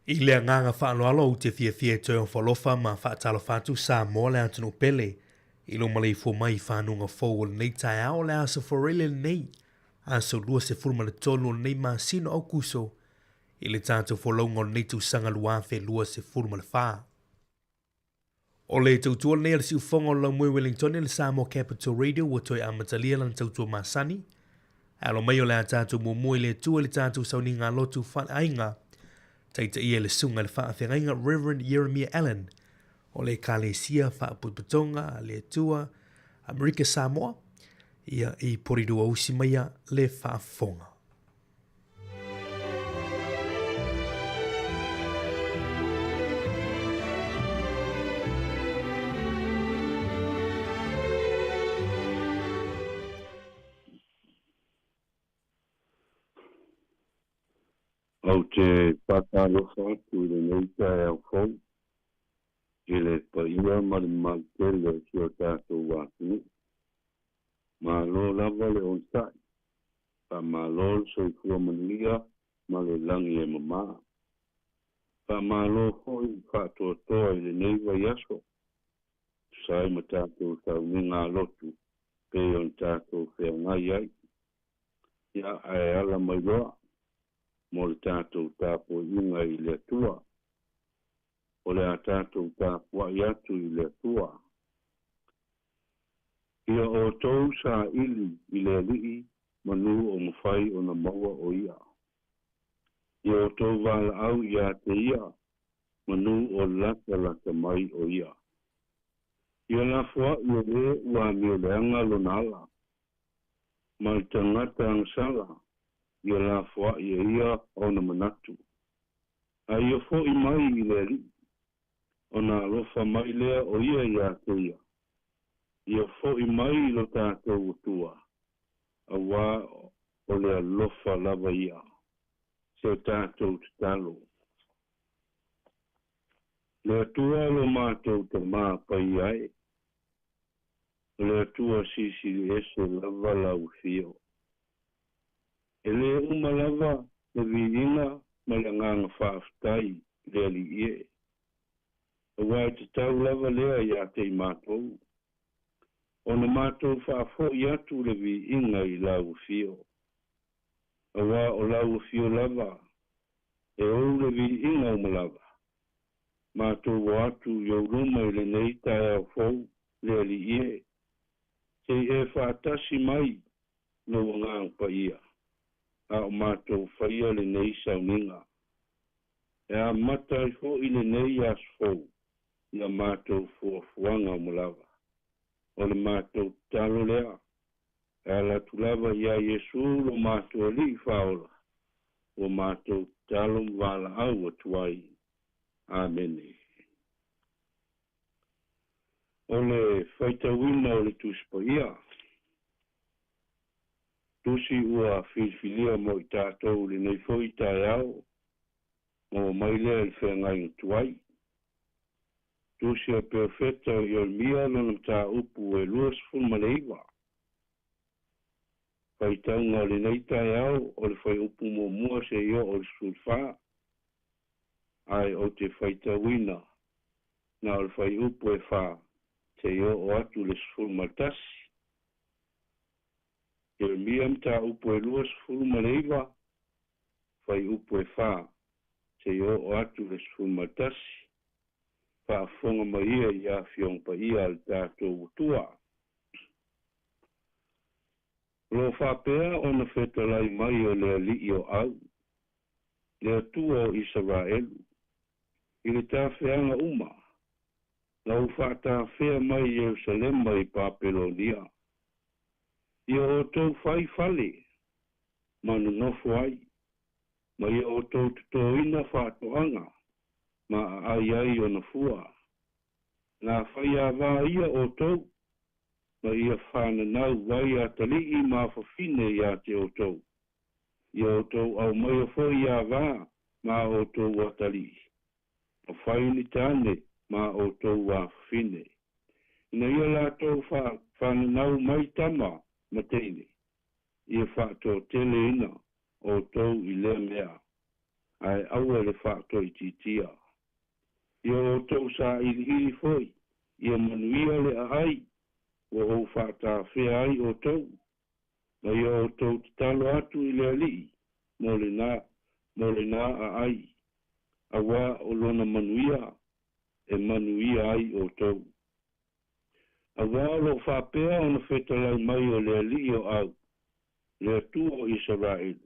I le agaga faaaloalo ou te fiafia e toe ofo alofa ma faatalofa atu Samoa le atunuu pele i lou maleifua mai i fanuga fou o lenei taeao o le aso Foreile lenei, aso 23 o lenei masina o Aukuso i le tatou folauga o lenei tausaga 2024. O le tautua lenei a le siufofoga o le laumue Wellingtone le Samoa Capital Radio ua toe amatalia lana tautua masani. Ae alo mai o le a tatou muamua i le Atua i le tatou sauniga lotu faaleaiga. Taitaia e le susuga i le faafeagaiga Reverend Yeremia Allen o le Ekalesia Faapotopotoga a le Atua Amerika Samoa ia i Porirua usi maia le faafofoga. Ou te faatalofa atu i lenei taeao fou i le paia ma le mamalu tele o si o tatou atunuu. Malo lava le onosai, faamalo le soifua manuia ma le lagi e mamā. Faamalo foi le faatoatoa i lenei vaiaso, tusa ai ma tatou sauniga lotu pei ona tatou feagai ai. Ia, ae ala mai loa mo le tatou tapuaiga i le Atua. O le a tatou tapuai atu i le Atua. Ia outou saili i le Alii manu o mafai ona maua o Ia. Ia outou valaau ia te Ia manu o latalata mai o Ia. Ia lafoai e le ua amioleaga lona ala, ma le tagata agasala, ia lafoai e ia ona manatu. A ia fo'i mai i le Alii, ona alofa mai lea o Ia ia te ia. Ia fo'i mai i lo tatou Atua, auā o le alofa lava ia. Se o tatou tatalo. Le Atua lo matou Tamā paia e, o le Atua silisili ese lava lau afio. E lē uma lava le viiga ma le agaga faafetai i le Alii e, auā e tatau lava lea iā te i matou, ona matou faafo'i atu le viiga i lau afio. Auā o lau afio lava e ou le viiga uma lava. Matou o atu i ou luma i lenei taeao fou, le Alii e, se i e faatasi mai lou Agaga Paia, a o matou faia lenei sauniga. E amata ai foi lenei aso fou i a matou fuafuaga uma lava. O le matou tatalo lea, e ala atu lava iā Iesu lo matou Alii Faaola, ua matou tatalo ma valaau atu ai. Amene. O le faitauina o le Tusi Paia, Tusi ua filifilia mo i tatou i lenei foi taeao, maua mai lea i le feagaiga tuai. Tusi a le Perofeta o Ieremia lona mataupu e 29. Faitauga o lenei taeao o le fuaiupu muamua seia oo i le 14, ae ou te faitauina na o le fuaiupu e 4 seia oo atu i le 11. Ieremia mataupu e 29, fuaiupu e 4 seia oo atu i le 11. Faafofoga mai ia i Afioga Paia a le tatou Atua. O lo o faapea ona fetalai mai o le Alii o Au, le Atua o Isaraelu, i le tafeaga uma na ou faatafea mai Ierusalema i Papelonia, ia outou fai fale ma nonofo ai, ma ia outou totoina faatoaga ma aai ai ona fua. Na faiavā ia outou, ma ia fananau vai atalii ma afafine iā te outou. Ia outou aumaia foi avā ma outou atalii, ma fai ni tane ma outou afafine, ina ia latou fananau mai tama ma teine, ia faatoateleina outou i lea mea. Ae aua le faatoitiitia. Ia outou sailiili foi, ia manuia le aai ua ou faatafea ai outou, ma ia outou tatalo atu i le Alii mo lena, mo lena aai, auā o lona manuia e manuia ai outou. Auā o loo faapea ona fetalai mai o le Alii o au, le Atua o Isaraelu,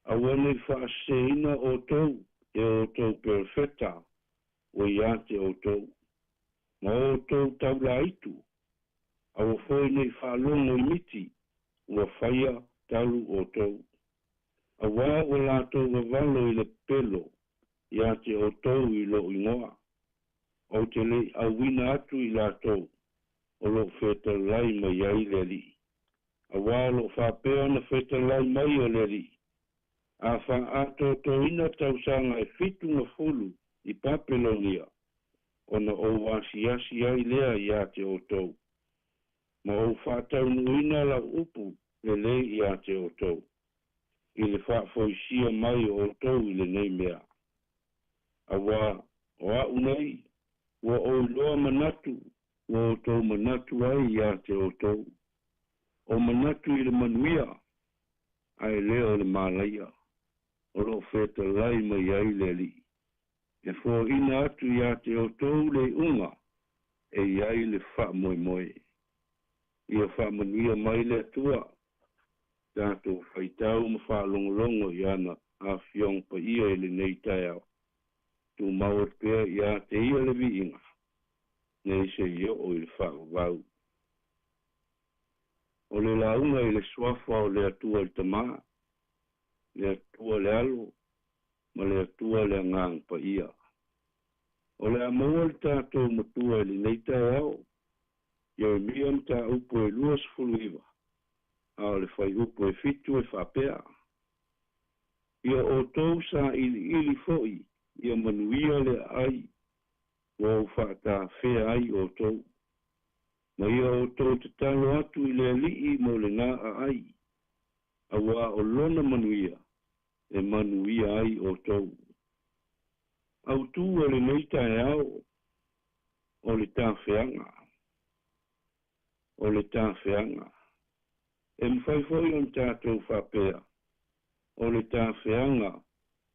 Aua nei faaseseina outou e outou perofeta ua ia te outou, ma outou taulaitu, aua foi nei faalogo i miti ua faia talu outou. Auā ua latou vavalo i le pepelo ia te outou i lou igoa, ou te le i auina atu i latou o loo fetalai mai ai le Alii. Auā o loo faapea ona fetalai mai o le Alii, a faaatoatoina tausaga e 70 i Papelonia, ona ou asiasi ai lea ia te outou, ma ou faataunuuina lau upu lelei ia te outou, i le faafoisia mai o outou i lenei mea. Auā o a'u nei, ua ou iloa manatu ua outou manatu ai ia te outou, o manatu i le manuia, ae le o le malaia, o loo fetalai mai ai le Alii, e foaina atu ia te outou le iuga e i ai le faamoemoe. Ia faamanuia mai le Atua, tatou faitau ma faalogologo i ana Afioga Paia i lenei taeao. Tumau atu pea ia te ia le viiga, nei se i oo i le faavavau. O le lauga i le Suafa o le Atua le Tamā, le Atua le Alo, ma le Atua le Agaga Paia. O le a maua le tatou Matua i lenei taeao, Ieremia mataupu e 29, a o le fuaiupu e 7 e faapea, Ia outou sailiili foi ia manuia le aai ua ou faatafea ai outou, ma ia outou tatalo atu i le Alii mo lena aai, auā o lona manuia e manuia ai outou. Autū o lenei taeao o le tafeaga, o le tafeaga. E mafai foi ona tatou faapea, o le tafeaga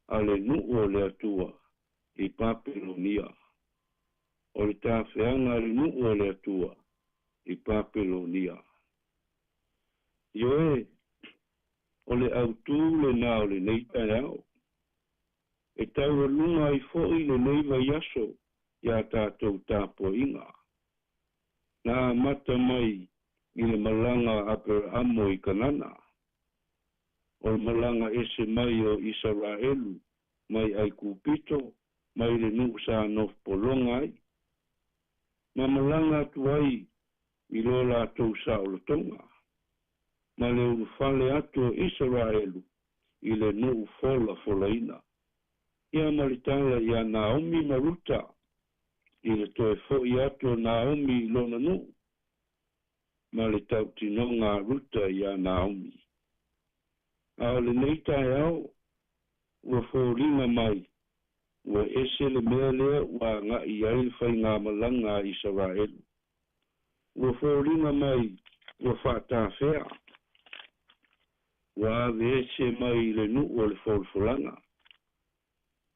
a le nuu o le Atua i Papelonia. O le tafeaga a le nuu o le Atua i Papelonia. Ioe, o le autū lenā o lenei taeao. E taualuga ai foi lenei vaiaso i a tatou tapuaiga. Na amata mai i le malaga a Aperaamo i Kanana, o le malaga ese mai o Isaraelu mai Aikupito mai le nuu sa nofo pologa ai, ma malaga atu ai i lo latou saolotoga, ma le ulufale atu o Isaraelu i le nuu folafolaina. Ia ma le tala ia Naomi ma Ruta i le toe foi atu o Naomi i lona nuu, ma le tautinoga a Ruta ia Naomi. A o lenei taeao, ua foliga mai ua ese le mea lea ua agai i ai le faigamalaga a Isaraelu. Ua foliga mai ua faatafea, ua ave ese mai i le nuu o le folafolaga,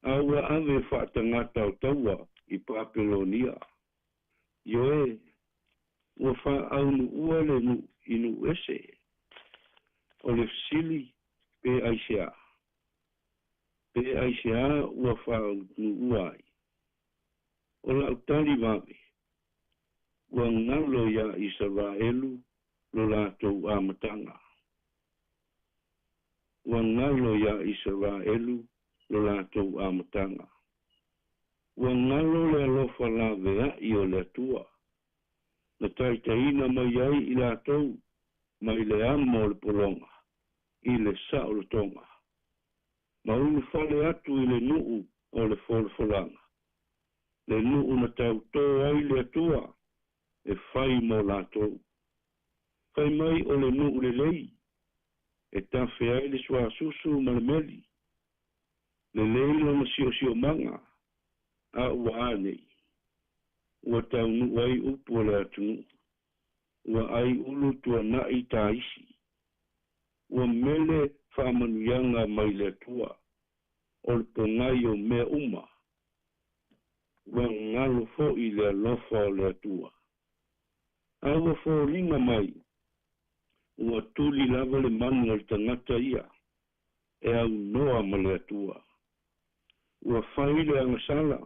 a ua ave faatagata o taua i Papelonia. Ioe, ua faaunuua le nuu i nuu ese. O le fesili, pe aisea? Pe aisea ua faaunuua ai? O lau tali vave, ua galo iā Isaraelu lo latou amataga. Ua galo iā Isaraelu lo latou amataga. Ua galo le alofa laveai o le Atua, na taitaiina mai ai i latou mai le amo o le pologa i le saolotoga, ma ulufale atu i le nuu o le folafolaga, le nuu na tautō ai le Atua e fai mo latou. Fai mai o le nuu lelei, e tafe ai le suasusu ma le meli. Lelei lona siosiomaga, a ua a nei? Ua taunuu ai upu o le atunuu, ua ai ulu tuanai taisi. Ua mele faamanuiaga mai le Atua, o le pogai o mea uma. Ua galo foi le alofa o le Atua. A ua foliga mai, ua tuli lava le manu o le tagata ia, e aunoa ma le Atua. Ua fai le agasala,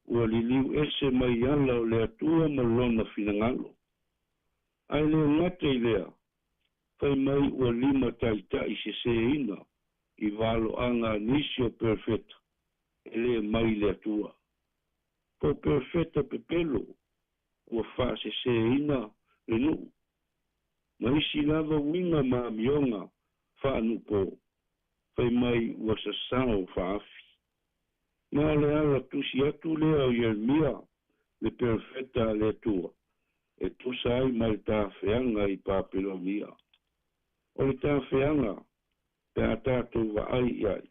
ua liliu ese mai ala o le Atua ma lona finagalo. Ae le gata i lea, fai mai ua limataita'i seseina i valoaga a nisi o perofeta e lē mai le Atua. Po o perofeta pepelo ua faaseseina le nuu, ma isi lava uiga ma amioga faanuupō, fai mai ua sasao faafi. Ma o le ala tusi atu lea o Ieremia le perofeta a le Atua e tusa ai ma le tafeaga i Papelonia. O le tafeaga, pe a tatou vaai i ai,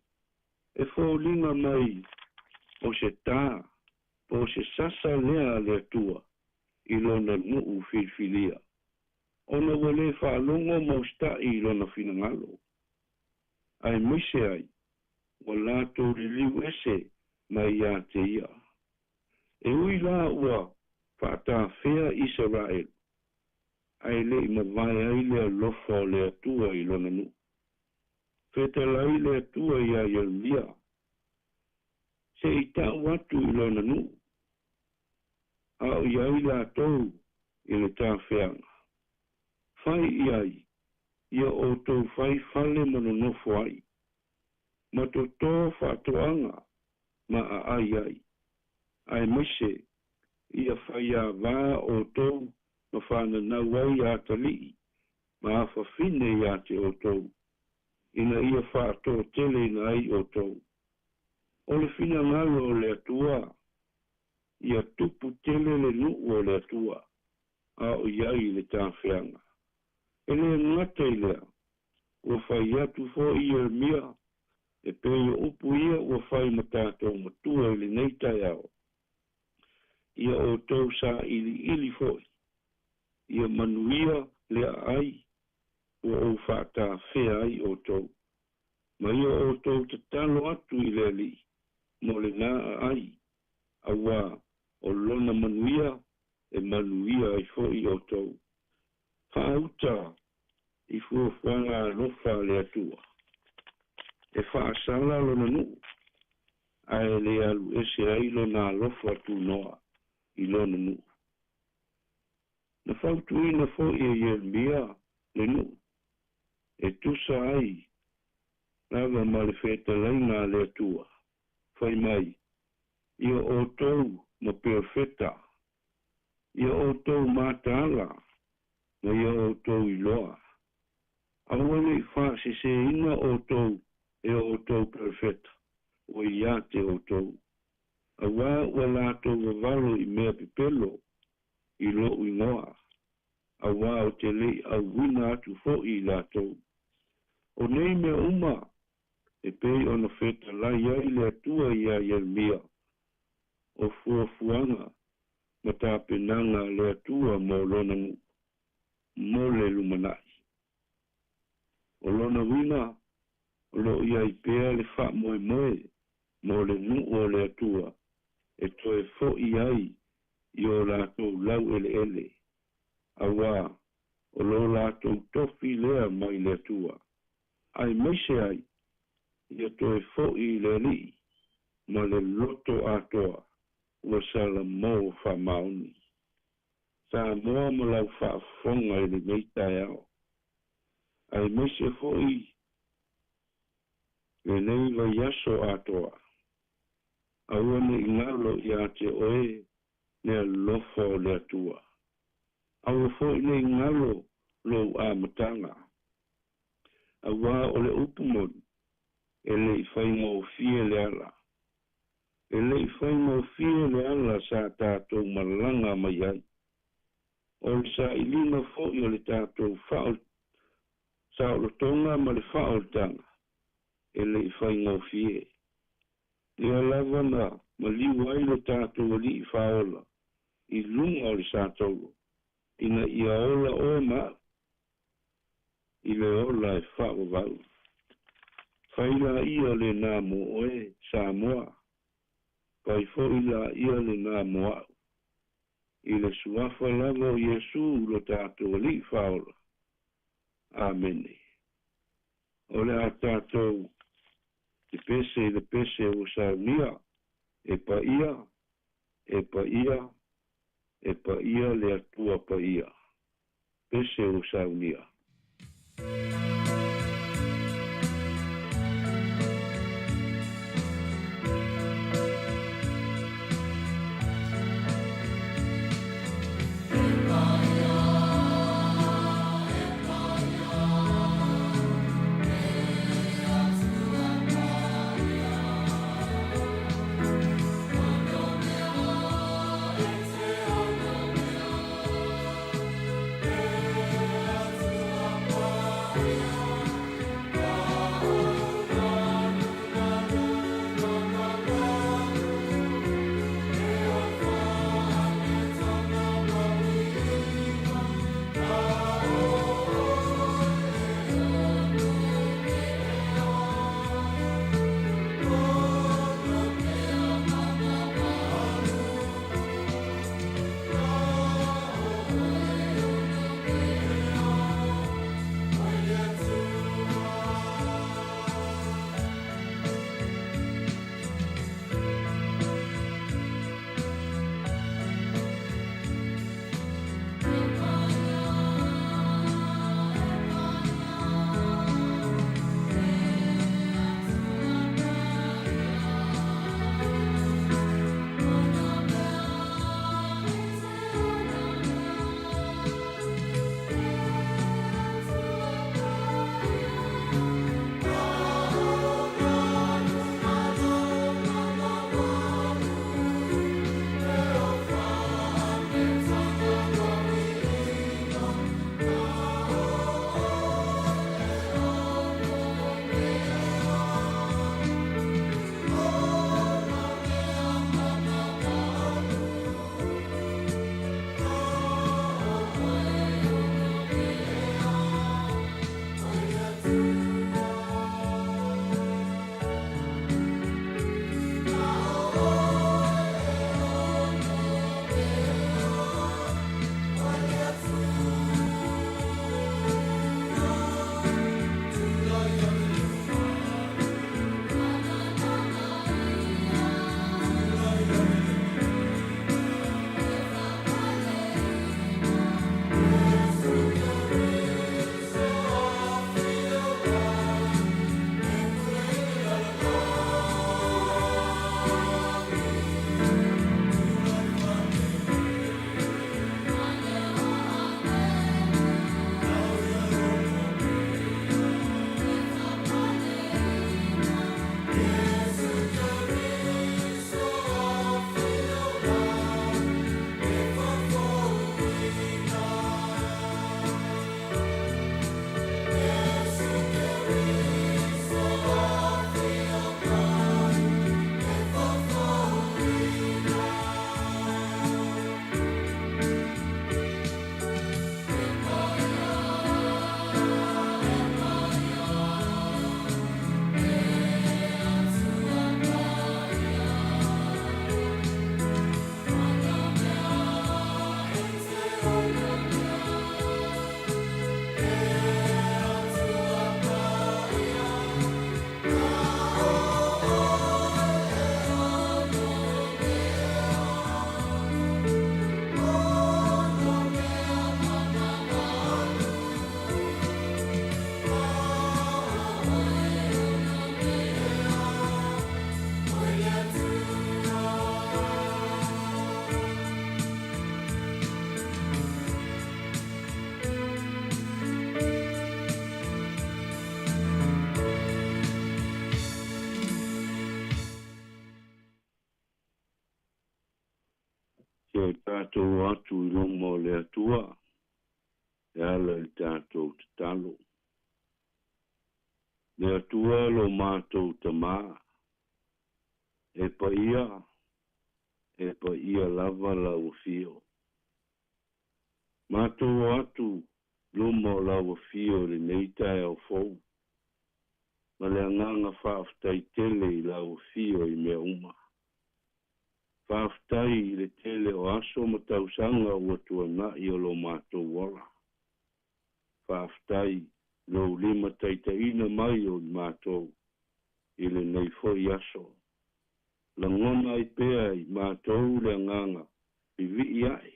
e foliga mai o se tā po o se sasa lea a le Atua i lona nuu filifilia, ona ua lē faalogo ma usitaʻi i lona finagalo, aemaise ai ua latou liliu ese mai iā te ia. E ui lā ua faatafea Isaraelu, ae le i mavae ai le alofa o le Atua i lona nuu. Fetalai le Atua iā Ieremia, se i ta'u atu i lona nuu, a o i ai latou i le tafeaga. Fai i ai, ia outou fai fale ma nonofo ai, ma totō faatoaga ma aai ai, aemaise ia faiāvā outou ma fananau ai atalii ma afafine iā te outou, ina ia faatoateleina ai outou. O le finagalo o le Atua, ia tupu tele le nuu o le Atua, a o i ai le tafeaga. E lē gata i lea, ua fai atu foi Ieremia, e pei o upu ia ua fai ma tatou matua i lenei taeao, ia outou sailiili foi, ia manuia le aai ua ou faatafea ai outou, ma ia outou tatalo atu i le Alii mo lenā aai, auā o lona manuia e manuia ai foi outou. Faauta i fuafuaga alofa a le Atua. E faasala lona nuu, ae le alu ese ai lona alofa tunoa i lona nuu. Na fautuaina foi e Ieremia le nuu, e tusa ai lava ma le fetalaiga a le Atua, fai mai, Ia outou ma perofeta, ia outou mataala, ma ia outou iloa. Aua ne i faaseseina outou e o outou perofeta ua iā te outou, auā ua latou vavalo i mea pepelo i loʻu igoa, auā ou te le i auina atu foi i latou. O nei mea uma e pei ona fetalai ai le Atua iā Ieremia, o fuafuaga ma tapenaga a le Atua mo lona nuu, mo le lumanai. O lona uiga, o lo o i ai pea le faamoemoe mo le nuu o le Atua e toe foʻi ai i o latou laueleele, auā o lo latou tofi lea mai le Atua, aemaise ai ia toe foʻi i le Alii ma le loto atoa ua salamo faamaoni. Samoa ma lau faafofoga i lenei taeao, aemaise foi lenei vaiaso atoa, aua ne i galo iā te oe le alofa o le Atua. Aua foi ne i galo lou amataga, auā o le upu moni, e le i faigofie le ala. E le i faigofie le ala sa tatou malaga mai ai. O le sailiga foi o le tatou saolotoga ma le faaolataga, E leʻi faigofie lea lava na maliu ai lo tatou aliʻi fāola i luga o le sataulo ina ia ola oe ma aʻu i le ola e faavavau. Fai laia lenā mo oe, Samoa, fai foʻi laia lenā mo aʻu. I le suafa lava o Iesū lo tatou aliʻi fāola. Amene. O le a tatou te pese i le pese ua saunia, e paia, e paia, e paia le Atua paia. Pese ua saunia. Se tatou atu i luma o le Atua e ala i le tatou tatalo. Le Atua lo matou Tamā, e paia, e paia lava lau Afio. Matou o atu luma o lau Afio i lenei taeao fou, ma le agaga faafetai tele i lau Afio i mea uma. Faafetai i le tele o aso ma tausaga ua tuana'i o lo matou ola. Faafetai lou limataitaiina mai o i matou i lenei foi aso. Lagona ai pea i matou le agaga vivii ae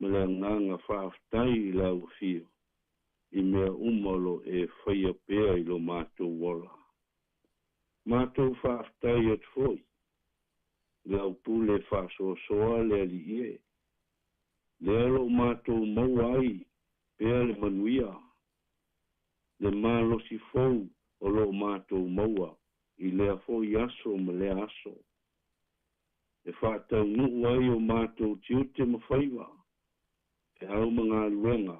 ma le agaga faafetai i lau Afio i mea uma o lo o e faia pea i lo matou ola. Matou faafetai atu foi i lau pule faasoasoa le Alii e, lea o lo o matou maua ai pea le manuia, le malosi fou o lo o matou maua i lea foi aso ma lea aso, e faataunuu ai o matou tiute ma faiva, feau ma galuega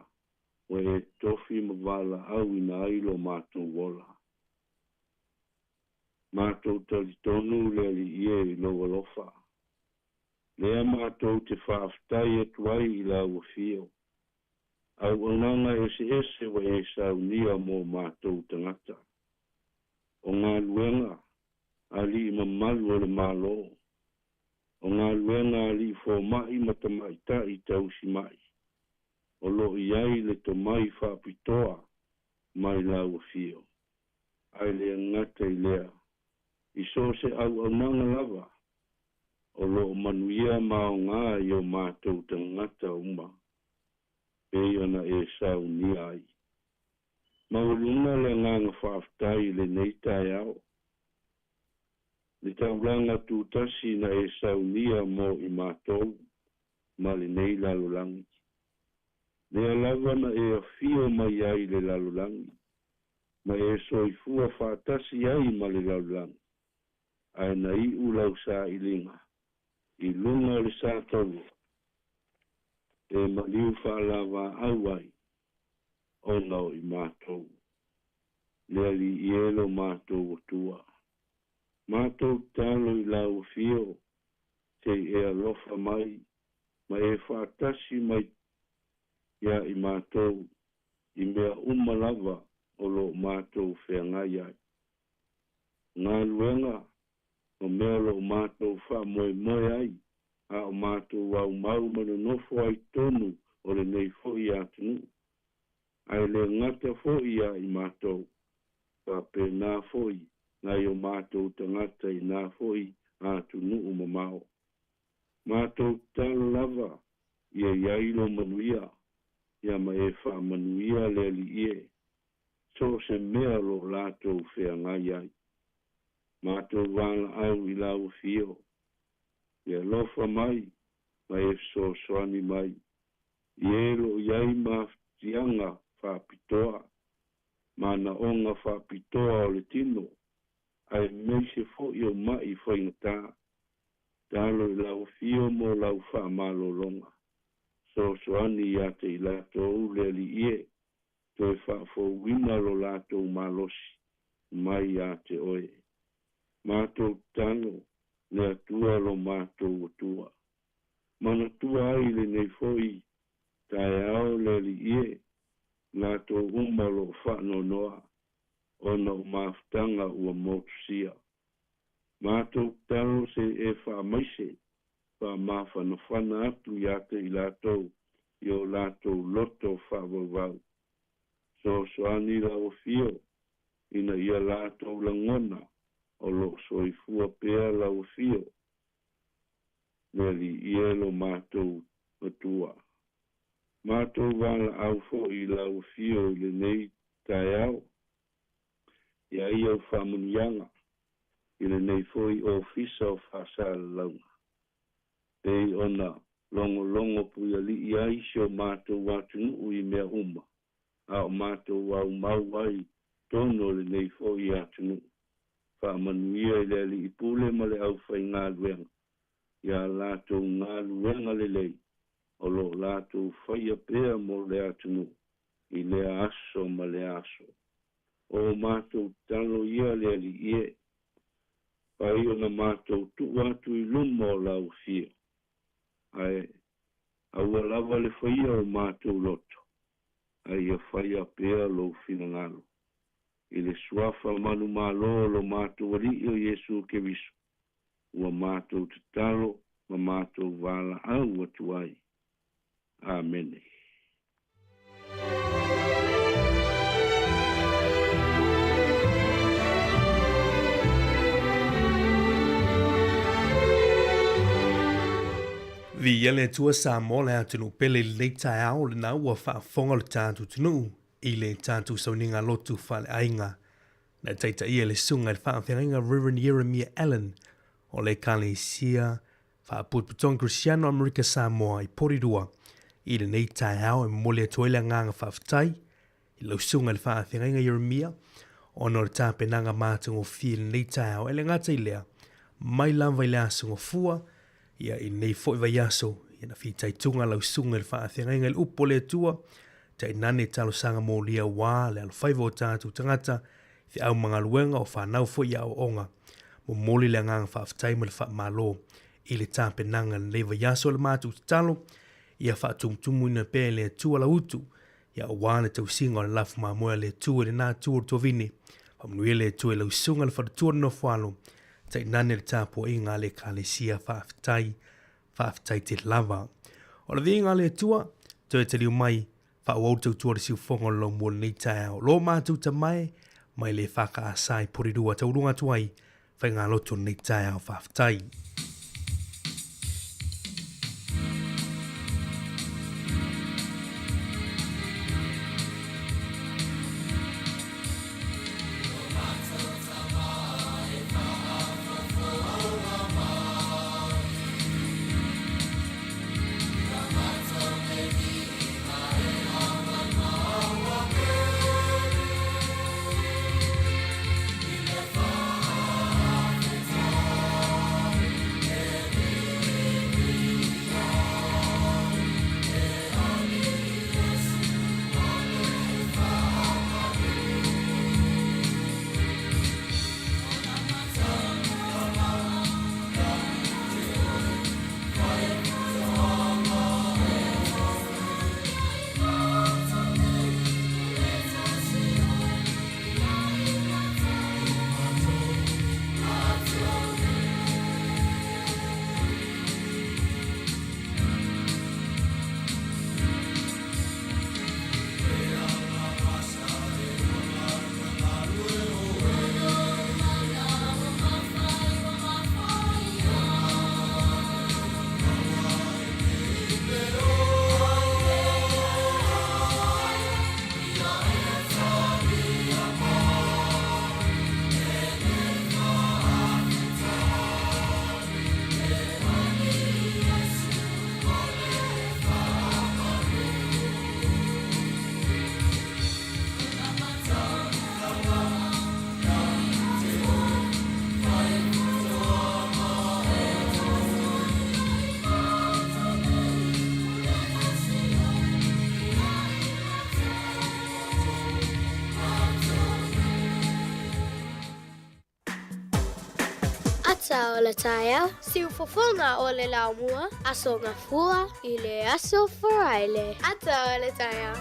ua e tofi ma valaauina ai lo matou ola. Matou talitonu le Alii e i lou alofa, lea matou te faafetai atu ai i lau Afio. Auaunaga eseese ua e saunia mo matou tagata. O galuega alii mamalu o le Malo, o galuega alii fomai ma tamaitai tausimai, o lo o i ai le tomai faapitoa mai lau Afio. Ae le gata i lea, i so o se auaunaga lava, o lo o manuia ma aoga i o matou tagata uma, pei ona e saunia ai. Maualuga le agaga faafetai i lenei taeao, le taulaga tutasi na e saunia mo i matou ma lenei lalolagi. Lea lava na e afio mai ai i le lalolagi, ma e soifua faatasi ai ma le lalolagi, ae na iu lau sailiga i luga o le sa taua, e maliu faalavaau ai ona o i matou. Le Alii e lo matou Atua. Matou tatalo i lau Afio, se i e alofa mai ma e faatasi mai iā i matou i mea uma lava o lo o matou feagai ai. Galuega ma mea o lo o matou faamoemoe ai a o matou aumau ma nonofo ai totonu o lenei foi atunuu, ae le gata foi iā i matou, faapena foi nai o matou tagata i na foi atunuu mamao. Matou tatalo lava ia i ai lo manuia, ia ma e faamanuia le Alii e, so o se mea o lo o latou feagai ai. Matou valaau i lau Afio, e alofa mai ma e fesoasoani mai i e lo o i ai mafatiaga faapitoa, manaoga faapitoa o le tino, aemaise foi o ma'i faigata. Tatalo i lau Afio mo lau faamalologa. Fesoasoani ia te i latou le Alii e, toe faafouina lo latou malosi mai ia te oe. Matou tatalo, le Atua lo matou Atua. Manatua ai lenei foi taeao le Alii e, latou uma o lo o faanoanoa ona o mafutaga ua motusia. Matou tatalo se e faamaise, faamafanafana atu ia te i latou i o latou loto faavauvau. Fesoasoani lau Afio ina ia latou lagona o lo o soifua pea lau Afio, le Alii e lo matou Atua. Matou valaau foi i lau Afio i lenei taeao, i ai au faamanuiaga i lenei foi Ofisa o Faasalalauga, pei ona logologo puialii ai si o matou atunuu i mea uma, a o matou aumau ai totonu o lenei foi atunuu. Faamanuia i le Alii Pule ma le aufaigaluega i a latou galuega lelei o lo o latou faia pea mo le atunuu i lea aso ma lea aso. O mātou tatalo ia le Alii e, pai ona mātou tuu atu i luma o lau afio, ae aua lava le faia o mātou loto, ae ia faia pea lou finagalo. I le suafa manumalo o lo mātou Alii o Iesu Keriso, ua mātou tatalo ma mātou valaau atu ai. Amene. Viia le Atua Samoa le atunuu pele i lenei taeao lena ua faafofoga lo tatou atunuu i le tatou sauniga lotu faaleaiga. Na taitaia e le Susuga i le Faafeagaiga Reverend Ieremia Allen o le Ekalesia Faapotopotoga Kerisiano Amerika Samoa i Porirua i lenei taeao e momoli atu ai le agaga faafetai i lau Susuga i le Faafeagaiga Ieremia ona o le tapenaga matagofie i lenei taeao. E le gata i lea, mai lava i le Aso Gafua, ia i lenei foi vaiaso, ia na fitaituga lau Susuga i le Faafeagaiga i le upu o le Atua, tainane talosaga molia aua le alofaiva o tatou tagata, feau ma galuega o fanau foi i aoaoga. Momoli le agaga faafetai ma le faamalo i le tapenaga i lenei vaiaso. O le matou tatalo, ia faatumutumuina pea e le Atua lau utu, ia aua le tausiga o le lafu mamoe a le Atua i lena itu o le tuavine. Faamanuia le Atua i lau susuga i le faletua o le nofoalo, tainane le tapuaiga a le Ekalesia. Faafetai, faafetai tele lava. O le viiga a le Atua, toe taliu mai, faaauau le tautua o le siufofoga o le laumua i lenei taeao. Lo matou tamae, mai le EFKS i Porirua, tauluga atu ai, faigalotu o lenei taeao. Faafetai. Ata o le taeao, siufofoga o le laumua, Aso Gafua i le Aso Faraile. Ata o le taeao.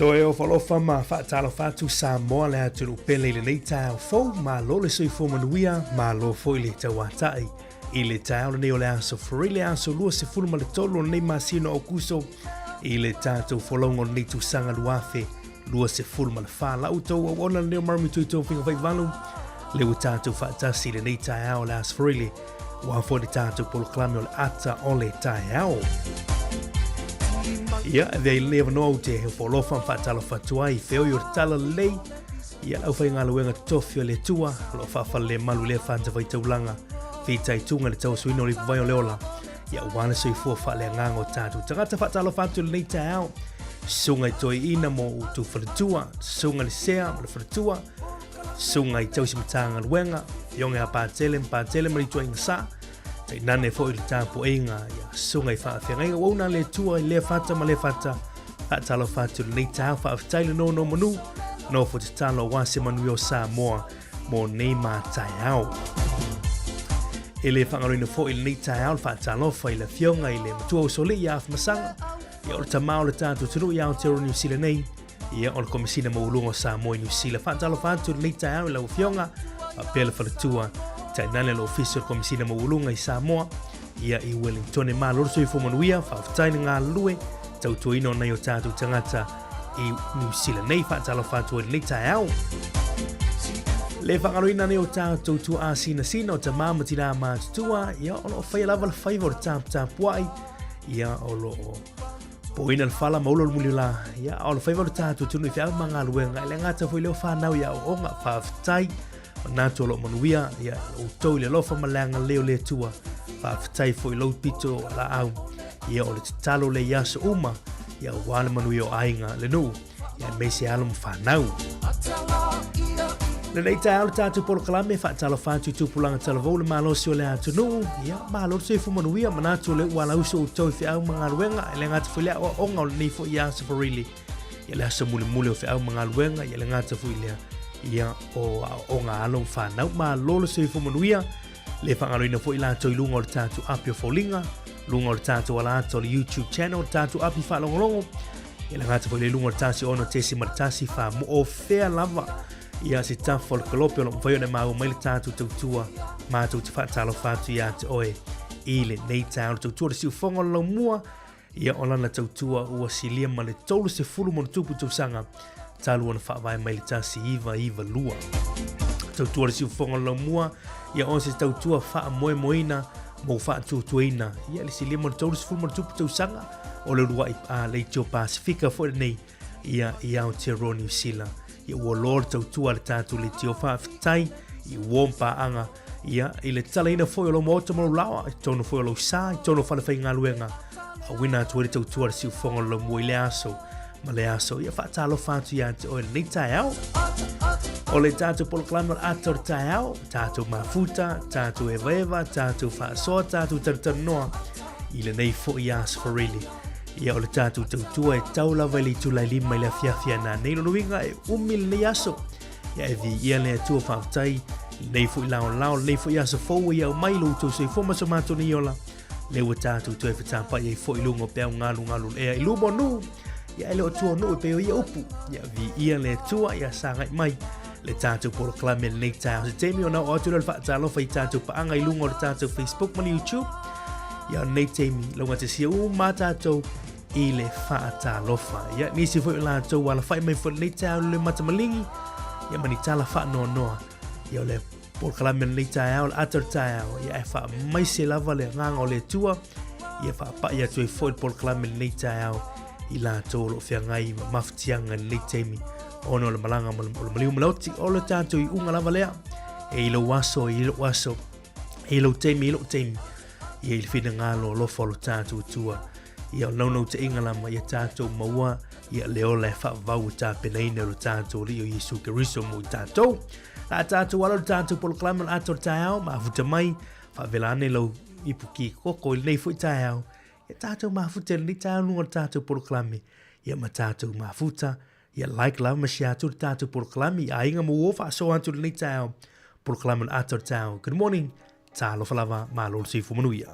Toe ofo alofa ma faatalofa atu Samoa le atunuu pele i lenei taeao fou. Malo le soifua manuia, malo foi le tauatai i le taeao lenei o le aso Foraile, aso 23 o lenei masina o Aokuso i le tatou folauga o lenei tausaga 2024. Lau outou auauna lenei o Marami Tuitofiga Faivalu, le ua tatou faatasi i lenei taeao o le aso Foraile, ua foi le tatou polokalame o le ata o le taeao. Ia, e vea i lenei avanoa ou te ofo alofa ma faatalofa atu ai, feoi o le tala lelei, ia lau faigaluega totofi o le Atua, o lo o faafalelemalu i lea fata-faitaulaga, fitaituga i le tauasuina o le ipuvai o le ola, ia aua le soifua faaleagaga o tatou tagata. Faatalofa atu i lenei taeao, susuga i toeaiina mo outou faletua, susuga i le sea ma le faletua, susuga i tausi matagaluega, afioga ia Patele ma Patele ma le ituaiga sa, tainane foi le tapuaiga ia susuga i faafeagaiga ua una le Atua i lea fata ma lea fata. Faatalofa atu i lenei taeao, faafetai le nonomanu, nofo tatalo aua se manuia o Samoa mo nei ma taeao. E le faagaloina foi lenei taeao le faatalofa i le afioga i le matua usoalii ia Afamasaga, ia o le tamā o le tatou atunuu i Aotearoa Niu Sila nei, ia o le Komesina Maualuga o Samoa i Niu Sila. Faatalofa atu lenei taeao i lau afioga faapea le faletua, tainane le ofisa o le Komesina Maualuga i Samoa, ia i Wellington. Malo le soifua manuia, faafetai le galulue, tautuaina o nai o tatou tagata i Niu Sila nei. Faatalofa atu ai lenei taeao. Le faagaloina nei o tatou tuaa sinasina o tamā ma tinā matutua, ia o lo o faia lava le faiva o le taputapuai, ia o lo o poina le fala ma ulo le muliulā, ia a o le faiva o le tatou atunuu i feau ma galuega, e le gata foi lea o fanau i aoaoga. Faafetai, manatu o lo o manuia ia outou i le alofa ma le agalelei o le Atua. Faafetai foi i lou pito laau, ia o le tatalo lea i aso uma, ia aua le manuia o aiga, le nuu, ia aemaise alo ma fanau. Lenei taeao le tatou polokalame, faatalofa atu i tupulaga talavou le malosi o le atunuu, ia malo le soifua manuia, manatu o lea ua alauso outou i feau ma galuega, e le gata foi le aoaoga o lenei foi aso Foraile, ia le aso mulimuli o feau ma galuega, ia le gata foi lea ia o aoaoga a alo ma fanau. Malo le soifua manuia, le faagaloina foi latou i luga o le tatou api o foliga, luga o le tatou alaata o le YouTube channel, le tatou api faalogologo, ia le gata foi le luga o le 106.1 fa mo o fea lava ia se tafa o le kolope o lo o mafai ona maua mai le tatou tautua, matou te faatalofa atu ia te oe i lenei taeao. Le tautua o le siufofoga o le laumua, ia o lana tautua ua silia ma le 30 ma tupu tausaga talu ona faavae mai le 1992. Tautua le siufofoga o le laumua, ia o se tautua faamoemoeina mo faatuatuaina, ia le silia ma le 30 ma tupu tausaga o le uluai a leitio Pasifika foi lenei ia i Aotearoa Niu Sila. Ia ua loa le tautua a le tatou leitio, faafetai i uo ma paaga ia i le tatalaina foi o lou maota ma lou laoa i totonu foi o lou sa i totonu o falefaigaluega, auina atu ai le tautua a le siufofoga o le laumua i le aso ma le aso. Ia faatalofa atu ia te oe lenei taeao. O le tatou polokalame o le ata o le taeao, tatou mafuta, tatou evaeva, tatou faasoa, tatou talatalanoa i lenei foi aso Foraile. Ia o le tatou tautua e tau lava i le itula e 5 i le afiafi a nanei, lona uiga e umi lenei aso. Ia e viia le Atua, faafetai lenei foi laolao, lenei foi aso fou e aumai lo outou soifua ma so matou nei ola, lea ua tatou toe fetapai ai foi i luga o peau galugalu ea i luma o nuu, ia e le o tua o nuu e pei o ia upu. Ia viia le Atua, ia sagai mai le tatou polokalame lenei taeao. Se taimi ona oo atu lea o le faatalofa i tatou paaga i luga o le tatou Facebook ma le YouTube. Ia o lenei taimi, laugatesia uma tatou i le faatalofa. Ia nisi foi o latou ua alafai mai foi lenei taeao i le matamaligi, ia ma ni tala faanoanoa. Ia o le polokalame lenei taeao, le ata o le taeao, ia e faamaise lava le agaga o le Atua, ia faapai atu ai foi le polokalame lenei taeao i latou o lo o feagai ma mafatiaga i lenei taimi ona o le malaga ma o le maliu ma le oti, o le tatou iuga lava lea, e i lou aso, e i lou aso, e i lou taimi, e i lou taimi, ia i le finagalo alofa o lo tatou Atua. Ia o naunautaiga lama ia tatou maua ia le ola e faavavau e tapenaina e lo tatou Alii o Iesu Keriso mo i tatou. La tatou alo le tatou polokalame o le ata o le taeao, mafuta mai, faavela ane lau ipu ki koko i lenei foi taeao. Ia tatou mafuta i lenei taeao luga o le tatou polokalame, ia ma tatou mafuta, ia like lava ma share atu le tatou polokalame i aiga ma uo faasoa atu i lenei taeao, polokalame o le ata o le taeao. Good morning, talofa lava, malo le soifua manuia.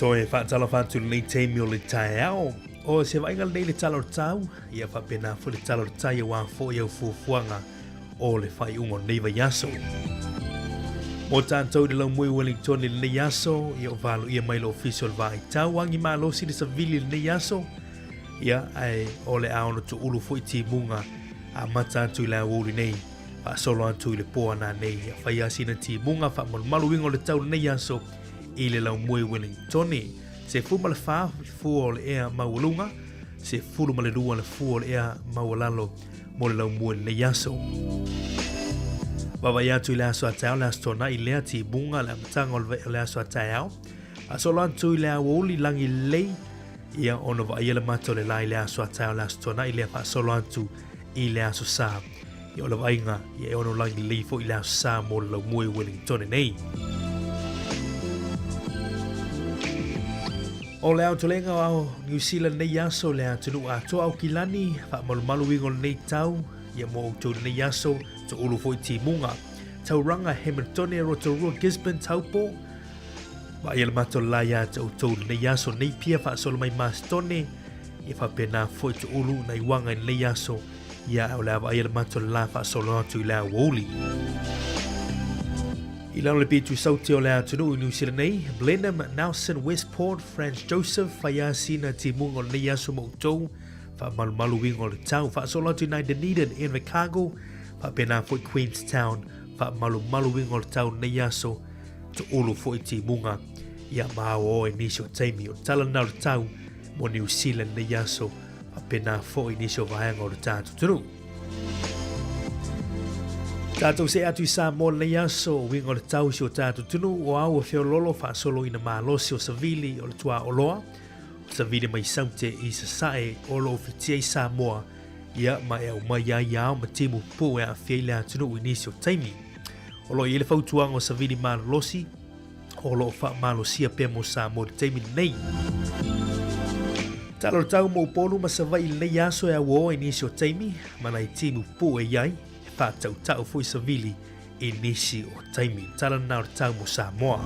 Toe faatalofa atu i lenei taimi o le taeao. O se vaaiga lenei i le Tala o le Tau, ia faapena foi le Tala o le Tai aua foi au fuafuaga o le faaiuga o lenei vaiaso. Mo tatou i le laumue i Wellington i lenei aso, ia o valoia mai le ofisa o le Vaai Tau, agi malosi le savili i lenei aso, ia ae o le a ono tuulu foi timuga amata atu i le aoauli nei, faasolo atu i le po ananei, ia fai sina timuga faamalumalu uiga o le tau lenei aso i le laumue i Wellington. 14 le fua o le ea maualuga, 12 le fua o le ea maualalo mo le laumue i lenei aso. Vaavaai atu i le aso a taeao, le aso Toonai lea, timuga le amataga o le aso a taeao. Faasolo atu i le aoauli lagi lelei, ia ona vaaia le mata o le la i le aso a taeao, le aso Toonai lea, faasolo atu i le aso Sa. Ia o le vaaiga, ia e ono lagi lelei foi i le aso Sa mo le laumue i Wellington nei. O le aotelega o New Zealand nei aso, le atunuu atoa Aukilani, faamalumalu uiga o lenei tau, ia mo outou lenei aso, toulu foi timuga. Tauranga, Hamiltone, Rotorua, Gisborne, Taupo, Vaaia le mata o le la ia te outou lenei aso, Napier, faasolo mai Marston, ia faapena foi toulu nai uaga i lenei aso, ia o le a vaaia le mata o le la faasolo atu i le aoauli. I lalo le pitu saute o le atunuu i New Zealand nei, Blenheim, Nelson, Westport, Franz Joseph, Faiasina, timuga o lenei aso ma outou, faamalumalu uiga o le tau, faasolo atu i nai Dunedin, Invercargill, faapena foi Queenstown, faamalumalu uiga o le tau lenei aso, toulu foi timuga, ia ma ao i nisi o taimi. O le tala lena o le tau mo New Zealand lenei aso, faapena foi nisi o vaega o le tatou atunuu. Tatou see atu i Samoa lenei aso, uiga o le tau i si o tatou atunuu, o ao e feololo faasolo ina malosi o savili o le tuaoloa, o savili mai Saute i Sasae o lo o fitia i Samoa, ia ma e aumai ai ao ma timu pupuu e aafia ai le atunuu i nisi o taimi. O lo o i ai le fautuaga o savili malolosi, o lo o faamalosia pea mo Samoa i le taimi lenei. Tala o le tau mo Upolu ma Savaii i lenei aso e auoa i nisi o taimi, ma nai timu pupuu e i ai, e faatautau foi savili i nisi o taimi. Tala lena o le tau mo Samoa.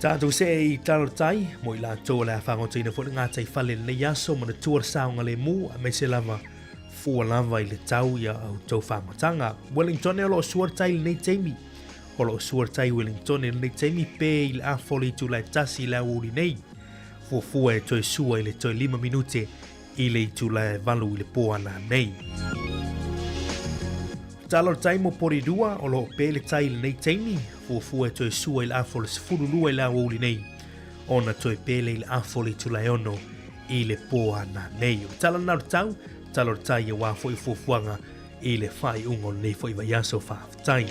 Tatou see i tala o le tai, mo i latou o le a fagotaina foi le gataifale i lenei aso, manatua le saogalemu, aemaise lava fua lava i le tau ia outou fagotaga. Wellington o lo o sua le tai i lenei taimi. O lo o sua le tai i Wellington i lenei taimi pe i le afa o le itula e 1 i le aoauli nei. Fuafua e toe sua i le toe 5 minute i le itula e 8 i le po ananei. Tala o le tai mo Porirua, o lo o pe le tai i lenei taimi, fuafua e toe sua i le afa o le 12 i le aoauli nei, ona toe pele i le afa o le itula e 6 i le po ananei. O le tala lena o le tau, tala o le tai aua foi fuafuaga i le faaiuga o lenei foi vaiaso. Faafetai.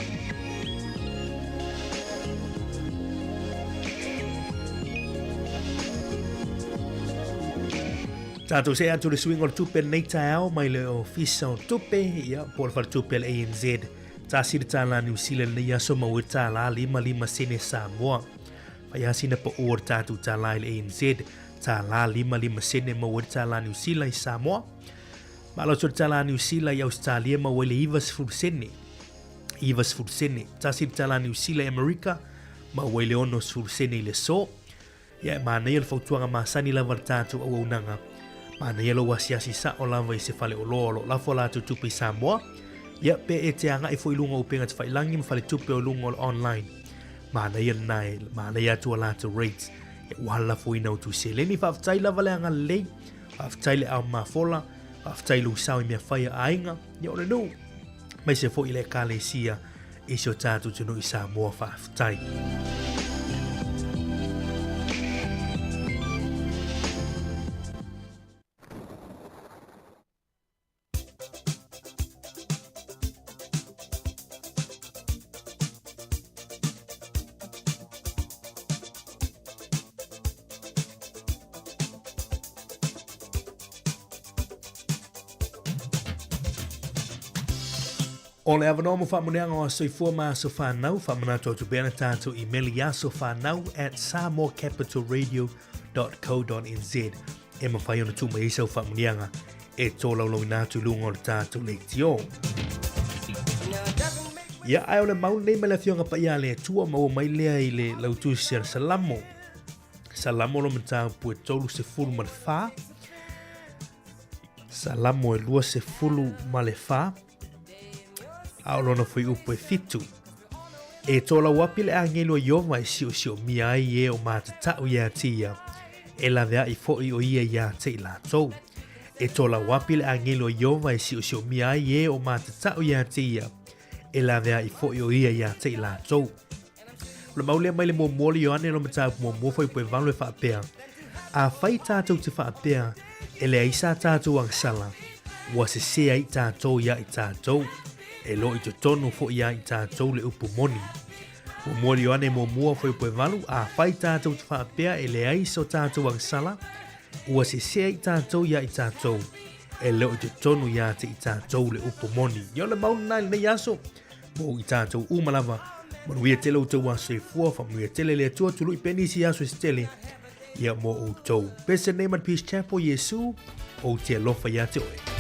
Tatou see atu le suiga o le tupe lenei taeao mai le ofisa o tupe, ia, po o le faletupe a le ANZ. Tasi le tālā New Zealand lenei aso maua i le tālā 55 sene Samoa. Fai lava sina pau o le tatou tālā i le ANZ, tālā 55 sene maua i le tālā New Zealand i Samoa. Malosi o le tālā Niu Sila i Ausetalia maua ai le 90 sene. 90 sene. Tasi le tālā Niu Sila i Amerika maua ai le 60 sene i le aso. Ia e manaia le fautuaga masani lava le tatou auaunaga. Manaia lou asiasi sao lava i se fale oloa o lo o lafo a latou tupe i Samoa. Ia pe e te agai foi i luga o upega tafailangi ma faletupe o luga o le online. Manaia lena e manaia atu a latou rates. Ia ua lafoina outou seleni. Faafetai lava le agalelei. Faafetai le ao mafola, faafetai lou sao i mea fai a aiga, ia o le nuu, aemaise foi i le ekalesia i si o tatou atunuu i Samoa. Faafetai. O le avanoa mo faamanuiaga o Aso Soifua ma Aso Whanau, faamanatu atu pea na tatou email i asofanau@samoacapitalradio.co.nz e mafai ona tuu mai ai sau faamanuiaga e tolaulauina atu i luga o le tatou leitio. Ia, ae o le mau lenei mai le Afioga Paia a le Atua, maua mai lea i le lautusi a le Salamo. Salamo lo mataupu e 34. Salamo e 24. A o lona fuaiupu e 7. E tolauapi le agelu a Iova e sioosiomia ai e o matatau iā te ia, e laveai foʻi o ia iā te i latou. E tolauapi le agelu a Iova e siosiomia ai e o matatau iā te ia, e laveai foʻi o ia iā te i latou. O le mau lea mai le muamua o le Ioane lo mataupu muamua fuaiupu e 8 e faapea, Afai tātou te faapea, e leai sa tātou agasala, ua sesē ai tātou iā i tātou, e le o i totonu foʻi iā i tātou le upu moni. Muamua le Ioane muamua fuaiupu e 8, Afai tātou te faapea e leai so tātou agasala, ua sesē ai tātou iā i tātou, e le o i totonu iā te i tātou le upu moni. Ia o le mau lena i lenei aso, mo i tātou uma lava. Manuia tele outou aso soifua, faamanuia tele le Atua, tului pea nisi aso se tele, ia mo outou. Bless the name of Peace Chapel, Iesu, ou te alofa iā te oe.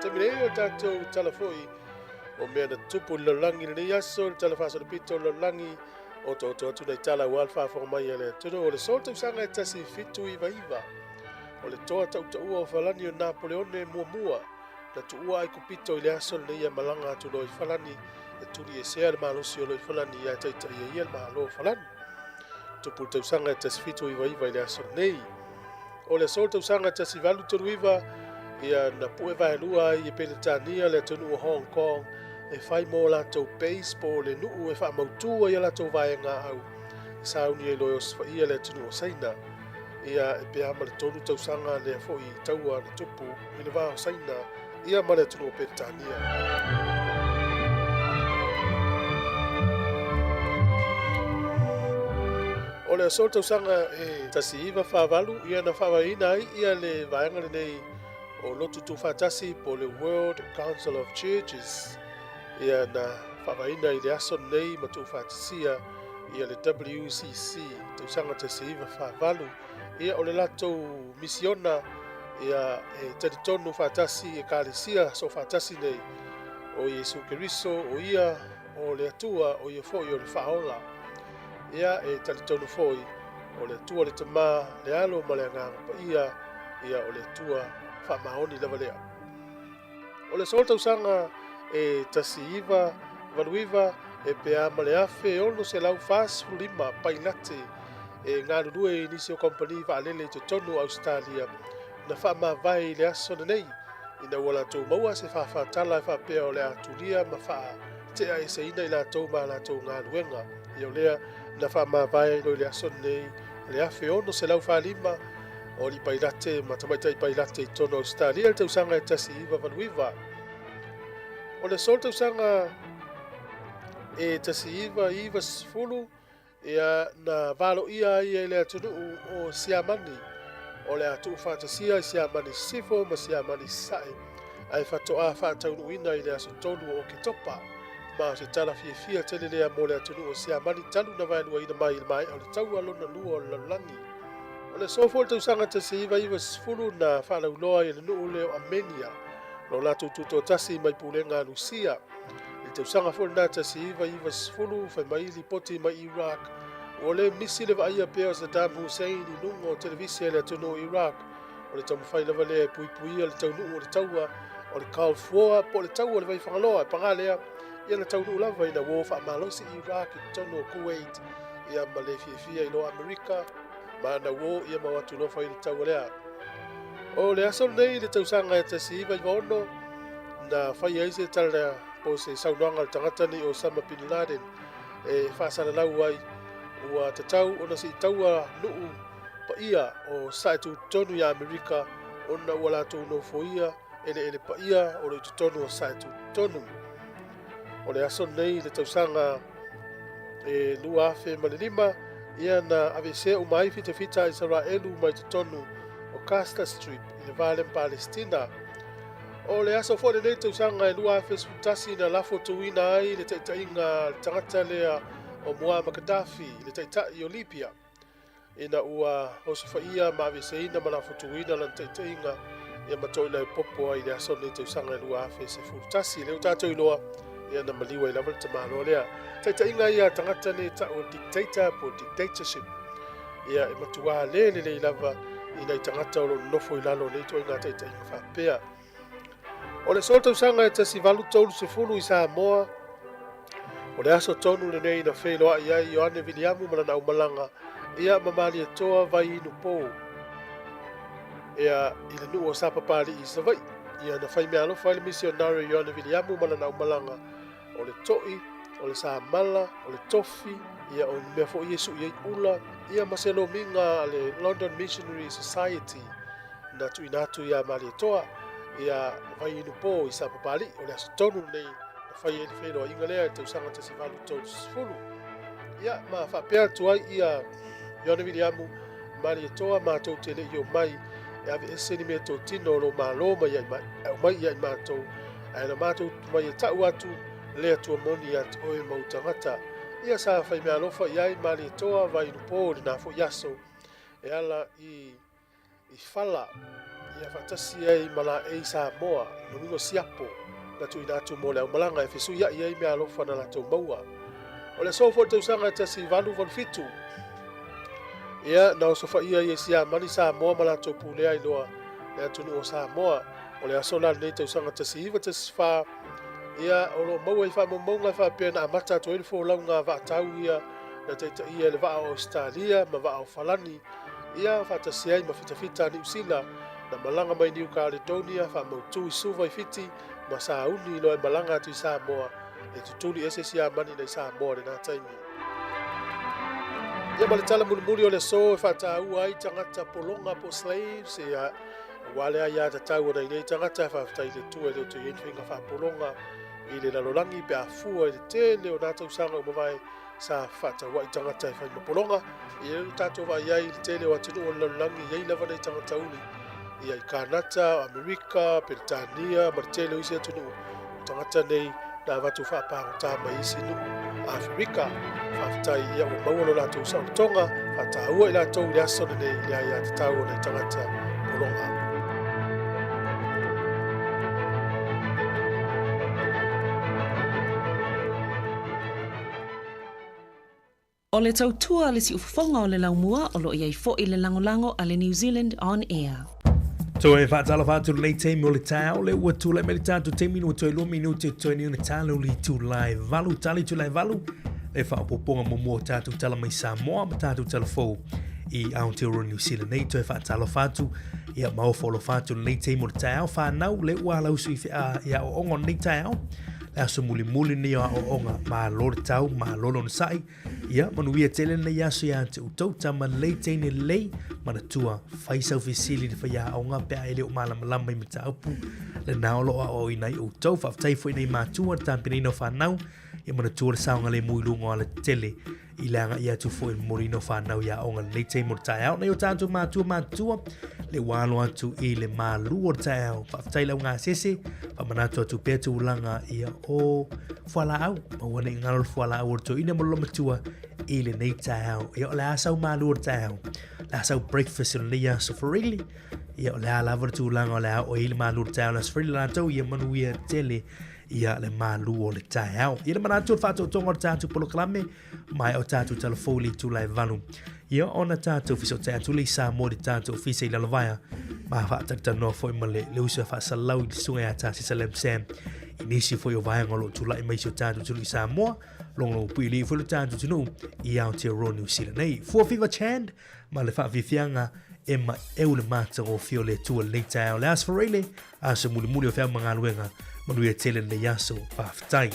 taimi nei o tatou tala foi o mea na tupu i le lalolagi i lenei aso, le tala faasolopito o le lalolagi, otooto atu nai tala aua le faafofoga mai a le atunuu. O le so tausaga e 1799, o le toa tautaua o Falani o Napoleone muamua na tuua Aikupito i le aso lenei e malaga atu loa i Falani e tuliesea le malosi o lo i Falani ae taitaia ia le Malo o Falani. Tupu le tausaga e 1799 i le aso lenei. O le aso le tausaga 1839, ia na pue vaelua ai e Peretania le atunuu o Hong Kong e fai mo latou base po o le nuu e faamautu ai a latou vaega au e sauni ai loa e osofaia le atunuu o Saina. Ia e pe a ma le 3 tausaga lea foi taua na tupu i le va o Saina ia ma le atunuu o Peretania. O le aso tausaga e 1948, ia na faavaeina ai ia le vaega lenei o Lotu Tuufaatasi po o le World Council of Churches. Ia na faavaeina i le aso lenei ma tuufaatasia ia le WCC tausaga 1948. Ia o le latou misiona ia e talitonu faatasi ekalesia soofaatasi nei o Iesu Keriso, o ia o le Atua, o ia foi o le Faaola. Ia e talitonu foi o le Atua le Tamā, le Alo ma le Agaga Paia, ia o le Atua faamaoni lava lea. O le aso tausaga e 1989, e pe a ma le 1645 pailate e galulue i nisi o kompani vaalele i totonu o Ausetalia na faamavae i le aso lenei ina ua latou maua se faafatala e faapea o le a tulia ma faatea eseina i latou ma latou galuega. Ia o lea na faamavae i le aso lenei le 1645 o li pailate ma tamaitai pailate i totonu o Ausetalia le tausaga e 1989. O le aso le tausaga e 1990, ia na valoia ai e le atunuu o Siamani o le a tuufaatasia i Siamani Sisifo ma Siamani Sasae ae faatoa faataunuuina i le aso 3 o Oketopa. Ma o se tala fiafia tele lea mo le atunuu o Siamani talu na vaeluaina mai i le maea o le taua lona lua o le lalolagi. O le aso foi le tausaga 1990 na faalauiloa ai e le nuu lea o Amenia lo latou tutoatasi mai pulega a Lusia. I le tausaga foi lena 1990, fai mai lipoti mai Iraq ua le misi le vaaia pea o Saddam Hussein i luga o televise i le atunuu o Iraq. O le taumafai lava lea e puipuia le taunuu o le taua o le Gulf War po o le taua o le Vaifagaloa. E paga lea, ia na taunuu lava ina ua faamalosi Iraq i totonu o Kuwait ia ma le fiafia i loa Amerika ma na uo ia ma o atu loa fai le taua lea. O le aso lenei i le tausaga e 1996 na fai ai se tala po o se saunoaga a le tagata nei o Osama Bin Laden e faasalalau ai ua tatau ona siitaua nuu paia o sae tutotonu ia Amerika ona ua latou nofoia eleele paia o lo o i totonu o sae tutotonu. O le aso lenei i le tausaga e 2005, ia na aveesea uma ai fitafita a Isaraelu mai totonu o Gaza Strip i le va lea ma Palestina. O le aso foi lenei tausaga e 2011 na lafo tuuina ai le taitaiga a le tagata lea o Muammar Gaddafi, le taitai o Libia, ina ua osofaia ma aveeseina ma lafo tuuina lana taitaiga ia ma toilai popo ai i le aso lenei tausaga e 2011. Lea ua tatou iloa ia na maliu ai lava le tamaloa lea. Taitaiga ia a tagata nei tau o dictator po o dictatorship, ia e matuā le lelei lava i nai tagata o lo o nonofo i lalo o nei ituaiga taitaiga faapea. O le aso tausaga e 1830 i Samoa, o le aso tonu lenei na feiloai ai Ioane Viliamu ma lana aumalaga ia ma Malietoa Vaiinupo ia i le nuu o Sapapalii i Savaii. Ia na fai meaalofa ai le misionare Ioane Viliamu ma lana aumalaga, o le to'i, o le samala, o le tofi, ia o ni mea foi e sui ai ula, ia ma se lomiga a le London Missionary Society na tuuina atu iā Malietoa, ia Vaiinupo i Sapapalii. O le aso tonu lenei na fai ai le feiloaiga lea i le tausaga 1830. Ia ma faapea atu ai ia Ioane Viliamu, Malietoa, matou te le i omai e aveese ni meatotino o lou Malo mai aumai ia i matou, ae na matou mai e ta'u atu le Atua moni ia te oe ma ou tagata. Ia sa faimeaalofa i ai Malietoa Vaiinupo i lenā foi aso e ala i fala. Ia faatasi ai ma laei Samoa i luga o siapo na tuuina atu mo le aumalaga e fesuia'i ai meaalofa na latou maua. O le aso foi i le tausaga e 1887, ia, na osofaia ai e Siamani Samoa ma latou pulea ai loa le atunuu o Samoa. O le aso la lenei tausaga 1914, ia, o lo o maua i faamaumauga e faapea na amata atu ai le folauga a vaatau ia na taitaia e le vaa o Ausetalia ma vaa o Falani, ia faatasi ai ma fitafita a Niu Sila na malaga mai Niu Kaledonia faamautu i Suva i Fiti ma sauni loa e malaga atu i Samoa e tutuli ese Siamani nai Samoa i lena taimi. Ia ma le tala mulimuli o le aso e faataua ai tagata pologa po o slaves, ia, aua le aiatatau a nai nei tagata, faafetai i le Atua e le o toe i ai ni faiga faapologa i le lalolagi pe a fua i le tele o na tausaga ua mavae sa fefaatauai tagata e fai ma pologa. Ia ua tatou vaai ai i le tele o atunuu o le lalolagi e i ai lava nai tagata uli, ia i Kanata, Amerika, Peretania ma le tele o isi atunuu. O tagata nei na avatu faapagota mai isi nuu Aferika. Faafetai ia ua maua lo latou saolotoga, faataua i latou i le aso lenei i le aiatatau o nai tagata pologa. O le tautua a le siufofoga o le laumua o lo o i ai foi le lagolago a le New Zealand On Air. Toe faatalofa atu lenei taimi o le taeao le ua tulai mai le tatou taimi ua toe 2 minute toe ni ona talo le itula e 8 tali itula e 8 le faaopoopoga muamua o tatou tala mai Samoa ma tatou tala fou i Aotearoa New Zealand nei. Toe faatalofa atu ia ma ofo alofa atu lenei taimi o le taeao whanau le ua alausu i whea ia o ongo lenei taeao le aso mulimuli lenei o aoaoga, malo le tau, malo le onosai, ia manuia tele lenei aso ia te outou, tama lelei, teine lelei, manatua, fai sau fesili i le faiaoga pe a e le o malamalama i mataupu lena o lo o aoaoina ai outou. Faafetai foi nei matua le tapenaina o fanau, ia manatua le saogalemu i luga o alatetele i le agai atu foi i le momoliina o fanau i aoga lenei taimi o le taeao. Nei o tatou matua matua, le ua alo atu i le malu o le taeao. Faafetai lau gasese, faamanatu atu pea tulaga ia o fualaau. Maua nei ngalo le fualaau o le toeaina ma le matua i lenei taeao. Ia o le a sau malu o le taeao. Le a sau breakfast o lenei aso Farili. Ia o le a lava le tulaga o le a o i le malu o le taeao le aso Farili latou ia manuia tele ia le malu o le taeao. Ia le manatu o le faatoatoga o le tatou polokalame, mai o tatou talafou le itula e 8. Ia ona tatou fesootai atu le i Samoa i le tatou ofisa i Lalovaea, ma faatalitanoa foi ma le, le uso e faasalau i le susuga ia Tasisa Lam Sam i nisi foi o vaega o lo o tulai mai si o tatou atunuu i Samoa, logologo puilii foi lo tatou atunuu i Aotearoa New Zealand nei. Fua Fiva Chand, ma le faafiafiaga e maeu le matagofie o le Atua lenei taeao. Le Aso Faraile, aso mulimuli o feau ma galuega, manuia tele lenei aso, faafetai.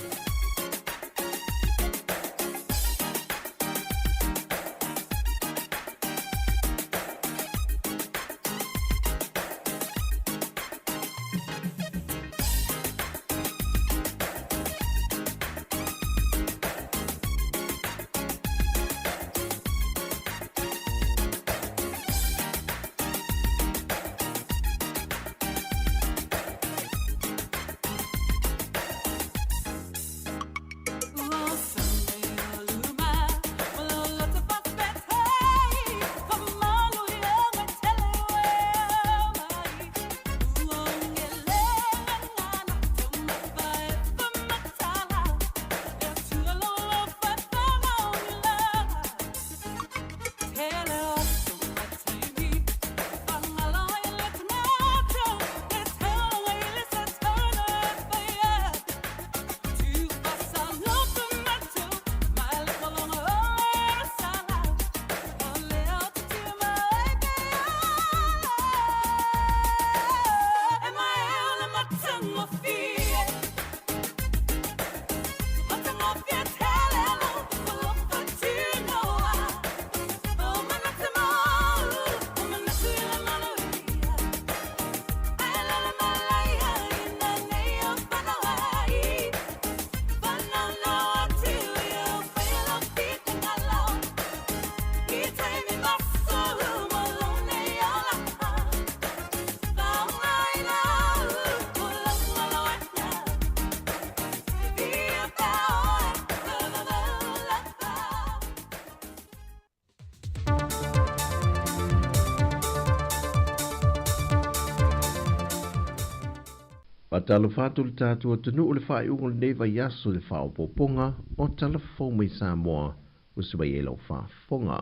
Faatalofa atu i le tatou atunuu i le faaiuga o lenei vaiaso i le faaopoopoga o Tala Fou mai Samoa ua se mai ai lau faafofoga.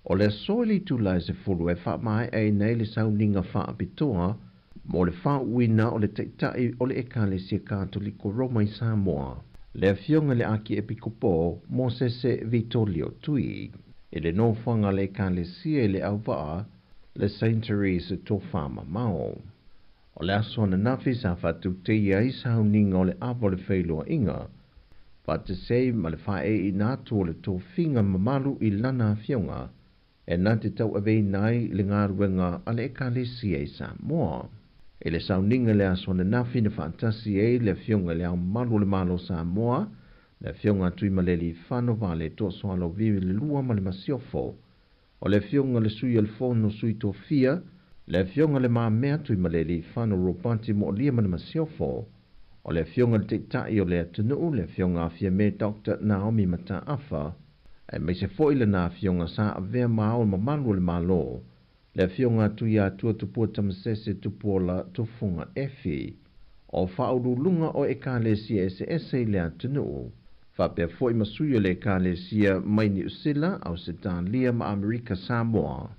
O le aso i le itula e 10 e faamaeaina ai le sauniga faapitoa mo le faauuina o le Taitai o le Ekalesia Katoliko Roma i Samoa, le Afioga i le Akiepikopo Mosese Vitolio Tui, i le nofoaga a le Ekalesia i le auvaa le Saint Therese Tofamamao. O le aso ananafi sa faatauteia ai sauniga o le ava o le feiloaiga, faatasi ai ma le faaeeina atu o le tofiga mamalu i lana afioga e na te tauaveina ai le galuega a le Ekalesia i Samoa. I le sauniga le aso ananafi na faatasi ai le Afioga i Le Ao Mamalu o le Malo o Samoa, le Afioga a Tuimalealiifano Vaaletoa Sualauvi le Lua ma le Masiofo, o le Afioga i le Sui o le Fono Sui Tofia, le Afioga i Le Mamea Tuimalealiifano Ropati Mo'olia ma le Masiofo, o le Afioga i le Taitai o le atunuu, le Afioga a Fiame Dr. Naomi Mataafa, aemaise foi lana Afioga sa avea ma Ao Mamalu o le Malo, le Afioga a Tuiatua Tupua Tamasese Tupuola Tufuga Efi, o faauluuluga o Ekalesia eseese i le atunuu, faapea foi ma sui o le Ekalesia mai Niu Sila, Ausetalia ma Amerika Samoa,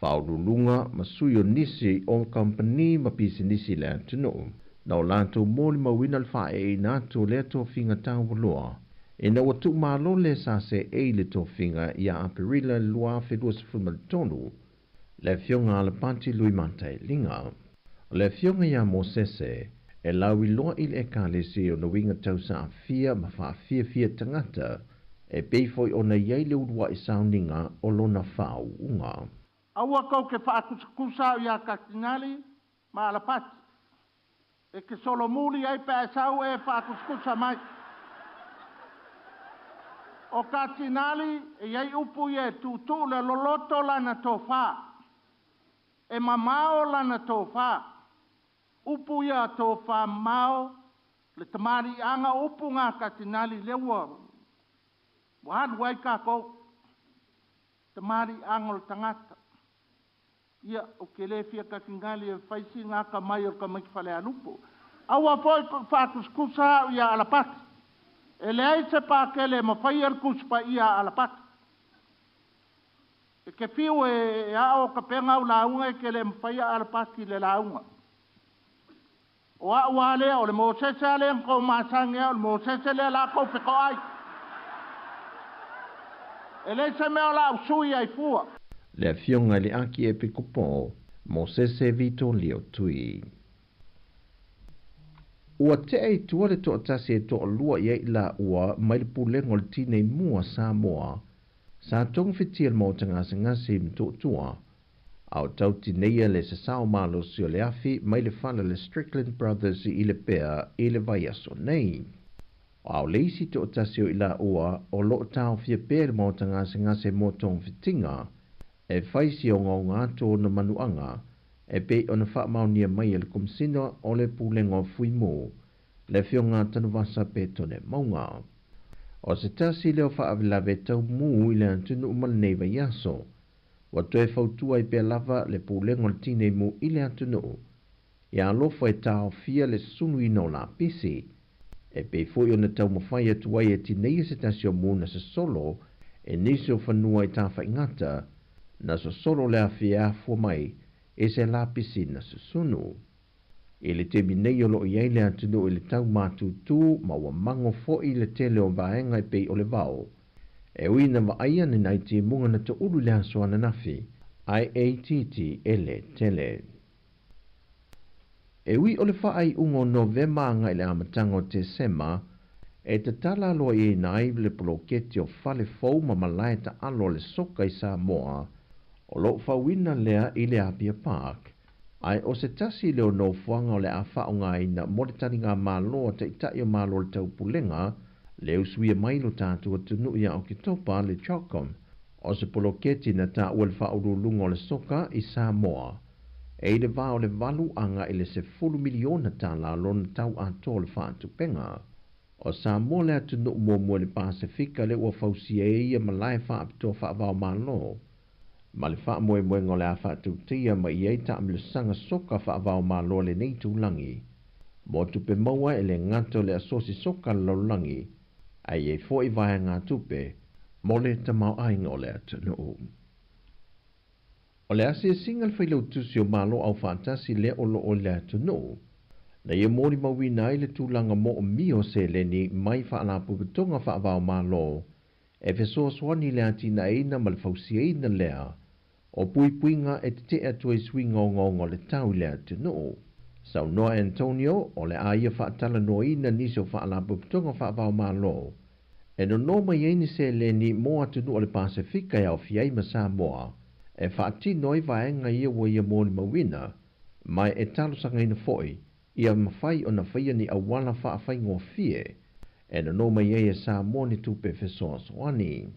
faauluuluga ma sui o nisi o kamupani ma pisinisi i le atunuu, na o latou molimauina le faaeeina atu o lea tofiga taualoa, ina ua tuumalo le seei le tofiga ia Aperila 2023, le Afioga a Alapati Lui Matailiga. O le Afioga ia Mosese, e lauiloa i le Ekalesia i ona uiga tau saafia ma faafiafia tagata, e pei foi ona i ai le uluai sauniga o lona faauuga. Aua kou ke faakusakusa au iā Katinali ma Alapati. E ke solomuli ai pe a e sau e faakusakusa mai. O Katinali e i ai upu ia e tuutuu le loloto lana tofa. E mamao lana tofa. Upu ia tofa mamao le tamaliiaga o upu ga Katinali lea ua ua alu ai kakou. Tamaliiaga o le tagata. Ia, ou te le fia katinali e fai sina atamai o le tamaiti Falealupo. Aua foi faakusakusa au ia Alapati. E leai se pakele e mafaia le Tusi Paia a Alapati. E te fiu e ao tapena au lauga e te le mafaia Alapati i le lauga. O au lava lea, o le Mosese lava lea na tou masani ai, o le Mosese lea o le a tou fetoai. E leai se mea o le a ou sui ai fua. Le Afioga i le Akiepikopo Mosese Vitolio Tui. Ua tea i tua le toatasi e toalua i ai i laua mai le Pulega o le Tinei Mu a Samoa sa togafitia le maota gasegase i Motootua, a o tau tineia le sasao malosi o le afi mai le fale o le Strickland Brothers i Lepea i le vaiaso nei. A o le isi toatasi o i laua o lo o taofia pea le maota gasegase mo togafitiga e fai si ogaoga atu ona manuaga e pei ona faamaonia mai e le Komesina o le Pulega o Fui Mu, le Afioga a Tanuvasa Petone Mauga. O se tasi lea o faalavelave tau mu i le atunuu ma lenei vaiaso, ua toe fautua ai pea lava le Pulega o le Tinei Mu i le atunuu, ia alofa e taofia le sunuina o lapisi, e pei foi ona taumafai atu ai e tineia se tasi o mu na sosolo e nisi o fanua i Tafaigata, na sosolo le afi e afua mai e se lapisi na susunu. I le taimi nei o lo o i ai le atunuu i le tau matutu ma ua mago foi le tele o vaega e pei o le vao. E ui ina vaaia ni nai timuga na toulu i le aso ananafi, ae e itiiti e le tele. E ui o le faaiuga o Novema agai i le amataga o Tesema, e tatala aloaiaina ai le poloketi o fale fou ma malae taalo a le soka i Samoa, o lo o fauina lea i le Apia Park, ae o se tasi lea o nofoaga o le a faaaogaina mo le taligamalo a Taitai o Malo o le Taupulega, le usuia mai lo tatou atunuu ia Oketopa le CHOGM, o se poloketi na taua le faauluuluga o le soka i Samoa. E i le va o le 8 agai i le 10 miliona tala lona tau atoa o le faatupega. O Samoa le atunuu muamua i le Pasefika lea ua fausia ai ia malae faapitoa faava-o-Malo. Ma le faamoemoega o le a faatautaia ma i ai taamilosaga soka faava-o-Malo a lenei itulagi mo tupe maua e le gata o le Asosi Soka a le Lalolagi ae i ai foi vaegatupe mo le tamaoaiga o le atunuu. O le asiasiga a le Failautusi o Malo Aufaatasi lea o lo o i le atunuu, na ia molimauina ai le tulaga moomia o seleni mai Faalapotopotoga Faava-o-Malo e fesoasoani i le atinaeina ma le fausiaina lea o puipuiga e tetee atu ai suiga ogaoga o le tau i le atunuu. Saunoa Antonio, o le a ia faatalanoaina nisi o Faalapotopotoga Faava-o-Malo e nono mai ai ni seleni mo atunuu o le Pasefika e aofia ai ma Samoa e faatino ai vaega ia ua ia molimauina, ma e talosagaina foi ia mafai ona faia ni auala faafaigofie e nono mai ai e Samoa ni tupe fesoasoani.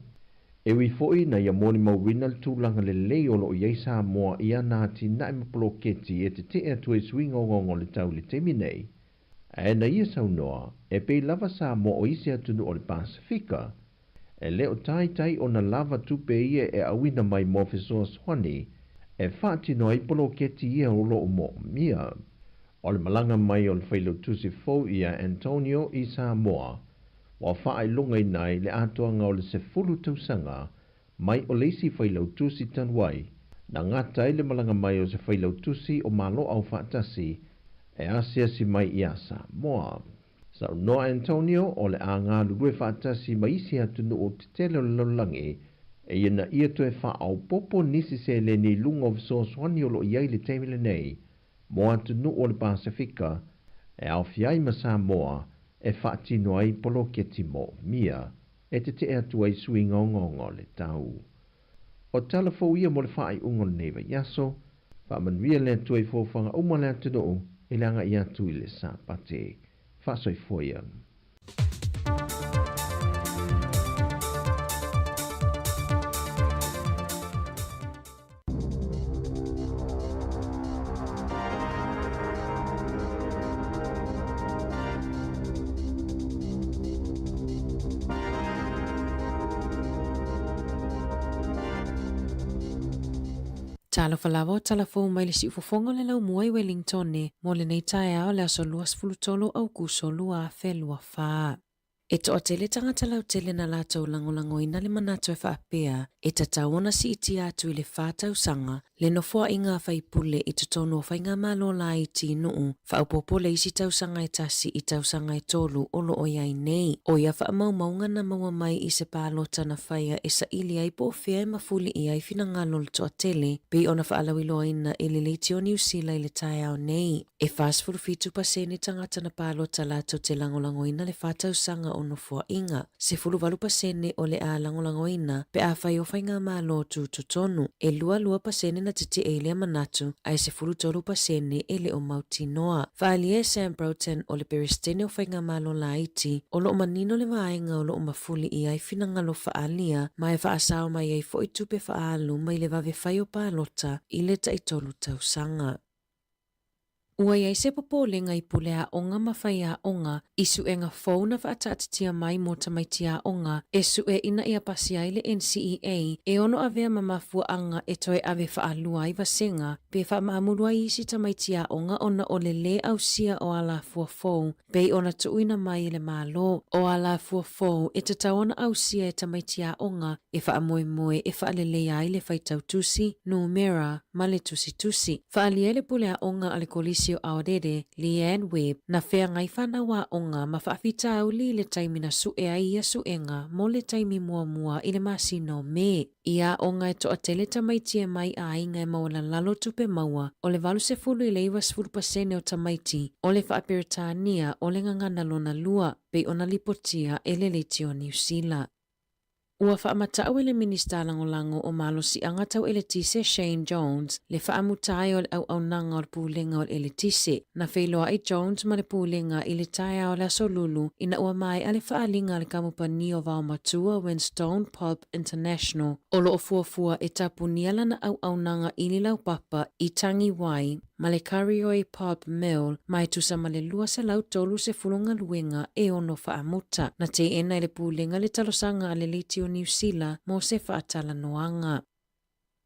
E ui foi na ia molimauina le tulaga lelei o lo o i ai Samoa i ana atinae ma poloketi e tetee atu ai suiga ogaoga o le tau i le taimi nei, ae na ia saunoa e pei lava Samoa o isi atunuu o le Pasefika e le o taitai ona lava tupe ia e auina mai mo fesoasoani e faatino ai poloketi ia o lo o moomia. O le malaga mai o le Failautusi fou ia Antonio i Samoa ua faailogaina ai le atoaga o le 10 tausaga mai o le isi Failautusi talu ai na gata ai le malaga mai o se Failautusi o Malo Aufaatasi e asiasi mai ia Samoa. Saunoa Antonio o le a galulue faatasi ma isi atunuu tetele o le lalolagi e ina ia toe faaopoopo nisi seleni i luga o fesoasoani o lo o i ai i le taimi lenei mo atunuu o le Pasefika e aofia ai ma Samoa e faatino ai poloketi moomia e tetee atu ai suiga ogaoga o le tau. O tala fou ia mo le faaiuga o lenei vaiaso, faamanuia le Atua i foafoaga uma o le atunuu i le agai atu i le Sapati. Faasoifua ia. Talofa lava o tala fou mai le siufofoga o le laumua i Wellingtone mo lenei taeao le aso 23 Aukuso 2024. E toatele tagata lautele na latou lagolagoina le manatu e faapea e tatau ona siitia atu i le fa tausaga le nofoaiga a faipule i totonu o faigamalo laiti i Nuu, faaopoopo le isi tausaga e tasi i tausaga e tolu o lo o i ai nei. ʻO ia faamaumauga na maua mai i se palota na faia e saili ai po o fea e mafuli i ai finagalo o le toatele, pei ona faalauiloaina e le Leitio Niu Sila i le taeao nei. E 47% tagata na palota latou te lagolagoina le fa tausaga o nofoaiga. 18% o le a lagolagoina pe afai o faigamalo tutotonu. E 22% na tetee i lea manatu, ae 13% e le o mautinoa. Faaalia e Sam Broughton o le Peresetene o Faigamalo Laiti, o lo o manino le vaega o lo o mafuli i ai finagalo faaalia ma e faasao mai ai foi tupe faaalu mai le vave fai o palota i le taitolu tausaga. Ua i ai se popolega i pule aoga ma faiaoga i suega fou na faataatitia mai mo tamaiti aoga e sue ina ia pasi ai le NCEA e ono avea ma mafuaaga e toe ave faalua ai vasega pe faamaamulu ai isi tamaiti aoga ona o le lē ausia o alafua fou pei ona tuuina mai e le Malo. O alafua fou e tatau ona ausia e tamaiti aoga e faamoemoe e faaleleia ai le faitau tusi, numera, ma le tusitusi. Faaalia ai le pule aoga a le Kolisi o Aorere, Leanne Webb, na feagai fanau aoga ma faafitauli i le taimi na sue ai ia suega mo le taimi muamua i le masina o Me. I aoga e toatele tamaiti e mai aiga e maualalalo tupe maua, o le 80 i le 90% o tamaiti o le Faa-Peretania o le gagana lona lua, pei ona lipotia e le Leitio Niu Sila. Ua faamatau e le Minista Lagolago o Malosiaga Tau Eletise Shane Jones le faamuta ai o le auaunaga o le Pulega o le Eletise. Na feiloai Jones ma le Pulega i le taeao o le Aso Lulu ina ua maea le faaaliga a le kamupani o vaomatua Winstone Pulp International o lo o fuafua e tapunia lana auaunaga ʻili laupapa i Tangiwai ma le Karioi Pulp Mill ma e tusa ma le 230 galuega e ono faamuta. Na teena e le Pulega le talosaga a le Leitio Niu Sila mo se faatalanoaga.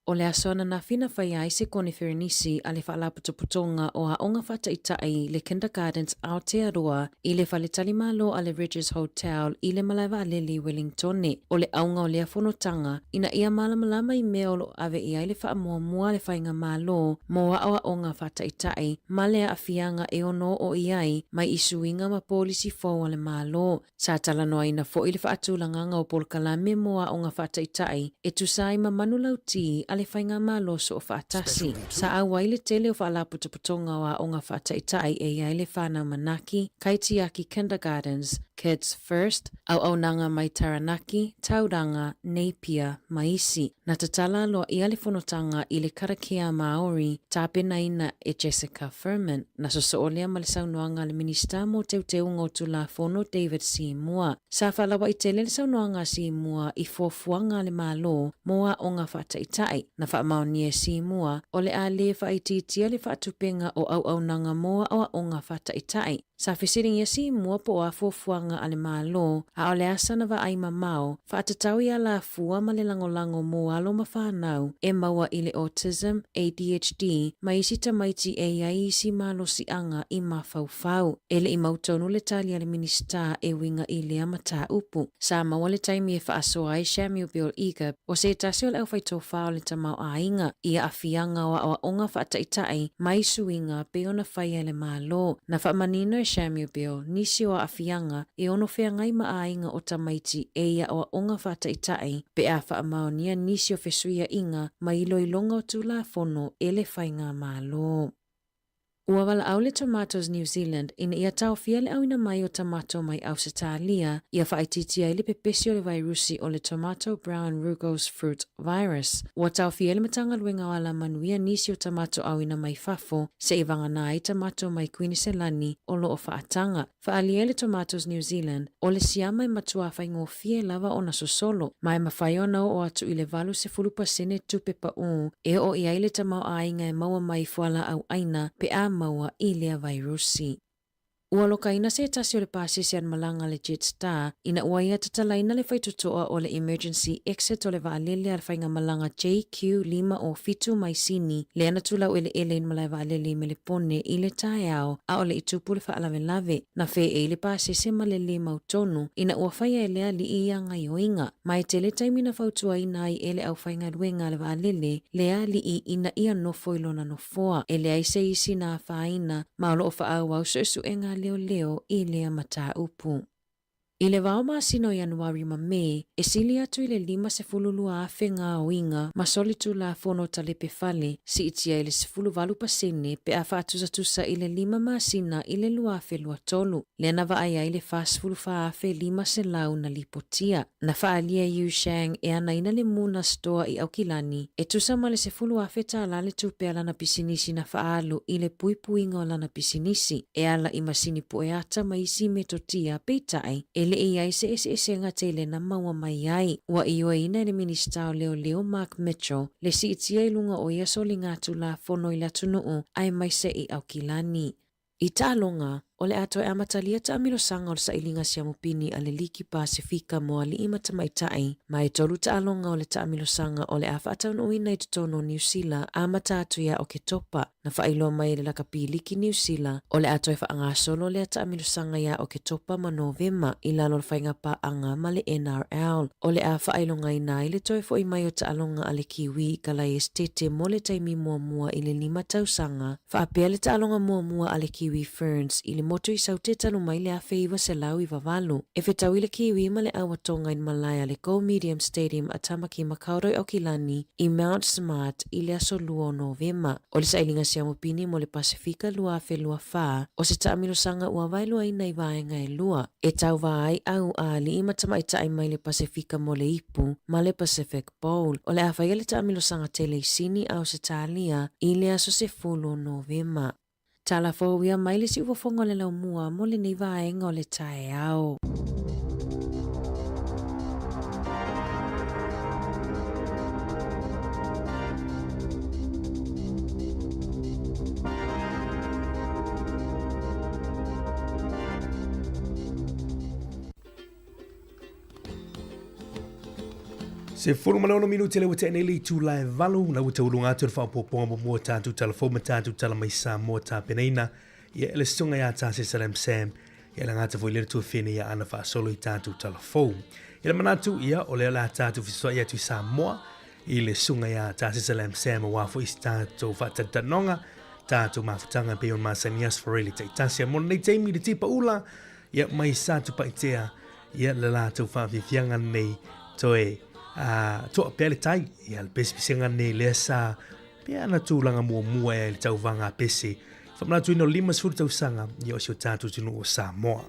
O le aso ananafi na faia ai se koneferenisi a le Faalapotopotoga o Aoga Faataitai le Kindergartens Aotearoa i le faletalimalo a le Rydges Hotel i le malae vaalele i Wellingtone. O le auga o lea fonotaga, ina ia malamalama i mea o lo o ave i ai le faamuamua a le Faigamalo mo aoaoga faataitai ma le aafiaga e ono oo i ai mai i suiga ma polisi fou a le Malo. Sa talanoaina foi le faatulagaga o polokalame mo aoga faataitai e tusa ai ma manulauti a le Faigamalo Soofaatasi. Sa auai le tele o faalapotopotoga o aoga faataitai e i ai le Whānau Manaaki, Kaitiaki Kindergartens, Kids First, Auaunaga mai Taranaki, Tauranga, Napier, ma isi. Na tatala aloaia le fonotaga i le karakia Māori tapenaina e Jessica Furman. Na sosoo lea ma le saunoaga a le Minisita mo Teuteuga o Tulafono David Seymour. Sa faalaua'i tele le saunoaga a Seymour i fuafuaga a le Malo mo aoga faataitai. Na faamaonia e Seymour o le a lē faaitiitia le faatupenga o auaunaga mo aoaoga faataitai. Sa fesiligia Seymour po o a fuafuaga a le Malo, a o le asa na vaai mamao, faatatau i alafua ma le lagolago mo alo ma fanau e maua i le autism, ADHD, ma isi tamaiti e i ai isi malosiaga i mafaufau. E le i mautonu le tali a le Minisita e uiga i lea mataupu. Sa maua le taimi e faasoa ai Samuel Bill Eager, o se tasi o le aufaitofa o le tamaoaiga, i aafiaga o aoaoga faataitai mai suiga pei ona faia e le Malo. Na faamanino e Samuel Bill nisi o aafiaga e ono feagai ma aiga o tamaiti e i aoaoga faataitai pe a faamaonia nisi o fesuiaiga ma iloiloga o Tulafono e le Faigamalo. Ua valaau le Tomatoes New Zealand ina ia taofia le auina mai o tamato mai Ausetalia ia faaitiitia ai le pepesi o le vairusi o le Tomato Brown Rugose Fruit Virus. Ua taofia e le Matagaluega o Alamanuia nisi o tamato auina mai fafo seia vagana ai tamato mai Kuiniselani o lo o faataga. Faaalia e le Tomatoes New Zealand, o le siama e matuā faigofie lava ona sosolo, ma e mafai ona oo atu i le 80% tupe paʻū e oo i ai le tamaoaiga e maua mai i fualaau ʻaina pe a maua i lea vairusi. Ua lokaina se tasi o le pasese a le malaga a le Jetstar ina ua ia tatalaina le faitotoa o le emergency exit o le vaalele a le faigamalaga JQ507 mai Sini, lea na tulaueleele i le malae vaalele i Melepone i le taeao a o le i tupu le faalavelave. Na feei le pasese ma le lē mautonu ina ua faia e le alii ia gaioiga. Ma e tele taimi na fautuaina ai e le aufaigaluega a le vaalele le alii ina ia nofo i lona nofoa. E leai se isi na afaina ma o lo o faaauau suesuega a leoleo i lea mataupu. I le vao masina o Ianuari ma Me, e sili atu i le 52,000 gaoiga ma solitulafono talepe fale, siitia i le 18% pe a faatusatusa i le lima masina i le 2023, lea na vaai ai le 44,500 na lipotia. Na faaalia e Yu Shang e anaina le Muna Store i Aukilani, e tusa ma le $10,000 tālā le tupe a lana pisinisi na faaalu i le puipuiga o lana pisinisi. E ala i masini pueata ma isi metotia, peitai, e le i ai se eseesega tele na maua mai ai. Ua ioeina e le Minisita o Leoleo Mark Mitchell le siitia i luga o ia soligatulafono i le atunuu aemaise i Aukilani. I taaloga, o le a toe amatalia taamilosaga o le sailiga siamupini a le Liki Pasefika mo alii ma tamaitai, ma e tolu taaloga o le taamilosaga o le a faataunuuina i totonu o Niu Sila amata atu ia Oketopa. Na faailoa mai e le lakapi liki Niu Sila, o le a toe faagasolo lea taamilosaga iā Oketopa ma Novema i lalo o le faigapaaga ma le NRL. O le a faailogaina ai le toe fo'i mai o taaloga a le Kiwi i Kalaesetete mo le taimi muamua i le lima tausaga, faapea le taaloga muamua a le Kiwi Ferns i le motu i Saute talu mai le 1998. E fetaui le Kiwi ma le Auatonga i le malae a le Go Medium Stadium a Tamaki Makaurau Aukilani i Mount Smart i le aso 2 o Novema. O le sailiga siamupini mo le Pasefika 2024, o se taamilosaga ua vaeluaina i vaega e lua, e tauva ai au a alii ma tamaitai mai le Pasefika mo le ipu ma le Pacific Bowl. O le a faia le taamilosaga tele i Sini, Ausetalia i le aso 10 o Novema. Tala fou ia mai le siufofoga o le laumua mo lenei vaega o le taeao. 16 minute le ua tea nei le itula e 8, la ua tauluga atu le faaopoopoga muamua o tatou tala fou ma tatou tala mai Samoa tapenaina ia e le susuga ia Tase Salam Sam ia le gata foi lea le tuafene ia ana faasolo i tatou tala fou. Ia le manatu ia o lea o le a tatou fesoasoai atu i Samoa i le susuga ia Tase Salam Sam aua foi si tatou faatalitanoga tatou mafutaga e pei ona masani aso Faraile taitasi. A mo lenei taimi le tipa ula ia mai Satupaitea ia le latou faafiafiaga lenei toe a toa pea le tai ia le pesepesega lenei lea sa pea ana tulaga muamua ea i le tauvaga a pese faamanatuina o le 50 tausaga ia o si o tatou atunuu o Samoa.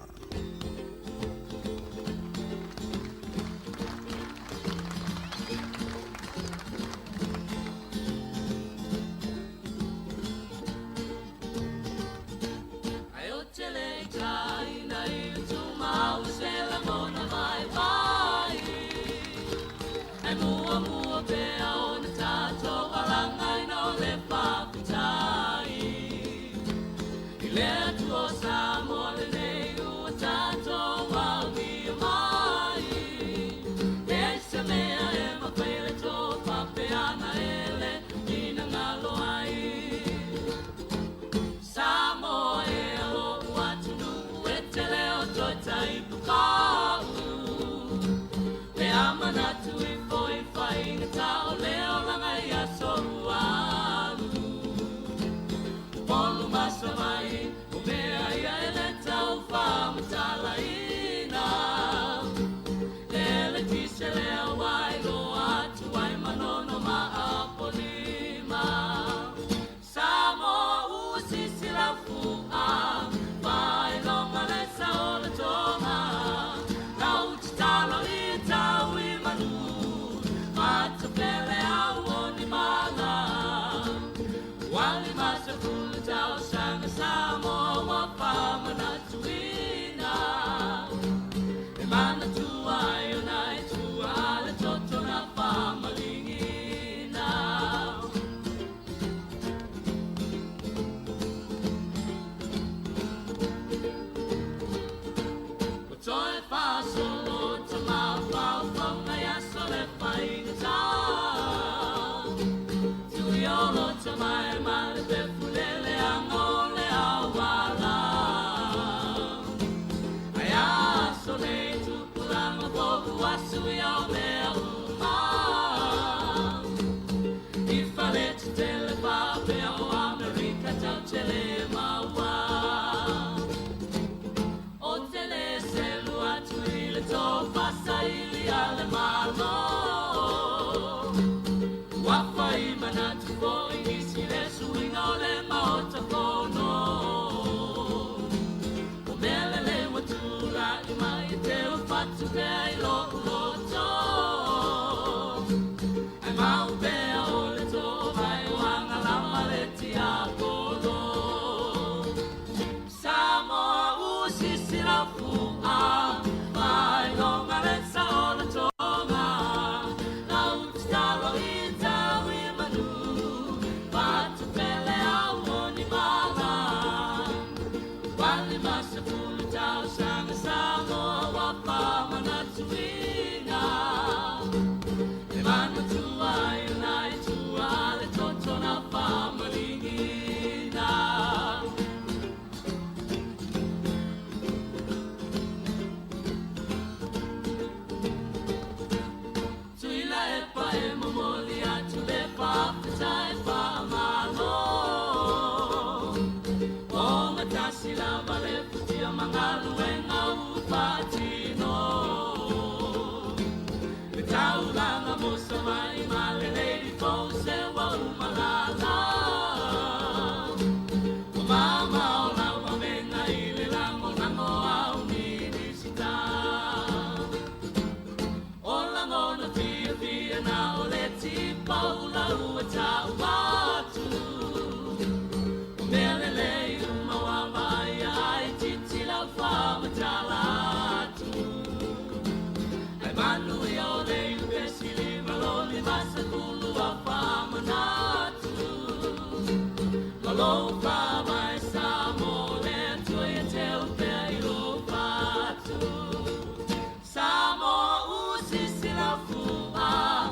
Samoa usisi la fua.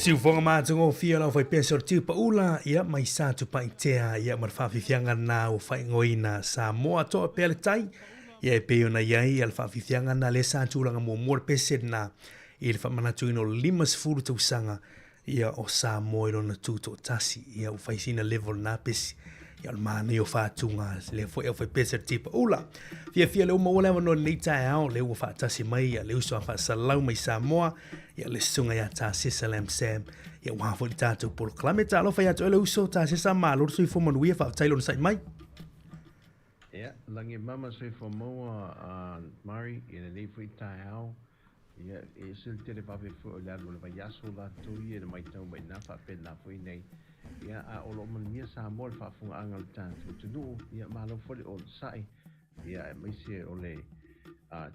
Siufoga matagofie o le aufaipeso o le Tiupaula, ia mai Satupaitea, ia ma le faafiafiaga lena ua faaigoaina Samoa toa pea le tai, ia e pei ona i ai le faafiafiaga lena lea sa tulaga muamua le pese lena i le faamanatuina o le 50 tausaga ia o Samoa i lona tutoatasi, ia ua fai sina level lena pesi. Ia o le manaia o faatuga lea foi aufaipeso o le Tiupaula. Fiafia lea ua maua le avanoa i lenei taeao, lea ua faatasi mai ia le uso a faasalau mai Samoa, ia le susuga ia Tasesa Lam Sam, ia aua foi le tatou polokalame. Talofa ia te oe le uso, Tasesa, malo le soifua manuia, faafetai le onosai mai. Ia, lagi e mama soifua maua a Murray i lenei foi taeao. Ia, e ese le televave foi o le alu o le vaiaso latou ia i le matau mai i ina faapena foi nei. Ia, a o lo o manuia Samoa i le faafofogaaga a le tatou atunuu, ia malo foi le onosai. Ia, aemaise o le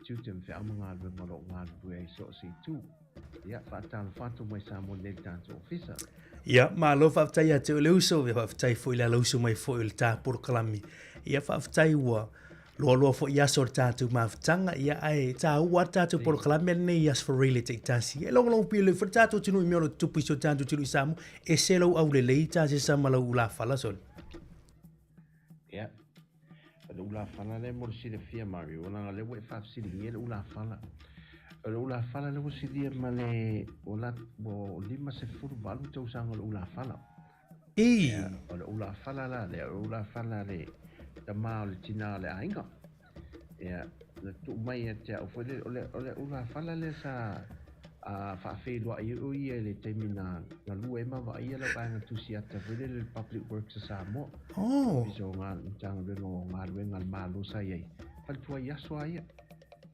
tiute ma feau ma galuega o lo o galulue ai so o se itu. Ia, faatalofa atu mai Samoa nei i le tatou ofisa. Ia, malo faafetai ia te oe le uso, ia faafetai foi i le alausu mai foi o le ta polokalame. Ia faafetai ua loaloa foi i aso o le tatou mafutaga, ia ae taua lava le tatou polokalame lenei i Aso Faraile taitasi. E logologo pio lelei foi le tatou atunuu i mea o lo o tutupu i si o tatou atunuu i Samoa. Ese lou aulelei, Tasesa ma lau ulafala sole. Ia, O le ulafala lea mo le silafia Mario, leaga o lea ua e faafesiligia le ulafala. O le ulafala lea ua silia ma le ua 58 tausaga o le ulafala. I. Ia, o le ulafala la lea, o le ulafala a le tama o le tina o le aiga. Ia, na tuu mai ia te au foi lele, o le ulafala lea sa faafeiloai ai o ia i le taimi na galue ai ma vaaia lau vaega tusiata foi lele i le Public Works a Samoa. Oh. Ofisa o Matagaluega o Galuega a le Malo sa i ai. Faletua i aso a ia.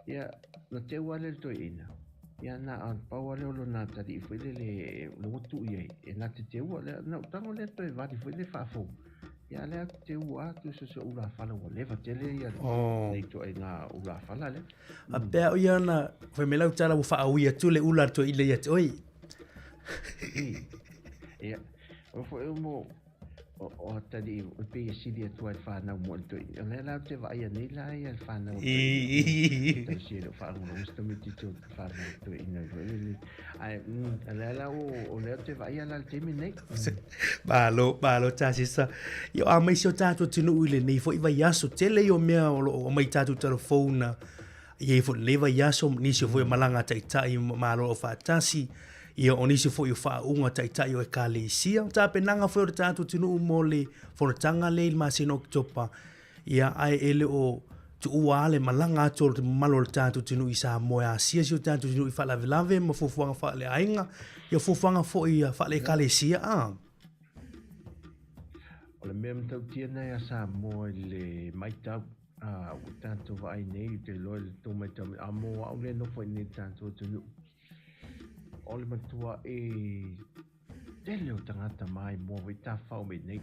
Ia, na teu lava lea i le toeaina. Ia, na o le pau lava lea o lona atalii foi lele o lea ua tuu i ai, e na te teua. Na ou tago lea toe vali foi lele faafou. Ia, lea ou te teua atu so se ulafala ua leva tele ia oh. Lenei ituaiga ulafala lea. A pea o ia na, fai mai lau tala ua faaui atu le ula a le toeaina ia te oe. Ia, o foi o mo, o atalii e pei e sili atu ai le whanau mo le toi. O lea la ou te vaaia nei la ia le whanau o toi. Tausi e le o faalogologo se tamaitiiti o le whanau o toeaina foi lele. Ae, o lea la o lea ou te vaaia la le taimi nei. Malo, malo Tasesa. Ia, a mai si o tatou atunuu i lenei foi vaiaso, tele ia o mea o lo o aumai i tatou telefona, i ai foi i lenei vaiaso, nisi foi o malaga a taitai o Malo Aufaatasi, ia o nisi foi o faauuga a taitai o Ekalesia, o tapenaga foi o le tatou atunuu mo le fonotaga lea i le masina o Oketopa, ia ae e le o tuua lava le malaga atu o le mamalu o le tatou atunuu i Samoa e asia si o tatou atunuu i faalavelave ma fuafuaga faaleaiga, ia fuafuaga foi faale-Ekalesia a. O le mea matautia lena ia Samoa i le matau, a, ua tatou vaai nei, ou te iloa i le tou matau mai, a mo au lea e nofo i inei i le tatou atunuu, o le matuaʻi tele o tagata maimoa foi tafafao mai nei.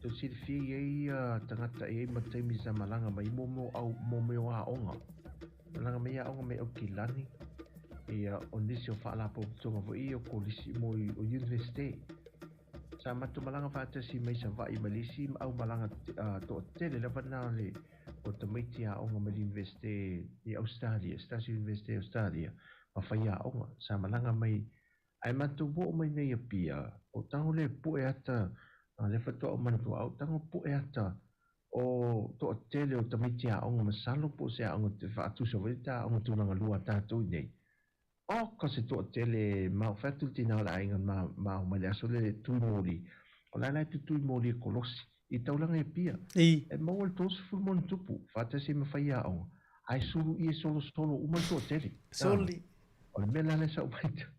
Tou silafia e i ai ia tagata e i ai ma taimi sa malaga mai mo mea au mo mea o aoga. Malaga mai aoga mai Aukilani, ia o nisi o faalapotopotoga foi ia o kolisi mo o Universite. Sa matou malaga faatasi mai Savaii ma le isi au malaga toatele lava na o le o tamaiti aoga mai le Universite i Australia, se tasi o Universite i Australia ma faiaoga. Sa malaga mai ae matou oo mai nei Apia, o tago le pue ata, lea faatoa ou manatua au, tago pue ata o toatele o tamaiti aoga masalo po o se aoga faatusa foi le ta aoga tulaga lua a tatou i nei. Oka se toatele ma o fai atu le tina o le aiga ma ma o mai le aso lea e tui moli. O la la e tutui moli e kolosi i taulaga e Apia. I. E maua le 30 ma ona tupu, faatasi ai ma faiaoga, ae sulu i e solosolo uma le toatele. Soli. O le mea la lea sa ou matau,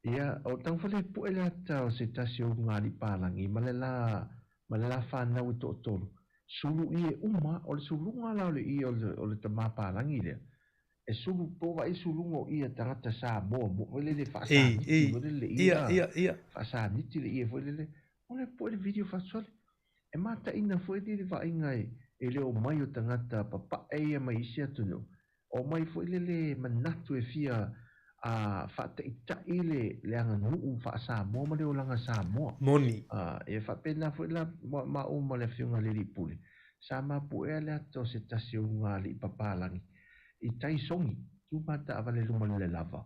ia, o taumafai le pue le ata o se tasi o ulugalii palagi ma le la, ma le la fanau e toatolu, sulu i e uma, o le suluga la o le ie o le tama palagi lea, e sulu po vaai suluga o ie tagata Samoa mo foi lele faasaniti foi lele le ie la, faasaniti le ie foi lele, o le pue le video faasoale. E mataina foi le vaaiga e le omai o tagata papae ia mai isi atunuu, Omai foi lele manatu e fia faataitai le aganuu faa-Samoa ma le olaga Samoa. Moni. E faapena foi la maua ma le Afioga i le Alii Pule, sa mapuea le ata o se tasi o ulugalii papalagi i tai sogi, tu ma taavale luma le lava.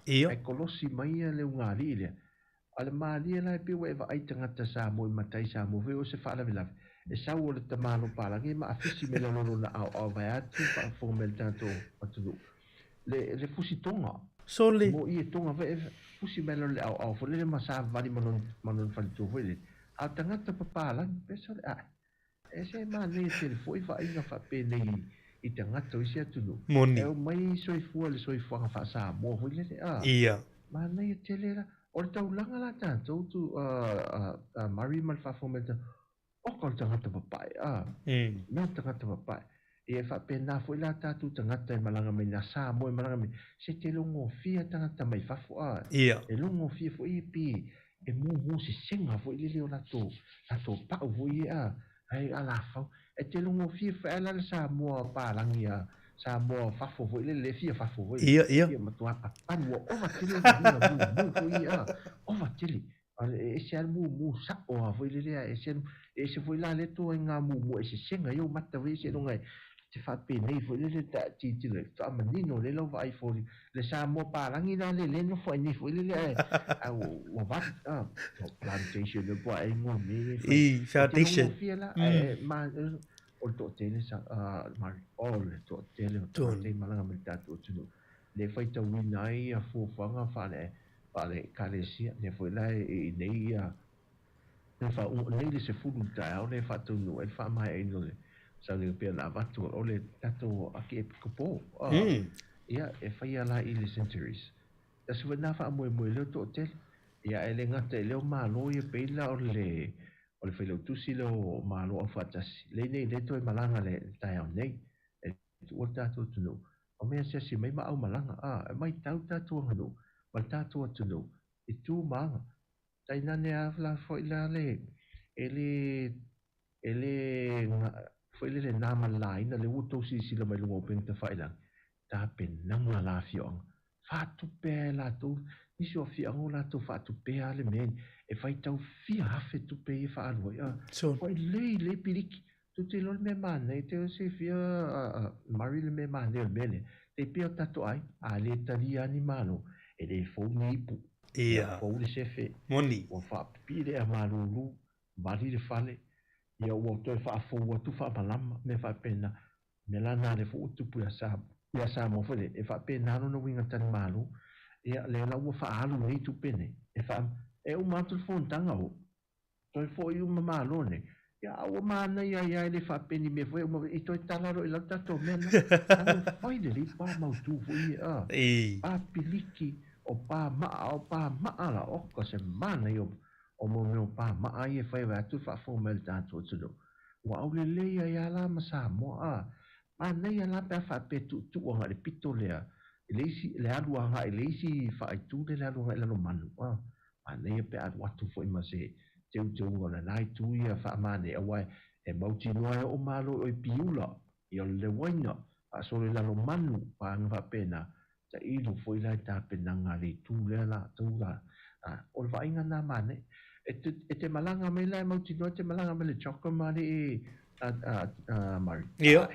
Ia. Ae kolosi mai le ulugalii lea. A le malie la e pei ua e vaai tagata Samoa i matai Samoa foi o se faalavelave e sau o le tamalo palagi ma afisi mai lalo lona aoao vaeatu faafofoga mai le tatou atunuu le le fusi toga. Sole. Mo i e toga foi e fusi mai lalo le aoao foi lele ma savali ma lona ma lona faletua foi lele. A o tagata papalagi pe sole ae e se manaia tele foi vaaiga faapenei i tagata o isi atunuu. Moni. E omai soifua le soifuaga faa-Samoa foi lele a. Ia. Manaia tele la. O le taulaga la tatou tu a a Murray ma le faafofoga mai oka o le tagata papae a. Mea tagata papae. Ia e faapena foi la tatou tagata e malaga mai na Samoa e malaga mai se te logofia tagata mai fafo a. Ia. E logofia foi e pe e mumu sesega foi lele o latou latou pau foi ia a. Ai alafau. E te logofia foi ai la le Samoa palagi a Samoa fafo foi lele le fia fafo foi. Ia, ia. Ia matua papanu ua ova tele le uiga mumu foi ia a. Ova tele. E ese lava le mumu sa'o a foi lele a ese ese foi la le ituaiga mumu e sesega ai ou mata foi seiloga e te faapenei foi lele ta tilotilo ai faamanino lea lau vaai foliga le Samoa palagi la lea lea e nofo ai nei foi lele ae ae ua vali a plantation ea po o a ea igoa o mea ia e fai. I E te foundation. logofia la ae ma o le toatele sa o le toatele o tagata i malaga mai le tatou atunuu lea e faitauina ai ia fuafuaga faale faale-ekalesia, lea foi la e i nei ia, le faauu nei le 10 i le taeao lea e faataunuu ai le faamaeaina o le sauniga pei ona avatu o le tatou Akiepikopo. Ia, e faia la i le Centuries. Tasi foi lena faamoemoe lea o toatele. Ia, e le gata i lea o Malo ia pei la o le o le Failautusi lea o Malo Aufaatasi, lea nei lea toe malaga le taeao nei e tuua le tatou atunuu. O mea asiasi mai ma aumalaga, a, e maitau le tatou aganuu ma le tatou atunuu i tu ma aga. Tainane a la foi la le, e le, e le, foi lele na ma le laina lea ua outou silasila mai luga o upega tafailagi, tapenaga la afioaga, faatupe a e latou, nisi o afioaga ua latou faatupea a le mea e faitau fia afe tupe ia faaalu ai, a, ua lelei lelei piliki. Tou te iloa le mea manaia, te silafia Murray le mea manaia o le mea lea, tai pei o tatou aiga, a le talia lava ni malo, e le fou ni ipu, Ia. fou le sefe, Moni. ua faapipii le ea malulu, vali le fale, ia ua toe faafou atu faamalama, mea faapena. O mea la na lea foi ua tupu ia Sa, ia Samoa foi lea, e faapena lona uiga talimalo, ia lea la ua faaalu nei tupe nei, e faa, e uma atu le fonotaga o, Toe foi uma malo nei. Ia, a ua manaia ai lava e le faapea ni mea foi uma i toe tala loa i lalo tatou mea na. Talo fai lelei pa mautū foi ia, a. Pa piliki, o pa ma'a, o pa ma'a la, oka se manaia o, o mau mea o pa ma'a ia e fai vaeatu le faafofoga mai a le tatou atunuu. Ua aulelei ai lava la ma Samoa, a. Manaia la pe a faapea tuutuu agai i le pito lea, i le isi, le alu agai i le isi faaitu lea, le alu agai i Lalomanu, a. Manaia pe alu atu foi ma se teuteuga o lena itu ia faamane aua e mautinoa e oo malo i oi Piula, ia o le Lewaiga, faasolo i Lalomanu, vaega faapena, tailo foi la i tapenaga a le itu lea latou la. O le vaaiga lena manaia. E te, e te malaga mai la e mautinoa e te malaga mai le Chocom ma le Murray. Ia.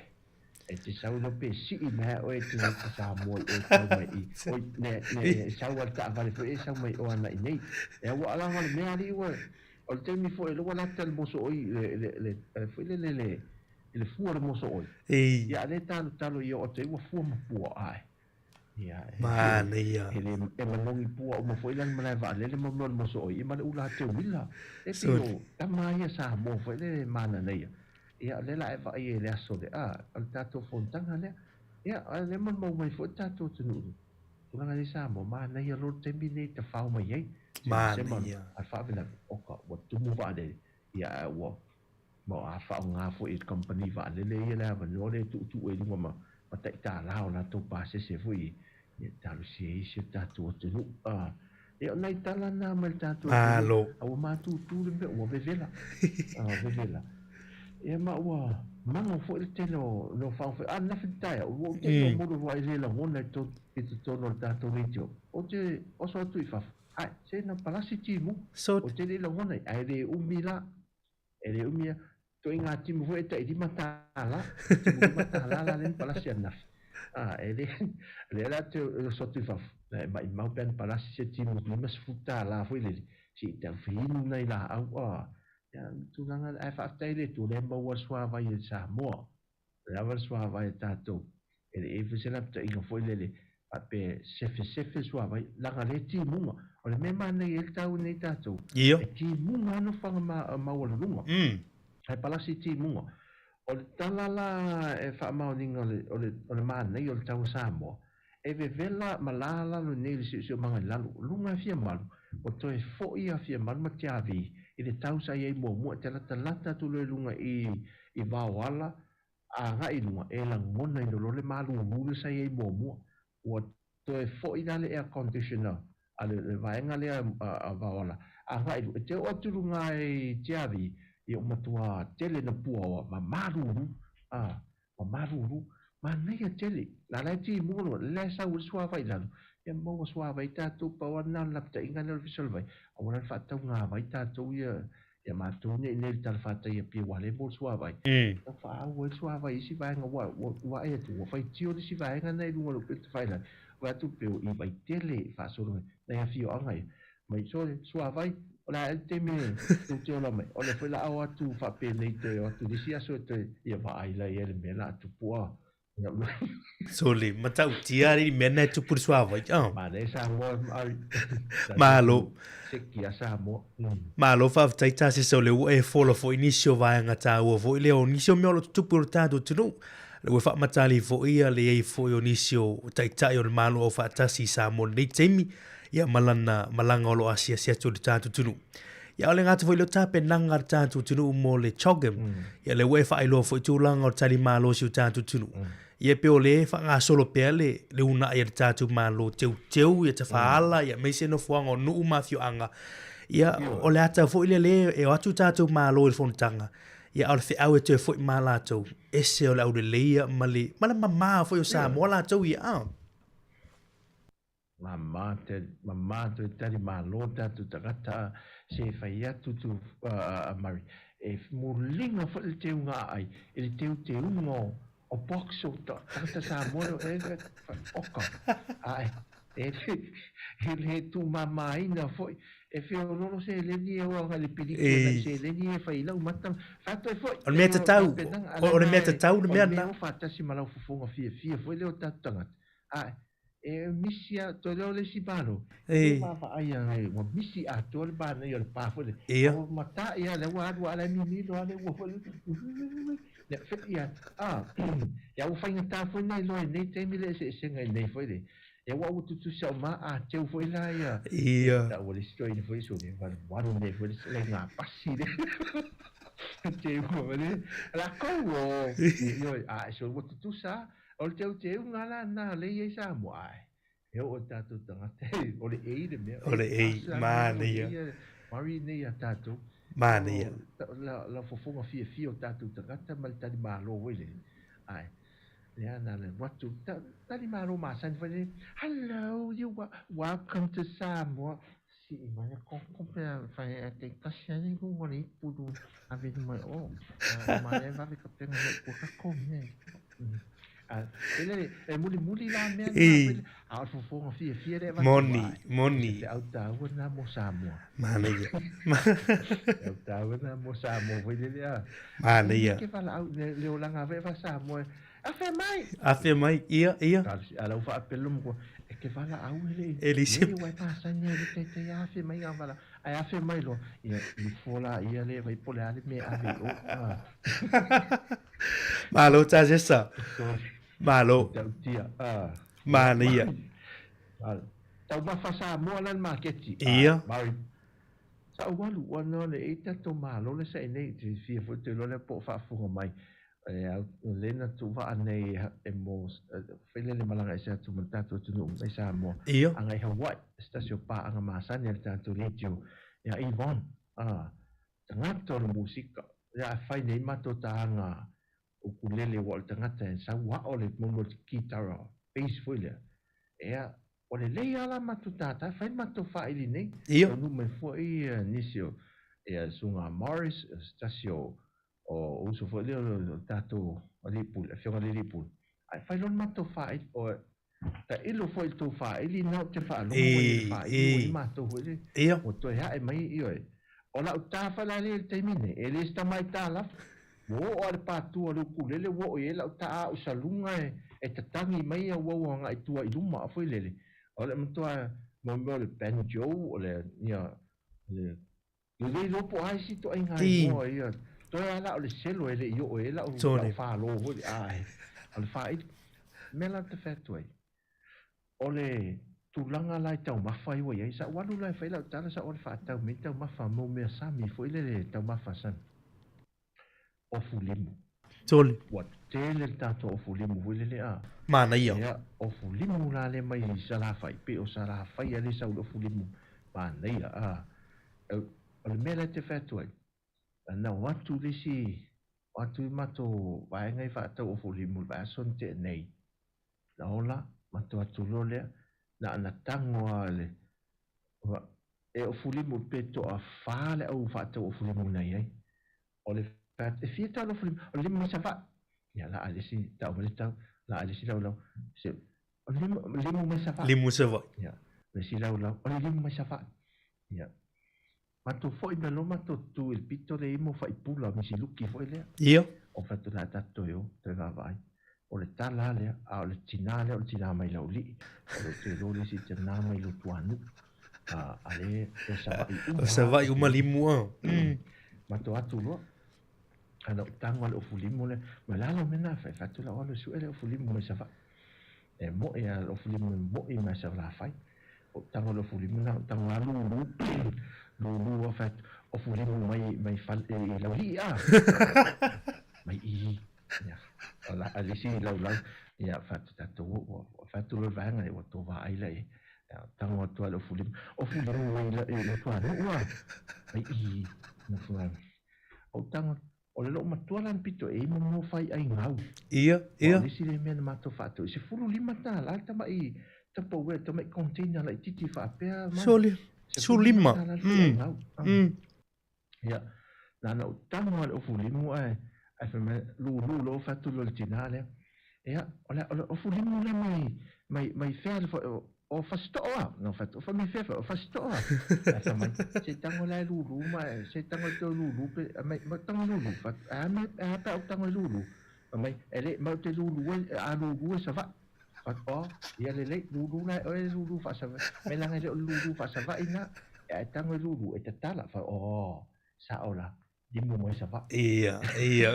E te sau loa pe sii mai a oe te te Samoa i oe tau mai i oi ne ne e sau a le taavale foi e sau mai o ana i nei. E ua alaga le mea alii ua o le taimi foi le ua lata le moso oi le le le foi le le le le fua le moso oi. Ia a le talotalo i o atu ai ua fua ma pua ae. Ia Manaia. E le e manogi pua uma foi la le malae vaalele ma mea o le moso oi ia ma le ula teuila. E pei o tama ia Samoa foi le mananaia. Ia o lea la e vaai ai i le aso lea, a, o le tatou fonotaga lea. Ia, a o lea maumau mai foi le tatou atunuu i le tulaga lea i Samoa, manaia loa le taimi lenei e tafao mai ai. Semasema Manaia. a le faalavelave, oka, ua tumu vaalele, ia ae ua ma a faaaoga foi e le kamupani vaalele ia le avanoa lea e tuutuu ai i luga ma ma tai $1 o latou pasese foi ia talosia ai si o tatou atunuu. A, ia o nai tala na mai le tatou atunuu, Malo. a ua matutu le mea, ua vevela, a vevela. Ia ma ua mago foi le tele o no faaofe, a nafi le taeao, ua ou te momoli loa i le lagona i totonu i totonu o le tatou leitio, ou te oso atu i fafo, ae se na palasi timu, So, ou te le i lagona ai, ae le umi la, E le umi a, ituaiga timu foi e tai $5, timu $5 la lea na palasi ananafi. A, e le, lea la te oso atu i fafo, e maʻimau pe ana palasi se timu $50 foi lele, se i tau feinu nai laau, a. Ia, tulaga, ae faafetai i le Atua, o lea e maua le suavai e Samoa. O le a lava le suavai a tatou, e le i i ai foi se lapataiga foi lele faapea e sefesefe le suavai, leaga o lea e timuga. O le mea e manaia ai le taua nei tatou, e timuga lava nofoaga maualuluga, ae palasi i timuga. O le tala la e faamaoniga o le manaia o le taua Samoa, e vevela ma la lalo nei i le siosiomaga i lalo, luga e fia malu, ua toe foi a fia malu ma Tiavi i le tau sa i ai muamua, e te latalata atu loa i luga i Vaoala agai i luga, e lagona ina loa le malulu lea sa i ai muamua. Ua toe foi la le air conditioner a le vaega lea a Vaoala agai i luga, e te oo atu i luga i Tiavi, ia ua matua tele na puaoa ma malulu, a, ma malulu, manaia tele. La la e timuga luga, la e sau ai le suavai i lalo, ia maua suavai tatou, pau lava lena o le lapataiga lea o le Ofisa o le Vai, aua la le faatauga vai tatou ia ia matou nei i le talafatai Apia ua le mo le suavai. Tau faaau ai le suavai i isi vaega ua vaai atu ua faitio le isi vaega na i luga o le upega tafailagi, vaai atu pei o i Vaitele e faasolo mai nai afioaga ia. Mai sole, suavai, o le a ea le taimi e tou te ola mai? O lea foi la a o atu faapenei toe o atu i le isi aso e toe ia vaai la i ai le mea la a tupu a. Sole, matautia alii mea na e tupu i le suavai. Oh. Manaia Samoa, Maori. Malo. Seki a Samoa. Malo faafetai Tasesa o lea ua e fola foi nisi o vaega taua foi lea o nisi o mea o lo o tutupu i lo tatou atunuu. Lea ua e faamatali foi ia le i ai foi o nisi o taitai o le Malo Aufaatasi i Samoa i lenei taimi ia ma lana malaga o lo o asiasi atu i le tatou atunuu. Ia o le gata foi lea o tapenaga a le tatou atunuu mo le CHOGM. Ia lea ua e faailoa foi tulaga o le tali malo a si o tatou atunuu. Ia pei o lea e faagasolo pea le, le uunai a le tatou Malo teuteu ia tafaala ia aemaise nofoaga o nuu ma afioaga. Ia o le ata foi lea lea e o atu tatou Malo i le fonotaga, ia a o le feau e toe foi ma latou, ese o le aulelei ia ma le, ma le mamā foi o Samoa latou ia. Ah. Mama te mama toe tali malo tatou tagata se fai atu tu a Murray e muliga foi le teuga a ai i le teuteuga o box o tagata Samoa e oka ae e le tumamaina foi e feololo seleni e o agai le piliki o nai seleni e fai i lau mata fai atu ai foi O le mea tatau o le mea tatau le mea lena. O faatasi ma lau fofoga fiafia foi lea o tatou tagata ae E misi a, toe lea o le isi malo, e le vaavaai a ua misi atoa le manaia o le pa foi lea. Ia. Ua mata'i lava lea ua alu a la e mimilo lava le ua foi lea. Ia, a, ia ua faigata foi ona iloa i nei taimi le eseesega i nei foi lea. Ia aua ua tutusa uma a teu foi la ia. Ia. Ta'u e le isi toeaina foi sole, valuvalu nei foi le laiga pasi lea. Teu foi lea. Lakou o, ioe, a sole ua tutusa lava. O le teuteuga la lena o lea e i ai Samoa, ae e oo i tatou tagata, o le ei le mea. O le ei, manaia. Mari nei a tatou. Manaia. La fofoga fiafia o tatou tagata ma le tali malo foi lele. Ae, lea na le atu, tali malo masani foi lele, hello, you are welcome to Samoa. Sii mai le koko pe a fai a te kasi ai i luga o le ipu lu ave i luma i o. Ma le vave ka penga mai kua ka ko mea. A e le e muli muli la mea na E. a o le fofoga fiafia le avatu Moni, ai. moni. Se feau taua lena mo Samoa. Manaia. Feau taua lena mo Samoa foi lele a. Manaia. Ke valaau le, le olaga foi fa Samoa. Afe mai. Afe mai, ia, ia. A lau faapelo mo e ke valaau e le. E le se. Nei ua e masani ai le taitai afe mai a vala. Ae afe mai loa, ia ifo la ia le vai po le a le mea e ave i o. Malo Tasesa. Malo. Tautia. Manaia. Taumafa Samoa la le maketi. Ia. Mari. Sa ou alu ona o le e tatou malo le sa i nei te fia foi te iloa lea po o faafofoga mai e au le na tuuvaa nei e mo fai lele malaga ese atu ma le tatou atunuu mai Samoa Ia. agai Hawaii se tasi o paaga masani a le tatou leitio ia Yvonne a tagata o le musika ia a fai nei matou taaga ukulele ua o le tagata e sau ao le momo kitara bass foi lea ea Ua lelei lava la matou tātai, fai le matou faaili nei. Ia. Taunuu mai foi nisi o ia Susuga Morris, o se tasi o o uso foi lea o le tatou alii pule, afioga i le alii pule. Ae fai loa le matou faaili, o tailo foi i le tou faaili lena ou te faalogo ua i ai le faaili ua i ai matou foi lele. Ua toe ae mai, ioe. O lau ta foi la lea i le taimi lenei, e le o se tamaita lava. Ua oo lava i le patua o le ukulele ua oo i ai lau ta a o saluga e tatagi mai au au agai tua i luma foi lele. O le matua mo mea o le banjo, o le, ia, le lelei loa po o a isi ituaiga igoa ia. Toe lava la o le selo e le i oo i ai lau, lau falo foi lea, ae o le faaili. O le mea la ou te fai atu ai, o le tulaga la i taumafa ai ua i ai, sa ou alu la e fai lau tala, sa ou alu e faatau mai taumafa mo mea sami foi lele, taumafa sami. Ofu limu. Sole. Ua tele le tatou ofu limu foi lele a. Manaia. Ia, ofu limu la lea mai Salafai, pei o Salafai a lea sau i le ofu limu. Manaia a. O le mea lea te fai atu ai, na o atu le isi, o atu i matou vaega i faatau ofu limu i le vaiaso na tea nei. Na ola, matou atu loa lea, na ona tago lava le, e ofu limu pe toafa le au faatau ofu limu na i ai. O le e fia tau ofu limu, o le limu mai Savaii. Ia la a le isi tau mai le tau, la a le isi laulau, se, o le limu, limu mai Savaii. Limu Savaii. Ia, le isi laulau, o le limu mai Savaii. Ia, matou foi mai loa matou tu i le pito lea i mo faipula Misiluki foi lea. Ia. O fai atu la a tatou e o, toe vaavaai. O le tala lava lea, a o le tina lea o le tina mai Laulii, o le te iloa le isi tina mai Lutuanu. A, a le, o Savaii uma. O Savaii uma limu a. Matou atu loa, ana ou tago a le ofu limu lea, ma le a lau mea na fai, fai atu lau alu e sue le ofu limu mai Savaii. E moe a le ofu limu e moe mai Salafai. Ou tago le ofu limu na, ou tago a lulu, lulu a fai atu, ofu limu mai, mai fale, i Laulii a. Mai i, ia, o la, a le isi laulau, ia, fai atu tatou, ua, fai atu loa le vaega lea, ua tou vaai la i ai. Ia, tago atu lava le ofu limu, ofu limu mai i Luatuanuu a. Mai i, na fai, ou tago, O le loomatua la na pito e i mo fai ai gau. Ia, ia. O le isi lea mea na matou faatau i $15 le tamai Tupperware, tamai container laitiiti faapea mai. Sole, 15. $15 le fai ai gau. Ia, na ona ou tago lava i le ofu limu ae, ae fai mai, lulu loa fai atu loa i le tina lea, ia, o le, o le ofu limu lea mai, mai, mai fea le, O Fasito'o a? Na fai atu, Fai mai fea fai, o Fasito'o a? Ae fai mai, se tago la e lulu ma e, se tago e toe lulu pe, mai, mai tago lulu, fai atu, e a mea, e a pe a ou tago e lulu? Fai mai, e le, ma ou te lulu ai, a lulu e Sava'i. Fai atu, o, ia lelei, lulu la e oe e lulu faa-Sava'i. Mai leaga e le o le lulu faa-Sava'i na, ae tago e lulu, e tatala. Fai, o, sa'o la, limu mai Sava'i. Ia, ia.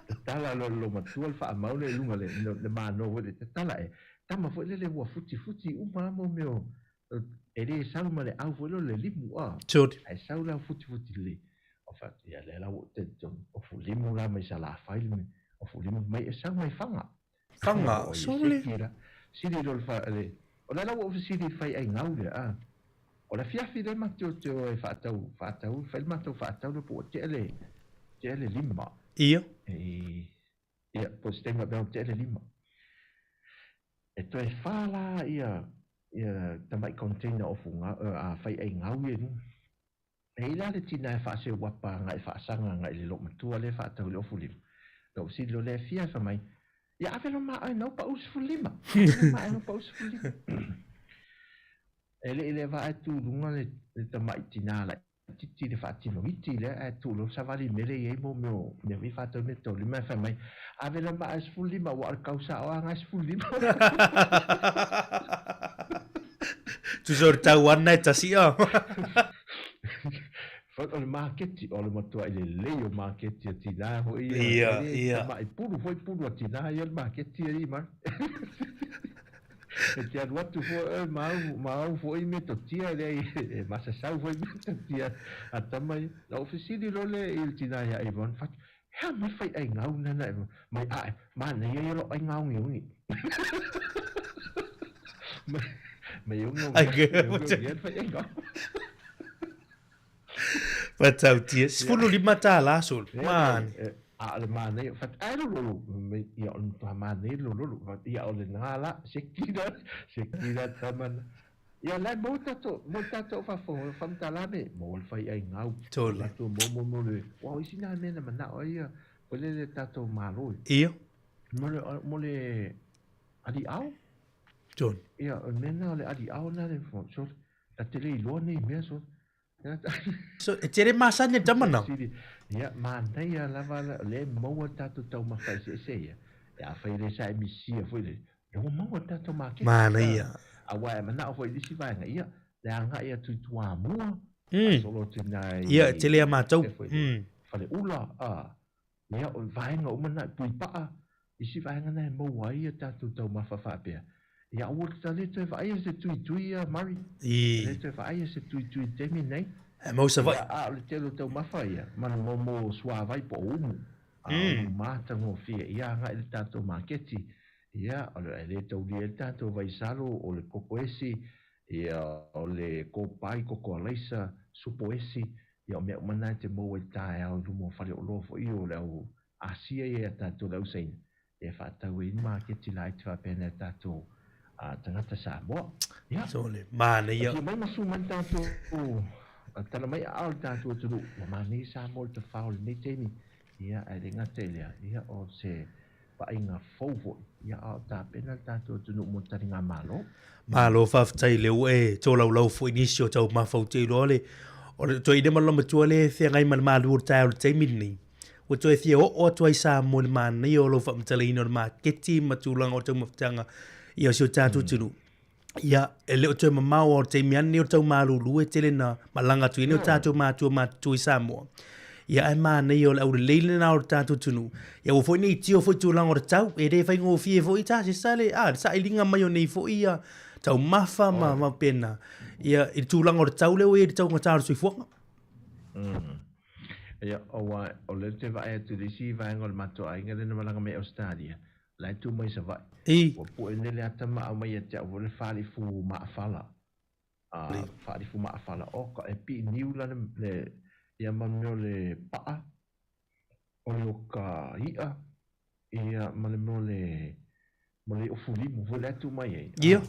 Tatala loa le loomatua le faamau lea i luga le, le mano foi lea, tatala e. Tama foi lele ua futifuti uma lava mo mea o, e le sau ma le au foi lea o le limu a. Sure. Ae sau le au futifuti lelei. O fai atu, ia lea la ua ou talitonu, ofu limu la mai Salafai le mea, ofu limu mai e sau mai Faga. Faga, sole. Sili loa le fa, le, o lea la ua ou fesili i le faiaigau lea, a. O le afiafi lea matou te o e faatau, faatau, fai le matou faatau lea po ua tea le, tea le lima. Ia. E, ia, po o se taimi faapea ua tea le lima. E toe fa la ia, ia tamai container ofu gau, a faiaigau ia i luga. E i la le tina e faaseuapa agai faasaga agai le loomatua lea faatau i le ofu lima. Na ou fesili loa lea e fia, fai mai, Ia ave lo maa oe nau pau 15. Ave lo maa oe nau pau 15. E le i le vaa e tu i luga le, le tamai tina laitiiti le faatino iti lea ae tu loa le savali mele i ai mo mea o mea foi faatau mea tau lima ae fai mai, Ave lo maa oe 15 ua o le kau sao lava na e 15. Tusa o le tau ana e tasi a. O le maketi, o le matuai lelei o maketi a tina foi ia. Ia, ia. Tamai pulu foi pulu a tina ia le maketi alii ma. E te alu atu foi oe ma au, ma au foi metotia lea e masasau foi metotia a tama ia. Na ou fesili loa lea i le tina ia Yvonne, fai atu, he aha mai fai aigau nana e mai ae, manaia ia lou aiga ogiogi. Mai ogiogi, ogiogi ia le fai aigau. Matautia, $15 solo. Mane. A o le manaia, fai atu, ae lololo, ia o le matua manaia le lololo. Ia o lena la, seki la, seki la tama na. Ia la e maua tatou, maua tatou faafofoga, faamatala me, maua le fai aigau. Tole. Tatou maua mo le, aua o isi na mea na manao ai ia, foi lele tatou Malo. Ia. Mo le aliao. John. Ia, o le mea lena o le aliao lena le so, ta te le iloa nei mea so. So, e tele masani le tama na. Ia, manaia lava le maua tatou taumafa eseese ia. E afai le sa e misia foi le, le ua maua tatou maketi. Manaia. Aua e manao foi i le isi vaega, ia, le agai atu i Toamua, solo atu i na i... Ia, e tele a matou. Faleula, a. Ia, o vaega uma na, Puipaa, isi vaega na e maua ai a tatou taumafa faapea. Ia, aua ta le toe vaaia se tuitui ia, Murray. I. Le toe vaaia se tuitui i le taimi nei. E mau Savaii. Ia, a o le tele o taumafa ia, ma mo mo suavai po o umu. A umu matagofie, ia agai i le tatou maketi. Ia, o le, e le taulia ai le tatou vaisalo, o le koko esi, ia, o le kopai, koko alaisa, supo esi, Ia o mea uma na e te maua i taeao i luma o faleoloa foi o le au Asia ia ia tatou le au Saina e faatau ai ni maketi laiti faapea nai a tatou tagata Samoa. Ia. So le manaia. Afio mai ma su mai le tatou tala mai aao i le tatou atunuu ua manaia Samoa i le tafao i lenei taimi. Ia ae le gata i lea, ia o se vaaiga fou foi, ia a o tapena le tatou atunuu mo taligamalo. Malo faafetai lea ua e tolaulau foi nisi o taumafa ou te iloa le o le toe ina ma lona matua lea e feagai ma le malu o le taeao i le taimi lenei. Ua toe fia oo atu ai Samoa i le manaia o lou faamatalaina o le maketi ma tulaga o taumafataga ia si o tatou atunuu. Ia, e le o toe mamao o le taimi lava lenei o le tau malulu e tele na malaga atu ai nei o tatou matua matutua i Samoa. Ia, ae manaia o le aulelei lena o le tatou atunuu. Ia, ua foi nei tio foi tulaga o le tau, e le faigofie foi ta se sa le, a, le sailiga mai o nei foi ia taumafa ma ma pena. Ia, i le tulaga o le tau lea ua i ai le taugata o le soifuaga. Ia, aua o lea ou te vaai atu i le isi vaega o le matou aiga lea na malaga mai Ausetalia, La e tu mai Savaii. I. Ua pue nei le ata ma aumai ia te au foi le faalifu maafala. A, faalifu maafala, oka, e pii niu la le, le, ia ma mea o le paa, o le oka i'a, ia ma le mea o le, ma le ofu limu foi la e tu mai ai. Ia.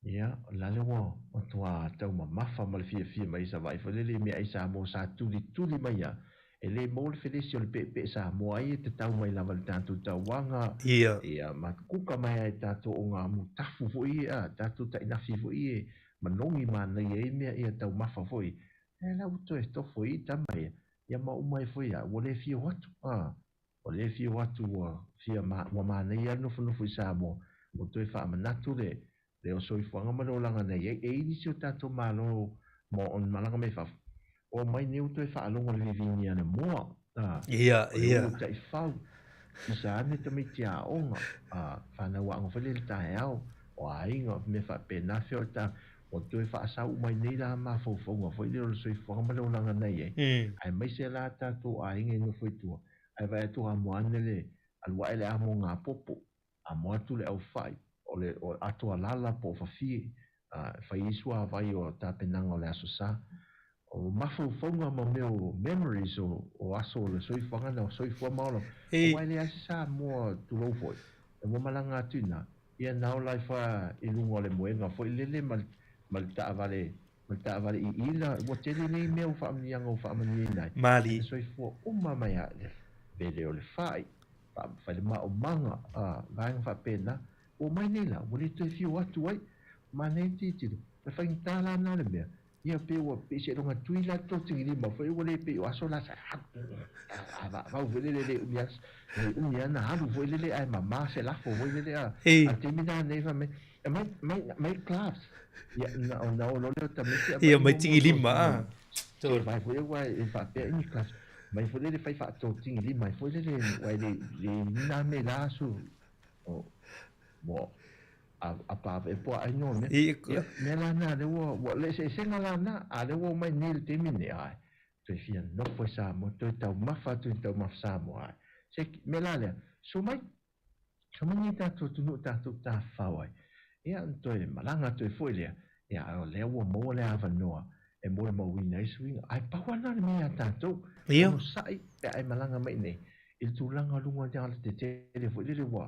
Ia, o le a le ua matua taumamafa ma le fiafia mai i Savaii foi lele i meaai Samoa sa tulituli mai a, e le maua le felesi o le peepee Samoa ai e tatau mai lava i le tatou tauaga, Ia. ia, ma kuka mai a e tatou o ngā mutafu foi ia, tatou tainafi foi e manogi manaia ai mea ia taumafa foi, e la ua toe tofo i tama ia, ia ma uma ai foi a, ua le fia o atu, a. Ua le fia o atu ua fia ma, ua manaia le nofonofo i Samoa, ua toe faamanatu le, le o soifuaga ma le olaga na i ai. E i ai nisi o tatou Malo ma o malaga mai fafo, o mai nei ua toe faalogo i le vivigia le moa, a, Ia, o le ia. ulu taifau, pisa ane tamaiti aoga, a, fanau aoga foi lea i le taeao, o aiga, mea faapena, fea o le ta, ua toe faasau mai nei la mafaufauga foi lea o le soifuaga ma le olaga na i ai, aemaise la tatou aiga i nofo i tua, Ae vaai atu amo ane le alu aʻe le amo ngā popo, amo atu le ʻaufaʻi, o le o ato alala po o fafie, a e fai ai suāwai o tapenaga o le Aso Sa. O mafaufauga ma mea o memories o o aso o le soifuaga na o soifua ma ola, aua e leai se Samoa tulou foi, e ua malaga atu i na, ia na ola ai fa i luga o le moega foi lele ma le ma le taavale Ma le taavale i ila, ua tele nei mea ua faamanuiaga ua faamanuiaina ai. Mali. E soifua uma mai a le vele o le fai, fai le maomaga, a, vaega faapena. Ua omai nei la, ua le toe fiu atu ai. Manaia le tilotilo, le faigata la na o le mea, ia pe ua pei seiloga tui la le totigilima foi ua le pei o aso la sa avavau foi lele le umi aso, le umi lava na alu foi lele ae mama se lafo foi lele a, a le taimi la nei fai mai, Mai, mai, mai gloves. Ia, na, o na olo lea o tamaiti a Ia, mai tigilima, a. Se vai foi ua e faapea ini gloves. Mai foi lele fai faatotigilima ai foi lele, ua e le, le nina me la aso. O, mo, a, a pa e poa ai no mea. Ia, mea la na, le ua, ua le eseesega la na, a le ua omai nei i le taimi nei, ae, toe fia nofo i Samoa, toe taumafa atu i taumafa Samoa, ae. Se, mea la lea, so mai, Ka mani e tatou atunuu tatou tafafao ai. Ia, ona toe malaga atu ai foi lea, ia, a o lea ua maua le avanoa e molimauina ai suiga. Ae pau lava lena o le mea ia tatou, onosai pe a e malaga mai i inei, i le tulaga o luga o le alatetele foi lele ua,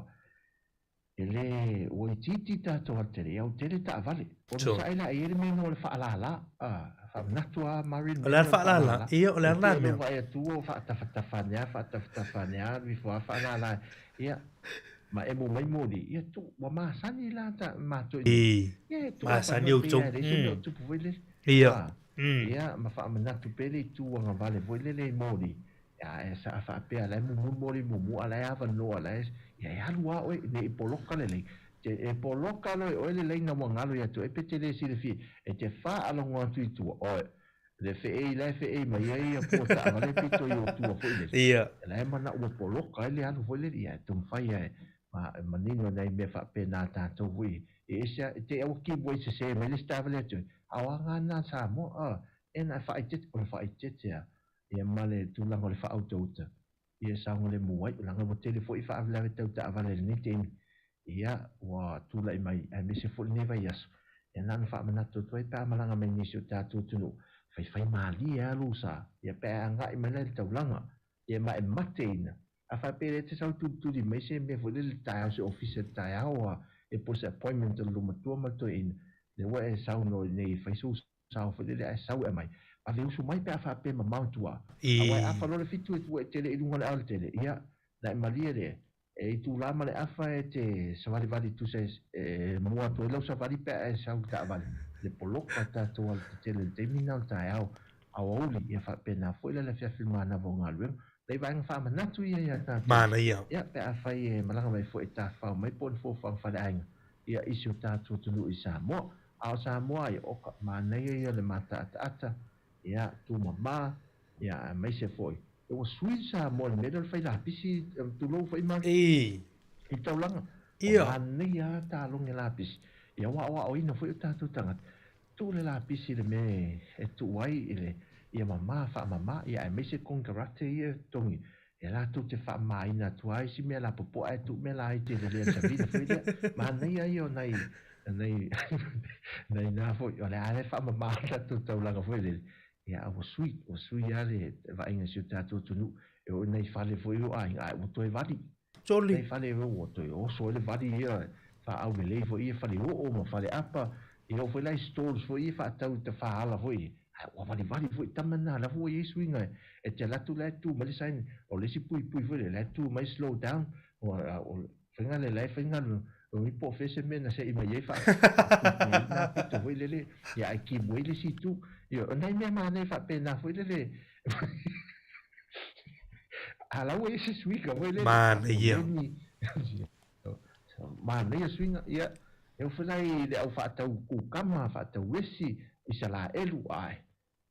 e le, ua itiiti tatou alatele, ia ua tele taavale. Onosai la e i ai le mea lena o le faalala, a, faamanatu lava Murray le mea lena o le faalala. Ia, o le a lena mea? Vaai atu ua faatafatafa ane lava, faatafatafa ane lava, alu ifo lava faalala. Ia, Ma e mo mai moli, ia tu, ua masani la ta matou I, ia e tuu masani avanoa outou. pei a e leai se mea o Mm. tupu foi lele. Ia. A, Mm. ia ma faamanatu pea le itu agavale foi lele i moli, a e saa faapea la e mumu le moli mumu a la e avanoa la e, ia e alu a oe ne i poloka lelei. Te, e poloka loa e oe le laina ua galo ia te oe pe te le silafia, e te faalogo atu i tua, oe, le feei la e feei mai ai ia pua taavale pito i o tua foi lele. Ia. La e manao ua poloka ai le alu foi lele, ia e taumafai e ma e manino nai mea faapena a tatou foi e ese a, te aua kimu ai sesē mai le isi taavale atu ai, a o aga na a Samoa, a, e na e faaeteete, o le faaeteete a, ia ma le tulaga o le faautauta, ia e saogalemu ai, leaga ua tele foi faalavelave tau taavale i lenei taimi, ia, ua tulai mai, aemaise foi lenei vaiaso, ia na ona faamanatu atu ai pe a malaga mai nisi o tatou atunuu, faifai malie lava lou sa, ia pe a agai mai la i le taulaga, ia ma e mateina, a faapea lea e te sau tulituli mai se mea foi lele i le taeao, se ofisa i le taeao, a, ia po o se appointment a le loomatua ma le toeaina, lea ua e saunoa nei e fai sou sao foi lele ae sau e aumai, ave usu mai pe a faapea e mamao i tua. Aua e afa loa le fitu e tua e tele i luga o le alatele, ia, na e malie lea, e itulā ma le afa e te savalivali tusa e mua atu ai lau savali pe a e sau i le taavale, le poloka tatou alatetele i le taimi lena o le taeao aoauli, ia faapena foi la le afiafi i le manava o galuega. Nai vaega faamanatu ia ia tatou, Manaia. ia, pe afai e malaga mai foi e tafafao mai po o ni fuafuaga faleaiga, ia, i si o tatou atunuu i Samoa. A o Samoa ai, o ka manaia ia o le mataataata, ia, tumama, ia, aemaise foi, ia ua sui le Samoa i le mea lea o le fai lapisi, tulou foi ma I. i le taulaga. Ua Ia. manaia lava talogi lapisi, ia ua aoaoina foi o tatou tagata, tuu le lapisi i le mea e tuu ai i le, ia mama, faamama, ia aemaise konekarate ia e totogi, E latou te faamamaina atu ai isi mea lapopoa ae tuu mea la ai tele lea savili foi lea. Manaia ia o nai, nai, nai na foi, o le a le faamama le tatou taulaga foi lele. Ia, a ua sui, ua sui lava le vaaiga i si o tatou atunuu. E oo i nai fale foi o aiga, ae ua toe vali. Soli. Nai fale ua toe oso ai le vali ia, faaulelei foi ia fale oo ma fale apa, ia oo foi la i stalls foi ia faatau i tafaala foi ia, ae ua valivali foi tama na, la foi ua i ai suiga e te alu atu la e tu mai le sign, o le isi puipui foi lea, la e tu mai slow down, o le faiga lea, la e fai galuega, o i po o fea se mea na se'i mai ai faapuipui ai na pito foi lele, ia ae kimu ai le isi itu. Ia, o nai mea manaia faapena foi lele, a la ua i ai se suiga foi lele, Manaia. Manaia suiga, ia, e oo foi la i le au faatau kukama, faatau esi, i Salaelu, ae,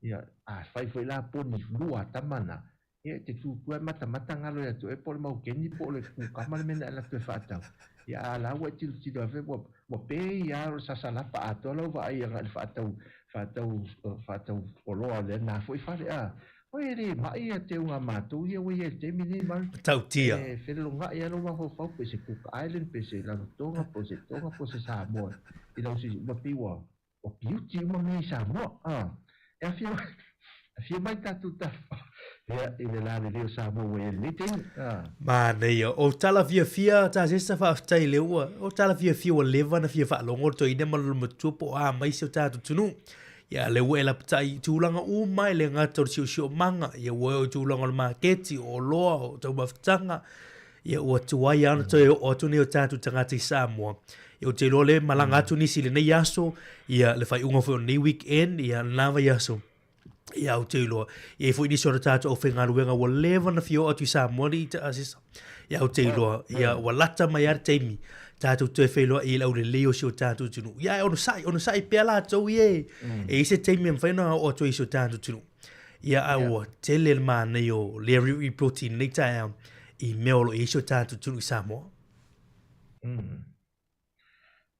ia, a fai foi la poni lua tama na, ia, e te tutu ai matamata galo ia te oe po o le maukeni po o le kukama le mea na e alu atu e faatau. Ia, a la ua e tilotilo ai foi, ua, ua pei lava o le sasalapa atoa lau vaai agai i le faatau, faatau, faatau oloa o lena foi fale, a. Oi, e le ma'i ia teuga a matou ia ua i ai i le taimi lenei, Mari. Matautia. E feleloga'i lava lou mafaufau pe se Cook Island, pe se Rarotonga, po o se Tonga, po o se Samoa i lau sisi, ua pei ua, ua piuti uma mea i Samoa. A, e afio, afio mai tatou tafa, ia, i le lalelei o Samoa ua i ai i lenei taimi. A. Manaia. O tala fiafia Tasesa faafetai lea ua, o tala fiafia ua leva ona fia faalogo le toeaina ma lona matua po o a mai si o tatou atunuu. Ia lea ua e lapatai i tulaga uma e le gata o le siosiomaga, ia ua oo i tulaga o le maketi, o oloa, o taumafataga, ia ua tuai lava ona toe oo atu nei o tatou tagata i Samoa. Ia ou te iloa lea e malaga atu nisi i lenei aso, ia le faaiuga foi o lenei weekend, ia lena vaiaso. Ia ou te iloa, e i ai foi nisi o tatou aufaigaluega ua leva ona fia oo atu i Samoa nei Asisa. Ia ou te iloa, ia ua lata mai lava le taimi tatou toe feiloai i le aulelei o si o tatou atunuu. Ia e onosai, onosai pea latou ia e, e i ai se taimi e mafai ona oo atu ai i si o tatou atunuu. Ia a ua tele le manaia o lea ripoti i lenei taeao i mea o lo o i ai si o tatou atunuu i Samoa.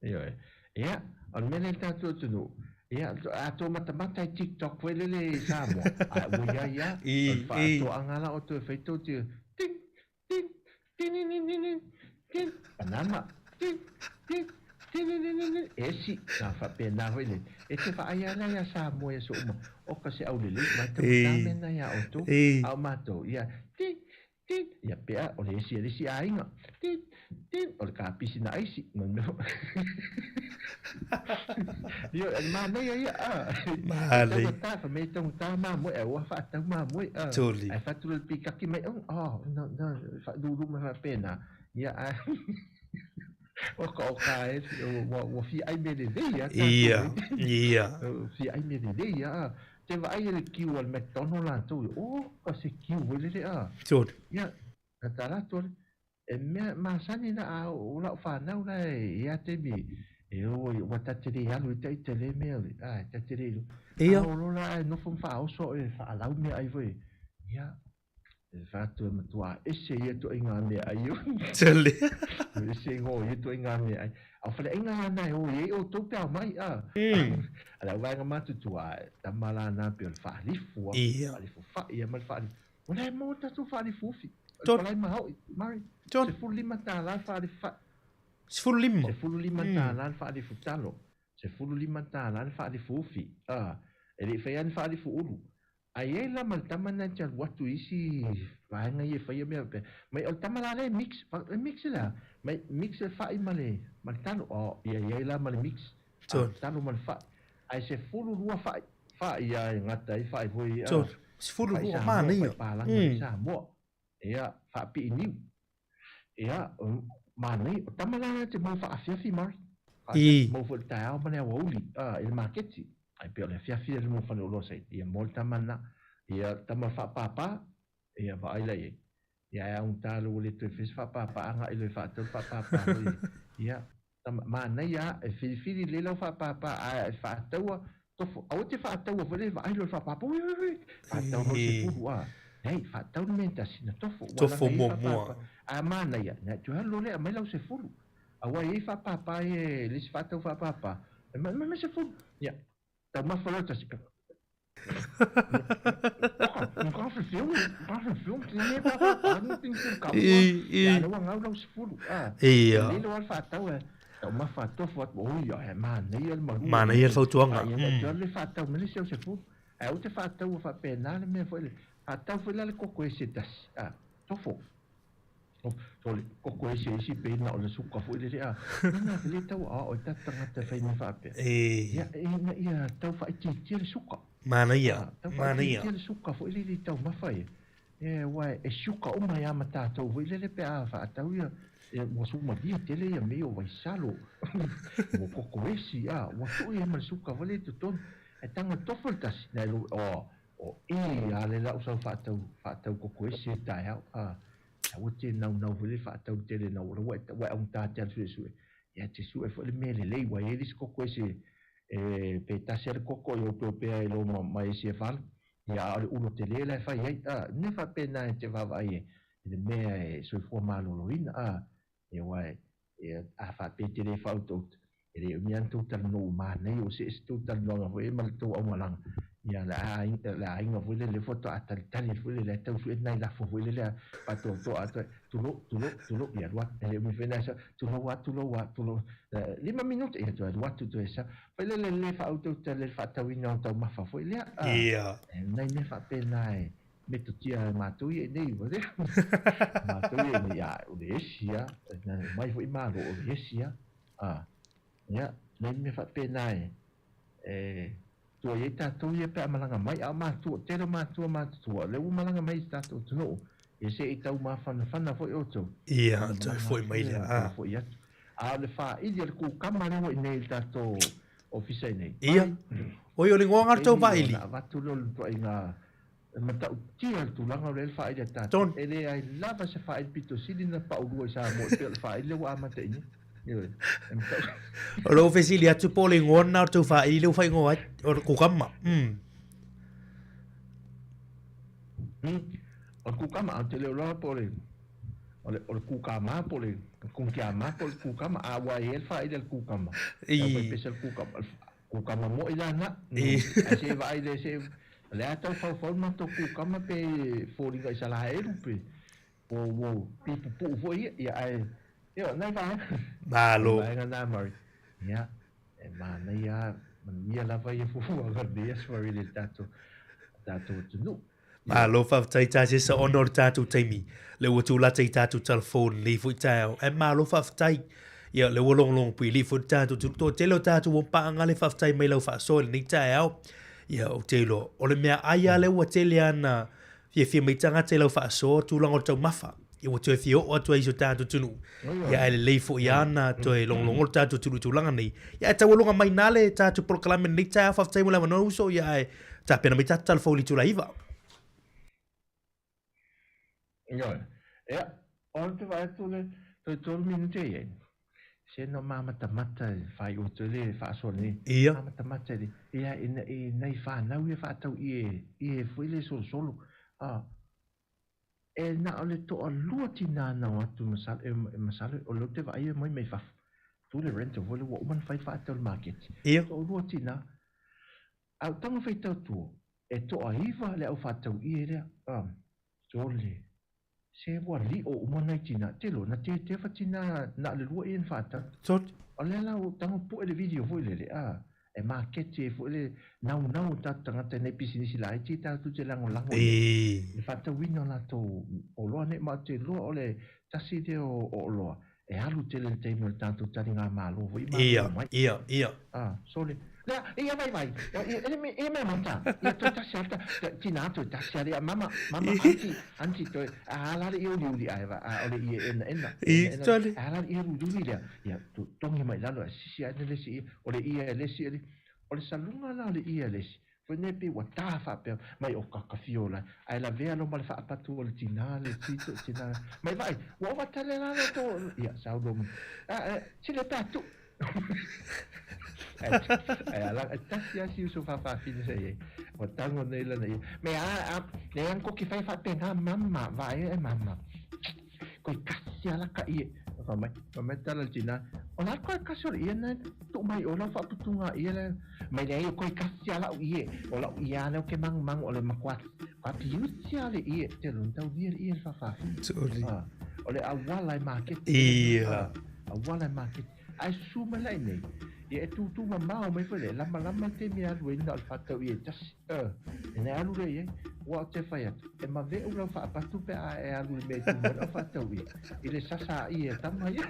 Ioe. Ia, o le mea lea i le tatou atunuu, ia, a tou matamata i TikTok foi lele i Samoa, a ua i ai lava, o le faatoaga la outou e fai tou te ting, ting, tinininin, ting, banana, ting, ting, tinininin, esi, na faapena foi lele. E te vaai lava la iā Samoa i aso uma, oka se aulelei, mai taugata mea na iā outou, a o matou, ia, ting, Tit, ia pea o le esi a le isi aiga. Tit, tit, o le kapisi na aisi. Ma le mea foi. Ioe, o le manaia ia, a. Manaia. E taugata, fai mai e taugata mamoe, ae ua faatau mamoe, a. Tuli. Ae fatu loa i le pikaki mai, oh, oh, no, no, faalulu mai faapena. Ia, ae o ka o ka e ua ua fia ai mea lelei a tatou Ia, nei. ia. Fia ai mea lelei a. Te vaai i le kiu a le McDonald latou, o ka se kiu foi lele a. Tonu. Ia, na ta latou le, e mea masani na a o lau fanau la e ia taimi e o ua ta te le alu i tai tele mea le, a ta te le iloa. Ia. A o lo la e nofo ma faaoso e faalau mea ai foi. Ia, E fatu e matua ese ia ituaiga meaai. Tele. Ese igoa o ia ituaiga meaai. A o faleaiga lana e o i ai outou pe a omai, a. A le auvaega matutua, tama lana pei o le faalifu a. Ia. Faalifu fai a ma le faalifu. O la e maua le tatou faalifu ufi. O le Tonu. palai mahaoi, Murray. Tonu. $15 le faalifu fai. 15. $15 le faalifu talo. $15 le faalifu ufi. A. E le i faia ni faalifu ulu. A i ai la ma le tama lena e te alu atu i isi vaega ia e faia mea faapea, mai o le tama la lea e mix, e mix le a? Mai mix le fai ma le, ma le talo. Oh, ia i ai la ma le mix, a, talo ma le fai. Ae 12 fai, fai ia e gata ai fai foi, a, 12, fai Samoa, manaia. fai palagi i Samoa. Ia, faapii niu. Ia, manaia. O tama la lea te mau faafiafi, Murray. Faafiafi, mau foi i le taeao ma le aoauli, a, i le maketi. Ai pei o le afiafi lea le mau faleoloa sa ia mo le tama lena. Ia, le tama faapapa, ia, vaai la i ai. Ia, ae augata loa ua le toe fai se faapapa, agai loa e faatau le faapapa foi. Ia, tama, manaia lava, e filifili lelei lau faapapa, ae faataua, tofo, aua te faataua foi lea, vaai loa i le faapapa, ui, ui, ui, faatau loa le sefulu, a. Nei, faatau le mea e tasi na tofo, ua Tofo laga i ai muamua. faapapa. A manaia, na toe alu loa lea e aumai lau sefulu. Aua e i ai faapapa ia e le isi faatau faapapa, e mai, aumai sefulu. Ia, taumafa loa tasi. Ia. Manaia le fautuaga. Sole, koko ese isi pe na o le suka foi lele a. Nana te le tau a o e tata tagata e whai mea whaapea. E. Ia, e ina ia tau whaitiitia le suka. Manaia, A, tau manaia. whaitiitia le suka foi lele i taumafa ia. E, ua e suka uma ia ma tātou foi lele pe a whaatau ia, e, ua sumalia tele ia mea o Vaisalo. Ua koko esi, a, ua tuu ia ma le suka foi lele i totonu. E tanga tofo le tasi, na e lo, o, o e a le lau sau whaatau, whaatau koko esi e taeao, a. Aua te naunau foi le faatau tele na ua ua ua augata te alu suesue. Ia te sue foi le mea lelei ua i ai le isi koko ese e pe tasi a le koko i outou pea e lo ma ma esi e fala. Ia a o le ulo tele la e fai ai. A ne faapena e te vaavaai e i le mea e soifua maloloina. A ia ua e ia a faapea te le faautauta e le umi lava na tou talanoa ua manaia ua see se tou talanoaga foi ma le tou aumalaga ia le aiga le aiga foi lele faatoa talitali foi lele tau sue nai lafo foi lele faatoatoa atu ai tulou tulou tulou ia alu atu e le umi foi nai sa tulou a tulou a tulou 5 minute ia toe alu atu toe sa foi lele le faautauta le faatauina o taumafa foi lea a Ia. e nai mea faapena e metotia e matou ia i nei ua lea matou ia i nei a o le esi a mai foi malo o le esi a a ia nai mea faapena e e tua i ai tatou ia pe a malaga mai a o matua tele o matua matutua o lea ua malaga mai i se tatou atunuu ia se i tau mafanafana foi outou Ia, toe foi mai lea, a. foi atu a o le faili a le kukama lea ua i nei i le tatou ofisa i nei. Ia. Oi, o le igoa lena o le tou vaili. Ona avatu lea o le ituaiga E matautia le tulaga o lea le faaili a tatou. E leai lava se faaili pito sili na paulua i Samoa e pei o le faaili lea ua amata i nei. Ioe. E matau. O lou fesili atu po o le igoa lena o le tou faaili lea ua faaigoa ai, o le kukama. O le kukama, ou te le iloa po o le, o le, o le kukama po o le kungkiama po o le kukama, a ua i ai le faaili a le kukama. I. Tau fai pesa le kukama. Kukama moi la na. Ae se i vaai le se o le a tau faufau le matou kukama pe foliga i Salaelu pe po ua pipupuu foi ia, ia ae ia nai vaega. Malo. Vaega na Murray. Ia e manaia manuia lava ia fuafuaga lenei aso Murray i le tatou tatou atunuu. Malo faafetai Tasesa ona o le tatou taimi lea ua tulata i tatou telefoni i lenei foi taeao. Ae malo faafetai. Ia lea ua logologo puilii foi le tatou atunuu. Toatele o tatou ua paaga le faafetai mai lau faasoa i lenei taeao. Ia ou te iloa o le meaai lava lea ua tele lava na fiafia mai tagata i lau faasoa tulaga o le taumafa. Ia ua toe fia oo atu ai i si o tatou atunuu. Ia ae lelei foi lava ona toe logologo le tatou atunuu i tulaga nei. Ia ae taualoga mai i ina le tatou polokalame i lenei taeao. Faafetai mo le avanoa uso, ia ae tapena mai tatou tala fou i le itula e 9. Ioe. Ia, o le te vaai atu le toe 3 minute e i ai. Se no māmatamata e whai o te le whaasoa nei. Ia. Māmatamata le, ia e, e nei whānau ia whaatau i e, i e fui le solosolo. Ah, e na o le toalua tinā na o atu masalo, e, e masalo, o leo te vaai e mai mai fafo. Tu le rental foi le ua uma na fai whaatau le maketi. Ia. Toalua tinā. A o taga faitau tua, e toaiva le au faatau ie lea, a, sole, se ua lio uma nai tinā, te iloa, na tetefa tinā na o le lua ie na faatau. Sole. O lea la ua tago pue le video foi lele, a, e maketi ai foi le naunau o tatou tagata i nai pisinisi laiti tatou te lagolago i ai le faatauina o latou oloa nei. Ma ou te iloa o le tasi lea o oloa E alu tele le taimi o le tatou taligamalo foi i malo mai. Ia, ia, ia. Ah, sole. Lea, ia vai vai. Ia, ia, ia mea mata. Ia toe tasi a ta, tina toe tasi a lea mama, mama, aunty, aunty toe, a ala le ia uli uli ae va, a ole ia ena ena. I, tole. A ala ia uli uli lea. Ia, tu, tongi mai lalo, sisi ae le si, ole ia le si, o le saluga la o le ia le si. Foi nei pei ua tā faapea mai o kakafio la, ae lavea lo ma le faapatu o le tinā le tito tinā. Mai vaai, ua ova tale la le tō, ia, sau lo, a, e, sile pea tu. Ae ala, e tasi a si uso whawhawhina sa ia, ua tango nei lana ia. Me a, a, le ang koki whai whapena, mama, vaai e mama. Koe kasi ala ka ie. Wha mai, wha mai tala le tinā. O la koe kasi o le ia nei, tu mai o lau whaaputunga ia le, mai le ai o koe kasi ala o ie, o lau ia ale o ke mangu mangu o le makua, kua piuti ale ie, te lun tau lia le ie le whawhawhina. Sorry. Ah, o le awala e maketi. Ia. Ah, awala e maketi. Ai susu mai lai nei, ia e tūtū mamao mai foi le, lama lama te mea alu ai na o le whatau ie tasi. E na alu le iai, ua o te whai atu. E maveu lau whaapatu pe a e alu le mea i tū mai lau whatau ia. I le sasa a ia tama ia.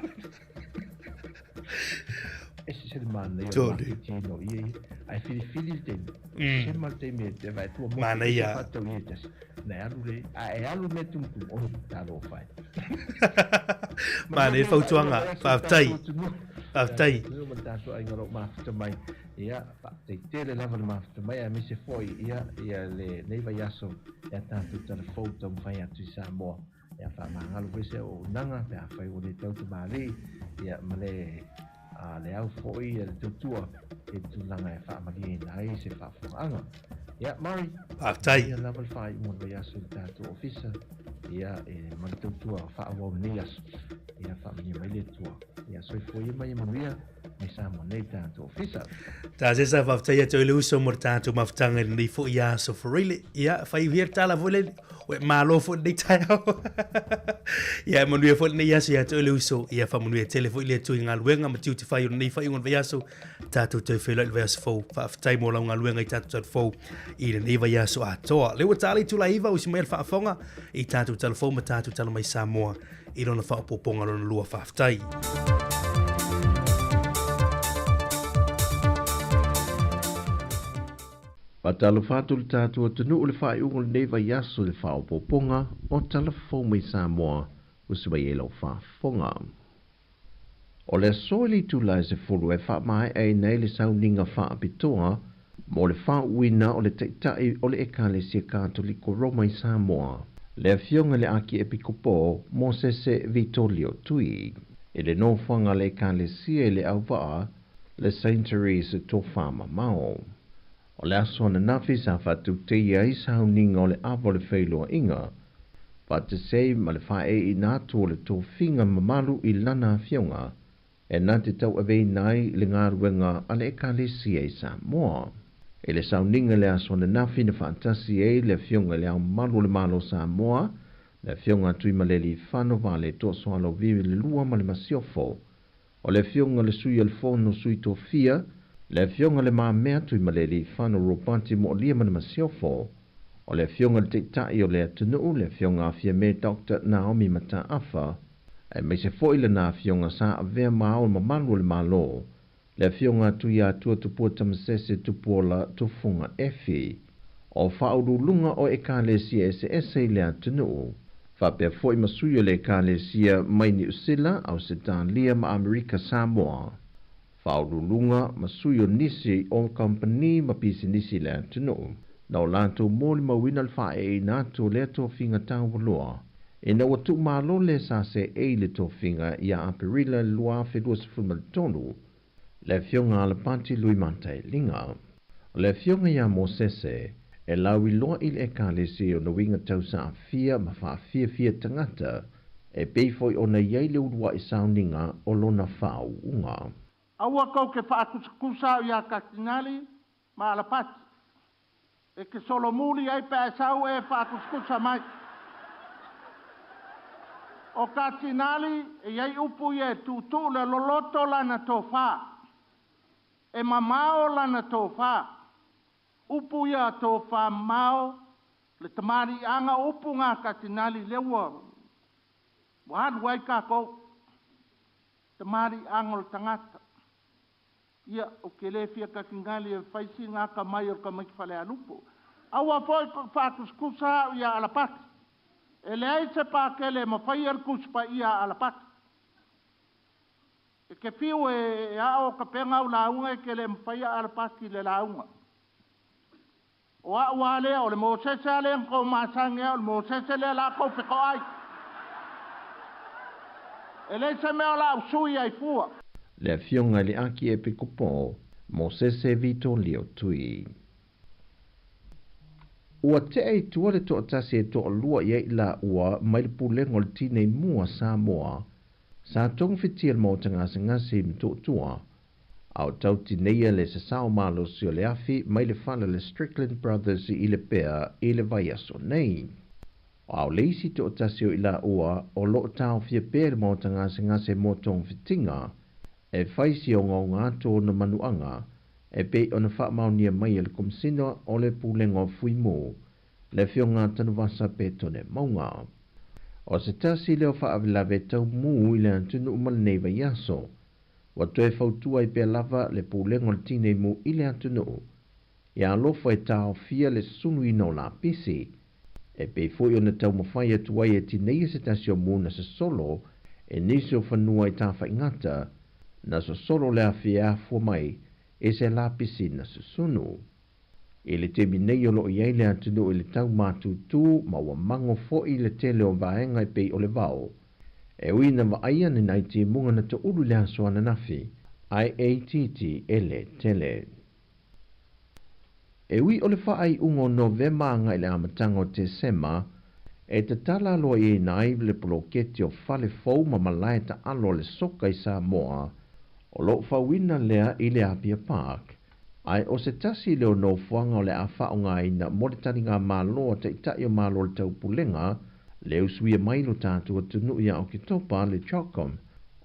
E se se le mana ia o le maketi no ia ia. Ai whiriwhiri le teimi. Sema le teimi e te vai tua motu Mana ia. te whatau ia tasi. Na e alu le, a e alu me tumutumu, oh, talo whai. Mana ia fautuanga, whaftai. Faafetai. Ia, ma tatou aiga o lo o mafuta mai. Ia, faafetai tele lava le mafuta mai, aemaise foi, ia, ia lenei vaiaso ia tatou tala fou taumafai atu i Samoa. Ia, faamagalo foi se auaunaga pe afai ua le tau tamalī, ia, ma le, a, le au foi, ia, le tautua i le tulaga e faamalieina ai se faafofogaaga. Ia, Murray. Faafetai. Ia lava le faaiuga o le vaiaso i le tatou ofisa, ia, e, ma le tautua faaauau i lenei aso. Ia, faamanuia mai le Atua. Ia soifua ia mai e manuia mai Samoa nei tatou ofisa. Tā se sa faafetai atu ai le uso mo le tatou mafutaga i lenei foi aso Foreile. Ia, fai hia le tala foi le, ua e malo foi lenei taeao. Ia, e manuia foi lenei aso ia te oe le uso. Ia, faamanuia tele foi le Atua i galuega ma tiute fai o lenei faaiuga o le vaiaso. Tatou toe feiloai i le vaiaso fou. Faafetai mo lau galuega i tatou tala fou i lenei vaiaso atoa. Lea ua ta le itula e 9, usi mai le faafofoga i tatou tala fou ma tatou tala mai Samoa i lona faaopoopoga lona lua. Faafetai. Faatalofa atu le tatou atunuu i le faaiuga o lenei vaiaso i le faaopoopoga o Tala Fou mai Samoa ua se mai ai lau faafofoga. O le aso i le itula e 10 e faamaeaina ai le sauniga faapitoa mo le faauuina o le Taitai o le Ekalesia Katoliko Roma i Samoa, le Afioga i le Akiepikopo Mosese Vitolio Tui, i le nofoaga a le Ekalesia i le auvaa le Saint Therese Tofamamao. O le aso ananafi sa faatauteia ai sauniga o le ava o le feiloaiga, faatasi ai ma le faaeiina atu o le tofiga mamalu i lana afioga e na te tauaveina ai le galuega a le Ekalesia i Samoa. I le sauniga i le aso ananafi na faatasi ai le Afioga i Le Ao Mamalu o le Malo o Samoa, le Afioga a Tuimalealiifano Vaaletoa Sualauvi le Lua ma le Masiofo, o le Afioga i le Sui o le Fono Sui Tofia, le Afioga i Le Mamea Tuimalealiifano Ropati Moalia ma le Masiofo, o le Afioga i le Taitai o le atunuu, le Afioga a Fiame Doctor Naomi Mataafa, aemaise foi lana Afioga sa avea ma Ao Mamalu o le Malo, le Afioga a Tuiatua Tupua Tamasese Tupuola Tufuga Efi, o faauluuluga o Ekalesia eseese i le atunuu. Faapea foi ma sui o le Ekalesia mai Niu Sila, Ausetalia ma Amerika Samoa, faauluuluga ma sui o nisi o kamupani ma pisinisi i le atunuu, na o latou molimauina le faaeeina atu o lea tofiga taualoa, ina ua tuumalo le SACA i le tofiga ia Aperila 2023, le Afioga a Alapati Lui Matailiga. O le Afioga ia Mosese, e lauiloa i le Ekalesia i ona uiga tau saafia ma faafiafia tagata, e pei foi ona i ai le uluai sauniga o lona faauuga. Aua kou ke faakusakusa au iā Katinali ma Alapati. E ke solomuli ai pe a e sau e faakusakusa mai. O Katinali e i ai upu ia e tuutuu le loloto lana tofa. E mamao lana tofa. Upu ia tofa mamao le tamaliiaga o upu ga Katinali lea ua ua alu ai tatou. Tamaliiaga o le tagata. Ia, ou te le fia Katinali e fai sina atamai o le tamaiti Falealupo. Aua foi faakusakusa au ia Alapati. E leai se pakele e mafaia le Tusi Paia a Alapati. E te fiu e ao tapena au lauga e te le mafaia Alapati i le lauga. O au lava lea, o le Mosese lava lea na tou masani ai, o le Mosese lea o le a tou fetoai. E leai se mea o le a ou sui ai fua. Le Afioga i le Akiepikopo, Mosese Vito Leo Tui. Ua tea i tua le toatasi e toalua i ai i laua mai le Pulega o le Tinei Mu a Samoa, sa togafitia le maota gasegase i Motootua, a o tau tineia le sasao malosi o le afi mai le fale a le Strickland Brothers i Lepea i le vaiaso nei. A o le isi toatasi o i laua o lo o taofia pea i le maota gasegase mo togafitiga, e fai si ogaoga atu ona manuaga e pei ona faamaonia mai e le Komesina o le Pulega o Fui Mu, le Afioga Tanuvasa Petone Mauga. O se tasi lea o faalavelave tau mu i le atunuu ma lenei vaiaso, ua toe fautua ai pea lava le Pulega o le Tinei Mu i le atunuu, ia alofa e taofia le sunuina o lapisi, e pei foi ona taumafai atu ai e tineia se tasi o mu na sosolo e nisi o fanua i Tafaigata, na sosolo le afi e afua mai e se lapisi na susunu. I le taimi nei o lo o i ai le atunuu i le tau mātūtū ma ua mango foi le tele o vaega e pei o le vao. E ui ina vaaia ni nai timuga na toulu i le aso ananafi, ae e itiiti e le tele. E ui o le faaiuga o Novema agai i le amataga o Tesema, e tatala aloaiaina ai le poloketi o fale fou ma malae taalo a le soka i Samoa, o lo o fauina lea i le Apia Park, ae o se tasi lea o nofoaga o le a faaaogaina mo le taligamalo a Taitai o Malo o le Taupulega, le usuia mai lo tatou atunuu ia Oketopa, le CHOGM,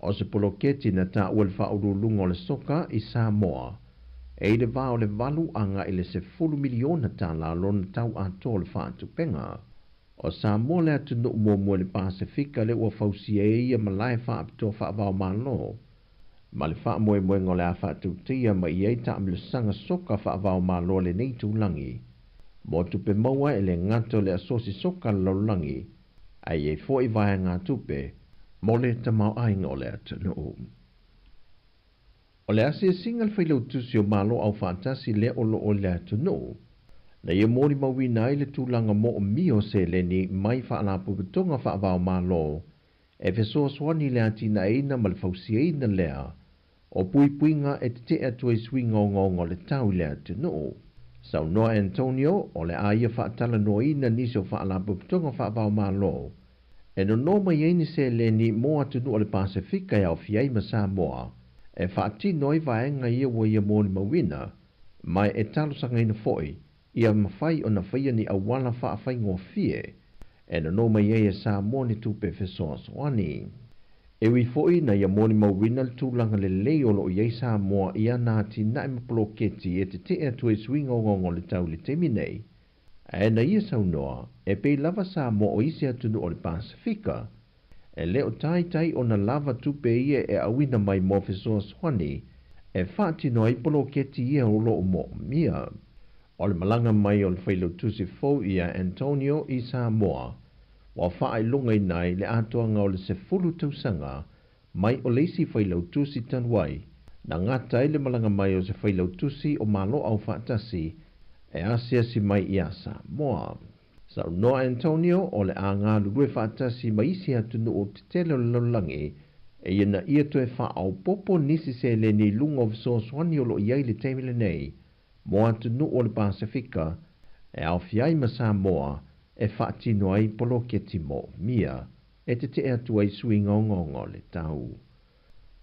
o se poloketi na taua le faauluuluga o le soka i Samoa. E i le va o le valu agai i le sefulu miliona tala lona tau atoa o le faatupega. O Samoa le atunuu muamua i le Pasefika lea ua fausia ai ia malae faapitoa faava-o-Malo, ma le faamoemoega o le a faatautia mai i ai taamilosaga soka faava-o-Malo a lenei itulagi mo tupe maua e le gata o le asosi soka a le lalolagi, ae i ai foi vaegatupe mo le tamaoaiga o le atunuu. O le asiasiga a le Failautusi o Malo Aufaatasi lea o lo o i le atunuu, na ia molimauina ai le tulaga moomia o seleni mai Faalapotopotoga Faava-o-Malo e fesoasoani i le atinaeina ma le fausiaina lea o puipuiga e tetee atu ai suiga ogaoga o le tau i le atunuu. Saunoa Antonio, o le a ia faatalanoaina nisi o Faalapotopotoga Faava-o-Malo e nono mai ai ni seleni mo atunuu o le Pasefika e aofia ai ma Samoa e faatino ai vaega ia ua ia molimauina, ma e talosagaina foi ia mafai ona faia ni auala faafaigofie e nono mai ai e Samoa ni tupe fesoasoani. E ui foi na ia molimauina le tulaga lelei o lo o i ai Samoa i ana atinae ma poloketi e tetee atu ai suiga ogaoga o le tau i le taimi nei, ae na ia saunoa, e pei lava Samoa o isi atunuu o le Pasefika, e le o taitai ona lava tupe ia e auina mai mo fesoasoani e faatino ai poloketi ia o lo o moomia. O le malaga mai o le Failautusi fou ia Antonio i Samoa, Ua faailogaina ai le atoaga o le 10 tausaga mai o le isi Failautusi talu ai na gata ai le malaga mai o se Failautusi o Malo Aufaatasi e asiasi mai ia Samoa. Saunoa Antonio o le a galulue faatasi ma isi atunuu tetele o le lalolagi ina ia toe faaopoopo nisi seleni i luga o fesoasoani o lo o i ai i le taimi lenei mo atunuu o le Pasefika e aofia ai ma Samoa e faatino ai poloketi moomia e tetee atu ai suiga ogaoga o le tau.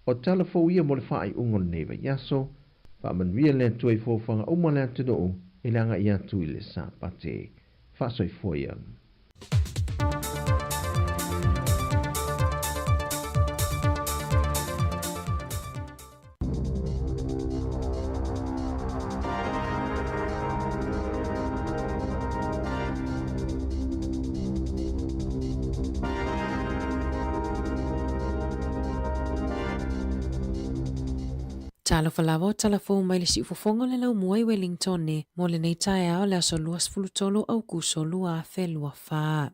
O tala fou ia mo le faaiuga o lenei vaiaso, faamanuia le Atua i fuafuaga uma a le atunuu i le agai atu i le Sapati. Faasoifua ia. Talofa lava o tala fou mai le siufofoga o le laumua i Wellingtone mo lenei taeao le aso 23 Aukuso 2024.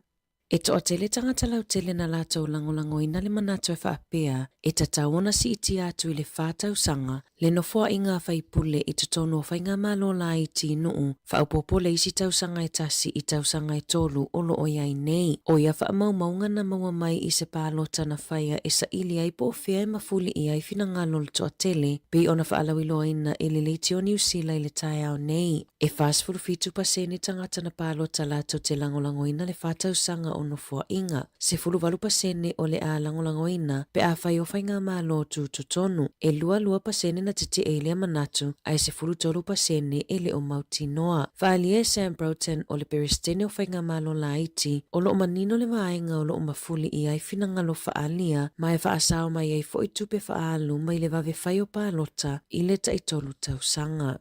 E toatele tagata lautele na latou lagolagoina le manatu e faapea e tatau ona siitia atu i le fa tausaga le nofoaiga a faipule i totonu o faigamalo laiti nuu faaopoopo le isi tausaga e tasi i tausaga e tolu o lo o i ai nei. O ia faamaumauga na maua mai i se palota na faia e saili ai po o fea e mafuli i ai finagalo o le toatele pei ona faalauiloaina e le Leitio Niu Sila i le taeao nei. E 47 pasene tagata na palota latou te lagolagoina le fa tausaga o nofoaiga. 18 pasene o le a lagolagoina pe afai o faigamalo tutotonu. E 22 pasene na tetee i lea manatu ae 13 pasene e le o mautinoa. Faaalia e Sam Broughton o le Peresetene o Faigamalo Laiti o lo o manino le vaega o lo o mafuli i ai finagalo faaalia ma e faasao mai ai foi tupe faaalu mai le vave fai o palota i le taitolu tausaga.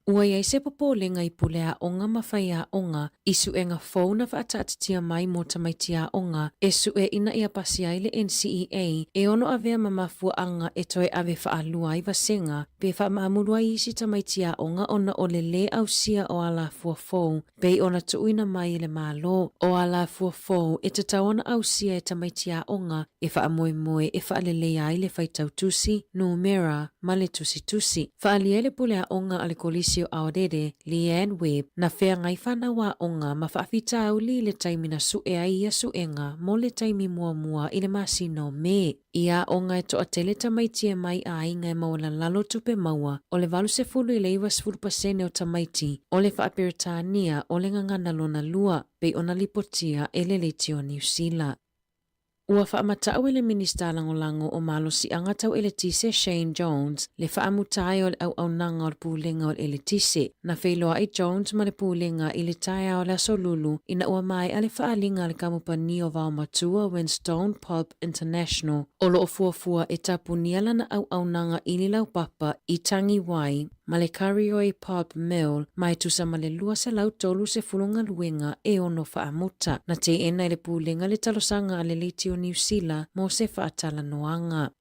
Ua i ai se popolega i pule aoga ma faiaoga i suega fou na faataatitia mai mo tamaiti aoga e sue ina ia pasi ai le NCEA e ono avea ma mafuaaga e toe ave faalua ai vasega pe faamaamulu ai isi tamaiti aoga ona o le lē ausia o alafua fou pei ona tuuina mai e le Malo. O alafua fou e tatau ona ausia e tamaiti aoga e faamoemoe e faaleleia ai le faitau tusi, numera, ma le tusitusi. Faaalia ai le pule aoga a le Kolisi o Aorere, Leanne Webb, na feagai fanau aoga ma faafitauli i le taimi na sue ai ia suega mo le taimi muamua i le masina o Me. I aoga e toatele tamaiti e mai aiga e maualalalo tupe maua, o le 80 i le 90 pasene o tamaiti o le Faa-Peretania o le gagana lona lua, pei ona lipotia e le Leitio Niu Sila. Ua faamatau e le Minista Lagolago o Malosiaga Tau Eletise Shane Jones le faamuta ai o le auaunaga o le Pulega o le Eletise. Na feiloai Jones ma le Pulega i le taeao o le Aso Lulu ina ua maea le faaaliga a le kamupani o vaomatua Winstone Pulp International o lo o fuafua e tapunia lana auaunaga ʻili laupapa i Tangiwai ma le Karioi Pulp Mill ma e tusa ma le 230 galuega e ono faamuta. Na teena e le Pulega le talosaga a le Leitio Niu Sila mo se faatalanoaga.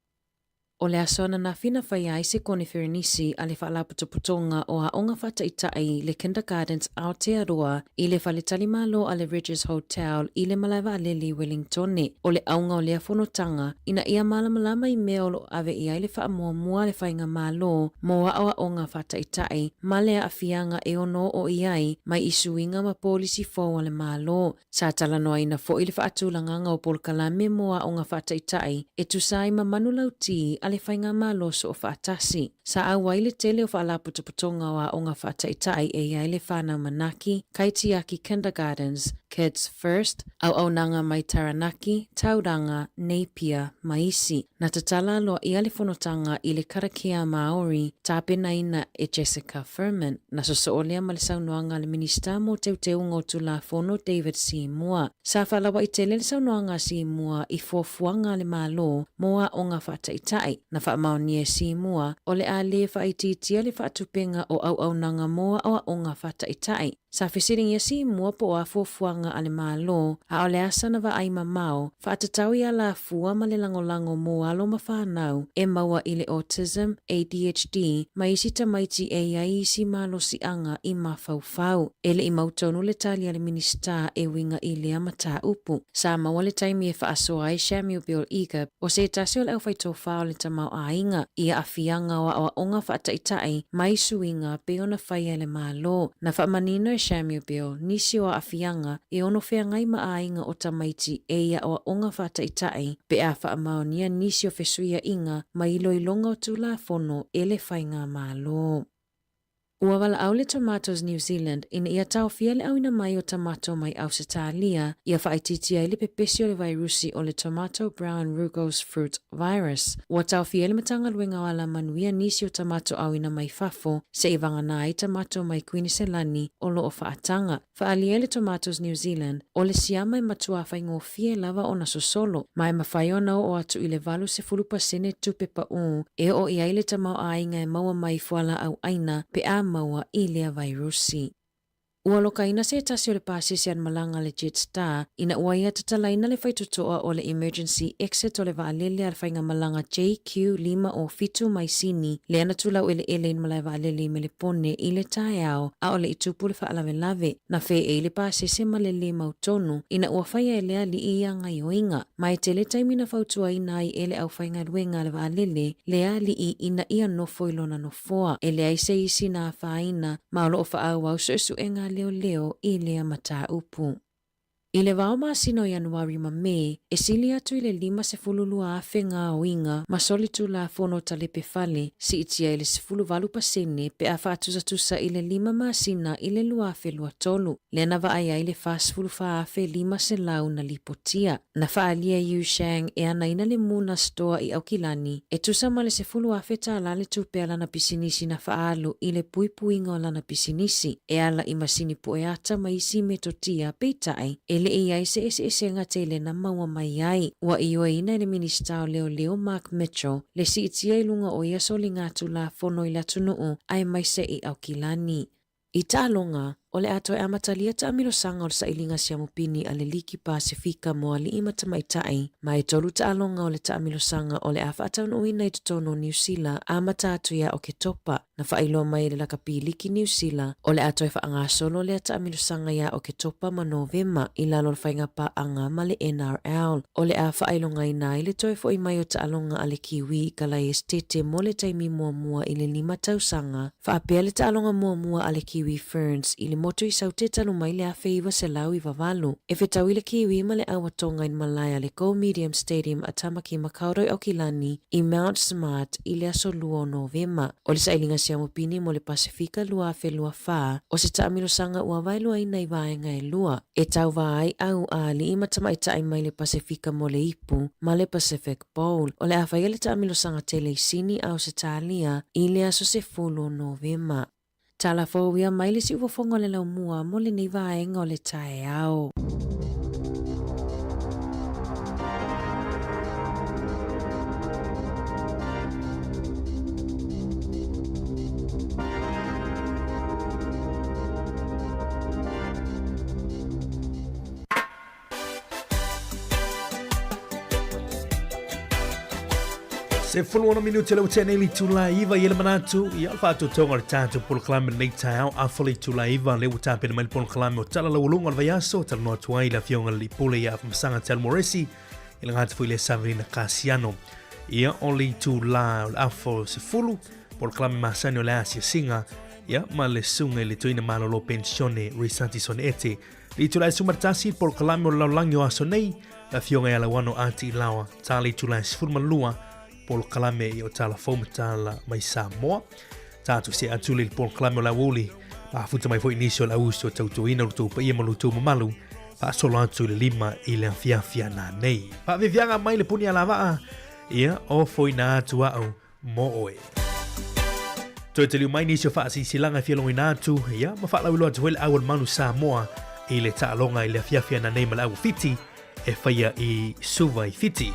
O le aso ananafi na faia ai se koniferenisi a le Faalapotopotoga o Aoga Faataitai le Kindergartens Aotearoa i le faletalimalo a le Rydges Hotel i le malae vaalele i Wellingtone. O le auga o lea fonotaga, ina ia malamalama i mea o lo o ave i ai le faamuamua a le Faigamalo mo aoaoga faataitai ma le aafiaga e ono oo i ai mai i suiga ma polisi fou a le Malo. Sa talanoaina foi le faatulagaga o polokalame mo aoga faataitai e tusa ai ma manulauti a le Faigamalo Soofaatasi. Sa auai le tele o faalapotopotoga o aoga faataitai e i ai le Whānau Manaaki, Kaitiaki Kindergartens, Kids First, Auaunaga mai Taranaki, Tauranga, Napier, ma isi. Na tatala aloaia le fonotaga i le karakia Māori tapenaina e Jessica Furman. Na sosoo lea ma le saunoaga a le Minista mo Teuteuga o Tulafono David Seymour. Sa faalauaitele le saunoaga a Seymour i fuafuaga a le Malo mo aoga faataitai. Na faamaonia e Simua, o le a lē faaitiitia le faatupenga o auaunaga mo aoaoga faataitai. Sa fesiligia Simua po o a fuafuaga a le Malo, a o le a sana vaai mamao, faatatau i alafua ma le lagolago mo alo ma fanau e maua i le autism, ADHD, ma isi tamaiti e i ai isi malosiaga i mafaufau. E le i mautonu le tali a le Minisita e uiga i lea mataupu. Sa maua le taimi e faasoa ai Samuel Bill Egab, o se tasi o le aufaitofa o le tamaoaiga, i aafiaga o aoaoga faataitai mai suiga pei ona faia e le Malo. Na faamanino e Samuel Bill nisi o aafiaga e ono feagai ma aiga o tamaiti e i aoaoga faataitai pe a faamaonia nisi o fesuiaiga ma iloiloga o Tulafono e le Faigamalo. Ua valaau le Tomatoes New Zealand ina ia taofia le auina mai o tamato mai Ausetalia ia faaitiitia ai le pepesi o le vairusi o le Tomato Brown Rugose Fruit Virus. Ua taofia ai le Matagaluega o Alamanuia nisi o tamato auina mai fafo seia vagana ai tamato mai Kuiniselani o lo o faataga. Faaalia ai le Tomatoes New Zealand, o le siama e matuā faigofie lava ona sosolo, ma e mafai ona oo atu i le 80% tupe paʻū e oo i ai le tamaoaiga e maua mai i fualaau ʻaina pe a maua i lea vairusi. Ua lokaina se tasi o le pasese a le malaga a le Jetstar ina ua ia tatalaina le faitotoa o le emergency exit o le vaalele a le faigamalaga JQ507 mai Sini, lea na tulau eleele i le malae vaalele i Melepone i le taeao a o le i tupu le faalavelave. Na feei le pasese ma le lē mautonu ina ua faia e le alii ia gaioiga. Ma e tele taimi na fautuaina ai e le aufaigaluega a le vaalele le alii ina ia nofo i lona nofoa. E leai se isi na afaina ma o lo o faaauau suesuega a leoleo i lea mataupu. I le vao masina o Ianuari ma Me, e sili atu i le 52,000 gaoiga ma solitulafono talepe fale, siitia i le 18% pe a faatusatusa i le lima masina i le 2023, lea na vaai ai le 44,500 na lipotia. Na faaalia e Yu Shang e anaina le Muna Store i Aukilani, e tusa ma le $10,000 tala le tupe a lana pisinisi na faaalu i le puipuiga o lana pisinisi. E ala i masini pueata ma isi metotia, peitai, e le i ai se eseesega tele na maua mai ai. Ua ioeina e le Minisita o Leoleo Mark Mitchell le siitia i luga o ia soligatulafono i le atunuu aemaise i Aukilani. I taaloga, o le a toe amatalia taamilosaga o le sailiga siamupini a le Liki Pasefika mo alii ma tamaitai, ma e tolu taaloga o le taamilosaga o le a faataunuuina i totonu o Niu Sila amata atu ia Oketopa. Na faailoa mai e le lakapi liki Niu Sila, o le a toe faagasolo lea taamilosaga ia Oketopa ma Novema i lalo o le faiga paaga ma le NRL. O le a faailogaina ai le toe fo'i mai o taaloga a le Kiwi i Kalaesetete mo le taimi muamua i le lima tausaga, faapea le taaloga muamua a le Kiwi Ferns i le motu i Saute talu mai le 1998. E fetaui le Kiwi ma le Auatonga i le malae a le Go Medium Stadium a Tamaki Makaurau i Aukilani i Mount Smart i le aso 2 o Novema. O le sailiga siamupini mo le Pasefika 2024, o se taamilosaga ua vaeluaina i vaega e lua, e tauva ai au a alii ma tamaitai mai le Pasefika mo le Ipu ma le Pacific Bowl. O le a faia le taamilosaga tele i Sini, Ausetalia i le aso 10 o Novema. Tala fou ia mai le siufofoga o le laumua mo lenei vaega o le taeao. 16 minute le ua nei le itula iva i le manatu ia le faatotoga o le tatou polokalame lenei taeao afa le itula iva le ua tapena mai le polokalame o tala laualuga o le vaiaso talanoa atu ai le afioga i le pule ia Afamasaga Talmoresi i le gata foi le Saverina Kasiano ia o le itula o le afa o 10 polokalame masani o le asiasiga ia ma le suga i le toina malolo pensione Risanti Son Ete Le itula e 11 le polokalame o le lalolagi o aso nei, le afioga ia Lauano Ati Ilaoa, ta le itula e 12 polokalame i o tala fou ma tala mai Samoa. Tātou se atu le polokalame o le auli, mafuta mai foi nisi o le auso tautuaina o le tou paia ma lo tou mamalu, faasolo atu i le 5 i le afiafi ana nei. Faaviaviaga mai le puni alavaa, ia o foina atu au mo oe. Toe taliu mai nisi o faasilasilaga e fia logoina atu, ia, ma faalauiloa atu foi le au a le Manu Samoa i le taaloga i le afiafi ana nei ma le au Fiti e faia i Suva i Fiti.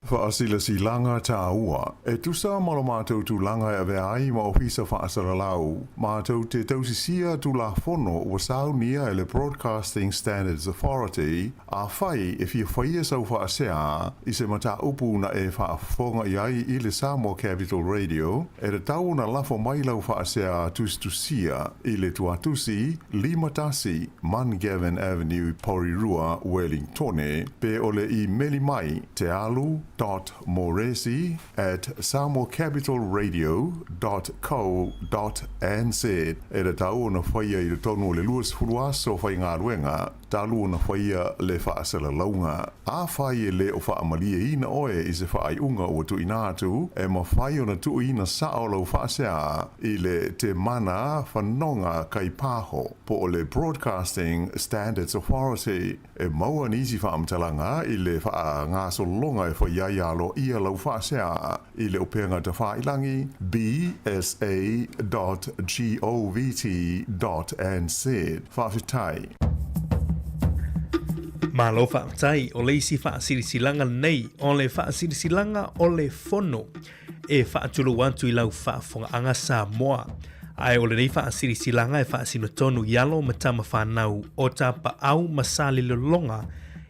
Faasilasilaga tāua. E tusa ma lo matou tulaga e avea ai ma ofisa faasalalau, matou te tausisia Tulafono ua saunia e le Broadcasting Standards Authority, Afai e fia faia sau faasea i se mataupu na e faafofoga i ai i le Samoa Capital Radio, e tatau ona lafo mai lau faasea tusitusia i le tuatusi 51 Mungavin Avenue, Porirua, Wellingtone, pe o le imeli mai tealu dot moresi at samoacapitalradio dot co dot nz. E tatau ona faia i totonu o le 20 aso faigaluega talu ona faia le faasalalauga. Afai e le o faamalieina oe i se faaiuga ua tuuina atu, e mafai ona tuuina sao lau faasea i le Temana Fanoga Kaipaho po o le Broadcasting Standards Authority. E maua nisi faamatalaga i le faagasologa e fai ai aloaia lau faasea i le upega tafailagi bsa dot govt dot nz. Faafetai. Malo faafetai o le isi faasilasilaga lenei o le faasilasilaga o le Fono e faatulou atu i lau faafofogaaga Samoa. Ae o lenei faasilasilaga e faasino tonu i alo ma tama whanau o Tapaau ma Salelologa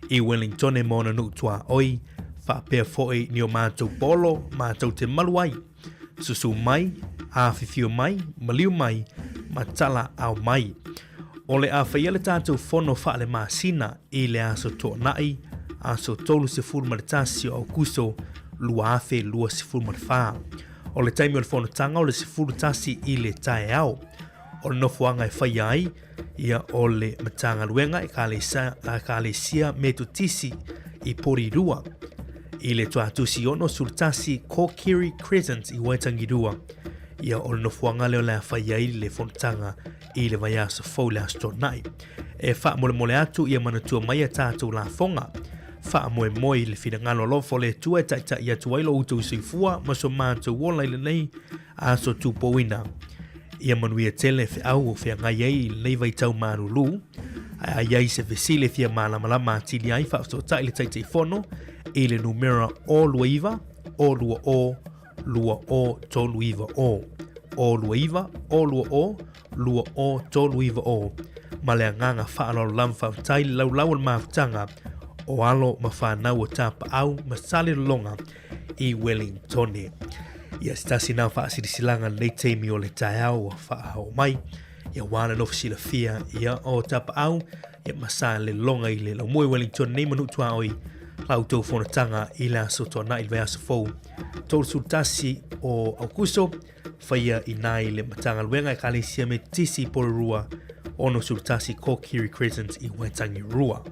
i Wellingtone ma ona nuu tuaoi, faapea foi ni o mātou polo, mātou te malu ai. Susu mai, afifio mai, maliu mai, ma tala ao mai. O le a faia le tātou fono faalemasina i le aso Toonai, aso 31 o Aukuso 2024. O le taimi o le fonotaga o le 11 i le taeao. O le nofoaga e faia ai, ia o le Matagaluega Ekalesia Metotisi i Porirua, i le Tuatusi 61 Kokiri Crescent i Waitangirua. Ia o le nofoaga lea o le a fai ai le fonotaga i le vaiaso fou le Aso Toonai. E faamolemole atu ia manatua mai a tātou lafoga. Faamoemoe i le finagalo alofa o le Atua e taitai atu ai lo outou soifua ma so matou ola i lenei aso tupouina. Ia manuia tele feau o feagai ai i lenei vaitau malulu. Ae a i ai se fesili e fia malamalama atili ai, faafesootai le Taitaifono i le numera o 29 o 20 2 o 3 9 o. O 29 o 20 2 o 3 9 o. Ma le agaga faaaloalo lava faafetai le laulau o le mafutaga o alo ma whanau o Tapaau ma Salelologa i Wellingtone. Ia se tasi nā whaasirisilaga lenei taimi o le taeao ua whaahao mai. Ia wā le nofo silafia ia o Tapaau ia ma Salelologa i le laumua i Wellingtone nei manu tuaoi lau tau fonotaga i le aso toanai le vaiaso fou 31 o Aukuso faia i nā i le Matagaluega Ekalesia Metotisi Porirua 61 Kokiri Crescent i Waitangi Rua.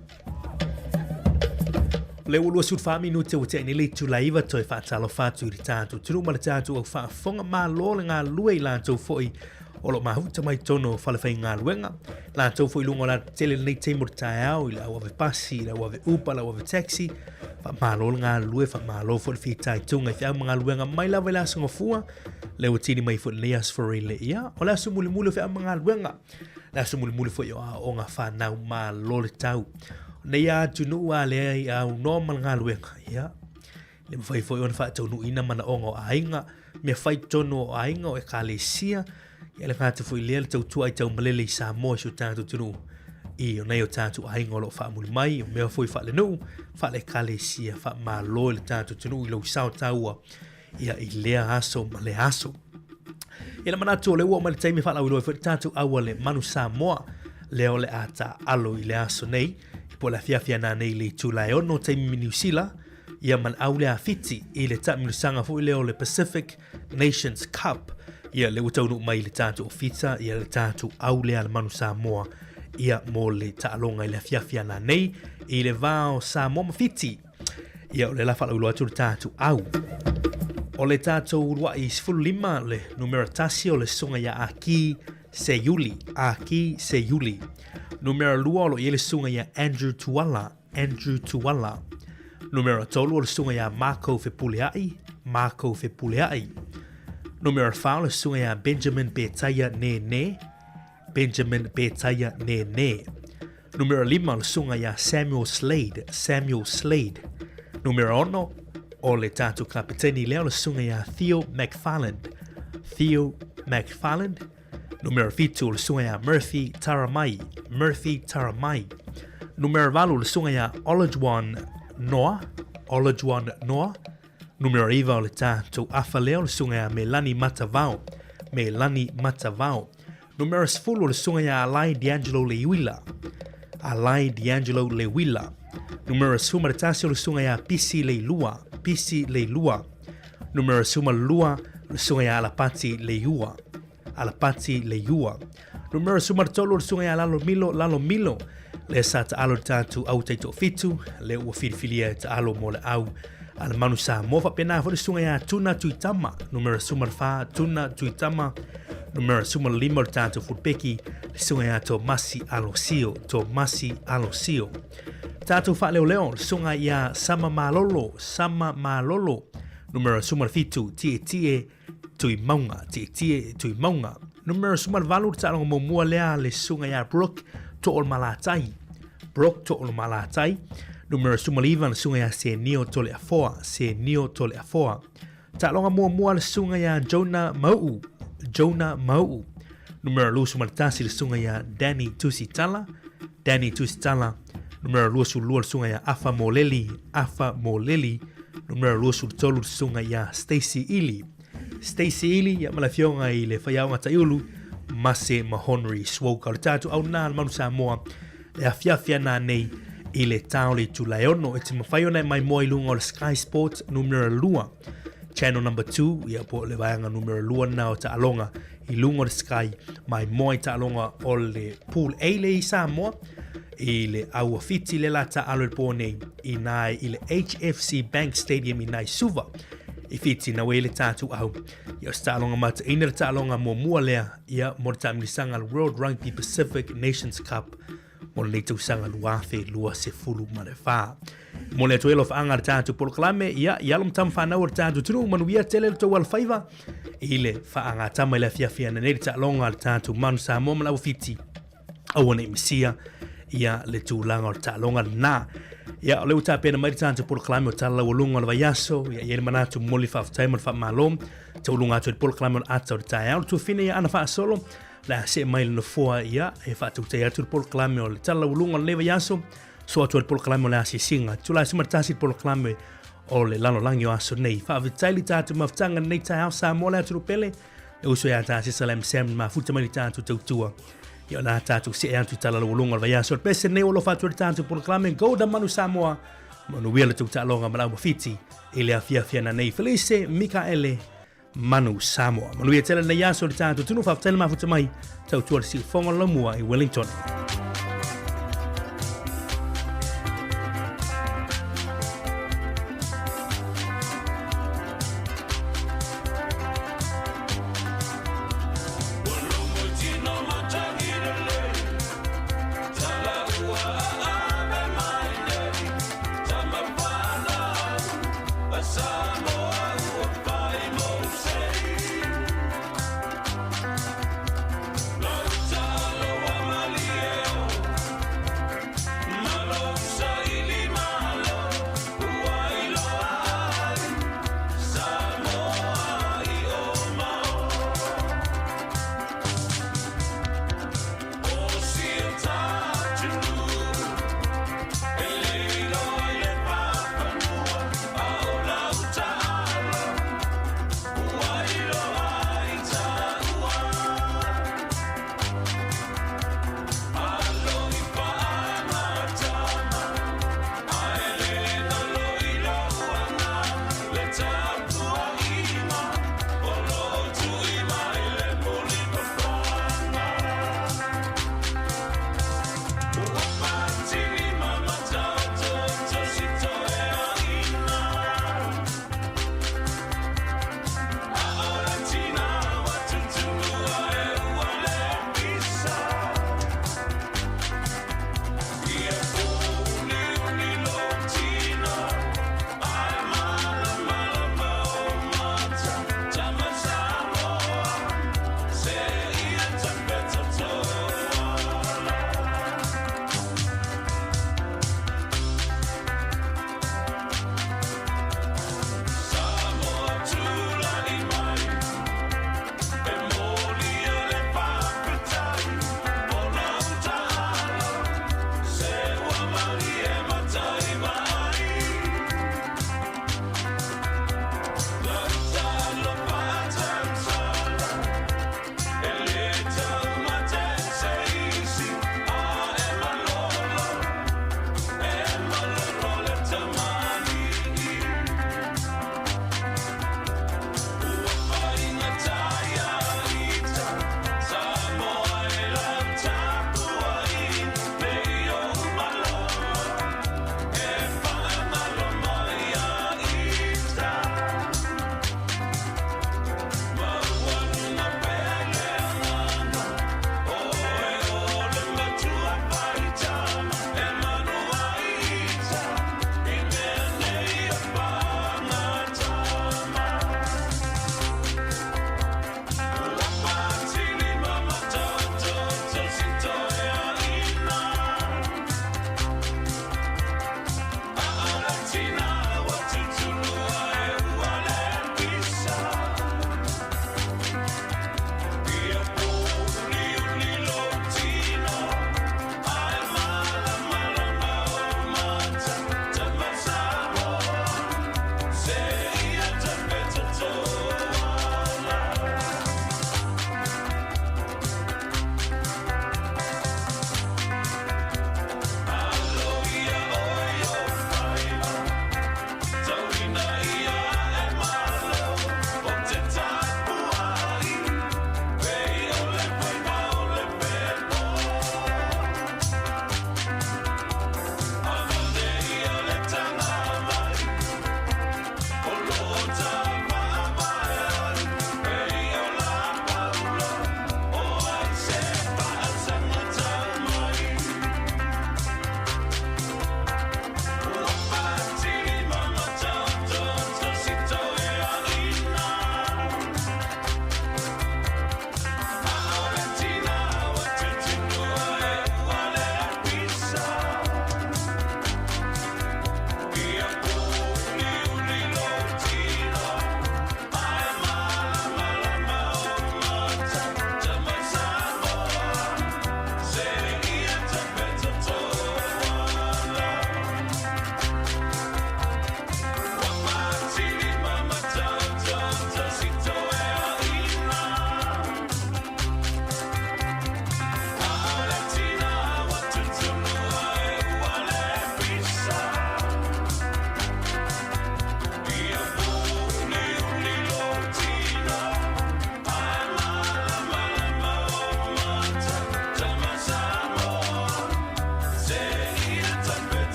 Le ua 24 minute ua tea nei le itula iva toe faatalofa atu i le tātou tunu ma le tātou au faafofoga malo le galulue i latou foi o lo mahuta mai tonu o whale whaigaluega. Latou foi lunga o la tele lenei taimi o le taeao i le au ave pasi, i le au ave upa, le au ave taxi. Faamalo le galulue, faamalo foi le fitaituga i feau ma galuega mai lava i le aso gafua. Le ua tini mai foi lenei aso Foreile. Ia, o le aso mulimuli o feau ma galuega. Le aso mulimuli foi o aoaoga whanau malo le tau. Nei a atunuu a leai aunoa ma le galuega. Ia, le mawhai foi ona faataunuuina manaoga o aiga, mea fai tonu o aiga o ekalesia, ia le gata foi lea le tautua ai taumalele i Samoa i si o tātou atunuu i o nei o tātou aiga o lo o faamuli mai, o mea foi faalenuu, faale-ekalesia, faamalo i le tātou atunuu i lou sao taua ia i lea aso ma lea aso. Ia le manatu o le ua o mai le taimi faalauiloa ai foi le tātou aua le Manu Samoa, lea o le a taalo i le aso nei, i po o le afiafi ana nei i le itula e ono taimi mi Niu Sila, ia ma le au lea a Fiti i le taamilosaga foi lea o le Pacific Nations Cup, ia le ua taunuu mai i le tātou ofisa, ia le tātou au lea le Manu Samoa, ia mo le taaloga i le afiafi ana nei i le va o Samoa ma Fiti. Ia, o le la faalauiloa atu le tātou au. O le tātou uluai 15, le numera tasi o le susuga ia Aki Seiuli, Aki Seiuli. Numera lua o lo o i ai le susuga ia Andrew Tuala, Andrew Tuala. Numera tolu o le susuga ia Marco Fepuleai, Marco Fepuleai. Numera whā o le susuga ia Benjamin Petaia Nene, Benjamin Petaia Nene. Numera lima o le susuga ia Samuel Slade, Samuel Slade. Numera ono, O le tatou kapeteni lea o le susuga ia Theo McFarland. Theo McFarland. Numera 7 o le susuga ia Murphy Taramai. Murphy Taramai. Numera 8 o le susuga ia Olajuwon Noa. Olajuwon Noa. Numera 9 o le tatou afa lea o le susuga ia Melani Matavao. Melani Matavao. Numera 10 o le susuga ia Alai D'Angelo Leuila. Alai D'Angelo Leuila. Numera 11 o le susuga ia Pisi Leilua. Pisi Leilua. Numera 12 o le susuga ia Alapati Leiua. Alapati Leiua. Numera 13 o le susuga ia Lalo Milo Lalo Milo. Le sa taalo le tatou au taitoafitu, le ua filifilia e taalo mo le au a le Manu Samoa. Faapena foi le susuga ia Tuna Tuitama, numera 14 Tuna Tuitama, numera 15 o le tatou fulupeki, le susuga ia Tomasi Alosio, Tomasi Alosio. Tatou faaleoleo, le susuga ia Sama Malolo, Sama Malolo, numera 17 Tietie Tuimauga, Tietie Tuimauga. Numera 18 le taaloga muamua lea le susuga ia Brooke To'olemalatai, Brooke To'olemalatai. Numera 19 le susuga ia Senio Toleafoa, Senio Toleafoa. Taaloga muamua le susuga ia Jonah Mau'u, Jonah Mau'u. Numera 21 le susuga ia Danny Tusitala, Danny Tusitala. Numera 22 le susuga ia Afa Moleli, Afa Moleli. Numera 23 le susuga ia Stacy Ili, Stacy Ili, ia ma le afioga i le faiaoga Taiulu, Mase Mahonri Swoka. O le tatou auna le Manu Samoa e afiafi ana nei i le tao le itula e ono. E te mawhai ona e mai moa i lunga o le Sky Sports numera 2. Channel number 2, ia po le vaega numera 2 na o taaloga i luga o le Sky mai moa i taaloga o le Pool A le i Samoa i le aua fiti le la taalo i le pō nei i nai i le HFC Bank Stadium i nai Suva i Fiti na wei le tātou au. Ia o se taaloga mataina le taaloga muamua lea ia mo le taamilisaga le World Rugby Pacific Nations Cup mo lenei tausaga 2024. Mo le atu ai alofaaga a le tatou polokalame, ia, i alo ma tama fanau o le tatou atunuu, manuia tele le tou alofaiva i le faagatama i le afiafi ana nei le taaloga a le tatou Manu Samoa ma le Au Fiti. Aua ne i misia ia le tulaga o le taaloga lena. Ia, o lea ua tapena mai le tatou polokalame o Tala Laualuga o le Vaiaso, ia, i ai le manatu momoli faafetai ma le faamalo. Tauluga atu i le polokalame o le ata o le taeao, le tuafine ia Ana Faasolo, le a see mai le nofoa ia e faatautai atu le polokalame o le Tala Laualuga o lenei vaiaso, so atu ai le polokalame o le asiasiga. Tulae 11 le polokalame o le lalolagi o aso nei. Faafetai le tatou mafutaga lenei taeao Samoa le atunuu pele. E uso ia tā se Salam Sam mafuta mai le tatou tautua. Ia o la tatou see atu i Tala Laualuga o le vaiaso. O le pese nei o alofa atu i le tatou polokalame Go da Manu Samoa. Manuia le tou taaloga ma le aumafiti i le afiafi ana nei. Felice Mikaele Manu Samoa. Manuia tele nei aso le tatou tunu. Faafetai le mafuta mai. Tautua le siufoga o le laumua i Wellington.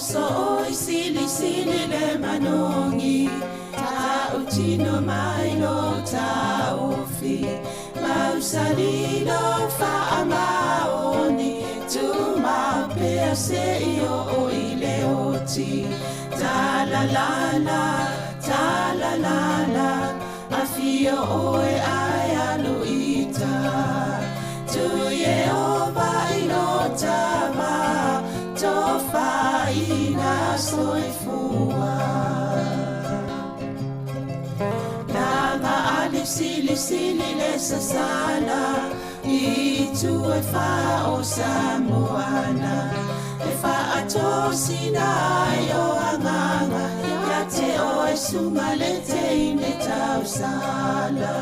Sooi silisili le manogi Tautino mai lo taofi Mausali lo faamaoni Tumau pea seia oo i le oti Talalala, talalala Afio oe ae alu i uta Tu Ieova i lo tama Tofaina soifua Laga ali silisili le sasala I itu e fa o Samoana E faatosina ai o agaga Ia te oe suga le teine tausala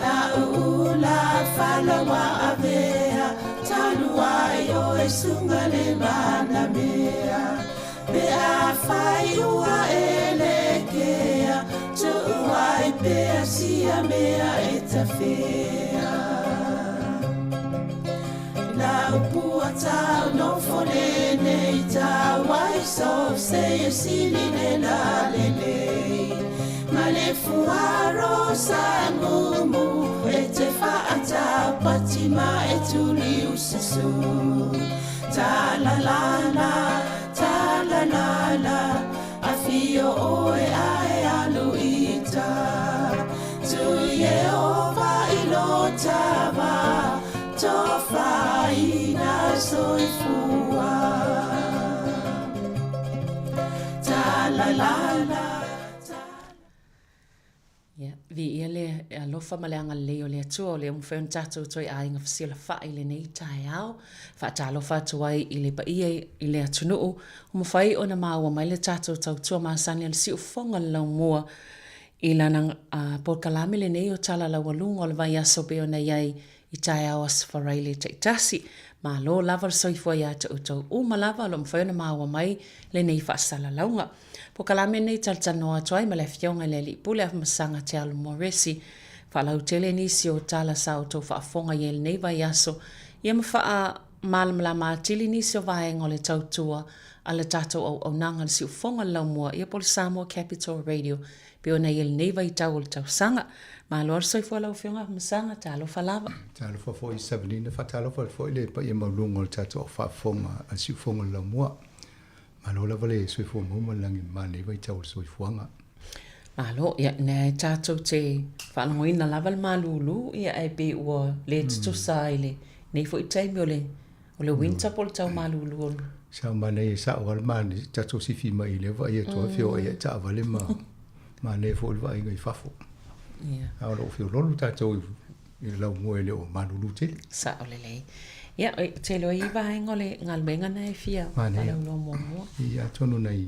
La'u ula fala ua avea Talu ai oe suga le manamea Pe afai ua e lekea Tuu ai pea sia mea e tafea Lau pua tau nofo lenei Tau ai so se e sili le la lelei Ma le fuaro sa mumu E te faatapati ma e tuli ususu Ta la la la, ta la la la Afio oe ae alu i uta Tu Ieova i lo tama Tofaina soifua Ta la la la, ta Ia, viia le alofa ma le agalelei o le Atua o lea ua mafai ona tatou toe aiga fesilafai i lenei taeao. Faatalofa atu ai i le paia i le atunuu ua mafai ona maua mai le tatou tautua masani a le siufofoga o le laumua i lana polokalame lenei o Tala Laualuga o le Vaiaso pei ona i ai i taeao Aso Faraile taitasi. Malo lava le soifua ia te outou uma lava o lo o mafai ona maua mai lenei faasalalauga. Polokalame lenei e talatalanoa atu ai ma le Afioga i le Alii Pule Afamasaga Te Alo Moresi. Faalautele nisi o tala sa outou faafofoga i ai lenei vaiaso, ia ma faamalamalama atili nisi o vaega o le tautua a le tatou auaunaga le siufofoga o le laumua ia po o le Samoa Capital Radio pei ona i ai lenei vaitau o le tausaga. Malo le soifua lau Afioga Afamasaga, talofa lava. Talofa foi Savelina, faatalofa atu foi i le paia maualuga o le tatou au faafofoga a le siufofoga o le laumua. Malo lava le soifua maua ma le lagi mama i lenei vaitau o le soifuaga. Malo, ia ina e tatou te faalogoina lava le malulu, ia ae pei ua le tutusa ai lenei foi taimi o le o le winter po o le tau malulu o le... Sa manaia e sao lava le manaia, tatou sifi mai i lea vaai atu lava feoai ai taavale ma manaia foi le vaaiga i fafo. Ia. A o lo o feoloolo tatou i le laumua e le o malulu tele. Sao lelei. Ia, e tele o i vaega o le galuega na e fia faalauiloa muamua. Ia, atonu nai,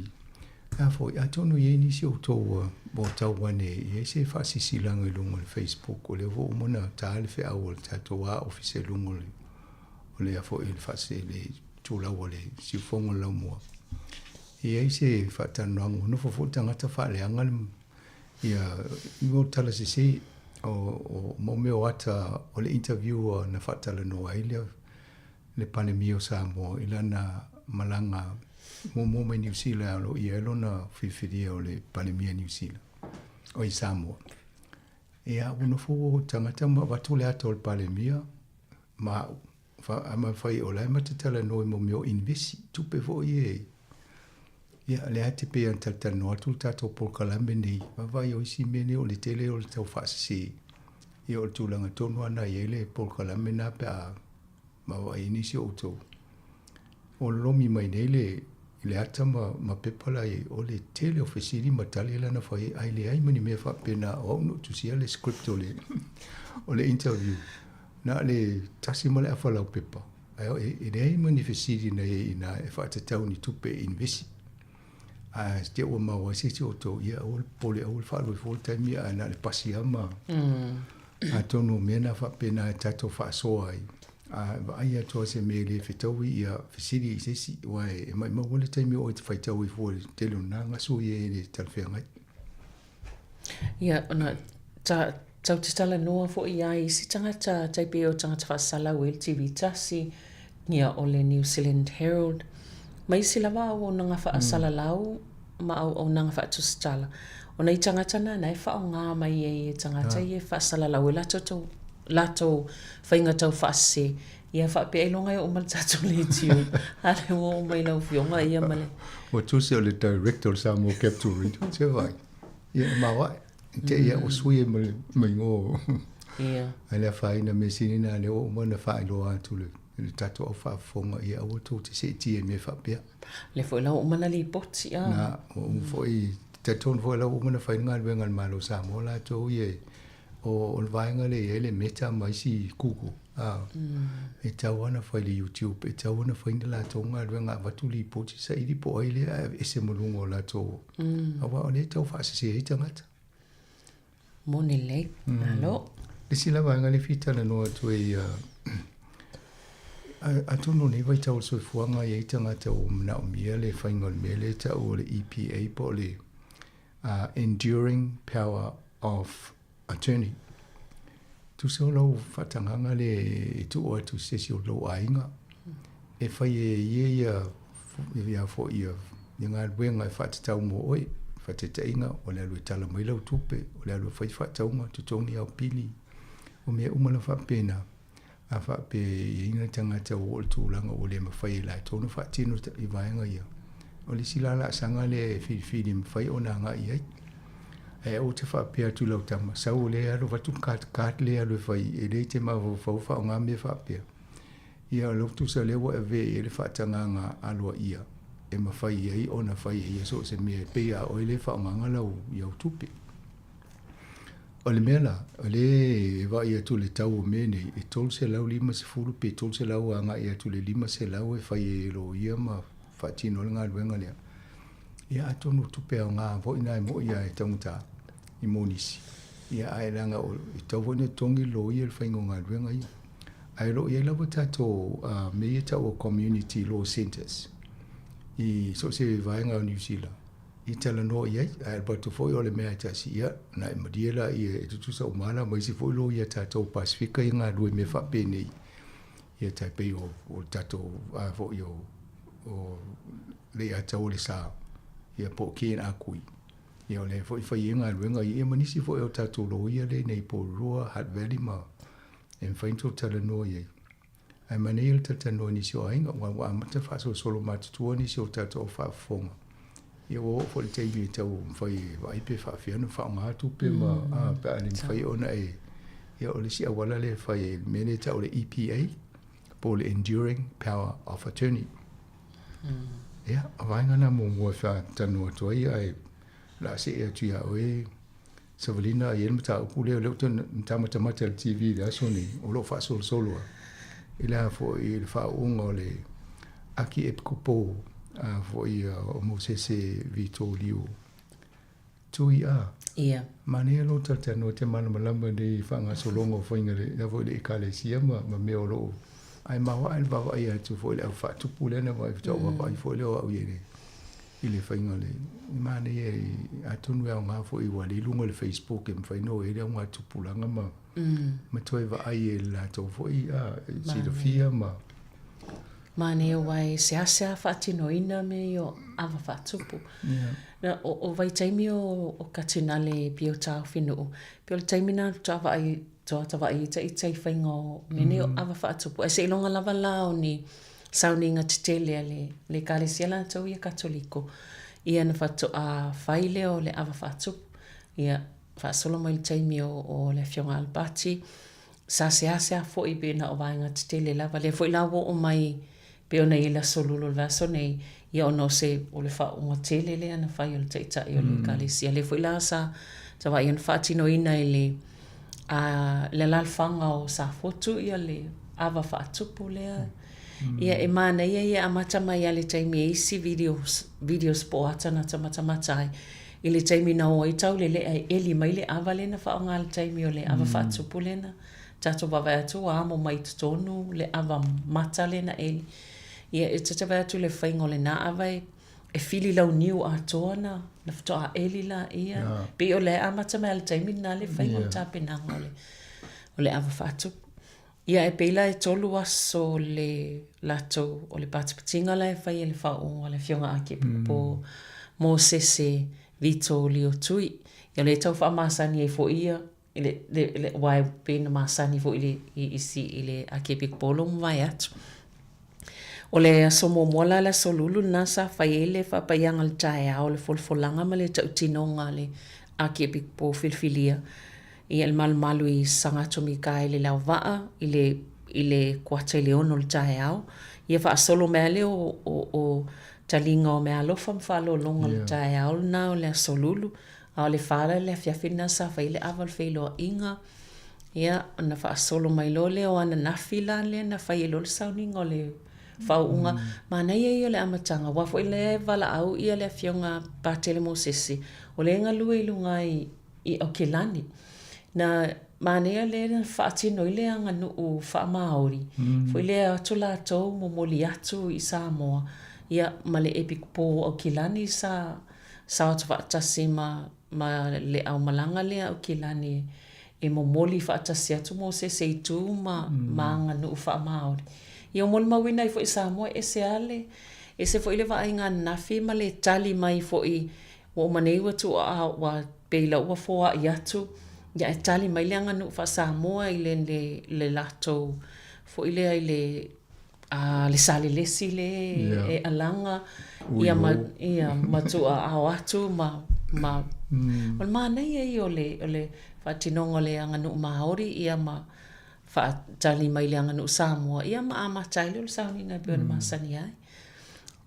a foi, atonu e i ai nisi o outou o tau ane e i ai se faasisilaga i luga o le Facebook, o lea foi ua uma ona ta le feau a le tatou a ofisa i luga o le o le foi le faase le itulau o le siufofoga o le laumua. E i ai se faatalanoaga ua nofo foi le tagata faaleaga le ia mo tala sese o o mo mea o ata o le interview na faatalanoa ai le le Palemia o Samoa i lana malaga muamua mai Niu Sila e aloaia ai lona filifilia o le Palemia Niu Sila o i Samoa. Ia ua nofo tagata ma avatu le ata o le Palemia ma au, fa, ma fai o la e ma te talanoa i mo mea o invesi, tupe foi e, ia, lea te pei ona talatalanoa atu le tatou polokalame nei, vaavaai o isi mea nei o le tele o le tau faasese, ia o le tulaga tonu lava na i ai le polokalame na pe a vaavaai ai nisi o outou. O lolomi mai nei le, le ata ma, ma pepa la i o le tele o fesili ma tali la na fai ai, ae leai ma ni mea faapena o au na ou tusia le script o le, o le interview. Na o le tasi ma le afa laupepa, ae e leai ma ni fesili na i ai i ina e faatatau ni tupe e invesi. Ae te ua maua ai se isi o outou, ia aua le popole, aua le faalu ai fua le taimi, ae na o le pasi lava ma atonu o mea na faapena e tatou faasoa ai. A vaai atu lava se mea e le fetaui, ia fesili i se isi, aua e maumau le taimi o oe e te faitau ai fua i le tele o na gasu ia e le talafeagai. Ia, ona ta, tau te talanoa foi ia isi tagata, tai pei o tagata faasalalau i le TV tasi, ia o le New Zealand Herald. Ma isi lava auaunaga faasalalau ma auaunaga faatusitala, o nai tagata na na e faaaoga mai ai e tagata ia e faasalalau ai latou latou faiga taufaasese, ia faapea ailoga e oo mai le tatou leitio, a lea ua oo mai lau Afioga ia ma le. Ua tusi o le Director o le Samoa Capital Region, se vaai, ia e maoae, te ia ua sui ai ma le ma igoa. Ia. Ae le afaina mea sili na lea ua uma ona faailoa atu le le tatou au faafofoga, ia aua tou te seetia i mea faapea. Lea foi la ua uma ona lipoti, a. Na, ua uma foi, talitonu foi la ua uma ona fai le galuega a le Malo o Samoa latou ia e O le vaega lea e i ai le Meta ma isi Google, a, e tatau lava ona fai i le YouTube, e tatau ona fai ni latou galuega, avatu lipoti, saili po o ai lea ae aveese ma luga o latou, aua o lea e tau faasese ai tagata. Moni lelei. Malo. Le isi la vaega lea e fia talanoa atu ai, atonu o lenei vaitau o le soifuaga e i ai tagata ua manaomia le faiga o le mea lea e tau o le EPA po o le Enduring Power of Attorney. Tusa o lau faatagaga lea e tuu atu i se isi o lou aiga, e fai e ia ia ia foi ia ia galuega e faatatau mo oe, faataitaiga, o le alu e tala mai lau tupe, o le alu e fai faatauga, totogi au pili, o mea uma lava faapena. A faapea e i ai nai tagata ua oo i le tulaga ua le mafai e latou ona faatino i vaega ia, o le isi la laasaga lea e filifili e mafai ona agai i ai. Ae aua te faapea atu i lau tama, sau o lea e alu avatu le card, card lea e alu e fai, e le te mafaufau faaaoga mea faapea. Ia o lau tusa lea ua ave i ai le faatagaga aloaia e mafai ai ona fai e ia so o se mea e pei a oe lea e faaaogaga lau i au tupe. O le mea la, o lea e vaai atu i le tau o mea nei, e $350 pe $300 agai atu i le $500 e fai ai e loia ma faatino ai le galuega lea. Ia atonu o tupe aoga foi na e moi lava e taugata i mo nisi. Ia ae leaga e tatau foi ona totogi le loia i le faiga o galuega ia. Ae o lo o i ai lava tatou mea ia e tau o community law centres i so o se vaega o Niu Sila i talanoa i ai, ae alu atu foi o le mea e tasi, ia, na e malie la ia e tutusa uma la ma isi foi loia tatou Pasefika ia galue i mea faapenei, ia tai pei o, o le tatou a foi o, o Leiataua le Sa, ia po o Ken Akui. Ia o lea foi fai ai galuega ia, ia ma nisi foi o tatou loia lea nei Porirua, Hutt Valley ma e mafai ona tou talanoa i ai. Ae manaia le talatalanoa i nisi o aiga, aua ua amata faasolosolo matutua nisi o tatou au faafofoga. Ia ua oo foi i le taimi e tau mafai e vaai pe faafefea ona faaaoga tupe ma a pe a le mafai ona e ia o le isi auala lea e fai ai le mea lea e tau o le EPA po o le Enduring Power of Attorney. Ia, o vaega na muamua e faatalanoa atu ai, ae o le a see atu ia oe Savalina, e i ai le mataupu lea, o lea ou te tamatamata i le TV i le aso nei, o lo o faasolosolo lava i le a foi i le faauuga o le Akiepikopo a foi o Mosese Vitoliu Tui a. Ia. Manaia lou talatalanoa te malamalama nei i faagasologa o faiga le foi le Ekalesia ma, ma mea o lo o ae maoae le vaavaai atu foi i le au faatupu lea na vaai faatoa vaavaai foi lea o au i le i le faiga o le manaia atonu e aoga foi ua le i luga o le Facebook e mafai ona o ai le augatupulaga ma ma toe vaai e latou foi a silafia ma Manaia aua e seasea faatinoina mea ia o ava faatupu. Yeah. Na, o, o vaitaimi o, o Katinale Pio Taofinuu, pei o le taimi na faatoa vaai, toa vaai ai ita i faiga o mea nei o ava faatupu. Ae seiloga lava la o ni sauniga tetele a le, le Ekalesia latou ia Katoliko, ia na faatoa fai lea o le ava faatupu. Ia, faasolo mai le taimi o, o le Afioga Alapati, sa seasea foi pe na o vaega tetele lava. Lea foi la ua oo mai pei ona i ai le Aso Lulu o le vaiaso nei, ia ona o se, o le faauuga tele lea na fai o le Taitai o le Ekalesia. Lea foi la sa vaai ona faatinoina e le, a, le alaalafaga o Safotu ia le ava faatupu lea. Ia e manaia ia amata mai lava i le taimi e isi videos, videos po o ata na matamata ai i le taimi na o ai taulelea e eli mai le ava lea na faaaoga i le taimi o le ava faatupu lea na tatou vaavaai atu ua amo mai i totonu le ava mata lea na eli. Ia e ta te vaai atu i le faiga o lena ava e e fili launiu atoa na na faatoa eli laia. Pei o lea e amata mai lava i le taimi lena le faiga o le tapenaga o le o le ava faatupu. Ia e pei la e tolu aso le latou o le patipatiga la e fai e le faaooga a le Afioga Akepikopo Mosese Vito Lio Tui. Ia o lea e tau faamasani ai foi ia i le, le, le, aua e pei ona masani foi i le, i, i, i le Akepikopo lo mavae atu. O le aso muamua la le aso Lulu lena sa fai ai le faapaiaga i le taeao le folafolaga ma le tautinoga a le Akiepikopo filifilia ia le malumalu i Saga Mikaele i Leauvaa i le i le kuata i le 6 o le taeao. Ia faasolo mai lava lea o, o, o taliga o meaalofa ma faaaloaloga i le taeao lena o le aso Lulu. A o le fa la i le afiafi lena sa fai ai le ava o le feiloaiga. Ia, ona faasolo mai loa lea o ananafi la lea na fai ai loa le sauniga o le faauuga. Manaia ia o le amataga, aua foi lea e valaau ia le Afioga Patele Mosese, o lea e galue i luga i i Aukilani. Na manaia lea na faatino ai le aganuu faa-Māori, foi lea o atu latou momoli atu i Samoa, ia, ma le epikopo o Aukilani sa sao atu faatasi ma ma le aumalaga lea a Aukilani e momoli faatasi atu Mosese i tu ma ma aganuu faa-Māori. Ia ua molimauina ai foi i Samoa e ese lava le, ese foi le vaaiga ananafi ma le tali mai foi ua uma nei ua tuu a ua pei la ua foai atu ia ae tali mai le aganuu faa-Samoa i le le le latou foi lea i le a le salelesi le e alaga ia ma ia ma tuuaao atu ma ma o le manaia ia o le o le faatinoga o le aganuu Māori ia ma faatali mai le aganuu Samoa ia ma amata ai lea o le sauniga e pei ona masani ai.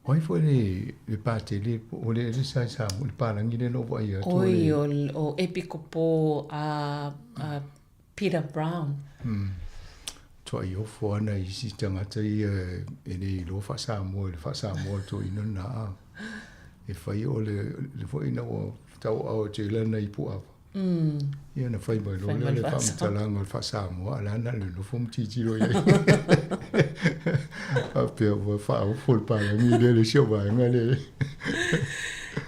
O ai foi le le Patele po o le le sa sa le palagi le no vaai atu. Oi o o Epikopo a a Peter Brown. Tuai ofo ana i isi tagata ia e le iloa faa-Samoa i le faa-Samoa o le toeaina lena a. E fai o le le foi ina ua tauaao atu ai lana ipu ava. Ia ona fai mai loa lea o le faamatalaga o le faa-Samoa a o la na o le nofo ma tilotilo i ai. Faapea ua faaofo le palagi lea i le isi o vaega lea.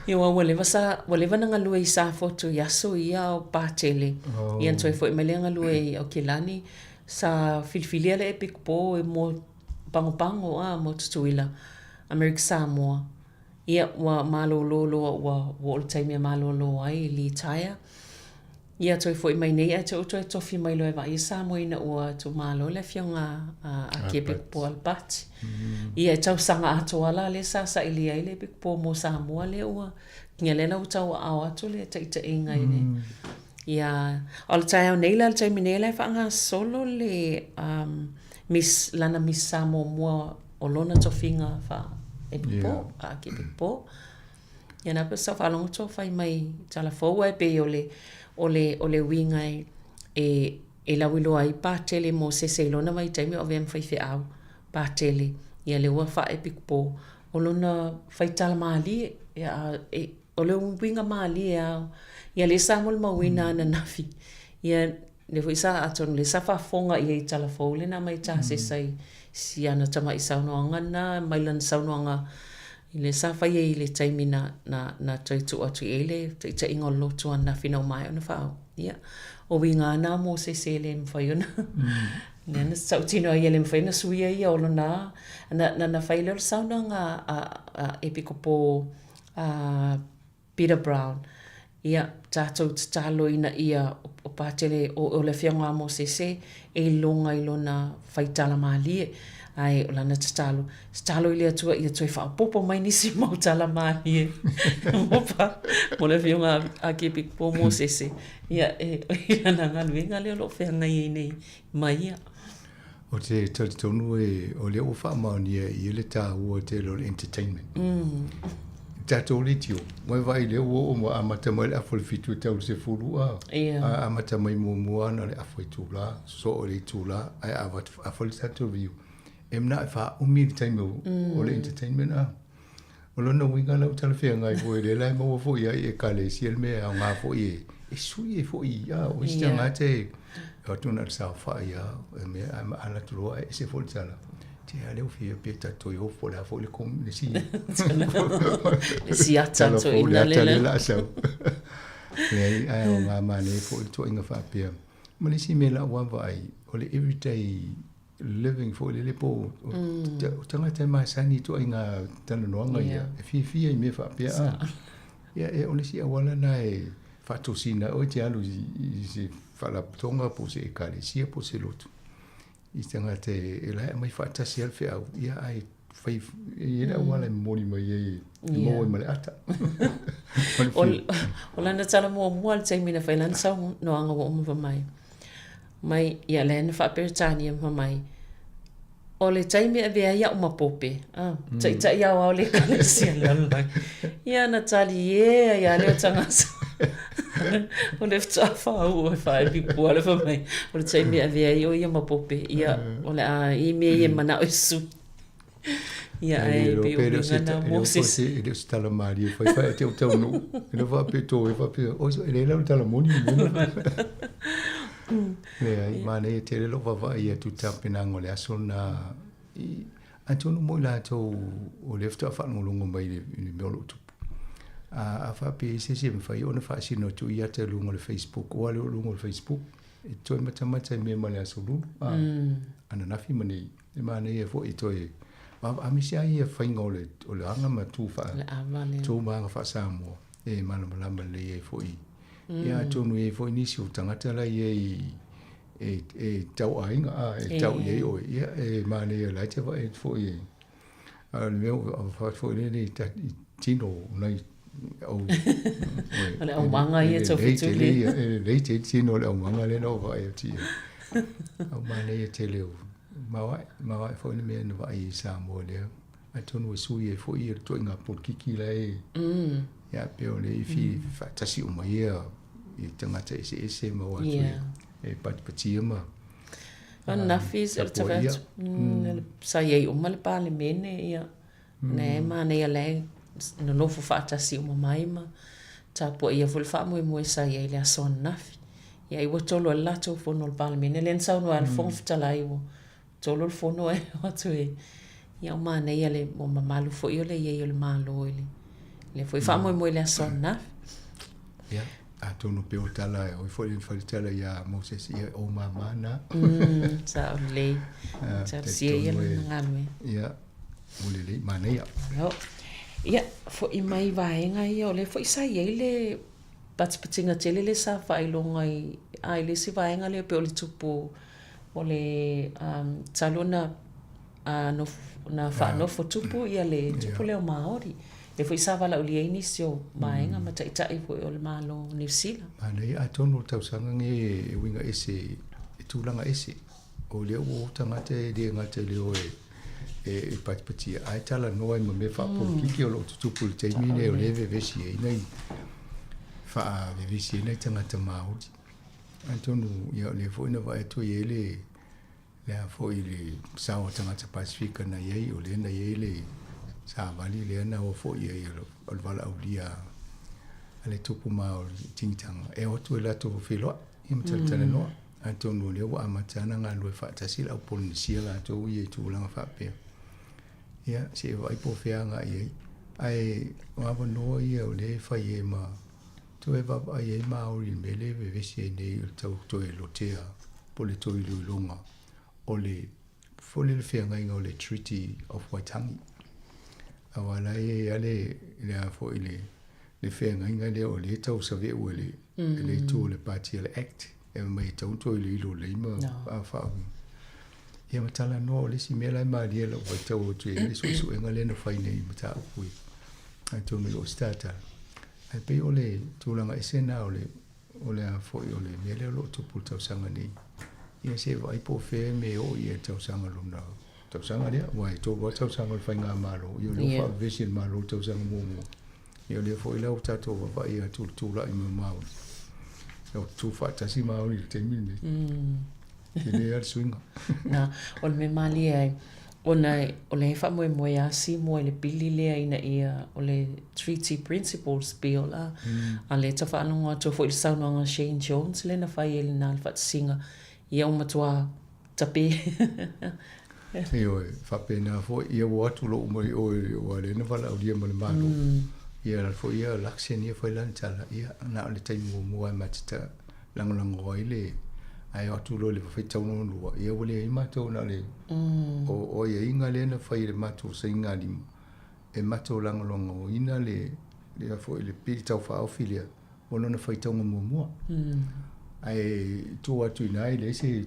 Ia aua ua leva sa ua leva na galue i Safotu i aso ia o Patele. Oh. Ia na toe foi mai lea galue i Aukilani. Sa filifilia le epikopo e mo Pagopago a mo Tutuila, Amerika Samoa. Ia ua malolo loa ua ua oo le taimi e malolo ai i litaea. Ia toe foi mai nei ae toe toe tofi mai loa e vaai Samoa ina ua tuumalo le afioga a Epikopo Alapati. Ia e tausaga atoa la lea sa sailia ai le Epikopo mo Samoa lea ua ia lea la ua tauaao atu le taitaiga i le ia o le taeao nei la le taimi nei la e faagasolo le Miss lana Miss Samoa mua o lona tofiga faa Epikopo a Epikopo. Ia na pei sa faalogo atu o fai mai tala fou ae pei o le o le o le uiga e e e lauiloa ai Patele Mosese i lona vaitaimi o avea ma faifeau Patele ia lea ua faaepikopo o lona faitala malie ia a e o le uiga malie lava ia lea sa molimauina ananafi ia Lea foi sa, atonu lea sa faafofoga i ai i tala fou lena mai Tasesa i si ana tamai saunoaga lena mai lana saunoaga i lea sa fai ai i le taimi na, na, na toe tuu atu i ai le taitaiga o le lotu ananafi ina ua maea ona faaoo. Ia, o uiga lava na mo se isi e le mafai ona, lea na tautino ai e le mafai ona suia ia o lona, na, na, na fai lea o le saunoaga a, a Epikopo a Peter Brown, Ia, tatou tatalo ina ia o Patele, o, o le Afioga a Mosese e iloga i lona faitala malie, ae o lana tatalo, tatalo i le Atua ia toe faaopoopo mai nisi mau tala malie mo, pa, mo le Afioga a Kepikopo Mosese, ia, e, i lana galuega lea o lo o feagai ai nei ma ia. Ou te talitonu e, o lea ua faamaonia i ia le taua tele o le entertainment. Tatou leitio, ua e vaai lea ua oo ma amata mai le afa o le 7 e tau i le 10 a. Ia. A amata mai muamua na o le afa itula, sosoo i le itula, ae afa le tatou view. E manao e faaumi le taimi o le entertainment a. O lona uiga la ua talafeagai foi, lea la e maua foi ai i Ekalesia le mea e aoga foi e, e sui ai foi a o isi tagata e o atu na o le saofai lava e mea ae maala atu loa ae ese foi le tala. Te a lea ua fia pe tatou toe o po o le a foi le kom le si Le si ata tala to fou le ina ata le lea la a sau. Leai ae aoga manaia foi le tuuaiga faapea. Ma le isi mea i la'u lava vaai, o le everyday living foi lele po o o tagata e masani i ituaiga talanoaga ia, e fiafia i mea faapea a. Ia e o le isi auala lena e faatosina ai oe e te alu i se faalapotopotoga po o se ekalesia po o se lotu i tagata e la e aumai faatasi lava le feau, ia ae fai e i ai le auala e momoli mai ai e maua ai ma le ata. O lana tala muamua i le taimi na fai lana saunoaga ua uma fai mai, mai ia lea na faa-Peretania fai mai, o le taimi e avea ai a'u ma Pope, a, Taitai Aoao o le Ekalesia o le Lalolagi, ia na talie ai lava lea o tagata. O le faatoa faauu e faaepi pua le fai mai, o le taimi e avea ai o ia ma Pope, ia o le a i ai mea ia e manao e sui. Ia ae pei o uiga na Moses. E le o se tala malie fai fai te o taunuu. E le faapea tō e faapea, oi e leai la o le tala moni le mea lena. Leai, manaia tele lou vaavaai atu i le tapenaga o le aso lena. Atonu mo i latou o lea faatoa faalogologo mai i le mea o lo o tupu. A faapea i se isi e mafai ona faasino atu i ata i luga o le Facebook, aua o lea o luga o le Facebook, e toe matamata i mea ma le aso Lulu, ananafi ma nei. E manaia foi e toe vaavaamisi ai ia faiga o le o le aga ma tu faa Le ava lea. tu ma aga faa-Samoa e malamalama lelei ai foi. Ia atonu e i ai foi nisi o tagata la e i ai e e tau aiga a e tau i ai oe, ia e manaia la e te vaai atu foi e a o le mea ua fai foi lele i i tino o nai au O le aumaga ia tau fetuli. E lelei tele tino o le aumaga lea na ou vaai atu i ai. Au manaia tele o maoae, maoae foi le mea na vaai i Samoa lea. Atonu e sui ai foi ia le ituaiga polokiki la e ia pei o lea e fi faatasi uma ia i tagata eseese ma o atu e patipatia ma Ananafi se o le tapuaia. atu, sa i ai uma le Palemene, ia, na e manaia la e nonofo faatasi uma mai ma tapuaia foi le faamoemoe sa i ai i le aso ananafi. Ia ai ua tolo ai le latou fono o le Palemene, lea na saunoa ai le Fofoga Fetalai ua tolo le fono ae o atu e, ia ua manaia le ua mamalu foi o le i ai o le Malo i le lea foi faamoemoe i le aso ananafi. Ia, atonu pei o tala, o ai foi le fai le tala ia Moses, ia o mama na. Sao lelei. Talosia ia lana galuega. Ia, ua lelei, manaia. Malo. Ia, foi mai vaega ia, o lea foi sa i ai le patipatiga tele lea sa faailoga i, a i le isi vaega lea pei o le tupu o le um, talu ona a nofo, na faanofo tupu ia le tupu lea o Māori. Lea foi sa valaaulia ai nisi o vaega ma taitai foi o le Malo o Niu Sila. Manaia, atonu o le tausaga lenei e uiga ese, e tulaga ese. O lea ua o tagata e le gata i le o e e patipatia, ae talanoa ai ma mea faapolokiki o lo o tutupu i le taimi lenei o lea e vevesi ai nai faavevesi ai nai tagata Māori. Atonu, ia o lea foi na vaai atu e i ai le le a foi le sao o tagata Pasefika na i ai, o lea na i ai le savali lea na o foi ai o le valaaulia a le tupu Māori i tingitanga e o atu e latou feiloai ia ma talatalanoa. Atonu o lea ua amata ana galulue faatasi le au Polynesia latou ia i tulaga faapea. Ia, se i vaai po o fea agai i ai. Ae o avanoa ia o lea e fai ai ma toe vaavaai ai Māori i le mea lea e vevesi ai nei o le tau toe lotea po o le toe iloiloga o le foi lele feagaiga o le Treaty of Waitangi. Aua la e i ai lava le, le a foi le, le feagaiga lea o lea e tau save'u e le, e le itu o le Pati a le Act e aumai e tatau ona toe iloilo lelei ma faaui. Ia ma talanoa o le isi mea la e malie i lau faitau atu i ai le suesuega lea na fai nei i mataupu ia. Atonu e le o se tatala. Ae pei o le tulaga ese lena o le, o le a foi o le mea lea o lo o tupu i le tausaga nei. Ia se i vaai po o fea e mea e oo i ai le tausaga lona tausaga lea, aua e 3 lava tausaga o le faigamalo, ia o lea ua faavevesi e le Malo le tausaga muamua. Ia o lea foi la ua tatou vaavaai atu i le tulai mai o Māori. Ia ua tutu faatasi Māori i le taimi lenei. Tele lava le suiga. Na, o le mea malie ai, ona o lea e faamoemoe lava Seymour i le pili lea ina ia, o le Treaty Principles Bill a, a lea e tau faalogo atu foi i le saunoaga a Shane Jones lea na fai ai lena le faatasiga, ia ua matua tape. Ioe, faapena foi, ia ua o atu lou mai oe aua o lea na valaaulia ma le Malo. Ia alu foi ia Luxon ia fai lana tala, ia na o le taimi muamua lava e ma te lagolago ai le Ae oo atu loa i le faitauga lona lua, ia ua leai matou na o le o aiaiga lea na fai e le matou sainigalima e matou lagolagoina le le foi le Pili Tau Faaofi lea mo lona faitauga muamua. Ae i tua atu i ina e leai se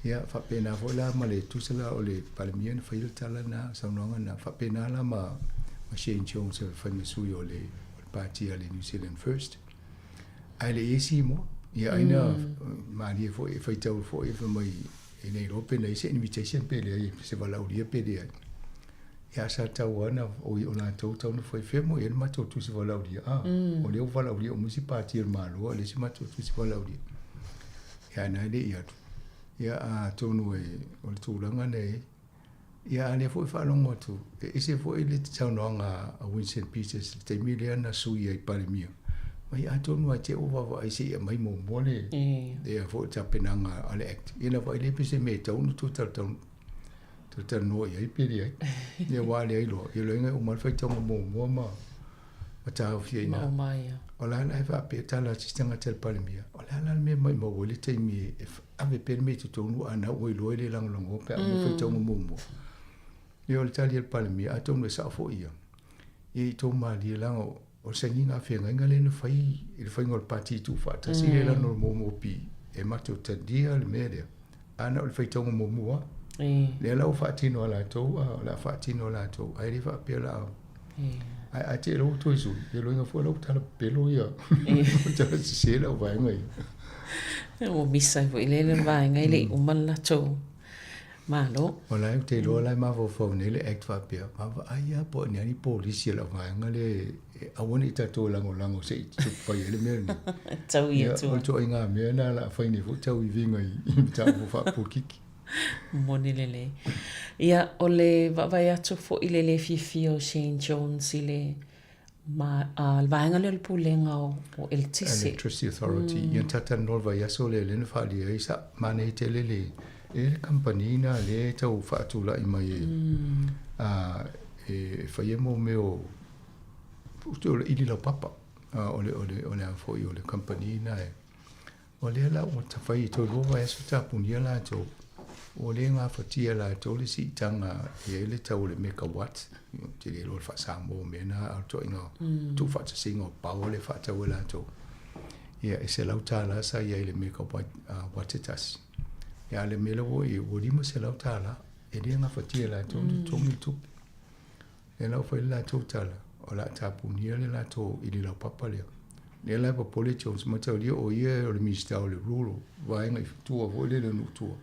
ia faapena foi la ma le tusa la o le Palemia na faia le tala lena, saunoaga lena, faapena la ma Shane Jones e fai ma sui o le Pati a le New Zealand First. Ae le i ai Simoa. Ia ai na malie foi e faitau foi fai mai e le iloa pe na i ai se invitation pe leai, se valaaulia pe leai. Ia sa tau lava na o o latou tau na fai fea mo i ai le matou tusi valaaulia. Ah, o lea ua valaaulia uma isi pati a le Malo, a o le isi matou tusi valaaulia. Ia na e le i alu. Ia atonu e o le tulaga lea e i ai. Ia a o lea foi e faalogo atu, e ese foi le saunoaga a Winston Peters i le taimi lea na sui ai Palemia, mai atonu lava te i ua vaavaai se i aumai muamua le le foi tapenaga a le Act. Ia na vaai lea pe se mea e tatau ona toe talatalanoa i ai pe leai. Ia aua a leai loa, ia loa e uma le faitauga muamua ma ma taofia i ina. O la la e faapea tala a se isi tagata i le Palemia, o le a la le mea e maumau ai le taimi e ave pea le mea i totonu a na ua iloa e le lagolagoa pe a uma faitauga muamua. Ia o le tali a le Palemia, atonu e sao foi ia, ia i tou malie leaga o le sainiga feagaiga lea na fai i le faiga o le Pati Tuufaatasi lea i lalo o le MOP e matou talia le mea lea, a na o le faitauga muamua lava. Lea la ua faatino e latou, a o le a faatino e latou, ae le faapea o le a... Ae a te i loa ua toe sui, ia lona uiga foi la ua tala pepelo ia, ua tala sese lau vaega ia. Ua misa ai foi lea vaega e le i uma le latou Malo. O la e ou te iloa la e mafaufau nei le Act faapea, vaavaai lava po o ni a ni polisi a lau vaega lea e aua ne i tatou lagolago se i fai ai le mea lenei. Tau i atua. O le ituaiga mea lena o le a fai nei foi tauiviga i mataupu faapolokiki. Moni lelei. Ia, o le vaavaai atu foi i le le fiafia o Shane Jones i le ma, a, le vaega lea o le Pulega o, o Eletise. Electricity Authority. Ia na talatalanoa le vaiaso lea lea na faaalia ai sa manaia tele le e le kamupani na lea e tau faatulai mai e, a, e faia mo mea o o le ili laupapa. A, o le, o le, o le a foi o le kamupani na e O lea la ua fai i toe lua vaiaso tapunia latou, ua le gafatia e latou le siitaga e i ai le tau o le megawatt, ou te le iloa le faa-Samoa o mea na, a o le ituaiga tuufaatasiga o power lea e faatau e latou. Ia, e $100 sa i ai i le megawatt watt e tasi. Ia, a o le mea lea ua i ai, ua $500, e le gafatia e latou ona totogi le tupe. Lea la ua fai le latou tala, o le a tapunia le latou ili laupapa lea. Lea la e popole Jones mataulia o ia o le Minisita o le Rural, vaega i tua foi lele o nuu tua.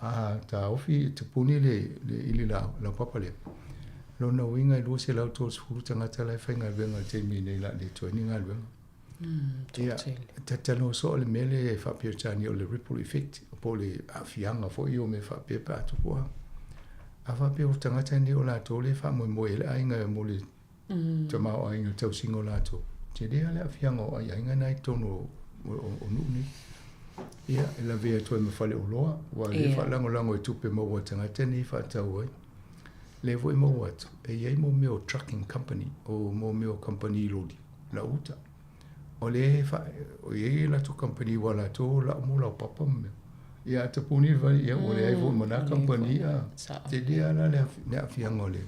A taofi, tapuni le, le ili laupapa lea, lona uiga e 230 tagata la e faigaluega i le taimi nei o le a le toe ni galuega. Ia, talatalanoa soo le mea lea e faa-Peretania o le ripple effect, po o le aafiaga foi ia o mea faapea pe a tupu a. A faapea o tagata nei o latou lea e faamoemoe i ai le aiga mo le tamaoaiga i le tausiga o latou, tele lava le aafiaga o aiaiga na i totonu o nuu nei. Ia, e lavea atu ai ma faleoloa, aua o lea e faalagolago i tupe maua a tagata nei e faatau ai. Lea foi e maua atu, e i ai mo mea o trucking company, o mo mea o kamupani loli. Lau uta. O lea e fa, o i ai latou kamupani ua latou lau mo laupapa ma mea. Ia a tapuni le fale, ia ua leai foi ma na kamupani a. Tele lava la le aafiaga o le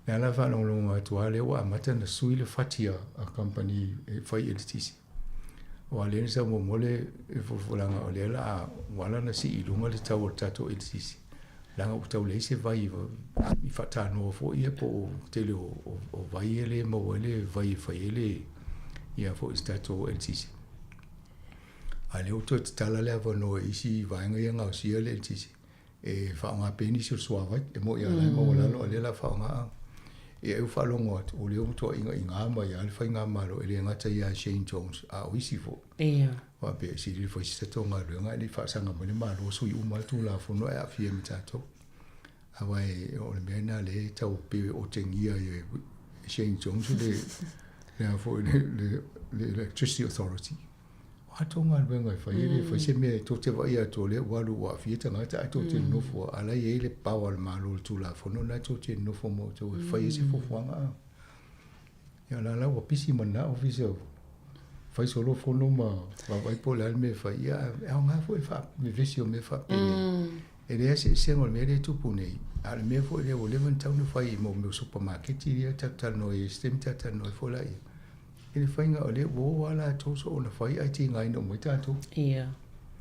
lea la faalogologo atu lava lea ua amata ona sui le fati a kamupani e fai eletise. Aua lea na sau muamua le folafolaga o lea la a ua ala ona sii i luga le tau o le tatou eletise. Leaga ua tau leai se vai i faatanoa foi ia po o tele o vai ia lea e maua ai le vai e fai ai le ia foi se tatou eletise. A o lea ua toe tatala le avanoa i isi vaega ia e gaosia le eletise e faaaoga pea nisi o le suavai. E moni lava o la e maualalo a o lea o le a faaaoga. Ia ua faalogo atu o lea ua matua igaigā mai lava le faigamalo e le gata ia Shane Jones a o isi foi. Ia. Faapea e sili ona fai se tatou galuega ae le i faasaga mai le Malo sui uma le Tulafono ae aafia ai ma tatou. Aua o le mea lena lea e tau pei e otegia ai e Shane Jones le le a foi le le le Electricity Authority. O a tou galuega e fai e le fai se mea e tou te vaai atu o lea ua alu ua aafia tagata ae tou te nonofo a la e i ai le power a le Malo i le Tulafono lena tou te nonofo ma outou e fai ai se fuafuaga. Ia o la la ua pisi ma lena ofisa o. fai solo fono ma vaavaai po o le a le mea e fai, ia e aoga foi le faavevesi o mea faapenei. E leai se eseesega o le mea lea e tupu nei, a o le mea foi lea ua leva ona tatau ona fai i mea o supamaketi lea tatou talanoa ai i se taimi ta talanoa ai foi laia, i le faiga o lea ua o lava latou soona fai ae tigaina uma ai tatou. Ia,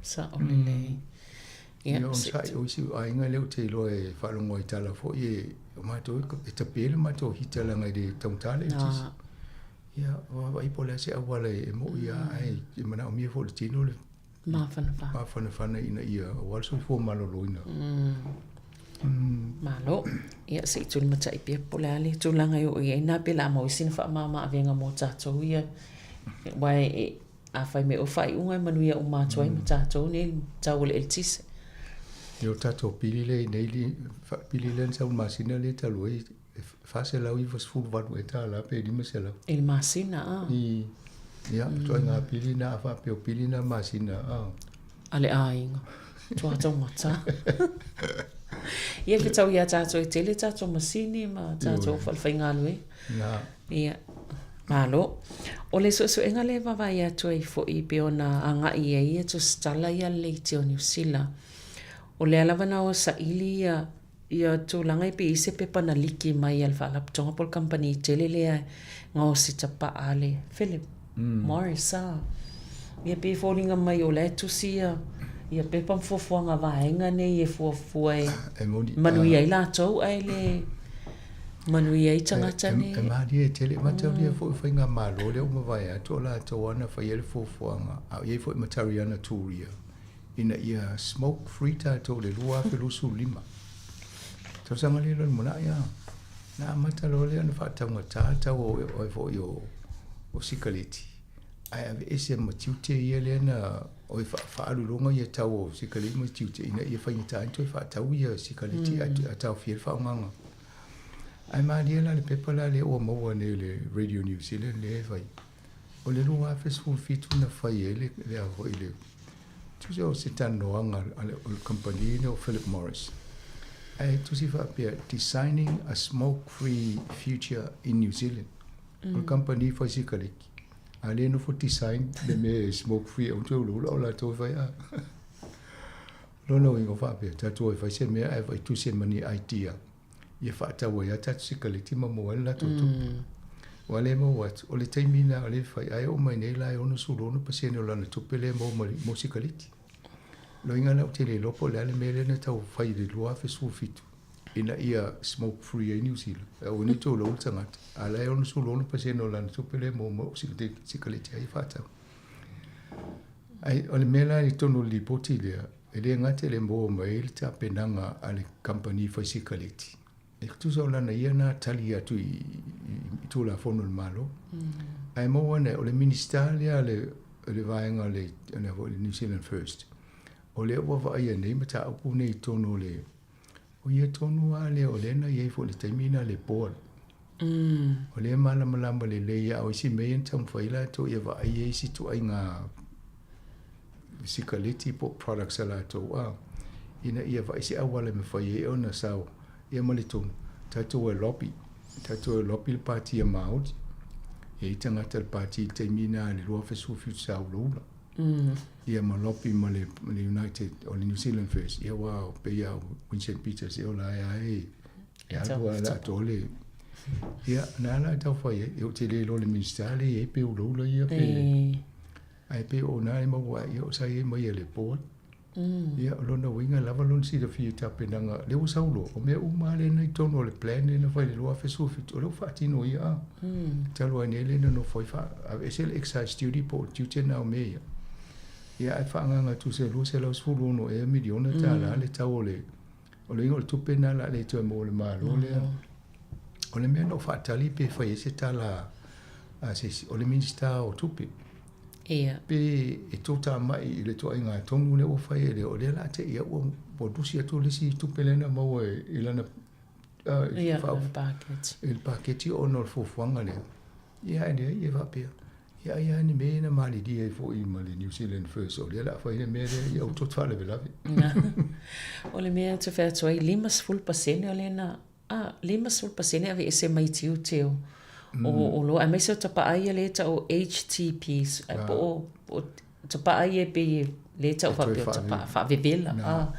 sao lelei. Ia, onosai, o isi aiga lea ou te iloa e faalogo ai i tala foi e, o matou e tape le matou hita leaga e le taugata le eletise. Ia, vaavaai po o le a se auala e mo'i lava ae e manaomia foi e le tino le mafanafana, mafanafana ina ia aua le soifua maloloina. Malo. Ia, se i tulimatai pea po o le a le tulaga e oo i ai nā pe o le a maua ai sina faamama-avega mo tatou ia, aua e Afai mai o faaiuga e manuia uma atu ai ma tatou nei le tau o le eletise. Ia o tatou pili lea i nei pili lea na sau i le masina lea talu ai e $498 ea tala pe $500. I le masina a? I, ia, ituaiga pili na a faapea o pili na masina a. A le aiga. Matua taugata. Ia fetau ia tatou e tele tatou masini ma tatou falefaigaluega. Na. Ia, malo. O le suesuega lea e vaavaai atu ai foi pei ona agai i ai ia tusitala ia a le Leitio o Niu Sila, o lea lava na o saili ia ia tulaga e pei e i ai se pepa na liki mai a le Faalapotopotoga po o le kamupani tele lea e gaosi tapaa a le Philip Morris a. Ia pei e foliga mai o la e tusi ia ia pepa ma fuafuaga a vaega nei e fuafua e manuia ai latou ae le manuia ai tagata nei. E malie tele, e mataulia foi faigamalo lea ua mavae atu o latou lava na faia le fuafuaga, a o i ai foi ma Tariana Turia ina ia smoke free tatou i le 2025. Tausaga lea i le lumanai a, na amata loa lea ona faataugata tau o oe foi o sikaleti, ae aveese ma tiute ia lea na oi faaalu i luga ia tau o sikaleti ma tiute ina ia faigata ai ona toe faatau ia sikaleti ae taofia le faaaogaga. Ae malie la le pepa la lea ua maua nei e le Radio New Zealand lea e fai, o le 2017 na fai ai le le a foi le tusa o se talanoaga a le kamupani lea o Philip Morris. Ae tusi faapea, Designing a Smoke Free Future in New Zealand. O le kamupani fai sikaleki. A lea nofo design le mea e smoke free aua toe ulaula o latou e fai a. Lona uiga o faapea, tatou e fai se mea ae vaai tusi ma ni idea ia faatau ai lava tatou sikaleti ma maua ai le latou tupe. Ua le maua atu, o le taimi lena o lea e fai, ae oo mai nei la e 66% o lana tupe lea e maua mai mo sikaleti. Loiga la ou te le iloa po o le a le mea lea na tau fai i le 2017 ina ia smoke free ai Niu Sila. Aua ne i tou loa le tagata, a o la e 66% o lana tupe lea e maua mai o sikaleti lava ia faatau. Ai, o le mea la i totonu o le lipoti lea, e le gata i le maua mai ai le tapenaga a le kamupani fai sikaleti, e tusa o lana ia na tali atu i, i, i Tulafono a le Malo. Ae maua ane, o le Minisita lea a le, le vaega o le, le, le New Zealand First, o lea ua vaaia nei mataupu nei i totonu o le, o ia tonu lava lea o lea na i ai foi i le taimi lena le board. O lea e malamalama lelei a o isi mea ia na taumafai latou ia vaai ai isi ituaiga sikaleti po o products a latou a, ina ia vaai se auala e mafai ai ona sao ia ma le tonu, tatou e lobby, tatou e lobby le pati a Māori. E i ai tagata o le pati i le taimi lena i le 2017 sa ulaula. Ia ma lobby ma le, ma le United o le New Zealand First, ia aua pei lava o Winston Peters ea o la e lava e E alu lava le atoa le... Ia, na ala e tau fai ai, ou te le iloa le Minisita lea e i ai pe ulaula ia pe... Ae pei o na e maua ai, ia o sa i ai mai e le board. Ia, o lona uiga lava lona silafia i tapenaga, lea ua sau loa, o mea uma lava lea na i totonu o le plan lea na fai i le 2017, o lea ua faatino ia a. Talu ai nei lea na nofo ai aveese le excise duty po o le tiute na o mea ia. Ia, ae faaagaaga tusa e $216 ea miliona tala le tau o le O le igoa o le tupe lena o le a le toe maua e le Malo lea. O le mea na ou faatali pe fai ai se tala a se isi, o le Minisita o Tupe. Ia. Pe e toatamai i le ituaiga tonu lea ua fai e le, o lea o le a te i au ua lusi atu le isi tupe lea na maua i lana Ia, lana paketi. I le paketi ona o le fuafuaga lea. Ia ae leai e faapea, ia ai lava ni mea ia na malilie ai foi ma le New Zealand First, o lea o le a fai le mea lea, ia ou toe faalavelave. O le mea ou te fai atu ai, 50% o lea na, a, 50% e aveese mai tiute o, o oloa, aemaise o tapa'a ia lea e ta'u o HTPs, ae po o, po o tapa'a ia e pei e, lea e ta'u faapea o tapa'a fa'avevela, a.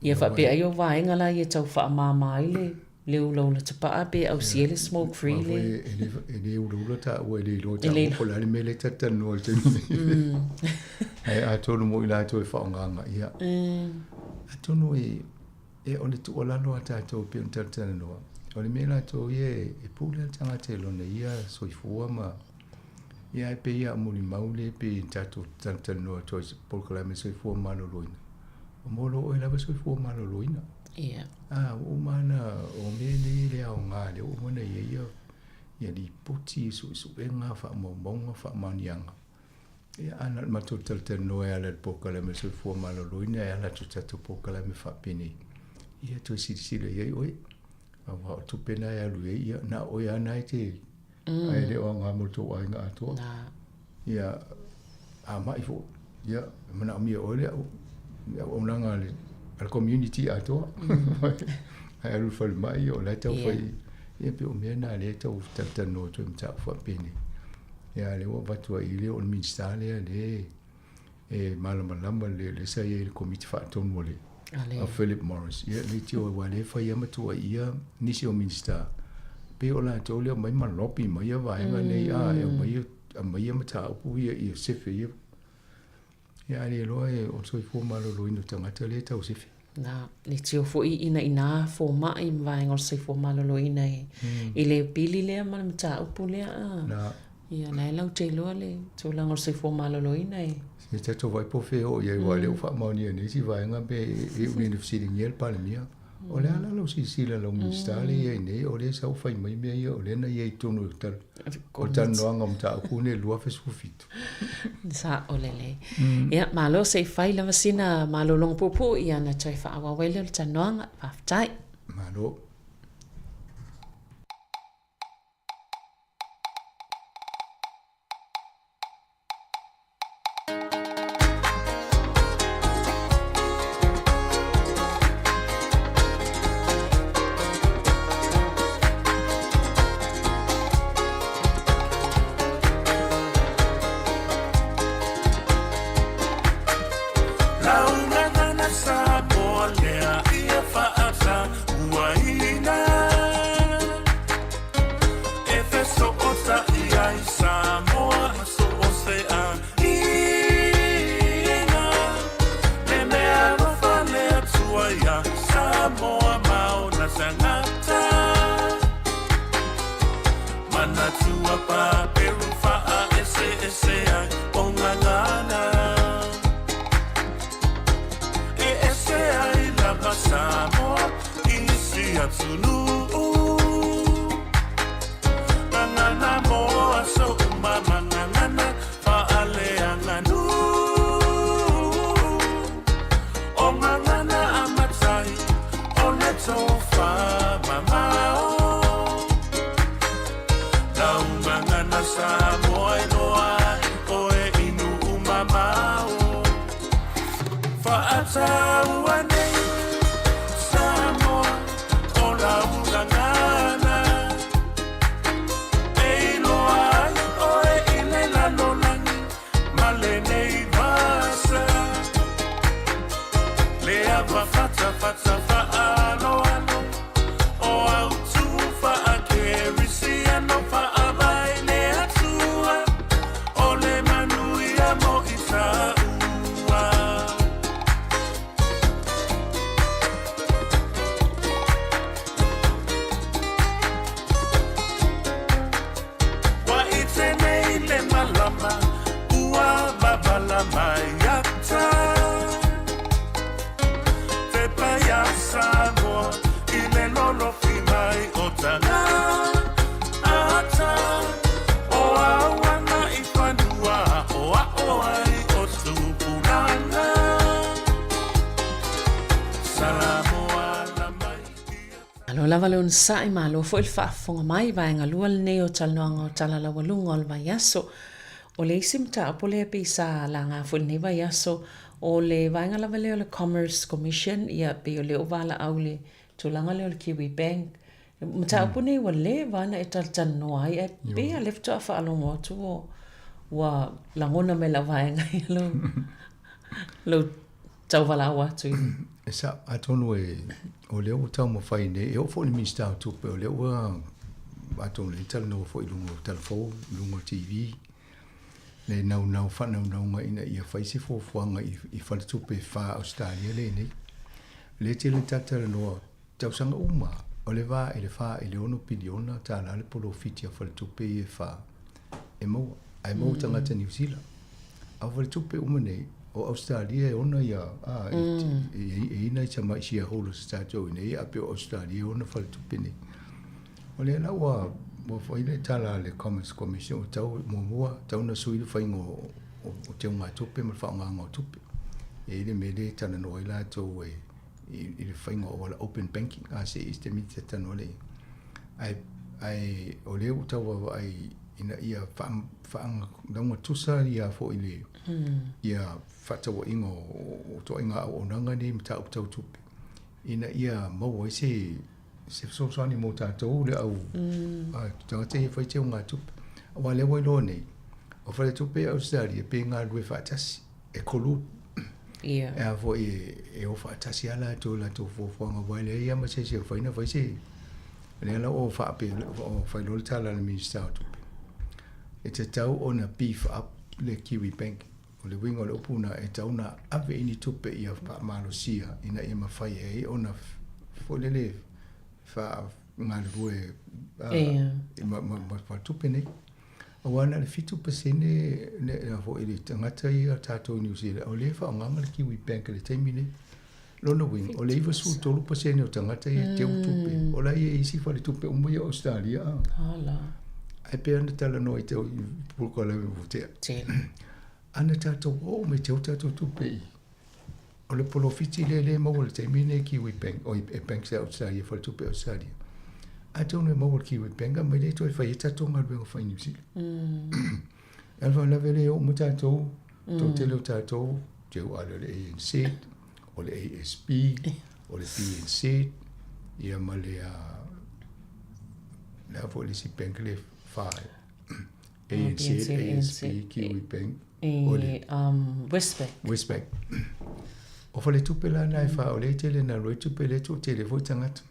Ia faapea ai o vaega la ia e tau fa'amāmā ai le le ulaula tapa'a pe ausia le smoke free le. E le ulaula ta'ua e le iloa ta'ua po o le a le mea lea e talatalanoa i le taimi nei. Ae atonu mo'i latou e fa'aogaga ia. Atonu e E o le tuualalo a tatou pei ona talatalanoa, o le mea latou ia e pule le tagata i lona ia soifua ma ia ae pei a molimau le pei ona tatou talatalanoa atu ai i polokalame soifua maloloina, o mo lo oe lava soifua maloloina. Ia. A, ua uma ona o mea nei e le aoga lea ua uma ona i ai ia ia lipoti, suesuega, faamaumauga, faamaoniaga. Ia, a na o le matou talatalanoa e ala i le polokalame o le soifua maloloina e ala atu i le tatou polokalame faapenei, ia toe silasila i ai oe. Aua o tupe na e alu i ai, ia, na o oe lava na e te, mm. ae le o aoga mo le tou aiga atoa. Na. Ia, a ma'i foi, ia, e manaomia oe le au, le auaunaga a le, a le community atoa. Ae alu i le falemai, o la e tau fai, ia, pei o mea na lea e tau talatalanoa atu ai i mataupu faapenei. Ia lea ua avatu ai lea o le Minisita lea lea e malamalama le lea sa i ai i le Komiti Faatonu a le a Philip Morris. Ia leitioa aua lea e fai lava ma tuuaia nisi o Minisita pei o latou lea omai ma lobby mai ia vaega nei a e aumai aumai ia mataupu ia ia sefe ia. Ia a le iloa e o le soifua maloloina o tagata lea e tau sefe. Na, leitioa foi ina ina fomai ma vaega o le soifua maloloina e i le pili lea ma le mataupu lea a. Na. Ia la e latou iloa le tulaga o le soifua maloloina e. Se tatou vaai po o fea e oo i ai aua o lea ua faamaonia nei isi vaega pe e iu nei ina fesiligia le Palemia. O le a la lau silasila i lau Minisita lea e i ai nei, o lea sa ou fai mai mea ia, o lea na i ai i totonu o le talanoaga o mataupu nei i le 2017. Sa'o lelei. Ia, malo se i fai lava sina malologa puupuu ia ona toe faaauau ai lea o le talanoaga. Faafetai. Malo. Malo lava le onosai, malo foi le faafofoga mai, vaega lua lenei o talanoaga o Tala Laualuga o le Vaiaso. O le isi mataupu lea pei sa laga foi i lenei vaiaso, o le vaega lava lea o le Commerce Commission, ia pei o lea ua valaau i le tulaga lea o le Kiwi Bank, Mataupu nei ua leva ona e talatalanoa ai, ae pei lava o lea faatoa faalogo atu ua lagona mai lau vaega ia lou, lou tauvalaau atu i. E sao, atonu e, o lea ua taumafai nei, e oo foi i le Minisita o Tupe, o lea ua, atonu o lea e talanoa foi i luga o talafou, i luga o TV, le naunau faanaunauga ina ia fai se fuafuaga i faletupe e fa Ausetalia lenei. O lea e tele talatalanoa tausaga uma, o le va i le 4 i le 6 piliona tala le polofiti a faletupe ia e fa e maua, ae maua tagata Niu Sila. A o faletupe uma nei, o Ausetalia e ona ia, a, e i ai nai tamai shareholders a tatou i inei, ae pei o Ausetalia e ona faletupe nei. O lea la ua fai le tala a le Commerce Commission, ua tatau, muamua, tatau ona sui le faiga o teugatupe ma le faaaogaina o tupe. E i ai le mea lea e talanoa ai latou e i le faiga o auala open banking, a se i se taimi ta talanoa lea i ai. Ae o lea ua tau vaavaai ina ia faalaugatusa ia foi le ia faatauaiga o ituaiga auaunaga nei mataupu tau tupe, ina ia maua ai se se fesoasoani mo tatou le au tagata ia e fai teugatupe. Aua o lea ua iloa nei, o faletupe ia Ausetalia pe galulue faatasi, e collude. Ia. E a foi e o faatasi lava latou i latou fuafuaga aua e leai lava ma se isi e mafai ona fai se lea la ua faapea ua fai loa le tala a le Minisita o Tupe e tatau ona beef up le Kiwi Bank. O le uiga o le upu lena, e tatau ona ave i ni tupe ia faamalosia ina ia mafai ai ona foi lele faagalulue ma tupe nei. Aua na o le 7% le foi le tagata ia tatou i Niu Sila o lea e faaaogaina le Kiwi Bank i le taimi nei. Lona uiga, o le 93% o tagata ia e teu tupe, o la e i ai isi faletupe uma ia o Ausetalia. Ae pei ona talanoa i te polokalame ua tea. Ana tatou oo mai teu tatou tupe i o le polofiti lea lea e maua i le taimi lenei Kiwi Bank, oi e Banks ia Ausetalia, faletupe Ausetalia. Atonu e maua i le Kiwi Bank aumai lea toe fai ai tatou galuega fai Niu Sila. E alu lava lea e oo mai tatou, toatele o tatou, teu ale o le ANZ, o le ASB, o le BNZ, ia ma le, le a foi le isi bank le fa, ANZ, ASB, Kiwi Bank, o le Westpac. Westpac. O faletupe la na e fa, o lea e tele na alu ai tupe, lea e toatele foi tagata.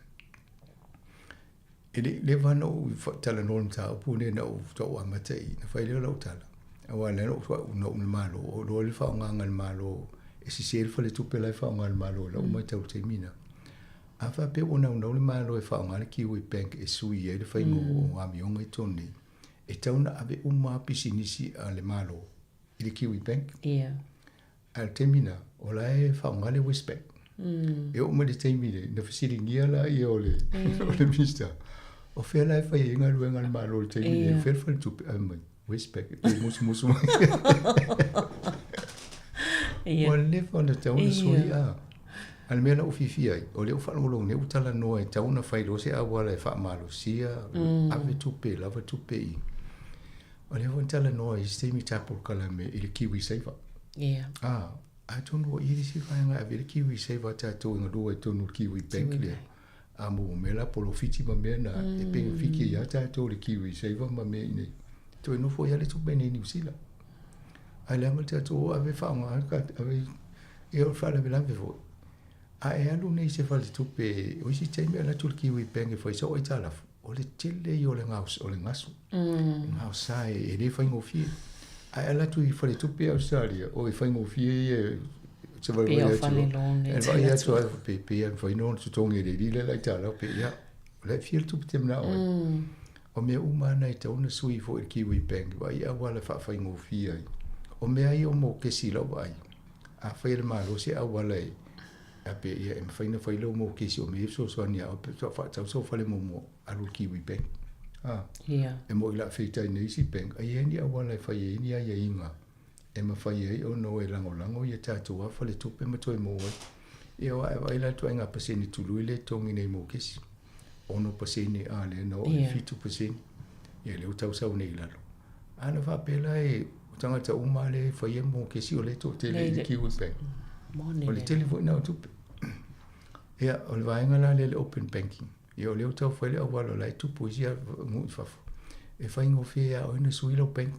E le i leva ona ou talanoa i le mataupu lenei ina ua faatoa ou amata i i, ona fai lea o lau tala, aua o lea na ou i le Malo, ou iloa le faaaogaina e le Malo, e sese le faletupe la e faaaoga e le Malo i lau matau i le taimi lena. A faapea ua naunau le Malo e faaaoga le Kiwi Bank e sui ai le faiga o amioga i totonu nei, e tatau ona ave uma lava pisinisi a le Malo i le Kiwi Bank. Ia. A o le taimi lena, o la e faaaoga le Westpac. E oo mai le taimi lea, na fesiligia lea o le, o le Minisita, o fea la e fai ai galuega a le Malo i le taimi lea, o fea le faletupe, ae mai, Westpac, e pei musumusu mai. Ua leva ona tatau ona sui, a. A o le mea la ua fiafia ai, o lea ua faalogologo nei ua talanoa e tatau ona fai loa se auala e faamalosia, ave tupe, lava tupe i. O lea foi na talanoa i isi taimi i ta polokalame i le Kiwi Saver. Ia. A, atonu ua i ai le isi vaega e ave ai le Kiwi Saver a tatou e galue ai i totonu o le Kiwi Bank lea. A mo mea la polofiti ma mea na, e penefiti ai lava tatou i le Kiwi Saver ma mea i inei. Toe nofo ai lava le tupe i inei i Niu Sila. Ae leaga le tatou o ave faaaoga ave ia o le faalavelave foi. A e alu nei i se faletupe, o isi taimi e alu atu i le Kiwi Bank e fai sau aitalafu, o le tele ia o le o le gasu. E gaosa e le faigofie. Ae ala atu i faletupe ia Ausetalia, o e faigofie ia se vaivai atu. E vaai atu ai pe pe ia mafai ona totogi e le alii le la aitalafu pe ia o la e fia le tupe e te manao ai. O mea uma lava na e tatau ona sui foi i le Kiwi Bank, vaai auala e faafaigofie ai. O mea ia o mokesi i lau vaai, a fai e le Malo se auala e a pe ia e mafai ona fai lau mokesi o mea ia e fesoasoani ia oe pe faatau sau fale muamua, alu i le Kiwi Bank. A, yeah. E moi la feitai nei isi bank, ai e i ai ni auala e fai ai ni aiaiga e mafai ai ona o e lagolago ia tatou lava faletupe ma toe maua ai. Ia aua e vaai la ituaiga pasene tului lea e totogi nei mokesi. 6% a lea na oo i le 7%. Ia lea ua tau sau nei i lalo. A na faapea la e o tagata uma lava lea e faia mokesi o lea e toatele i le Kiwi Bank. O le tele foi lena o tupe. Ia, o le vaega la lea le open banking. Ia o lea ua tau fai le auala o la e tupu isi nuu i fafo. E faigofie ia oe ona sui lau bank.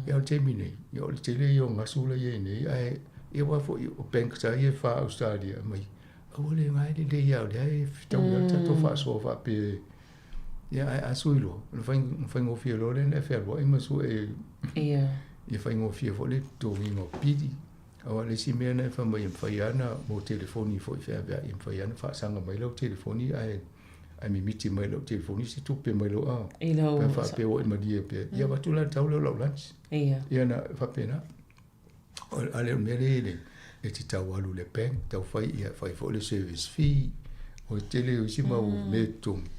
Ia o le taimi nei, ia o le tele ia o gasu la i ai nei, ae ia aua foi o banks lava ia e fa Australia aumai, aua le na e lelei lava o lea e fetaui lava le tatou faasoa faapea ia ae a sui loa, ona faigofie loa lea ona e fealuai ma sue ia faigofie foi le totogiina o pili. Aua o le isi mea na e fai mai e mafai lava ona mo telefoni foi feaveai, e mafai lava ona faasaga mai lau telefoni ae ae mimiti mai lau telefoni se tupe mai lou a. I lau Pe faapea ua e malie pea. Ia avatu la le tau lea o lau lunch. Ia. Ia na faapena. A le o le mea lea i e te tau alu i le bank, tau fai ia fai foi le service fee. O le tele o isi mau mea e totogi.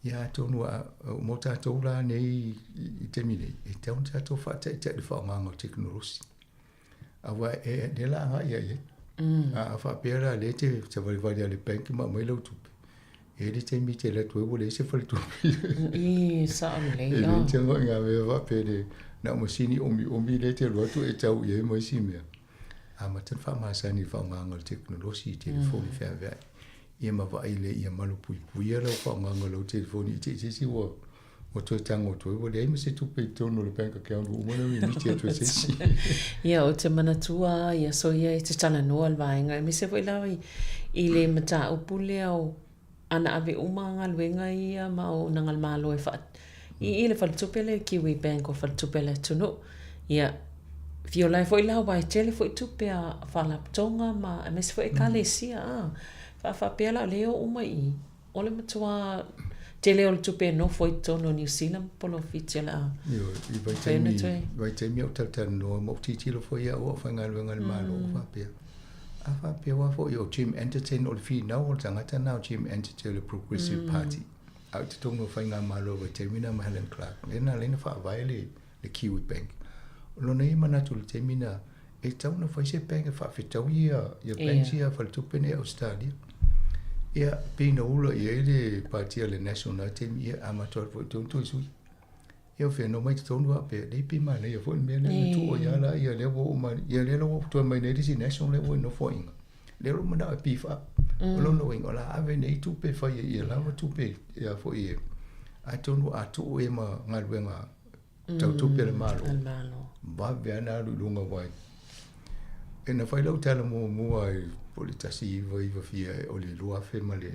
Ia atonu a mo tatou la nei i taimi nei, e tatau ona tatou faataitai i le faaaogaina o tekonolosi. Aua e lea la agai ai ai. A faapea la lea e te savalivali lava i le bank ma aumai lau tupe, e i ai le taimi e te alu atu ai ua leai se faletupe. I, sao lelei. E le tago i ngā mea faapea le na o masini omiomi lea e te alu atu e tau i ai ma isi mea. Amata ona faamasani i le faaaogaina o le tekonolosi i telefoni feaveai. Ia ma vaai lea ia malupuipuia lau faaaogaina o lau telefoni i te i se isi ua Ua toe tago atu ai, ua leai ma se tupe i totonu o le bank account ua uma ona mimiti atu e se isi. Ia, ou te manatua lava i aso ia e te talanoa le vaega, aemaise foi lava i le mataupu lea o ana ave uma galuega ia ma auaunaga a le Malo e faa i le faletupe lea Kiwi Bank o faletupe a le atunuu. Ia, fiola ai foi la aua e tele foi tupe a faalapotopotoga ma aemaise foi ekalesia a. Faafaapea la o lea e oo uma i i. O le matua tele o le tupe e nofo i totonu o Niu Sila ma polofiti o le a Ioe, i mafai ona vaitaimi, toe. vaitaimi a o talatalanoa ma ou tilotilo foi au a o faigaluega i le Malo, o faapea, a faapea aua foi o Jim Anderton o le finau o le tagata lena o Jim Anderton o le Progressive Party, a o i totonu o faigamalo i vaitaimi na ma Helen Clark, lea na ala ai ona faavae le, le Kiwi Bank. O lona ia manatu i le taimi na, e tatau ona fai se bank e faafetaui ia, ia banks ia faletupe nei a Ausetalia. Ia, pei na ula i ai le pati a le National i taimi, ia, amata atu foi tonu toe sui. Ia, o fea na omai totonu faapea, leai pei manaia foi le mea lea na tuu ai lava la, ia lea ua oo mai, ia lea la ua toe mai nei le isi National lea ua i Nofoaiga. Lea ua manao e beef up. O lona uiga, o le a ave nei tupe e fai ai ia lava tupe ia foi e, atonu a tuu ea ma galuega tau tupe a le Malo, vave lava ona alu i luga aua e na fai lau tala muamua i po o le 19 i fia o le 2000 ma le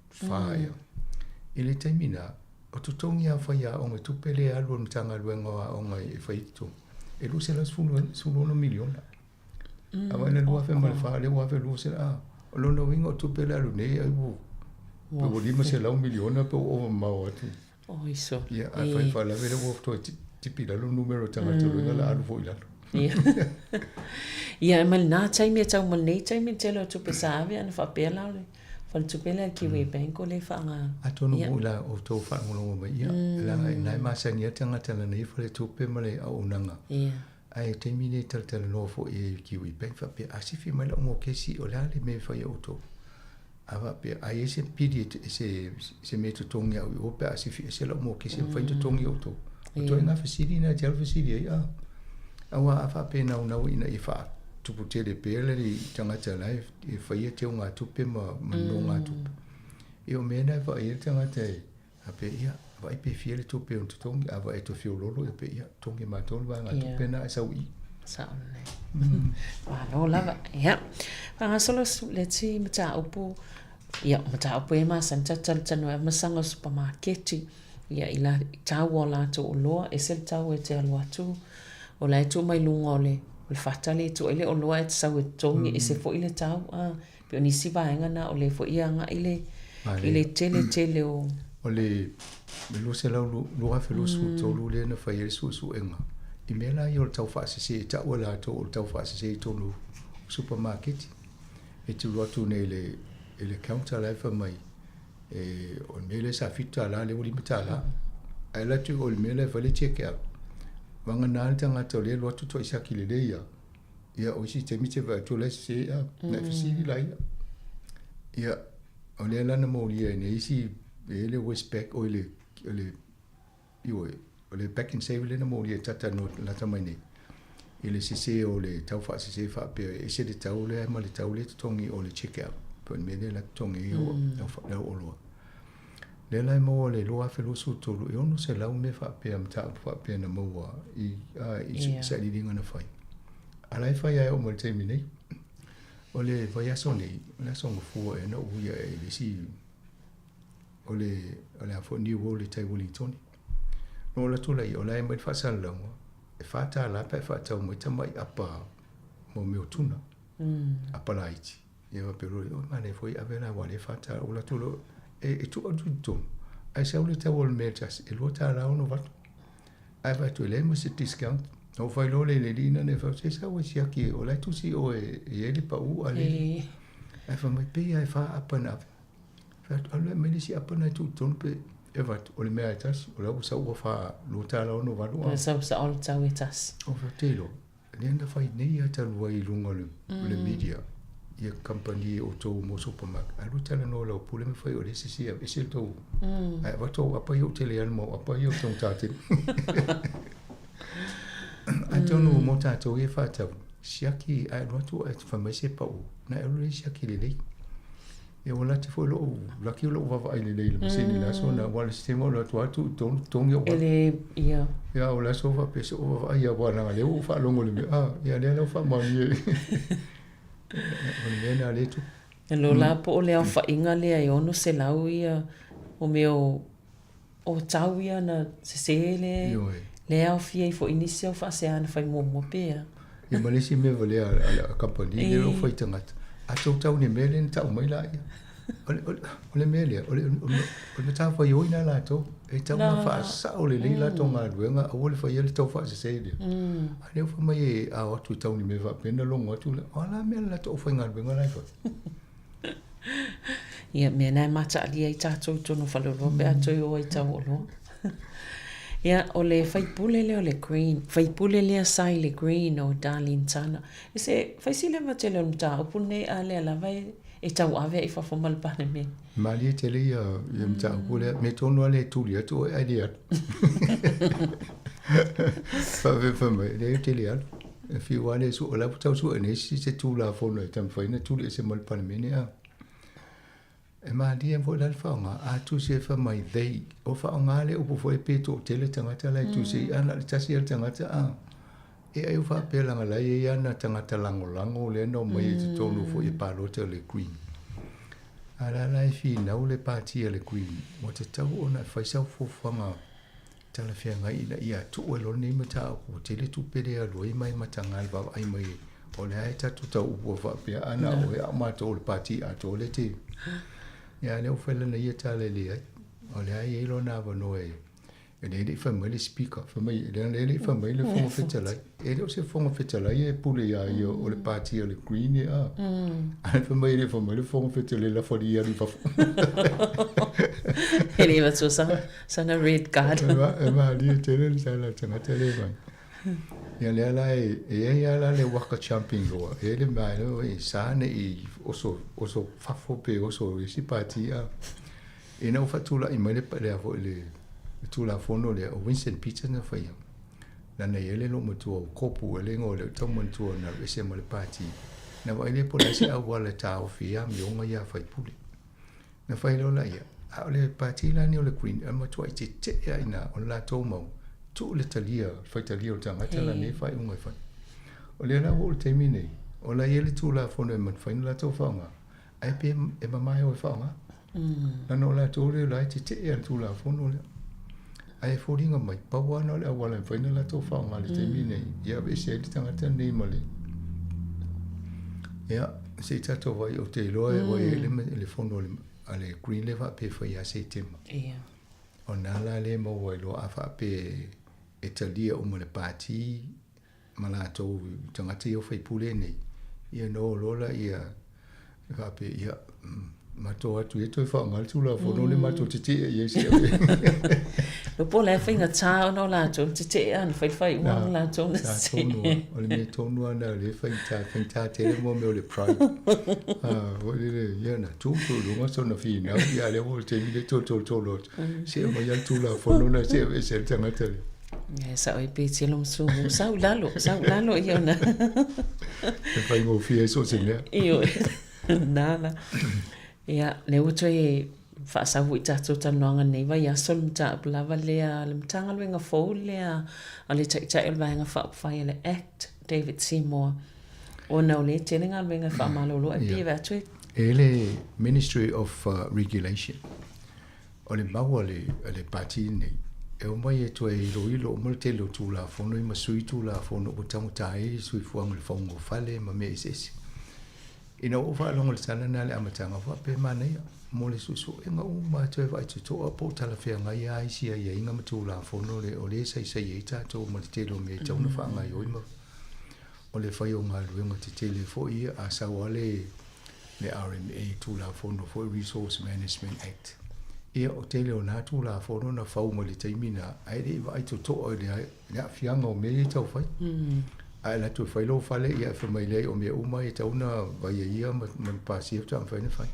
fa ea. I le taimi na, o totogi lava o faiaoga i tupe lea e alu a le Matagaluega o Aoga e fai ai totogi, e $216 miliona. A vai na 2004 lea ua 2020, a, o lona uiga o tupe le alu nei ai ua pe ua $500 miliona pe ua ova mamao atu. Oi so. Ia, a fai faalave lea ua toe tipi i lalo numera o tagata mm. la alu foi i lalo. Ia. Ia, e ma lenā taimi e tau ma lenei taimi le tele o tupe sa ave ana faapea la o le faletupe lea Kiwi Bank o le faaaoga. Atonu foi la o tou faalogologo mai, ia, leaga ina e masani ai le tagata lana ia faletupe ma le auaunaga. Ia. Ae o taimi nei talatalanoa foi i le Kiwi Bank faapea a sifi mai lau mokesi o le a le mea e fai e outou. A faapea a i ai se pili e se se mea e totogi au i o pe a sifi ese lau mokesi e mafai ona totogi e outou. O ituaiga fesili na e te alu fesili ai a. Aua a faapea e naunau ina ia faatupu tele pea le tagata la e faia teugatupe ma nonogatupe. Ia o mea na e vaai ai le tagata e A pei ia, vaai pe fia le tupe o totogi, a vaai e toe feoloolo, ia pei ia, totogi e matou le vaega tupe na e sau i i. Sao lelei. Malo lava. Ia. Faagasolo le isi mataupu, ia, o mataupu e masani tatou talatalanoa ai, masaga o supamaketi, ia, i la, tau o latou oloa, ese le tau e te alu atu, o la e tuu mai luga o le, o le fata lea e tuu ai le oloa e te sau e totogi, ese foi le tau, a. Pei o nisi vaega na o lea foi e agai le, i le tele tele o... O le 2023 lea na fai ai le suesuega, i mea la ia o le tau faasese, e tau e latou o le tau faasese i totonu o supamaketi. E te alu atu nei i le counter la e fai mai, e, o le mea lea sa $7 lea ua $5. Ae alu atu o le mea lea e fai le check out, vagana le tagata o lea e alu atu toai siaki lelei lava. Ia, o isi taimi te vaai atu o la e sese a, na e fesili la ia. Ia, o lea la na molia e nei isi, e le Westpac, o le, o le, ioe, o le Pak'nSave lea na molia e tata no lata mai nei. I le sese o le tau faasese faapea, e ese le tau lea ma le tau lea totogi o le check out. Po o le mea lea la totogi ai au, au, au oloa. Lea la e maua le 2023, e 600 mea faapea, mataupu faapea na maua i, a, i yeah. sailiiliga na fai. A la e fai ai o ma le taimi nei. O le vaiaso nei, o le aso gafua ea na ou uia ai i le isi o le, o le a foi New World i tai Wellingtone. Na ou alu atu laia, o la e aumai le faasalalauga, e $4 pe a e faatau mai tamai apa mo mea o tuna, apa laiti. Ia faapea loa, oi manaia foi ave la aua o lea e $4. Ou alu atu loa, e, e tuu atu i totonu, ae sau le tau o le mea e tasi, e $2.68. Ae vaai atu e leai ma se discount. Na ou fai loa lea i le alii lena, fai atu, se sau e siaki, o la e tusi oe e i ai le pau a le. Ae fai mai, pei lava e fa apa na ave. Fai atu, alu e aumai le isi apa na e tuu i totonu pe e avatu, o le mea lava e tasi, o la ua sau ua fa, $2.68. Ua sau sao le tau e tasi. Ou fai atu, te iloa, lea na fai nei lava talu ai i luga o le, mm. le media ia kamupani o tou mo supermarket alu talanoa lau pule ma fai o le sisi e ese tou mm. ai avatu au apa ia o tele alu mau apa ia o tau tele atonu mm. mo tātou ia whātau siaki ai alu atu ai fai mai se pau na alu le siaki lelei Ia ua lati foi lo'u laki o lo'u vaavaai lelei i le masini i le aso na aua le sistema o le atu atu i tonu totogi o'u E le, ia. Ia o le aso faapea se o vaavaai ia aua leaga lea ua ou faalogo i le mea a ia lea la ua faamaonia o le mea lena lea e tupu. E lola po o le aofaiga lea e 600 ia o mea o o tau ia na sese le Ioe. le aofia ai foi nisi au faasea na fai muamua pe a. Ia ma le isi mea valea a le kamupani lea o lo o fai tagata, a tou tau i le mea lea na tau mai laia. O le, o le, o le mea lea, o le, o le, o le matafaioi lena a latou, e tatau ona faasao lelei latou galuega, aua le faia le tau faasese lea. A lea ua fai mai e a o atu e tau i ni mea faapea ona logo atu lea, o a la mea le latou aufaigaluega la e fai? Ia, mea na e mataalia ai tatou i totonu o faleoloa pe a toe o ai i tau oloa. Ia, o le faipule lea o le Green, faipule lea sa i le Green o Darlene Tana. E se, fai si leva tele o le mataupu lenei a lea lava e, e tauave ai i fafo ma le Palemene. Malie tele ia, ia mataupu lea, mea tonu lava lea e tuli atu oe ae le alu. Faapea fai mai, leai ou te le alu. E fiu lava le sue, o la ua tau sue nei si se Tulafono e taumafai ona tuli ese mai le Palemene a. E malie foi la le faaaoga, a tusi e fai mai they, o faaaoga le upu foi pe toatele tagata la e tusi ai, a na o le tasi lava le tagata a. E ai o faapea leaga la e i ai ana tagata lagolago lea na omai i totonu foi e palota le Green. A la la e finau le pati a le Green, ua tatau ona e fai sau fuafuaga talafeagai ina ia tuu ai loa lenei mataupu ua tele tupe lea e alu ai ma e mataga le vaavaai mai o le a e tatou tau upu ai faapea a na oe a o matou o le pati atoa lea te ia lea ua fai lana ia tala e leai o lea e i ai lona avanoa e e le i fai mai le speaker fai mai e le i fai mai le Fofoga Fetalai e le o se Fofoga Fetalai e pule iā ia o le pati a le Green e a ae fai mai e le i fai mai le Fofoga Fetalai lafo alii alu i fafo E le matua sa sana red card. E malie tele le tala a le tagata lea mai. Ia lea la e e i ai lava la le waka jumping loa, e i ai le mea e sa ne i oso, oso fafo pe oso i isi pati a. Ina ua faatulai mai le lea foi le Tulafono lea o Winston Peters na faia, lana i ai le loomatua o Kopu e le igoa o lea ou tau manatua na alu ese ma le pati. Na vaai lea po o le a se auala e taofi ai amioga ia a faipule. Na fai loa laia, a o le pati la nei o le Green, e matuai tetee lava i ina, o le latou mau, tuu le talia, le faitalia o le tagata la nei faaiuga e fai. O lea la ua oo i le taimi nei, o la e i ai le Tulafono e mafai ona latou faaaoga, ae pe e mama e o e faaaoga. Leaga o latou lea o la e tetee lava i le Tulafono lea. Ae e foliga mai, pau lava na o le auala e mafai ona latou faaaoga i le taimi lenei, ia aveese ai le tagata lenei ma le... Ia, se i tatou vaai, ou te iloa ua i ai le, le fono a le Green lea faapea e fai ia Setema. Ia. O na la lea e maua ai loa a faapea e talia uma le pati ma latou tagata ia o faipule nei, ia ona o loa laia e faapea, ia, matou atu ia toe faaaoga le Tulafono lea matou tetee i ai se ave. Lua po o le a faigata ona o latou na tetee a na fai le faaiuga ma latou na tetee. O le mea tonu lava lena o lea e faigata, faigata tele mo mea o le pride. Foi lele, ia na tu tu i luga sona finau, ia a o lea ua oo i le taimi lea e tolotolo atu, se aumaia le Tulafono lena se i aveese ai le tagata lea. E sao ai pe tele o sumu. Sau lalo, sau lalo ia ona. E faigofie ai so o se mea. Ioe, nā la. Ia, lea ua toe Faasau foi tatou talanoaga i lenei vaiaso le mataupu lava lea a le Matagaluega fou lea a le Taitai o le Vaega Faaupufai a le Act, David Seymour, ona o lea e tele galuega e faamalolo ae pei e vaai atu e E le Ministry of Regulation, o le mau a le Pati lenei, e omai e toe iloilo uma le tele o Tulafono ia ma sui Tulafono ua taugata ai le soifuaga i le fauga o fale ma mea eseese. Ina ua ou faalogo i le tala lena i le amataga, ua faapea, Manaia, mo le suesuega uma lava toe vaai totoa po o talafeagai lava isi aiaiga ma Tulafono o lea e saisai ai tatou ma le tele o mea e tatau ona faagaoioi ma o le fai o galuega tetele foi ia, a sau lava le le RMA, Tulafono foi Resource Management Act, ia o tele o na Tulafono na fau mai le taimi na, ae le i vaai totoa i le aafiaga o mea ia e tau fai. A e alu atu e fai lou fale, ia e fai mai lea, o mea uma e tatau ona vaia ia ma pasia faatoa mafai ona fai.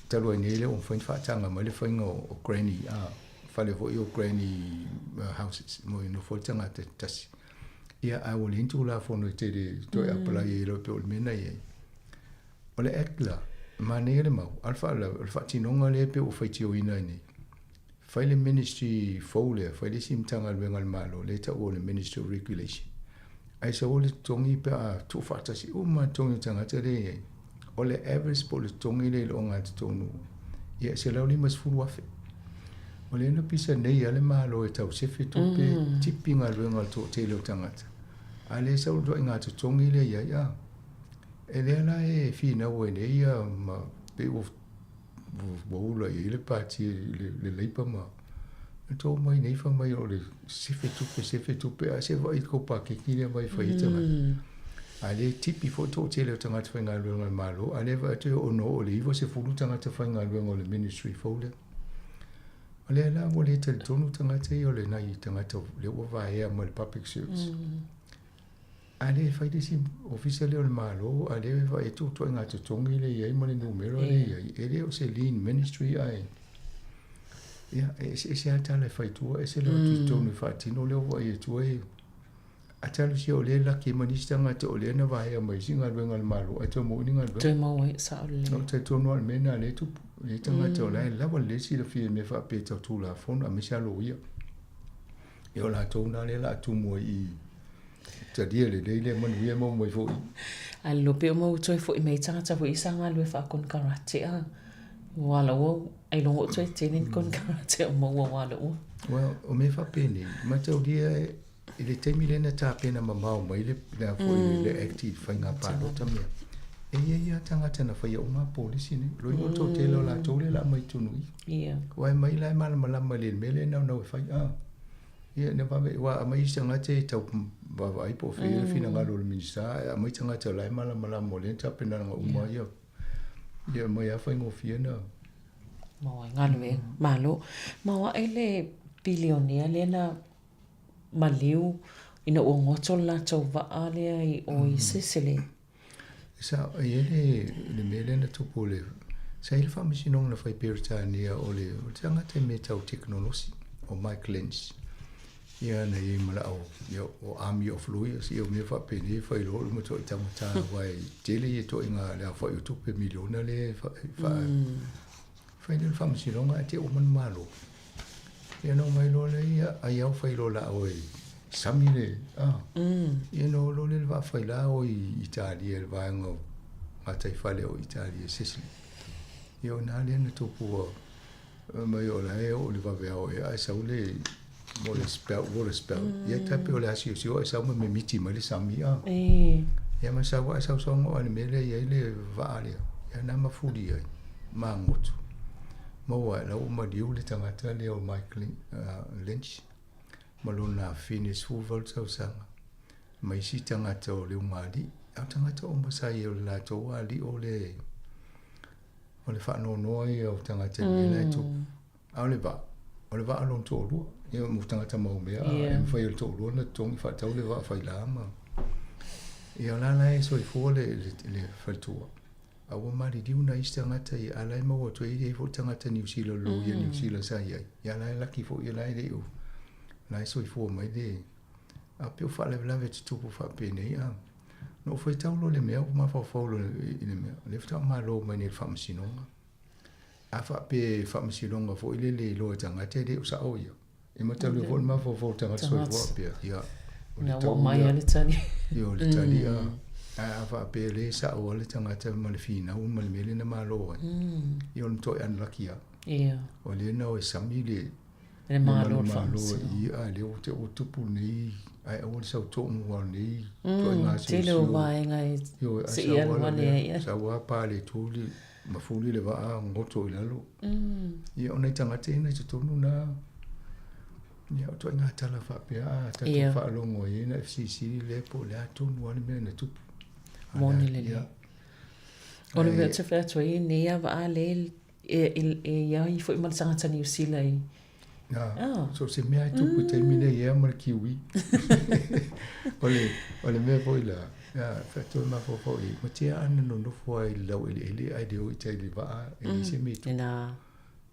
Talu ai nei lea ua mafai ona faataga mai le faiga o granny, a, fale foi o granny houses, mo e nofo ai le tagata e tasi. Ia, ae ua leai ni Tulafono e tele toe apply ai loa e pei o le mea na i ai. O le Act la, manaia le mau, a o le faalavelave, o le faatinoga lea e pei ua faitioina ai nei. Fai le Ministry fou lea, fai le isi Matagaluega a le Malo lea e taua o le Ministry of Regulation, ae sau le totogi pe a tuufaatasi uma totogi o tagata lea e i ai. O le average po o le totogi lea i le ogatotonu, ia e $150,000. O lea na pisa nei lava le Malo e tau sefe tupe, tipi galuega a le toatele o tagata, a o lea e sau le ituaiga totogi lea e i ai, a. E lea la e finau ai nei ia ma pei ua ua ula i ai le pati le Labour ma e to mai nei fai mai o le sefe tupe sefe tupe ae se vaai i kou pakeki lea mai fai ai tagata. A lea e tipi foi toatele o tagata faigaluega a le Malo, a lea e vaai atu e ono oo i le 90 tagata faigaluega o le Ministry fou lea. O lea la ua le talitonu tagata ia o le nai tagata lea ua vaea mai le public service. A lea e fai le isi ofisa lea o le Malo, a lea e vaai atu ituaiga totogi lea e i ai ma le numera lea e i ai, e le o se lean ministry ae ia, e eseese lava tala e fai i tua, ese le o atu i totonu e faatino lea ua vaai atu ai. A talosia o lea e laki ai ma nisi tagata o lea na vaea mai isi galuega a le Malo ae toe maua ni galuega. Toe maua ai, sao lelei. O le talitonu lava o le mea lena o lea e tupu. E i ai tagata o la e lava lelei silafia i mea faapea tau Tulafono aemaise lava loia. Ia o latou na lea o le a tumu ai i talia lelei lea manuia maua mai foi. Ae lelo pe uma ua toe foi mai tagata foi ia sa galue faakonekarate a. Ua ala ua ailoga o toe tele ni konekarate o maua ua ala ua. Well, o mea faapenei, mataulia i le taimi lea na tapena mamao mai le, le, foi, mm. le act i faiga palota mea. E i ai lava tagata na faia uma polisi nei. Loiga o toatele o latou lea la mai tonu i. Yeah. Wai mai la e malamalama i le mea lea naunau e fai. Ah. Ia, na vave, ua aumai isi tagata e tau vaavaai po o fea le finagalo o le Minisita, ae aumai tagata o la e malamalama o lea na tapenaga uma ia. Ia, mai lava faigofie na. Maua ai galuega. Malo. Maua ai le bilionea lea na maliu ina ua goto le latou vaa lea i o i Sicily. Sa i ai le, le mea lea na tupu le, sa i ai le faamasinoga na fai i Peretania o le, o le tagata i mea tau tekonolosi, o Mike Lynch. Ia na i ai ma lau, ia, o Army of Lawyers, ia o mea faapenei e fai loa o le matuai taugata aua e tele ia ituaiga le aofai o tupe miliona lea e faa, fai lea o le faamasinoga ae te uma le Malo. Ia na omai loa lea ia, ai au fai loa la oe sami le, ah. Ia na o loa lea le vaa fai la o i Italia le vaega o gataifale o Italia, Sicily. Ia o i ina lea na tupu ua mai o la e oo i le vaveao ea ae sau le mo le spout, water spout. Ia tai pei o le asiosio ae sau ma mimiti mai le sami, ah. Ia ma sau ae sau sau i le mea lea e i ai le vaa lea. Ia na mafuli ai, magoto. Maua ai la ua maliu le tagata lea o Mike Lynch ma lona afine 18 tausaga ma isi tagata o le ugaalii. A o tagata uma sa i ai o le latou alii o le o le faanoanoa ia o tagata i le mea la e tupu. A o le vaa, o le vaa o lona toalua. Ia mo tagata maumea, e mafai e le toalua ona totogi faatau le vaa faila ma... Ia o la la e soifua le, le, le faletua. A ua maliliu nai isi tagata ia, a la e maua atu ai, e i ai foi tagata Niu Sila, o le loia Niu Sila sa i ai. Ia la e laki foi, la e le i o, la e soifua mai le... A pei o faalavelave tutupu faapenei, a. Na ou faitau loa i le mea, ou mafaufau loa i le mea, o lea faatoa malo mai nei i le faamasinoga. A faapea e faamasinoga foi lele i loa tagata e le o sao ia. E matalu foi le mafaufau o tagata soifua pea. Ia, o le tau mai le tali. Ia, o le tali a. Ae a faapea le sao a le tagata ma le finau ma le mea lea na malo ai. Ia o le matuai unlucky lava. Ia. O lea na o e sami le le malo o le faamasinoga. Ia, a lea ua te ua tupu lenei ae aua le sau tonu a lenei ituaiga asiasi. Tele o vaega e sei alu ane ai. Sau lava pa le itu le mafuli le vaa goto i lalo. Ia o nai tagata ia na i totonu na. Ia o ituaiga tala faapea a tatou faalogo ai na FCC lea po o le a tonu lava le mea na tupu. Moni lelei. O le mea ou te fai atu ai nei lava a le e i ai foi ma le tagata Niu Sila i So se mea e tupu i taimi nei ea ma le Kiwi. O le, o le mea foi la, ia, faatoa mafaufau i, ma tea ana nonofo ai i le laueleele ae le o i tai i le vaa, e leai se mea e tupu.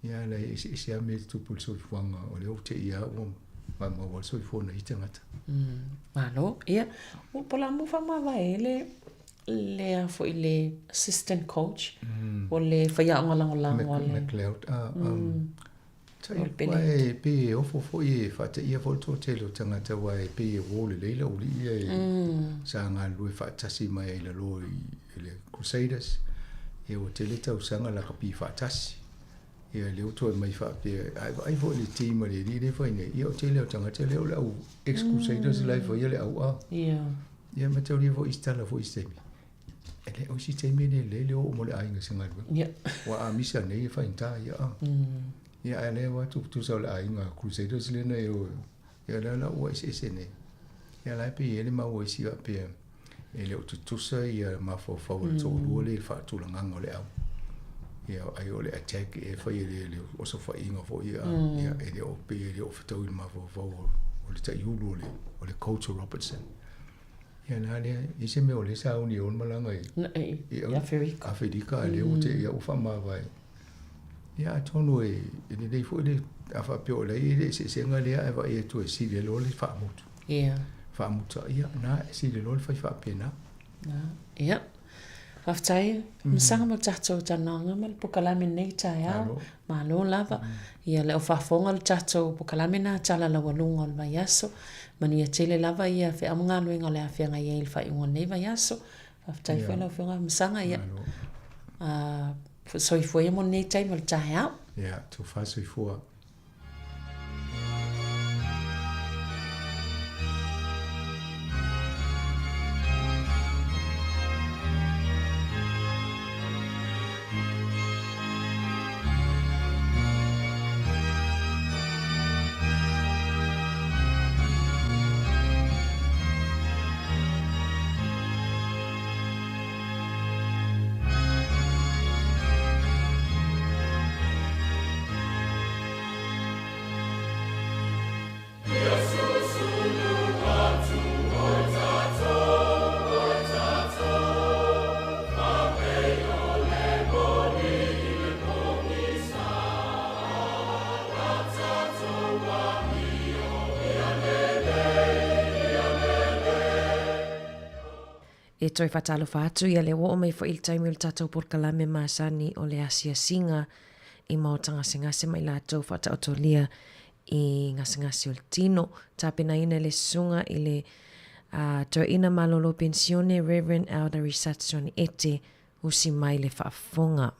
Ia, la e eseese lava mea e tupu i le soifuaga, o lea ua te i lava ua maumau le soifua o nai tagata. Malo, ia, ua po o le a mo faamavae ai le, le a foi le assistant coach, o le faiaoga lagolago a le. McLeod, Tai, e pei e ofo foi e faateia foi le toatele o tagata aua e pei e uo lelei le aualii ia e sa galulue faatasi mai ai i lalo i le Crusaders. Ia ua tele tausaga lakapi faatasi. Ia lea ua toe mai faapea, a e vaai foi i le team a le alii lea e fai nei, ia o tele o tagata lea o le au ex-Crusaders la e faia le au'a. Ia mataulia foi i se tala foi i se taimi. E le o isi taimi e le lelei le oo mo le aiga i se galuega. Ua amisa nei e faigata ia a. Ia ae lea ua tutusa o le aiga Crusaders lea na e o ia lea la ua eseese nei. Ia la e pei e le maua isi faapea e le o tutusa ia mafaufau o le toalua lea i le faatulagaga o le au. Ia ai o le attack e fai e le osofaiga foi ia ia e le o pei e le o fetaui i le mafaufau o le taiulu o le coach o Robertson. Ia na lea, i se mea o lea sauni e o le malaga i, i Aferika. Aferika, a lea ua te ia ua faamavae. Ia atonu e lelei foi le, a faapea o la e i ai le eseesega lea ae vaai atu e sili ai loa le faamutu. Ia. Faamuta, ia, na, e sili loa le fai faapena. Na, ia. Faafetai, masaga mo le tatou talanoaga ma le pokalame lenei taeao. Malo lava. Ia le au faafofoga o le tatou pokalame na tala laualuga o le vaiaso. Manuia tele lava ia feau ma galuega o le a feagai ai i le faaiuga o lenei vaiaso. Faafetai foi lau Afioga Masaga. Ia, soifua ia mo lenei taimi o le taeao. Ia, tofa soifua. E toe faatalofa atu ia le ua oo mai foi i le taimi o le tatou polokalame masani o le asiasiga i maota gasegase ma i latou faataotolia i gasegase o le tino. Tapenaina e le susuga i le uh, Toeaina Malolo Pensione Reverend Elder Risatson Ete usi mai le faafofoga.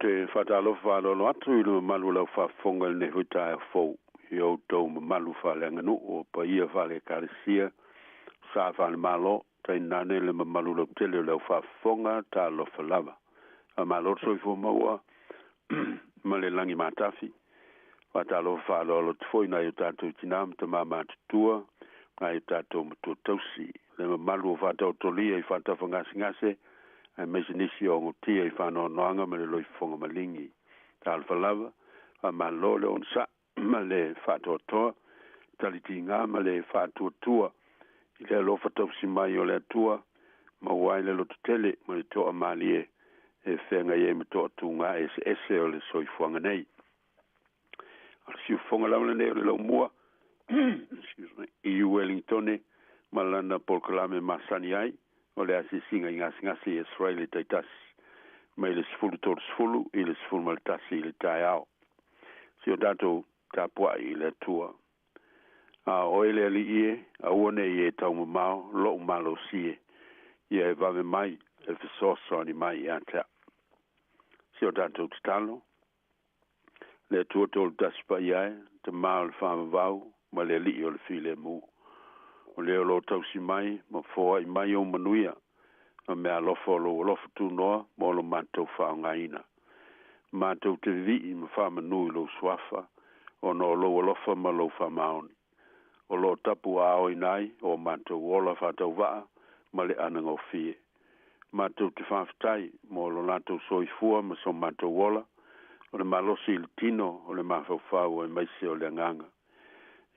te faatalofa faaaloalo atu i le mamalu o lau faafofoga i lenei foi taeao fou i outou mamalu faaleaganuu o paia faale-ekalesia sa faalemalo tainane le mamalu lautele o le aufaafofoga talofa lava. Faamalo le soifua maua ma le lagi matafi. Faatalofa faaaloalo atu foi i nai o tatou tinā ma tamā matutua, nai o tatou matua tausi, le mamalu o faataotolia i faatafagasegase aemaise nisi o ogotia i faanoanoaga ma le loifofoga maligi. Talofa lava, faamalo le onosai ma le faatoatoa, talitigā ma le faatuatua i le alofa tausi mai o le Atua, maua ai le lototele ma le toamalie e feagai ai ma toatuga eseese o le soifuaga nei. O le siufofoga lava lenei o le laumua excuse me, i Wellingtone ma lana polokalame masani ai o le asiasiga i gasegase i Australia taitasi mai le 13:30 i le 11 i le taeao. Si o tatou tapuai i le Atua. A oe le Alii e, aua ne i e taumamao lo'u malosi e, ia e vave mai e fesoasoani mai ia te a'u. Si o tatou tatalo, le Atua tolu tasi paia e, Tamā o le faavavau ma le Alii o le filemu. O lea o lo o tausi mai ma foai mai ou manuia ma meaalofa o lou alofa tunoa mo lo matou faaaogaina. Matou te vivii ma faamanu i lou suafa ona o lou alofa ma lou faamaoni. O lo o tapuaaoina ai o matou ola faatauvaa ma le anagofie. Matou te faafetai mo lo latou soifua ma so matou ola, o le malosi i le tino, o le mafaufau aemaise o le agaga.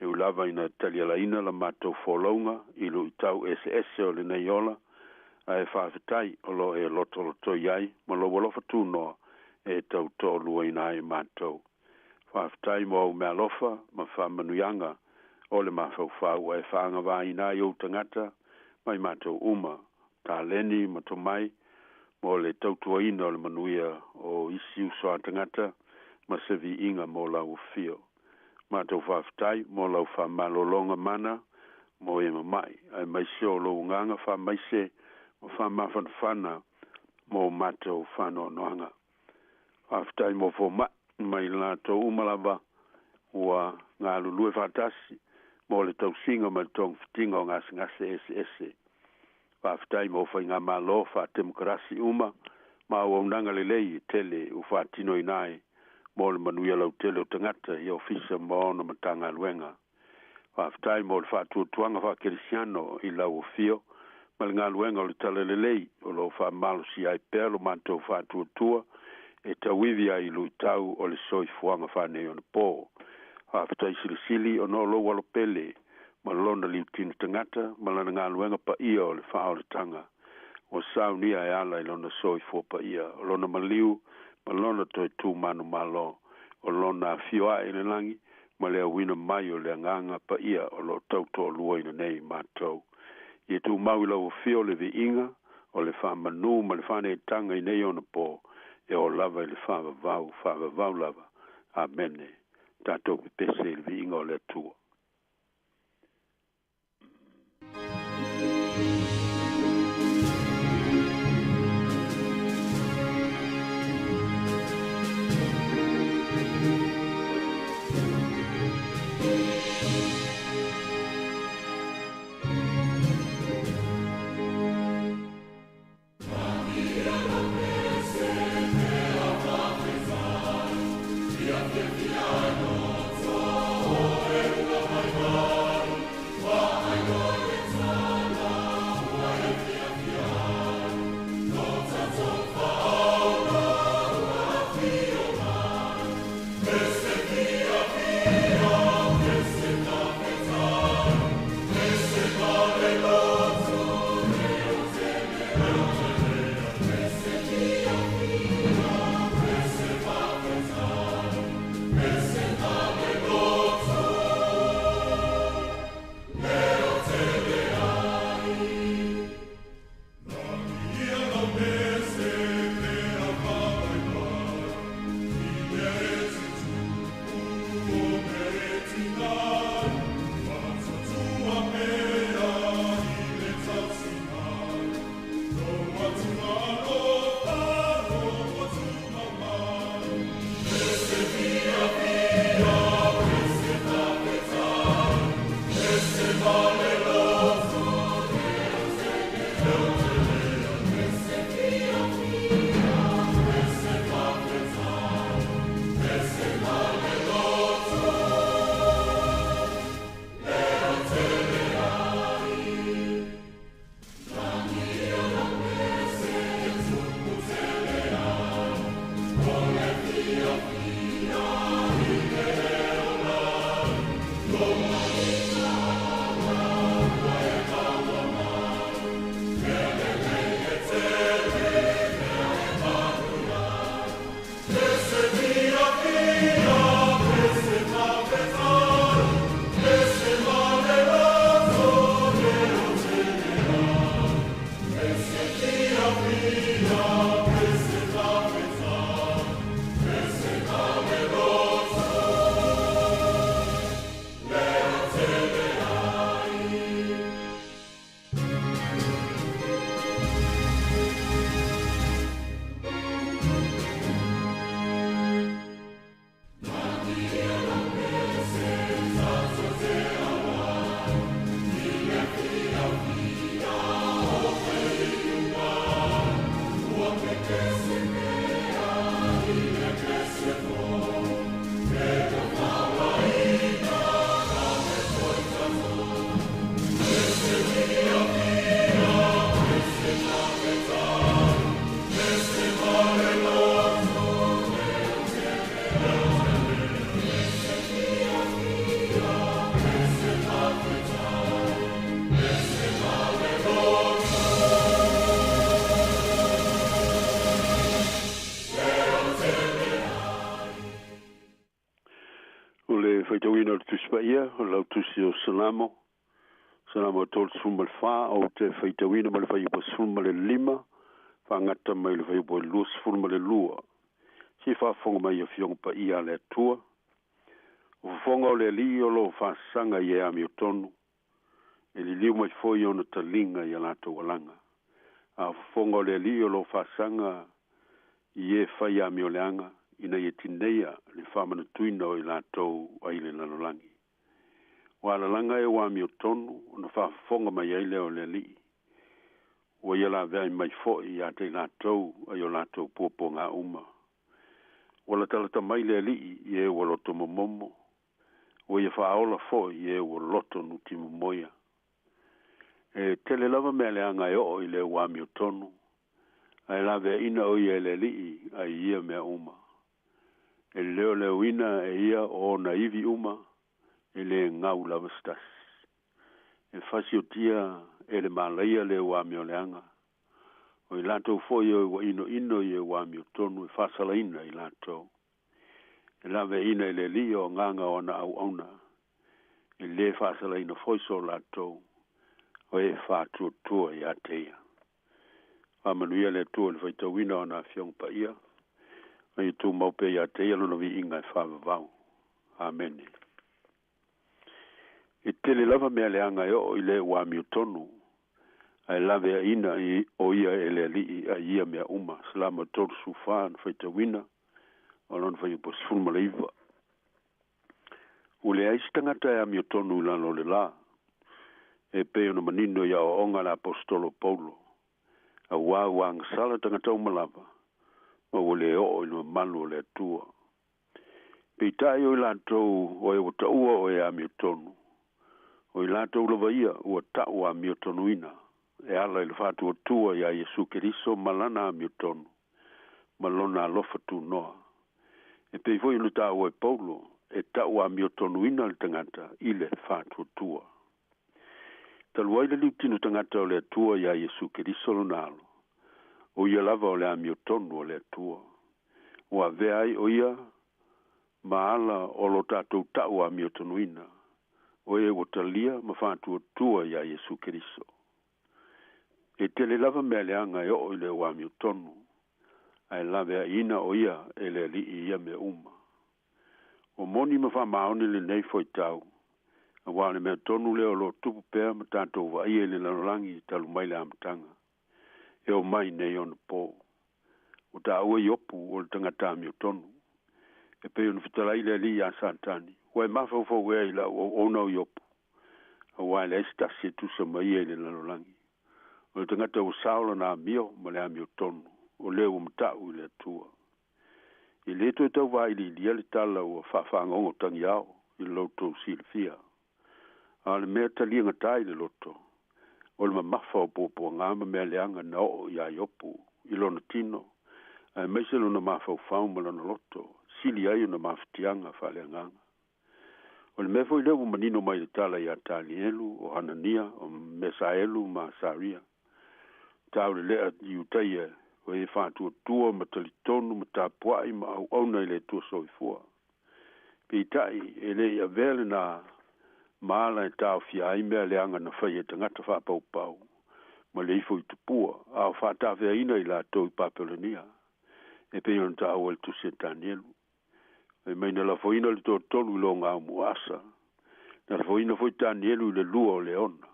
E ui lava ina talialaina la matou folauga i luitau eseese o lenei ola, ae faafetai o lo o e lotolotoi ai ma lou alofa tunoa e tau toaluaina ai matou. Faafetai mo au meaalofa ma faamanuiaga o le mafaufau ua e faagavāina ai ou tagata mai matou uma, taleni ma tomai mo le tautuaina o le manuia o isi uso a tagata ma se viiga mo lau afio. Matou faafetai mo lau faamalologa mana mo e mama'i aemaise o lou agaga faamaise ma faamafanafana mo matou faanoanoaga. Faafetai mo foma'i mai latou uma lava ua galulue faatasi mo le tausiga ma le togafitiga o gasegase eseese. Faafetai mo faigamalo faatemokarasi uma ma auaunaga lelei e tele ua faatinoina ai mo le manuia lautele o tagata i ofisa ma ona Matagaluega. Faafetai mo le faatuatuaga faakerisiano i lau afio ma le galuega o le Talalelei o lo o faamalosia ai pea lo matou faatuatua e tauivi ai i luitau o le soifuaga faaneionapo. Faafetai silisili ona o lou alopele ma lona liutino tagata ma lana galuega paia o le faaolataga ua saunia e ala i lona soifua paia, o lona maliu ma lona toe tu manumalo, o lona afio ae i le lagi ma le auina mai o le agaga paia o lo o tau toaluaina nei matou. Ia tumau i lau afio le viiga o le faamanu ma le faaneetaga i nei ona pō, e oo lava i le faavavau, faavavau lava. Amene. Tatou pepese i le viiga o le Atua. Faitauina o le Tusi Paia, o lau Tusi o Salamo, Salamo 34, ou te faitauina ma le fuaiupu 15, faagata mai le fuaiupu 22. Se i faafofoga mai Afioga Paia a le Atua. O fofoga o le Alii o loo faasaga i e amiotonu, e liliu mai foi ona taliga i a latou alaga. A o fofoga o le Alii o loo faasaga i e fai amioleaga, ina ia tineia le faamanatuina o i latou ai le lalolagi. Ua alalaga e ua amiotonu ona faafofoga mai ai lea o le Alii. Ua ia laveai mai foi ia te i latou ai o latou puapuaga uma. Ua latalata mai le Alii i e ua loto momomo, ua ia faaola foi i e ua loto nutimomoia. E tele lava mea leaga e oo i le ua amiotonu, ae laveaiina o ia e le Alii ai ia mea uma. E leoleoina e ia o ona ivi uma, e lē gau lava se tasi. E fasiotia e le malaia le ua amioleaga, o i latou foi o ua inoino i e ua amiotonu e faasalaina i latou. E laveaiina e le Alii o agaga o ana auauna, e lē faasalaina foi so latou, o e faatuatua iā te ia. Faamanuia le Atua i le faitauina o ana Afioga Paia, ma ia tumau pea iā te ia lona viiga e faavavau. Amene. E tele lava mea leaga e oo i le ua amiotonu, ae laveaiina o ia e le Alii ai ia mea uma. Salamo 34 na faitauina, o lona fuaiupu 19. Ua leai se tagata e amiotonu i lalo o le lā, e pei ona manino i aoaoga a le Aposetolo o Paulo, auā ua agasala tagata uma lava, ma ua lē oo i le mamalu o le Atua. Peitai o i latou o e ua taua o e amiotonu, o i latou lava ia ua ta'u amiotonuina e ala i le faatuatua iā Iesu Keriso ma lana amiotonu ma lona alofa tunoa. E pei foi ona taua e Paulo, e ta'u amiotonuina le tagata i le faatuatua. Talu ai le liutino tagata o le Atua iā Iesu Keriso lona Alo, o ia lava o le amiotonu a le Atua. Ua avea ai o ia ma ala o lo tatou ta'u amiotonuina, o e ua talia ma faatuatua iā Iesu Keriso. E tele lava mea leaga e oo i le ua amiotonu, ae laveaiina o ia e le Alii i ia mea uma. Ua moni ma faamaoni lenei fuaitau, auā o le mea tonu lea o loo tupu pea ma tatou vaaia i le lalolagi talu mai le amataga, e oo mai nei ona po. Ua taua Iopu o le tagata amiotonu. E pei ona fetalai le Alii iā Satani, Ua e mafaufau ea i lau auauna o Iopu, auā e leai se tasi e tusa ma ia i le lalolagi. O le tagata ua sao lona amio ma le amiotonu, o lea ua mata'u i le Atua. E lē toe tau vailiilia le tala ua faafagogo tagiao i lo outou silafia. A o le mea taliagatā i le loto, o le mamafa o puapuagā ma mea leaga na oo iā Iopu i lona tino, aemaise lona mafaufau ma lona loto, sili ai ona mafatiaga faaleagaga. O le mea foi lea ua manino mai le tala iā Tanielu, o Hanania, o Mesaelu ma Asaria, taulelea Iutaia o e faatuatua ma talitonu ma tapuai ma auauna i le Atua soifua. Peitai, e le i avea lenā ma ala e taofia ai mea leaga na faia e tagata faapaupau ma le ifo i tupua, a o faatafeaina i latou i Papelonia, e pei ona taua i le tusi a Tanielu. Fai mai na lafoina le toatolu i logau muaasa, na lafoina foi Tanielu i le lua o leona.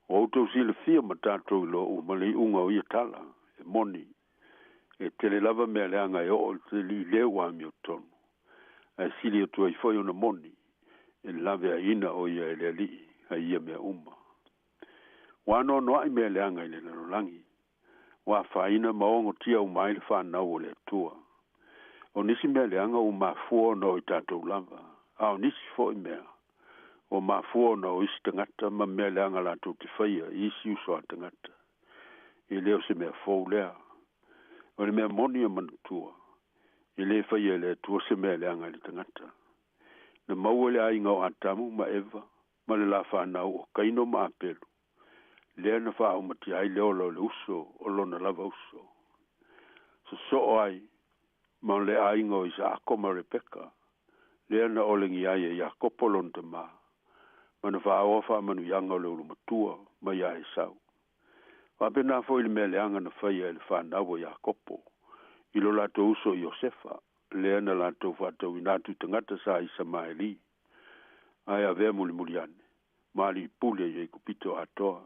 Ua outou silafia ma tatou iloa uma le iuga o ia tala, e moni, e tele lava mea leaga e oo i le i le ua amiotonu, ae sili atu ai foi ona moni, e laveaiina o ia e le Alii ai ia mea uma. Ua anoanoai mea leaga i le lalolagi, ua afaina ma ogotia uma ai le fanau o le Atua. O nisi mea leaga ua mafua ona o i tatou lava, a o nisi foi mea ua mafua ona o isi tagata ma mea leaga latou te faia i isi uso a tagata. E le o se mea fou lea. O le mea moni e manatua, e lē faia e le Atua se mea leaga i le tagata. Na maua i le aiga o Atamu ma Eva ma le la fanau o Kaino ma Apelu, lea na faaumatia ai le ola o le uso o lona lava uso. Sosoo ai ma le aiga o Isaako ma Rebeka, Lea na olegia ai e Iakopo lona tamā, ma na faaoa faamanuiaga o le ulumatua mai iā Esau. Faapena foi le mea leaga na faia e le fanau a Iakopo i lo latou uso Iosefa, lea na latou faatauina atu i tagata sa Isamaeli, ae avea mulimuli ane ma alii pule i Aikupito atoa.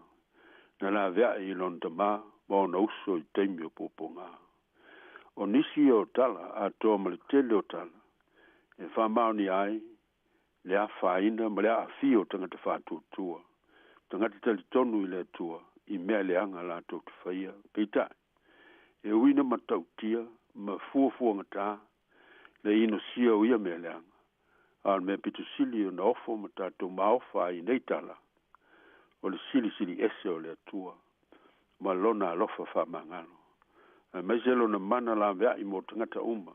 Na laveai i lona tamā ma ona uso i taimi o puapuaga. O nisi o tala atoa ma le tele o tala e faamaonia ai le afaina ma le aafia o tagata faatuatua, tagata talitonu i le Atua i mea leaga latou te faia. Peitai, e ui ina matautia ma fuafuagatā le inosia o ia mea leaga, a o le mea pito sili ona ofo ma tatou maofa ai i nei tala, o le silisili ese o le Atua ma lona alofa faamagalo, aemaise lona mana laveai mo tagata uma,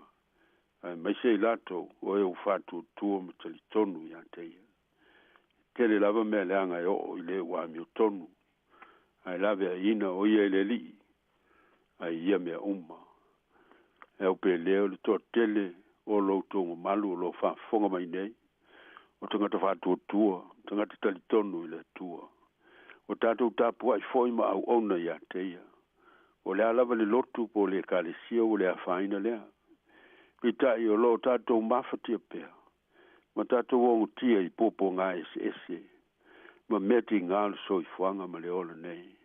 aemaise i latou o e ua faatuatua ma talitonu ia te ia. E tele lava mea leaga e oo i le ua amiotonu, ae laveaiina o ia e le Alii ai ia mea uma. E au pea lea o le toatele o lo outou mamalu o lo o faafofoga mai nei, o tagata faatuatua, tagata talitonu i le Atua. Ua tatou tapuai foi ma auauna ia te ia. O le a lava le lotu po o le ekalesia ua le afaina lea. Peitai o lo o tatou mafatia pea ma tatou ogotia i puapuaga eseese ma mea tiga o le soifuaga ma le ola nei.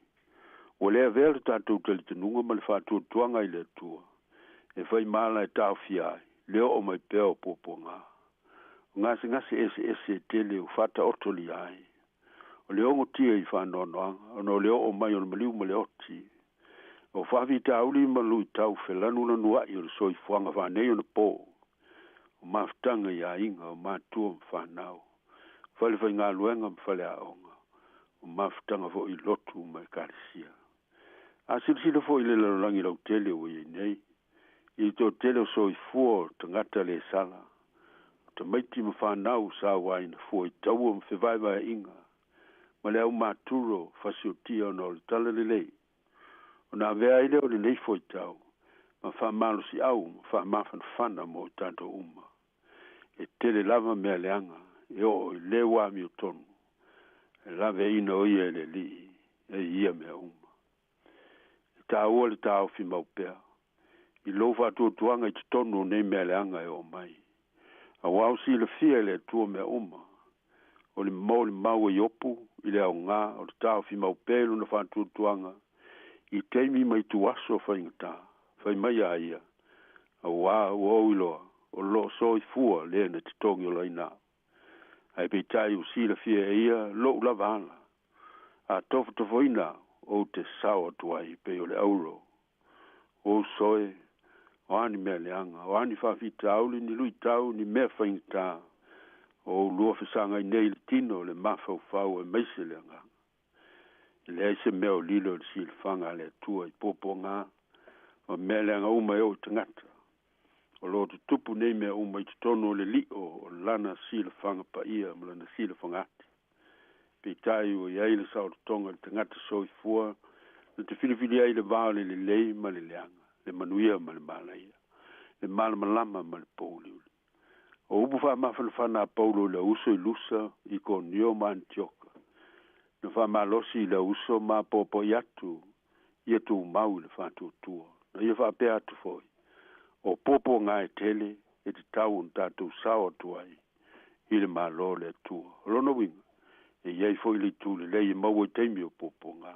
Ua le avea le tatou talitonuga ma le faatuatuaga i le Atua e fai ma ala e taofia ai le oo mai pea o puapuaga. O gasegase eseese e tele ua faataotolia ai. O le ogotia i faanoanoaga ona o le oo mai o le maliu ma le oti. O faafitauli ma luitau felanulanuai o le soifuaga faaneionapo. O mafutaga i aiga, o matua ma fanau, falefaigaluega ma faleaoga, o mafutaga foi i lotu ma ekalesia. A silasila foi i le lalolagi lautele ua i ai nei, i le toatele o soifua o tagata le sala, o tamaiti ma fanau sauaina fua i taua ma fevaevaeaiga, ma le aumaturo fasiotia ona o le talalelei, ona avea ai lea o lenei foitau ma faamalosiau ma faamafanafana mo i tatou uma. E tele lava mea leaga e oo i le ua amiotonu, e laveaiina o ia e le Alii e ia mea uma. E taua le taofi mau pea i lou faatuatuaga i totonu o nei mea leaga e oo mai. Auā ua silafia e le Atua mea uma, o le molimau a Iopu i le aoga o le taofi mau pea i lona faatuatuaga i taimi ma ituaso faigata, fai mai a ia, auā ua ou iloa o lo o soifua le na te togiolaina au. Ae peitai ua silafia e ia lou lava ala, a tofotofoina au, ou te sao atu ai pei o le auro. Ua ou soe, o a ni mea leaga, o a ni faafitauli, ni luitau, ni mea faigata, o ou lua fesagai nei i le tino, le mafaufau aemaise le agaga. E leai se mea o lilo i le silafaga a le Atua i puapuaga ma mea leaga uma e oo i tagata. O lo o tutupu nei mea uma i totonu o le lio o lana silafaga paia ma lana silafaga ati. Peitai ua i ai le saolotoga i le tagata soifua na te filifili ai i le va o le lelei ma le leaga, le manuia ma le malaia, le malamalama ma le pouliuli. O upu faamafanafana a Paulo i le uso i Lusa, Ikonio ma Anitioka, na faamalosi i le uso ma apoapoai atu ia tumau i le faatuatua. Na ia faapea atu foi, o puapuaga e tele e tatau ona tatou sao atu ai i le Malo o le Atua. O lona uiga, e i ai foi le itu lelei e maua i taimi o puapuaga.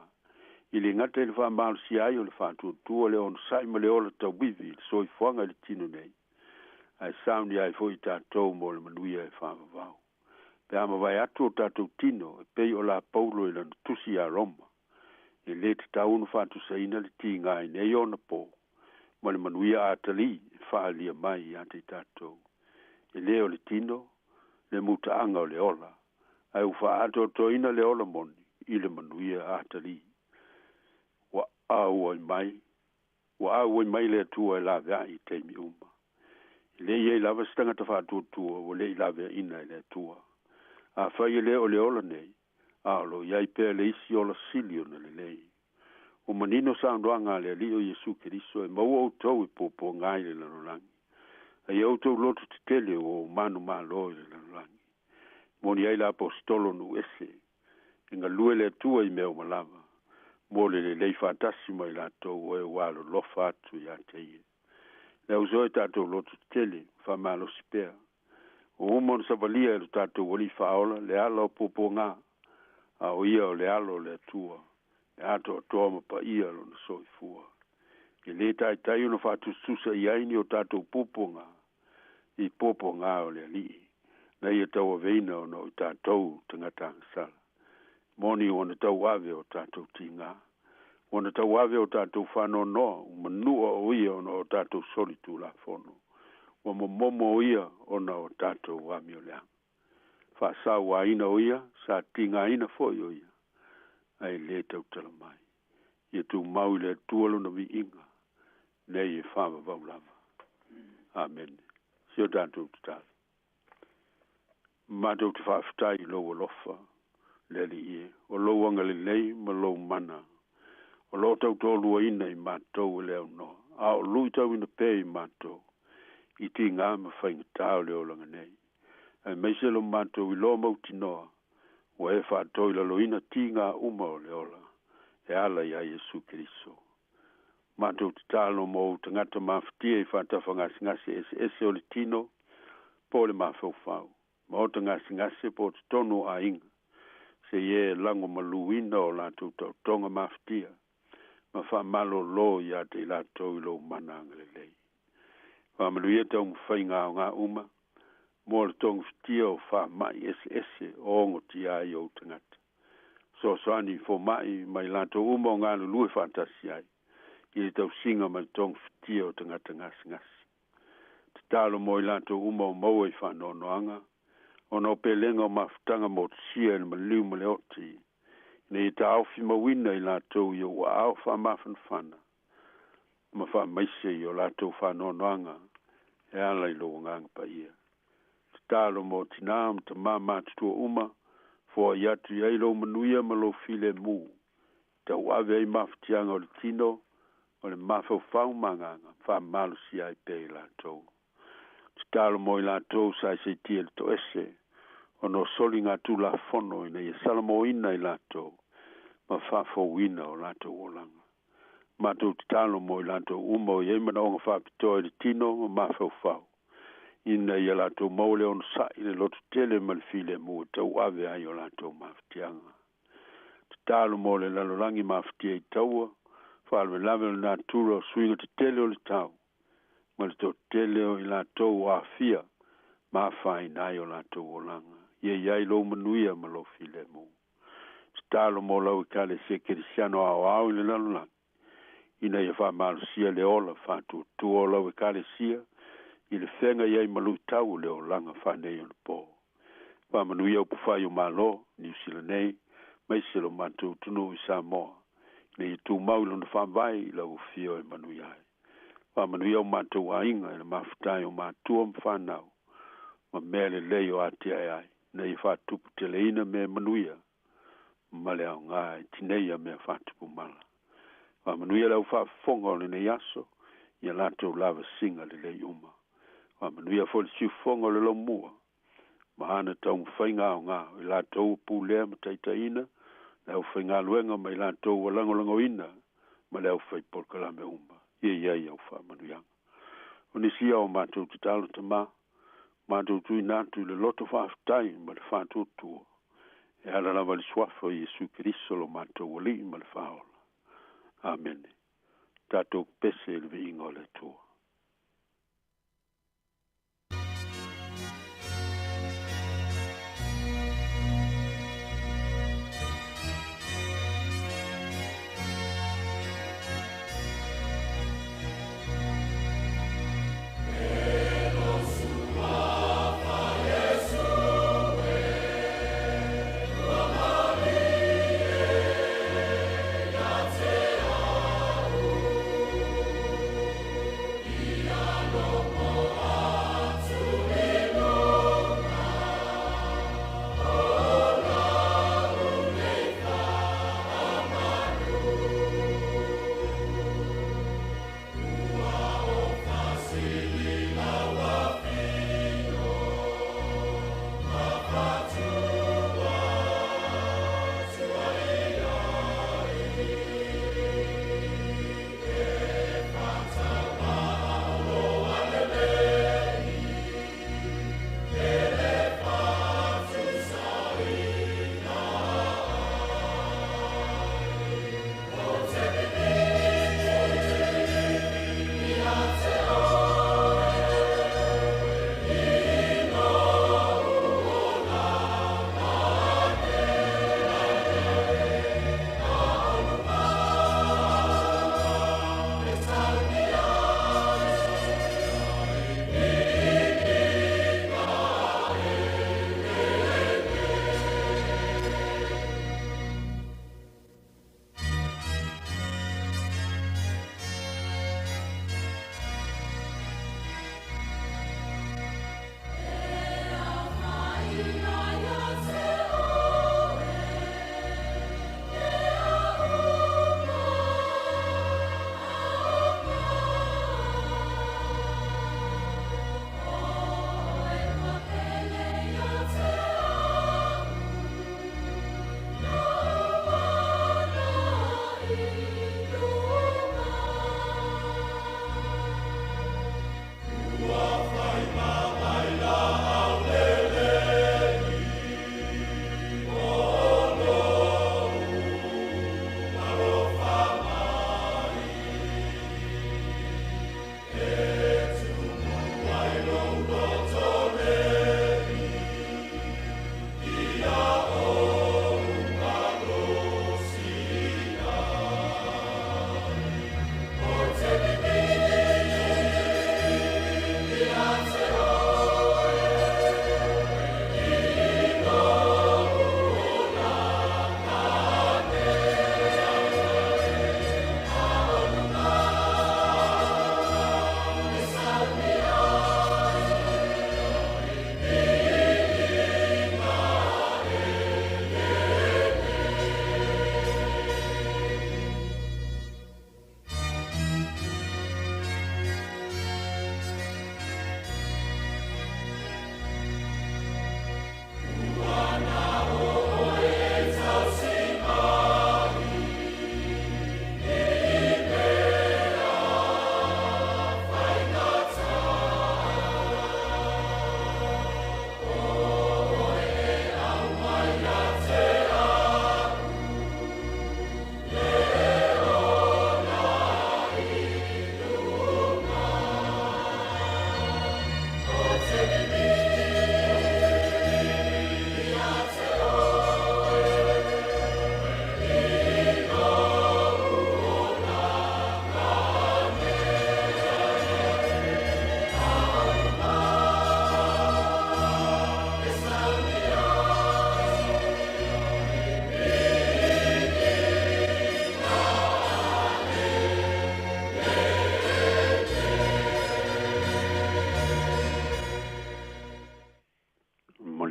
E le gata i le faamalosia ai o le faatuatua, le onosai ma le ola tauivi i le soifuaga i le tino nei, ae saunia ai foi i tatou mo le manuia e faavavau. Pe a mavae atu o tatou tino e pei o la Paulo i lana tusi iā Roma, e lē tatau ona faatusaina le tiga i nei ona pō ma le manuia atalii e faaalia mai ia te i tatou. E lē o le tino le mutaaga o le ola, ae ua faaatoatoaina le ola moni i le manuia atalii. Ua auai mai, ua auai mai le Atua e laveai i taimi uma. E le i ai lava se tagata faatuatua ua le i laveaiina e le Atua. Afai e le o le ola nei, a o lo o i ai pea le isi ola sili ona lelei. Ua manino saunoaga a le Alii o Iesu Keriso e maua outou i puapuaga i le lalolagi. A ia outou loto tetele ua ou manumalo i le lalolagi. Moni ai le Aposetolo nuu ese, e galue le Atua i mea uma lava, mo le lelei faatasi ma i latou o e ua alolofa atu ia te ia. Le auso e tatou loto tetele, faamalosi pea. Ua uma ona savalia e lo tatou Alii Faaola le ala o puapuaga, a o ia o le Alo o le Atua, e atoatoa ma paia lona soifua. E lē taitai ona faatusatusa i ai ni o tatou puapuaga i puapuaga o le Alii, na ia tauaveina ona o i tatou tagata agasala. Moni ua na tauave o tatou tigā, ua na tauave o tatou faanoanoa, ua manua o ia ona o tatou solitulafono, ua momomo o ia ona o tatou amioleaga. Faasauaina o ia, sa tigaina foi o ia, ae lē tautala mai. Ia tumau i le Atua lona viiga, nei e faavavau lava. Amene. Si o tatou tatalo. Matou te faafetai i lou alofa, le Alii e, o lou agalelei ma lou mana, o loo tautoaluaina i matou e le aunoa, a o luitauina pea i matou, i tigā ma faigata o le olaga nei. Aemaise lo matou iloa mautinoa, ua e faatoilaloina tigā uma o le ola, e ala iā Iesu Keriso. Matou tatalo mo ou tagata mafatia i faatafagasegase eseese o le tino po o le mafaufau, maota gasegase po o totonu o aiga, seia e lagomaluina o latou taotoga mafatia, ma faamalōlō iā te i latou i lou mana agalelei. Faamanuia taumafaiga aoga uma mo le togafitia o faamai eseese o ogotia ai ou tagata. Fesoasoani i fomaʻi ma i latou uma o galulue faatasi ai i le tausiga ma le togafitia o tagata gasegase. Tatalo mo i latou uma o maua i faanoanoaga ona o pelega o mafutaga motusia i le maliu ma le oti, ina ia taofimauina i latou i ou aao faamafanafana ma faamaise i o latou faanoanoaga e ala i lou Agaga Paia. Tatalo mo tinā ma tamā matutua uma, foai atu i ai lou manuia ma lou filemu, tauave ai mafatiaga o le tino, o le mafaufau ma agaga, faamalosia ai pea i latou. Tatalo mo i latou sa seitia i le toese, ona o soligatulafono ina ia salamoina i latou ma faafouina o latou olaga. Matou tatalo mo i latou uma o i ai manaoga faapitoa i le tino ma mafaufau, ina ia latou maua le onosai, le lototele ma le filemu e tauave ai o latou mafatiaga. Tatalo mo le lalolagi mafatia i taua, faalavelave o le natura o suiga tetele o le tau, ma le toatele o i latou o aafia ma afaina ai o latou olaga. Ia i ai lou manuia ma lou filemu. Tatalo mo lau Ekalesia Kerisiano aoao i le lalolagi, ina ia faamalosia le ola faatuatua o lau Ekalesia i le feagai ai ma luitau o le olaga faaneionapo. Faamanuia upufai o Malo, Niu Sila nei, aemaise lo matou atunuu i Samoa, ina ia tumau i lona faavae i lau afio e manuia ai. Faamanuia o matou aiga i le mafuta o matua ma fanau, ma mea lelei o atiae ai, ina ia faatuputeleina mea manuia ma le aoga e tineia mea faatupu mala. Faamanuia le au faafofoga o lenei aso, ia latou lavasiga lelei uma. Faamanuia foi le siufofoga o le laumua, ma ana taumafaiga aoga, o i latou ua pulea ma taitaiina le aufaigaluega ma i latou ua lagolagoina ma le aufai polokalame uma. Ia i ai au faamanuiaga. O nisi ia o matou tatalo Tamā, matou tuuina atu i le loto faafetai ma le faatuatua, e ala lava i le suafa o Iesu Keriso lo matou Alii ma le Faaola. Amene. Tatou pese i le viiga o le Atua.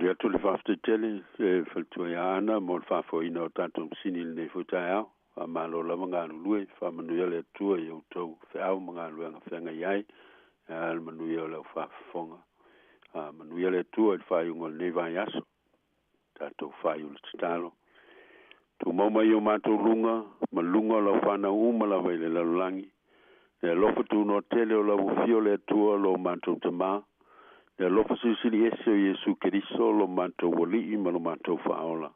Momoli atu le faafetai tele le faletua ia Ana mo le faafoeina o tatou masini i lenei foi taeao. Faamalo lava galulue, faamanuia le Atua i outou feau ma galuega feagai ai, ae a le manuia o le aufaafofoga. Manuia le Atua i le faaiuga o lenei vaiaso. Tatou faaiu le tatalo. Tumau mai o matou luga, ma luga o lau fanau uma lava i le lalolagi. Le alofa tunoa tele o lau afio le Atua lo matou Tamā. Le alofa silisili ese o Iesu Keriso lo matou Alii ma lo matou Faaola.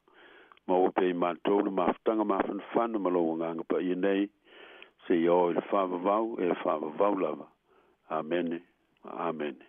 Maua pea i matou le mafutaga mafanafana ma lou Agaga Paia nei, seia oo i le faavavau e faavavau lava. Amene. Amene.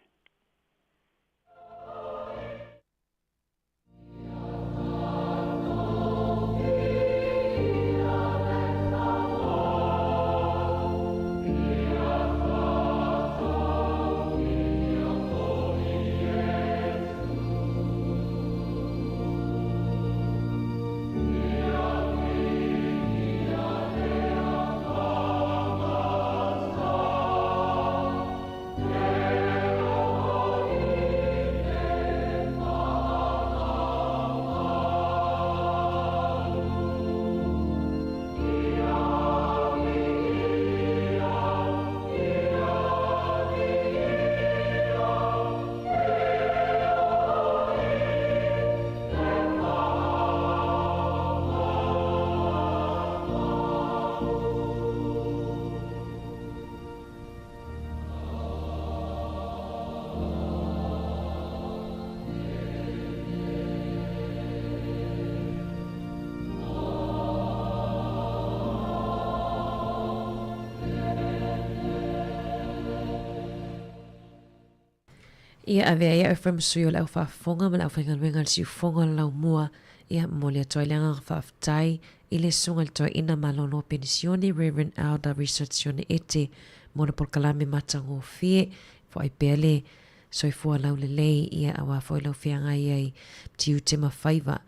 Ia avea ia Ephraim sui o le aufaafofoga ma le aufaigaluega a le siufofoga o le laumua, ia momoli atu ai le agaga faafetai i le Susuga i le Toeaina Malolo Penisione Rev. Elder Research Sione Ete mo le polokalame matagofie foai pea le soifua laulelei ia aua foi lau feagai ai tiute ma faiva.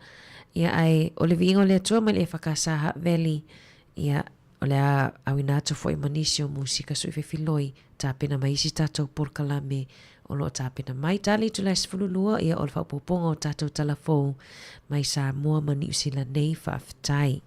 Ia ae o le viiga o le Atua mai le EFKS Hutt Valley ia o le a auina atu foi ma nisi o musika suifefiloi tapena mai isi tatou polokalame o lo o tapena mai. Tali i Tulae 12 ia o le faaopoopoga o tatou tala fou mai Samoa ma Niu Sila nei. Faafetai.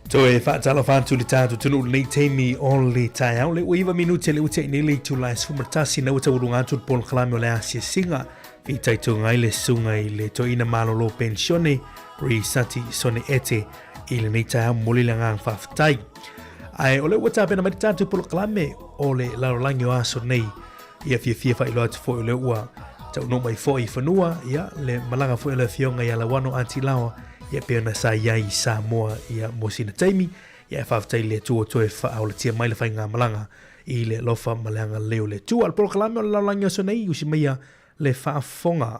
Toe faatalofa atu i le tatou atunuu i lenei taimi o le taeao. Le ua 9 minute le ua tea nei le itula e 11 na ua taualuga atu le polokalame o le asiasiga. Fitaituga ai le susuga i le toeaina malolo penisione Risati Sone Ete i lenei taeao momoli le agaga faafetai. Ae o lea ua tapena mai le tatou polokalame o le lalolagi o aso nei. Ia fiafia faailoa atu foi o lea ua taunuu mai foi i fanua, ia le malaga foi o le afioga ia Lauano Atilaoa, ia pei ona sa i ai i Samoa ia mo sina taimi, ia e faafetai i le Atua ua toe faaolatia mai le faigamalaga i le alofa ma le agalelei o le Atua. O le polokalame o le lalolagi o aso nei, usi maia le faafofoga.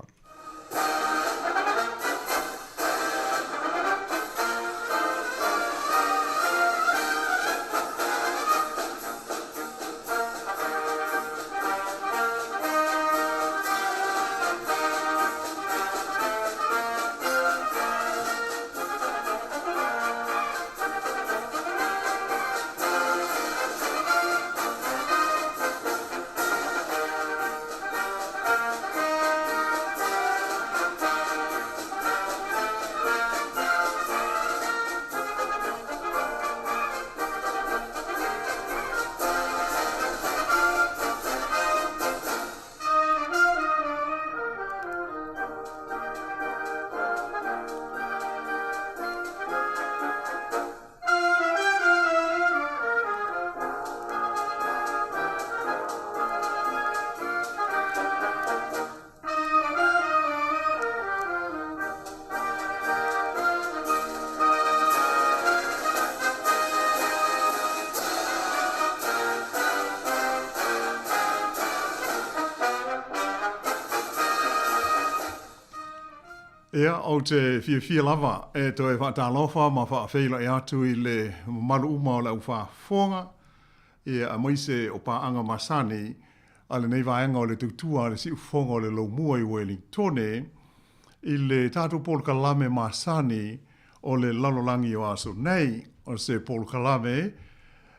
Ia, ou te fiafia lava e toe faatalofa ma faafeiloai atu i le mamalu uma o le au faafofoga, ia, aemaise o paaga masani a lenei vaega o le tautua a le siufofoga o le Laumua i Uelintone, i le tatou polokalame masani o le lalolagi o aso nei. O se polokalame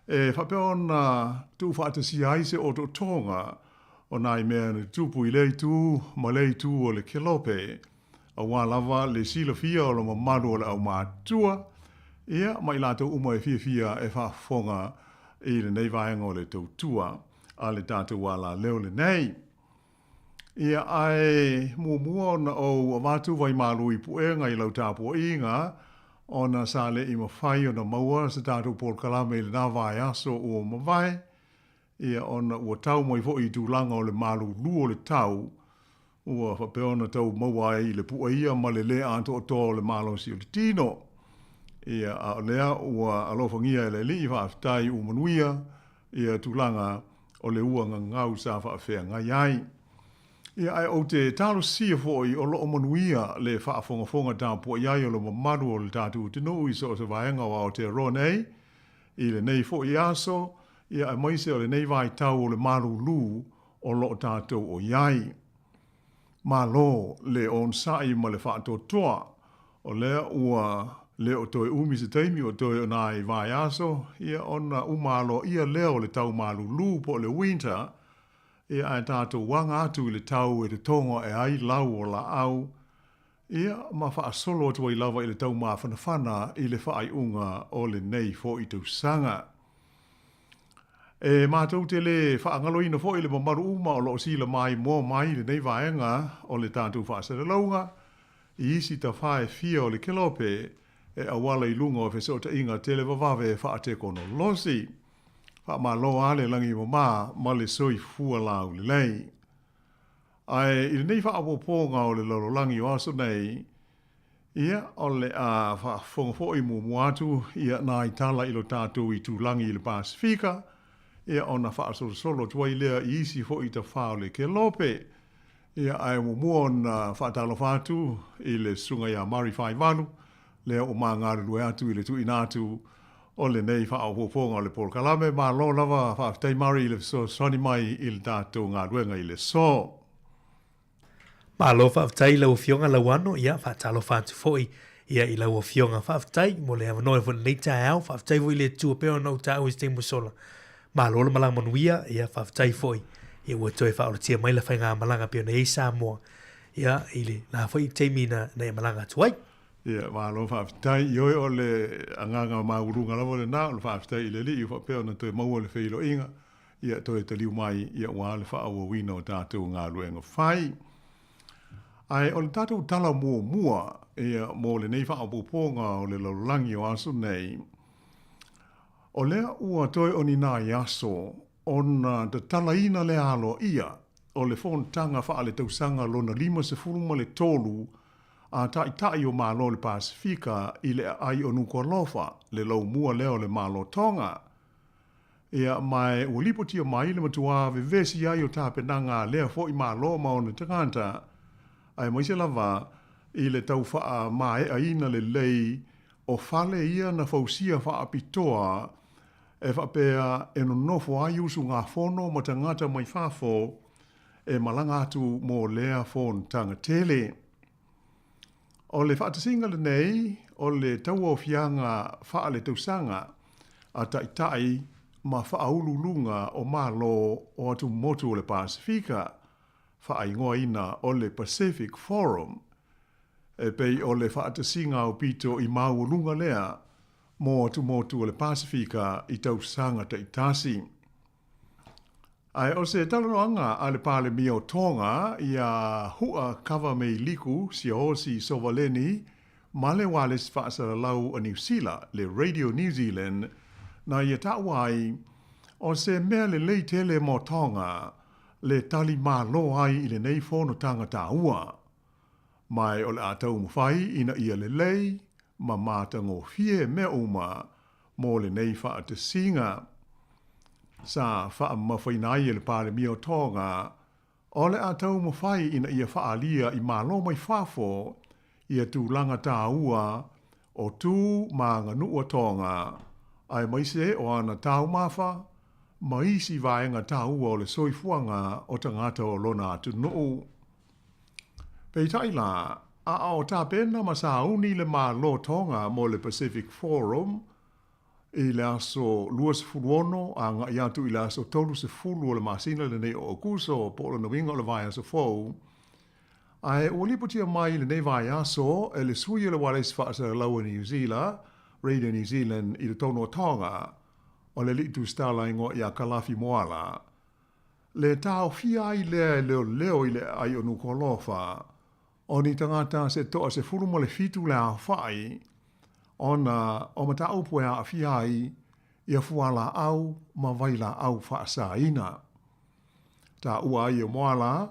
e faapea ona tuufaatasia ai se otootoga o nai mea na tutupu i lea itu ma lea itu o le kelope, aua lava le silafia o le mamalu o le aumātua, ia, ma i latou uma e fiafia e faafofoga i lenei vaega o le tautua a le tatou alaleo lenei. Ia, ae muamua ona ou avatu vaimalu i puega i lau tapuaiga, ona sa le i mafai ona maua se tatou polokalame i lena vaiaso ua mavae, ia ona ua tau mai foi i tulaga o le malulu o le tau, ua faapea ona tau maua ai i le puaia ma le lē atoatoa o le malosi o le tino. Ia, a o lea ua alofagia e le Alii faafetai ua manuia ia tulaga o le ua gagau sa faafeagai ai. Ia, ae ou te talosia foi o lo o manuia le faafogafoga tapuai ai o le mamalu o le tatou atunuu i so o se vaega o Aotearoa nei i lenei foi aso, ia aemaise o lenei vaitau o le malulu o lo o tatou o i ai. Malo le onosai ma le faatoatoa, o lea ua le o toe umi se taimi o toe o nai vaiaso, ia ona uma aloaia lea o le tau malulu po o le winter, ia ae tatou aga atu i le tau e totogo ae ai lau o laau, ia ma faasolo atu ai lava i le tau mafanafana i le faaiuga o lenei foi tausaga. E matou te le faagaloina foi le mamalu uma o lo o sila maimoa mai i lenei vaega o le tatou faasalalauga i isi tafā e fia o le kelope e auala i luga o fesootaiga televavave faatekonolosi. Faamalo a le lagi mama ma le soifua laulelei. Ae i lenei faaopoopoga o le lalolagi o aso nei, ia, o le a faafofoga foi muamua atu ia nai tala i lo tatou itulagi i le Pasefika, ia, ona faasolosolo atu ai lea i isi foi tafā o le kelope. Ia, ae muamua ona faatalofa atu i le Susuga ia Mari Faivalu, lea ua ma galulue atu i le tuuina atu o lenei faaopoopoga o le polokalame. Malo lava, faafetai Mari i le fesoasoani mai i le tatou galuega i le aso. Malo faafetai i lau Afioga Lauano, ia faatalofa atu foi ia i lau Afioga. Faafetai mo le avanoa foi i lenei taeao, faafetai foi i le Atua pei ona ou taua i se taimi ua sola. Malo le malaga manuia, ia faafetai foi ia ua toe faaolatia mai le faigamalaga pei ona i ai Samoa ia i le la foi taimi na e malaga atu ai. Ia, malo faafetai. Ioe o le agaga maualuga lava lena, o le faafetai i le Alii ua faapea ona toe maua le feiloaiga, ia toe taliu mai ia aua le faaauauina o tatou galuega fai. Ae o le tatou tala muamua ia mo lenei faaopoopoga o le lalolagi o aso nei, o lea ua toe o ni nai aso ona tatalaina lea aloaia o le fonotaga faaletausaga lona 53 a Taitai o Malo o le Pasefika i le aai o Nukualofa, le laumua lea o le Malo Tonga. Ia, ma ua lipotia mai le matuā vevesi ai o tapenaga a lea foi Malo ma ona tagata, aemaise lava i le tau faamaeaina lelei o fale ia na fausia faapitoa e faapea e nonofo ai usugafono ma tagata mai fafo e malaga atu mo lea fonotaga tele. O le faatasiga lenei o le tauaofiaga faaletausaga a Taitai ma Faauluuluga o Malo o Atumotu o le Pasefika, faaigoaina o le Pacific Forum, e pei o le faatasiga aupito i maualuga lea mo atumotu o le Pasefika i tausaga taitasi. Ae o se talanoaga a le Palemia o Tonga iā Hu'a Kavameiliku Siaosi Sovaleni ma le ualesi faasalalau a Niu Sila, le Radio New Zealand, na ia taua ai, o se mea lelei tele mo Tonga le tali malo ai i lenei fonotaga taua. Ma o le a taumafai ina ia lelei ma matagofie mea uma mo lenei faatasiga. Sa faamamafaina ai e le Palemia o Tonga, o le a taumafai ina ia faaalia i Malo mai fafo ia tulaga taua o tu ma aganuu a Tonga, aemaise o ana taumafa ma isi vaega taua o le soifuaga o tagata o lona atunuu. Peitai la, a o tapena ma sauni le Malo Tonga mo le Pacific Forum i le aso 26 agai atu i le aso 30 o le masina lenei o Aokuso, po o lona uiga o le vaiaso fou, ae ua lipotia mai i lenei vaiaso e le sui o le ualesi faasalalau a Niu Sila, Radio New Zealand, i totonu o Tonga, o le alii tusitala igoa ia Kalafi Moala, Le taofia ai lea e leoleo i le aai o Nukualofa, o ni tagata se toa 17 le aofai, ona o mataupu e aafia ai ia fualaau ma vailaau faasaina. Taua ai e Moala,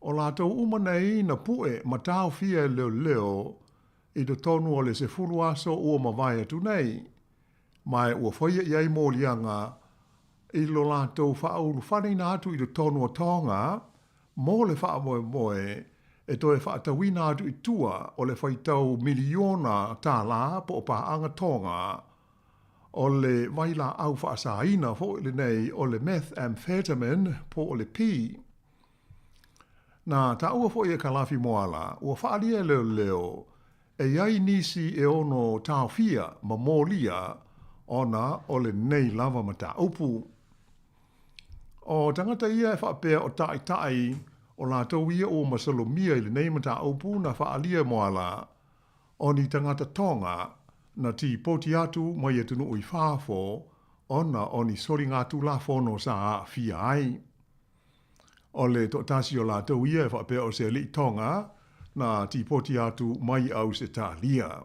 o latou uma nei na pue ma taofia e leoleo i totonu o le 10 aso ua mavae atu nei, ma ua faia i ai moliaga i lo latou faaulufaleina atu i totonu o Tonga mo le faamoemoe e toe faatauina atu i tua o le faitau miliona tālā po o paaga Tonga o le vailaau faasaina foi lenei o le methamphetamine po o le P. Na taua foi e Kalafi Moala ua faaalia e leoleo E i ai nisi e ono taofia ma molia ona o lenei lava mataupu. O tagata ia e faapea o taitai o latou ia ua masalomia i lenei mataupu na faaalia e Moala, o ni tagata Tonga na tipoti atu mai atunuu i fafo ona o ni soligatulafono sa aafia ai. O le toatasi o latou ia e faapea o se alii Tonga na tipoti atu mai Ausetalia.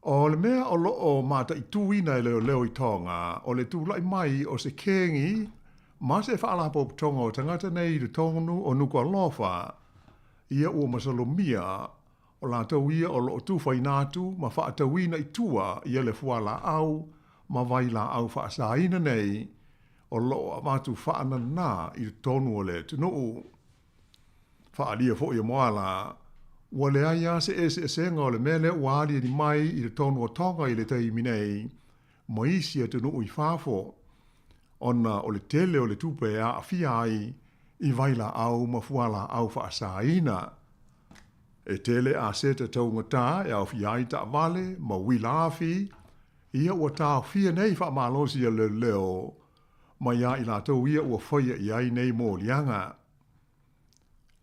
O le mea o loo mataituina e leoleo i Tonga, o le tulai mai o se kengi ma se faalapotopotoga o tagata nei i totonu o Nukualofa, ia ua masalomia o latou ia o loo tufaina atu ma faatauina i tua ia le fualaau ma vailaau faasaina nei o lo o avatu faananā i totonu o le atunuu. Faaalia foi e Moala, ua leai lava se eseesega o le mea lea ua aliali mai i totonu o Tonga i le taimi nei ma isi atunuu i fafo, ona o le tele o le tupe e aafia ai i vailaau ma fualaau faasaina. E tele aseta taugata e aofia ai taavale ma uila afi, Ia ua taofia nei faamalosi a leoleo mai ia i latou ia ua faia i ai nei moliaga.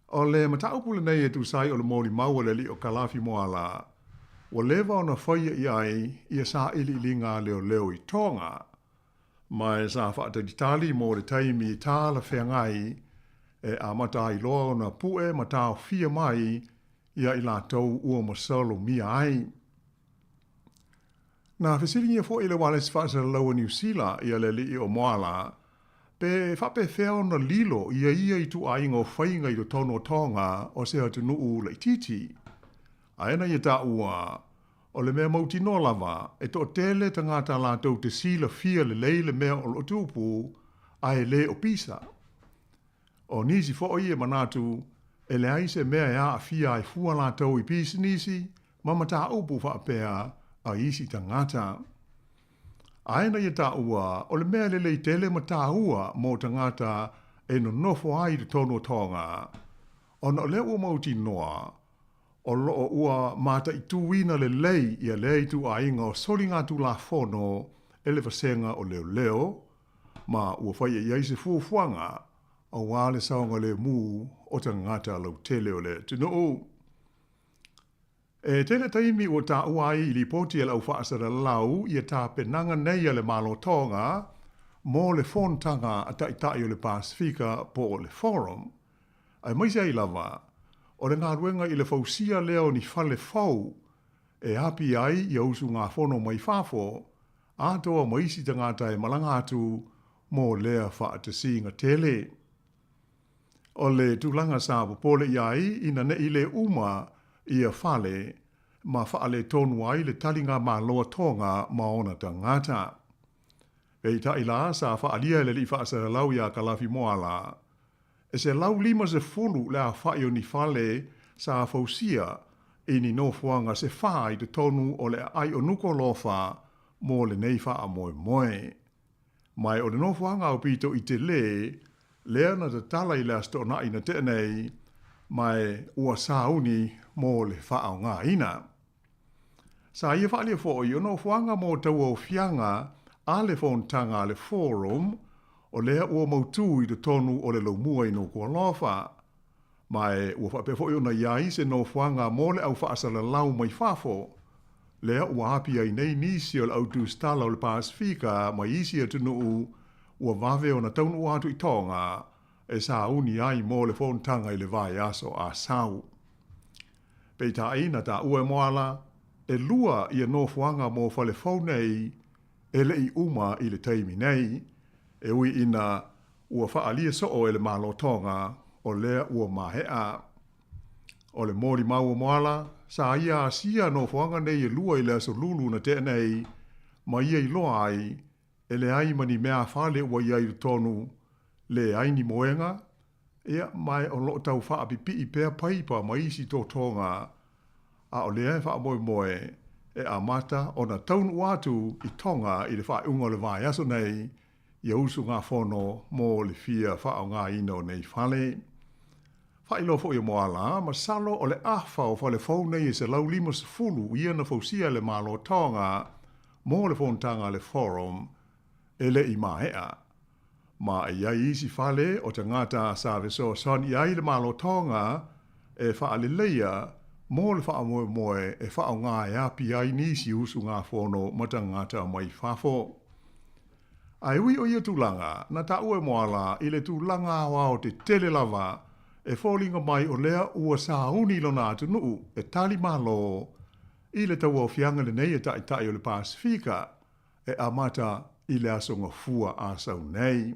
O le mataupu lenei e tusa ai o le molimau a le alii o Kalafi Moala, ua leva ona faia i ai ia sailiiliga a leoleo i Tonga, ma e sa faatalitali mo le taimi talafeagai e amata ai loa ona pue ma taofia mai ia i latou ua masalomia ai. Na fesiligia foi e le ualesi faasalalau a Niu Sila ia le alii o Moala pe faapefea ona lilo ia ia ituaiga o faiga i totonu o Tonga o se atunuu laitiiti. Ae na ia taua, o le mea mautinoa lava, e toatele tagata latou te silafia lelei le mea o lo o tupu, ae le o pisa. O nisi foi e manatu e leai se mea e aafia ai fua latou i pisinisi ma mataupu faapea a isi tagata. Ae na ia taua o le mea lelei tele ma taua mo tagata e nonofo ai i totonu o Tonga, ona o lea ua mautinoa o lo o ua mataituina lelei ia lea ituaiga o soligatulafono e le vasega o leoleo, ma ua faia i ai se fuafuaga aua le saogalemu o tagata lautele o le atunuu. E tele taimi ua taua ai i lipoti a le au faasalalau ia tapenaga nei a le Malo Tonga mo le Fonotaga a Taitai o le Pasefika po o le Forum, aemaise ai lava o le galuega i le fausia lea o ni fale fou e api ai ia usugafono mai fafo atoa ma isi tagata e malaga atu mo lea faatasiga tele. O le tulaga sa popole i ai ina neʻi le uma ia fale ma faaletonu ai le taligamalo a Tonga ma ona tagata. Peitai la sa faaalia e le alii faasalalau iā Kalafi Moala, e 150 le aofai o ni fale sa fausia i ni nofoaga se fā i totonu o le aai o Nukuʻalofa mo lenei faamoemoe. Ma o le nofoaga aupito i telē lea na tatala i le Aso Toonai na tea nei, ma ua sauni mo le faaaogaina. Sa ia faaalia foi o nofoaga mo tauaofiaga a le fonotaga a le Forum o lea ua mautū i totonu o le Laumua i Nukuʻalofa. Ma ua faapea foi ona i ai se nofoaga mo le au faasalalau mai fafo, lea ua api ai nei nisi o le au tusitala o le Pasefika mai isi atunuu ua vave ona taunuu atu i Tonga e sauni ai mo le fonotaga i le vaiaso a sau. Peitai na taua e Moala, e lua ia nofoaga mo fale fou nei e le i uma i le taimi nei, e ui ina ua faaalia soo e le Malo Tonga o lea ua maea. O le molimau o Moala, sa ia asia nofoaga nei e lua i le aso Lulu na tea nei, ma ia iloa ai e leai ma ni meafale ua i ai i totonu, leai ni moega, ia, ma o lo o tau faapipii pea paipa ma isi totoga, a o lea e faamoemoe e amata ona taunuu atu i Tonga i le faaiuga o le vaiaso nei ia usugafono mo le fia faaaogaina o nei fale. Faailoa foi e Moala, masalo o le afa o fale fou nei e 150 ia na fausia e le Malo Tonga mo le fonotaga a le Forum e le i maea. Ma e i ai isi fale o tagata sa fesoasoani i ai le Malo Tonga e faaleleia mo le faamoemoe e faaaoga e api ai nisi usugafono ma tagata mai fafo. Ae ui o ia tulaga, na taua e Moala i le tulaga aoao tetele lava e foliga mai o lea ua sauni lona atunuu e tali malo i le tauaofiaga lenei e Taitai o le Pasefika e amata i le Aso Gafua a sau nei.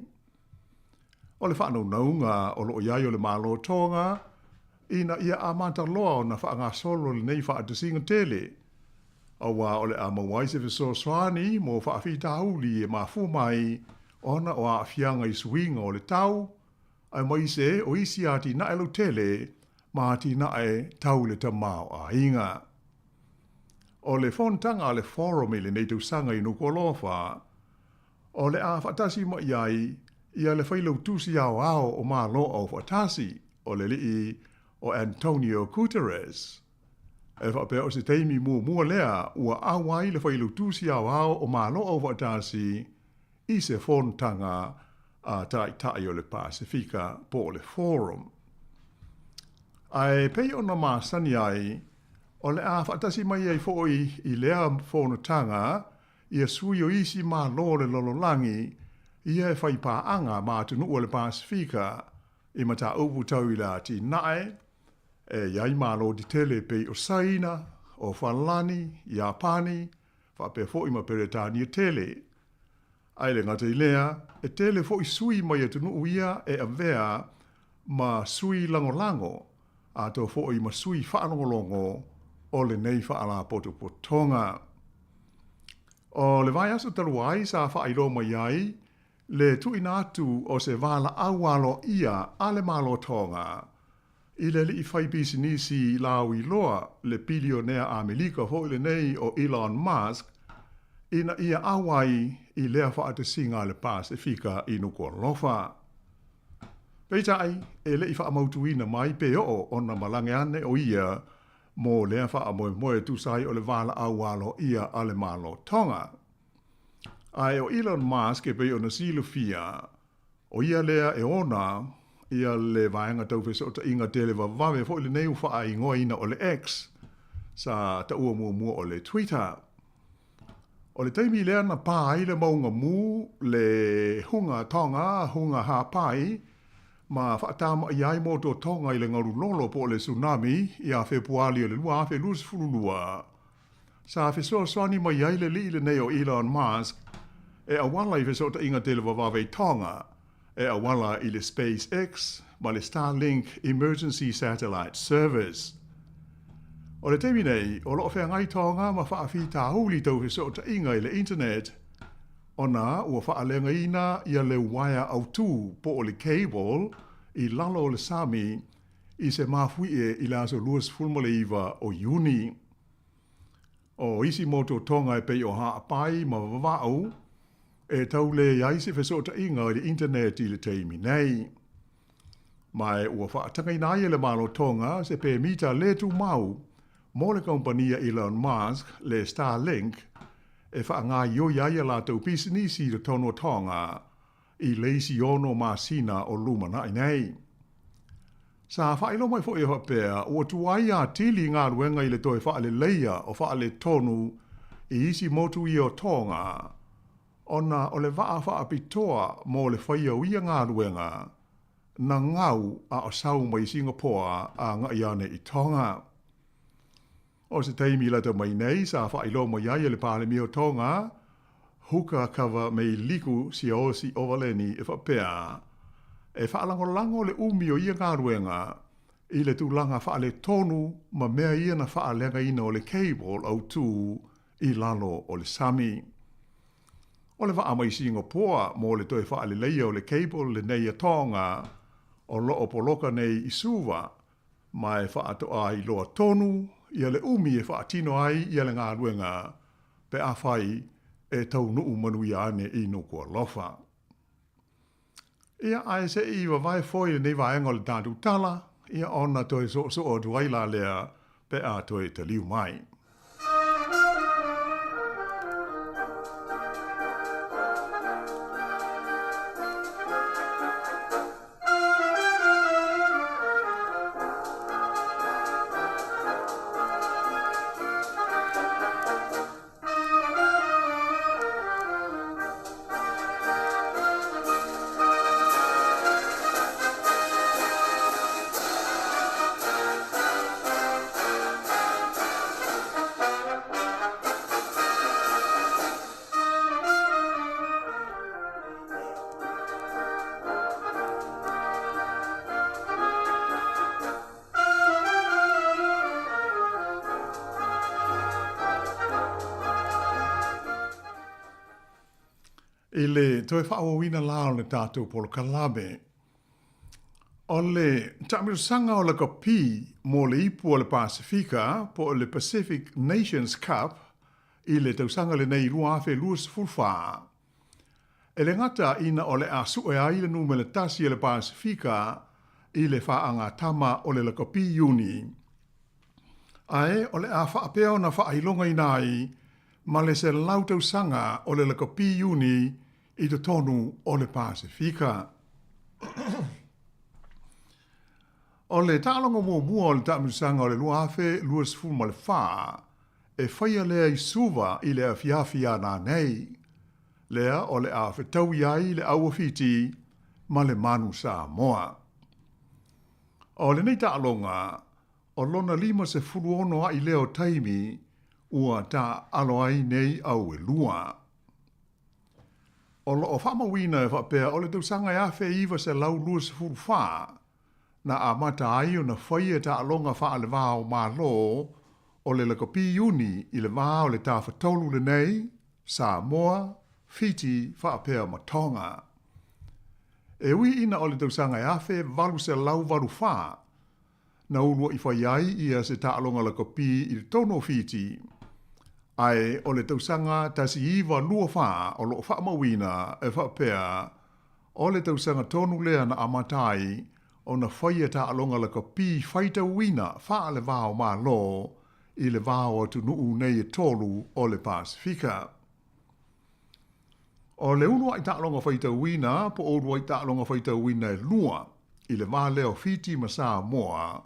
O le faanaunauga o lo o i ai o le Malo Tonga ina ia amata loa ona faagasolo lenei faatasiga tele, aua o le a maua ai se fesoasoani mo faafitauli e mafua mai ona o aafiaga i suiga o le tau, aemaise o isi atinae lautele ma atinae tau i le tamaoaiga. O le fonotaga a le Forum i lenei tausaga i Nukuʻalofa, o le a faatasi mai ai ia le Failautusi Aoao o Malo Aufaatasi, o le alii o Antonio Guterres. E faapea o se taimi muamua lea ua au ai le Failautusi Aoao o Malo Aufaatasi i se fonotaga a Taitai o le Pasefika po o le Forum. Ae pei ona masani ai, o le a faatasi mai ai foi i lea fonotaga ia sui o isi Malo o le lalolagi ia e fai paaga ma atunuu o le Pasefika i mataupu tau i le atinae, e i ai Malo tetele e pei o Saina, o Falani, Iapani, faapea foi ma Peretania tele. Ae le gata i lea, e tele foi sui mai atunuu ia e avea ma sui lagolago, atoa foi ma sui faalogologo o lenei Faalapotopotoga. O le vaiaso talu ai sa faailoa mai ai le tuuina atu o se valaau aloaia a le Malo Tonga i le alii faipisinisi lauiloa le pilionea Amelika foi lenei o Elon Musk ina ia auai i lea faatasiga a le Pasefika i Nukualofa. Peitai, e le i faamautuina mai pe oo ona malage ane o ia mo lea faamoemoe e tusa ai o le valaau aloaia a le Malo Tonga. Ae o Elon Musk e pei ona silafia, o ia lea e ona ia le vaega tau fesootaiga televavave foi lenei ua faaigoaina o le X, sa taua muamua o le Twitter. O le taimi lea na pā ai le mauga mū, le hunga Tonga, hunga hāpai, ma faatamaia ai motu o Tonga i le galu lolo po o le tsunami ia Fepuali o le 2022. Sa fesoasoani mai ai le alii lenei o Elon Musk e auala i fesootaiga televavave i Tonga, e auala i le SpaceX ma le Starlink Emergency Satellite Service. O le taimi nei, o lo o feagai Tonga ma faafitauli tau fesootaiga i le internet, ona ua faaleagaina ia le uaea autū po o le cable i lalo o le sami i se mafuie i le aso 29 o Iuni. O isi motu o Tonga e pei o Ha'apai ma Vava'u, e tau leai se fesootaiga i le internet i le taimi nei. Ma e ua faatagaina ai e le Malo Tonga se pemita le tumau mo le kaupania Elon Musk, le Starlink, e faagaioi ai a latou pisinisi i totonu o Tonga i le isi ono masina o lumanai nei. Sa faailoa mai foi e faapea, ua tuai atili galuega i le toe faaleleia o faaletonu i isi motu ia o Tonga, ona o le vaa faapitoa mo le faia o ia galuega, na gau a o sau mai Singapoa agai ane i Tonga. O se taimi lata mai nei sa faailoa mai ai e le Palemia o Tonga, Huka Kava Meiliku Siaosi Ovaleni e faapea, e faalagolago le umi o ia galuega i le tulaga faaletonu ma mea ia na faaleagaina o le cable autū i lalo o le sami. O le vaa mai Singapoa mo le toe faaleleia o le cable lenei a Tonga o lo o poloka nei i Suva, ma e faatoa iloa tonu ia le umi e faatino ai ia le galuega pe afai e taunuu manuia ane i Nukualofa. Ia, ae se i vavae foi lenei vaega o le tatou tala, ia ona toe soosoo atu ai la lea pe a toe taliu mai. I le toe faaauauina la o le tatou polokalame, o le taamilosaga o lakapi mo le ipu o le Pasefika po o le Pacific Nations Cup i le tausaga lenei 2024. E le gata ina o le a sue ai le numera tasi e le Pasefika i le faagatama o le lakapi Iuni, ae o le a faapea ona faailogaina ai ma le 100 tausaga o le lakapi Iuni i totonu o le Pasefika. O le taaloga muamua o le taamilosaga o le 2024, e faia lea i Suva i le afiafi a nanei. Lea o le a fetaui ai le Aua Fiti ma le Manu Samoa. O lenei taaloga, o lona 56 a'i lea o taimi ua taaalo ai nei au e lua. O lo o faamauina e faapea o le tausaga e 1924 na amata ai ona faia taaloga faale-va o Malo o le lakapi iuni i le va o le Tafatolu lenei, Samoa, Fiti faapea ma Tonga. E ui ina o le tausaga e 1884 na ulua'i fai ai ia se taaloga lakapi i totonu o Fiti, ae o le tausaga 1924 o lo o faamauina e faapea o le tausaga tonu lea na amata ai ona faia taaloga lakapi faitauina faale-va o Malo i le va o atunuu nei e tolu o le Pasefika. O le ulua'i taaloga faitauina po o ulua'i taaloga faitauina e lua i le va lea o Fiti ma Samoa,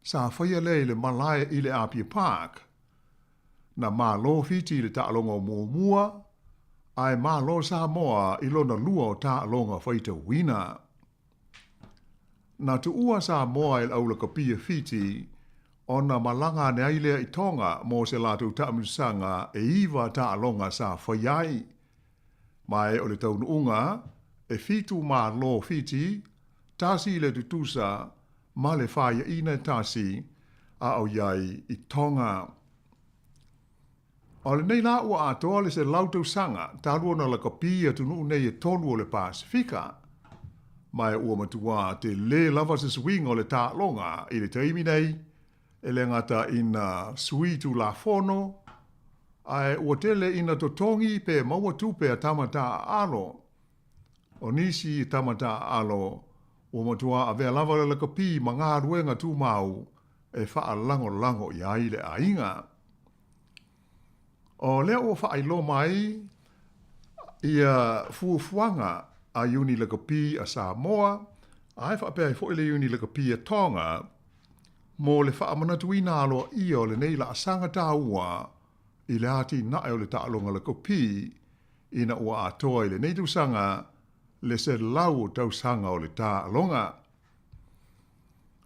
sa faia lea i le malae i le Apia Park. Na malo Fiti i le taaloga o muamua, ae malo Samoa i lona lua o taaloga faitauina. Na tuua Samoa e le aulakapia Fiti ona malaga ane ai lea i Tonga mo se latou taamilosaga e iva taaloga sa fai ai. Ma e o le taunuuga, e fitu malo Fiti, tasi le tutusa ma le faiaina e tasi a o i ai i Tonga. O lenei la ua atoa le 100 tausaga talu ona lakapi atunuu nei e tolu o le Pasefika. Ma e ua matuā telē lava se suiga o le taaloga i le taimi nei, e le gata ina sui Tulafono, ae ua tele ina totogi pe maua tupe a tama taaalo. O nisi tama taaalo ua matuā avea lava le lakapi ma galuega tumau e faalagolago i ai le aiga. O lea ua faailoa mai ia fuafuaga a Iuni Lakapi a Samoa, ae faapea ai foi le Iuni Lakapi a Tonga, mo le faamanatuina aloaia o lenei laasaga taua i le atinae o le taaloga lakapi ina ua atoa i lenei tausaga le 100 tausaga o le taaloga.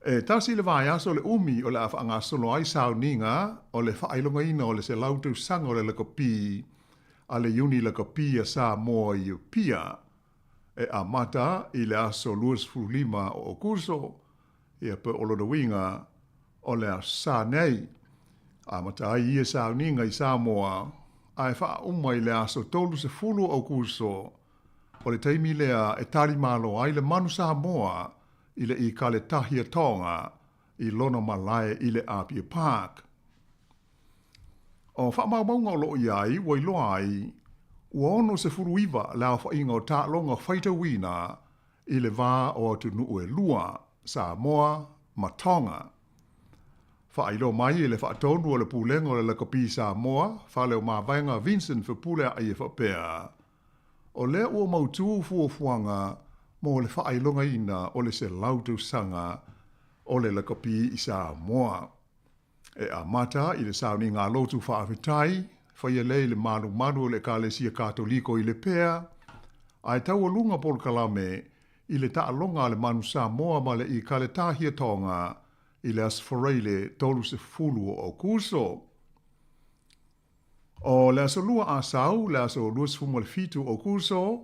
E tasi le vaiaso le umi o le a faagasolo ai sauniga o le faailogaina o le 100 tausaga o le lakapi a le Iuni Lakapi a Samoa i Apia, e amata i le aso 25 o Aokuso, ia pe o lona uiga o le aso Sa nei. Amata ai ia sauniga i Samoa, ae faauma i le aso 30 o Aokuso, o le taimi lea e talimalo ai le Manu Samoa i le Ikaletahi a Tonga i lona malae i le Apia Park. O faamaumauga o lo o i ai ua iloa ai ua 69 le aofaiga o taaloga faitauina i le va o atunuu e lua, Samoa ma Tonga. Faailoa mai e le faatonu o le Pulega o le Lakapi Samoa, Faleomavaega Vincent Fepuleai e faapea, O lea ua mautū fuafuaga mo le faailogaina o le 100 tausaga o le lakapi i Samoa. E amata i le sauniga a lotu faafetai, faia lea i le malumalu o le Ekalesia Katoliko i Lepea, ae taualuga polokalame i le taaloga a le Manu Samoa ma le Ikaletahia Tonga i le Aso Faraile 30 o Aokuso. O le aso Lua Asau, le aso 27 o Aokuso,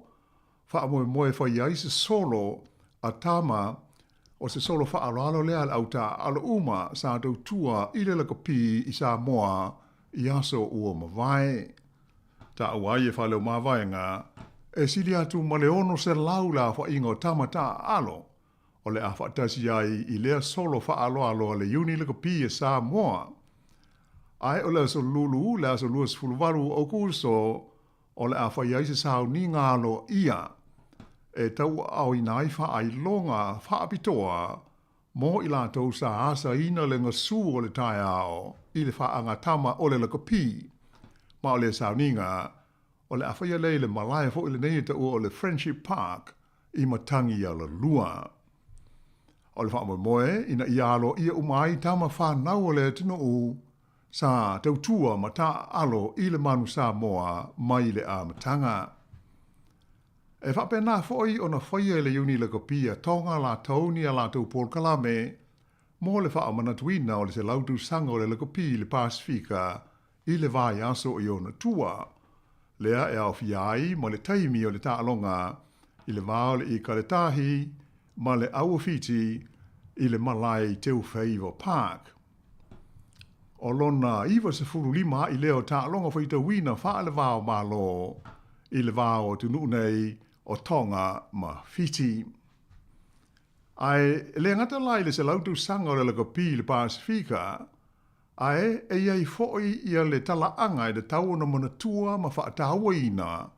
faamoemoe e fai ai se solo a Tama, o se solo faaaloalo lea a le au taaalo uma sa tautua i le lakapi i Samoa i aso ua mavae. Taua ai e Faleomavaega, e sili atu ma le 600 le aofaiga o tama taaalo o le a faatasi ai i lea solo faaaloalo a le Iuni Lakapi a Samoa. Ae o le aso Lulu, le aso 28 o Aokuso, o le a fai ai se sauniga aloaia e tauaaoina ai faailoga faapitoa mo i latou sa asaina le gasu o le taeao i le faagatama o le lakapi. Ma o lea sauniga, o le a faia lea i le malae foi lenei e taua o le Friendship Park i Matagialalua. O le faamoemoe ina ia aloaia uma ai tama fanau o le atunuu sa tautua ma taaalo i le Manu Samoa mai le amataga. E faapena foi ona faia e le Iuni Lakapi a Tonga latou ni a latou polokalame mo le faamanatuina o le 100 tausaga o le lakapi i le Pasefika i le vaiaso i ona tua, lea e aofia ai ma le taimi o le taaloga i le va o le Ikaletahi ma le Auawhiti i le malae i Teufaiva Park. O lona 95 a'i lea o taaloga faitauina faale-va-o-Malo i le va o atunuu nei o Tonga ma Fiti. Ae le gata la i le 100 tausaga o le lakapi i le Pasefika, ae e i ai foi ia le talaaga e tatau ona manatua ma faatauaina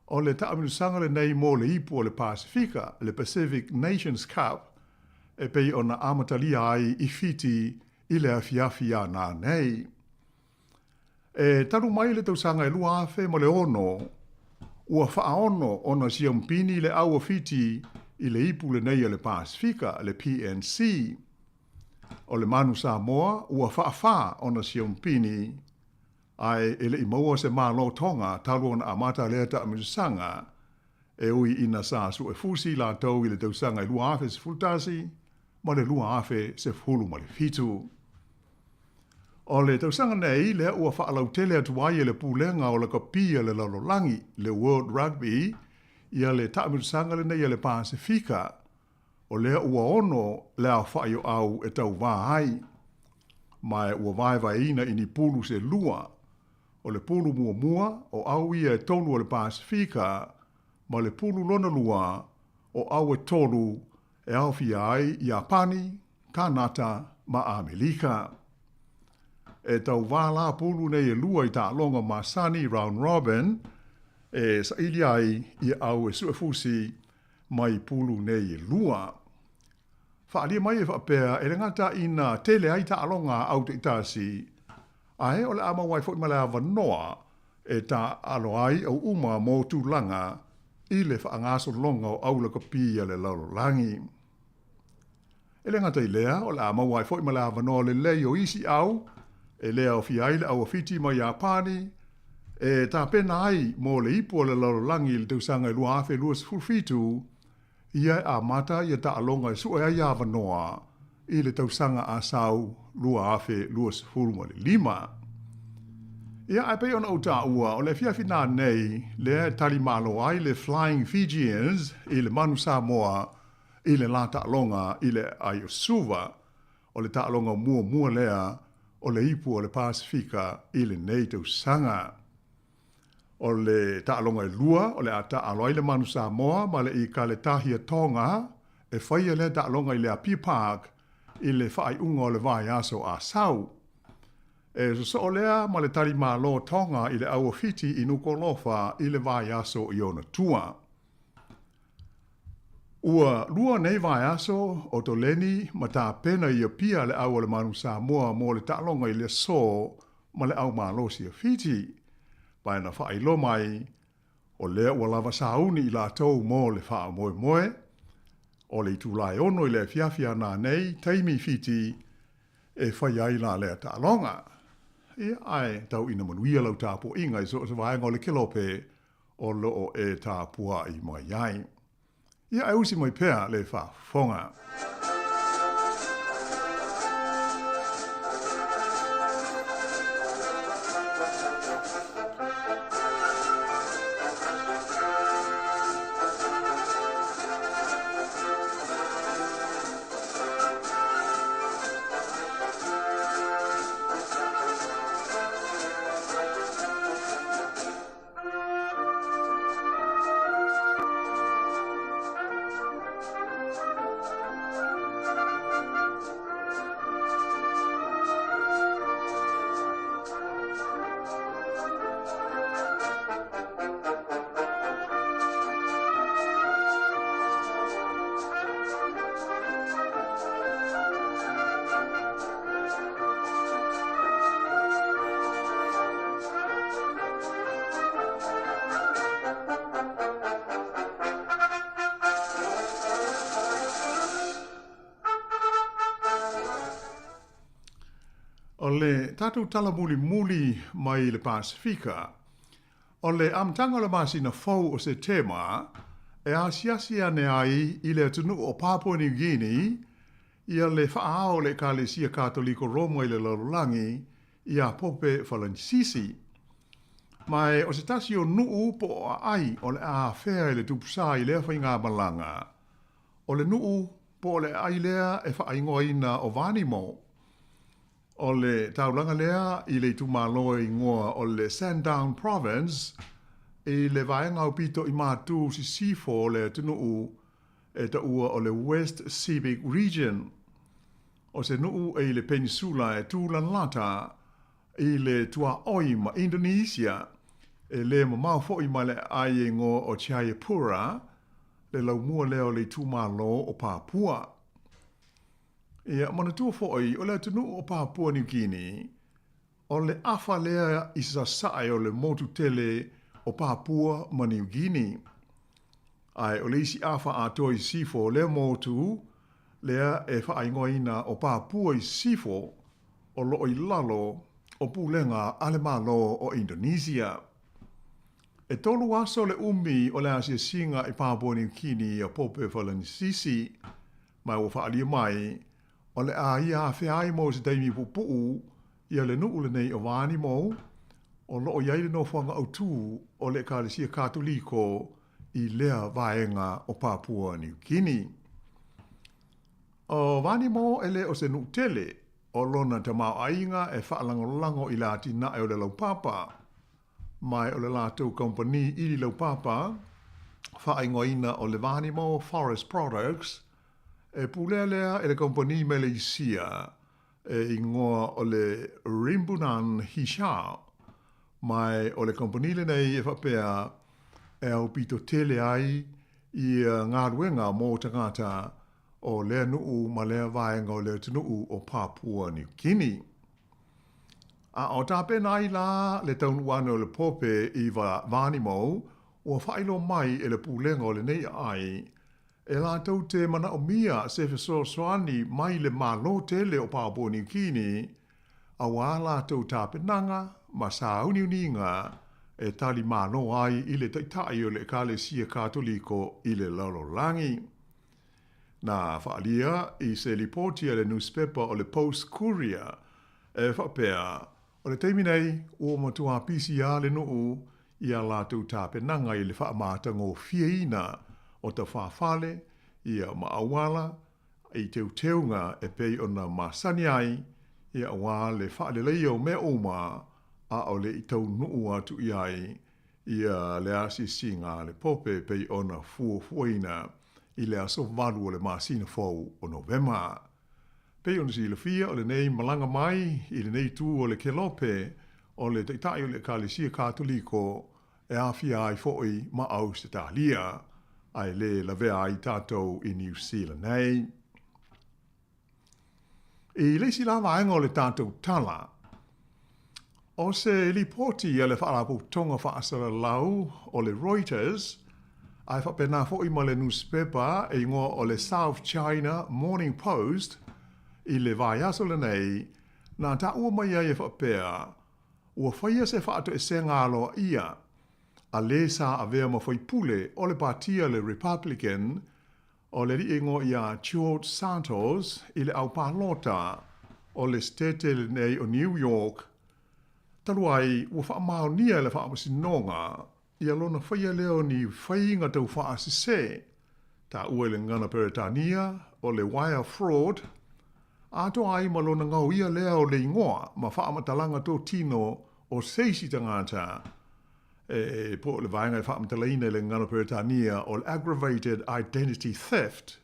o le taamilosaga lenei mo le Ipu o le Pasefika, le Pacific Nations Cup, e pei ona amatalia ai i Fiti i le afiafi a nanei. E talu mai le tausaga e 2006, ua faaono ona siampini le au a Fiti i le ipu lenei a le Pasefika, le PNC. O le Manu Samoa ua faafā ona siampini ae e le i maua se Malo Tonga talu ona amata lea taamilosaga, e ui ina sa suefusi latou i le tausaga e 2011 ma le 2017. O le tausaga nei lea ua faalautele atu ai e le Pulega o Lakapi a le Lalolagi, le World Rugby, ia le taamilosaga lenei a le Pasefika, o lea ua ono le aofai o au e tauvā ai. Ma ua vaevaeina i ni pulu se lua, o le pulu muamua o au ia e tolu o le Pasefika, ma le pulu lona lua o au e tolu e aofia ai Iapani, Kanata ma Amelika. E tauvā la pulu nei e lua i taaloga masani round robin e saili ai ia au e suefusi mai pulu nei e lua. Faaalia mai e faapea e le gata ina tele ai taaloga a au taitasi, ae o le a maua ai foi ma le avanoa e taaalo ai au uma mo tulaga i le faagasologa o au lakapi a le lalolagi. E le gata i lea, o le a maua ai foi ma le avanoa lelei o isi au, e le aofia ai le au a Fiti ma Iapani, e tapena ai mo le ipu o le lalolagi i le tausaga e 2027, ia e amata ia taaloga e sue ai avanoa i le tausaga a sau 2025. Ia, ae pei ona ou taua, o le afiafi nanei lea e tali malo ai le Flying Fijians i le Manu Samoa i le la taaloga i le aai o Suva, o le taaloga muamua lea o le ipu o le Pasefika i lenei tausaga. O le taaloga e lua o le a taaalo ai le Manu Samoa ma le Ikaletahi a Tonga, e faia lea taaloga i le Apia Park i le faaiuga o le vaiaso a sau. E sosoo lea ma le tali malo Tonga i le au a Fiti i Nukolofa i le vaiaso i ona tua. Ua lua nei vaiaso o Toleni ma tapena i Apia le au a le Manu Samoa mo le taaloga i le aso ma le au malosi a Fiti. Paena faailoa mai, o lea ua lava sauni i latou mo le faamoemoe. O le itula e 6 i le afiafi a nanei, taimi Fiti, e fai ai la lea taaloga. Ia, ae tau ina manuia lau tapuaiga i so o se vaega o le kelope o lo o e tapuai mai ai. Ia, e usi mai pea le faafofoga. O le tatou tala mulimuli mai le Pasefika, o le amataga o le masina fou o Setema e asiasi ane ai i le atunuu o Papua New Guinea ia le faaao o le Ekalesia Katoliko Roma i le lalolagi ia Pope Falanisisi. Ma e o se tasi o nuu po o aai o le a afea e le Tupusa i lea faigamalaga, o le nuu po o le aai lea e faaigoaina o Vanimo. O le taulaga lea i le itumalo e igoa o le Sandown Province i le vaega aupito i matu sisifo o le atunuu e taua o le West Sepik Region. O se nuu e i le penisula e tūlalata i le tuaoi ma Indonesia, e le mamao foi ma le aai e igoa o Jayapura, le laumua lea o le itumalo o Papua. Ia, manatua foi, o le atunuu o Papua New Guinea, o le afa lea i sasae o le motu tele o Papua ma New Guinea. Ae o le isi afa atoa i sisifo o lea motu, lea e faaigoaina o Papua i sisifo, o lo o i lalo o pulega a le Malo o Indonesia. E tolu aso le umi o le asiasiga i Papua New Guinea a Pope Falanisisi, ma ua faaalia mai, o le a ia afea ai mo se taimi puupuu ia le nuu lenei o Vanimo, o lo o i ai le nofoaga autū o le Ekalesia Katoliko i lea vaega o Papua New Guinea. O Vanimo e le o se nuu tele, o lona tamaoaiga e faalagolago i le atinae o le laupapa, ma o le latou kamupani ili laupapa, faaigoaina o le Vanimo Forest Products, e pulea lea e le kamupani Meleisia e igoa o le Rimbunan Hijau, ma o le kamupani lenei e faapea e aupito tele ai ia galuega mo tagata o lea nuu ma lea vaega o le atunuu o Papua New Guinea. A o tapena ai la le taunuu ane o le Pope i Vanimo, ua faailoa mai e le pulega o lenei aai, e latou te manaomia se fesoasoani mai le Malo tele o Papua New Guinea auā latou tapenaga ma sāuniuniga e tali malo ai i le Taitai o le Ekalesia Katoliko i le lalolagi. Na faaalia i se lipoti a le nusipepa o le Post Courier e faapea, o le taimi nei ua matua pisi lava le nuu i a latou tapenaga i le faamatagofieina o tafafale ia ma auala i teuteuga e pei ona masani ai ia aua le faaleleia o mea uma a o le i taunuu atu i ai ia le asiasiga a le Pope e pei ona fuafuaina i le aso 8 o le masina fou o Novema. Pei ona silafia o lenei malaga mai i lenei itu o le Kelope o le Taitai o le Ekalesia Katoliko e aafia ai foi ma Ausetalia, ae le lavea ai tatou i Niu Sila nei. I le isi la vaega o le tatou tala, o se lipoti a le Faalapotopotoga Faasalalau o le Reuters, ae faapena foi ma le nusipepa e igoa o le South China Morning Post i le vaiaso lenei, na taua mai ai e faapea, ua faia se faatoesega aloaia a le sa avea ma faipule o le patia le Republican O le alii e igoa ia George Santos i le aupalota o le Setete lenei o New York, talu ai ua faamaonia e le Faamasinoga ia lona faia lea o ni faiga taufaasese, taua i le gagana Peretania o le wire fraud, atoa ai ma lona gaoia lea o le igoa ma faamatalaga totino o se isi tagata. E po o le vaega e faamatalaina i le gagana Peretania o le aggravated identity theft.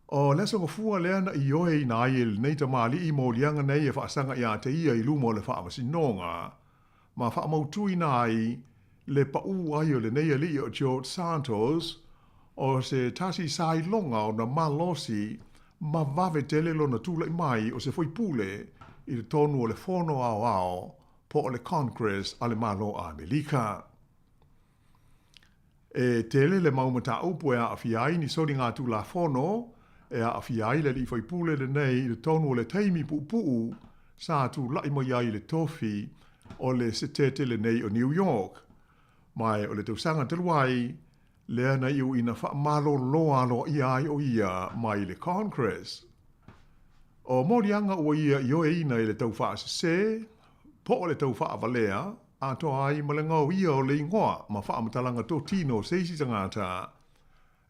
O le aso gafua lea na ioeina ai e lenei tamalii moliaga nei e faasaga ia te ia i luma o le faamasinoga, ma faamautuina ai le paū ai o lenei alii o George Santos o se tasi sailoga ona malosi ma vave tele lona tulai mai o se faipule i totonu o le Fono Aoao po o le Congress a le Malo Amelika. E tele le mau mataupu e aafia ai ni soligatulafono e aafia ai le alii faipule lenei i totonu o le taimi puupuu sa tula'i mai ai i le tofi o le Setete lenei o New York. Ma o le tausaga talu ai, lea na iu ina faamalōlō aloaia ai o ia mai le Congress. O moliaga ua ia ioeina i le taufaasesē, po o le taufaavalea, atoa ai ma le gaoia o le igoa ma faamatalaga totino o se isi tagata,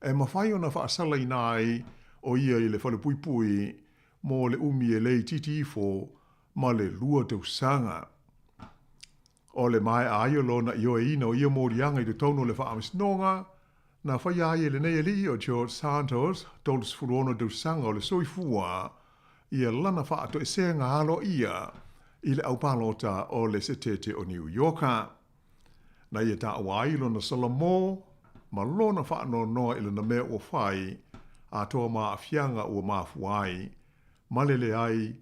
e mafai ona faasalaina ai o ia i le falepuipui mo le umi e le itiiti ifo ma le 2 tausaga. O le maea ai o lona ioeina o ia moliaga i totonu o le faamasinoga, na faia ai e lenei alii o George Santos, 36 tausaga o le soifua, ia lana faatoesega aloaia i le aupalota o le Setete o Niu Ioka. Na ia taua ai lona salamo ma lona faanoanoa i lana mea ua fai, atoa ma aafiaga ua mafua ai, ma le leai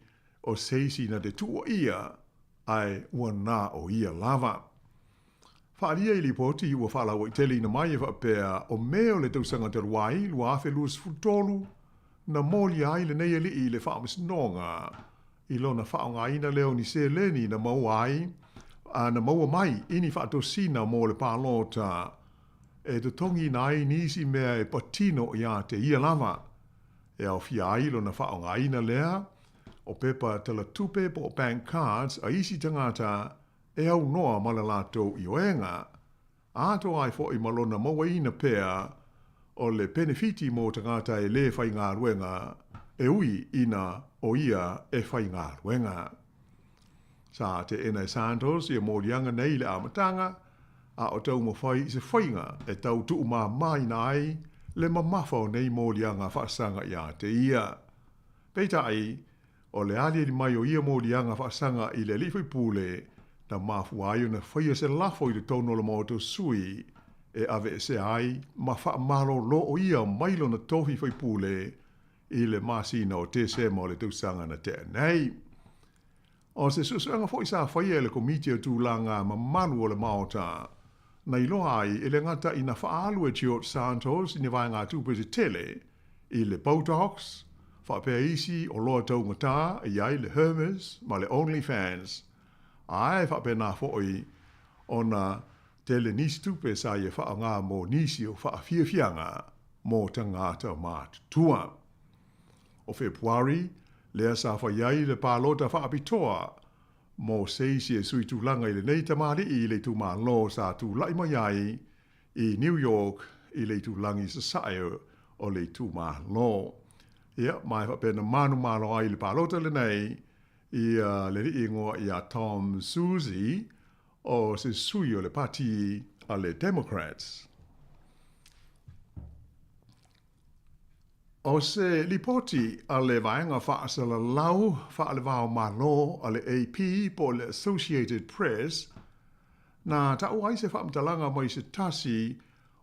o se isi na te tuuaia, ae ua na o ia lava. Faaalia i lipoti ua faalauaiteleina mai e faapea o Me o le tausaga talu ai 2023, na molia ai lenei alii i le faamasinoga i lona faaaogaina lea o ni seleni na maua ai a na maua mai i ni faatosina mo le palota e totogiina ai nisi mea e patino iā te ia lava. E aofia ai lona faaaogaina lea o pepa talatupe po o bank cards a isi tagata e aunoa ma le latou ioega, atoa ai foʻi ma lona mauaina pea o le penefiti mo tagata e lē faigaluega e ui ina o ia e faigaluega. Sa teena e Santos ia moliaga nei i le amataga, a o taumafai i se faiga e tau tuumāmāina ai le mamafa o nei moliaga faasaga iā te ia. Peitai, o le aliali mai o ia moliaga faasaga i le alii faipule, na mafua ai ona faia se lafo i totonu o le Maota o Sui e aveesea ai ma faamalōlō o ia mai lona tofi faipule i le masina o Tesema o le tausaga na tea nei. O se suesuega foi sa faia e le Komiti o Tulaga Mamalu o le Maota, na iloa ai e le gata ina faaalu e George Santos i ni vaegatupe tetele i le Botox, faapea isi oloa taugatā e i ai le Hermes ma le OnlyFans, ae faapena foi ona tele nisi tupe sa ia faaaoga mo nisi o faafiafiaga mo tagata matutua. O Fepuari, lea sa fai ai le palota faapitoa mo se isi e sui tulaga i lenei tamalii i le itumalo sa tula'i mai ai i New York i le itulagi sasae o le itumalo. Ia, ma e faapea na manumalo ai i le palota lenei ia le alii igoa ia Tom Suozzi o se sui o le pati a le Democrats. O se lipoti a le Vaega Faasalalau Faale-va-o-Malo a le AP po o le Associated Press, na taua ai se faamatalaga mai se tasi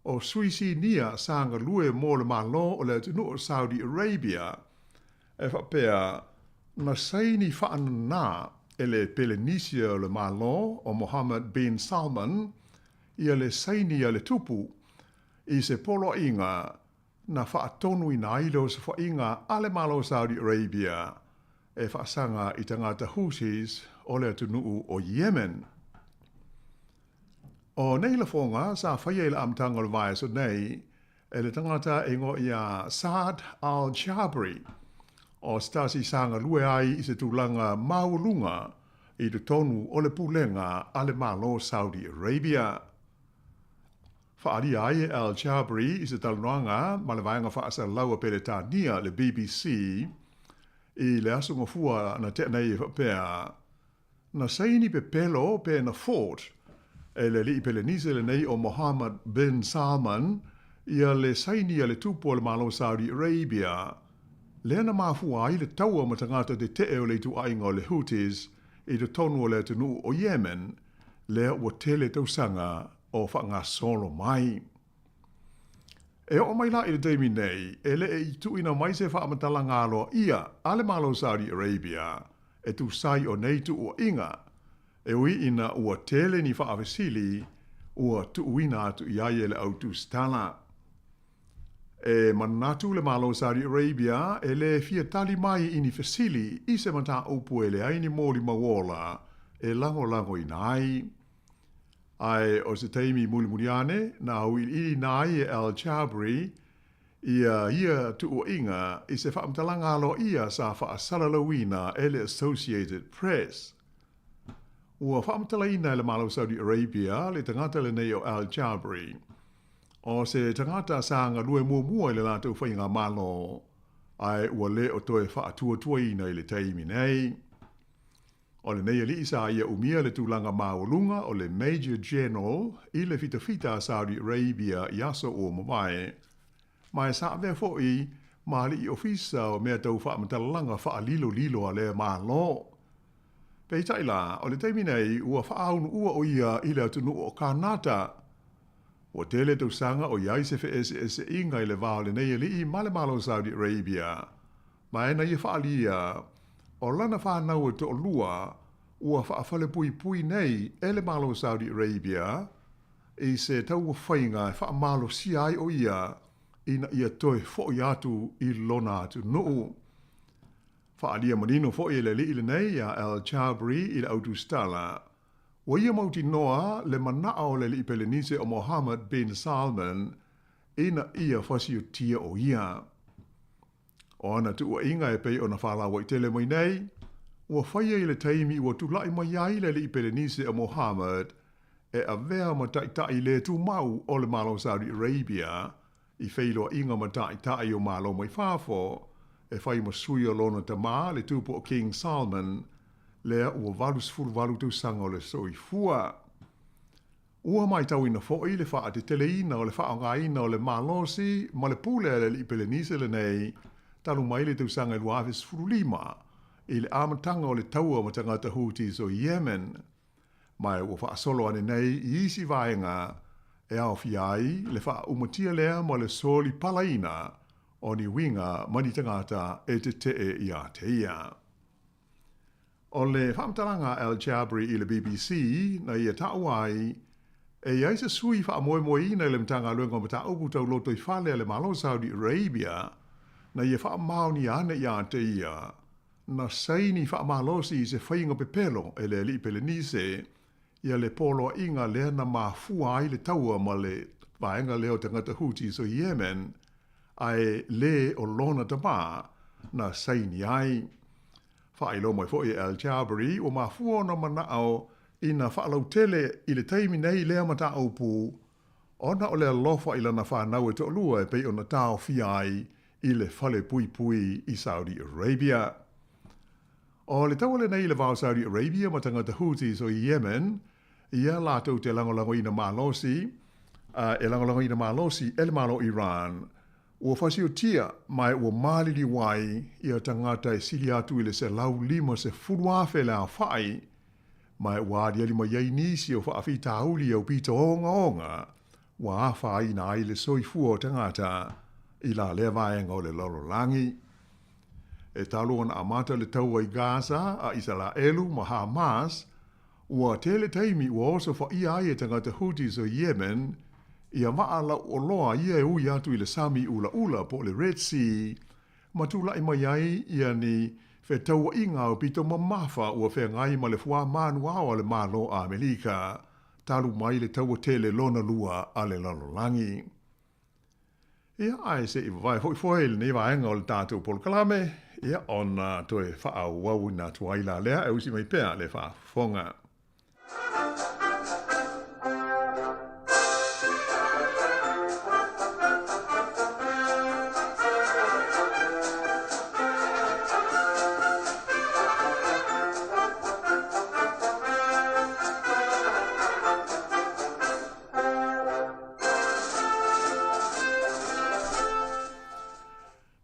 o sui sinia sa galue mo le Malo o le atunuu o Saudi Arabia e faapea na saini faananā e le Pelenisia o le Malo o Mohammed bin Salman ia le saini a le Tupu i se poloaiga na faatonuina ai le osofaiga a le Malo o Saudi Arabia e faasaga i tagata Houthis o le atunuu o Yemen. O nei lafoga sa faia i le amataga o le vaiaso nei e le tagata e igoa ia Saad al-Jabri, o se tasi sa galue ai i se tulaga maualuga i totonu o le pulega a le Malo o Saudi Arabia. Faaalia ai e Al-Jabri i se talanoaga ma le vaega faasalalau a Peretania, le BBC, i le aso Gafua na tea nei e faapea, Na saini pepelo pe na Fort e le alii Pelenise lenei o Mohammed bin Salman ia le saini a le Tupu o le Malo Saudi Arabia, lea na mafua ai le taua ma tagata tetee o le ituaiga o le Houthis i totonu o le atunuu o Yemen, lea ua tele tausaga o faagasolo mai. E oo mai la i le taimi nei, e le i tuuina mai se faamatalaga aloaia a le Malo o Saudi Arabia e tusa ai o nei tuuaiga, e ui ina ua tele ni faafesili ua tuuina atu i ai e le au tusitala. E manatu le Malo o Saudi Arabia e lē fia tali mai i ni fesili i se mataupu e leai ni molimau ola e lagolagoina ai. Ae o se taimi mulimuli ane na auiliiliina ai e Al-Jabri ia ia tuuaiga i se faamatalaga aloaia sa faasalalauina e le Associated Press. Ua faamatalaina e le Malo o Saudi Arabia le tagata lenei o Al-Jabri. O se tagata sa galue muamua i le latou faigamalo, ae ua le o toe faatuatuaina i le taimi nei. O lenei alii sa ia umia le tulaga maualuga o le Major General i le fitafita a Saudi Arabia i aso ua mavae, ma e sa avea foi ma alii ofisa o mea tau faamatalaga faalilolilo a lea Malo. Peitai la, o le taimi nei ua faaunuua o ia i le atunuu o Kanata. Ua tele tausaga o i ai se feeseeseaiga i le va o lenei alii ma le Malo o Saudi Arabia, ma e na ia faaalia, o lana fanau e toalua ua faafalepuipui nei e le Malo o Saudi Arabia i se tauafaiga e faamalosia ai o ia ina ia toe foi atu i lona atunuu. Faaalia manino foi e le alii lenei ia Al-Jabri i le Autusitala, Ua ia mautinoa le manao o le alii Pelenise o Mohammed bin Salman ina ia fasiotia o ia. O ana tuuaiga e pei ona faalauaitele mai nei, ua faia i le taimi ua tula'i mai ai le alii Pelenise o Mohammed e avea ma taitai le tumau o le Malo o Saudi Arabia i feiloaiga ma taitai o Malo mai fafo e fai ma sui o lona tamā le tupu o King Salman, lea ua 88 tausaga o le soifua. Ua matauina foi le faateteleina o le faaaogaina o le malosi ma le pule a le alii Pelenise lenei talu mai le tausaga e 2015 i le amataga o le taua ma tagata Houthis o Yemen. Ma ua faasolo ane nei i isi vaega e aofia ai le faaumatia lea ma le soli palaina o ni uiga ma ni tagata e tetee iā te ia. O le faamatalaga a Al-Jabri i le BBC na ia taua ai, e i ai se sui faamoemoeina i le Matagaluega o Mataupu Tau Lotoifale a le Malo o Saudi Arabia na ia faamaonia ane iā te ia na saini faamalosi i se faiga pepelo e le alii Pelenise ia le poloaiga lea na mafua ai le taua ma le vaega lea o tagata Houthis o Yemen, ae le o lona tamā na saini ai. Faailoa mai foi e Al-Jabri ua mafua ona manao ina faalautele i le taimi nei lea mataupu ona o le alofa i lana fanau e toalua e pei ona taofia ai i le fale puipui i Saudi Arabia. O le taua lenei i le va o Saudi Arabia ma tagata Houthis o Yemen, ia latou te lagolagoina malosi, e lagolagoina malosi e le Malo o Iran, ua fasiotia ma ua maliliu ai ia tagata e sili atu i le 150,000 le aofai, ma ua aliali mai ai nisi o faafitauli aupito ogaoga ua afaina ai le soifua o tagata i la lea vaega o le lalolagi. E talu ona amata le taua i Gaza a Isalaelu ma Hamas, ua tele taimi ua osofaia ai e tagata Houthis o Yemen ia vaa lauoloa ia e ui atu i le sami ulaula po o le Red Sea ma tula'i mai ai ia ni fetaua'iga aupito mamafa ua feagai ma le fuāmanu ao a le Malo a Amelika talu mai le taua tele lona lua a le lalolagi. Ia, ae se i vavae foi foe i lenei vaega o le tatou polokalame, ia, ona toe faaauauina atu ai la lea e usi mai pea le faafofoga.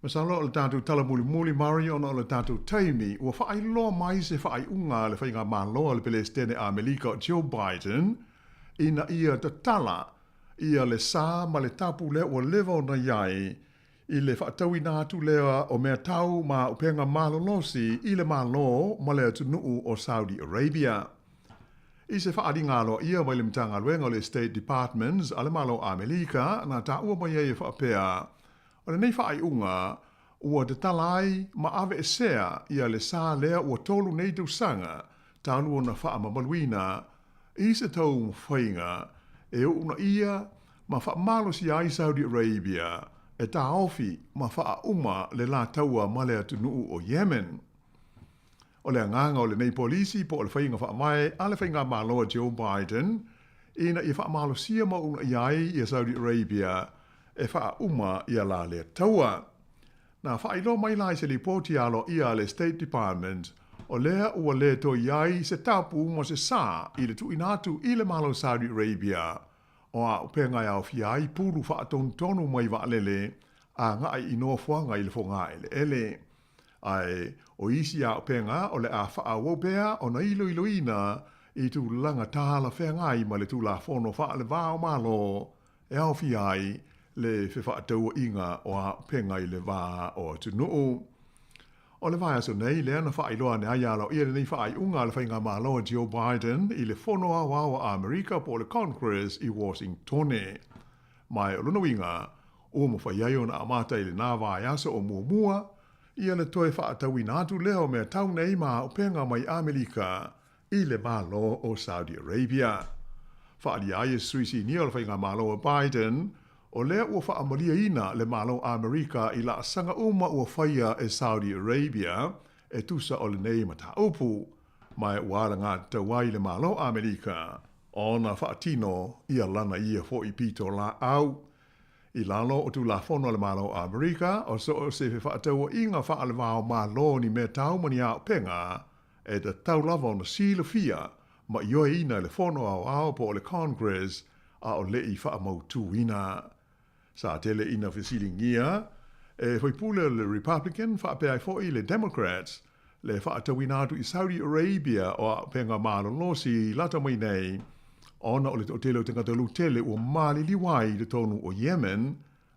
Masalo o le tatou tala mulimuli Mari ona o le tatou taimi ua faailoa mai se faaiuga a le faigamalo a le Pelesitene Amelika o Joe Biden ina ia tatala ia le sa ma le tapu lea ua leva ona i ai i le faatauina atu lea o mea tau ma upega malolosi i le Malo ma le atunuu o Saudi Arabia. I se faaaliga aloaia mai le Matagaluega o le State Departments a le Malo o Amelika na taua mai ai e faapea, O lenei faaiuga ua tatala ai ma aveesea ia le sa lea ua 3 nei tausaga talu ona faamamaluina i se taumafaiga e uunaia ma faamalosia ai Saudi Arabia e taofi ma faauma le la taua ma le atunuu o Yemen. O le agaga o lenei polisi po o le faiga faavae a le faigamalo a Joe Biden ina ia faamalosia ma uunaia ai ia Saudi Arabia e faauma ia la lea taua. Na faailoa mai la i se lipoti aloaia a le State Department, o lea ua le toe i ai se tapu ma se sa i le tuuina atu i le Malo o Saudi Arabia o auupega e aofia ai pulu faatonutonu mai vaalele agai i nofoaga i le fogaeleele. Ae o isi auupega o le a faaauau pea ona iloiloina i tulaga talafeagai ma le Tulafono faale-va o Malo e aofia ai le fefaatauaiga o auupega i le va o atunuu. O le vaiaso nei lea na faailoa ane ai aloaia lenei faaiuga a le faigamalo a Joe Biden i le Fono Aoao a Amerika po o le Congress i Washingtone. Ma o lona uiga, ua mafai ai ona amata i lena vaiaso o muamua ia le toe faatauina atu lea o mea tau nei ma auupega mai Amerika i le Malo o Saudi Arabia. Faaalia ai e sui sinia o le faigamalo a Biden, o lea ua faamalieina le Malo Amerika i laasaga uma ua faia e Saudi Arabia e tusa o lenei mataupu, ma ua alagatatau ai le Malo Amerika ona faatino ia lana ia fo'i pitolaau. I lalo o Tulafono a le Malo Amerika, o so o se fefaatauaiga faale-va o Malo ni mea tau ma ni auupega, e tatau lava ona silafia ma ioeina e le Fono Aoao po o le Congress a o le'i faamautuina. Sa tele ina fesiligia e faipule o le Republican faapea ai fo'i le Democrats le faatauina atu i Saudi Arabia o auupega malolosi lata mai nei ona o le toatele o tagata lautele ua maliliu ai i totonu o Yemen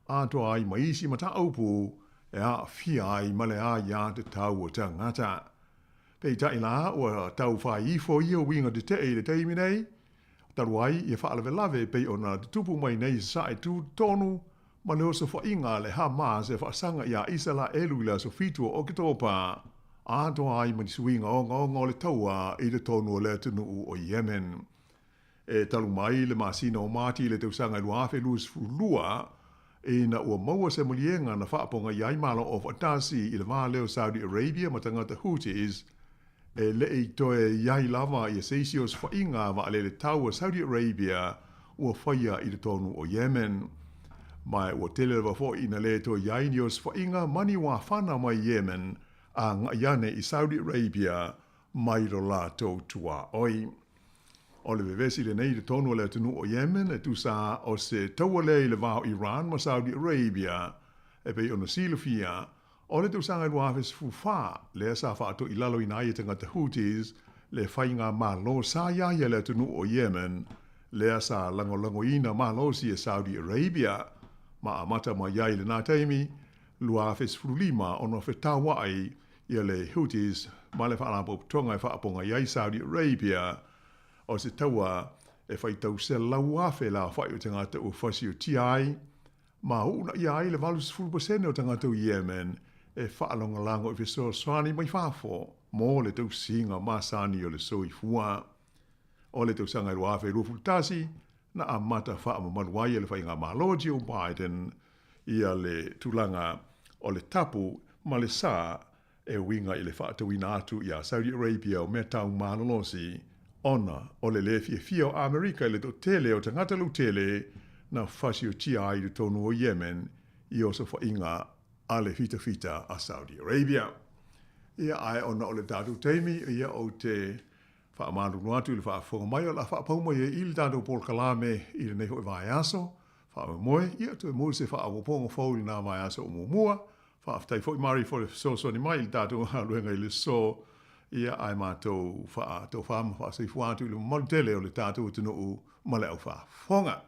atoa ai ma isi mataupu e aafia ai ma le aiatatau o tagata. Peitai la ua tau fai ifo ia uiga tetee i le taimi nei, talu ai ia faalavelave e pei ona tutupu mai nei sasae tutotonu ma le osofaiga a le Hamas e faasaga iā Isalaelu i le aso 7 o Oketopa, atoa ai ma ni suiga ogaoga o le taua i totonu o le atunuu o Yemen. E talu mai le masina o Mati i le tausaga 2022, ina ua maua se maliega na faapogaia ai Malo Aufaatasi i le va lea o Saudi Arabia ma tagata Houthis, e le'i toe i ai lava ia se isi osofaiga vaalele tau a Saudi Arabia ua faia i totonu o Yemen. Ma ua tele lava fo'i ina le toe i ai ni osofaiga ma ni uāfana mai Yemen aga'i ane i Saudi Arabia mai lo latou tuaoi. O le vevesi lenei i totonu o le atunuu o Yemen e tusa o se taua lea i le va o Iran ma Saudi Arabia. E pei ona silafia, o le tausaga 2014 lea sa faatoilaloina ai e tagata Houthis le faigamalo sa ia i le atunuu o Yemen, lea sa lagolagoina malosi e Saudi Arabia, ma amata mai ai i lena taimi 2015 ona fetaua'i ia le Houthis ma le faalapotopotoga e faapogai ai Saudi Arabia. O se taua e faitau 100,000 le aofa'i o tagata ua fasiotia ai ma uunaia ai le 80% o tagata o Yemen e faalagolago i fesoasoani mai fafo mo le tausiga masani o le soifua. O le tausaga 2021 na amata faamamalu ai e le faigamalo Joe Biden ia le tulaga o le tapu ma le sa e uiga i le faatauina atu iā Saudi Arabia o mea tau malolosi, ona o le lē fiafia o Amerika i le toatele o tagata lautele na fasiotia ai i totonu o Yemen i osofaiga a le fitafita a Saudi Arabia. Ia, ae ona o le tatou taimi, ia ou te faamalulu atu i le faafofoga mai o le a faapau mai ai i le tatou polokalame i lenei foi vaiaso. Faamoemoe, ia toe maua se faaopoopoga fou i lena vaiaso o muamua. Faafetai foi Mari fo le fesoasoani mai i le tatou galuega i le aso, ia ae matou faatofa ma faasoifua atu i le mamalu tele o le tatou atunuu ma le aufaafofoga.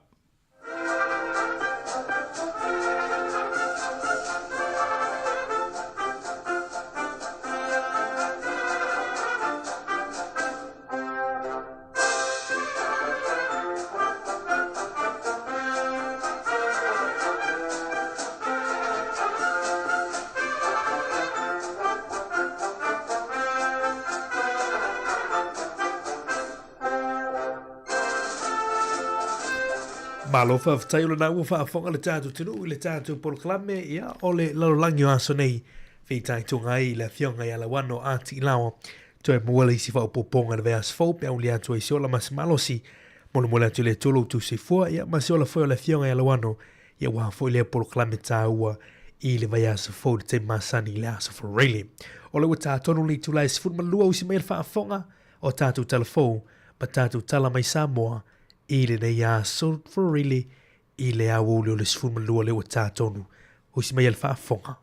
Malo faafetai o lena ua faafofoga le tatou atunuu i le tatou polokalame, ia, o le lalolagi o aso nei, fitaituga ai i le Afioga ia Lauano a Tiilawa. Toe maua le isi faaopoopoga i le vaiaso fou pe auli atu ai se ola ma se malosi. Molemole atu i le Atua lo outou soifua, ia, ma se ola foi o le Afioga ia Lauano, ia aua foi lea polokalame taua i le vaiaso fou i le taimi masani i le Aso Faraile. O lea ua tā tonu le itula e 12 usi mai le faafofoga o tatou tala fou ma tatou tala mai Samoa i lenei aso Faraile i le aoauli o le 12 lea ua tā tonu. Usi mai le faafofoga.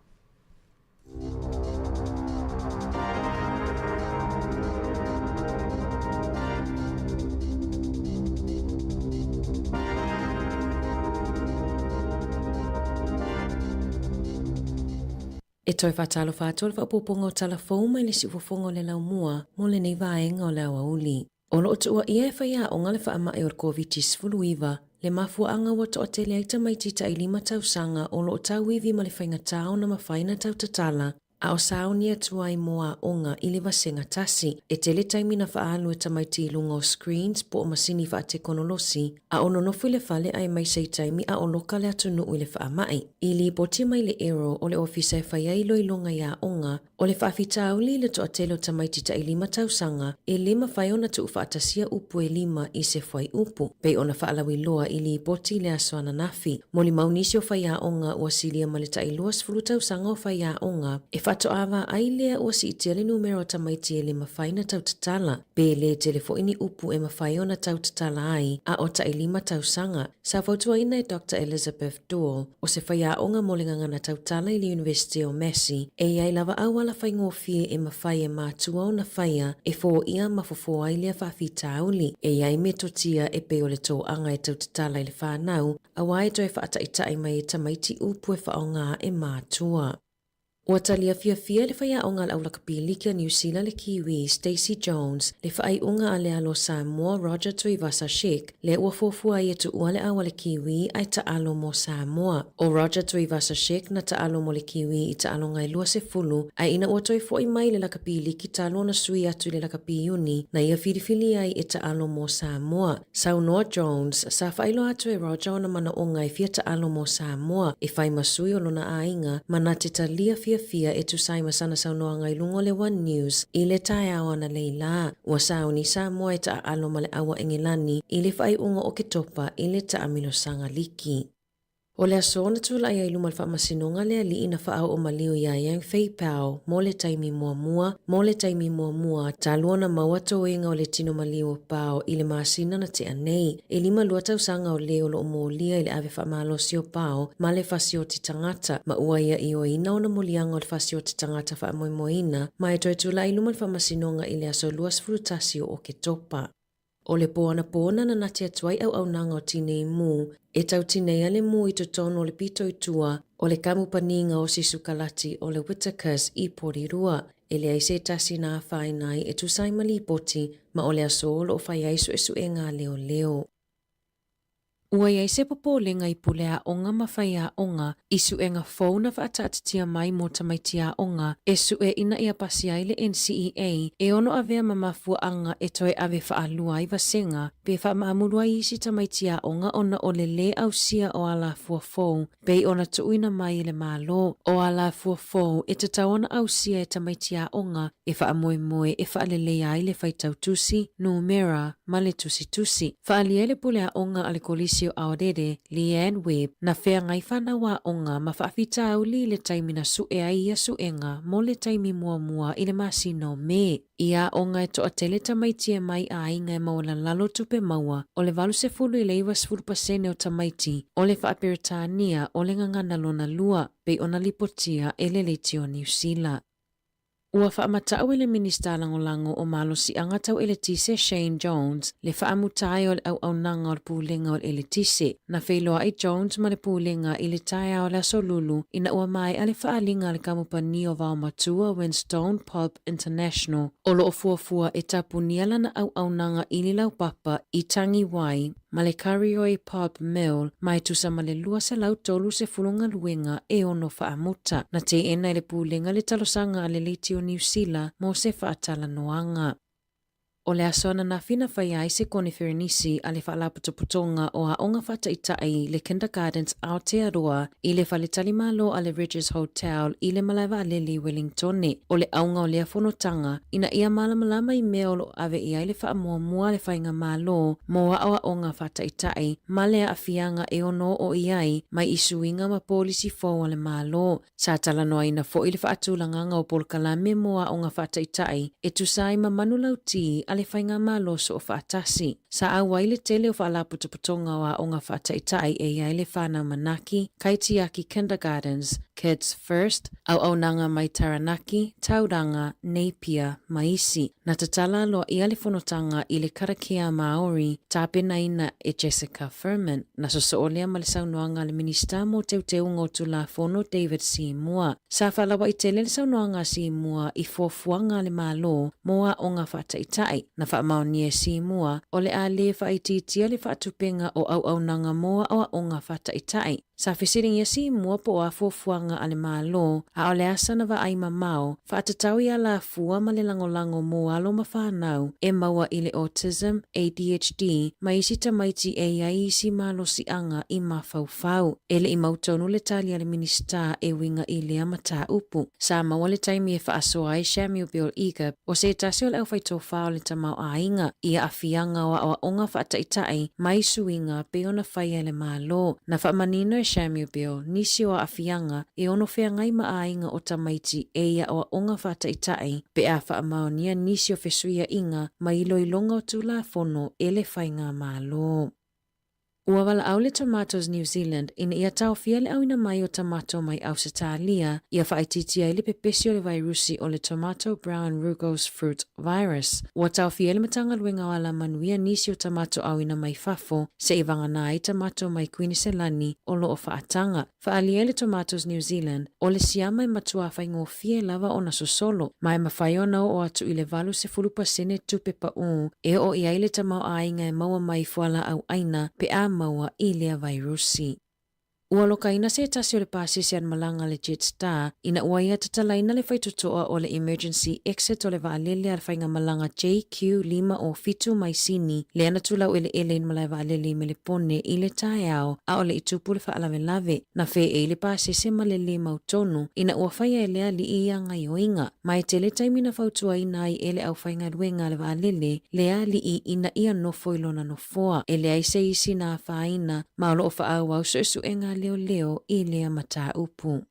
E toe faatalofa atu le faaopoopoga o tala fou mai le siufofoga o le laumua mo lenei vaega o le aoauli. O lo o tuuaia e faiaoga le faamai o le Koviti-19, le mafuaaga ua toatele ai tamaiti tailima tausaga o lo o tauivi ma le faigata ona mafai ona tautatala, a o sauni atu ai mo aoga i le vasega tasi. E tele taimi na faaalu e tamaiti i luga o screens po o masini faatekonolosi, a o nonofo i le fale aemaise i taimi a o loka le atunuu i le faamai. I lipoti mai le ero o le ofisa e fai ai iloiloga i aoga, O le faafitauli i le toatele o tamaiti tailima tausaga, e le mafai ona tuufaatasia upu e lima i se fuaiupu, pei ona faalauiloa i lipoti i le aso ananafi. Molimau nisi o faiaoga ua silia ma le tailua sefulu tausaga o faiaoga, e faatoa vaai lea ua siitia le numera o tamaiti e le mafai na tautatala, pe le tele foi ni upu e mafai ona tautatala ai a o tailima tausaga. Sa fautuaina e Doctor Elizabeth Doel, o se faiaoga mo le gagana tautala i le Iunivesite o Massey, e i ai lava auala faigofie e mafai e matua ona faia e foia ma fofo ai lea faafitauli. E i ai metotia e pei o le toaga e tautatala i le fanau, aua e toe faataitai mai e tamaiti upu e faaaoga e matua. Ua talia fiafia e le faiaoga a le Aulakapiliki a Niu Sila le Kiwi, Stacey Jones, le faaiuga a le alo o Samoa Roger Tuivasa-Sheck, lea ua fuafua ai e tuua le au a le Kiwi ae taalo mo Samoa. ʻO Roger Tuivasa-Sheck na taalo mo le Kiwi i taaloga e 20, ae ina ua toe foʻi mai le lakapiliki talu ona sui atu i le lakapi Iuni, na ia filifili ai e taalo mo Samoa. Saunoa Jones, sa faailoa atu e Roger ona manaoga e fia taalo mo Samoa, e fai ma sui o lona aiga, ma na te talia fiafia e tusa ai ma sana saunoaga i luga o le One News i le taeao ananei lā. Ua sauni Samoa e taaalo ma le ʻAua Engelani i le faaiuga o Oketopa i le taamilosaga liki. O le aso na tulai ai i luma o le Faamasinoga le alii na faaoo maliu iā Yang Fei Pao mo le taimi muamua, mo le taimi muamua, talu ona maua toega o le tino maliu o Pao i le masina na tea nei. E 52 tausaga o le o lo o molia i le ave faamalosi o Pao ma le fasioti tagata, ma ua ia ioeina ona moliaga o le fasioti tagata faamoemoeina, ma e toe tulai i luma o le Faamasinoga i le aso 21 o Oketopa. O le pō anapō na nanati atu ai auaunaga o Tinei Mu e tau tineia le mū i totonu o le pito i tua o le kamupaniga o Sisukalati o le Whittaker's i Porirua. E leai se tasi na afaina ai e tusa ai ma lipoti ma o le aso o lo o fai ai suesuega a leoleo. Ua i ai se popolega i pule aoga ma faiaoga i suega fou na faataatitia mai mo tamaiti aoga e sue ina ia pasi ai le NCEA e ono avea ma mafuaaga e toe ave faalua ai vasega pe faamaamulu ai isi tamaiti aoga ona o le lē ausia o alafua fou pei ona tuuina mai e le Malo. O alafua fou e tatau ona ausia e tamaiti aoga e faamoemoe e faaleleia ai le faitau tusi, numera, ma le tusitusi. Faaalia ai le pule aoga a le Kolisi o Aorere, Leanne Webb, na feagai fanau aoga ma faafitauli i le taimi na sue ai ia suega mo le taimi muamua i le masina o Me. I aoga e toatele tamaiti e mai aiga e maualalalo tupe maua, o le 80 i le 90 pasene o tamaiti o le Faaperetania o le gagana lona lua, pei ona lipotia e le Leitio Niu Sila. Ua faamatau e le Minista Lagolago o Malosiaga Tau Eletise Shane Jones le faamuta ai o le auaunaga o le Pulega o le Eletise. Na feiloai Jones ma le Pulega i le taeao o le Aso Lulu ina ua maea le faaaliga a le kamupani o vaomatua Winstone Pulp International o lo o fuafua e tapunia lana auaunaga i le laupapa i Tangiwai ma le Karioi Pulp Mill ma e tusa ma le 230 galuega e ono faamuta. Na teena e le Pulega le talosaga a le Leitio Niu Sila mo se faatalanoaga. O le aso ananafi na faia ai se koniferenisi a le Faalapotopotoga o Aoga Faataitai le Kindergartens Aotearoa i le faletalimalo a le Rydges Hotel i le malae vaalele i Wellingtone. O le auga o lea fonotaga, ina ia malamalama i mea o lo o ave i ai le faamuamua a le Faigamalo mo aoaoga faataitai ma le aafiaga e ono oo i ai mai i suiga ma polisi fou a le Malo. Sa talanoaina foi le faatulagaga o polokalame mo aoga faataitai e tusa ai ma manulauti a le Faigamalo Soofaatasi. Sa auai le tele o faalapotopotoga o aoga faataitai e i ai le Whānau Manaaki, Kaitiaki Kindergartens, Kids First, Auaunaga mai Taranaki, Tauranga, Napier, ma isi. Na tatala aloaia le fonotaga i le karakia Māori tapenaina e Jessica Furman. Na sosoo lea ma le saunoaga a le Minisita mo Teuteuga o Tulafono David Seymour. Sa faalawa'i tele le saunoaga a Seymour i fuafuaga a le Malo mo aoga faataitai. Na faamaonia e Seymour o le a lē faaitiitia le faatupenga o auaunaga mo aoaoga faataitai. Sa fesiligia Seymour po o a fuafuaga a le Malo, a o le a sana vaai mamao, faatatau i alafua ma le lagolago mo alo ma fanau e maua i le autism, ADHD, ma isi tamaiti e i ai isi malosiaga i mafaufau. E le i mautonu le tali a le Minisita e uiga i lea mataupu. Sa maua le taimi e faasoa ai Samuel Bill Egab, o se tasi o le aufaitofa o le tamaoaiga, i aafiaga o aoaoga faataitai mai suiga pei ona faia e le Malo. Na faamanino e Samuel Bill nisi o aafiaga e ono feagai ma aiga o tamaiti e i aoaoga faataitai pe a faamaonia nisi o fesuiaiga ma iloiloga o Tulafono e le Faigamalo. Ua valaau le Tomatoes New Zealand ina ia taofia le auina mai o tamato mai Ausetalia ia faaitiitia ai le pepesi o le vairusi o le Tomato Brown Rugose Fruit Virus. Ua taofia e le Matagaluega o Alamanuia nisi o tamato auina mai fafo seia vagana ai tamato mai Kuiniselani o lo o faataga. Faaalia ai le Tomatoes New Zealand, o le siama e matuā faigofie lava ona sosolo, ma e mafai ona oo atu i le 80% tupe paʻū e oo i ai le tamaoaiga e maua mai i fualaau ʻaina pe a maua i lea vairusi. Ua lokaina se tasi o le pasese a le malaga a le Jetstar ina ua ia tatalaina le faitotoa o le emergency exit o le vaalele a le faigamalaga JQ507 mai Sini lea na tulau eleele i le malae vaalele i Melepone i le taeao a o le i tupu le faalavelave. Na feei le pasese ma le lē mautonu ina ua faia e le alii ia gaioiga. Ma e tele taimi na fautuaina ai e le aufaigaluega a le vaalele le alii ina ia nofo i lona nofoa. E leai se isi na afaina ma o lo o faaauau suesuega a leoleo i lea mataupu.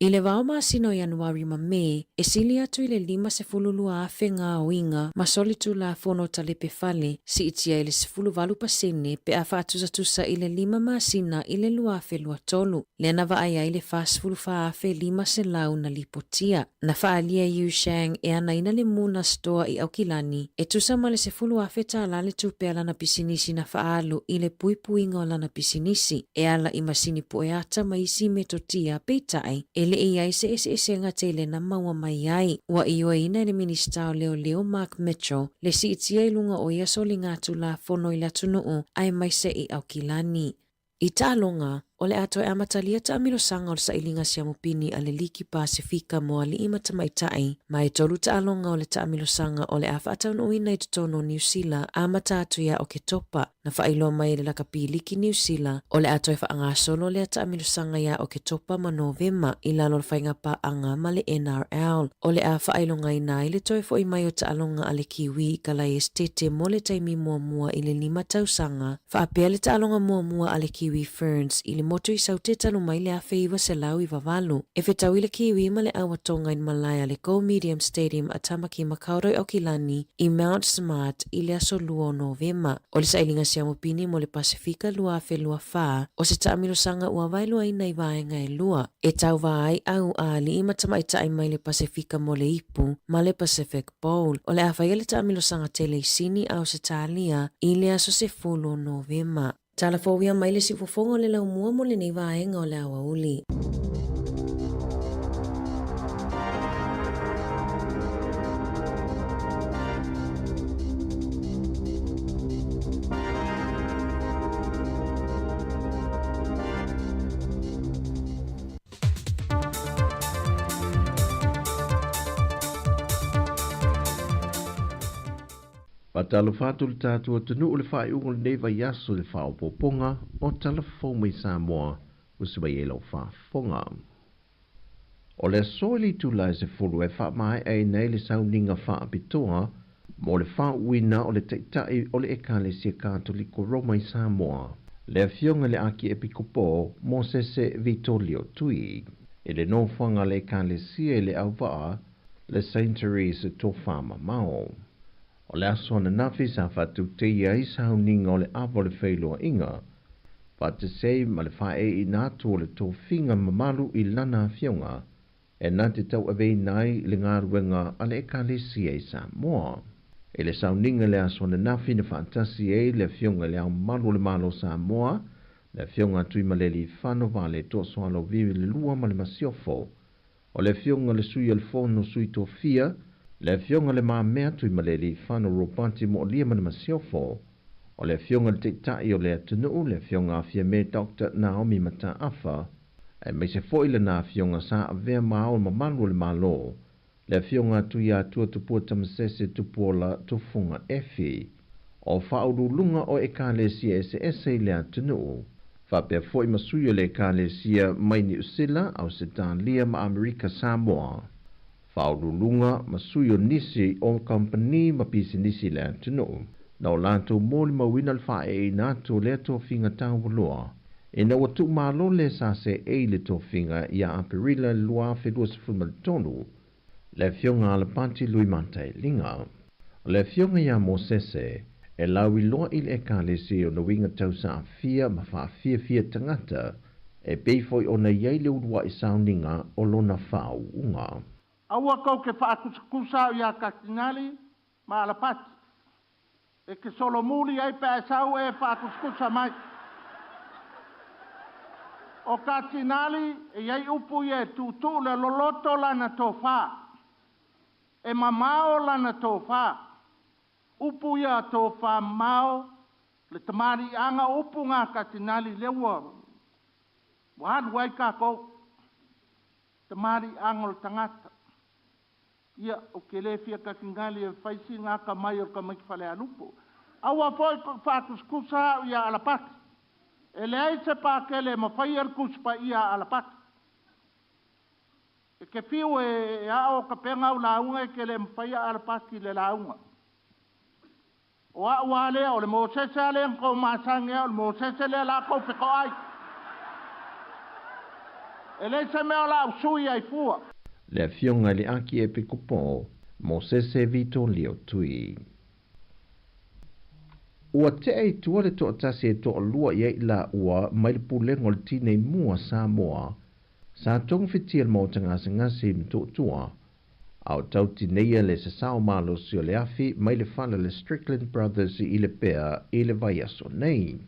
I le vao masina o Ianuari ma Me, e sili atu i le 52,000 gaoiga ma solitulafono talepe fale, siitia i le 18% pe a faatusatusa i le lima masina i le 2023, lea na vaai ai le 44,500 na lipotia. Na faaalia e Yu Shang e anaina le Muna Store i Aukilani, e tusa ma le $10,000 tālā le tupe a lana pisinisi na faaalu i le puipuiga o lana pisinisi. E ala i masini pueata ma isi metotia, peitai, e le i ai se eseesega tele na maua mai ai. Ua ioeina e le Minisita o Leoleo Mark Mitchell le siitia i luga o ia soliga Tulafono i le atunuu aemaise i Aukilani. I taaloga, o le a toe amatalia taamilosaga o le sailiga siamupini a le Liki Pasefika mo alii ma tamaitai, ma e tolu taaloga o le taamilosaga o le a faataunuuina i totonu o Niu Sila amata atu ia Oketopa. Na faailoa mai e le lakapi liki Niu Sila, o le a toe faagasolo lea taamilosaga ia Oketopa ma Novema i lalo o le faiga paaga ma le NRL. O le a faailogaina ai le toe fo'i mai o taaloga a le Kiwi i Kalaesetete mo le taimi muamua i le lima tausaga, faapea le taaloga muamua a le Kiwi Ferns i le motu i Saute talu mai le 1998. E fetaui le Kiwi ma le Auatonga i le malae a le Go Medium Stadium a Tamaki Makaurau i Aukilani i Mount Smart i le aso 2 o Novema. O le sailiga siamupini mo le Pasefika 2024, o se taamilosaga ua vaeluaina i vaega e lua, e tauva ai au a alii ma tamaitai mai le Pasefika mo le Ipu ma le Pacific Bowl. O le a faia le taamilosaga tele i Sini, Ausetalia i le aso 10 o Novema. Talafouia mai le siufofoga o le laumua mo lenei vaega o le aoauli. Faatalofa atu le tatou atunuu le faaiuga o lenei vaiaso i le faaopoopoga o Tala Fou mai Samoa ua se mai ai lau faafofoga. O le aso i le itula e 10 e faamaeaina ai le sauniga faapitoa mo le faauuina o le Taitai o le Ekalesia Katoliko Roma i Samoa, le Afioga i le Akiepikopo Mosese Vitolio Tui, i le nofoaga a le Ekalesia i le auvaa le Saint Therese Tofamamao. O le aso ananafi sa faatauteia ai sauniga o le ava o le feiloaiga, faatasi ma le faaeeina atu o le tofiga mamalu i lana afioga e na te tauaveina ai le galuega a le Ekalesia i Samoa. I le sauniga le aso ananafi na faatasi ai le Afioga i le Ao Mamalu o le Malo o Samoa, le Afioga a Tuimalealiifano Vaaletoa Sualauvi le Lua ma le Masiofo, o le Afioga i le Sui o le Fono Sui Tofia, le Afioga i Le Mamea Tuimalealiifano Ropati Moalia ma le Masiofo, o le Afioga i le Taitai o le atunuu, le Afioga a Fiame Dr. Naomi Mataafa, aemaise foi lana Afioga sa avea ma Ao Mamalu o le Malo, le Afioga a Tuiatua Tupua Tamasese Tupuola Tufuga Efi, o faauluuluga o Ekalesia eseese i le atunuu, faapea foi ma sui o le Ekalesia mai Niu Sila, Ausetalia ma Amerika Samoa, faauluuluga ma sui o nisi o kamupani ma pisinisi i le atunuu, na o latou molimauina le faaeeina atu o lea tofiga taualoa, ina ua tuumalo le SSA i le tofiga ia Aperila 2023, le Afioga a Alapati Lui Matailiga. O le Afioga ia Mosese, e lauiloa i le Ekalesia i ona uiga tau saafia ma faafiafia tagata, e pei foi ona i ai le uluai sauniga o lona faauuga. Aua kou ke faakusakusa au iā Katinali ma Alapati. E ke solomuli ai pe a e sau e faakusakusa mai. O Katinali e i ai upu ia e tuutuu le loloto lana tofā. E mamao lana tofā. Upu ia tofā mamao le tamaliiaga o upu gā Katinali lea ua ua alu ai kākou. Tamaliiaga o le tagata. Ia, ou te le fia Katinali e fai sina atamai o le tamaiti Falealupo. Aua foi faakusakusa au ia Alapati. E leai se Pakele e mafaia le Tusi Paia a Alapati. E te fiu e ao tapena au lauga e te le mafaia Alapati i le lauga. O au lava lea, o le Mosese lava lea na tou masani ai, o le Mosese lea o le a tou fetoai. E leai se mea o le a ou sui ai fua. Le Afioga i le Akiepikopo, Mosese Vitolio Tui. Ua tea i tua le toatasi e toalua i ai i laua mai le Pulega o le Tinei Mu a Samoa, sa togafitia le Maota Gasegase i Motootua, a o tau tineia le sasao malosi o le afi mai le fale o le Strickland Brothers i Lepea i le vaiaso nei.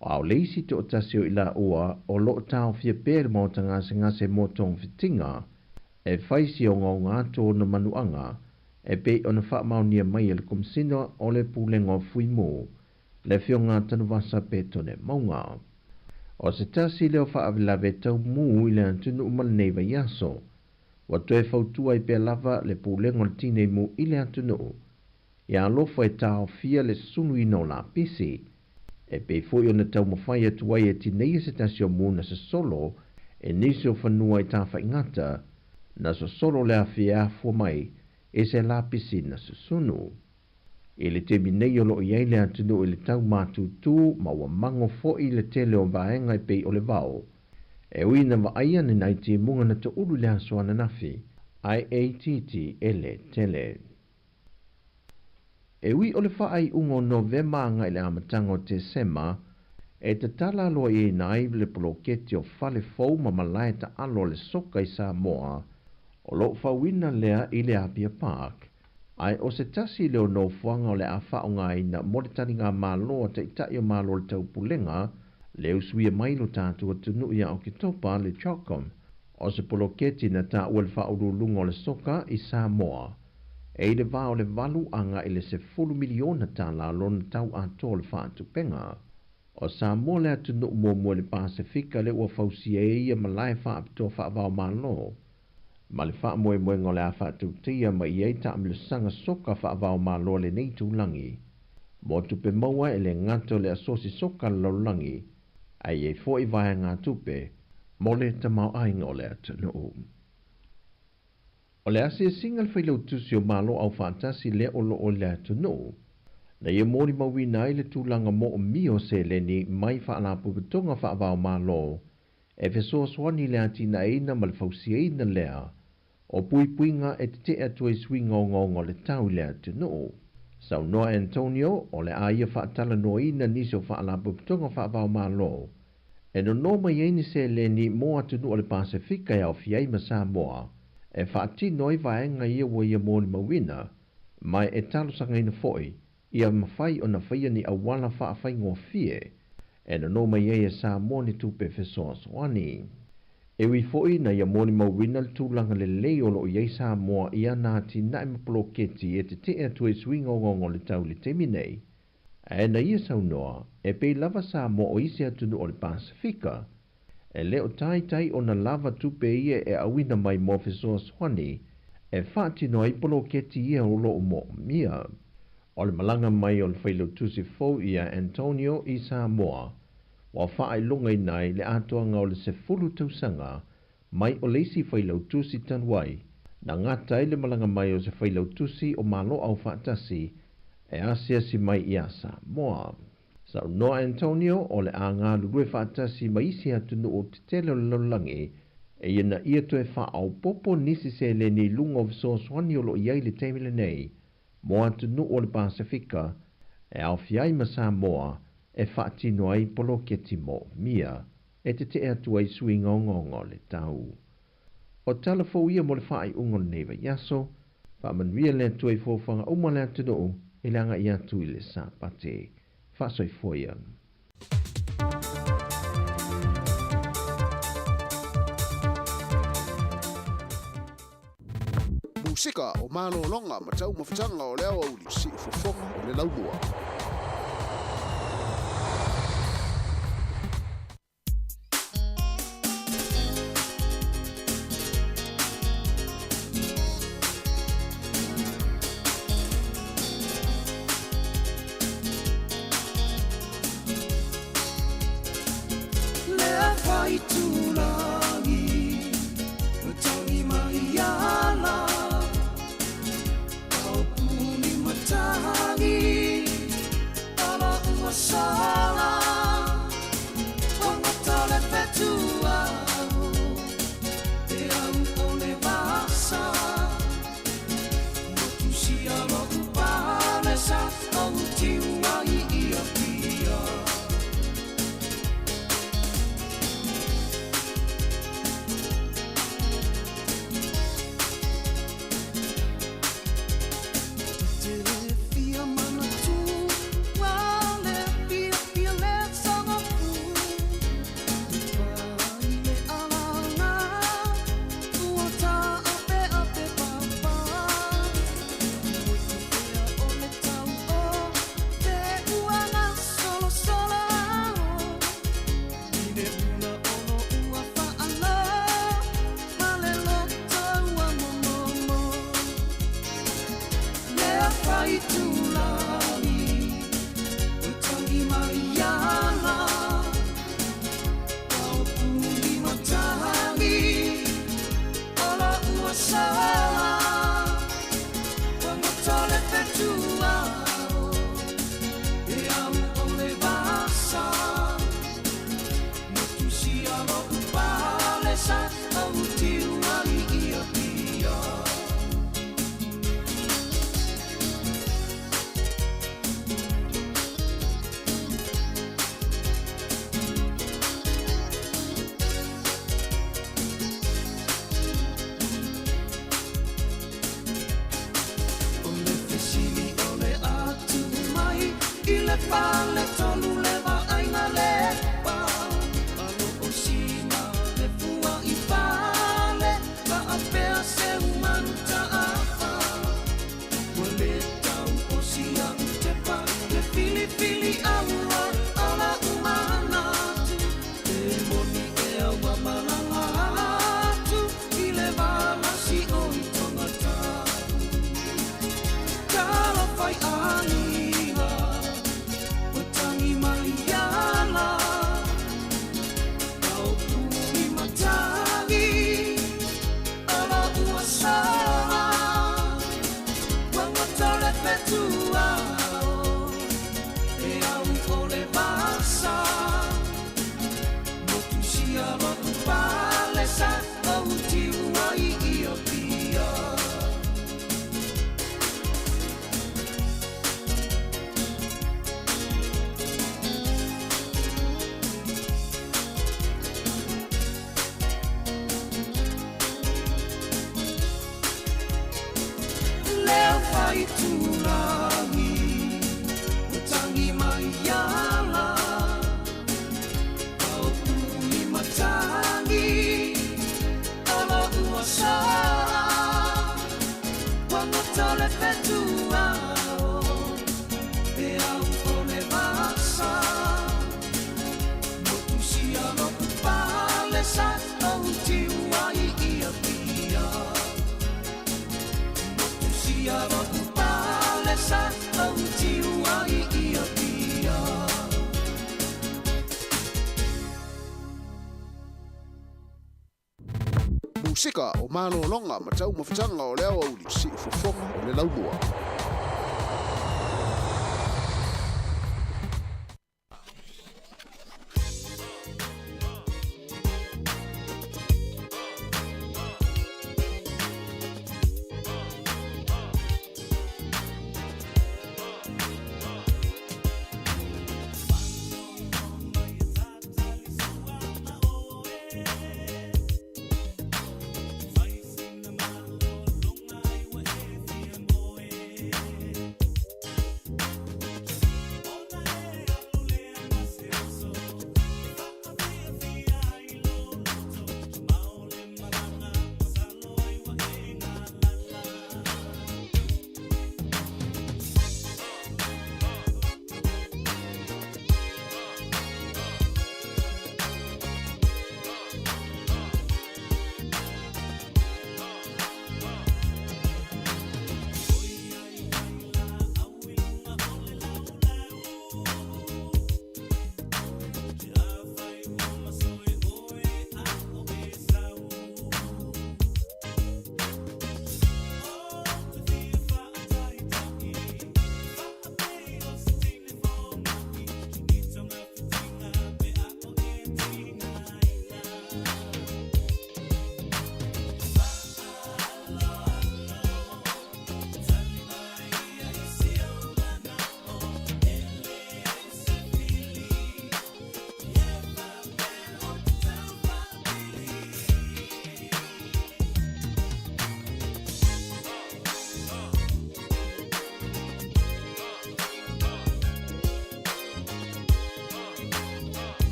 A o le isi toatasi o i laua o lo o taofia pea i le Maota Gasegase mo togafitiga, e fai si ogaoga atu ona manuaga e pei ona faamaonia mai e le Komesina o le Pulega o Fuimu, le Afioga a Tanuvasa Petone Mauga. O se tasi lea o faalavelave tau mu i le atunuu ma lenei vaiaso, ua toe fautua ai pea lava le Pulega o le Tinei Mu i le atunuu, ia alofa e taofia le sunuina o lapisi, e pei foi ona taumafai atu ai e tineia se tasi o mu na sosolo e nisi o fanua i Tafaigata, na sosolo le afi e afua mai e se lapisi na susunu. I le taimi nei o lo o i ai le atunuu i le tau matutu ma ua mago foi le tele o vaega e pei o le vao. E ui ina vaaia ni nai timuga na toulu i le aso ananafi, ae e itiiti e le tele. E ui o le faaiuga o Novema agai i le amataga o Tesema, e tatala aloaiaina ai le poloketi o fale fou ma malae taalo a le soka i Samoa, o lo o fauina lea i le Apia Park, ae o se tasi lea o nofoaga o le a faaaogaina mo le taligamalo a Taitai o Malo o le Taupulega, le usuia mai lo tatou atunuu ia Oketopa le CHOGM, o se poloketi na taua e le Faauluuluga o le Soka i Samoa, e i le va o le 8 agai i le 10 miliona tala lona tau atoa o le faatupega. O Samoa le atunuu muamua i le Pasefika lea ua fausia ai ia malae faapitoa faava-o-Malo. Ma le faamoemoega o le a faatautaia ma i ai taamilosaga soka faava-o-Malo a lenei itulagi mo tupe maua e le gata o le Asosi Soka a le Lalolagi ae i ai foi vaegatupe mo le tamaoaiga o le atunuu. O le asiasiga a le Failautusi o Malo Aufaatasi lea o lo o i le atunuu, na ia molimauina ai le tulaga moomia o seleni mai Faalapotopotoga Faava-o-Malo e fesoasoani i le atinaeina ma le fausiaina lea o puipuiga e tetee atu ai suiga ogaoga o le tau i le atunuu. Saunoa Antonio, o le a ia faatalanoaina nisi o Faalapotopotoga Faava-o-Malo e nono mai ai ni seleni mo atunuu o le Pasefika e aofia ai ma Samoa e faatino ai vaega ia ua ia molimauina, ma e talosagaina foi ia mafai ona faia ni auala faafaigofie e nono mai ai e Samoa ni tupe fesoasoani. E ui foi na ia molimauina le tulaga lelei o lo o i ai Samoa i ana atinae ma poloketi e tetee atu ai suiga ogaoga o le tau i le taimi nei, ae na ia saunoa e pei lava Samoa o isi atunuu o le Pasefika e le o taitai ona lava tupe ia e auina mai mo fesoasoani e faatino ai poloketi ia o lo o moomia. O le malaga mai o le Failautusi fou ia Antonio i Samoa, ua faailogaina ai le atoaga o le 10 tausaga mai o le isi Failautusi talu ai, na gata ai le malaga mai o se Failautusi o Malo Aufaatasi e asiasi mai ia Samoa. Saunoa Antonio o le a galulue faatasi ma isi atunuu tetele o le lalolagi e ina ia toe faaopoopo nisi seleni i luga o fesoasoani o lo o i ai i le taimi lenei mo atunuu o le Pasefika e aofia ai ma Samoa e faatino ai poloketi moomia e tetee atu ai suiga ogaoga o le tau. O tala fou ia mo le faaiuga o lenei vaiaso, faamanuia le Atua i foafoaga uma a le atunuu i le agai atu i le Sapati. Faasoifua ia. Musika o malologa ma taumafataga o le aoauli siufofoga o le laumua. itulagi Ua tangi mai ala Paupu i matagi Ala ua sala Ua gata le fetuao Pe au o le vasa Motu sia loku pale sa au tiu ai ia pia Motu sia loku pale sa au tiu ai ia pia Musika o malologa ma taumafataga o le aoauli siufofoga o le laumua.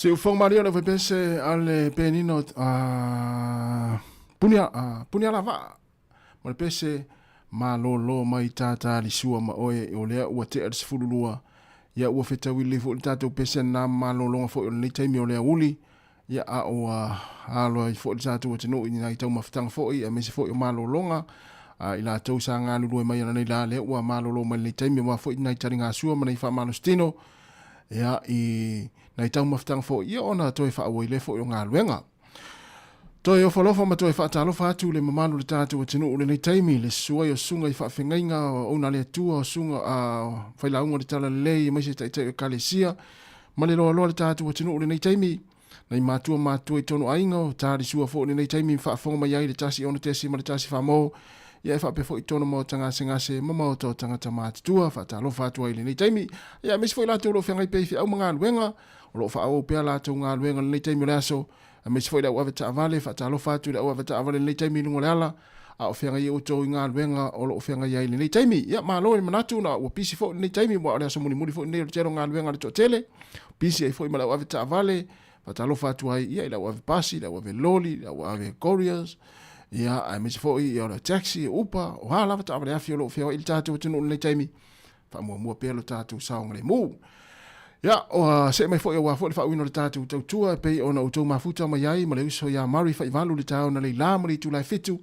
Siufoga malie o le aufaipiese a le penina a Punia, a Punialavaa ma le pese malōlō mai tātālisua ma oe o lea ua tea le 12 ia ua fetaui lelei foi le tatou pese na malōlōga foi o lenei taimi o le auli ia a ua alo ai foi le tatou atunuu i nai taumafataga foi aemaise foi o malōlōga a i latou sa galulue mai ana nei la lea ua malōlō mai lenei taimi aua foi nai taligasua ma nai faamalositino ia i nai taumafataga foi ia ona toe faaauau ai lea foi o galuega. Toe ofo alofa ma toe faatalofa atu le mamalu o le tatou atunuu i lenei taimi, le susu ai o susuga i faafegaiga o auauna a le Atua, o susuga a failauga o le Talalelei aemaise taitai o Ekalesia, ma le loaloa le tatou atunuu i lenei taimi. Nai matua matutua i tonu aiga o talisua foi i lenei taimi ma faafofoga mai ai le 1 6 ma le 1 famo, ia e faapea foi i tonu maota gasegase ma maota o tagata matutua. Faatalofa atu ai i lenei taimi. Ia aemaise foi latou o lo o feagai pea i feau ma galuega, O lo o faaauau pea latou galuega i lenei taimi o le aso, aemaise foi le au avetaavale, faatalofa atu i le au avetaavale i lenei taimi i luga o le ala, a o feagai ai outou i galuega o lo o feagai ai i lenei taimi. Ia, malo i le manatu na ua pisi foi i lenei taimi, aua o le aso mulimuli foi lenei o le tele o galuega a le toatele, pisi ai foi ma le au avetaavale, faatalofa atu ai ia i le au avepasi, le au aveloli, le au ave couriers, ia, aemaise foi ia o le taxi, o Uber, o a lava taavale afi o lo o feoai i le tatou atunuu i lenei taimi, faamuamua pea lo tatou saogalemu. Ia, ua see mai foi aua foi le faauiina o le tatou tautua e pei ona outou mafuta mai ai ma le uso ia Murray Faivalu i le taeao analeila ma le itula e 7,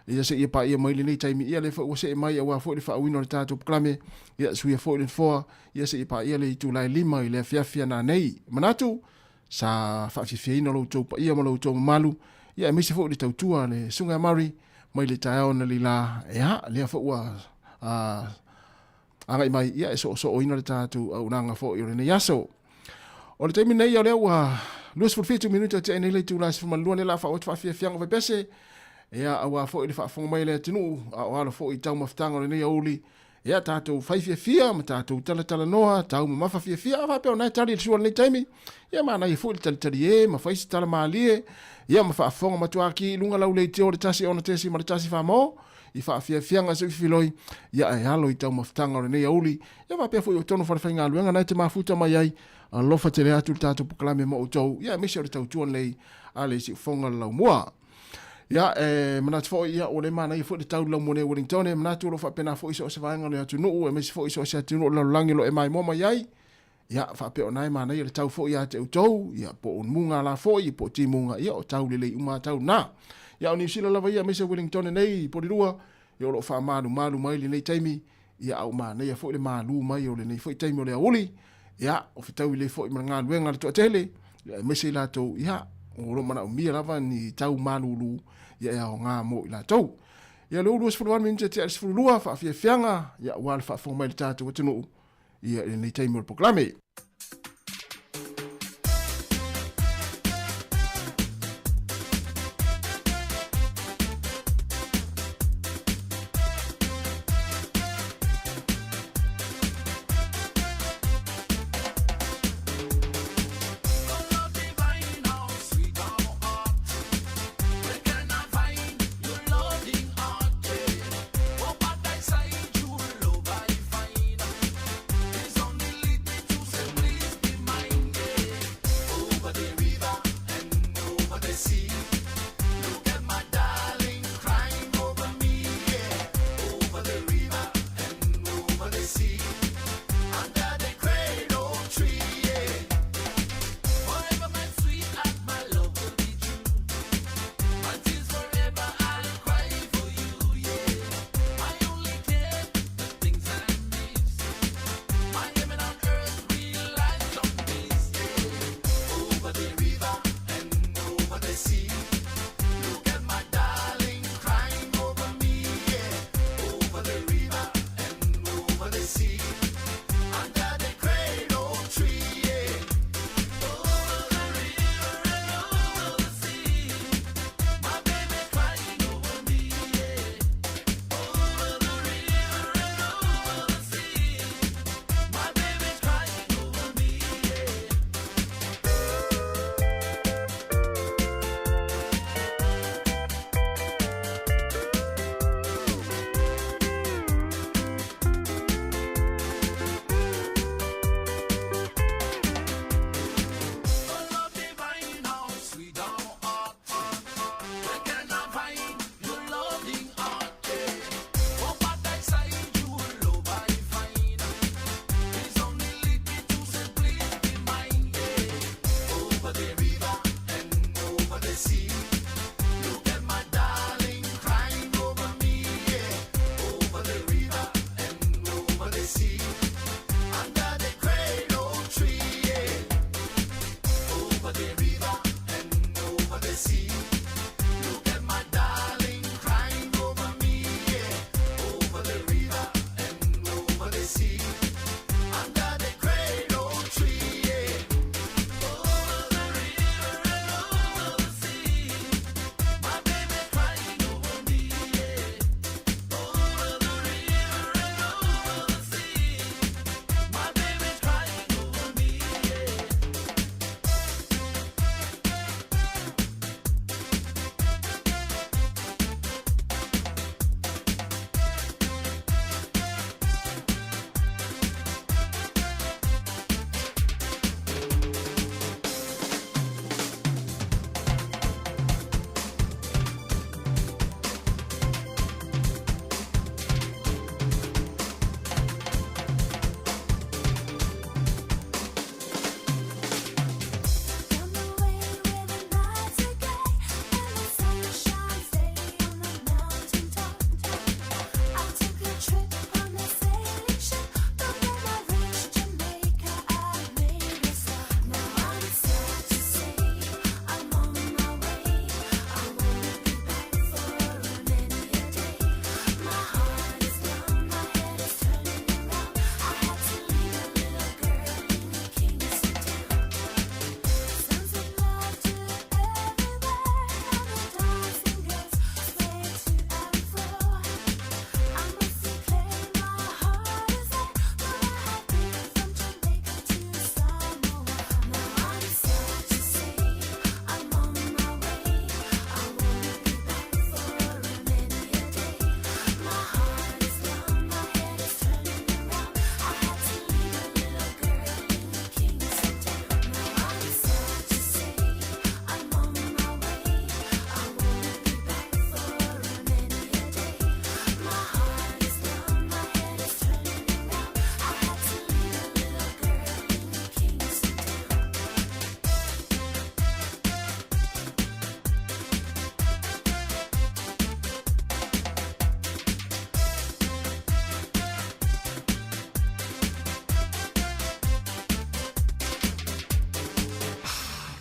ia seia paia mai lenei taimi. Ia lea foi ua see mai aua foi le faauiina o le tatou polokalame, ia suia foi le nofoa, ia seia paia le itula e 5 i le afiafi ananei. Manatu, sa faafiafiaina lo outou paia ma lo outou mamalu, ia aemaise foi le tautua a le Susuga ia Murray mai le taeao analeila, ia lea foi ua agai mai ia e soosooina le tatou auaunaga foi o lenei aso. O le taimi nei o lea ua 27 minute o tea nei le itula e 12 lea la faaauau atu faafiafiaga o Vaipese ia aua foi le faafofoga mai a le atunuu a o alo foi i taumafataga o lenei aoauli ia tatou fai fiafia ma tatou talatalanoa tau mamafa fiafia a faapea o na e tali le sua lenei taimi ia manaia foi le talitalie ma fai se tala malie ia ma faafofoga matuaki i luga lau leitio o le 1 6 ma le 1 famo i faafiafiaga se filoi ia e alo i taumafataga o lenei auli ia faapea foi o tonu falefaigaluega na e te mafuta mai ai alofa tele atu le tatou polokalame ma outou ia aemaise o le tautua lenei a le siufofoga o le laumua. Ia e manatu foi ia ua le manaia foi le tau laumua nei Wellington e manatu o lo o faapena foi so o se vaega o le atunuu aemaise foi so o se atunuu o le lalolagi o lo o e maimoa mai ai ia faapea o na e manaia le tau foi ia te outou ia po o muga la foi po o timuga ia o tau lelei uma tau na. Ia o Niu Sila lava ia aemaise Wellington nei Porirua ia o lo o faamalumalu mai lenei taimi ia a ua manaia foi le malu mai o lenei foi taimi o le aoauli ia o fetaui lelei foi ma le galuega a le toatele ia aemaise i latou ia o lo o manaomia lava ni tau malulu ia e aoga mo i latou. Ia lea ua 28 minute tea i le 12 faafiafiaga ia aua le faafofoga mai a le tatou atunuu ia i lenei taimi o le polokalame.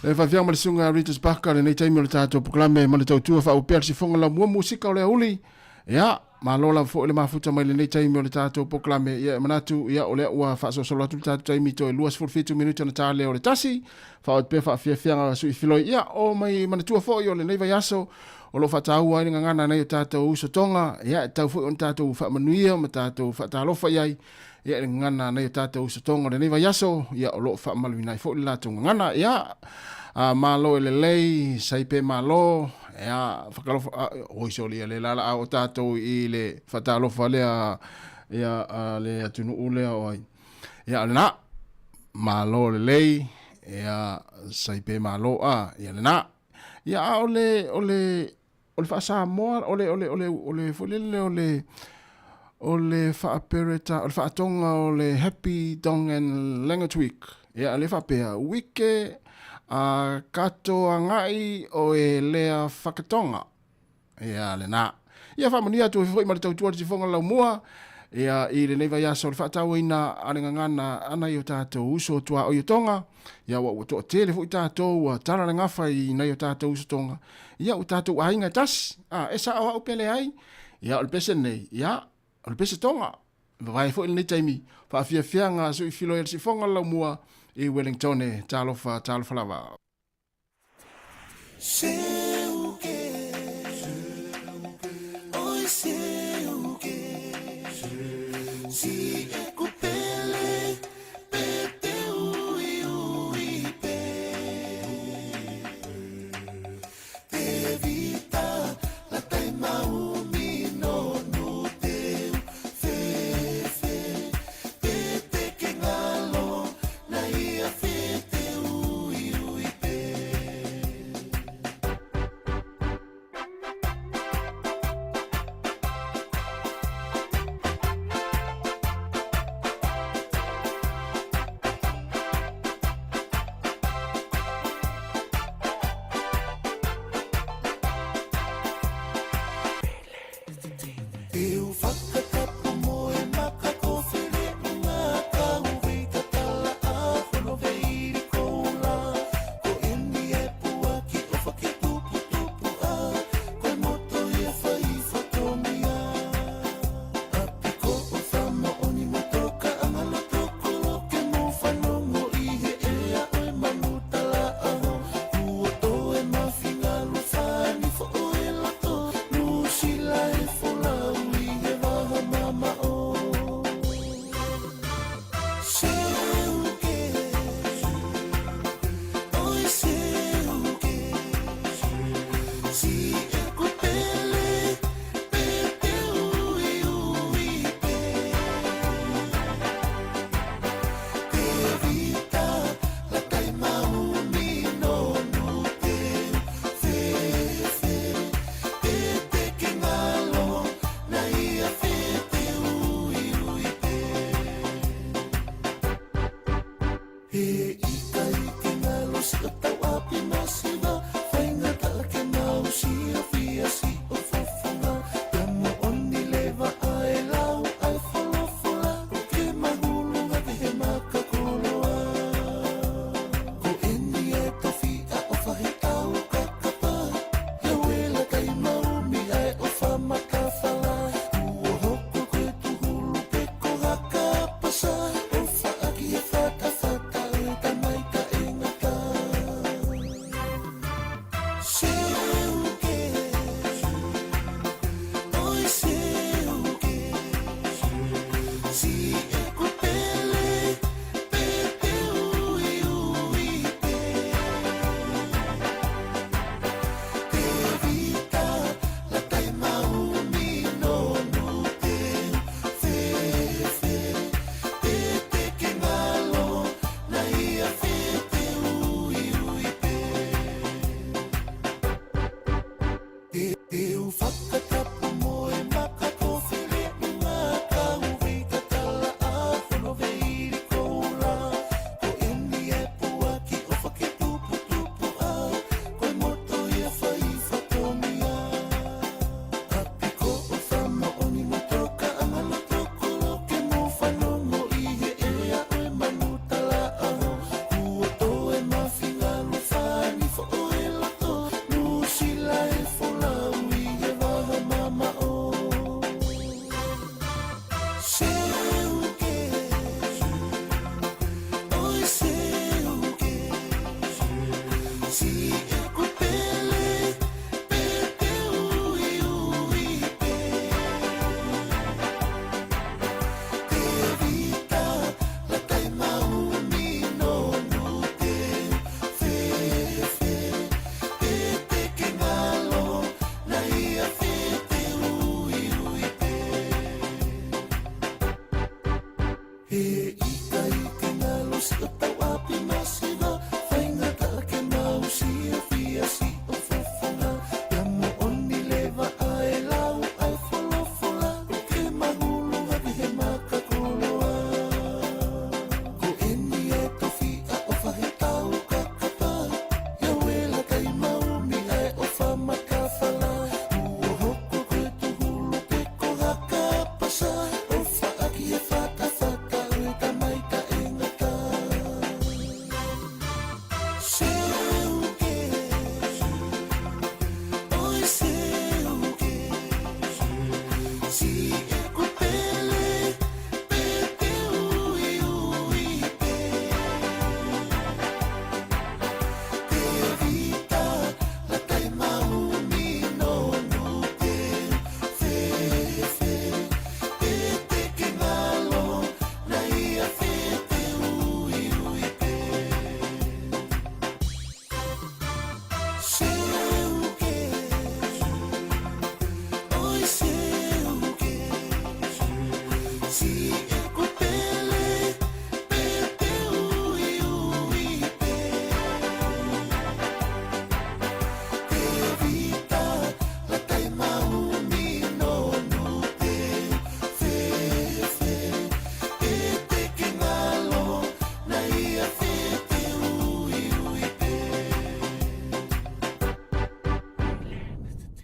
Le faafiaga ma le susuga ia Regis Barker lenei taimi o le tatou polokalame ma le tautua faaupea le sifoga laumua musika o le auli. Ia, malo lava foi le mafuta mai lenei taimi o le tatou polokalame. Ia, e manatu, ia, o lea ua faasolosolo atu le tatou taimi toe 27 minute ona ta lea o le tasi. Faaauau pea faafiafiaga sui filoi. Ia, o mai manatua foi o lenei vaiaso o lo o faataua ai le gagana a nai o tatou uso Tonga. Ia, e tatau foi ona tatou faamanuia ma tatou faatalofa i ai. Ia, le gagana a nai o tatou uso Tonga o lenei vaiaso, ia, o lo o faamaluina ai foi le latou gagana. Ia, a, malo e lelei, sai pe malo, ia, whakalofa, a, oi soli, ia le lala a o tatou i le whatalofa lea, ia, a le atunuu lea o ai. Ia, o lena, malo lelei, ia, sai pe malo, a, ia lena. Ia, a o le, o le, o le faa-Samoa, o le, o le, o le, o le, foi lele, o le, o le faapereta, o le faatoga o le Happy Tongan Language Week. Ia, le faapea, wike a kato agai o e lea whakatonga. Ia, lena. Ia, faamanuia atu foi ma le tautua le tifoga laumua, ia, i lenei vaiaso o le faatauaina a le gagana a nai o tatou uso tuaoi o Tonga. Ia, ua, ua toatele foi tatou ua tala le gafa i nai o tatou uso Tonga. Ia, ua tatou aiga e tasi. A, e sao au pe leai. Ia, o le pese lenei, ia, o le pese Tonga. Vavae foi lenei taimi, faafiafiaga sui filoi a le sifoga le laumua i Wellington. Talofa, talofa lava.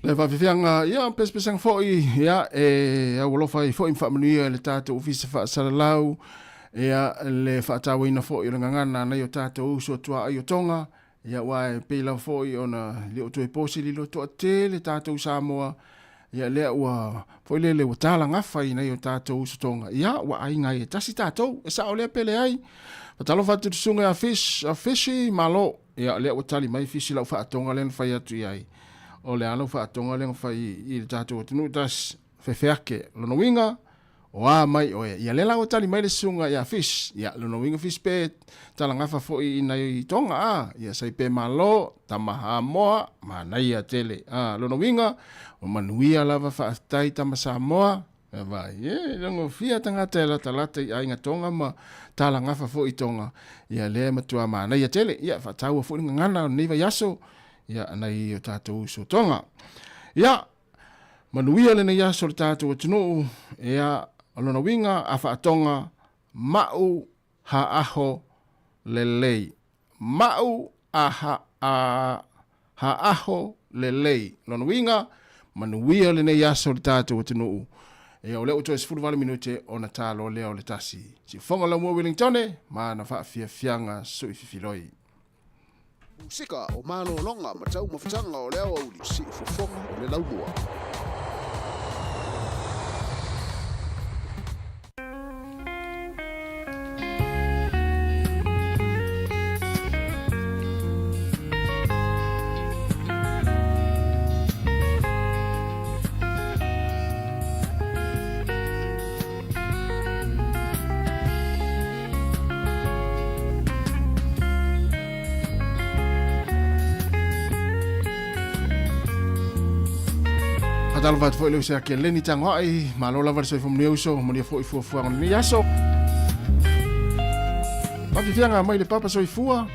Le faafiafiaga ia pesepesega foʻi ia e aualofa ai foʻi ma faamanuia i le tatou ofisa faasalalau ia le faatauaina foʻi o le gagana nai o tatou uso tuaai o Toga ia ua e pei lava foʻi ona le o toe posi lilo toatele tatou Samoa ia lea ua foi lele ua talagafa i nai o tatou uso Toga ia ua aiga ai e tasi tatou e sao lea pe leai. Fatalofa atu i le susuga ia Fish, a Fishy malo. Ia, lea ua tali mai Fisi lau faatoga lea na fai atu i ai. O le a lau faatoga lea na fai i le tatou atunuu tas fefeake. Lona uiga, o a mai oe. Ia, lea la ua tali mai le susuga ia Fish. Ia, lona uiga Fish pe talagafa foi i nai Toga, a? Ia, sai pe malo, tama Hamoa, manaia tele. A, lona uiga, ua manuia lava faafetai tama Samoa. E vai, e logofia tagata e latalata i aiga Tonga ma talagafa foi i Tonga. Ia lea e matua manaia tele. Ia faataua foi le gagana o lenei vaiaso. Ia nai o tatou uso Tonga. Ia, manuia lenei aso le tatou atunuu. Ia, o lona uiga a faatoga ma'u haaho lelei. Ma'u a ha, a, haaho lelei. Lona uiga, manuia lenei aso le tatou atunuu. Ia, o lea ua toe 18 minute ona ta loa lea o le tasi. Siufofoga Laumua Wellingtone ma ana faafiafiaga suififiloi. Musika o malologa ma taumafataga o le aoauli, siufofoga o le laumua. Faatalofa atu foi le uso ia Keleni Tagoai, malo lava le soifua manuia uso, manuia foi fuafuaga o lenei aso. Faafiafiaga mai le papa soifua.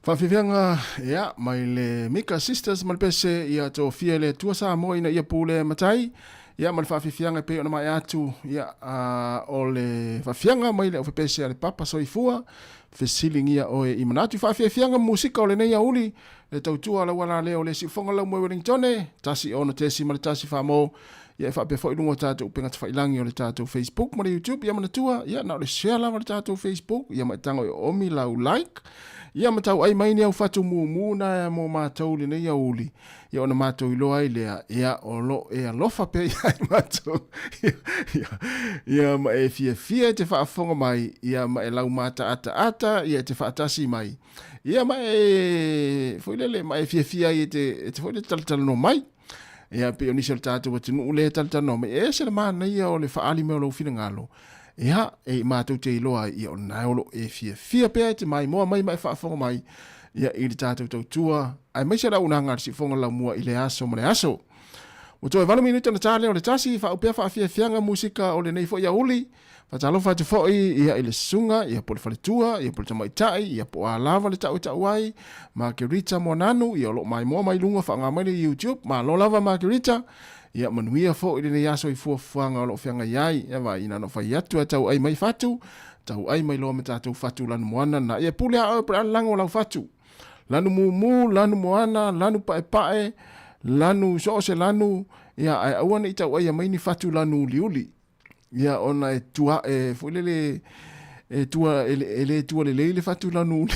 Faafiafiaga ia mai le Mika Sisters ma le pese ia tofia le Atua Samoa ina ia pule matai ia ma le faafiafiaga e pei ona maea atu ia a, o le faafiaga mai le aufepese a le Papa Soifua fesiligia oe i manatu faafiafiaga musika o lenei auli le tautua lau ala lea o le siufoga lau moe Wellingtone 1 6.1 faamo ia e faapea foi luga o tatou upega tafailangi o le tatou Facebook ma le YouTube ia manatua ia na o le share lava le tatou Facebook ia ma e tago e oomi lau like ia ma tauai mai ni au fatu mumu na mo matou lenei auli ia ona matou iloa ai lea ia o lo e alofa pea ia i matou ia, ia, ia ma e fiafia e te faafofoga mai ia ma e lau mataataata ia e te faatasi mai ia ma e foi lele ma e fiafia ai e te, e te foi lele talatalanoa mai Ia, pei o nisi o le tatou atunuu lea e talatalanoa mai, e ese le manaia o le faaali mai o lou finagalo. Ia, e i matou te iloa ai, ia o lena o lo o e fiafia pea e te maimoa mai ma e faafofoga mai, ia, i le tatou tautua, aemaise le auaunaga a le Siufofoga Laumua i le aso ma le aso. Ua toe 8 minute ona ta lea o le tasi, faaupea faafiafiaga musika o lenei foi aoauli. Faatalofa atu foi ia i le susuga, ia po o le faletua, ia po o le tamaitai, ia po o a lava le tau e tau ai, Margarita Moananu, ia o lo o maimoa mai luga faaaoga mai le YouTube, malo lava Margarita, ia manuia foi lenei aso i fuafuaga o lo o feagai ai, ia vaai ina na fai atu e tau ai mai fatu, tau ai mai loa ma tatou fatu lanu moana na, ia pule a oe po o le a le lago o lau fatu. Lanu mumu, lanu moana, lanu paepae, lanu so o se lanu, ia ae aua ne i tau aia mai ni fatu lanu uliuli. Ia ona e tua e foi lele e tua e, e le tua lelei le fatu lanu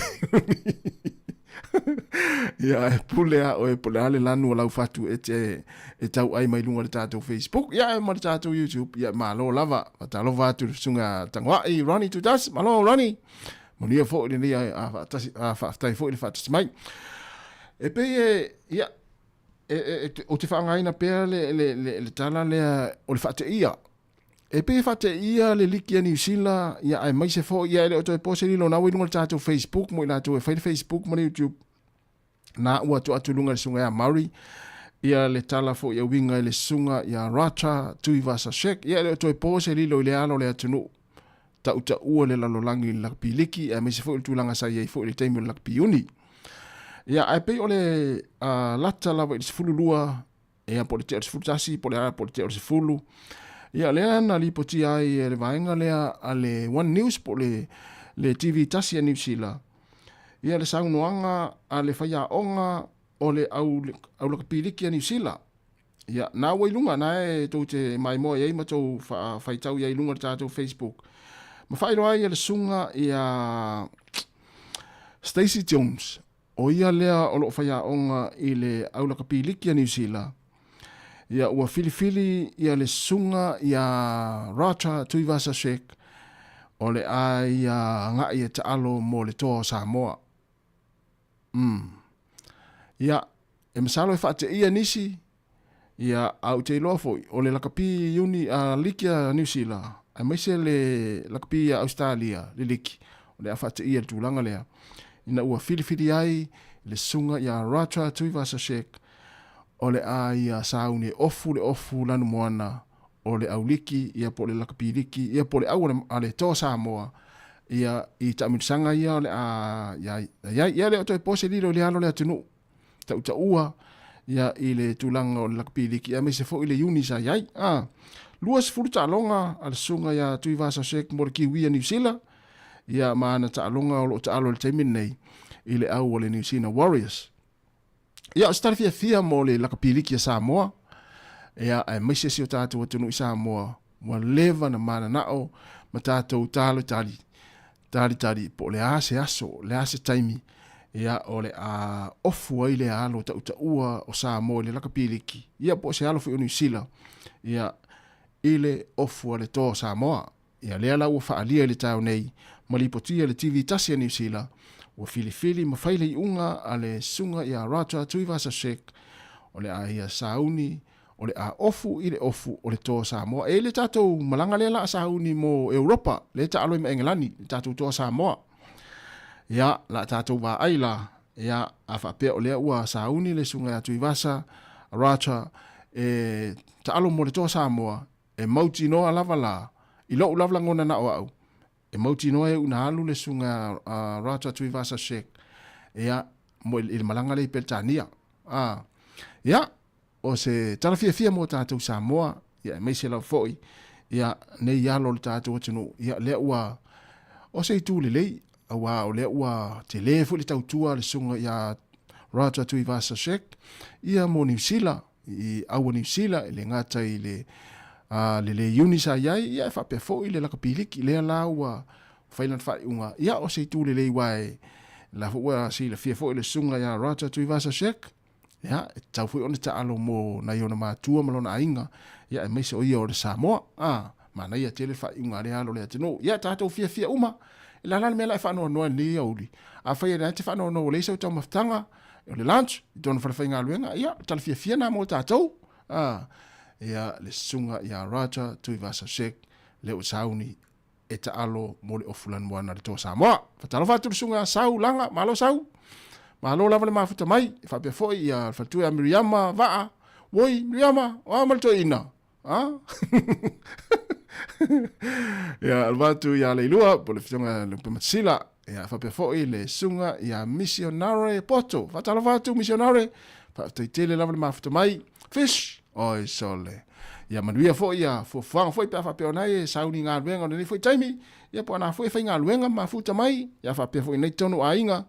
ia e pule a oe po le a le lanu o lau fatu e te e tau ai mai luga o le tatou Facebook ia e ma le tatou YouTube ia malo lava faatalofa atu le susuga Tagoai Ronnie Tutas malo Ronnie manuia foi lenei a faatasi a faafetai foi le faatasi mai e pei e ia e, e, e, ou te faaaogaina pea le, le, le, le tala lea o le faateia. E pei e faateia le liki a Niu Sila, ia aemaise foi, ia e le o toe po se lilo na ua i luga o le tatou Facebook mo i latou e fai le Facebook ma le YouTube. Na ua atu atu luga le susuga ia Murray, ia le tala foi e uiga i le susuga ia Rata Tuivasa-Sheck, ia e le o toe po se lilo i le alo o le atunuu. Tautaua le lalolagi i le lakapi liki, aemaise foi o le tulaga sa i ai foi i le taimi o le lakapi uni. Ia, ae pei o le uh, lata lava i le 12, ia, po o le tea o le 11, po o le a, po o le tea o le 10. Ia, lea na lipotia ai e le vaega lea a le One News, po o le, le TV tasi a Niu Sila, ia le saunoaga a le faiaoga o le au, aulakapiliki a Niu Sila. Ia, na ua i luga, na e tou te maimoa i ai ma tou faitau i ai i luga o le tatou Facebook. Ma faailoa ai e le susuga ia Stacey Jones, ʻo ia lea o lo o faiaoga i le Aulakapiliki a Niu Sila, ia ua filifili ia le susuga iā Rata Tuivasa-Sheck o le a ia agai e taalo mo le toa o Samoa. Mm. Ia, e masalo e faateia nisi, ia, a ou te iloa foi, o le lakapi iuni a liki a Niu Sila, aemaise le lakapi a Ausetalia, le liki, o le a faateia le tulaga lea, ina ua filifili ai le susuga ia Ratra Tuivasa-Sheck, o le a ia sauni e ofu le ofu lanumoana o le auliki, ia po o le lakapi liki, ia po o le au a le Toa Samoa, ia i taamilosaga ia o le a ia ai. Ia le o toe po se lilo i le alo o le atunuu. Tautaua ia i le tulaga o le lakapi liki, aemaise foi le Iuni sa i ai. A, 20 taaloga a le susuga ia Tuivasa-Sheck mo le Kiwi a Niu Sila, ia ma ana taaloga o lo o taalo i le taimi lenei i le au o le New Zealand Warriors. Ia, o se tala fiafia mo le lakapi liki a Samoa, ia, aemaise si o tatou atunuu i Samoa, ua leva na mananao ma tatou talo tali, talitali po o le a se aso, le a se taimi, ia, o le a ofu ai le alo tautaua o Samoa i le lakapi liki, ia, po o se alo foi o Niu Sila, ia, i le ofu a le toa o Samoa. Ia lea la ua faaalia i le taeao nei ma lipotia le TV tasi a Niu Sila, ua filifili ma fai le iuga a le susuga ia Rata Tuivasa-Sheck o le a ia sauni o le a ofu i le ofu o le toa Samoa. E i le tatou malaga lea la a sauni mo Europa, lea taalo ai ma Engelani, le tatou toa Samoa. Ia, la a tatou vaai la, ia, a faapea o lea ua sauni le susuga ia Tuivasa, Rata, e taalo mo le toa Samoa, E mautinoa lava la, i loʻu lava lagona na o au, e mautinoa e uʻu na alu le susuga a Rata Tuivasa-Sheck Ia, mo i le malaga lea i Peretania. A, ia, o se tala fiafia mo tatou Samoa, ia aemaise lava foi, ia, nei alo o le tatou atunuu, ia, lea ua, o se itu lelei, auā o lea ua tele foi le tautua a le susuga ia Rata Tuivasa-Sheck, ia mo Niu Sila, i aua Niu Sila, e le gata i le, a, le le iuni sa i ai, ia e faapea foi le lakapiliki, lea la ua fai lana faaiuga, ia o se itu lelei aua e la foi ua silafia foi le susuga ia Rata Tuivasa-Sheck, ia e tatau foi ona taalo mo nai ona matua ma lona aiga, ia aemaise o ia o le Samoa. A, manaia tele le faaiuga a lea alo o le atunuu. Ia tatou fiafia uma, e lala le mea la e faanoanoa i lenei aoauli. Afai e leai te faanoanoa ua leai sau taumafataga, o le lunch i tona falefaigaluega, ia tala fiafia na mo tatou. A, ia le susuga ia Rata Tuivasa-Sheck lea ua sauni e taalo mo le ofu lanumoana a le Toa Samoa. Faatalofa atu le susuga ia Sau Laga, malo Sau. Malo lava le mafuta mai, e faapea foi ia le faletua ia Miriama Vaa. Woi Miriama, o a ma le toeaina? A? Ia, alfa atu ia Leilua, po le fioga ia Lupe Matasila. Ia, faapea foi le susuga ia Missionare Poto. Faatalofa atu Missionare, faafetai tele lava le mafuta mai. Fish, oi sole. Ia manuia foi ia fuafuaga foi pe a faapea ona e sauni galuega o lenei foi taimi, ia po o na foi e faigaluega ma mafuta mai, ia faapea foi nei tonu aiga,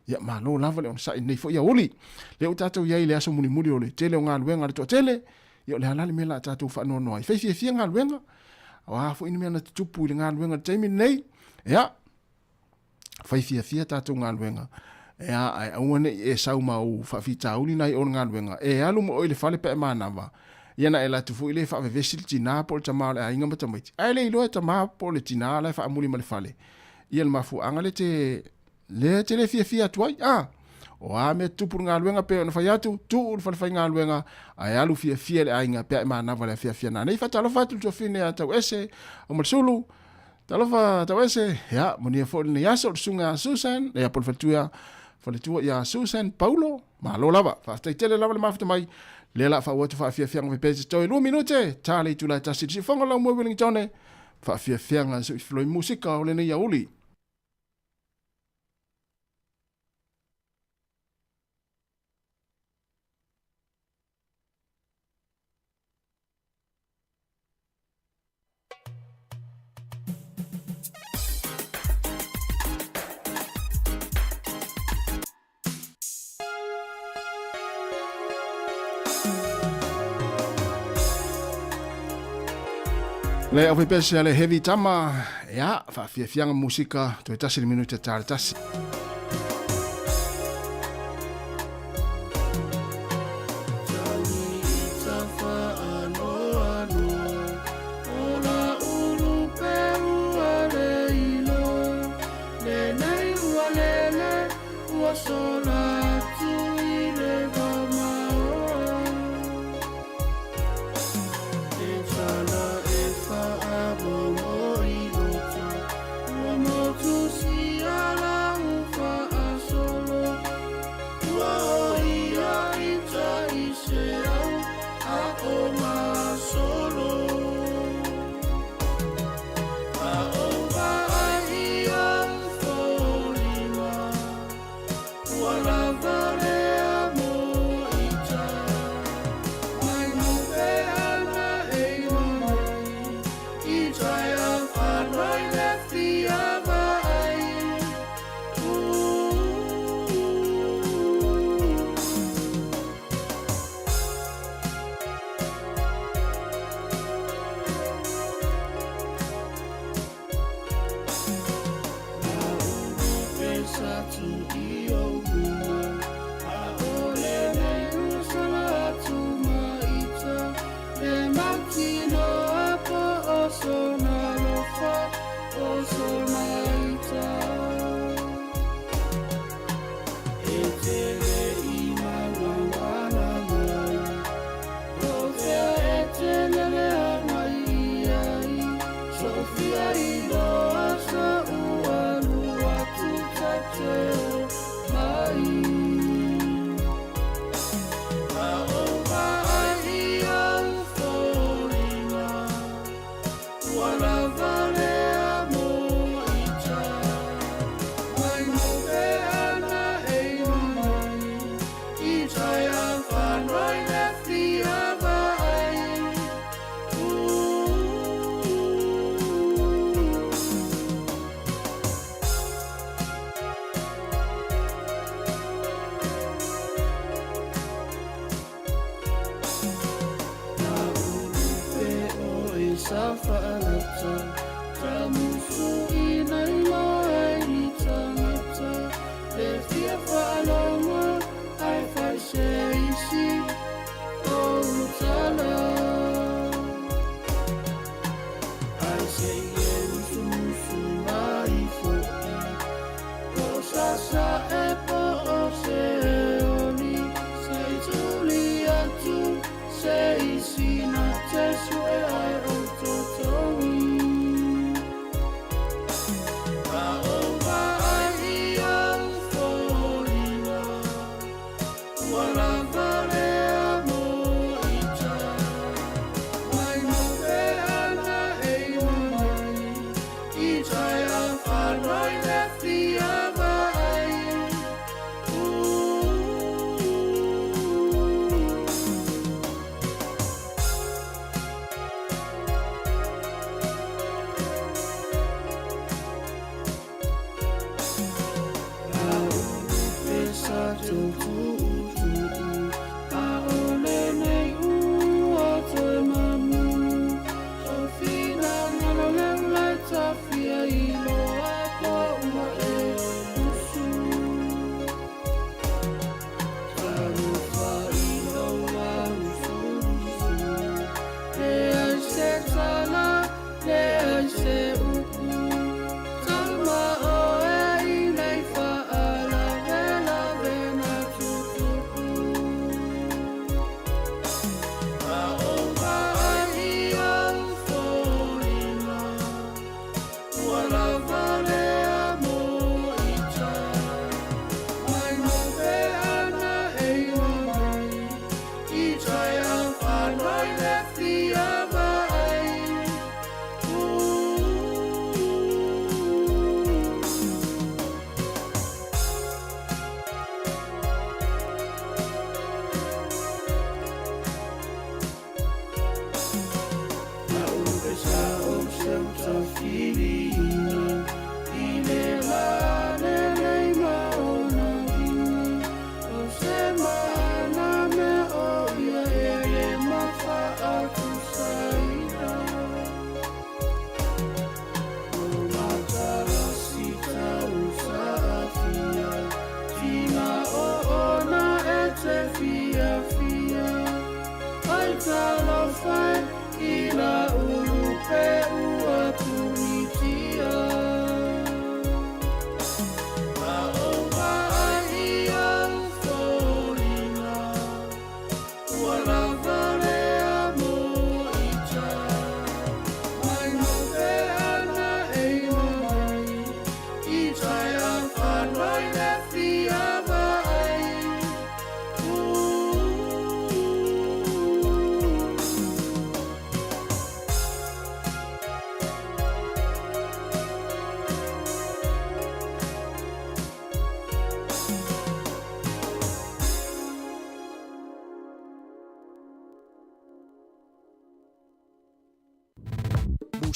ia malo lava le onosai lenei foi aoauli. Lea ua tatou i ai i le aso mulimuli o le tele o galuega a le toatele, ia o le a la le mea la a tatou faanoanoa ai. Fai fiafia galuega, o a foi ni mea na tutupu i le galuega i le taimi lenei, ia, fai fiafia tatou galuega, ia, ae aua ne i e sau ma ou faafitauli nai o le galuega, e alu ma oe i le fale pe a e manava, ia na e alu atu foi lea e faavevesi le tina po o le tama o le aiga ma tamaiti, ae le iloa e tama po o le tina la e faamuli ma le fale, ia le mafuaaga lea te, lea te le fiafia atu ai, a. O a mea tutupu i le galuega pei ona fai atu, tuu le fale faigaluega, ae alu fiafia i le aiga pe a e manava i le afiafi a nanei. Faatalofa atu i le tuafine ia Tauese o Malesulu, Talofa Tauese, ia, manuia foi lenei aso, le susuga ia Susan, ia po o le faletua, faletua ia Susan Paulo, malo lava, faafetai tele lava le mafuta mai, lea la faauu atu faafiafiaga pepese toe 2 minute, ta le itula e tasi i le siufofoga o Laumua i Wellingtone, faafiafiaga sui musika o lenei aoauli. Le au pese le heavy tama, ia, faafiafiaga musika, toe tasi le minute ta le tasi.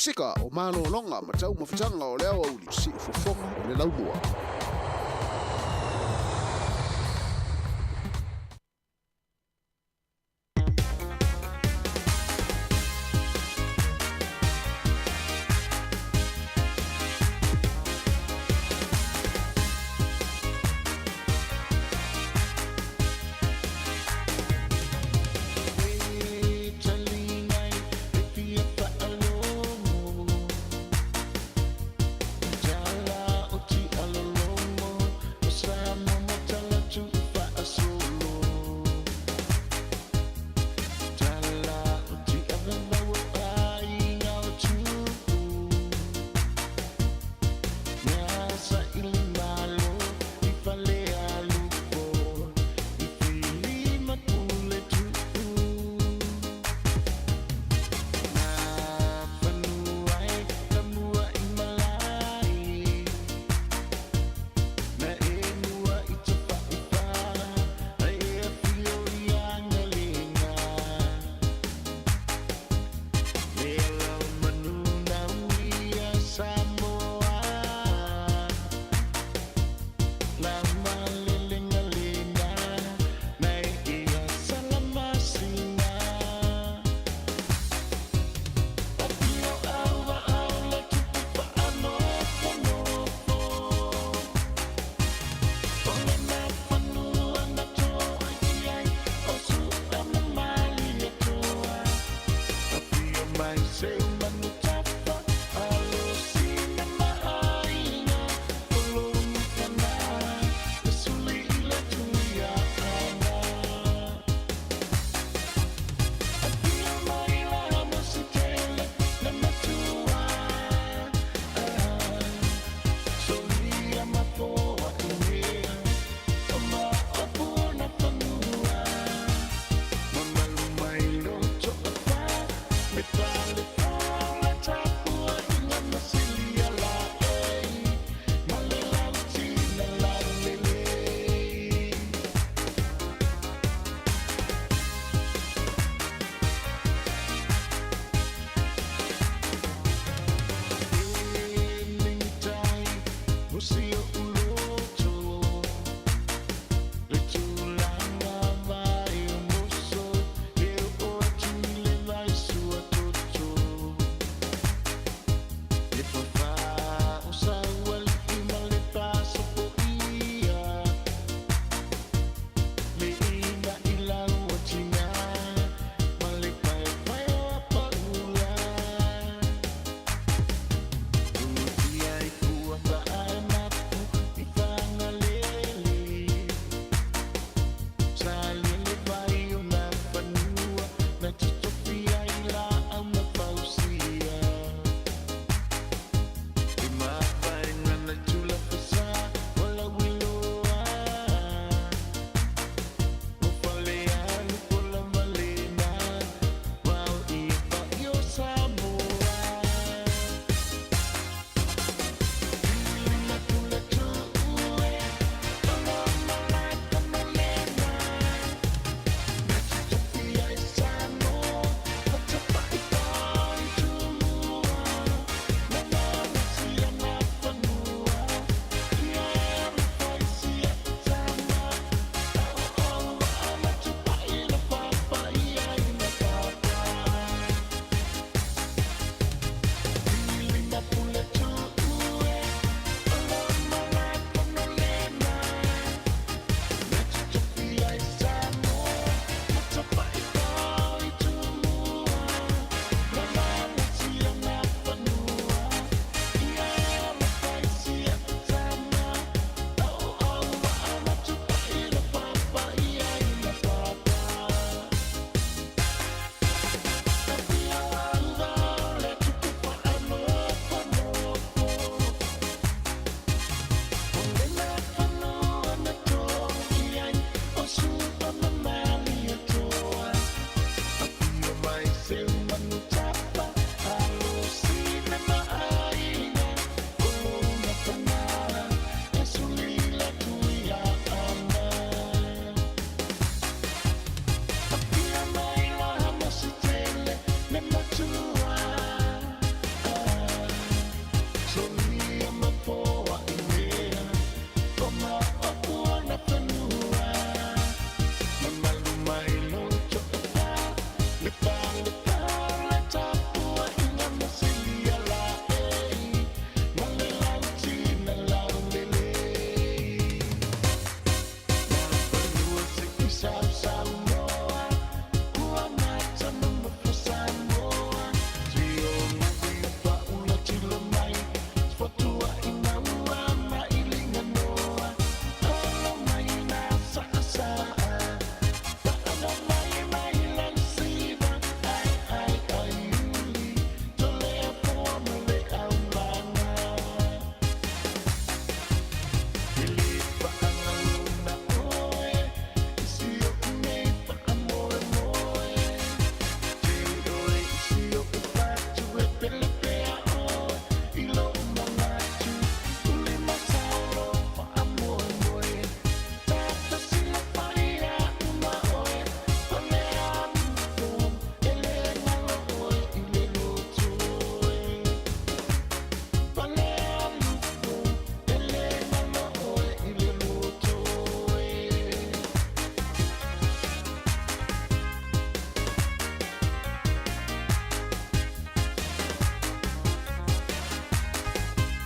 Musika o malōloga ma taumafataga o le aoauli siufofoga o le laumua.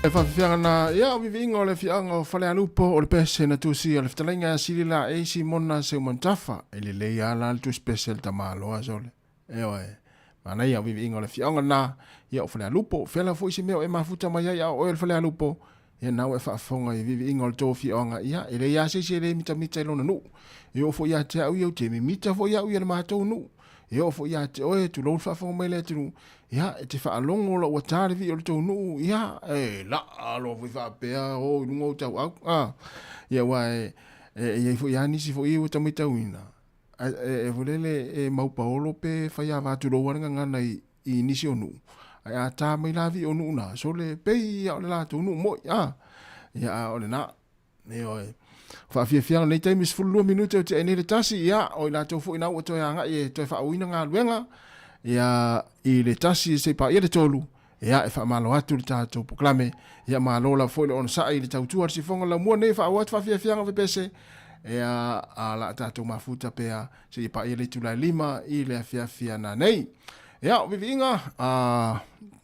Faafiafiaga na ia o viviiga o le afioaga o Falealupo o le pese na tusia le fetalaiga ia Silila e Simona Seumanutafa. E lelei lava la le tusi pese a le tamaloa sole. Ioe. Manaia o viviiga o le afioaga lena ia o Falealupo. Fea lava foi se mea o e mafuta mai ai a o oe o le Falealupo, ia na ua e faafofoga i viviiga o le tou afioaga, ia e leai lava se isi e le mitamita i lona nuu. E oo foi ia te au ia ou te mimita foi au ia le matou nuu. E oo foi ia te oe, tulou le faafofoga mai le atunuu, ia e te faalogo lau ua ta le vii o le tou nuu, ia e laa loa foi faapea o i luga o tauau. A, ia aua e i ai foi lava nisi foi ua ta matauina, e foi lele e maupaolo pe faiava tulou lava le gagana i nisi o nuu, ae a ta mai la vii o nuu na, sole pei lava o le latou nuu moi, a, ia a o lena. Ioe. Faafiafiaga nei taimi 12 minute o tea nei le tasi, ia, o i latou foi na ua toe agai e toe faaauauina galuega, ia, i le tasi seia paia le tolu, ia, e faamalo atu le tatou polokalame, ia, malo lava foi le onosai i le tautua a le sifoga laumua nei e faaauau atu faafiafiaga fepese, ia, a la tatou mafuta pea seia paia le itula e 5 i le afiafi ana nei. Ia, o viviiga,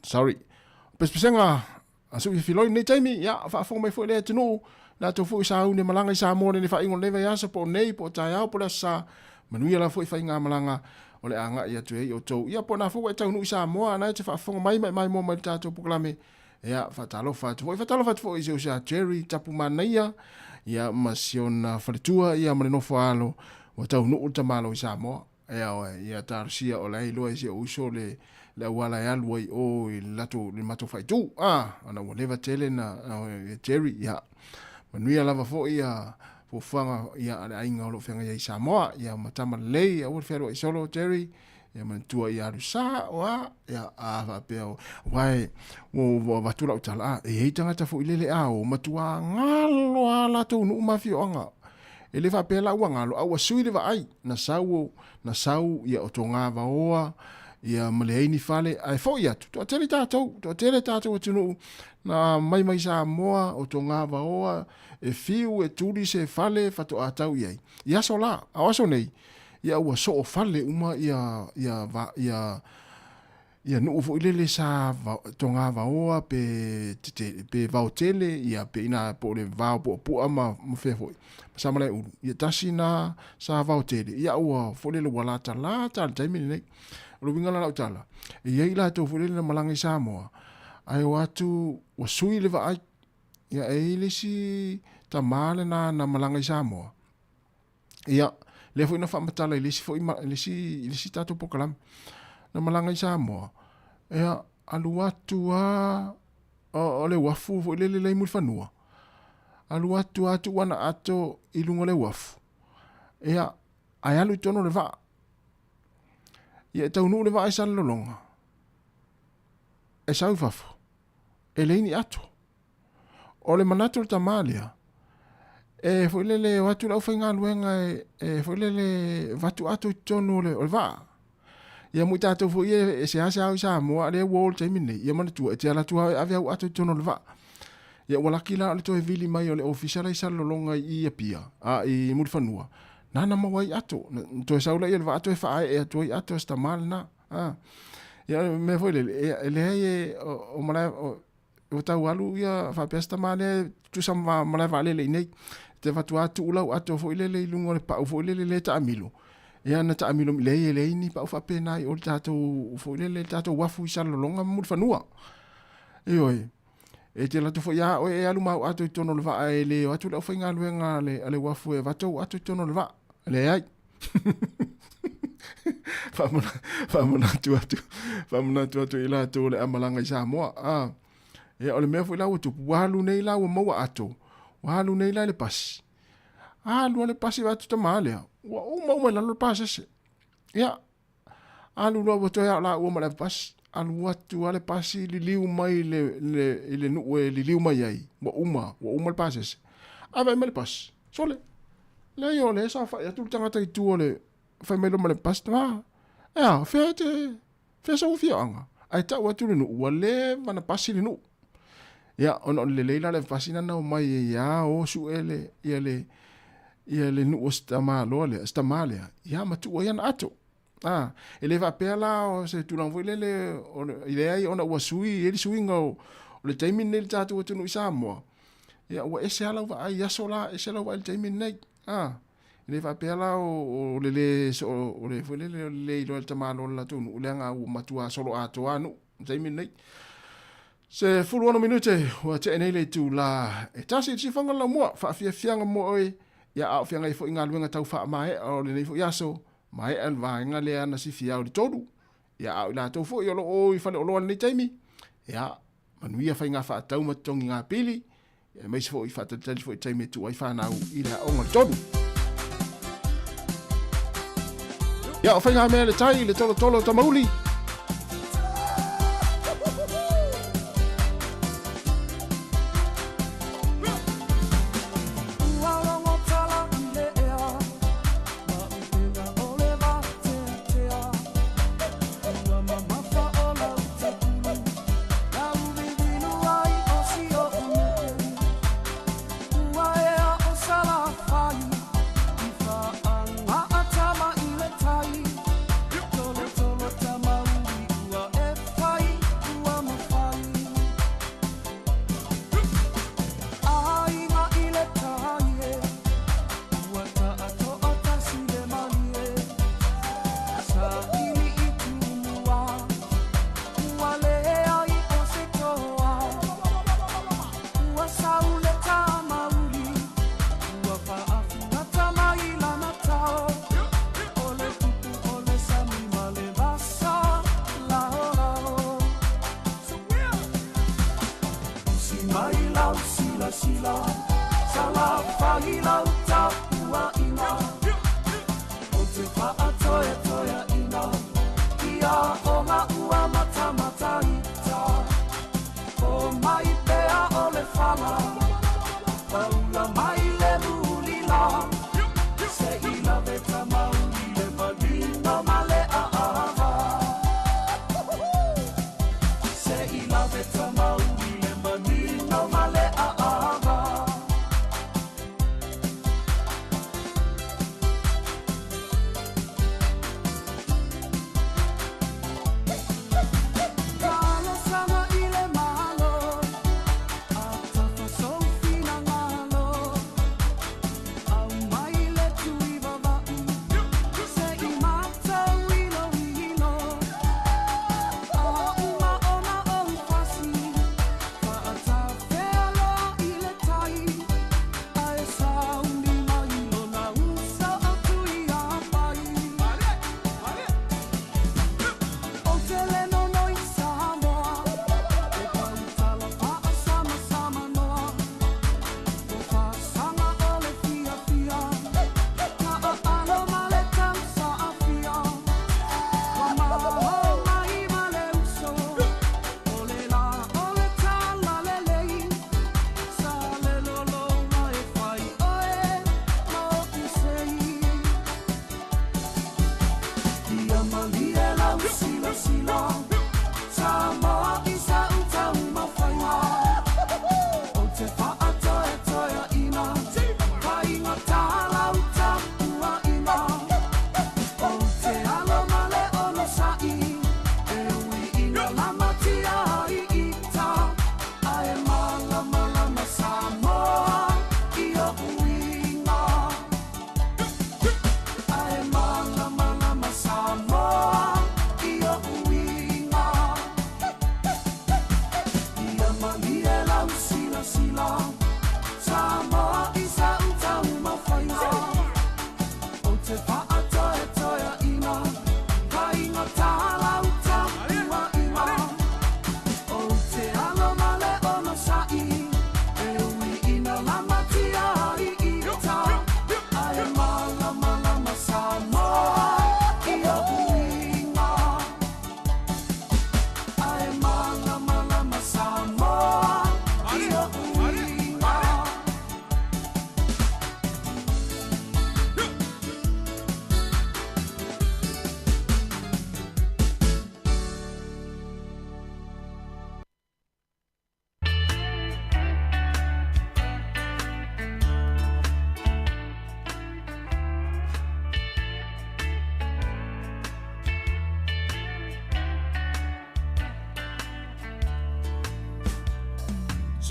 sorry, pesepesega A sui filoi lenei taimi, ia, faafofoga mai foi le atunuu, latou foi sauni e malaga i Samoa lenei faaiuga o lenei vaiaso, po o nei, po o taeao, po o le aso Sa, manuia lava foi faigamalaga o le a agai atu ai outou. Ia, po o na foi ua e taunuu i Samoa, a na e te faafofoga mai ma e maimoa mai i le tatou polokalame, ia, faatalofa atu foi. Faatalofa atu foi i si ou uso ia Jerry Tapumanaia, ia, ma si ona faletua, ia, ma le nofo a alo, ua taunuu le tamaloa i Samoa. Ea oe, ia talosia o la e iloa e si ou uso le, le auala e alu ai o i le latou, le matou faaitu. Ah, ona ua leva tele na, na Jerry, ia. Manuia lava foi ia fuafuaga ia a le aiga o lo o feagai ai i Samoa. Ia ma tama lelei, aua le fealuai solo Jerry. Ia manatua ia alu sao a, ia a faapea o, aua e, ua, ua avatu lau tala, ah, e i ai tagata foi lele a o, matua galo a latou nuu ma afioaga. E le faapea la ua galo, a ua sui le vaai, na sau, na sau ia o togavaoa, ia ma leai ni fale, ae foi atu, toatele tatou, toatele tatou atunuu, na mai mai Samoa, o togavaoa, e fiu e tuli se fale faatoa tau i ai. I aso la, a o aso nei, ia ua soo fale uma ia, ia, ia, ia nuu foi lele sa togavaoa pe tete, pe vaotele ia pe ina po o le vao puapua ma, ma fea foi ma Samalaeulu ia tasi na sa vaotele ia ua foi lele ua latalata le taimi lenei. O le uiga la lau tala, e i ai latou foi lele na malaga i Samoa ae o atu ua sui le vaai. Ia e i ai le isi tama lena na malaga i Samoa Ia, lea foi na faamatala i le isi foi le isi, le isi tatou polokalame. Na malaga i Samoa, ia, alu atu lava o le uafu foi lele la i Mulifanua, alu atu lava tuu ana ato i luga o le uafu, ia, ae alu i totonu o le vaa. Ia, e taunuu le vaa i Salelologa, e sau i fafo, e leai ni ato. O le manatu o le tama lea, e foi lele o atu le aufaigaluega e, e foi lele vatu ato i totonu o le, o le vaa. Ia mo i tatou foi e, e seasea au i Samoa, a lea ua o le taimi lenei, ia manatua, e te alu atu lava e ave au ato i totonu o le vaa. Ia ua laki la o le toe vili mai o le ofisa la i Salelologa i Apia, a i Mulifanua, nana maua ai ato. Na toe sau laia o le vaa toe faaee atu ai ato a si tama lena. A. Ia mea foi lele, e leai e, o, o malae, o, Ua tau alu ia faapea se tama lea e tusa ma malae vaalele i nei. Te avatu lava tuu lau ato foi lele i luga o le pau foi lele lea e taamilo. Ia na taamilo, leai e leai ni pau faapena i o le tatou foi lele, le tatou uafu i Salelologa ma Mulifanua. Ioe. E te alu atu foi lava oe e alu ma au ato i totonu o le vaa e le o atu le aufaigaluega a le uafu e avatu au ato i totonu o le vaa. Leai. Faamanatu atu, faamanatu atu i latou o le a malaga i Samoa. Ah. Ia, o le mea foi la ua tupu, ua alu nei la ua maua ato, ua alu nei la i le pasi. Alu a le pasi vaai atu tama lea, ua uma uma i lalo le pasese. Ia, alu loa ua toe ao laua ma le ave pasi. Alu atu a le pasi liliu mai i le, le, i le nuu e liliu mai ai, ua uma, ua uma le pasese. Ave mai le pasi, sole. Leai o lea e saofai atu le tagata i tua o le, fai mai loa ma le pasi, tama, e a, fea e te, fea sou afioaga? Ae tau atu le nuu, ua leva ona pasi le nuu. Ia, ona o le lelei la o le pasi lana omai ai lava o sue le, ia le, ia le nuu o si tamaloa lea, si tama lea, ia ma tuu ai ana ato. A, e le faapea la o se tulaga foi lele, o le, leai ona ua sui, e i ai le suiga o, O le taimi lenei i le tatou atunuu i Samoa, ia ua ese lava lau vaai i aso la, ese lau vaai i le taimi lenei. A, e le faapea la o le le so o le foi lele o le le iloa e le tamaloa o le latou nuu leaga ua matua solo atoa nuu i le taimi lenei. 16 minute ua tea nei le itula e 1 i le sifoga o le laumua. Faafiafiaga mo oe, ia a o feagai foi galuega tau faamaea o lenei foi aso, maea le vaega lea na sifi ao i le 3. Ia a o i latou foi o lo o i faleoloa i lenei taimi, ia manuia faiga faatau ma totogi gapili, aemaise foi faatalitali foi i taimi e tuu ai fanau i le aoga o le 3. Ia o faiga mea le tai le tolotolo o Tamauli.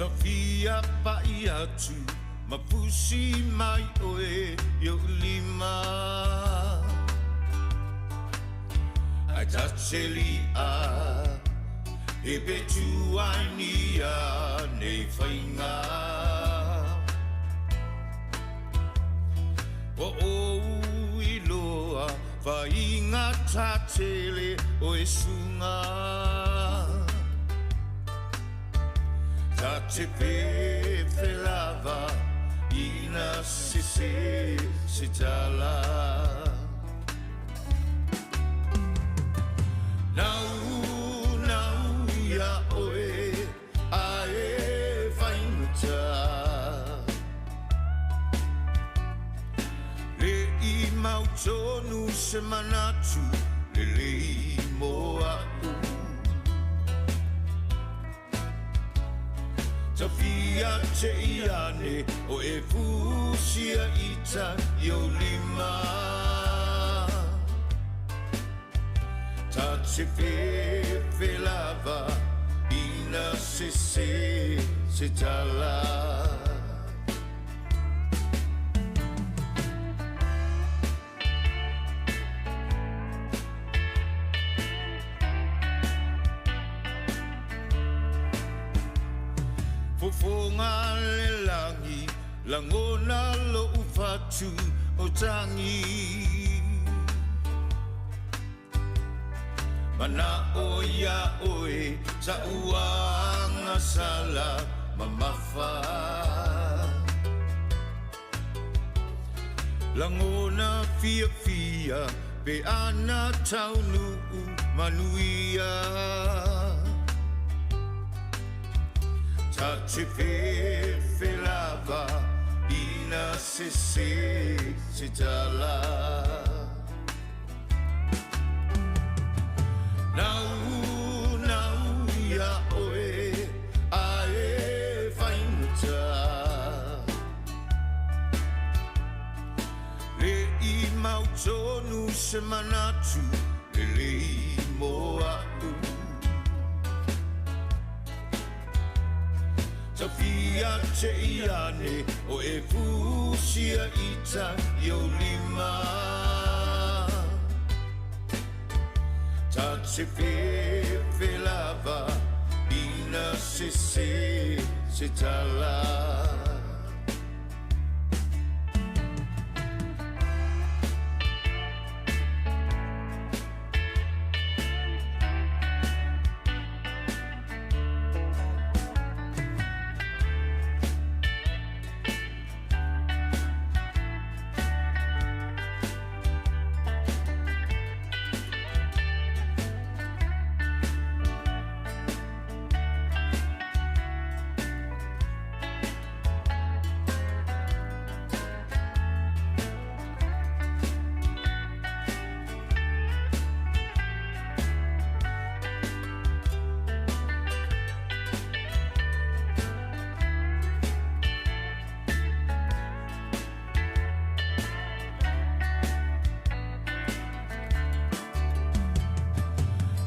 Tafia pa'i atu ma pusi mai oe i o'u lima. Ae ta te li'a e pe tu ai nia nei faiga. Ua ou iloa faiga tatele o e suga. Ta te fefe lava ina sese se tala. Nau, nau ia oe a e faigata. Le i mautonu se manatu lelei mo a'u. Tafia te i ane o e fusia ita i o lima. Ta te fefe lava ina sese se tala. Fofoga le lagi, lagona lo'u fatu o tagi. Mana'o iā oe sa'u agasala mamafa. Lagona fiafia pe ana taunuu manuia. Ta te fefe lava ina sese se tala. Nau, nau ia oe a e faigata. Le i mautonu se manatu lelei mo a'u. Tafia te i ane o e fusia ita i o lima. Ta te fefe lava ina sese se tala.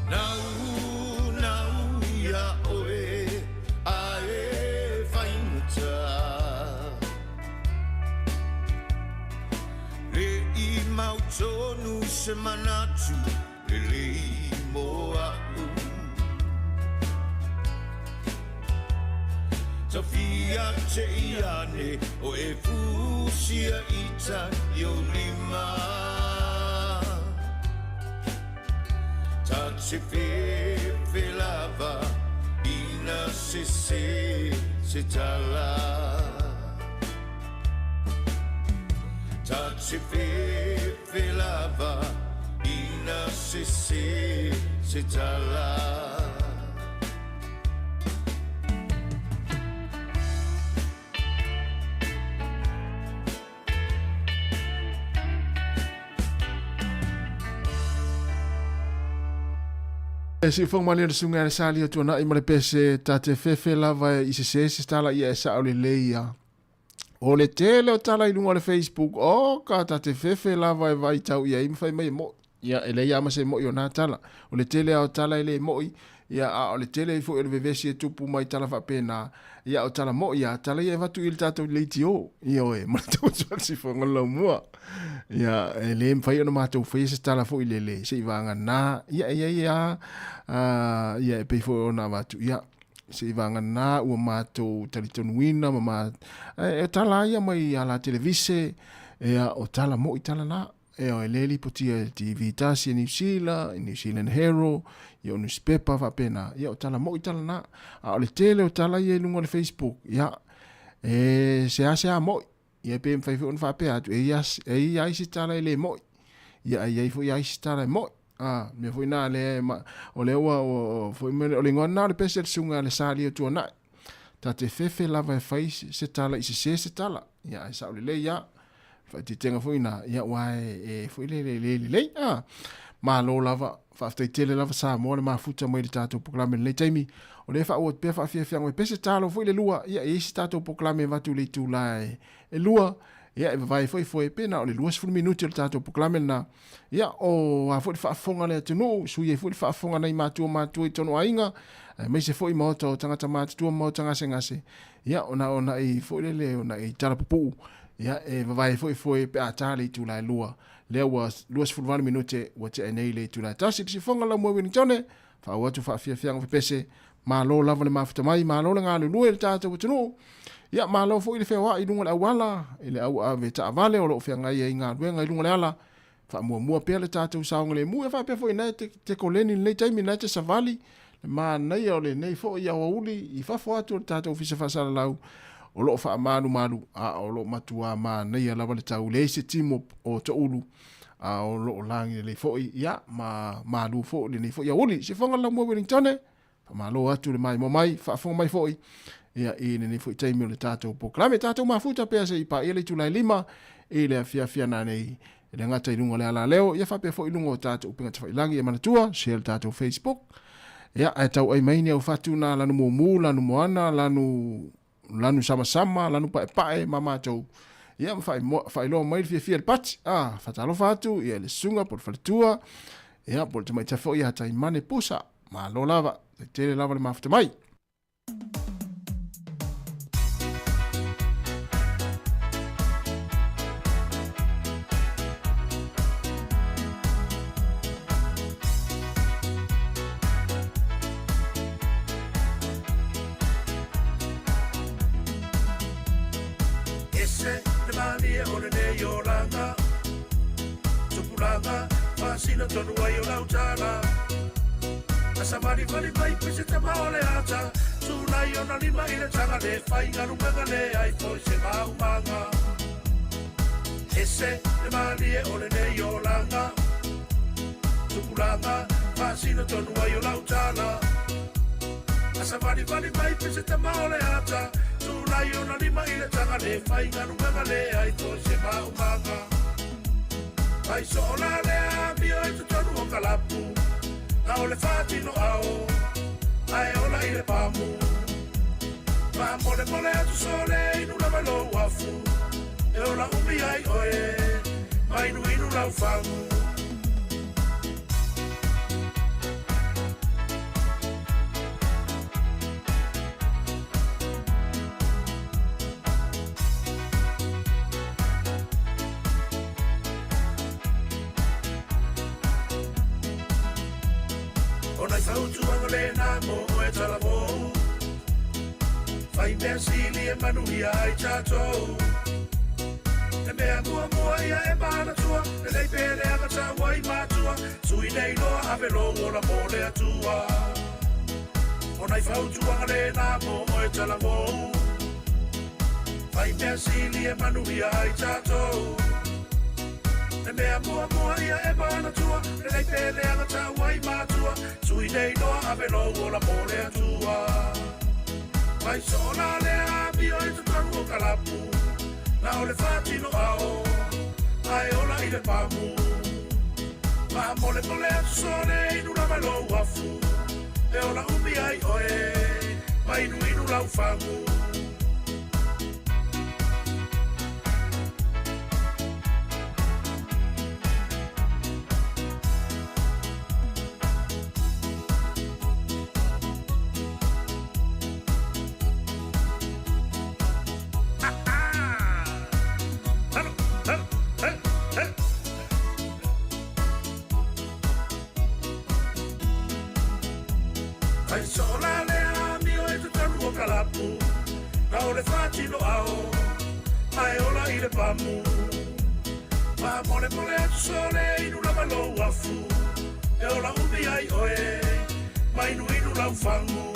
Nau, nau ia oe a e faigata. Le i mautonu se manatu lelei mo a'u. Tafia te i ane o e fusia ita i o lima. Ta te fefe lava ina sese se tala. Ta te fefe lava ina sese se tala. E siufoga malie le susuga ia le Sali o Tuanai ma le pese ta te fefe lava i sese se tala ia e sao lelei ia. O le tele o tala i luga o le Facebook, o ka ta te fefe lava e vaitau i ai ma fai mai e mo'i. Ia, e leai lava ma se mo'i o nā tala. O le tele lava o tala e le mo'i, Ia, a o le tele foi o le vevesi e tupu mai tala faapena, ia o tala mo'i a, tala ia e avatu i le tatou leitio, ioe, ma le tautua sifoga laumua. Ia, e le mafai ona matou faia se tala foi lele, se i vagana, ia e i ai a, ia e pei foi ona avatu, ia, se i vagana ua matou talitonuina ma ma, e tala ia mai ala televise, ia, o tala mo'i tala na. Ioe, lea e lipotia e TV tasi e Niu Sila, i New Zealand Herald, ia o nusipepa faapena, ia o tala mo'i tala na. A o le tele o tala ia i luga o le Facebook, ia, e seasea mo'i. Ia pe mafai foi ona faapea atu, e i e i ai se tala e le mo'i. Ia a i ai foi isi tala e mo'i. A, mea foi na lea, o lea ua, ua foi mai, o le igoa na o le pese le susuga a le Sali o Tuanai. Ta te fefe lava e fai se tala i sesē se tala. Ia, ae sao lelei ia. Faaeteetega foi na, ia, aua e, e foi le, le, le lelei. A, malo lava, faafetai tele lava Samoa le mafuta mai le tatou polokalame i lenei taimi. O lea e faaauau atu pea faafiafiaga mai pese talo foi le lua, ia, e i ai se tatou polokalame e avatu i le itula e, e lua, ia, e vavae foi foe, pe na o le 20 minute o le tatou polokalame lena. Ia, o a foi le faafofoga a le atunuu, sui ai foi le faafofoga a nai matua matutua i tonu aiga, aemaise foi maota o tagata matutua ma maota gasegase, ia, ona o nai foi lele, o nai tala pupuu, ia, e vavae foi foe pe a ta le itula e lua. Lea ua 28 minute ua tea nei le itula e tasi. Le sifoga lau moe Wellingtone, faaauau atu faafiafiaga fepese, malo lava le mafuta mai, malo le galulue i le tatou atunuu, ia, malo foi le feoai i luga o le auala, i le au ave taavale o lo o feagai ai galuega i luga o le ala, faamuamua pea le tatou saogalemu, ia faapea foi na e te, te koleni i lenei taimi, na e te savali, le manaia o lenei foi aoauli i fafo atu o le tatou Ofisa Faasalalau, o lo o faamalumalu, a o lo o matuā manaia lava le tau, leai se timo o toulu, a o lo o lagi lelei foi, ia, ma malu foi lenei foi aoauli. Sifoga lau moe Wellingtone, faamalo atu le maimoa mai, faafofoga mai foi, ia, i lenei foi taimi o le tatou polokalame. Tatou mafuta pea se i paia le itula e 5 i le afiafi ana nei, e le gata i luga o le alaleo, ia faapea foi i luga o tatou upega tafailagi e manatua, share le tatou Facebook, ia, ae tauai mai ni au fatu na lanu mumu, lanu moana, lanu lanu samasama, lanu paepae ma matou, ia ma faailoa mai le fiafia i le pati. Ah, faatalofa atu ia le susuga po o le faletua, ia po o le tamaitai foi ia Taimane Pusa. Malo lava, tele lava le mafuta mai. Ese le malie o lenei olaga Tupulaga faasino tonu ai o lau tala A savalivali mai pe se tama o le ata Tūnai ona lima i le taga le whai galuega le ai foi se maumaga Ese le malie o lenei olaga Tupulaga faasino tonu ai o lau tala A savalivali mai pe se tama o le ata Tūnai ona lima i le taga le whai galuega le ai foi se maumaga Mai soo la lea mio i totonu o kalapu Na o le whātino ao Ae ola i le pāmu Faamolemole atu sole inu lava lou afu E ola umi ai oe Ma inuinu lau fagu O nai fautuaga lena mo oe talavou Whai mea sili e manuia ai tātou E mea muamua ia e manatua Lelei pele aga tau ai matua Tui nei loa ave lou ola mo le Atua O nai fautuaga lena mo oe talavou Whai mea sili e manuia ai tātou E mea muamua ia e manatua Lelei pele aga tau ai matua Tui nei loa ave lou ola mo le Atua Mai soo la lea mio i totonu o kalapu Na o le whātino ao Ae ola i le pāmu Faamolemole atu sole inu lava lou afu E ola umi ai oe Ma inuinu lau fagu A o le fatino ao Ae ola i le pamu. Faamolemole atu sole inu lava lou afu. E ola umi ai oe Ma inuinu lau fagu.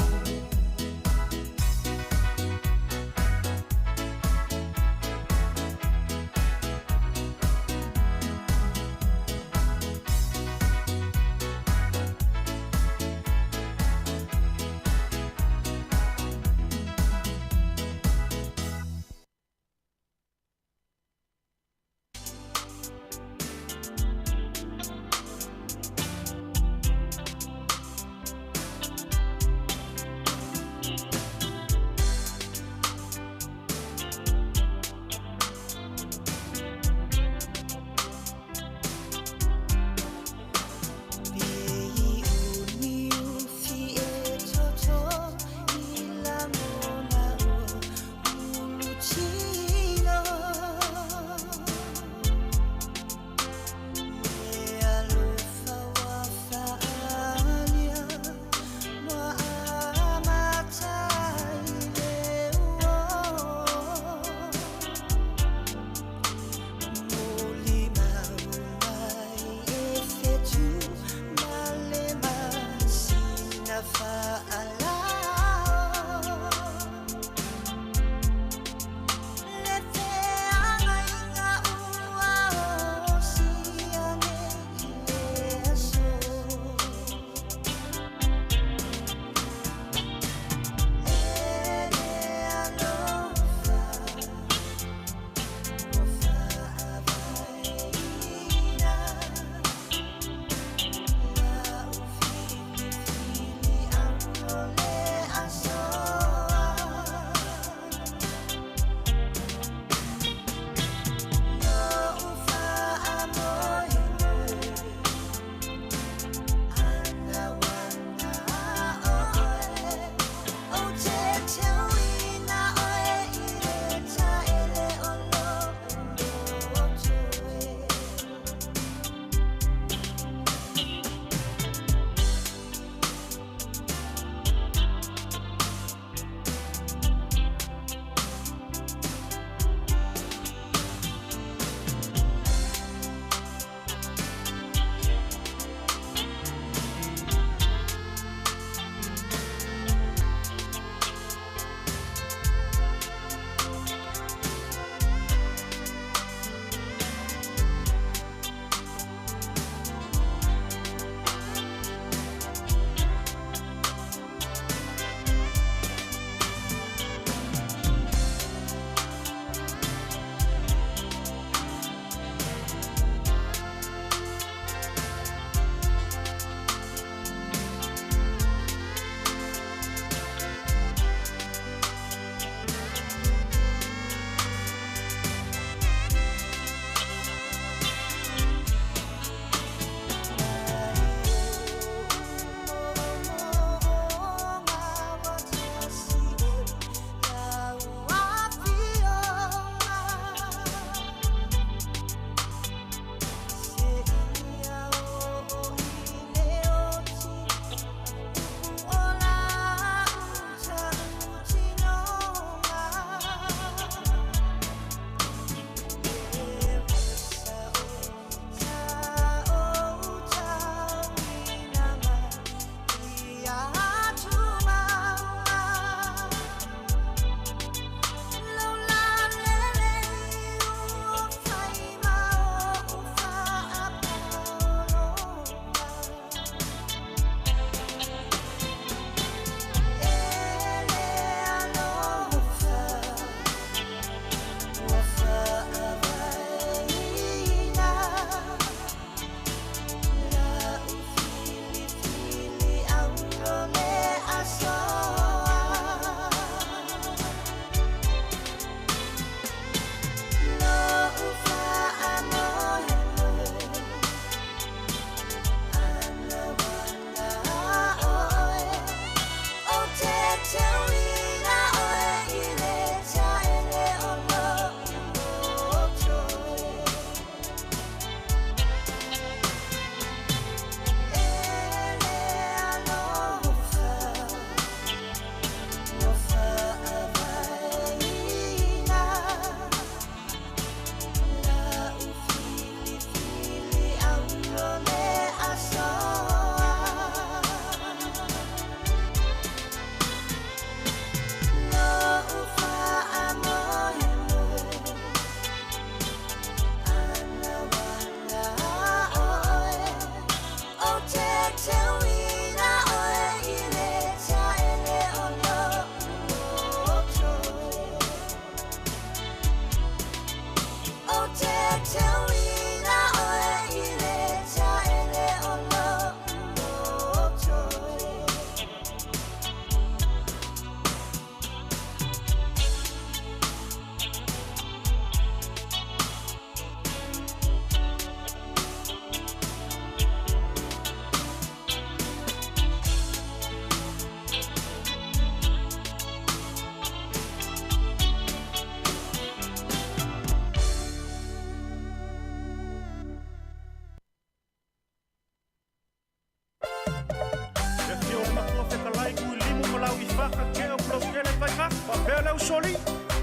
Usoalii,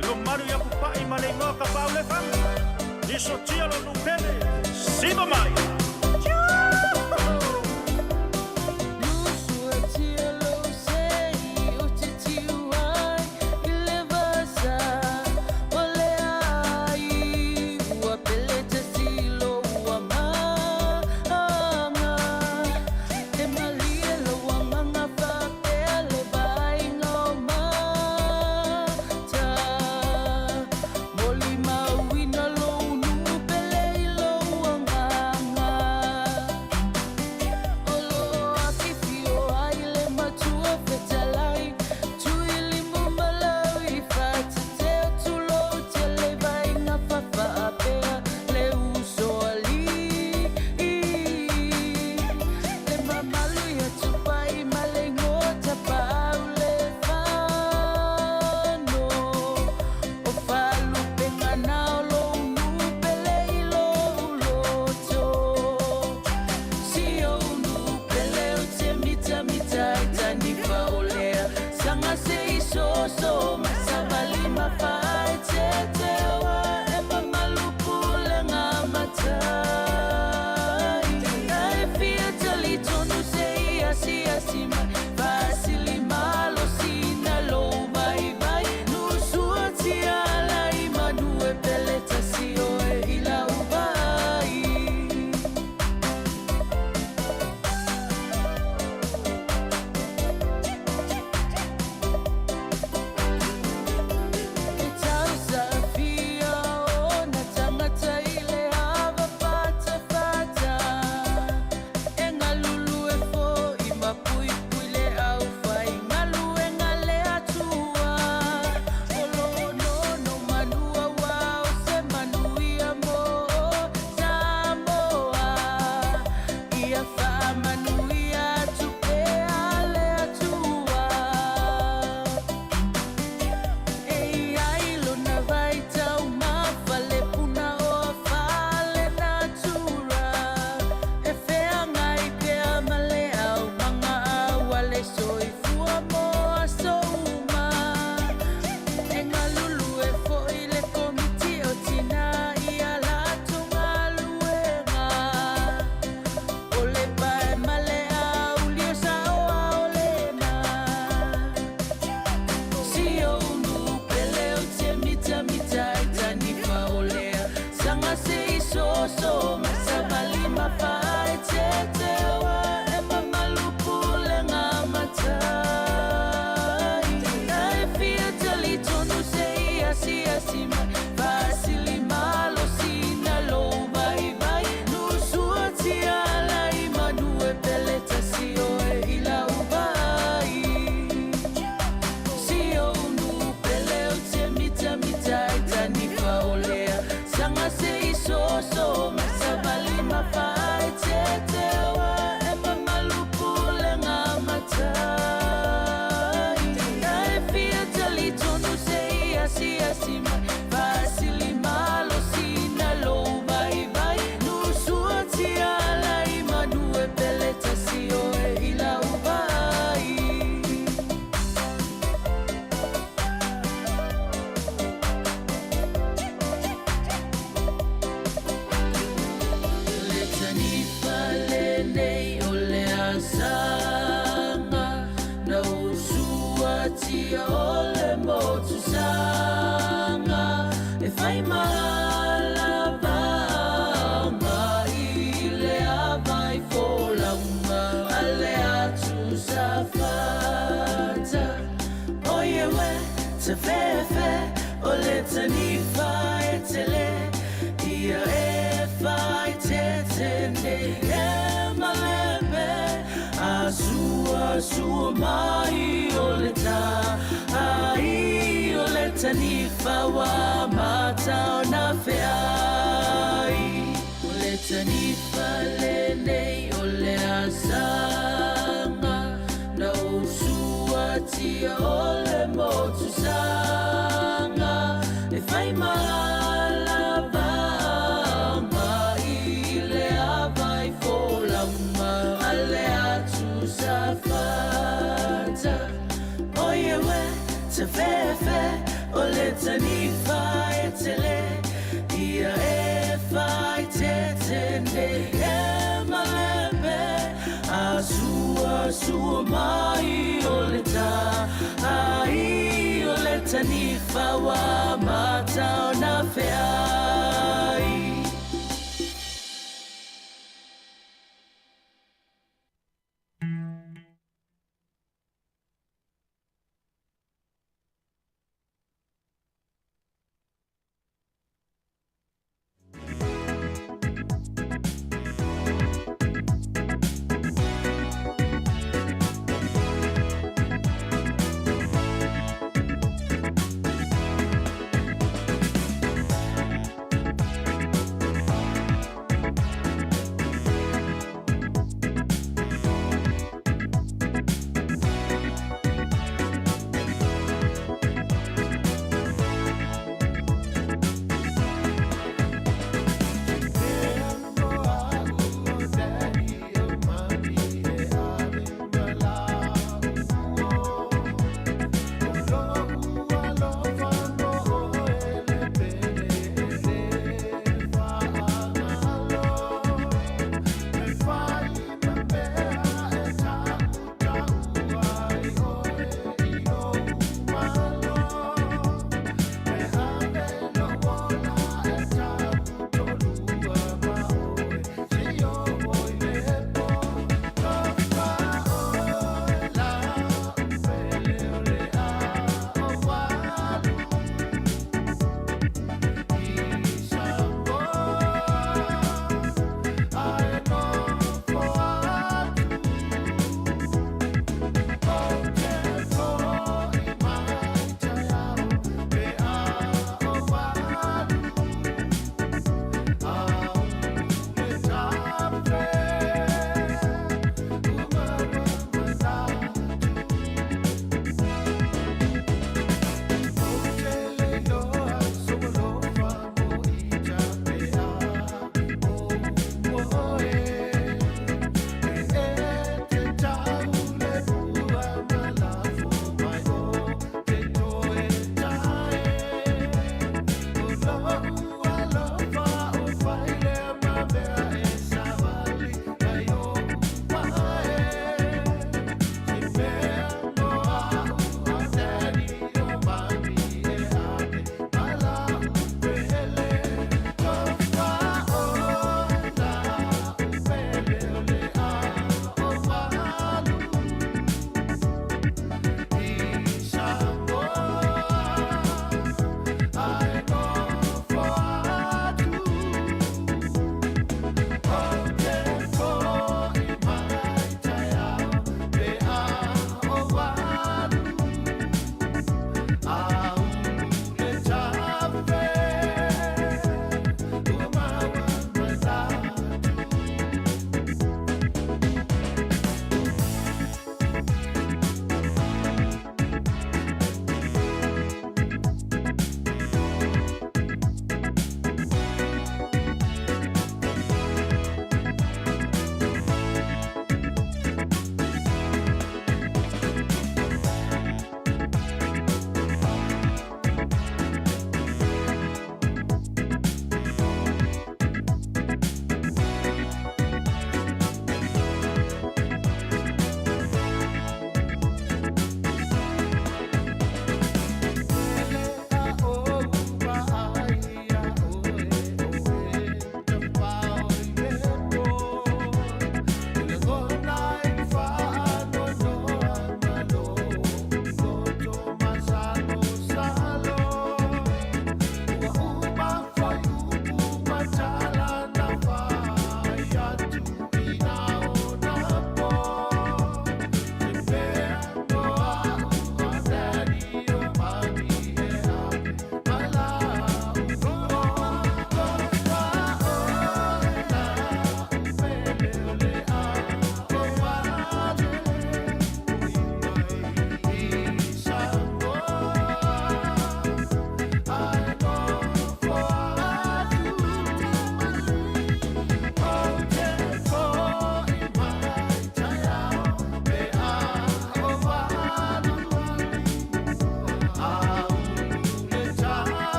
le mamalu ia Pupa'i ma le igoa Kapa'aulefaga. Lisotia lou nuu pele, siva mai. Sua mai o le tā Ai o le tanifa ua mata ona feai.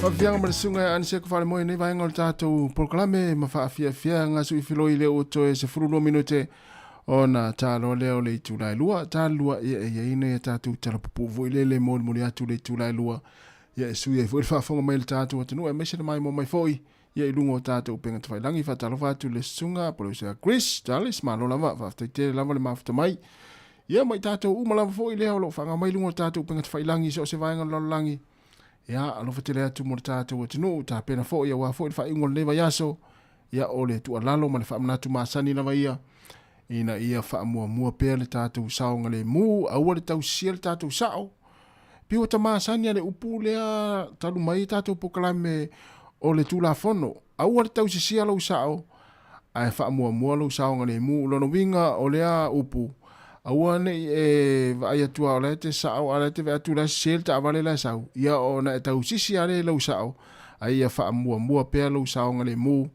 Faafiafiaga ma le susuga ia Aniseko Faalemoe nei vaega o le tatou polokalame ma faafiafiaga suifiloi lea ua toe 12 minute ona taloa lea o le itula e lua talua ia e iai nai a tatou tala pupuu foi lele molimoli atu le itula e lua ia e sui ai foi le faafofoga mai le tatou atunuu aemaise le maimoa mai foi ia i luga o tatou upega tafailagi. Faatalofa atu i le susuga po o le uso ia Chris Charles, malo lava, faafetai tele lava le mafuta mai. Ia ma i tatou uma lava foi lea o lo o faaga mai luga o tatou upega tafailagi i so o se vaega o le lalolagi. Ia, alofa tele atu mo le tatou atunuu, tapena foi aua foi le faaiuga o lenei vaiaso. Ia, o le tuualalo ma le faamanatu masani lava ia, ina ia faamuamua pea le tatou saogalemu, aua le tausisia le tatou sao. Pei ua ta masani a le upu lea talu mai tatou polokalame o le Tulafono, aua le tausisia lou sao, ae faamuamua lou saogalemu. O lona uiga o lea upu, aua ne i e vaai atu lava o la e te sao, a o la e te vaai atu o la e sese le taavale la e sau, ia ona e tausisi lava lea i lou sao, a ia faamuamua pea lou saogalemu.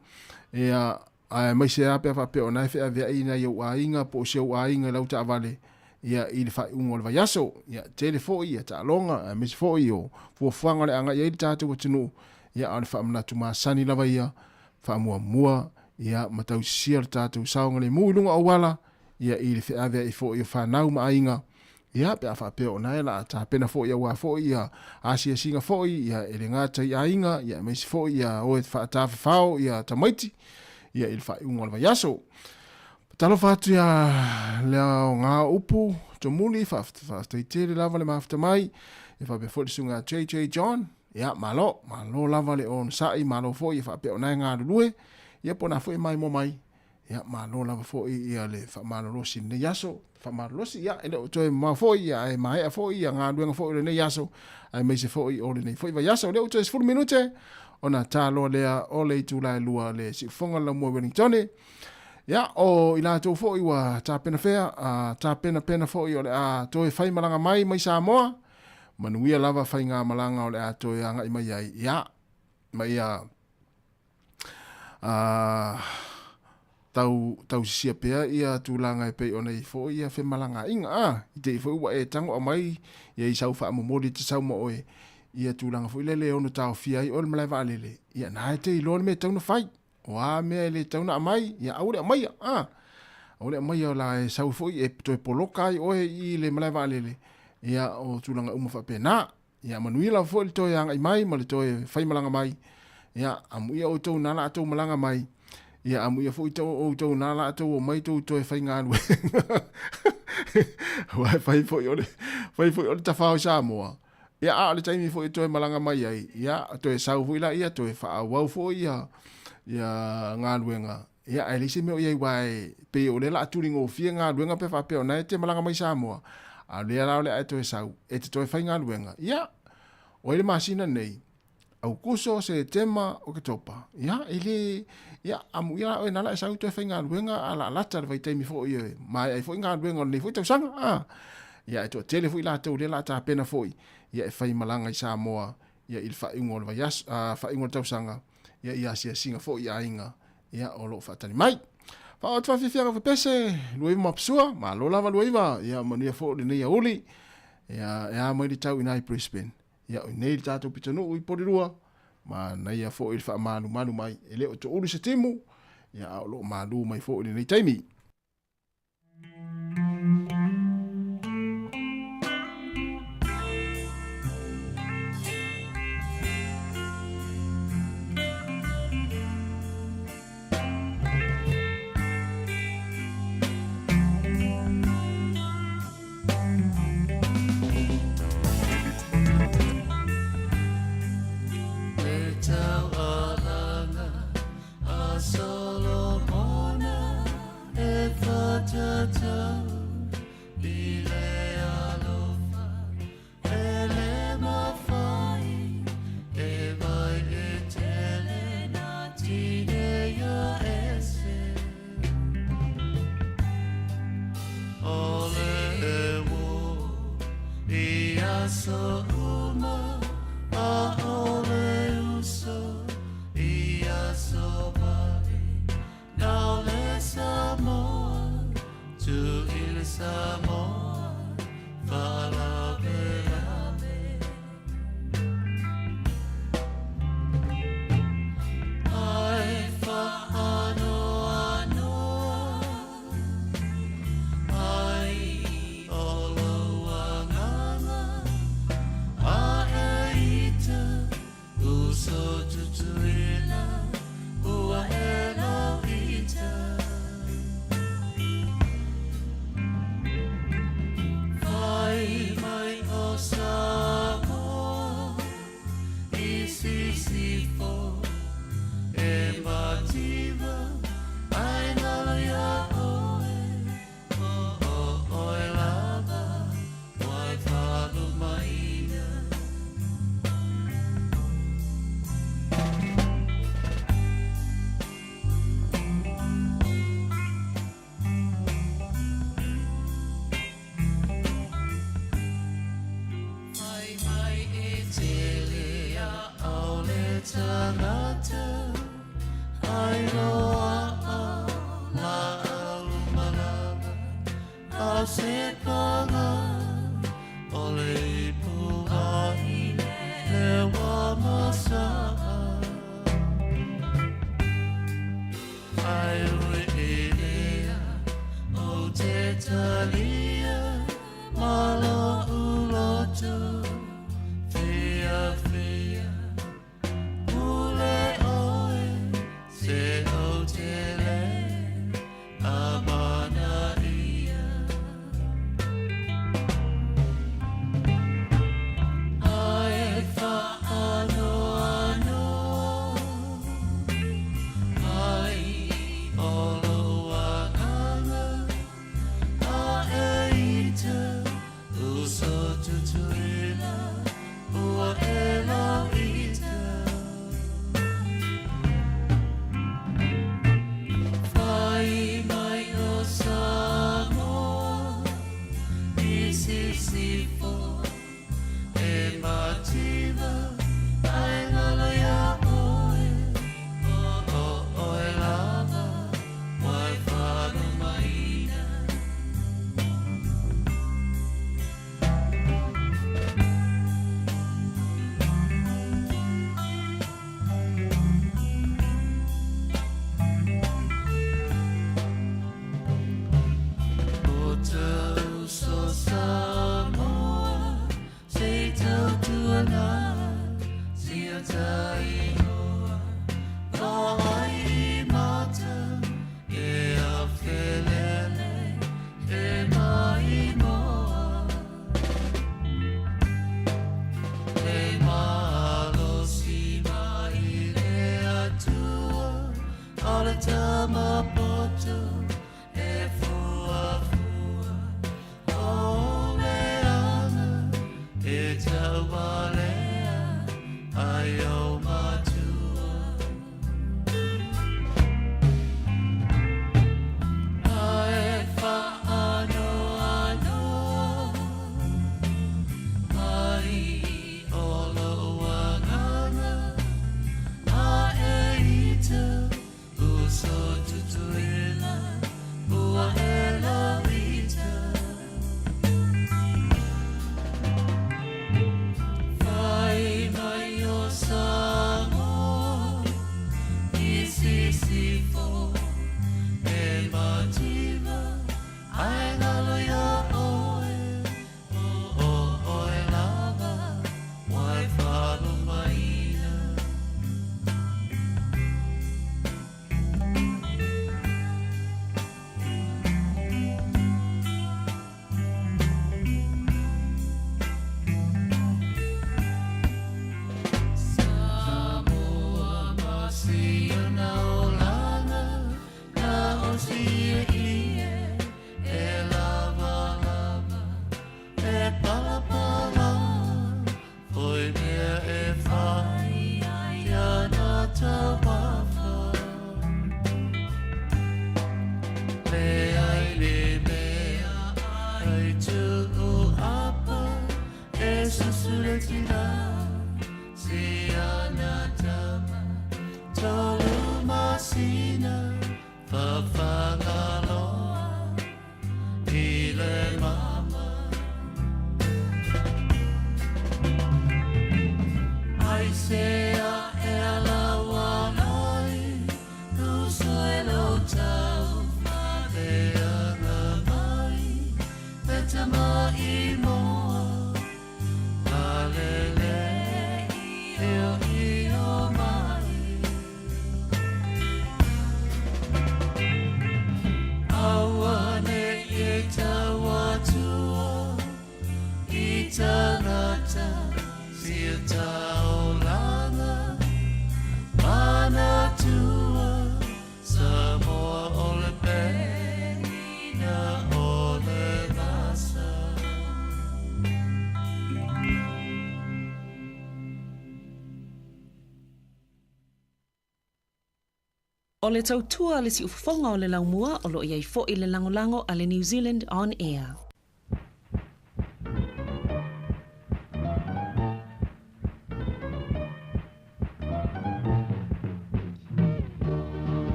Ia, aemaise lava pe a faapea o lena e feaveai nai ou aiga po o si ou aiga i lau taavale, ia, i le faaiuga o le vaiaso. Ia, tele foi ia taaloga, aemaise foi o fuafuaga o le a agai ai le tatou atunuu, ia, a o le faamanatu masani lava ia, faamuamua, ia, ma tausisia le tatou saogalemu i luga o auala, ia, i le feaveai foi o fanau ma aiga, ia, pe a faapea o lena e la tapena foi aua foi ia asiasiga foi, ia, e le gata i aiga, ia, aemaise foi ia o e faatafafao ia tamaiti, ia, i le faaiuga o le vaiaso. Talofa atu ia le aoga o upu, Tomuli, faafetai tele lava le mafuta mai, ia faapea foi le susuga ia JJ John, ia malo, malo lava le onosai, malo foi ia faapea o na e galulue, ia po o na foi e maimoa mai, ia malo lava foi ia le faamalolosi i lenei aso, faamalolosi, ia e le o toe mamao foi, ia ae maea foi ia galuega foi o lenei aso, aemaise foi o lenei foi vaiaso. O lea ua toe 10 minute, ona taloa lea o le itula e lua le siufofoga o le laumua i Wellingtone. Ia, o i latou foi ua tapena fea, a tapenapena foi o le a toe faimalaga mai mai Samoa, manuia lava faigamalaga o le a toe agai mai ai, ia, ma ia a, tau, tausisia pea ia tulaga e pei ona i ai foi ia femalagaaiga, a, i te i foi ua e tago aumai ia i sau faamomoli e te sau ma oe, ia tulaga foi lele e ono taofia ai oe le malae vaalele, ia na e te iloa le mea e tatau ona fai. O a mea e le tatau ona aumai, ia aua le aumaia, a. Aua le aumaia o la e sau foi e toe poloka ai oe i le malae vaalele, ia o tulaga uma faapena. Ia manuia lava foi le toe agai mai ma le toe faimalaga mai. Ia amuia outou na la outou malaga mai. Ia amuia foi outou na la outou omai tou toe faigaluega. Aua e fai foi o le, fai foi o le tafao i Samoa. Ia, a o le taimi foi e toe malaga mai ai, ia, toe sau foi laia, toe faaauau foi ia, ia galuega. Ia, ae leai se mea o i ai, aua e pei o lea o le a tuligofie galuega pe faapea o lena e te malaga mai Samoa, a o lea la o le a e toe sau, e te toe faigaluega. Ia, o ai le masina nei? Aukuso, Setema, Oketopa. Ia, e le, ia, amuia la oe na la e sau toe faigaluega a la lata le vaitaimi foi e maea ai foi galuega o lenei foi tausaga. A, ia, e toatele foi latou lea la tapena foi, ia, e fai malaga i Samoa, ia, i le faaiuga o le vaiaso, a, faaiuga o le tausaga, ia, i asiasiga foi i aiga, ia, o lo o faatali mai. Faaoo atu faafiafiaga fepese, Luaiva Mapusua, malo lava Luaiva, ia, manuia foi lenei aoauli, ia, e a mai le tau i ina i Brisbane. Ia, o nei le tatou pitonuu i Porirua, manaia foi le faamalumalu mai. E le o toulu se timu, ia, a o lo o malu mai foi i lenei taimi. A se paga o le ipu ai le wa masa. Ai ui ilea o te talia malo uloto fia fia ule oe se o te le amana ia. Ai whaanoano ai o loanganga a eita uso tutuila ua e lauita. Fai mai o Samoa i sisifo e mativa ai ngalo ia oe o oe lava wai whanumaina. O tau so Samoa se tautuana sia tainoa vaai mata e a felele e maimoa. Le malosi mai le atua o le tamapoto e fua fua o leaga e taualea ai o matua. Ae whaanoanoa ai o loanganga a eita uso tutuila ua e lauita. Fai mai o Samoa i sisifo e mativa ai ngalo ia oe o oe lava wai whanumaina. Samoa masiona olanga na osia ie e lava lava e palapala foi mea e whai ia na tauafa. Le ai le mea ai tuu apa e susule tina si ana tama tolu masina whawhangaloa i le mama. Ai se a e ala walai uso e lo tau whaleanga mai te tama i moa alele i o i o mai. Aua ne e tauatua i tangata sia taolanga manatua Samoa o le penina o le masa. O le tautua le siufofoga o le laumua o loo iai fo'i le lagolago a le New Zealand On Air.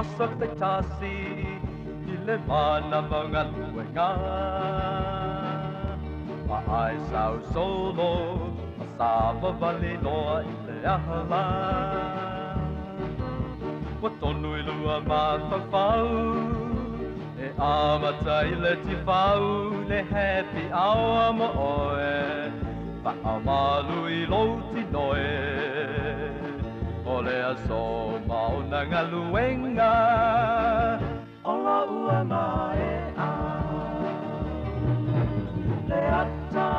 aso taitasi i le mana maungaluega. Vaai sau solo ma savavali loa i le ahala. Ua tonu i lua mafaufau e amata i le tifau le happy hour mo oe. Faamalu i lou tinoe o le aso maona galuega o la'u e mae'a. Le ata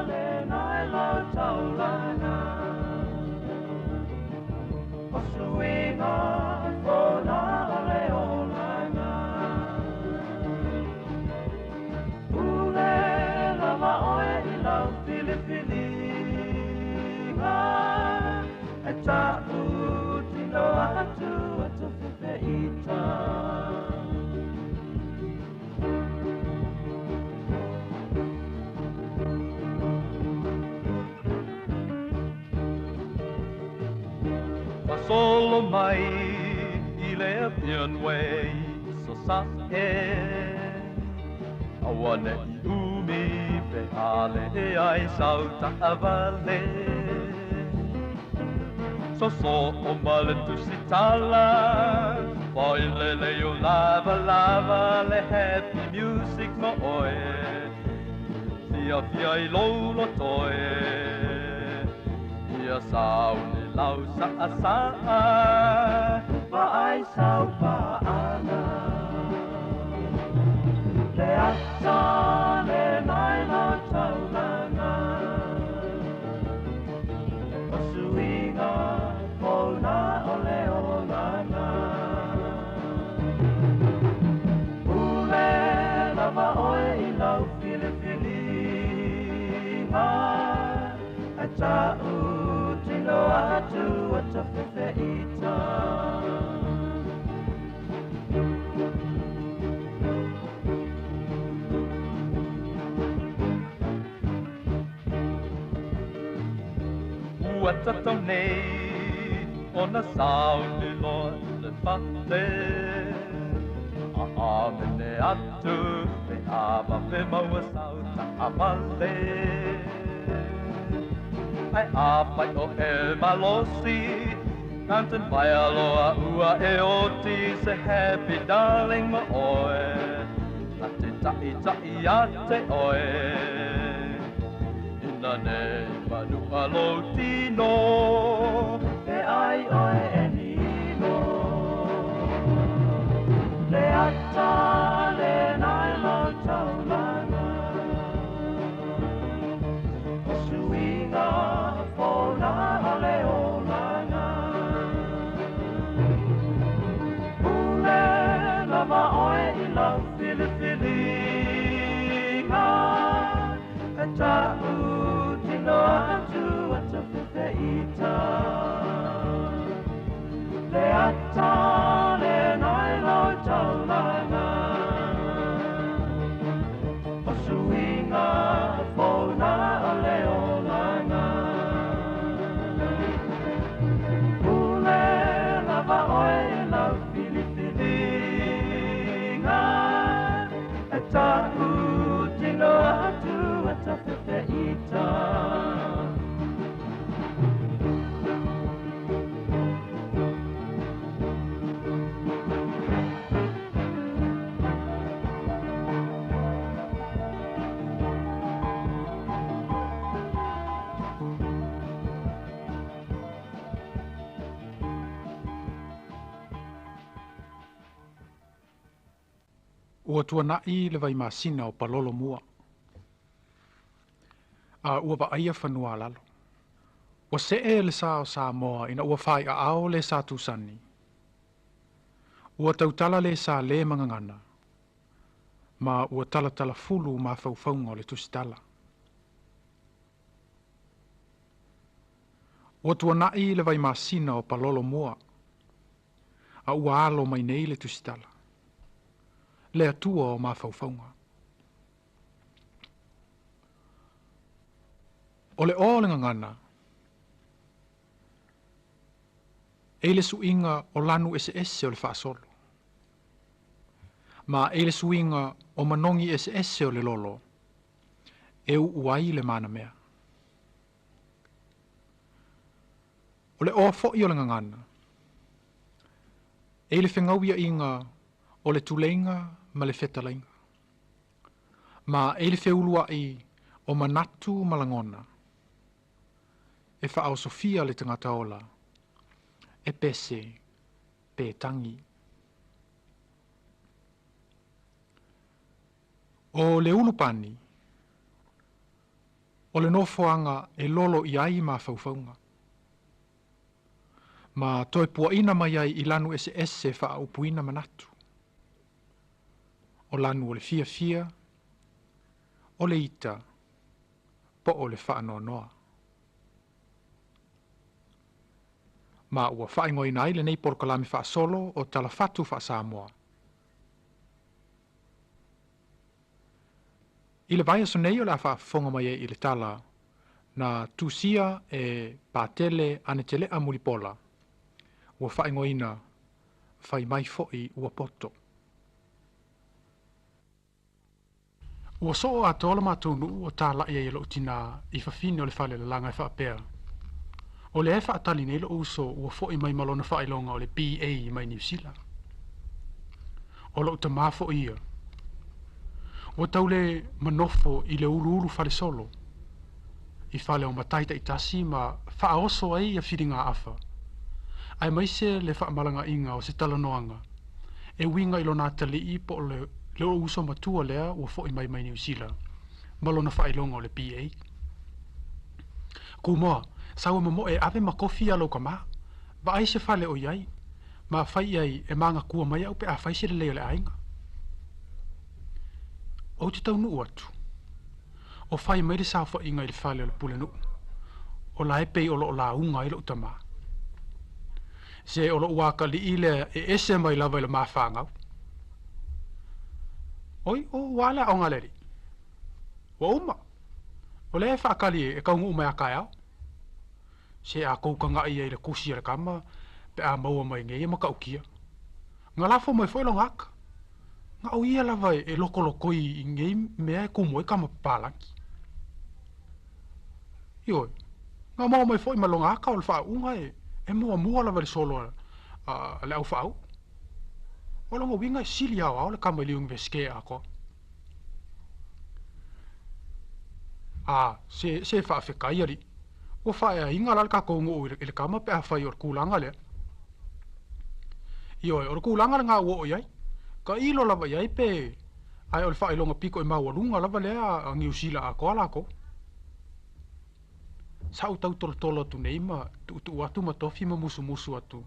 lena e lau taulaga o suiga fona o le olaga. Pule lava oe i lau filifiliga e ta'u tino atu atu fefeita. Solo mai i le Appian Way so sa e aua ne'i umi pe a le ai sau ta'avale. Soso o ma le tusitala failele o lava lava le happy music mo oe. Fiafia i lou lotoe ia sauni lau sa'asa'a vaai sau pa'aga. Le ata lena i lau taulaga o suiga fona o le olaga. Pule lava oe i lau filifiliga e ta'u tino atu ata fefeita. Ua tatau nei ona sauni loa i le fale. A'amene atu pe a vafe maua sau ta'avale. Ai afai o e malosi Mountain vaea loa ua e oti se happy darling mo oe. Na te ta'ita'i ia te oe ina nei manua lou tino e ai oe e nino. Le ata lena i lau taulaga o suiga fona o le olaga. Pule lava oe i lau filifiliga e ta'u tino atu ata fefeita. Le ata lena i lau taulaga o suiga fona o le olaga. Pule lava oe i lau filifiliga e ta'u tino atu ata fefeita. Ua tuana'i le vaimasina o palolo mua. A ua vaaia fanua lalo. Ua se'e le sa o Samoa ina ua fai'aao le sa tusani. Ua tautala le sa lē magagana. Ma ua talatalafulu mafaufauga o le tusitala. Ua tuana'i le vaimasina o palolo mua. A ua alo mai nei le tusitala. Le Atua o mafaufauga. O le o le gagana. E i le suiga o lanu eseese o le faasolo. Ma e i le suiga o manogi eseese o le lolo e u'u ai le manamea. O le oa fo'i o le gagana e i le fegauia'iga o le tuleiga ma le fetalaiga. Ma e i le feulua'i o manatu ma lagona e faaosofia le tagata ola e pese pe tagi. O le ulupani o le nofoaga e lolo i ai mafaufauga ma toe puaʻina mai ai i lanu eseese faaupuina manatu. O lanu o le fiafia, o le ita, po o le faanoanoa. Ma ua faaigoaina ai lenei polokalame faasolo o Talafatu Faa-Samoa. I le vaiaso nei o le a faafofoga mai ai i le tala na tusia e Patele Anetele'a Mulipola, ua faaigoaina Fai Mai Fo'i Ua Poto. Ua soo atoa lo matou nuu o tala'i ai e lo'u tinā i fafine o le falelalaga e faapea, O lea e faatali nei lo'u uso ua fo'i mai ma lona faailoga o le BA mai Niu Sila. O lo'u tamā fo'i ia. Ua tau le manofo i le uluulu falesolo i fale o matai ta'itasi ma faaoso ai ia filigaafa, aemaise le faamalaga'iga o se talanoaga e uiga i lona atalii po o le lo'u uso matua lea ua fo'i mai mai Niu Sila ma lona faailoga o le BA. Kumoa, sau e momo'e e ave ma kofi iā lou kamā. Vaai se fale o i ai, ma fai i ai e magakua mai a'u pe a fai se lelei o le aiga. Ou te taunuu atu. O fai mai le saofaiga i le fale o le pulenuu. O la e pei o loo lauga ai lo'u tamā. Se o lo'u akalii lea e ese mai lava i le mafagau. Oi, o ua a le aoga a le alii? Ua uma. O lea e faakali e kauguu mai a kaeao. Se a kou kaga'i ai i le kusi a le kama pe a maua mai nei e matautia. Na lafo mai foi lona aka. Na o ia lava e lokolokoi i nei mea e kumu ai kama papalagi. Ioe, na maua mai foi ma lona aka o le faauuga e muamua lava i le solo a le au faauu. O lona uiga e sili aoao le kama i le Iunivesite atoa. A, se, se faafetai alii. Ua faaeaina la le tatou nuu i le kama pe afai o le tulaga lea. Ioe, o le tulaga lenā ua oo i ai. Tailo lava i ai pe ae o le faailoga pito i maualuga lava lea a Niu Sila atoa latou. Sa ou tau tolotolo atu nei ma tuutuu atu ma tofi ma musumusu atu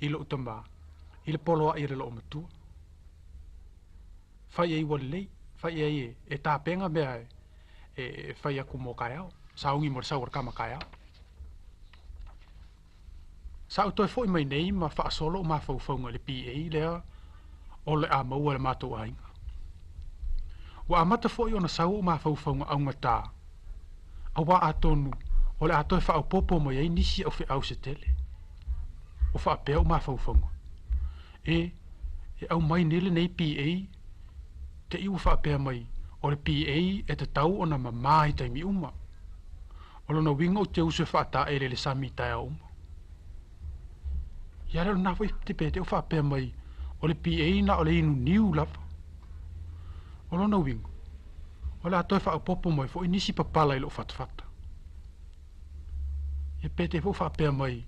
i lo'u tamā i le poloa'i a le loomatua. Fai i ai ua lelei, fai i ai e tapena mea e fai atu mo taeao, sauni mo le sau o le kama taeao. Sa ou toe fo'i mai nei ma faasolo ou mafaufauga i le PA lea o le a maua e le matou aiga. Ua amata fo'i ona sau ou mafaufauga augatā, auā atonu o le a toe faaopoopo mai ai nisi au feau se tele. O faapea ou mafaufauga, E, e aumai nei lenei PA, te i ua faapea mai, o le PA e tatau ona mamā i taimi uma. O lona uiga ou te usu e faataele i le sami i taeao uma. Ia lea o lena foi te pe te o faapea mai, o le PA na o le inu niu lava. O lona uiga, o le a toe faaopoopo mai foi nisi papala i lou fatafata. Ia pe te foi faapea mai,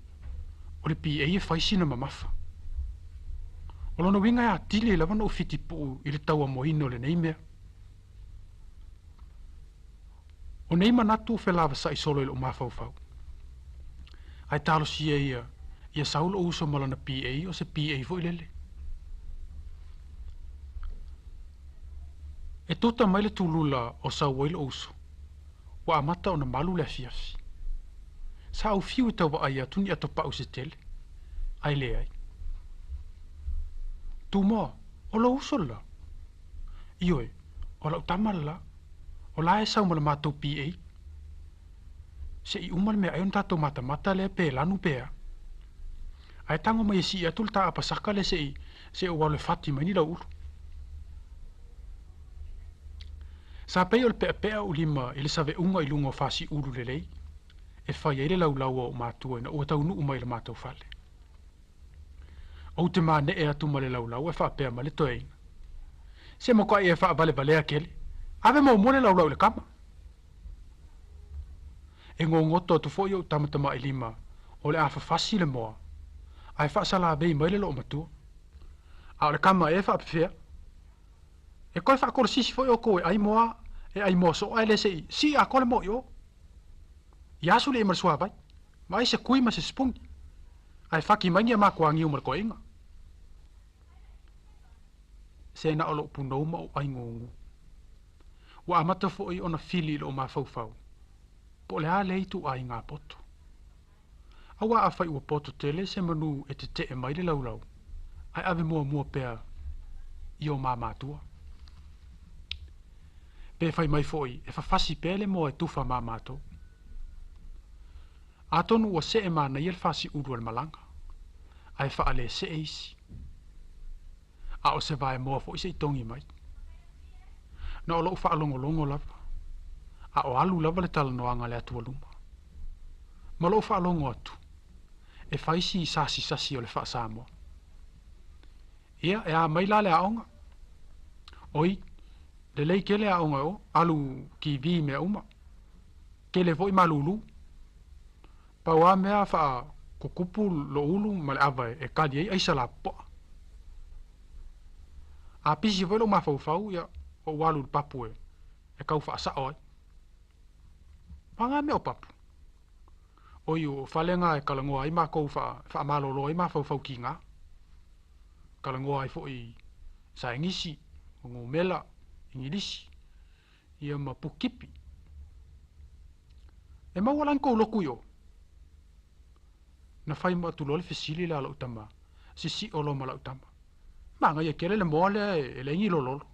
o le PA e fai sina mamafa. O lona uiga e atili ai lava ona ou fitipuu i le tauamoina o lenei mea. O nei manatu ua felavasa'i solo i lo'u mafaufau. Ae talosia ia ia sau lo'u uso ma lana PA o se PA foi lele. E tuta mai le tulula o sau ai lo'u uso, ua amata ona malu le afiafi. Sa ou fiu e tau vaai atu ni atopa'u se tele, ae leai. Tumoa, o lou uso le la? Ioe, o la'u tama le la. O la e sau ma le matou PA. Se'i uma le meaai ona tatou matamata lea pe lanu pe a. Ae tago mai e sii atu le taapasaka lea se'i se'i ou alu e fati mai ni lauulu. Sa pei o le peapea o lima i le saveʻuga i luga o fasiʻulu lelei e fai ai le laulau a oʻu matua ina ua taunuu mai i le matou fale. Ou te maneʻe atu ma le laulau ae faapea mai le toeaina, Se matuaʻi e faavalevalea kele, ave muamua le laulau i le kama. E gogoto atu foʻi oʻu tamatamaʻilima o le a fafasi le moa, ae faasalavei mai le loomatua. A o le kama ea e faapefea? E toe faakolosisi foi outou e ai moa, e ai moa soo ae le seʻi sii atoa le moa i o. Ia asu le i ma le suavai, vaai se kui ma se sipuni, ae faki mai ni a matou agiu ma le toeaina. Se na o lou punou ma ou ai gugu. Ua amata foi ona fili i lou mafaufau, po o le a lea ituaiga poto. Auā afai ua poto tele se manu e teteʻe mai le laulau, ae ave muamua pea i o ma matua. Pe fai mai foi e fafasi pea le moa e tufa ma matou. Atonu ua see manaia le fasiʻulu a le malaga, ae faalesee isi. A o se vaemoa foi se i togi mai. Na o lou faalogologo lava, a o alu lava le talanoaga a le atualuma. Ma lou faalogo atu, e fai si sasisasi o le faa-Samoa. Ia, e a mai la le aoga? Oi, lelei tele aoga e o, alu TV mea uma. Tele foi malūlū. Pau lava mea faakukupu lou ulu ma le ava e kali ai aisa lapopoa. A pisi foi lou mafaufau, ia, ou alu i le papu e kau faasao ai. Paga mea o papu. Oi o fale na e talanoa ai makou faamalolo ai mafaufau kiga. Talanoa ai foi saenisi, o numela, igilisi, ia ma pukipi. E maua la ni kou loku i o. Na fai atu loa le fesili lea a lou tama, sisio loa ma lau tama. Manaia tele le moa lea e leai ni lololo.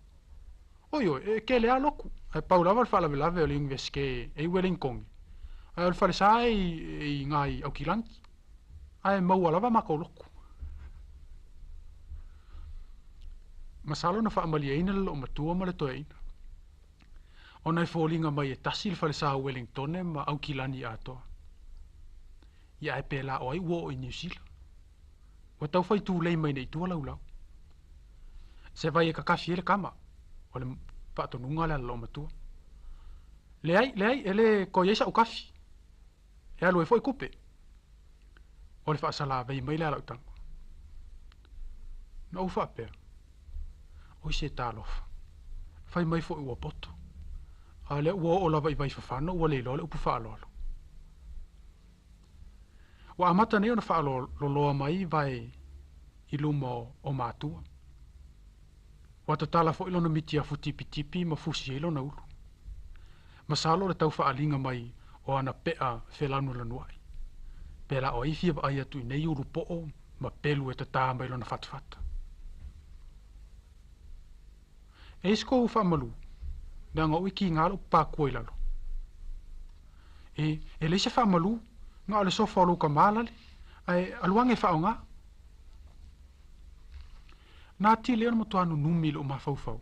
Oi oi, e tele lava loku, ae pau lava le faalavelave o le Iunivesite e i Welingtone, ae o le falesa e i ina i Aukilani, ae maua lava matou loku. Masalo na faamalieina le loomatua ma le toeaina, ona e foliga mai e tasi le falesa o Welingtone ma Aukilani atoa. Ia ae pēlā o ai ua oo i Niu Sila. Ua tau fai tulei mai nei i tua laulau. Se vai e kakafi ai le kama, o le faatonuga lea a le loomatua. Leai, leai, e le toe i ai sa'u kafi. E alu ai foi kupe. O le faasalavei mai lea a lau tama. Na ou faapea, Oi se talofa. Fai mai foi ua poto. A o lea ua oo lava i Vaifafano ua le iloa le upu faaaloalo. Ua amata nei ona faalololoa mai vae i luma o matua. Ua tatala foi lona mitiafu tipitipi ma fusi ai lona ulu. Masalo o le tau faaaliga mai o ana peʻa felanulanuaʻi. Pēlā o ai fia vaai atu i nei ulu poʻo ma pelu e tatā mai lona fatafata. E i ai se kou faamalu, leaga oʻu i kiga loʻu papakua i lalo. E, e leai se faamalu, na o le sofa o lou kamā lale, ae alu age e faaaoga. Na atili ai ona matua nunumi i lou mafaufau.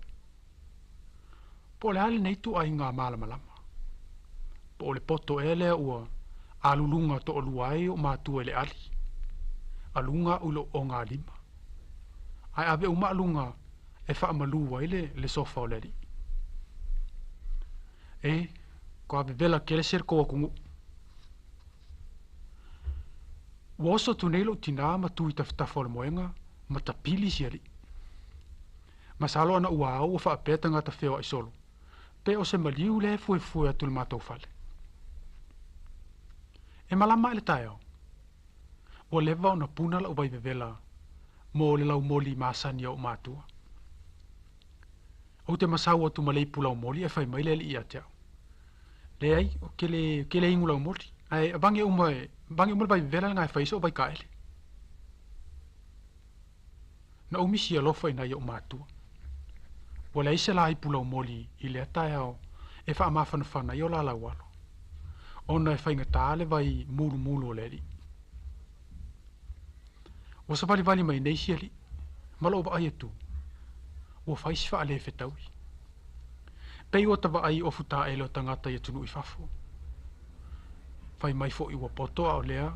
Po o le a lenei ituaiga malamalama? Po o le poto ea lea ua aluluga toalua ai oʻu matua i le ali, aluga aʻu i lou ogalima, ae ave uma aluga e faamalu ai le, le sofa o le alii. E, ko a vevela kele se le kou atunuu. Ua oso atu nei lou tinā ma tu i tafatafa o le moega ma tapili si alii. Masalo ana ua ao ua faapea tagata feoai solo, pe o se maliu lea e fuefue atu i le matou fale. E malama ae le taeao. Ua leva ona puna lau vai vevela mo le laumoli masani a ou matua. Ou te masau atu ma le ipu laumoli ae fai mai le alii ia te au. Leai, ou te le, ou te le inu laumoli, ae avage uma e, avage uma le vai vevela lena e fai ai so'u vaikaele. Na ou misi alofa i nai o'u matua. Ua leai se la ipu laumoli i lea taeao e faamafanafana ai o la laualo, ona e faigata le vai mulumulu o le alii. Ua savalivali mai nei si alii, ma lou vaai atu, ua fai si faalefetaui. Pei ua ta vaai i ofu taele o tagata i atunuu i fafo. Fai mai foi ua poto a o lea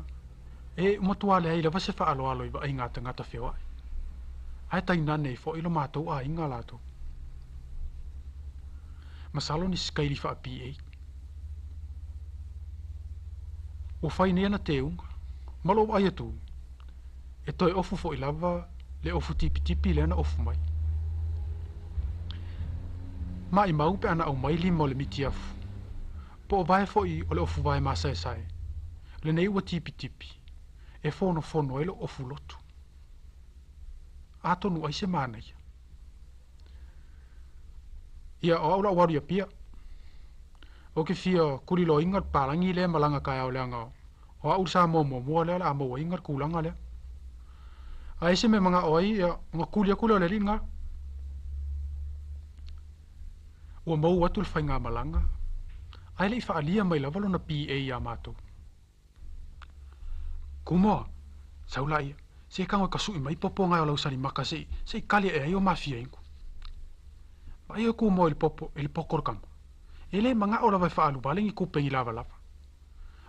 e matua leai lava se faaaloalo i vaaiga a tagata feoai. Ae tainane ai foi lo matou aiga latou. Masalo ni sikaili faa-PA. Ua fai nei ana teuga, ma lou vaai atu, e toe ofu foi lava le ofu tipitipi lea na ofu mai. Maimau pe ana aumai lima o le mitiafu, po o vae foi o le ofu vae masaesae, lenei ua tipitipi, e fonofono ai lou ofu lotu. Atonu ai se manaia. Ia, o au la ua alu i Apia. Ou te fia kuliloaina le papalagi lea e malaga taeao leaga o au le Samoa muamua lea o le a mauaina le tulaga lea. A i ai se mea e manao ai, ia, ona tuli atu lea o le alii lena. Ua mou atu le faigamalaga, ae le i faaalia mai lava lona PA ia matou. Kumoa, sau laia, se tago e kasuʻi mai popo gae o lau salimaka se i se i kali aʻe ai o mafia inu. Vaai oe Kumoa i le popo i le poto o le kama. E le manaʻo lava e faaalu vale ni tupe i ni lavalava.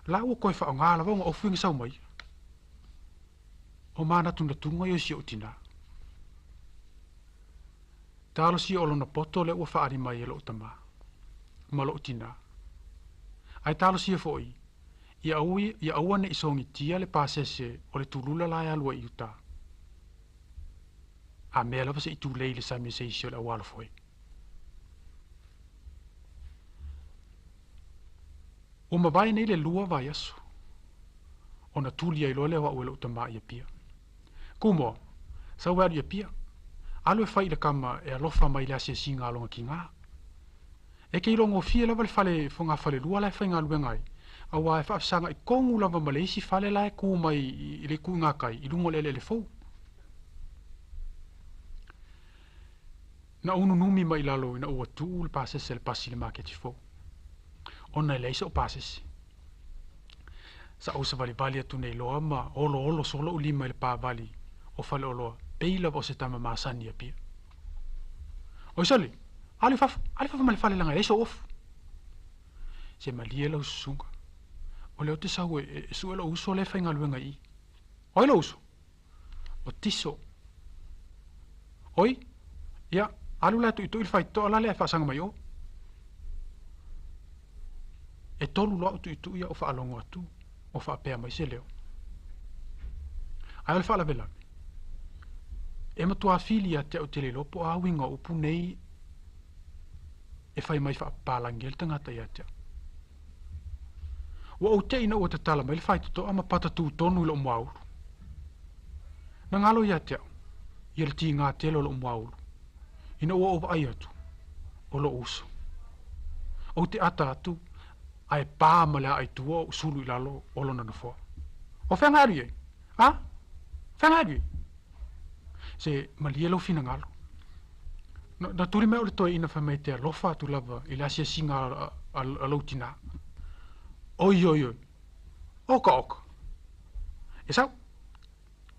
La ua toe faaaoga lava ona ofu i na sau mai. O manatunatuga ia o si ou tinā. Talosia o lona poto lea ua faaali mai e lou tamā ma lou tinā. Ae talosia foi, ia aua, ia aua ne i sogitia le pasese o le tulula la e alu ai i uta. A mea lava se i tulei i le sami e se isi o le aualofoe. Ua mavae nei le 2 vaiaso ona tuli ai loa lea o au e lou tamā i Apia. Kumoa, sau e alu i Apia. Alu e fai i le kama e alofa mai i le asiasiga a lona tigā. E ke iloa gofie lava le fale fogafalelua la e faigaluega ai, auā e faafesagaʻi tonu lava ma le isi fale la e kū mai i le itu i gatai i luga o le eleele fou. Na ou nunumi mai i lalo ina ua tuu le pasese a le pasi i le maketi fou, ona e leai soʻu pasese. Sa ou savalivali atu nei loa ma oloolo solo lou lima i le pāvali o faleoloa pei lava o se tama masani i Apia. Oi sole, alu i fafo, alu i fafo ma le fale leaga e leai sou ofu. Se malie lau susuga, o lea ou te sau e sue lou uso lea e faigaluega i i. O ai lou uso? O Tiso. Oi, ia, alu la e tuitui le faitotoa la lea e faasaga mai o. E tolu loa au tuitui a ou faalogo atu o faapea mai se leo. Ae o le faalavelave, e matua fili ia te au te le iloa po o a uiga o upu nei e fai mai faapapalagi ai le tagata ia te au. Ua ou te ina ua tatala mai le faitotoa ma patatū tonu i lou muaulu. Na galo ia te au, ia le tigā tele o lou muaulu, ina ua ou vaai atu, o lou uso. Ou te ata atu, ae pā ma le aai tua ou sulu i lalo o lona nofoa. O fea alu i ai? A? Fea alu i ai? Se malie lou finagalo. Na, na tuli mai au i le toeaina fai mai e te alofa atu lava i le asiasiga a, a, a lou tinā. Oi, oi, oi. Oka, oka. E sau.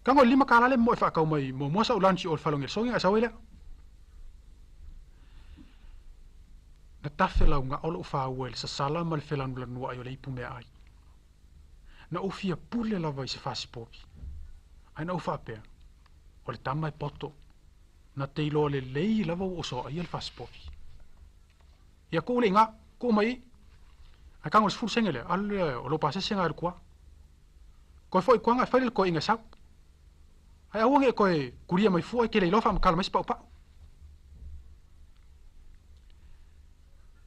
Tago i le 5 tala le moe faatau mai muamua sau lunch i o i le fale o Nelsoni ae sau ai lea. Na tafe laugao lou faua i le sasala ma le felanulanuai o le ipu meaai. Na ou fia pule lava i se fasipovi. Ae na ou faapea, o le tama e poto. Na te iloa lelei lava ua ou soaia le fasipovi. Ia tuu le iga, tuu mai i. Ae tago i le 10 sene lea, alu lea o lou pasese na e alu i tua. Toe foi i tua na e fai lea le toeaina e sau. Ae aua ne i toe kulia mai fua e te le iloa faamatala mai se paupau.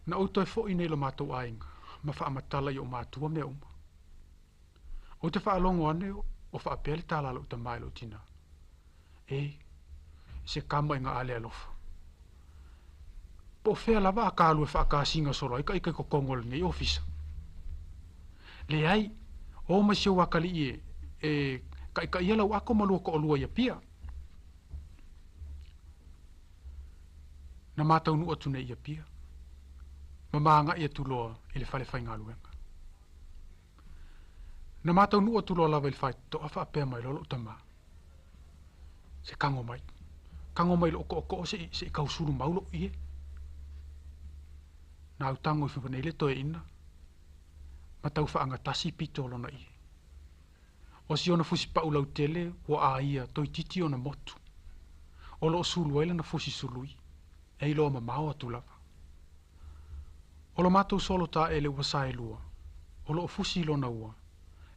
Na ou toe foi nei i lo matou aiga ma faamatala i ou matua mea uma. Ou te faalogo ane o faapea le tala a lou tamā i lou tinā, E, se kama i ga ale alofa. Po o fea lava a ka alu e faakasiga solo ai ka ika i totonu o lenei ofisa. Leai, o mai si ou akalii e, e kaʻikaʻia lau ato ma lua toʻalua i Apia. Na mataunuu atu nei i Apia, ma maagaʻi atu loa i le fale faigaluega. Na mataunuu atu loa lava i le faitotoa faapea mai loa lou tamā, Se tago mai, tago mai i lou tootoo se i, se i tausulu mau lou ie. Na autago ifo nei le toeaina ma tau faagatasi pito o lona ie. O si ona fusi pa'u lautele ua aia toititi ona motu. O loo sulu ai lana fusi sului e iloa mamao atu lava. O lo matou solo taele ua saelua o loo fusi i lona ua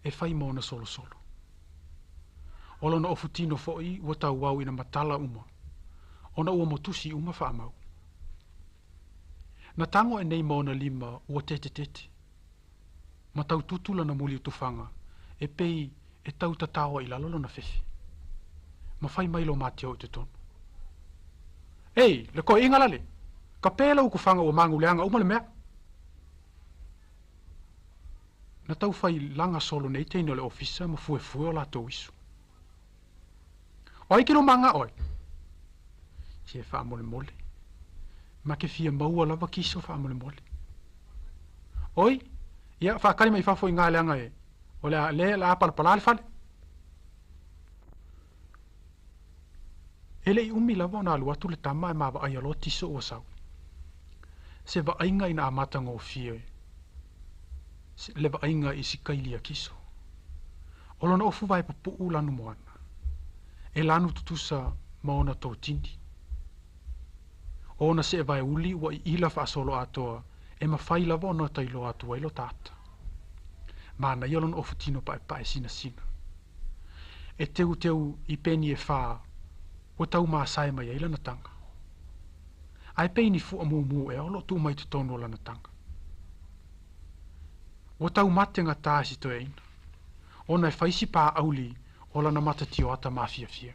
e fai ma ona solosolo. O lona ofutino fo'i ua tauau ina matala uma ona ua motusi uma faamau. Na tago e nei ma ona lima ua tetetete. Ma taututu lana muliutufaga e pei e tau tatao i lalo lona fefe. Ma fai mai lo mateo i totonu. Ei, le koeʻiga lale, ka pē lau ukufaga ua maguleaga uma le mea. Na tau fai laga solo nei teine o le ofisa ma fuefue o latou isu. O ai ke lo maga oe? Se faamolemole. Ma ke fia maua lava kiso faamolemole. Oi, ia faakali mai fafo i ngā leaga e. O le a le la apalapala le fale. E leʻi umi lava ona alu atu le tama e mavaai aloa tiso ua sau. Se vaaiga ina amatagofie le vaaiga i si kailia kiso. O lona ofu vae pupuu lanu moana. E lanu tutusa ma ona totini. O ona seʻe vaeuli ua iʻila faasolo atoa e mafai lava ona tailoa atu ai lo tata. Manaia lona ofutino paepae sinasina. E teuteu i peni e fā ua taumasae mai ai lana taga. Ae pei ni fuʻa mumu ea o loo tuu mai totonu o lana taga. Ua taumate gatā e si toeaina. Ona e fai si pāʻauli o lana matatio ata mafiafia.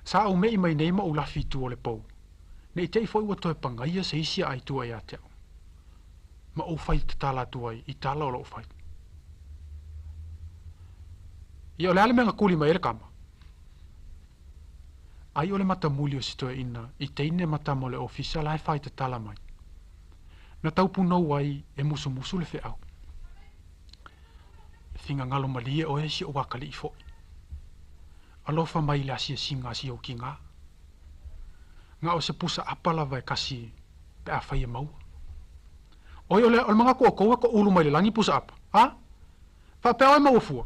Sa ou meʻi mai nei ma ou lafi i tua o le pou. Nei te i fo'i ua toe pagaia se isi aai tua ia te a'u. Ma ou fai tatala atu ai i tala o loo fai. Ia o le a le mea gakuli mai ai le kama. Ai o le matamuli o si toeaina i teine ma tama o le ofisa la e fai tatala mai. Na taupunou ai e musumusu le feʻau. Figagalo malie oe si ou akalii foʻi. Alofa mai i le asiasiga a si ou kigā. Ga o se pusa apa lava e kasi pe afai e maua. Oi o le o le mangaku o kou e koʻulu mai le lagi pusa apa. A? Faapea oe maua fua.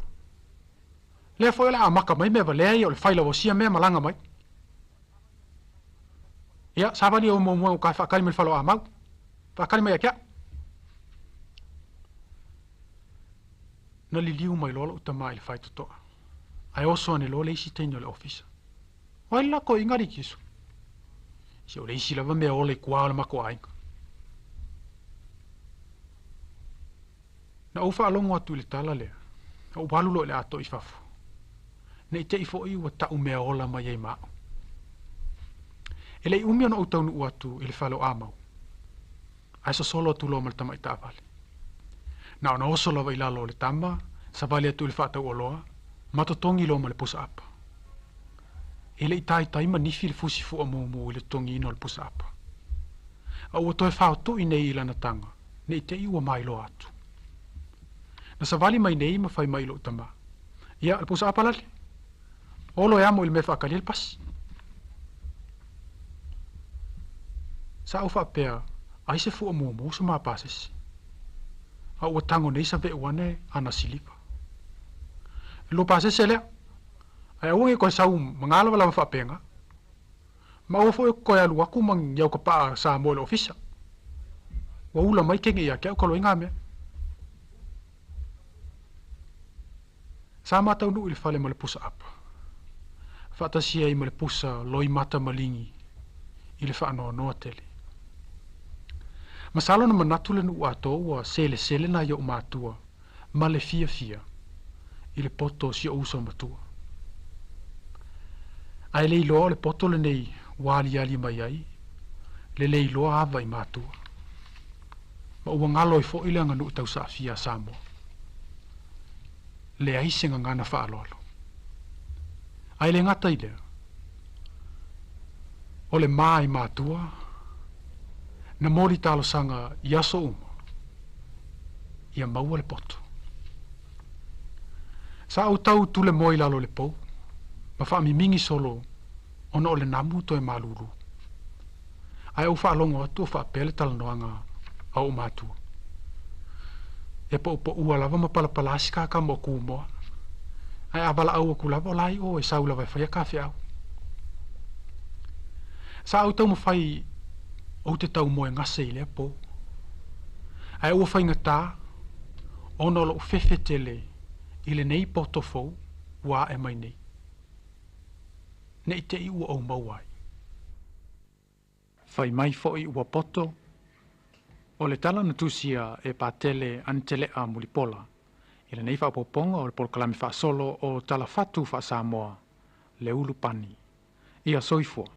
Lea foʻi o le a maka mai mea valea ia o le fai lauasia mea malaga mai. Ia, savali o muamua o ka faakali mai le fale o Amau. Faakali mai ia te a'u. Na liliu mai loa loʻu tamā i le faitotoa. Ae oso ane loa le isi teine o le ofisa. O ai le lako i ngari kiso. Se o le isi lava mea ola i kuā o le mako aiga. Na ou faalogo atu i le tala lea, ou alu loa i le ato i fafo. Nei teʻi foʻi ua taʻu mea ola mai ai ma aʻu. E leʻi umi ona ou taunuu atu i le fale o Amau. Ae sosolo atu loa ma le tamaʻi taavale. Na ona oso lava i lalo o le tama, savali atu i le faatauoloa, ma totogi loa ma le pusa apa. E leʻi taitai ma nifi le fusi fuʻa mumu i le totogiina o le pusa apa. A ua toe faotuʻi nei i lana taga, nei teʻi ua mailoa atu. Na savali mai nei ma fai mai i loʻu tamā. Ia, le pusa apa lale. Olo e amo i le mea faakali ai le pasi. Sa ou faapea, ai se fuʻa mumu sa mapasese. A ua tago nei sa veʻu ane ana siliva. E lua pasese lea. Ae aua nei koe sau ma galavalava faapega. Ma aua foʻi e koe alu aku ma ni au ka paʻa Samoa i le ofisa. Ua ula mai kege ia te a'u ka loiga mea. Sa mataunuu i le fale ma le pusa apa. Faatasia ai ma le pusa loimata maligi i le faanoanoa tele. Masalo na manatu le nuu atoa ua selesele nai o'u matua ma le fiafia i le poto o si o'u uso matua. Ae le iloa o le poto lenei ua aliali mai ai le le iloa ava i matua. Ma ua galo ai foʻi le aganuu tausaafia a Samoa. Leai se gagana faaaloalo. Ae le gata i lea. O le ma i matua na moli talosaga i aso uma ia maua le poto. Sa ou tau tule moe i lalo o le pou ma faamimigi solo ona o le namu toe malūlū. Ae ou faalogo atu o faapea le talanoaga a o'u matua. E po'upo'ua lava ma palapala si kakama o kumoa. Ae a valaau aku lava o la i o e sau lava e faia ka feau. Sa ou taumafai ou te tau moe gase i lea po. Ae ua faigata ona o lo'u fefe tele i lenei poto fou ua a'e mai nei. Ne i te i ua ou maua ai. Fai mai fo'i ua poto, o le tala na tusia e Patele Anitele'a Mulipola i lenei faaopoopoga o le polokalame faasolo o Tala Fatu faa-Samoa, le ulu pani. Ia soifua.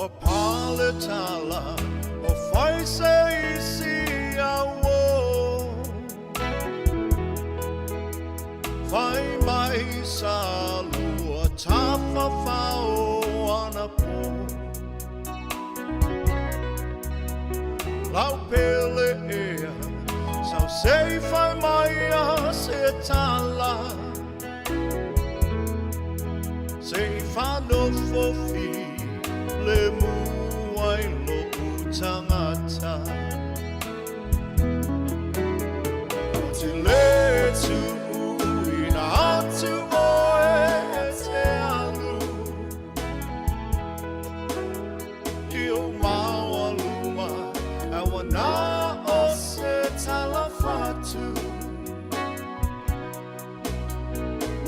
Ua pale tala o fai se isi au Fai mai sa lua tafa fao ana po Lau pele ea Sau sei fai mai a se tala Se whanofo fi le muai lo utangata O te le tu ina atu oe e te alu I o maua luma awa nā o se tala whatu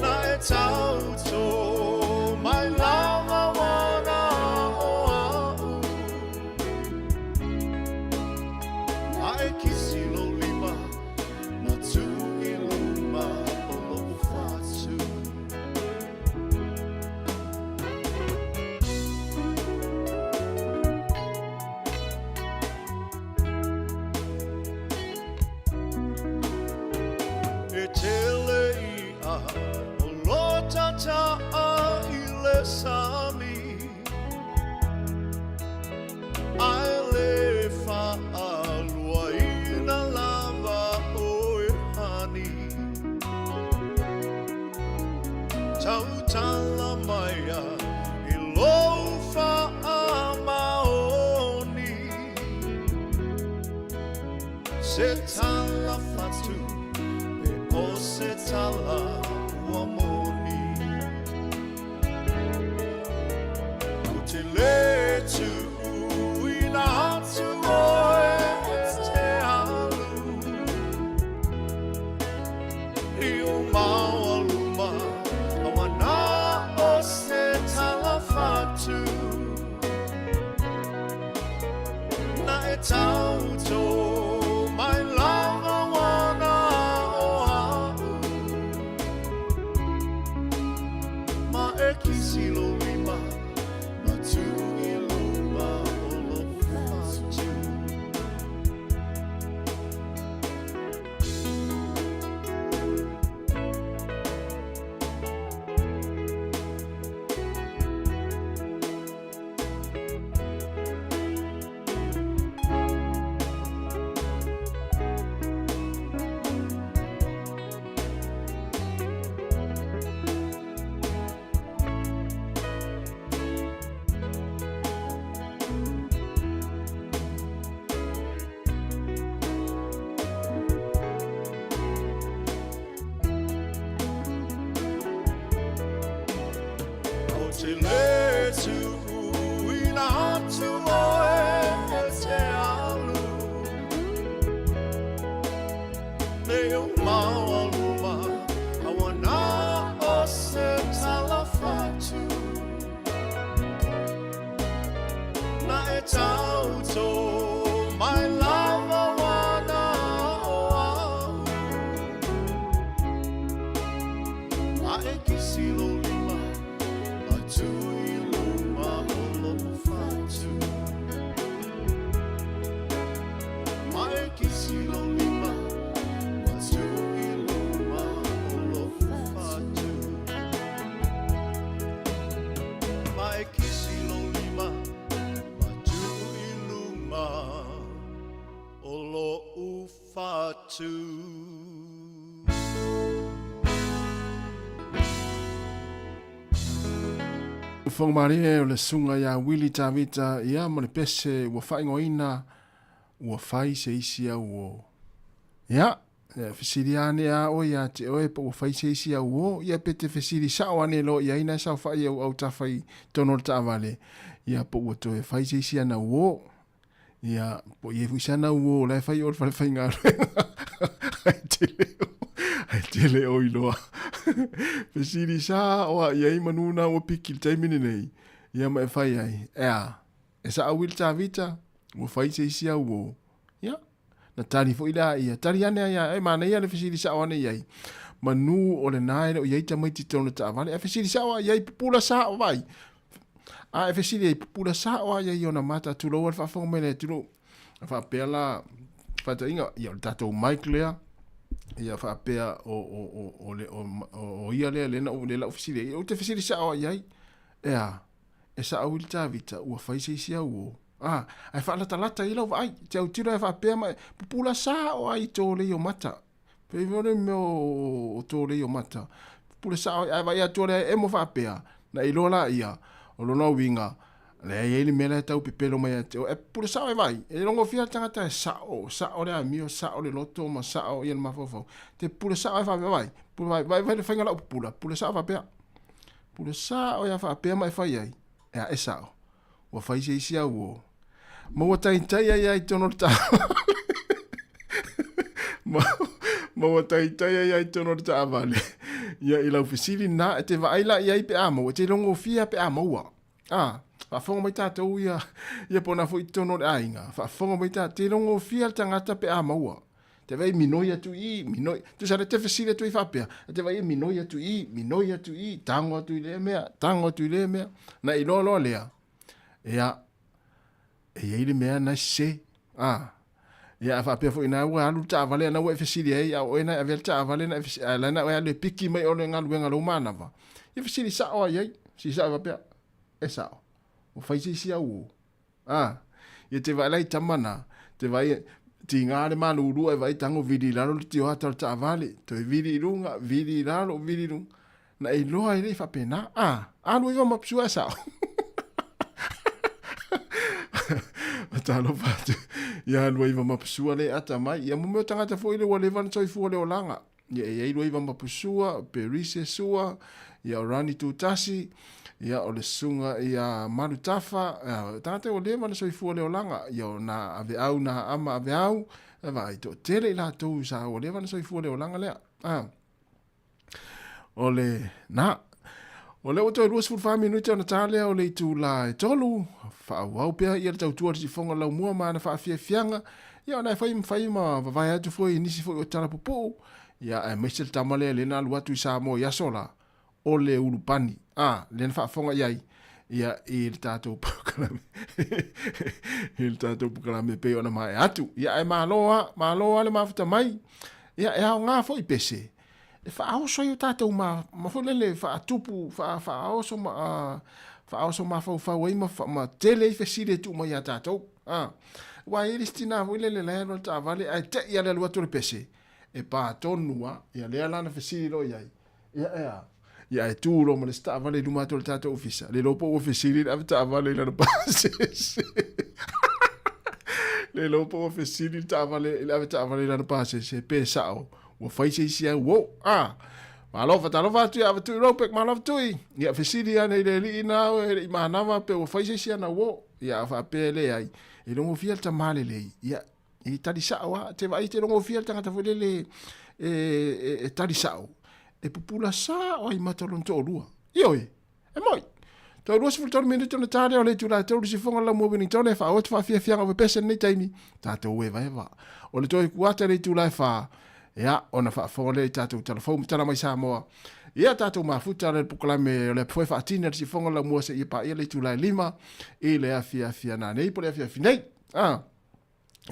Na e tauto mai lava wana o au A e kisi lo lima na tu i luma o lo whatu. Tautala maia i lou faamaoni. Se tala fatu pe o se tala ua moni. Ko te lē tuuina atu oe e te alu i o maualuma awana o se tala fatu. Na e tauto mai lava wana o a'u. Ma e kisi lo lima, ma tu i luma o lo fatu. Ko te lē tuuina atu oe e te alu Nei o maualuma awana o se tala fatu. Na e tauto mai lava wana o a'u. Ma e kisi lo lima, ma tu i luma o lo fatu. Ma e kisi lo lima, ma tu i luma o lo fatu. Ma e kisi lo lima, ma tu i luma o lo fatu. Fofoga Malie o le susuga ia Willie Tavita ia ma le pese ua faaigoaina ua fai se isi au o. Ia, fesili ane a oe ia te oe po ua fai se isi au o, ia pe te fesili sao ane loa i ai na e saofai au autafa i tonu o le taavale, ia po ua toe fai se isi ana uō. Ia, po i ai foi se ana uō o la e fai o le fale faigaluega. Ai te le o, ai te le o iloa. Fesili sa o a i ai manu na ua piki i le taimi lenei. Ia ma e fai ai, ea, e sa au i le Tavita, ua fai se isi au uō. Ia, na tali foi la ia, tali ane ai a, e manaia le fesili sao ane i ai. Manu o lena e le o i ai tamaiti tonu taavale, a fesili sao a i ai pupula sa o vai. A e fesili ai pupula sao a i ai ona mata tulou a le faafofoga mai le atunuu. A faapea la faataiga, ia o le tatou mic lea, ia faapea o, o, o, o, le, o, o, o ia lea lena u le lau fesili ai. Ou te fesili sao a i ai, ea, e sao i le Tavita, ua fai se isi au o. A, ae faalatalata i lau vaai, te autilo e faapea ma e, pupula sao ai i tō lei o mata. Pei foi le mea o tō lei o mata. Pupula sao ai, ae vaai atu lea e emo faapea, na iloa la ia, o lona uiga, leai ai le mea la e tau pepelo mai ia te oe. E pupula sao e vaai, e logofia le tagata e sao, sao le amio, sao le loto ma sao ia le mafaufau. Te pupula sao e faapea, vaai, vaai, vaai, vaai le faiga lau pupula, pupula sao faapea. Pupula sao ia faapea ma e fai ai, ea e sao. Ua fai se isi au o. Ma ua taitai ai ai tonu o le taavale. ma, ma ua taitai ai ai tonu o le taavale. Ia i lau fesili na, e te vaai la i ai pe a maua, e te logofia pe a maua. A, faafofoga mai tatou ia, ia po na foi tonu o le aiga. Faafofoga mai tatou, te logofia le tagata pe a maua. Te vaai minoi atu i, minoi. Tusa le te fesili atu i faapea. Te vaai minoi atu i, minoi atu i, tango atu i lea mea, tango atu i lea mea. Na i loa loa lea, ea, e i ai le mea na sese. Ah. Ia, a faapea foi na ua alu le taavale ana ua e fesili ai, a o oe na e avea le taavale na e fesili, a la na oe alu e piki mai o le galuega lou manava. Ia fesili sao ai ai, fesili sao ai faapea, e sao, ua fai se isi au o. A, ia te vaai la i tama na, te vaai, tigā le malūlū ae vaai tago vili i lalo le tioata o le taavale, toe vili i luga, vili i lalo, vili i luga. Na e iloa e le i faapena. A, alu iva ma pusua e sao. Talofa atu. Ia alu iva ma pusua le ata mai. Ia mo mea tagata foi le ua leva ona soifua le olaga. Ia e iai lua iva ma pusua, Perise sua, ia o Rani Tutasi, ia o le susuga ia Malutafa, tagata ua leva ona soifua le olaga. Ia o na aveau na ama aveau, e vaai toatele i latou sa ua leva ona soifua le olaga lea. A. O le na. O lea ua toe 24 minute ona tā lea o le itulā e 3, faaauau pea ia le tautua a le sifoga laumua ma ana faafiafiaga, ia ona e fai ma fai ma vavae atu foi i nisi foi o tala pupuu, ia aemaise le tama lea lea na alu atu i Samoa i aso la, o le Ulupani, a, lea na faafofoga i ai, ia i le tatou polokalame, i le tatou polokalame e pei ona maea atu. Ia ae malo lava, malo lava le mafuta mai, ia e aoga foi pese, e faaoso ai o tatou ma, ma foi lele faatupu, faa, faaoso ma, faaoso mafaufau ai ma, ma tele ai fesili e tuu mai ia tatou. A, aua e i ai le isi tinā foi lele la e alu a le taavale ae te i lava le alu atu o le pese, e pa tonu lava. Ia lea la na fesili loa i ai, ia e a? Ia ae tu loa ma le isi taavale i luma atu o le tatou ofisa, le iloa po ua fesili le avetaavale i lana pasese. Le iloa po ua fesili le taavale i le avetaavale i lana pasese pe sao ua fai se isi au o. A, malo fatalofa atu ia Avatui Robeck, malo Avatui. Ia fesili ane i le alii na au e le i manava pe ua fai se isi ana uo. Ia a faapea e leai, e logofia le tamā lelei. Ia, e tali sao lava. Te vaai te logofia le tagata foi lele e, e, e tali sao. E pupula sao ai mata o lona toalua. Ioe, e moi. Toe 23 minute ona tā lea o le itula e 3 sifonga lau mua Wellington e faaauau atu faafiafiaga o pepese lenei taimi. Tatou evaeva. O le toe kuata le itula e 4, ia, ona faafofoga lea i tatou tala fou ma tala mai Samoa. Ia, tatou mafuta le polokalame o le apu foi faatini a le sifonga lau mua seia paia le itula e 5 i le afiafi ananei po o le afiafi nei. Ah.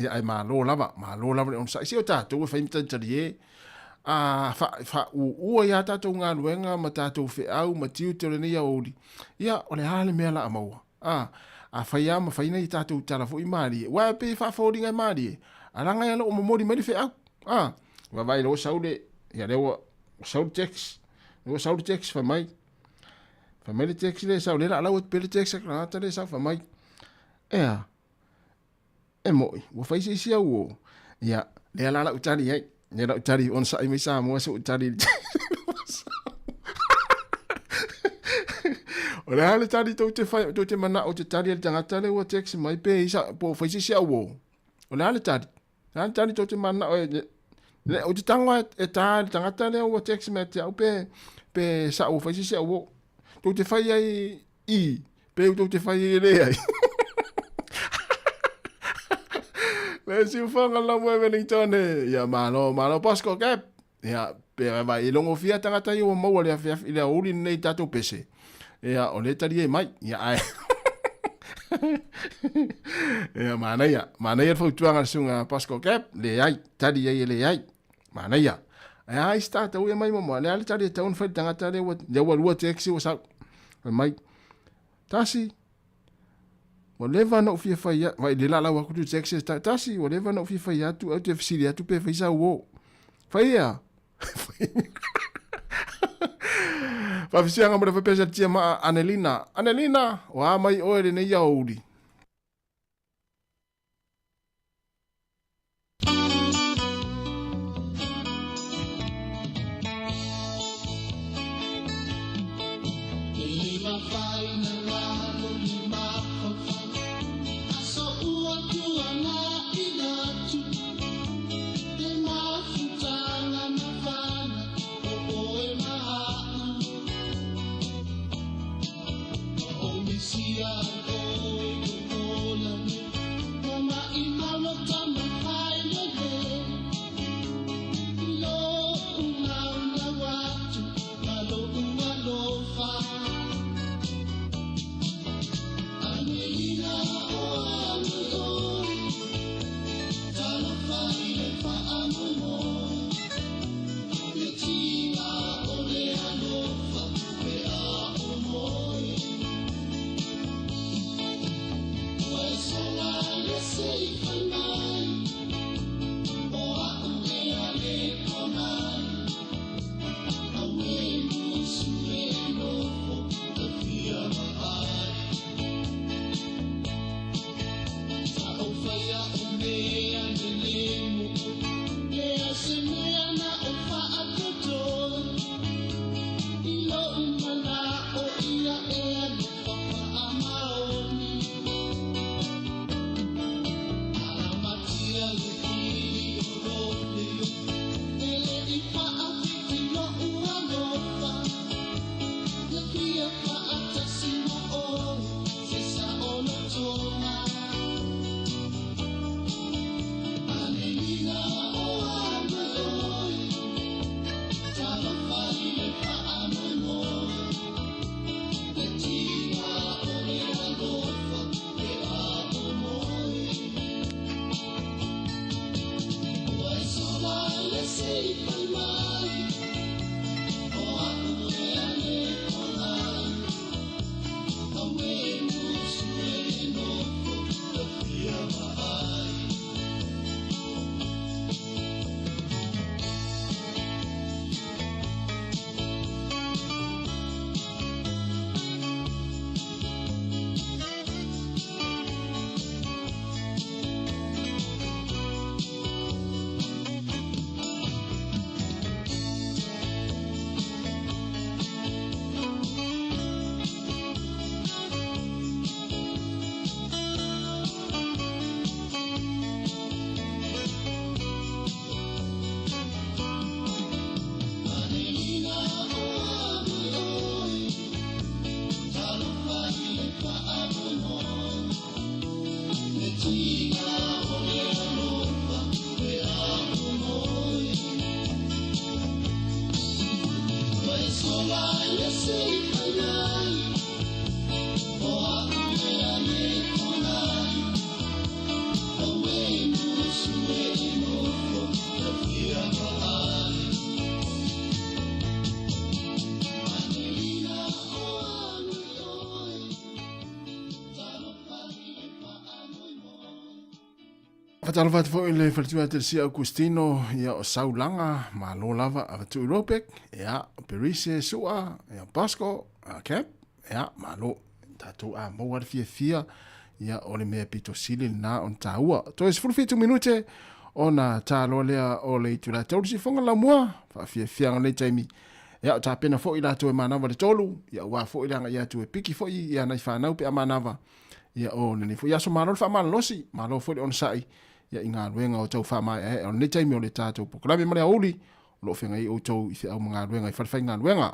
Ia, ae malo lava, malo lava le onosai. Se o tatou e fai ma talitali e, a faauua ia tatou galuega ma tatou feau ma tiute o lenei aoauli, ia, o le a le mea la a maua? A, afai lava ma fai nai tatou tala foi malie, aua e pei e faafoliga e malie, a laga ia loo momoli mai le feau. A, vaavaai loa sau le, ia lea ua sau le text, lea ua sau le text fai mai, fai mai le text lea e sau, lea la a lau atu pea le text a le tagata lea e sau fai mai, e a, E moʻi, ua fai se isi au o. Ia, lea la lau tali ai. Lea lau tali, onosai mai Samoa se ou tali i le O le a le tali tou te fai, tou te manao te tali e le tagata lea ua text mai pe isa, po o fai se isi au o. O le a le tali? O le a le tali tou te manao e, le, ou te tago e, e tā le tagata lea ua text mai te au pe, pe sa ua fai se isi au o. Tou te fai ai i, Pe tou te fai ai e leai. Le siufaga la mo Wellington e. Ia malo, malo Bosco Cap. Ia, pe vai e logofia tagata ia ua maua le afiafi i le aoauli lenei i tatou pese. Ia, o lea e tali ai mai. Ia, ae. Ia, manaia. Manaia le fautuaga a le susuga Bosco Cap. Leai, tali ai e leai. Manaia. Ae a isi tatou ia mai momoa, le a le tali e tatau ona fai i le tagata lea ua, lea ua lua taxi ua sau. Fai mai, tasi, ua leva ona ou fia fai atu, vai le lalau aku tu taxi, tasi, ua leva ona ou fia fai atu, au te fesili atu pe fai sau o. Fai ea? Faafisiaga mo le faipesa le tia maa Anelina. Anelina, o a mai oe lenei aoauli? Faatalofa atu foi i le faletua Telesia Augustino, ia o Saulaga, malo lava avatuu i Robeck, ia Perise Sua, ia Bosco, Cap, ia malo tatou a maua le fiafia, ia o le mea pito sili lena ona taua. Toe 17 minute ona taloa lea o le itula tolu sifoga laumua, faafiafiaga nei taimi. Ia o tapena foi latou e manava le tolu, ia aua foi le agai atu e piki foi ia nai fanau pe a manava. Ia o lenei foi aso malo le faamalolosi, malo foi le onosai ia i galuega o tau faamaeaea o lenei taimi o le tatou polokalame ma le aoauli o lo o feagai ai outou i feau ma galuega i falefaigaluega.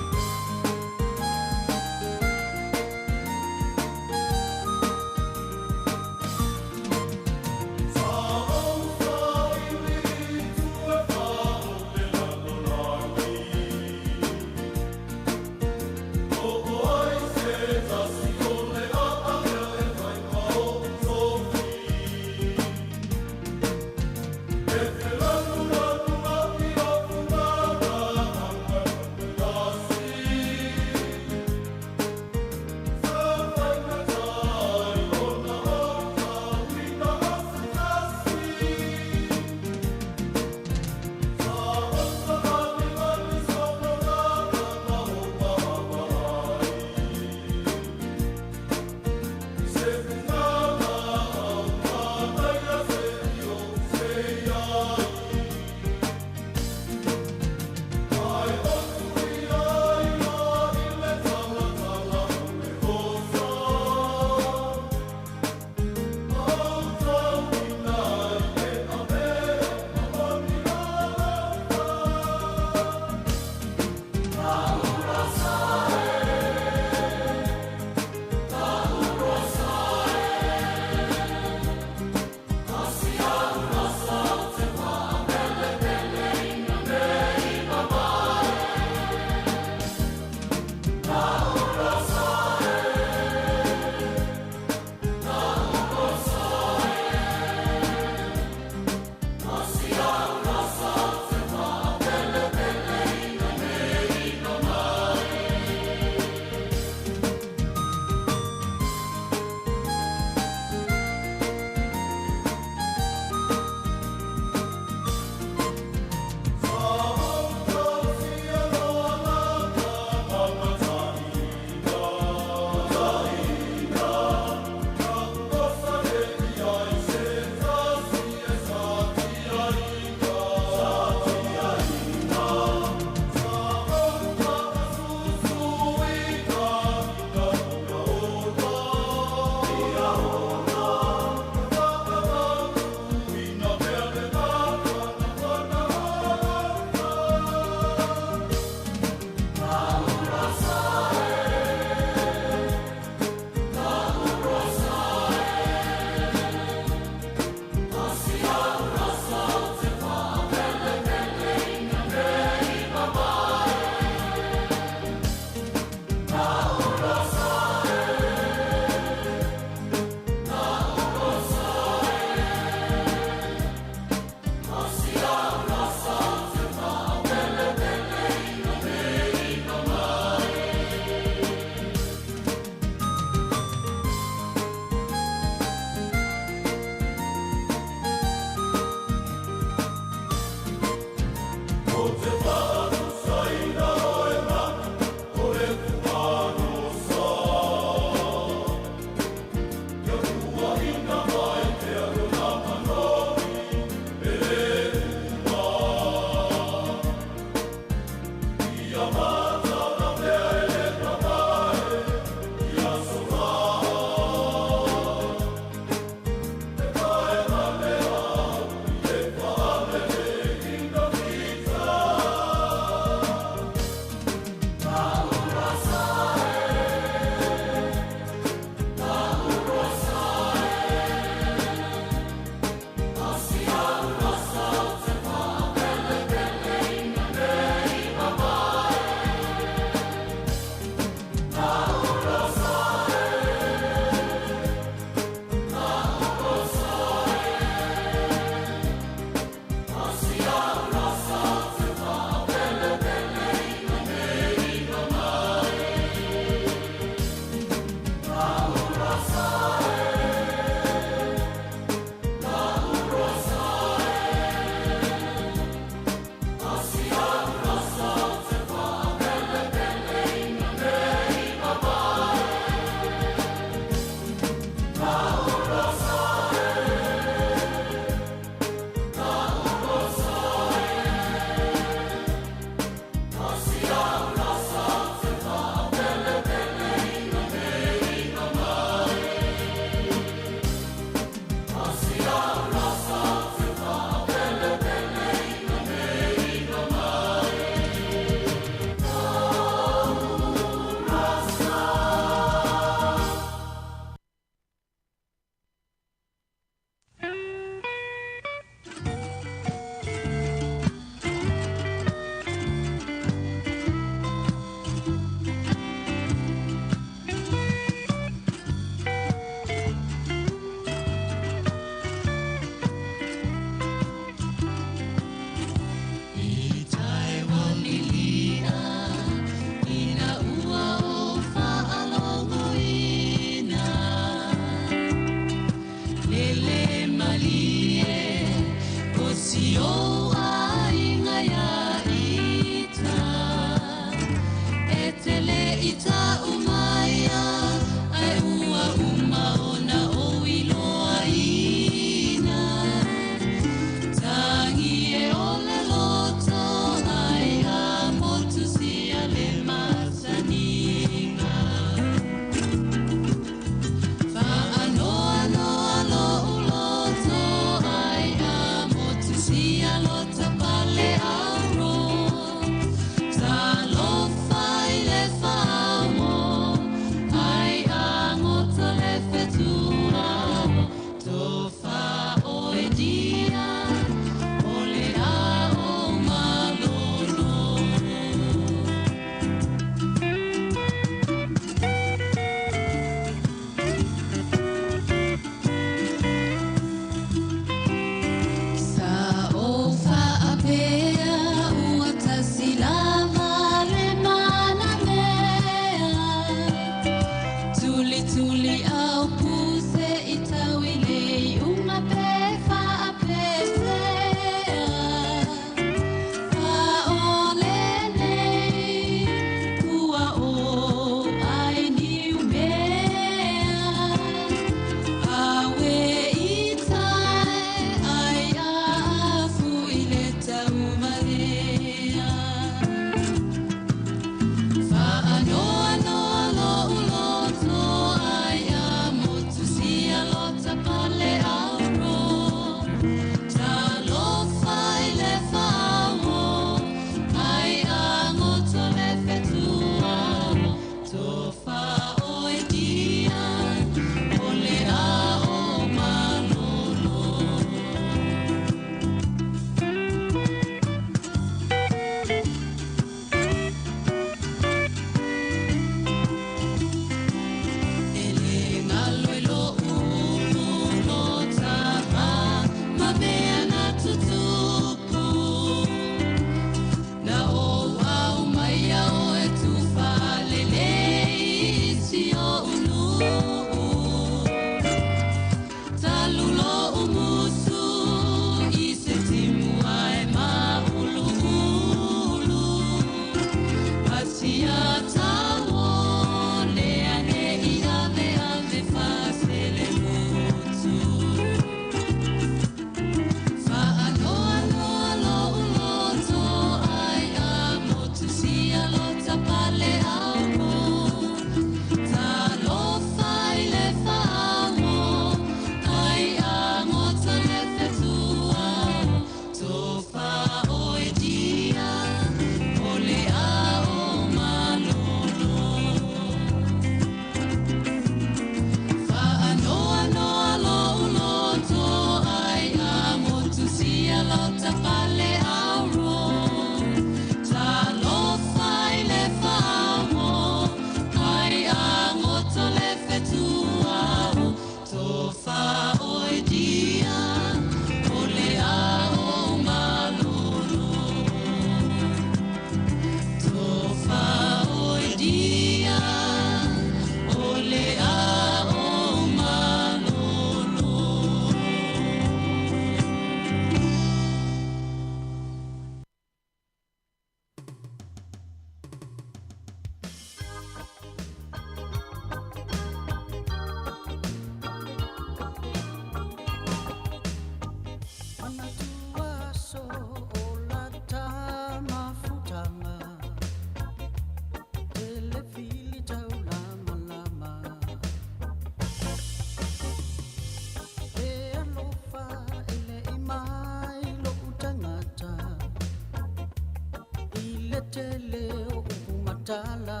tala.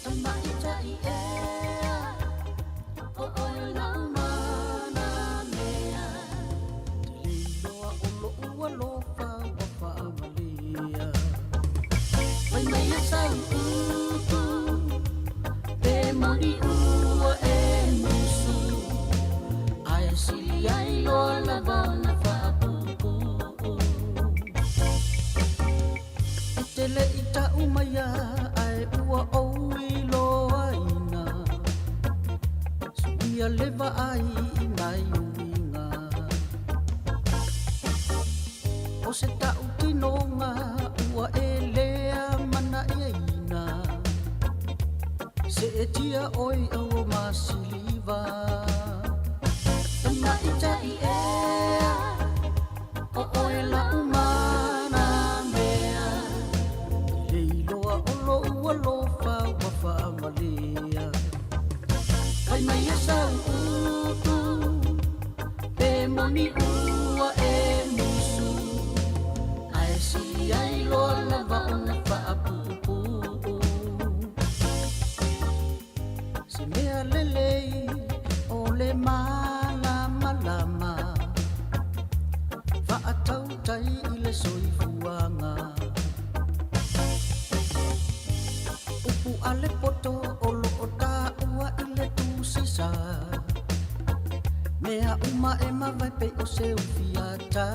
Tamaitai ea, o oe lau mana mea. Te leiloa o lo'u alofa ua fa'amalia. Fai mai e sau upu, pe moni ua e musu. Ae sili ai loa lava ona fa'apuupuu. E te le'i ta'u maia ae ua ou iloaina. Suia le vaai i nai uiga. O se ta'u tinoga ua e lea mana'iaina. Se'etia oe au o masiliva. Tamaitai ea, o oe la'u mana mea. Te leiloa o lo'u alofa ua fa'amalia. Fai mai e sau upu, pe moni ua e musu. Ae sili ai loa lava ona fa'apuupuu. Se mea lelei o le malamalama. Fa'atautai i le soifuaga. Upu a le poto o lo'o ta'ua i le tusisa. Mea uma e mavae pei o se ufiata.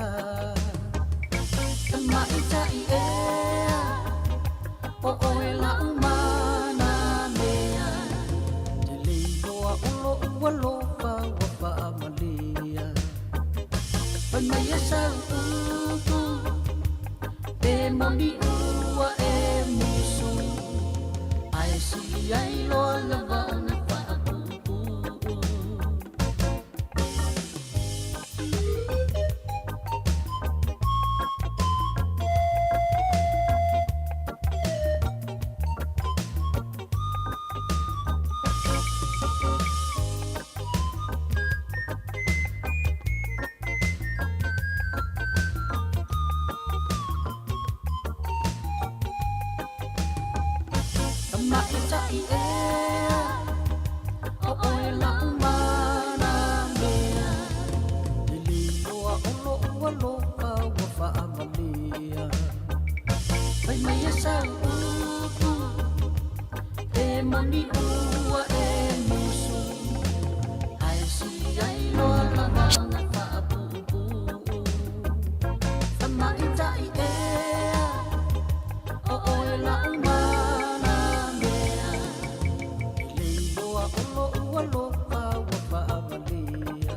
Tamaitai ea, o oe la'u mana mea. Te leiloa o lo'u alofa ua fa'amalia. Fai mai e sau upu, pe moni ua e musu. Ae sili ai loa lava ona fa'apuupuu. Tamaitai ea, o oe la'u mana mea. Te leiloa o lo'u alofa ua fa'amalia. Fai mai e sau upu, pe moni ua e musu. Ae sili ai loa lava ona fa'apuupuu. Tamaitai ea, o oe la'u mana mea. Te leiloa o lo'u alofa ua fa'amalia.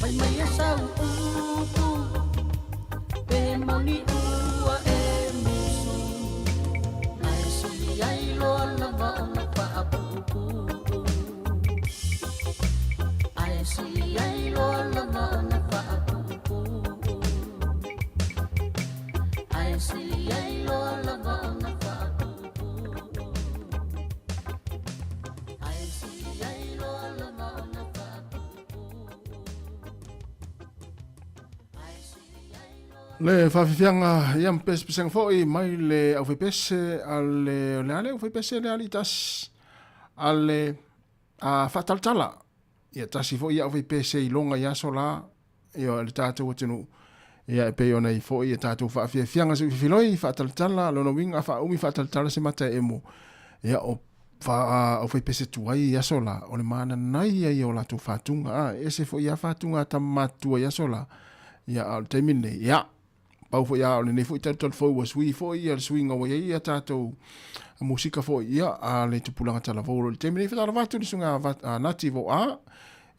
Fai mai e sau upu, pe moni ua e musu. Ae sili ai loa lava ona fa'apuupuu. Ae sili ai loa lava ona fa'apuupuu. Ae sili ai loa lava ona fa'apuupuu. Ae sili ai loa lava ona fa'apuupuu. Ae sili ai loa Le faafiafiaga ia ma pesepesega fo'i mai le aufaipese a le o le a le aufaipese le alii tasi a le a faatalatala. Ia tasi fo'i ia aufaipese i loga i aso la ia le tatou atunuu. Ia e pei ona i fo'i ia tatou faafiafiaga se'i fefiloi faatalatala lona uiga a faaumi faatalatala se mata e emo. Ia o fa aufaipese tuai i aso la o le mananaia ia o latou fatuga a ese fo'i a fatuga a tama matutua i aso la. Ia a o le taimi lenei ia pau fo'i a o lenei fo'i talutalu fou ua sui fo'i ia le suiga ua iai ia tatou musika fo'i ia a le tupulaga talavou o lo o i le taimi nei. Faatalofa atu i le susuga a Nati Vo'a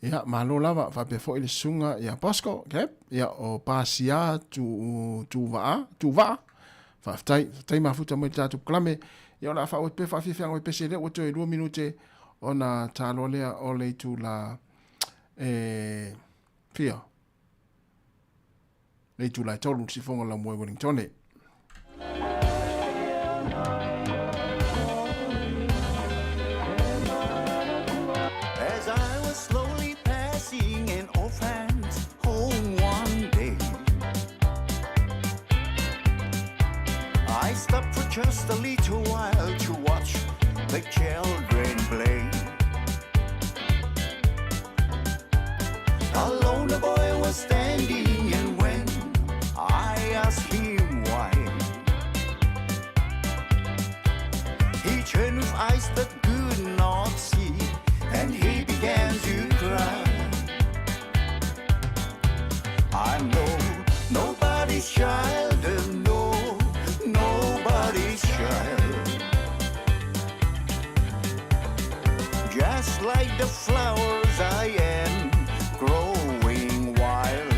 ia malo lava faapea fo'i le susuga ia Bosco Cap ia o Pasia tu Tuva'a Tuva'a faafetai faafetai mafuta mai le tatou kalame ia o le a faaauau atu pea faafiafiaga o pese lea ua toe 2 minute ona taloa lea o le itula e fia le itula e 3 le sifoga o Laumua i Wellingtone. As I was slowly passing an orphan's home one day, I stopped for just a little while to watch the children play. Alone the boy was standing, and when I asked him why, he turned with eyes that could not see, and he began to cry. I'm no nobody's child, and no nobody's child. Just like the flowers I am growing wild.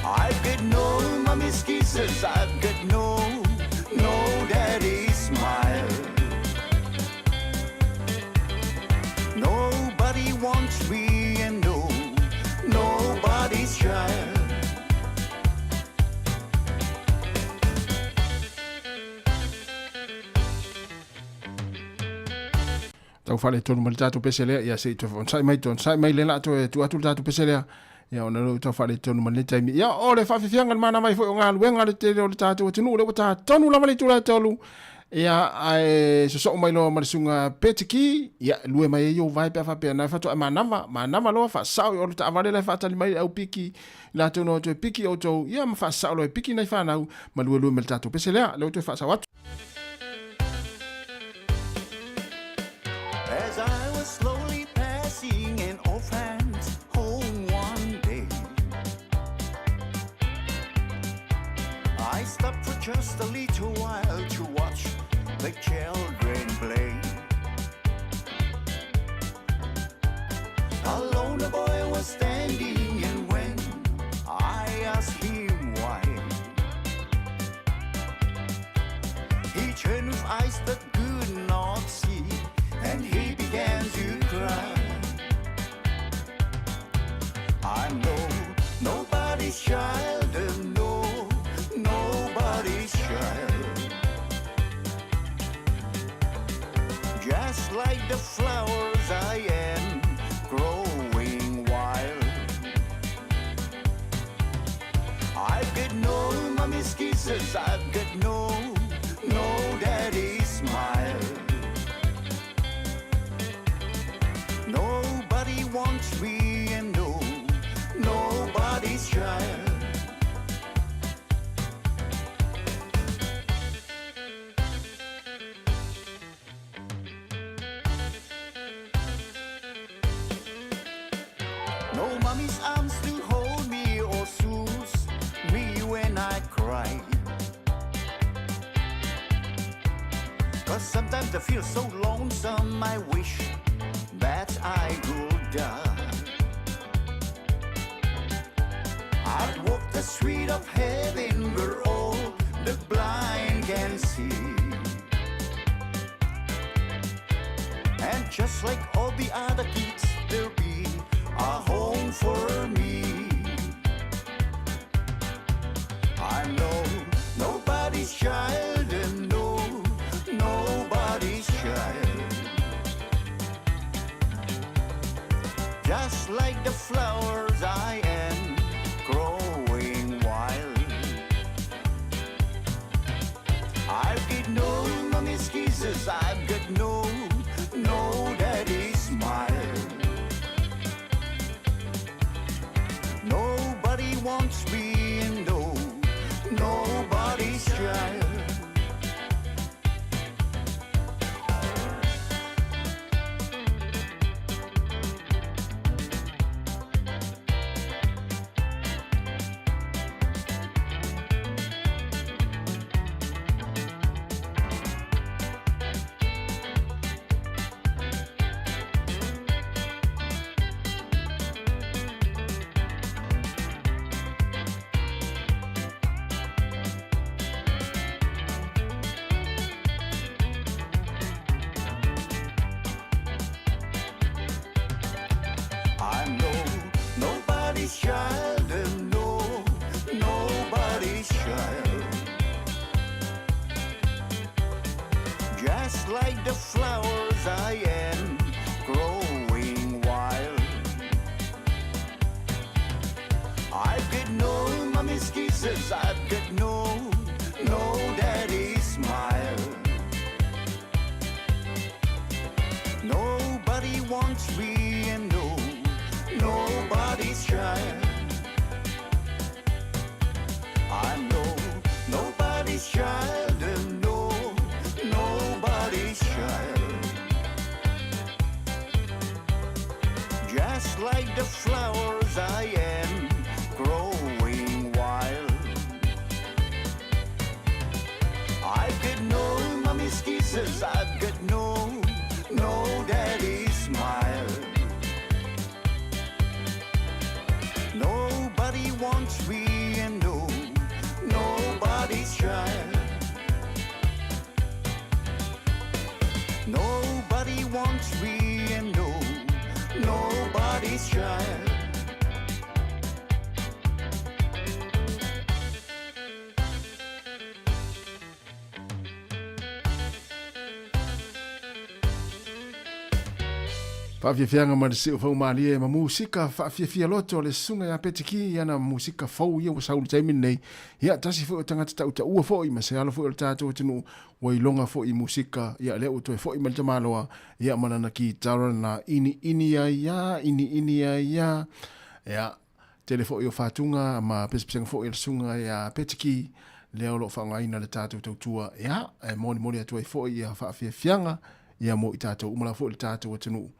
I've got no mommy's kisses, I've got no daddy's smile. Nobody wants me and no, nobody's child. Tau faaletonu ma le tatou pese lea, ia se i toe onosai mai, toe onosai mai lea o le a toe tuu atu le tatou pese lea, ia ona lea ua tau faaletonu ma lenei taimi. Ia o le faafiafiaga i le manava ai foi o galuega le tele o le tatou atunuu, lea ua tatonu lava le itula e tolu, ia ae sosoo mai loa ma le susuga Petiki, ia e lue mai ai ou vae pe a faapea na faatoa e manava, manava loa faasao i o le taavale la e faatali mai le au piki, i latou na o toe piki outou, ia ma faasao loa e piki nai fanau ma luelue ma le tatou pese lea, lea ua toe faasao atu. As I was slowly passing an orphan's home one day, I stopped for just a little while to watch the children play. Alone the boy was standing, and when I asked him why, he turned with eyes that could not see, and he began to cry. I'm no nobody's child, and no nobody's child. Just like the flowers I am growing wild. I've got no mommy's kisses, I've got no daddy's smile. Nobody wants me and no, nobody's child. No mommy's arms to hold me or soothe me when I cry. Cause sometimes I feel so lonesome, I wish that I could die. I'd walk the street of heaven where all the blind can see. And just like all the other kids, there'll be a home for me. I'm no nobody's child, and no nobody's child. Just like the flowers I am growing wild. I've got no mommy's kisses, I've got no daddy's smile. Nobody wants me and no, nobody's child. I'm no nobody's child, and no nobody's child. Just like the flowers I am growing wild. I've got no mommy's kisses, I've got no wants me, and no, nobody's child. I'm no, nobody's child, and no, nobody's child. Just like the flowers I am growing wild. I've got no mommy's kisses, I've got no, no daddy's smile. Nobody wants me, and no, nobody's child. Nobody wants me, and no, nobody's child. Faafiafiaga ma le si'ufaumalie ma musika faafiafia loto le susuga iā Petiki i ana musika fou ia ua sau i le taimi lenei. Ia, tasi foi o tagata tautaua foi ma se alo foi o le tatou atunuu ua iloga foi i musika, ia lea ua toe foi mai le tamaloa, ia ma lana kitara lena iniini ai ia, iniini ai ia. Ia, tele foi o fatuga ma pesepesega foi a le susuga iā Petiki lea o lo o faaaogaina le tatou tautua, ia, e molimoli atu ai foi ia faafiafiaga ia mo i tatou uma lava foi le tatou atunuu,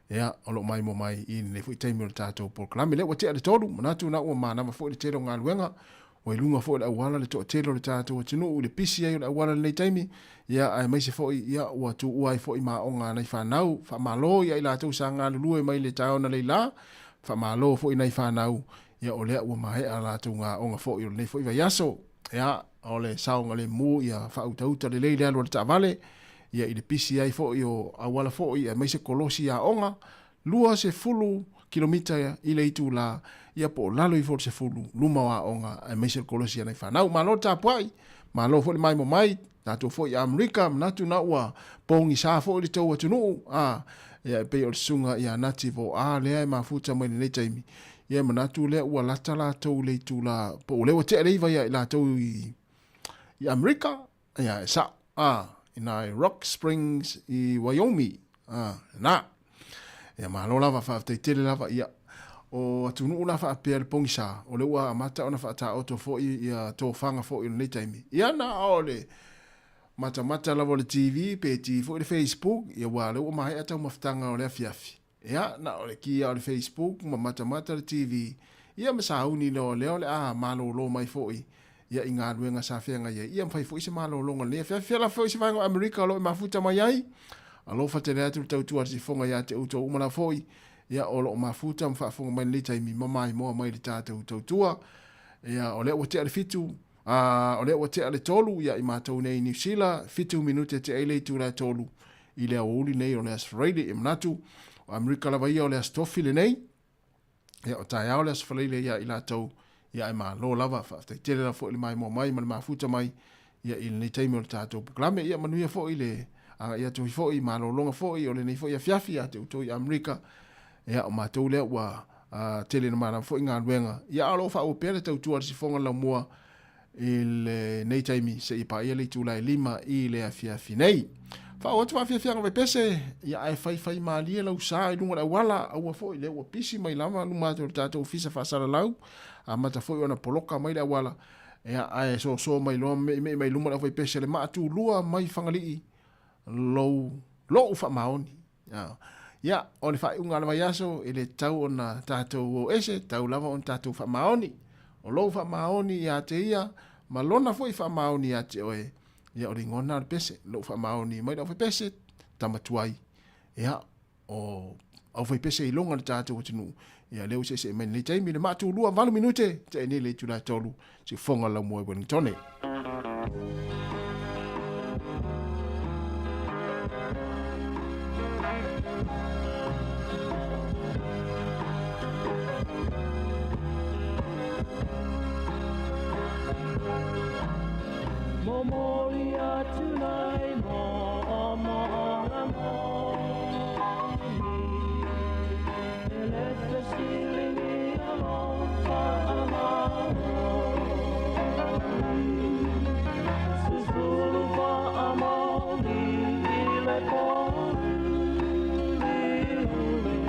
ia, o lo o maimoa mai i lenei foi taimi o le tatou polokalame. Lea ua tea le 3, manatu na ua manava foi le tele o galuega, ua i luga foi o le auala le toatele o le tatou atunuu i le pisi ai o le auala i lenei taimi, ia, aemaise foi, ia, ua tuua ai foi maoga a nai fanau. Faamalo ia i latou sa galulue mai le taeao analeila, faamalo foi i nai fanau, ia, o lea ua maea a latou gaoga foi o lenei foi vaiaso. Ia, o le saogalemu ia faautauta lelei le alu a le taavale, ia i le pisi ai foi o auala foi aemaise kolosi aoga, 20 kilomita i le itula, ia po o lalo ifo o le 10 luma o aoga aemaise le kolosi a nai fanau. Malo le tapuai, malo foi le maimoa mai, tatou foi i Amerika, manatu na ua pogisa foi le tou atunuu, a, ia e pei o le susuga ia Nati Voa lea e mafuta mai lenei taimi, ia e manatu lea ua lata latou i le itula, po o lea ua tea le 9 ia i latou i Amerika, Ia, e sa'o, a, inā i Rock Springs i Wyoming, a, na. Ia, malo lava, faafetai tele lava, ia. O atunuu la faapea le pogisa, o lea ua amata ona faataoto foi ia tofaga foi o lenei taimi. Ia, na o le matamata lava o le TV, pe ti foi le Facebook, ia ua lea ua maea taumafataga o le afiafi. Ia, na o le kia o le Facebook ma matamata le TV, ia ma sauni loa lea o le a malōlō mai foi ia i galuega sa feagai ai. Ia ma fai foi se malōlōga lenei afiafi. Fea la foi se vaega o Amerika o lo o e mafuta mai ai. Alofa tele atu le tautua a le sifoga ia te outou uma la foi, ia o lo o mafuta ma faafofoga mai lenei taimi ma maimoa mai le tatou tautua. Ia, o lea ua tea le 7, a, o lea ua tea le 3 ia i matou nei i Niu Sila, 7 minute tea ai le itula e 3 i le aoauli nei o le Aso Faraile. E manatu, o Amerika lava ia o le Aso Tofi lenei, ia o taeao le Aso Faraile ia i latou, ia ae malo lava, faafetai tele lava foi le maimoa mai ma le mafuta mai, ia i lenei taimi o le tatou polokalame. Ia manuia foi le agai atu ai foi, malologa foi o lenei foi afiafi ia te outou i Amerika. Ia o matou lea ua tele na malama foi galuega. Ia a o lo o faaauau pea le tautua a le sifoga laumua i lenei taimi seia paia le itula e 5 i le afiafi nei. Faaoo atu faafiafiaga vaipese, ia ae faifai malie lau sa i luga o le auala, aua foi lea ua pisi mai lava luma atu o le tatou ofisa faasalalau, amata foi ona poloka mai le auala, ia ae soso mai loa meimei mai luma le aufaipese le maa tulua mai Fagalii lou lou faamaoni. Ia, o le faaiuga o le vaiaso, e le tatau ona tatou o ese, tatau lava ona tatou faamaoni. O lou faamaoni ia te ia, ma lona foi faamaoni ia te oe, ia o le igoa lena o le pese, lou faamaoni mai le aufaipese, tama tuai. Ia, o aufaipese iloga le tatou atunuu, ia lea ua seesee mai lenei taimi, le maatulua 8 minute, tea nei le itula e 3, siufofoga laumua i Wellingtone. Momoli atu nei mo mo mo E le fesili alofa Susulu faamaoni i le pō uliuli.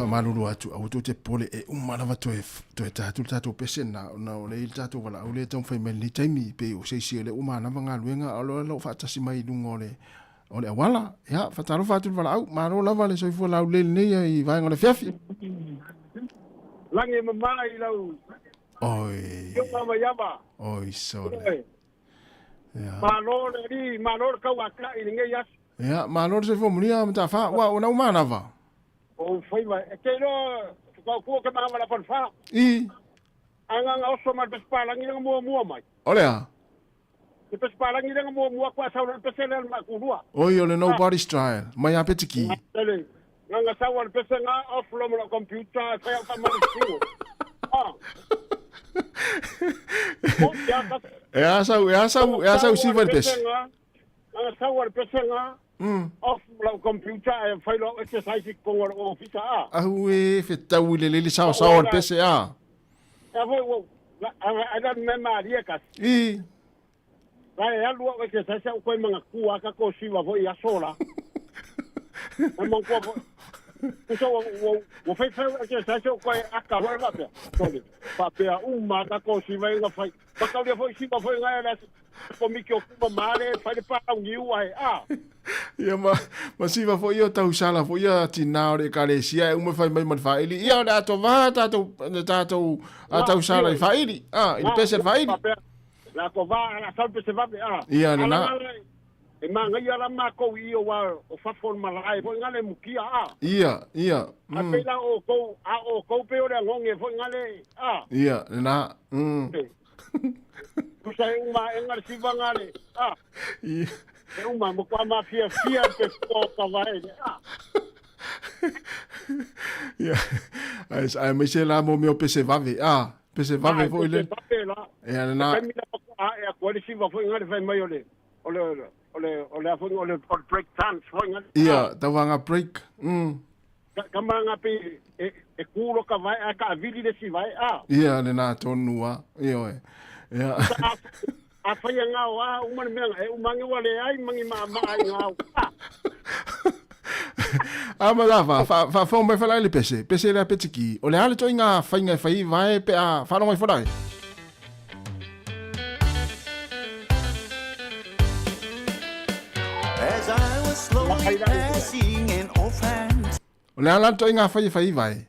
Faamalulu atu, aua tou te popole e uma lava toe toe ta atu le tatou pese lena, ona o lea e i ai le tatou valaau lea e taumafai mai i lenei taimi, pei o se isi o lea ua manava galuega a o lea o lo o faatasi mai i luga o le o le auala. Ia, faatalofa atu i le valaau, malo lava le soifua laulelei lenei i vaega o le afiafi. Lagi e mama i lau Oi. Ioga mai ava. Oi sole. Ia. Malo le alii, malo le tauatai i lenei aso. Ia, malo le soifua mulia Mataafa, ua ua nau manava. O faiva, e te iloa tukaukua ke maha la fa. I. Anga nga oso mai pes palangi nga mua mua mai. O le a? Le pes palangi nga mua mua kwa sau le pese le ma kulua. Oi, o le Nobody's Trial, mai a Petiki. Tele. Nga nga sau le pese nga off lo mo computer e fai au ka mari singo. Ah. E a sau, e a sau, e a sau siva le pese. Nga sau le pese nga. Off lau computer e fai lau exercise i kongo le ofisa a. Au e fetau i le lele sao sao le pese a. E foi wo a la me maria kas. I. La e alu au exercise au koe manga kua ka ko siva foi a sola. Na mang kua foi. Kusa wo wo wo fai fai exercise au koe aka foi vapea. Sole. Papea uma ka ko siva inga fai. Pakaulia foi siva foi ngai la komiki o kuma male fai le pa au niu ai a. Ia ma, ma siva foi ia tausala foi ia tinā o le ekalesia e uma fai mai ma le faaili. Ia o le ato vā tātou, tātou a tausala i faaili. A, i le pese le faaili. La ko vā la sau pese vave a. Ia le nā. E mangaia la mākou i o wā o fafo o malae foi ngale mukia a. Ia, ia. A pe la o kou, a o kou pe o le ngonge foi ngale a. Ia, le nā. Pusa e uma e ngale siva ngale a. Ia. E uma mo kwa ma fia fia pe fua o ka vae a. Ia. Ai, ai mai se la mo meo pese vave a. Pese vave foi le. Pese vave la. Ia le nā. Ka mila pa a e a koe le siva foi ngale fai mai o le o le o le o le a foi o le o le break dance foi ngale. Ia, tauvaga break. Ka ka manga pe e e kulo ka vai a ka vili le siva e a. Ia le nā tonu a. Ia oe. Ia. A fai a ngao a uma le mea e umangi wa le ai mangi ma ma ai ngao. A. A ma la fa fa fa fo mai fa le pese. Pese le apetiki. O le ale toi ngā whainga e whai vae pe a whanau mai wharai. As I was slowly passing an offhand. O le ala toi ngā whai e whai vae.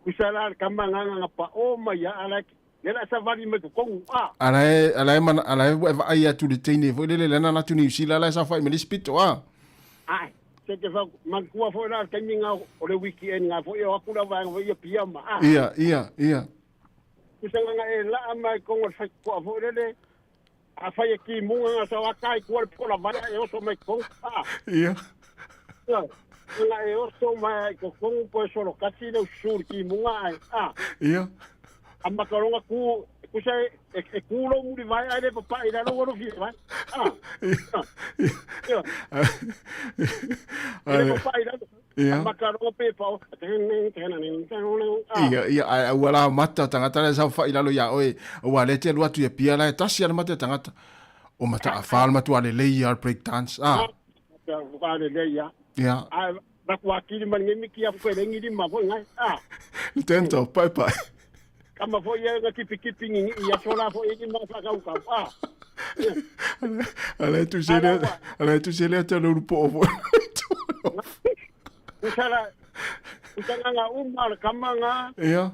Kusa la ka manganga nga pa o mai a ala le la sa vali me ko a. Ala e ala e mana ala e vaai atu le teine foi le le lana atu New Zealand ala e sa whai me le spito a. Ai, se te fa man kua foi la ka minga o le weekend nga foi o akula va foi ia pia ma a. Ia, ia, ia. Kusa nga e la mai ko ngol fai ko foi le le a fai e ki munga nga sa wa kai kua le pola vai e oso mai ko a. Ia. Nga e oso mai ko kongu po e solo kasi le usur ki munga ai a. Ia. A makaronga ku kusa e e kulo muri vai ai le papa i lalo waro fi vai. A. Ia. E le papa i lalo. Ia. A makaronga pe pao. Ia, ia, ai ua la mata tangata le sau fai lalo ia oe. Ua le te alu atu ia pia la e tasi ana mata tangata. O mata a whaal matua le lei ia break dance. Ah. Ka le lei ia. Ia. A na kua kiri man ngemi ki a whele ngiri ma foi ngai. Ah. Tento, pai pai. Kama foi ia nga kipi kipi ngi ia sola foi i ma whakau kau. Ah. Ala tu se le ala tu se le te lo po o. Kusala kusanga nga uma le kama nga. Ia.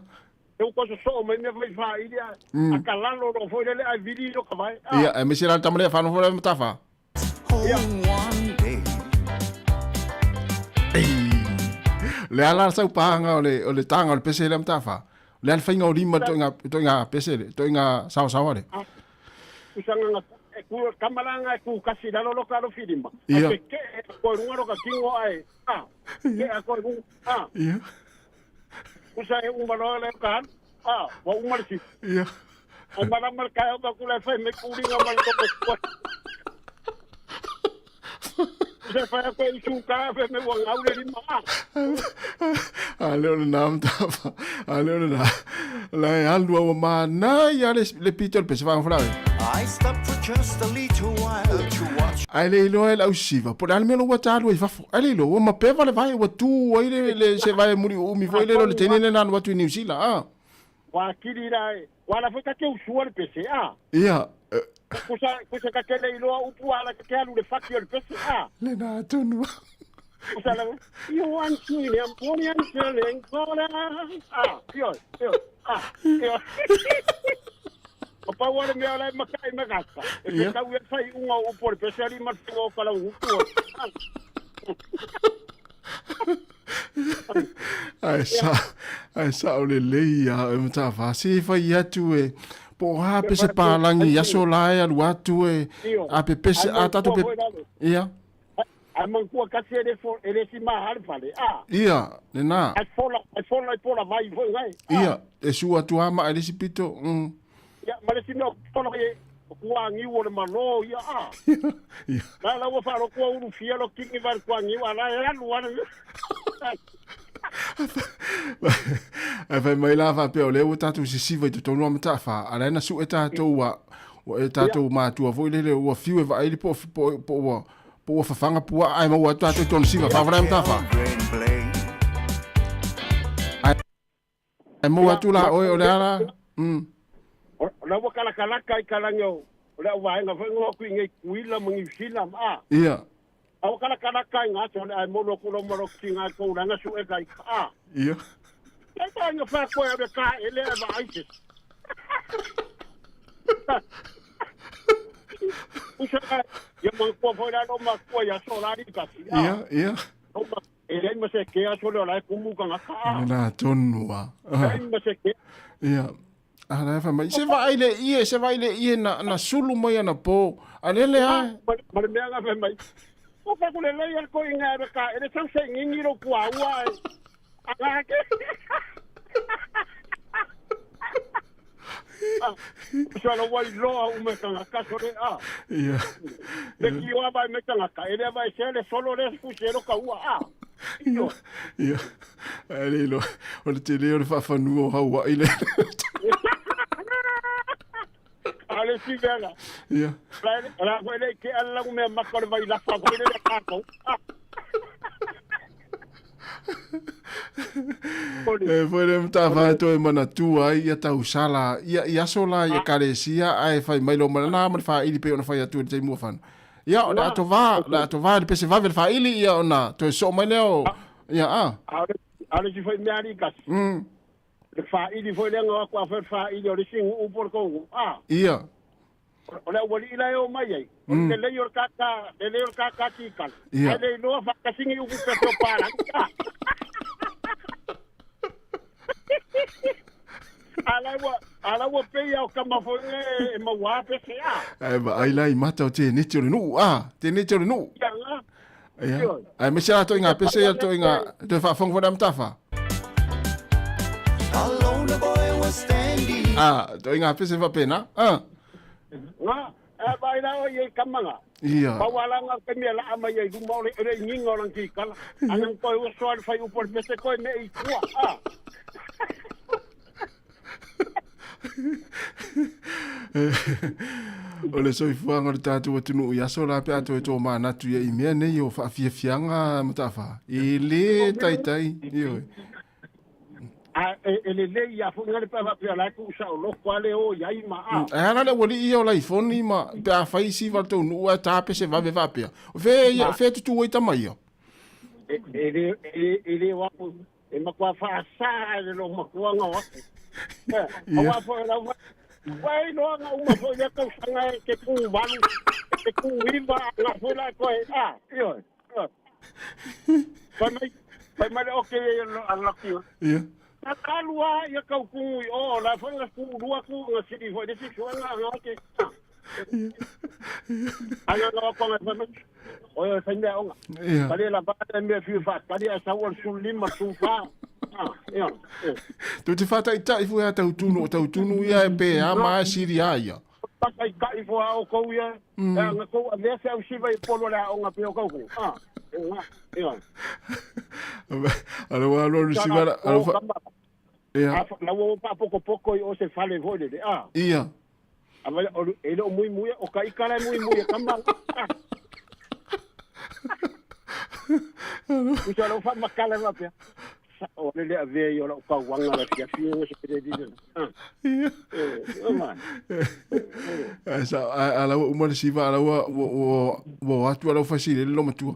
E uko so so mai me vai fa ilia. A kalalo ro foi le ai vili ro ka vai. Ia, e mesi la tamale fa no foi matafa. Ia. Le ala sau panga o le o le tanga o le pese le matafa. Le ala fainga o lima to nga to nga pese le to nga sao sao le. Kusanga nga e ku kamalanga e ku kasi lalo lo ka lo filima. Ia. A ke e ko runga ro ka kingo ai. Ah. Ke a ko runga. Ah. Ia. Kusa e uma loa le ka. Ah, wa uma le si. Ia. O mara mar ka o ku le fai me kuringa ma lo ko. Kusa fai ko i su ka fe me wa ngau le lima. A le o le nā matafa. A le o le nā. La e alu au ma nā ia le le pito le pese whango whalawe. I stopped for just a little while to watch. Ae le iloa e le ausisiva, po o le a le mea o lo ua ta alu ai fafo. Ae le iloa, ua mapeva le vae, ua tu ai le, le se vae muliuumi foi lele o le teine lea na alu atu i Niu Sila, a. Ua atili la, ua ala foi ta te usua le pese, a. Ia. Kusa, kusa ta te le iloa upu ala ta te alu le fati o le pese, a. Lena atonu. Kusa la, io antile, amponi antile, ancora. A, io, io, a, io. O pau ale mea o la e makai me kaka. E pe tau e whai unga o upu o le pese ali ma te o kala upu. Ae sa, ae sa o le lei a e matawha. Se whai atu e, po o ha pese pālangi, aso la e alu atu e, a pe pese, a tatou pe, ia. Ae manatua kasi e le fo, e le si maha le fale, a. Ia, lena. Ae fola, ae fola i pola vai foi ngai. Ia, e su atu a ma e le si pito. Ia, ma le si mea o pola e, o kuagiu o le malo ia, a. Ia. La la ua faalogo ua ulufia lo kingi va le kuagiu, a la e alu a le. Ae fai mai la faapea o lea ua tatou sisiva i totonu a Mataafa, a la e na suʻe tatou ua, ua e tatou matua foi lele ua fiu e vaai le po po po ua po ua fafaga puaa ae maua atu tatou i tonu siva faafalai a Mataafa. Ae maua atu la oe o le a la. O la ua kalakalaka i kalagi o le au vaega foi ngoa ku i nei Kuila ma Niu Sila ma a. Ia. A ua kalakalaka i ngā tole ai molo ku lo molo ki ngā koulanga su e kai a. Ia. Kai pa nga fa koe o ka ele e va ai se. Usa ia ma kua foi la lo ma kua ia so la ri kasi. Ia, ia. Lo ma e lei ma se ke a sole o la e kumu ka ngaka a. Na tonu a. Lei ma se ke. Ia. A la fa mai se vaai le ie, se vaai le ie na na sulu mai ana po. A le le a. Ma le mea nga fai mai. O fa ku le lei al ko inga e ka e le sau se ngingi ro kua ua e. A la ke. Sa lo wai loa u me kanga ka sole a. Ia. Le ki o vai me kanga ka ele vai se le solo le fu se ro ka ua a. Ia. Ia. Ai le lo o le tele o le faafanua o Hawaii le. A le si vela. Ia. La la ko le ke ala u me maka le vai la fa ko le ka ko. E foi le matafa e toe manatua ai ia tausala ia i aso la i ekalesia ae fai mai lo mana ma le faaili pei ona fai atu i le taimi ua fana. Ia o le ato va, le ato va le pese vave le faaili ia ona toe soo mai lea o ia a. A le si foi mea ali kasi. Le faaili foi lea nga aku a foi le faaili o le isi nuu po le kou. A. Ia. O le aualii la e o mai ai, o le lelei o le kākā, lelei o le kākā kikala. Ia. Ae le iloa faatasingi upu pese o palagi. A. A la ua, a la ua pei a o kama foi e, e maua pese a. Ae vaai la i mata o teneti o le nuu, a, teneti o le nuu. Ia nga. Ia. Ae mese la toʻiga pese ia toʻiga toe faafofoga foi le amatafa. Alone the boy was standing. A, toʻiga pese faapena. A. Nga, e vai la o i kamanga. Ia. Pau ala nga ke mea laa mai ai luma o le ele nginga o lang kikala. Anang koe ua soa le fai upo le pese koe me i kua. A. O le soifuaga o le tatou atunuu i aso la pe a toe tōmanatu ia i mea nei o faafiafiaga Mataafa. E lē taitai, ioe. A e lelei ia foi nga le pe faapea la e tuu saoloko a le o iai ma a. Ae a la le aualii ia o laifoni ma pe a fai siva le tou nuu ae tā pese vave faapea. O fea ia, o fea e tutū ai tama ia? E le, e le o aku E matua faasā e le loomatua o aku. Aua foi lau Wai loa nga uma foi lea tausaga e te kū valu, e te kū iva, nga foi la koe, a, ioe, ioe. Fai mai, fai mai le oke e a laki. Ia. Na talu a ia kau kugu i o, la foi nga kū lua kū nga sili foi le sisuanga nga ke. Ai nga nga konga fai mai. O ia fai mea onga. Ia. Pali la ba le mea fiu fa, pali a sau al sul lima sul fa. Ah, ia. Tu te whātaitai fo ia tau tunu, o tau tunu ia e pē a ma e siri a ia. Whakaitai fo a o kou ia. E nga kou a mea se au siva i polo le a onga pe o kau. Ah, ia. Ia. Alo alo alo siva la alo fa. Ia. La ua paapokopoko i o se fale foi lele. Ah. Ia. A vai o e le o muimui o ka ikala e muimui e kama. Ah. Usa lau faamakala faapea. O le le avea i o lau kauaga le afiafi e se pele li. Ia. Ai sa a la uma le siva a la ua ua ua atu ala fasi le lo matua.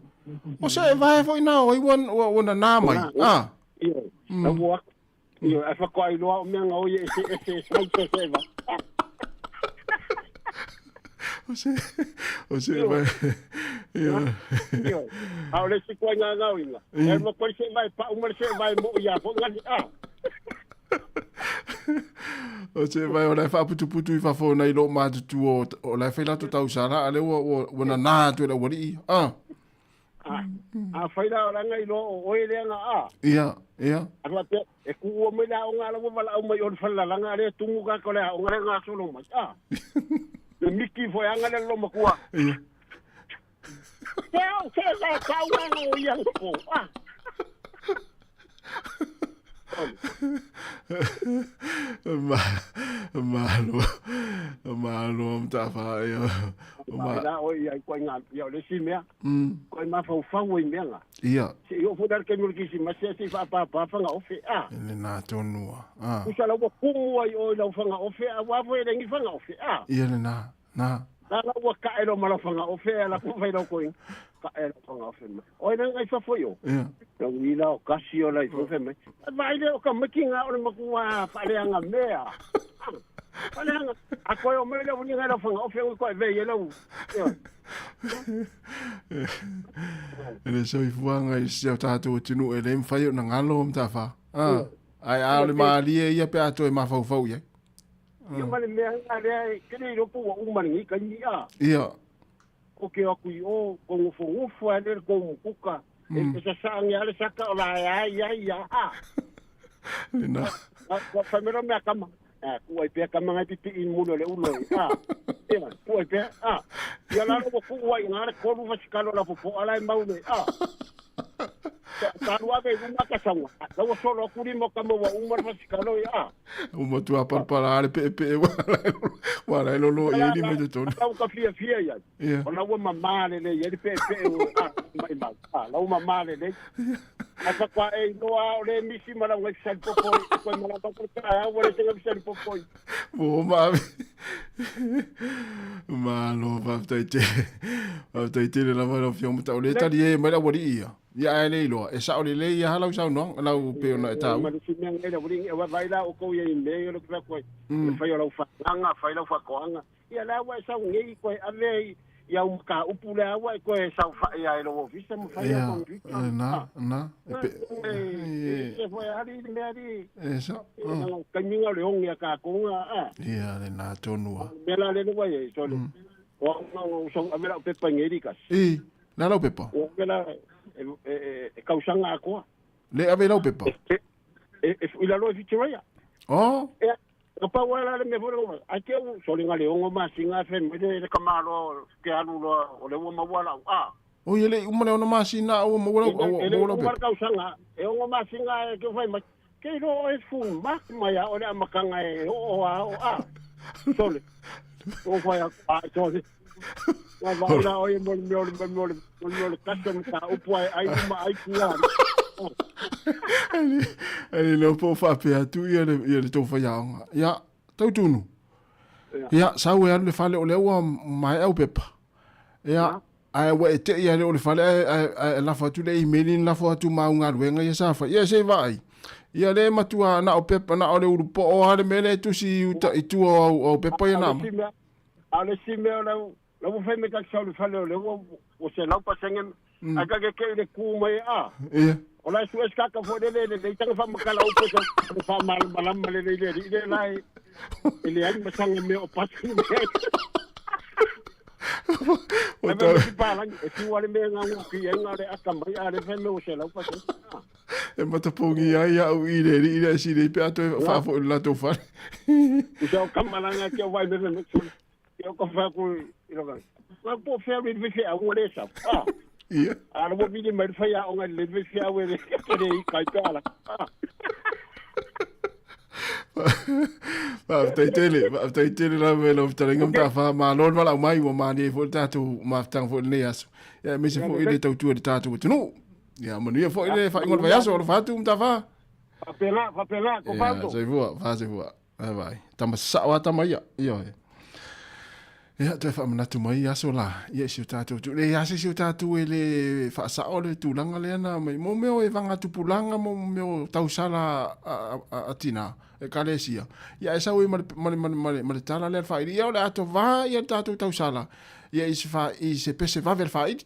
O se vai foi na o ua ua na na mai. Ah. Ia. La ua Ia, ai whakoa i loa o mea ngā oia e se e se sai se se va. O se o se vai. Ia. Ia. A o le si koe ngā ngā inga. E ma koe se vai pa uma se vai mo ia fo ngā a. O se vai o le whaaputuputu i whafo nei lo mātutu o, o le whai lato tau sara, a le ua, ua, ua na nā atu e le wari i. Ah. A, a whai la oranga i loa o oe lea a. Ia, ia. A wha e kuua mai le aoga ala ua valaau mai o le falelalaga a lea tumu ka ko le aoga le gasolo mai a le miki foi anga le lomakua ia se au se la tau anga o ia po a ma malo malo mtafa ia ma la o ia ko nga ia le si mea ko ma fau fau i mea nga ia se yo fo dar ke mur ki si ma se si fa pa pa fa nga ofe a le na tonua a usa la kumu ai o la fa nga ofe a wa fo le ngi fa nga ofe a ia le na na la la ua ka elo ma la fa nga ofe a la ku fai lo ko ka elo fa nga ofe ma o ina ngai fa fo yo ia la wi la o kasi o la i fo fe mai vai le o ka maki nga o le makua fa le anga mea fa le anga a ko o me le ni nga la fa nga ofe o ko e ve ye lo E le soifuaga i si o tatou atunuu e lē mafai ona galo matafa a ae a o le malie ia pe a toe mafaufau i ai Ia ma le mea nga lea e kele i ropo ua uma lenei kaimi a. Ia. O ke aku i o, ko ngofo ngofo a le ko mukuka. E sasaangi a le saka o la e ai ai ia a. Lena. Wa whamero mea kama. A, kuai pea kama ngai pipi i mulo le ulo e. A, ia, kuai pea. A, ia lalo wa kuai ngā le kolu wasikalo la popo ala e maule. A, talu ave i luma ka saua. Lau solo aku lima kama wa uma le wasikalo e. A. O matua parapara ale pe pe wa la lo lo i ni me tonu. Lau ka fia fia ia. Ia. O lau mamā le le ia le pe pe o a mai mai. A lau mamā le le. A ka kwa e noa o le misi ma lau ngai fisali popoi. Koe ma lau ka ka au le tenga fisali popoi. Mo ma. Malo faafetai tele. Faafetai tele lava lau Afioga Matau le tali e mai le aualii ia. Ia ae le iloa e sao lelei ia lau saunoaga lau pei ona e taua. Ma le si mea ngai le aualii e vai la o kou ia i mea lo ka koe. Le fai o lau whaanga, fai lau whakoanga. Ia la ua e sau ngei koe ave i ia u ka upu le aua e koe sau wha ia e lo ofisa mo fai Ia, o computer. na, na, e pe, E se foi ari le mea ari. e sa, Kaiminga o le ongi a ka konga a. ia le na tonua. Mea la le le e sole. O au sau ave lau pepa ngeri kas. I, na lau pepa. O ave la e kausanga a koa. Le ave lau pepa. E i lalo e whitiwaia. Oh. E ka pau ala le mea fole a ke u sole nga le ongo masinga fe me le ka malo ke alu loa o le ua maua lau a. O ia le uma le ona masina au maua lau au E le maua lau uma pepa. kausanga e ongo masinga e ke fai mai. Ke ro e fu mak mai a o le amakanga e o a o a. Sole. O fai a a sole. Wa va la o e mo mo mo mo mo mo kasa mo ta upu ai ai uma ai kua. Ele no po faapea atu ia le ia le tou faiaoga. Ia, tautunu. Ia, sau e alu le fale o lea ua maea au pepa. Ia, ae ua e tei ale o le fale ae ae ae lafo atu le email ni lafo atu ma au galuega ia sa fai. Ia se i vaai. Ia le matua na o pepa na o le ulu po'o lava le mea lea e tusi i uta i tua o au au pepa ia na. A le si mea lau lau fai me ka sau le fale o le ua o se lau pasenge ai ka ke ke le ku mai a. Ia. O la su es ka fo le le le tanga fa makala o po le fa mal malam le le le le la e le ai masanga me o pasu me. O Ai tau me pa lang e si wale me nga ngu ki ai nga le aka mai a le fai me o se lau pasenge. E matapogi ai au i le i le si le pe ato e faafo i le latou fale. Usa o kamalanga ke o vai me me ke o ka fa ku i lo ka. Ma po fe le fe a ngore sa. Ah. Ia. A lo mo mai fai a onga le fe a we le ke le i kai pe ala. Ah. Faafetai tele, faafetai tele lava i lau fetalaiga Matafa, malo le valaau mai ua malie ai foi le tatou mafutaga foi i lenei aso. Ia aemaise foi le tautua i le tatou atunuu. Ia, manuia fo'i le faaiuga o le vaiaso, alofa atu Matafā. Faapena, faapena, Ia, Kofauto. soifua, fā soifua. Bye bye. Tama sa'o lava tama ia, ioe. Ia, toe faamanatu mai aso la, ia i si o tatou atunuu. E leai lava se isi o tatou e le faasao le tulaga lea na aumai. Mo mea o evaga tupulaga, mo mea o tausala a tina, ekalesia. Ia ae sau ai ma le, ma le, ma le, ma le, ma le tala lea a le faaili, ia o le a tovā ia le tatou tausala, ia i se, fa, i se pese vave a le faaili.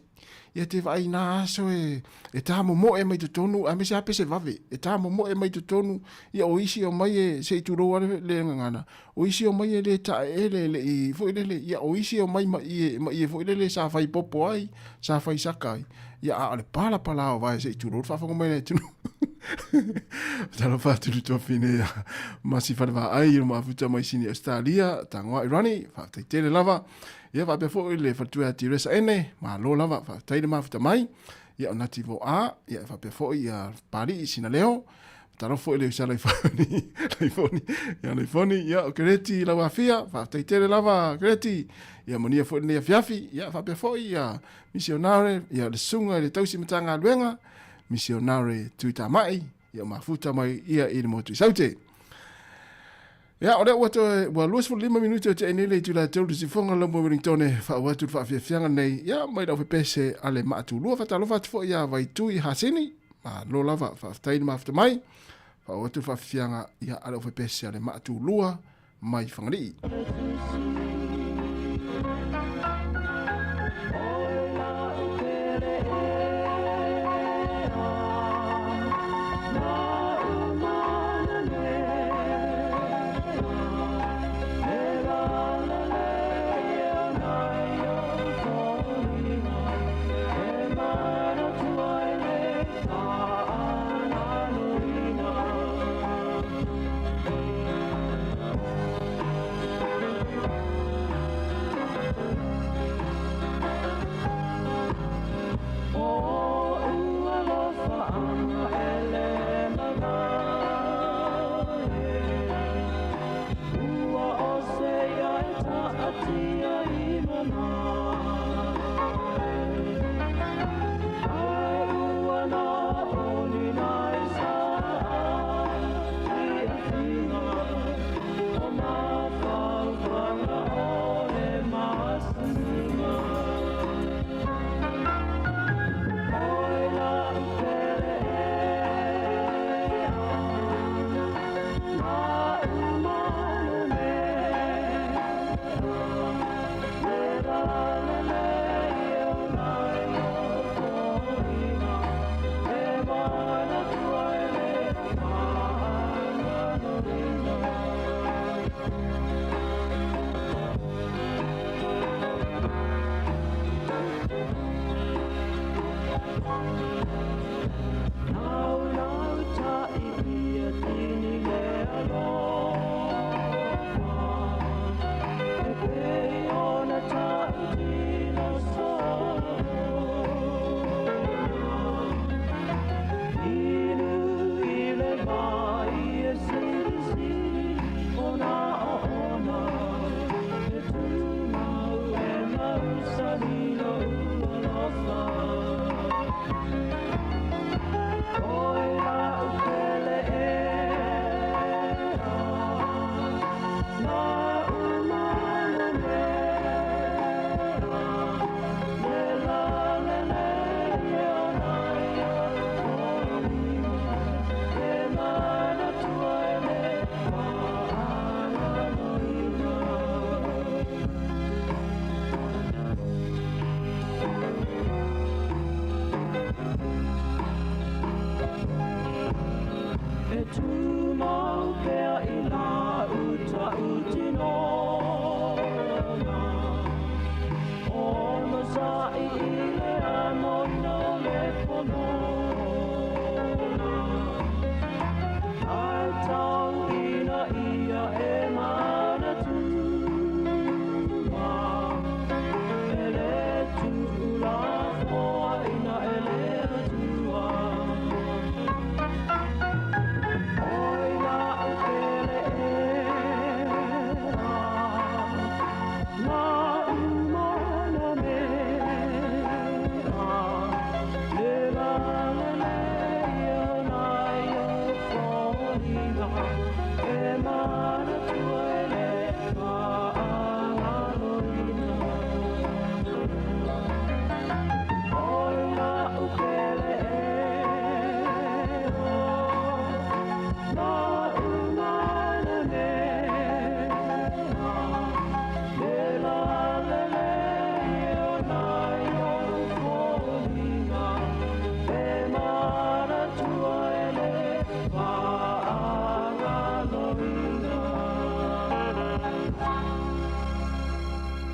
Ia te vaai i nā aso e, e tā momoe mai totonu, aemaise lava pese vave, e tā momoe mai totonu, ia o isi e omai e, se i tulou lava le, le gagana, o isi e omai e le taeele, e le i, foi lele, ia o isi e omai ma ie, ma ie foi lele sa fai popo ai, sa fai saka ai, ia a o le palapala o vae se i tulou le faafofoga mai a le atunuu. Talofa atu le tuafine ia Masi Falevaai, o mafuta mai Sini Australia, Tagoa Irani, faafetai tele lava. Ia faapea foi le faletua ia Tiresa Ene, malo lava, faafetai le mafuta mai. Ia o Nati Voa, ia faapea foi ia Papali'i Sinaleo, talofa foi le usa Laifoni, Laifoni, ia Laifoni, ia o Kereti Lauafia, faafetai tele lava Kereti. Ia manuia foi lenei afiafi, ia faapea foi ia misionare, ia le susuga i le tausi Matagaluega, misionare Tuitamai, ia mafuta mai ia i le motu i Saute. Ia, o lea ua toe, ua 25 minute o te nei le itula e tolu le sifoga lau mo Wellington e whaau atu le whaafiafianga nei. Ia, mai lau pese a le maatulua whatalofa atu foi ia Vaitui Hasini. Ma lo lava, whaafetai le mafuta mai. Whaau atu le whaafiafianga ia a le pese a le maatulua mai Whangalii.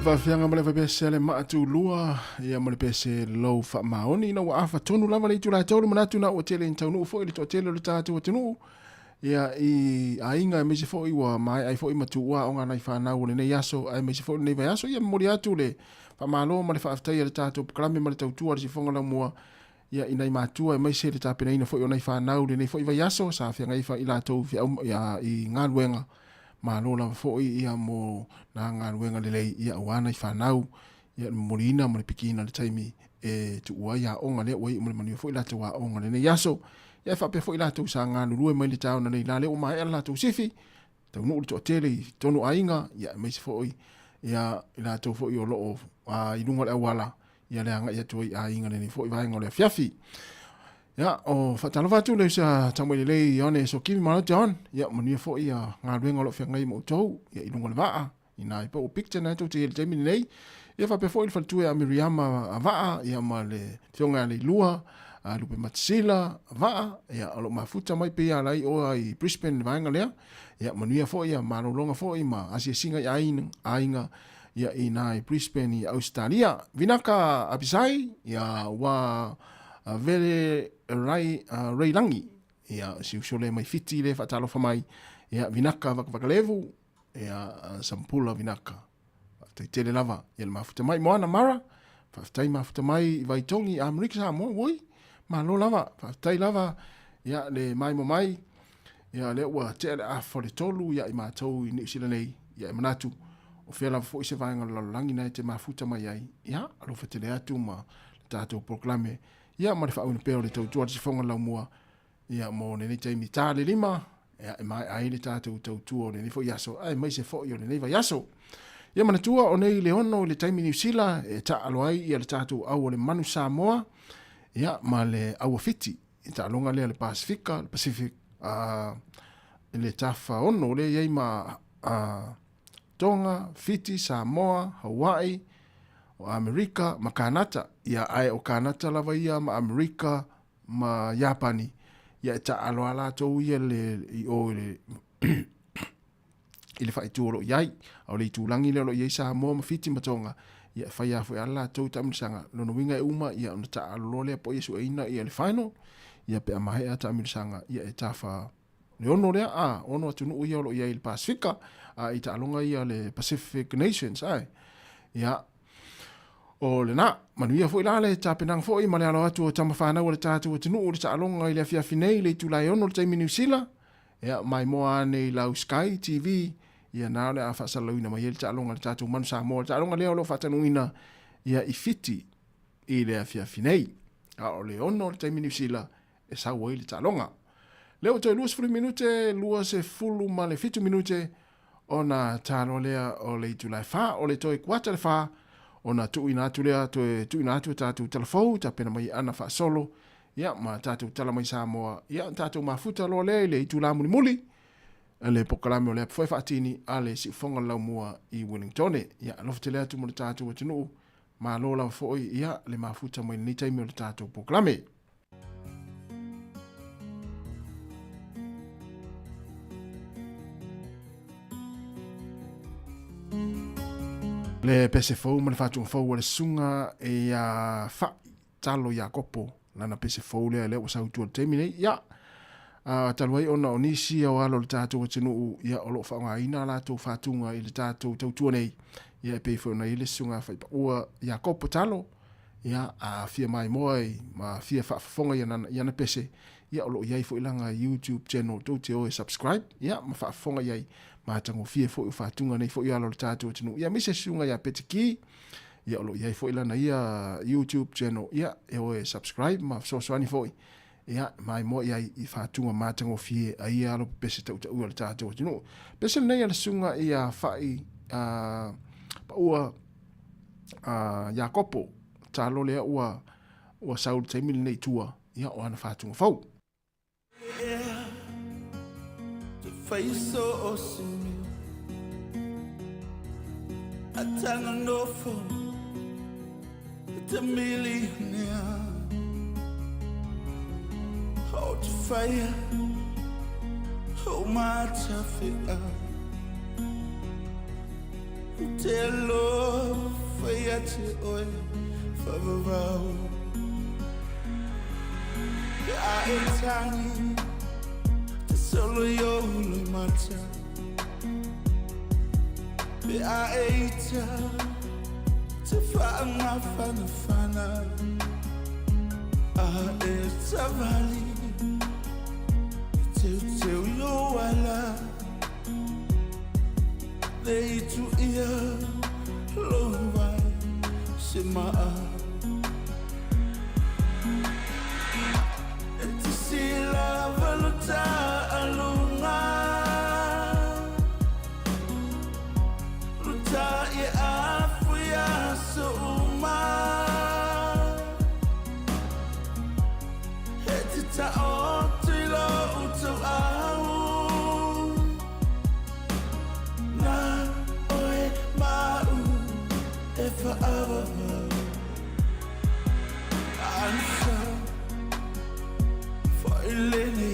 Faafiaga ma le faipese a le maatulua ia ma le pese lou faamaoni ina ua afa tonu lava le itula e tolu manatu na ua tele ina taunuu foi le toatele o le tatou atunuu ia i aiga aemaise foi ua maea ai foi ma tuua aoga nai fanau o lenei aso aemaise foi lenei vaiaso ia momoli atu le faamalo ma le faafetai a le tatou polokalame ma le tautua a le sifoga laumua ia i nai matua aemaise le tapenaina foi o nai fanau lenei foi vaiaso sa feagai fa i latou feau ia i galuega malo lava foi ia mo nā galuega lelei ia aua nai fanau ia le momoliina ma le pikiina le taimi e tuua ai aoga lea ua iu ma le manuia foi latou aoga lenei aso. Ia e faapea foi latou sa galulue mai le taona nei la lea ua maea le latou sifi, taunuu le toatele i tonu aiga, ia aemaise foi ia i latou foi o loo i luga o le auala ia le agai atu ai i aiga lenei foi vaega o le afiafi. Ia, o faatalofa atu le usa tamai lelei Ione Sokimi malo John. Ia, manuia foi ia galuega o lo o feagai ma outou ia i luga o le vaa. Ina ai po o picture na tou te i le taimi lenei. Ia faapea foi le faletua ia Miriama a Vaa, ia ma le afioga ia Leilua, a Lupe Matasila a Vaa, ia o lo o mafuta mai pei ala ai oa i Brisbane le vaega lea. Ia manuia foi ia malologa foi ma asiasiga i aiga, aiga ia i na i Brisbane i Ausetalia. Vinaka Apisai, ia ua vele rai, Ray Langi, ia si uso le mai Fiti le faatalofa mai, ia Vinaka Vakavakalevu, ia Sampula Vinaka. Faafetai tele lava ia le mafuta mai. Moana Mara, faafetai mafuta mai i Vaitogi i Amerika Samoa, oi, malo lava, faafetai lava ia le maimo mai, ia lea ua tea le afa o le tolu ia i matou i Niu Sila nei, ia e manatu, o fea lava foi se vaega o le lalolagi na e te mafuta mai ai, ia alofa tele atu ma le tatou polokalame, ia ma le faauiina pea o le tautua a le sifoga laumua, Ia, mo lenei taimi ta le lima, ia, e maea ai le tatou tautua o lenei foi aso, aemaise foi o lenei vaiaso. Ia manatua o nei le ono i le taimi Niu Sila e taaalo ai ia le tatou au o le manu Samoa, ia, ma le au a Fiti, i taaloga lea le Pasifika, le Pacific, i le tafa ono lea i ai ma Tonga, Fiti, Samoa, Hawaii, o Amerika ma Kanata. Ia, ae o Kanata lava ia ma Amerika ma Iapani, ia e taaalo a latou ia le, i o i le, i le faaitu o lo o i ai. A o le itulagi lea o lo o i ai Samoa ma Fiti ma Tonga, ia e fai lava foi a latou taamilosaga. Lona uiga e uma, ia ona taaalo loa lea po o ia sueina ia le final, ia pe a maea taamilosaga, ia e tafa le ono lea, a, ono atunuu ia o lo o i ai i le Pasifika, a i taaloga ia le Pacific Nations, ae. Ia, o lena, manuia foi la le tapenaga foi ma le alo atu o tama fanau a le tatou atunuu i le taaloga i le afiafi nei i le itula e ono le taimi Niu Sila, ia, maimoa ane i lau Sky TV, ia na o le a faasalalauina mai ai le taaloga a le tatou Manu Samoa. Le taaloga lea o lo o faatanuuina ia i Fiti i le afiafi nei. A o le ono le taimi Niu Sila e sau ai le taaloga. Lea ua toe 20 minute, 27 minute ona talo lea o le itula e 4, o le toe kuata le 4, ona tuuina atu lea, toe tuuina atu e tatou talafou, tapena mai ana faasolo, ia, ma tatou tala mai Samoa, ia, tatou mafuta loa lea i le itula mulimuli, le polokalame o le apu foi faatini a le siufoga le laumua i Wellingtone. Ia, alofa tele atu mo le tatou atunuu, malo lava foi, ia, le mafuta mai lenei taimi o le tatou polokalame. Le pese fou ma le faatuga fou a le susuga ia Fa'i Talo Iakopo, lana pese fou lea lea ua sau i tua i le taimi nei. Ia, talu ai ona o nisi o alo o le tatou atunuu, ia, o lo o faaaogaina a latou faatuga i le tatou tautua nei, ia, e pei foi ona i ai le susuga Fa'ipaua Iakopo Talo, Ia, a fia maimoa i, ma fia faafofoga i ana, i ana pese, ia, o lo o i ai foi lana YouTube channel tou te o e subscribe, ia, ma faafofoga i ai, matagofie foi o faatuga nei foi alo o le tatou atunuu. Ia, aemaise susuga ia Pete Ki, ia, o lo o i ai foi lana ia YouTube channel, ia, e o e subscribe ma fesoasoani foi, ia, maimoa i ai i faatuga matagofie a ia alo pese tautaua o le tatou atunuu. Pese lenei a le susuga ia Fa'i, Paua, Iakopo, talo lea ua ua sau i le taimi lenei i tua, ia o ana faatuga fou. Ou te alofa ia te oe faavavau. Pe a e tagi te solo i ou loimata. Pe a e ita te faagafanafana. A e savali e teuteu i ou ala. Le itu ia lou vai se maa. E te silava lo taaluga. Lo ta ia afu ia aso uma. E te taoto i lou tauau. Na oe ma'u e fa'avavau. Ansa fa'ilele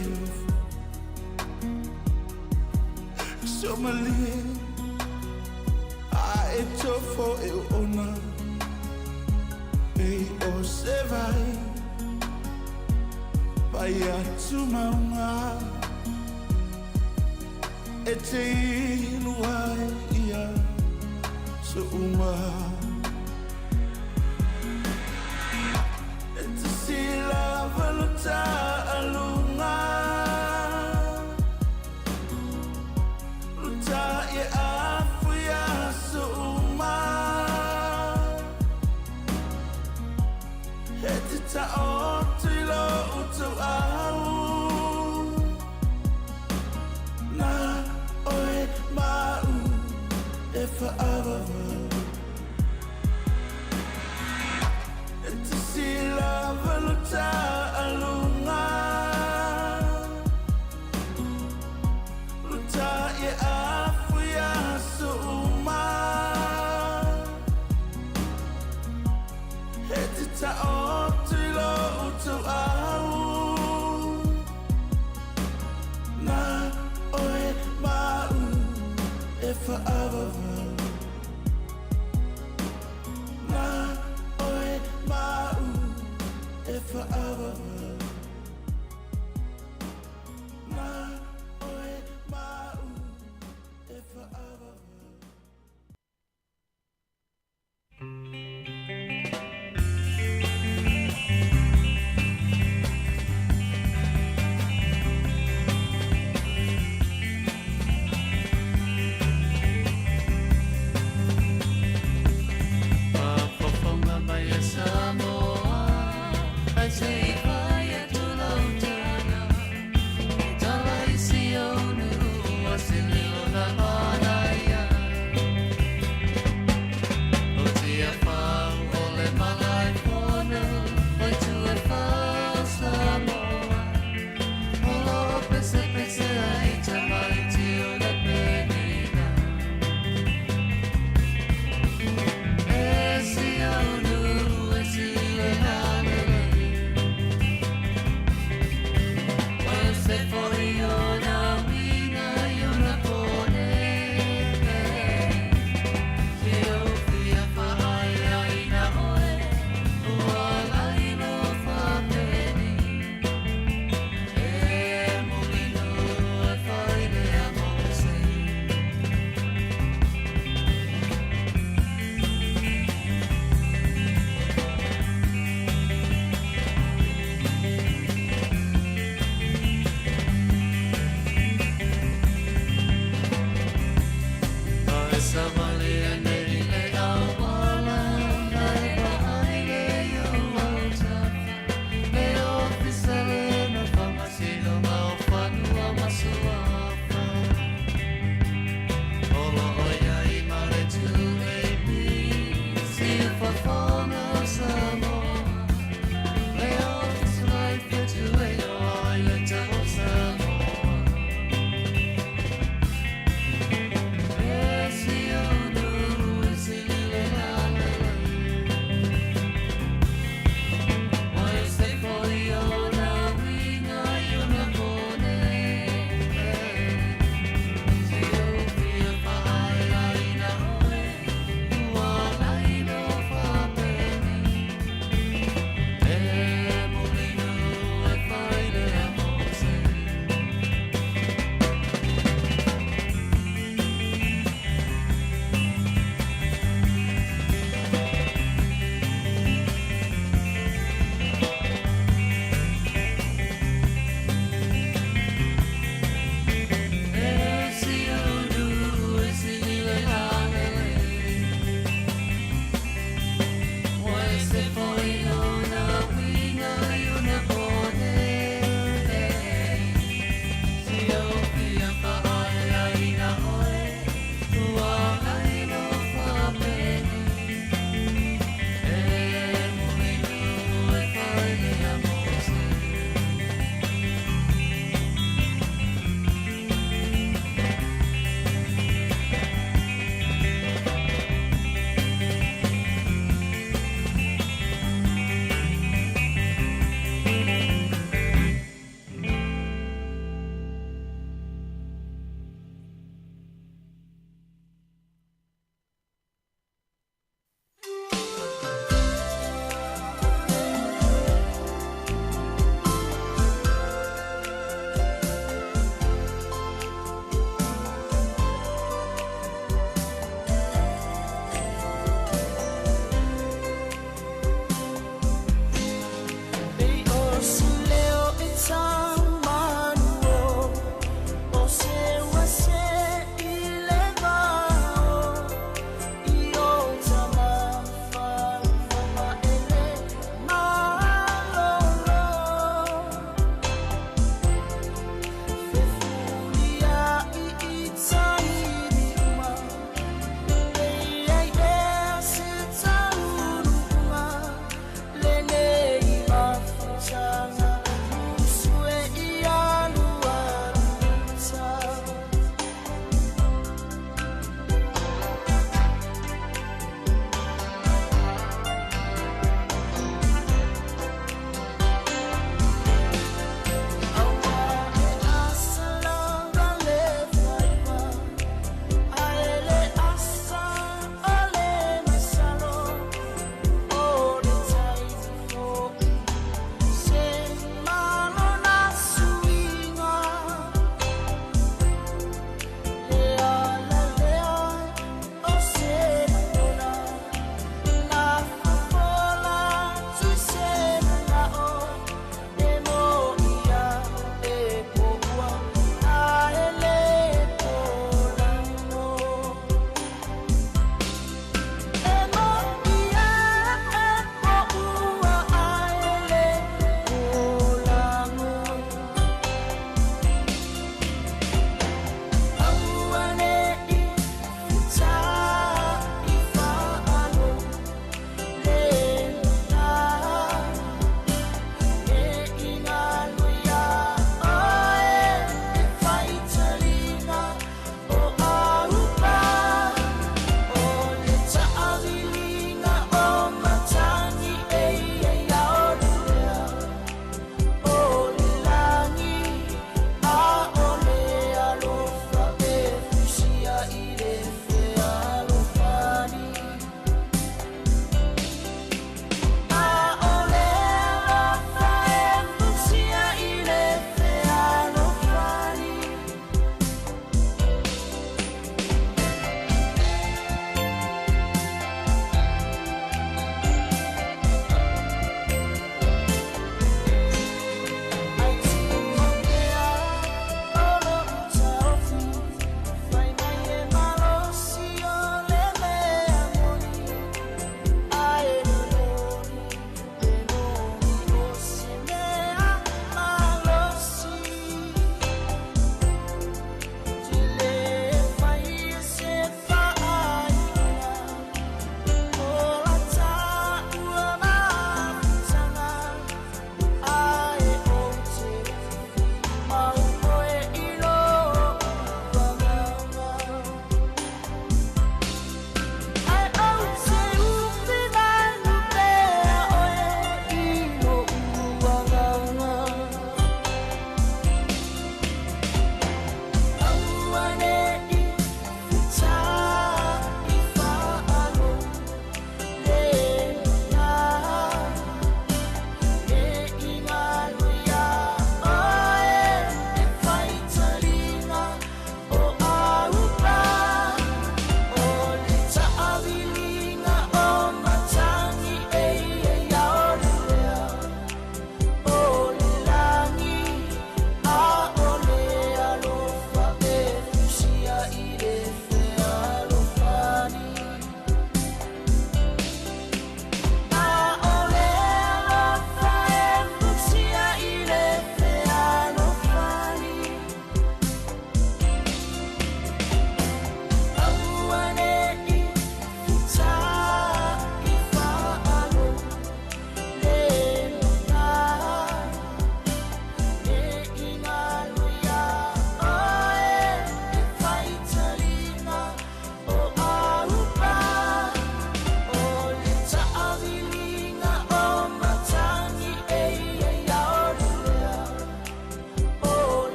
Somalie a e tofo e ona e o se vai vai atu maunga e te inu ai ia so uma. E te silava lo taaluga. Lo ta ia afu ia aso uma. E te taoto i lou tauau. Na oe ma'u e fa'avavau. E te silava lo taaluga. Lo ta ia afu ia aso uma. E te taoto i lou tauau. Na oe ma'u e fa'avavau. Na oe ma'u e fa'avavau. Na oe ma'u e fa'avavau. Faafofoga mai e Samoa, ai se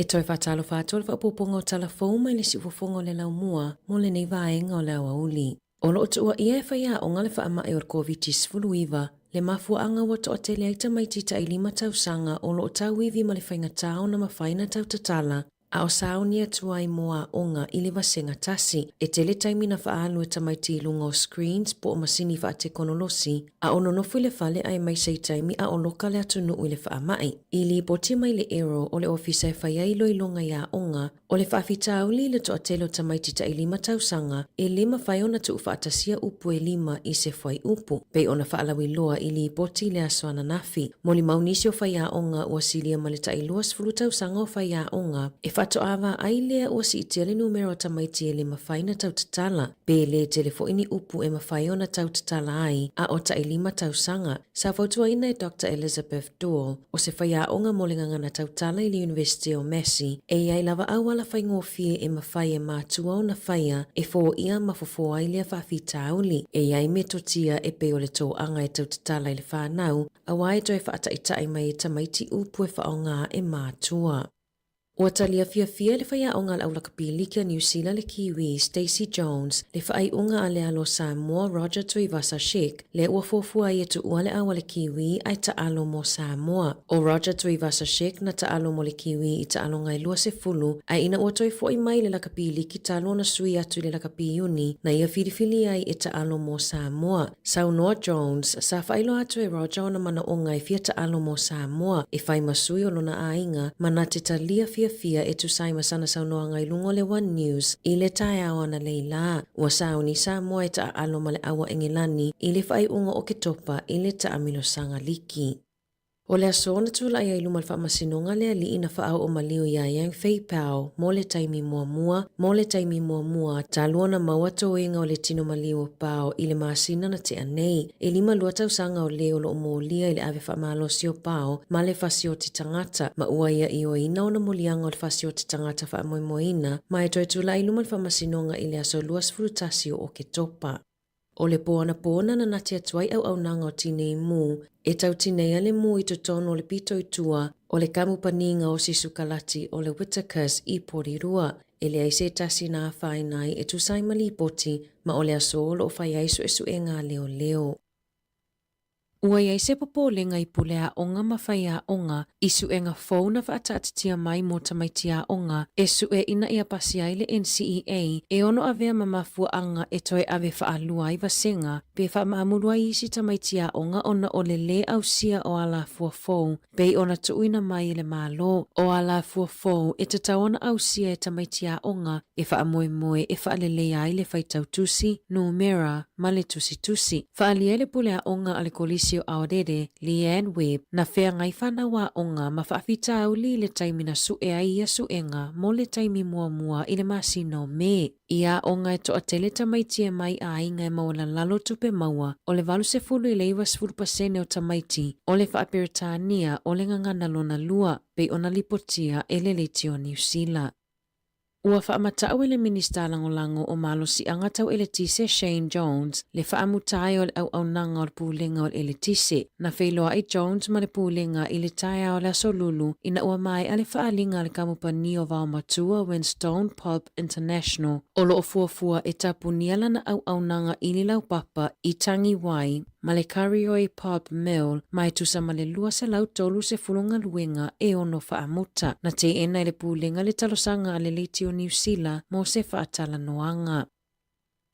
E toe faatalofa atu le faaopoopoga o tala fou mai le siufofoga o le laumua mo lenei vaega o le aoauli. O lo o tuuaia e faiaoga le faamai o le Koviti-19 le mafuaaga ua toatele ai tamaiti tailima tausaga o lo o tauivi ma le faigatā ona mafai ona tautatala a o sauni atu ai mo aoga i le vasega tasi. E tele taimi na faaalu e tamaiti i luga o screens po o masini faatekonolosi a o nonofo i le fale aemaise i taimi a o loka le atunuu i le faamai. I lipoti mai le ero o le ofisa e fai ai iloiloga i aoga, o le faafitauli i le toatele o tamaiti tailima tausaga e le mafai ona tuufaatasia upu e lima i se fuaiupu, pei ona faalauiloa i lipoti i le aso ananafi. Molimau nisi o faiaoga ua silia ma le tai 20 tausaga o faiaoga e faatoa vaai lea ua siitia le numera o tamaiti e le mafai ona tautatala, pe le tele foi ni upu e mafai ona tautatala ai a o tailima tausaga. Sa fautuaina e Doctor Elizabeth Doyle, o se faiaoga mo le gagana tautala i le Iunivesite o Massey, e i ai lava auala faigofie e mafai e matua ona faia e foia ma fofo ai lea faafitauli. E i ai metotia e pei o le toaga e tautatala i le fanau, auā e toe faataitai mai e tamaiti upu e faaaoga e matua. Ua talia fiafia e le faiaoga a le Aulakapiliki a Niu Sila le Kiwi, Stacey Jones, le faaiuga a le alo o Samoa Roger Tuivasa-Sheck, lea ua fuafua ai e tuua le au a le Kiwi ae taalo mo Samoa. ʻO Roger Tuivasa-Sheck na taalo mo le Kiwi i taaloga e 20, ae ina ua toe foʻi mai le lakapiliki talu ona sui atu i le lakapi Iuni, na ia filifili ai e taalo mo Samoa. Saunoa Jones, sa faailoa atu e Roger ona manaoga e fia taalo mo Samoa, e fai ma sui o lona aiga, ma na te talia fiafia e tusa ai ma sana saunoaga i luga o le One News i le taeao analeila. Ua sauni Samoa e taaalo ma le ʻAua ʻEgelani i le faaiuga o Oketopa i le taamilosaga liki. O le aso na tulai ai i luma o le faamasinoga le alii na faaoo maliu iā Yang Fei Pao mo le taimi muamua, mo le taimi muamua, talu ona maua toega o le tino maliu o Pao i le masina na tea nei. E 52 tausaga o le o lo o molia i le ave faamalosi o Pao ma le fasioti tagata, ma ua ia ioeina ona moliaga o le fasioti tagata faamoemoeina ma e toe tulai i luma o le faamasinoga i le aso 21 o Oketopa. O le pō anapō na nanati atu ai auaunaga o Tinei Mu e tau tineia le mū i totonu o le pito i tua o le kamupaniga o Sisukalati o le Whittaker's i Porirua. E leai se tasi na afaina ai e tusa ai ma lipoti ma o le aso o lo o fai ai suesuega a leoleo. Ua i ai se popolega i pule aoga ma faiaoga i suega fou na faataatitia mai mo tamaiti aoga e sue ina ia pasi ai le NCEA e ono avea ma mafuaaga e toe ave faalua ai vasega pe faamaamulu ai isi tamaiti aoga ona o le lē ausia o alafua fou pei ona tuuina mai e le Malo. O alafua fou e tatau ona ausia e tamaiti aoga e faamoemoe e faaleleia ai le faitau tusi, numera, ma le tusitusi. Faaalia ai le pule aoga a le Kolisi o Aorere, Leanne Webb, na feagai fanau aoga ma faafitauli i le taimi na sue ai ia suega mo le taimi muamua i le masina o Me. I aoga e toatele tamaiti e mai aiga e maualalalo tupe maua, o le 80 i le 90 pasene o tamaiti o le Faaperetania o le gagana lona lua, pei ona lipotia e le Leitio Niu Sila. Ua faamatau e le Minista Lagolago o Malosiaga Tau Eletise Shane Jones le faamuta ai o le auaunaga o le Pulega o le Eletise. Na feiloai Jones ma le Pulega i le taeao o le Aso Lulu ina ua maea le faaaliga a le kamupani o vaomatua Winstone Pulp International o lo o fuafua e tapunia lana auaunaga i le laupapa i Tangiwai ma le Karioi Pulp Mill ma e tusa ma le 230 galuega e ono faamuta. Na teena e le Pulega le talosaga a le Leiti o Niu Sila mo se faatalanoaga.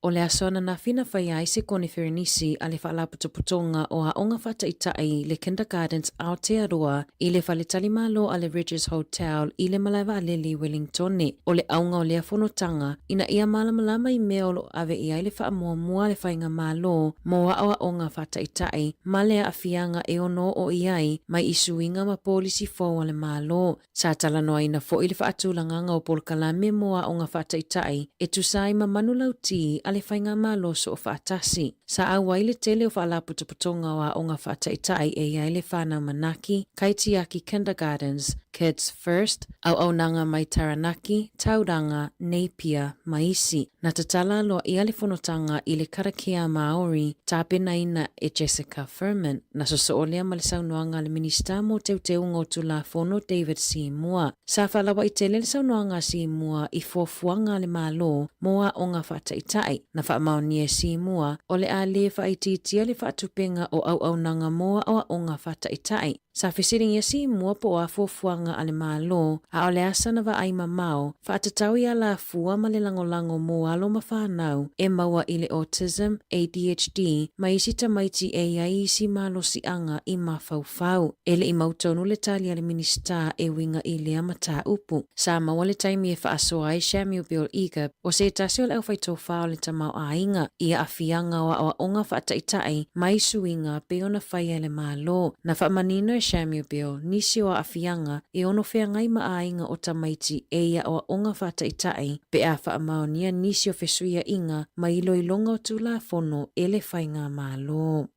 O le aso ananafi na faia ai se koniferenisi a le Faalapotopotoga o Aoga Faataitai le Kindergartens Aotearoa i le faletalimalo a le Rydges Hotel i le malae vaalele i Wellingtone. O le auga o lea fonotaga, ina ia malamalama i mea o lo o ave i ai le faamuamua a le Faigamalo mo aoaoga faataitai ma le aafiaga e ono oo i ai mai i suiga ma polisi fou a le Malo. Sa talanoaina foi le faatulagaga o polokalame mo aoga faataitai e tusa ai ma manulauti a le. a le Faigamalo Soofaatasi. Sa auai le tele o faalapotopotoga o aoga faataitai e i ai le Whānau Manaaki, Kaitiaki Kindergartens, Kids First, Auaunaga mai Taranaki, Tauranga, Napier, ma isi. Na tatala aloaia le fonotaga i le karakia Māori tapenaina e Jessica Furman. Na sosoo lea ma le saunoaga a le Minisita mo Teuteuga o Tulafono David Seymour. Sa faalawa'i tele le saunoaga a Seymour i fuafuaga a le Malo mo aoga faataitai. Na faamaonia e Seymour o le a lē faaitiitia le faatupenga o auaunaga mo aoaoga faataitai. Sa fesiligia Seymour po o a fuafuaga a le Malo, a o le asa na vaai mamao, faatatau i alafua ma le lagolago mo alo ma fanau e maua i le autism, ADHD, ma isi tamaiti e i ai isi malosiaga i mafaufau. E le i mautonu le tali a le Minisita e uiga i lea mataupu. Sa maua le taimi e faasoa ai Samuel Bill Eager, o se tasi o le aufaitofa o le tamaoaiga, i aafiaga o aoaoga faataitai mai suiga pei ona faia e le Malo. Na faamanino e Samuel Bill nisi o aafiaga e ono feagai ma aiga o tamaiti e i aoaoga faataitai pe a faamaonia nisi o fesuiaiga ma iloiloga o Tulafono e le Faigamalo.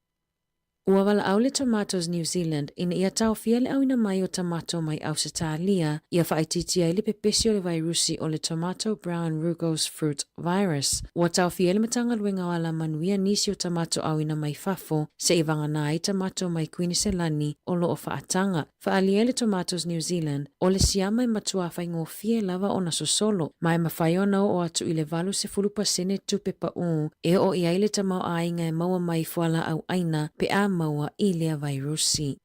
Ua valaau le Tomatoes New Zealand ina ia taofia le auina mai o tamato mai Ausetalia ia faaitiitia ai le pepesi o le vairusi o le Tomato Brown Rugose Fruit Virus. Ua taofia e le Matagaluega o Alamanuia nisi o tamato auina mai fafo seia vagana ai tamato mai Kuiniselani o lo o faataga. Faaalia e le Tomatoes New Zealand, o le siama e matuā faigofie lava ona sosolo, ma e mafai ona oo atu i le 80% tupe paʻū e oo i ai le tamaoaiga e maua mai i fualaau ʻaina pe a maua i lea vairusi.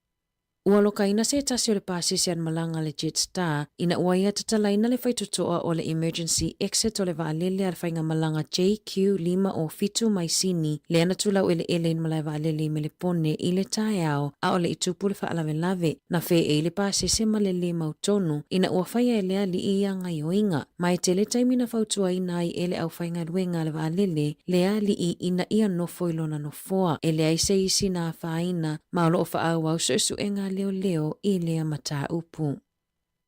Ua lokaina se tasi o le pasese a le malaga a le Jetstar ina ua ia tatalaina le faitotoa o le emergency exit o le vaalele a le faigamalaga JQ507 mai Sini, lea na tulaueleele i le malae vaalele i Melepone i le taeao a o le i tupu le faalavelave. Na feei le pasese ma le lē mautonu ina ua faia e le alii ia gaioiga. Ma e tele taimi na fautuaina ai e le aufaigaluega a le vaalele le alii ina ia nofo i lona nofoa. E leai se isi na afaina ma o lo o faaauau suesuega a leoleo i lea mataupu.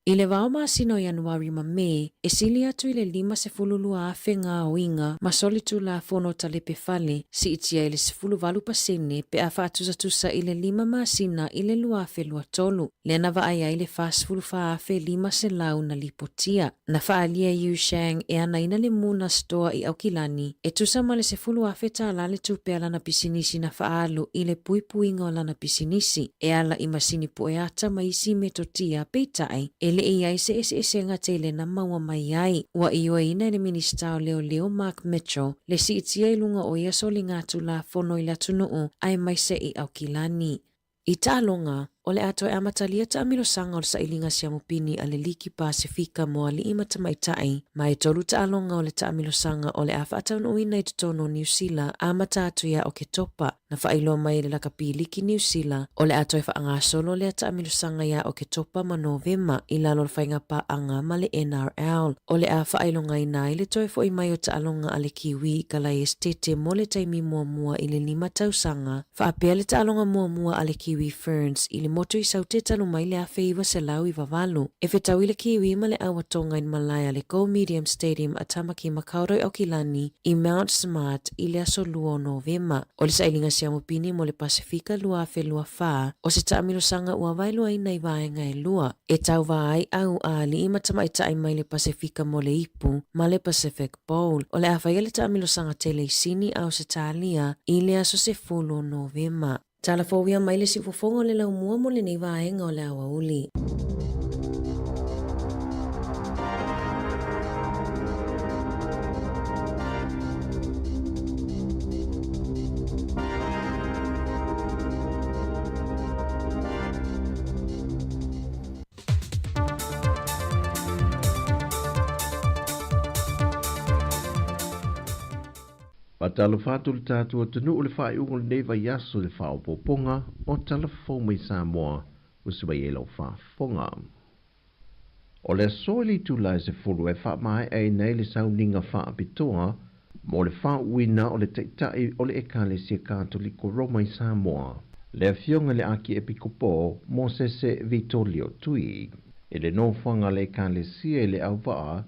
I le vao masina o Ianuari ma Me, e sili atu i le 52,000 gaoiga ma solitulafono talepe fale, siitia i le 18% pe a faatusatusa i le lima masina i le 2023, lea na vaai ai le 44,500 na lipotia. Na faaalia e Yu Shang e anaina le Muna Store i Aukilani, e tusa ma le $10,000 tālā le tupe a lana pisinisi na faaalu i le puipuiga o lana pisinisi, e ala i masini pueata ma isi metotia, peitai, e le i ai se eseesega tele na maua mai ai. Ua ioeina e le Minisita o Leoleo Mark Mitchell le siitia i luga o ia soligatulafono i le atunuu aemaise i Aukilani. I taaloga, o le a toe amatalia taamilosaga o le sailiga siamupini a le Liki Pasefika mo alii ma tamaitai, ma e tolu taaloga o le taamilosaga o le a faataunuuina i totonu o Niu Sila amata atu ia Oketopa. Na faailoa mai e le Lakapi Liki Niu Sila, o le a toe faagasolo lea taamilosaga ia Oketopa ma Novema i lalo o le faigapaaga ma le NRL. O le a faailogaina ai le toe fo'i mai o taaloga a le Kiwi i Kalaesetete mo le taimi muamua i le lima tausaga. Faapea le taaloga muamua a le Kiwi Ferns i le motu i Saute talu mai le 1998. E fetaui le Kiwi ma le Auatonga i le malae a le Go Medium Stadium a Tamaki Makaurau Aukilani i Mount Smart i le aso 2 o Novema. O le sailiga siamupini mo le Pasefika 2024, o se taamilosaga ua vaeluaina i vaega e lua, e tauvā ai au a alii ma tamaitai mai le Pasefika mo le ipu ma le Pacific Bowl. O le a faia le taamilosaga tele i Sini, Ausetalia i le aso 10 o Novema. Tala fou ia mai le siufofoga o le laumua mo lenei vaega o le aoauli. Faatalofa atu le tatou atunuu i le faaiuga o lenei vaiaso i le faaopoopoga o Tala Fou mai Samoa ua sui ai lau faafofoga. O le aso i le itula e 10 e faamaeaina ai le sauniga faapitoa mo le faauuina o le Taitai o le Ekalesia Katoliko Roma i Samoa, le Afioga i le Akiepikopo Mosese Vitolio Tui, i le nofoaga a le Ekalesia i le auvaa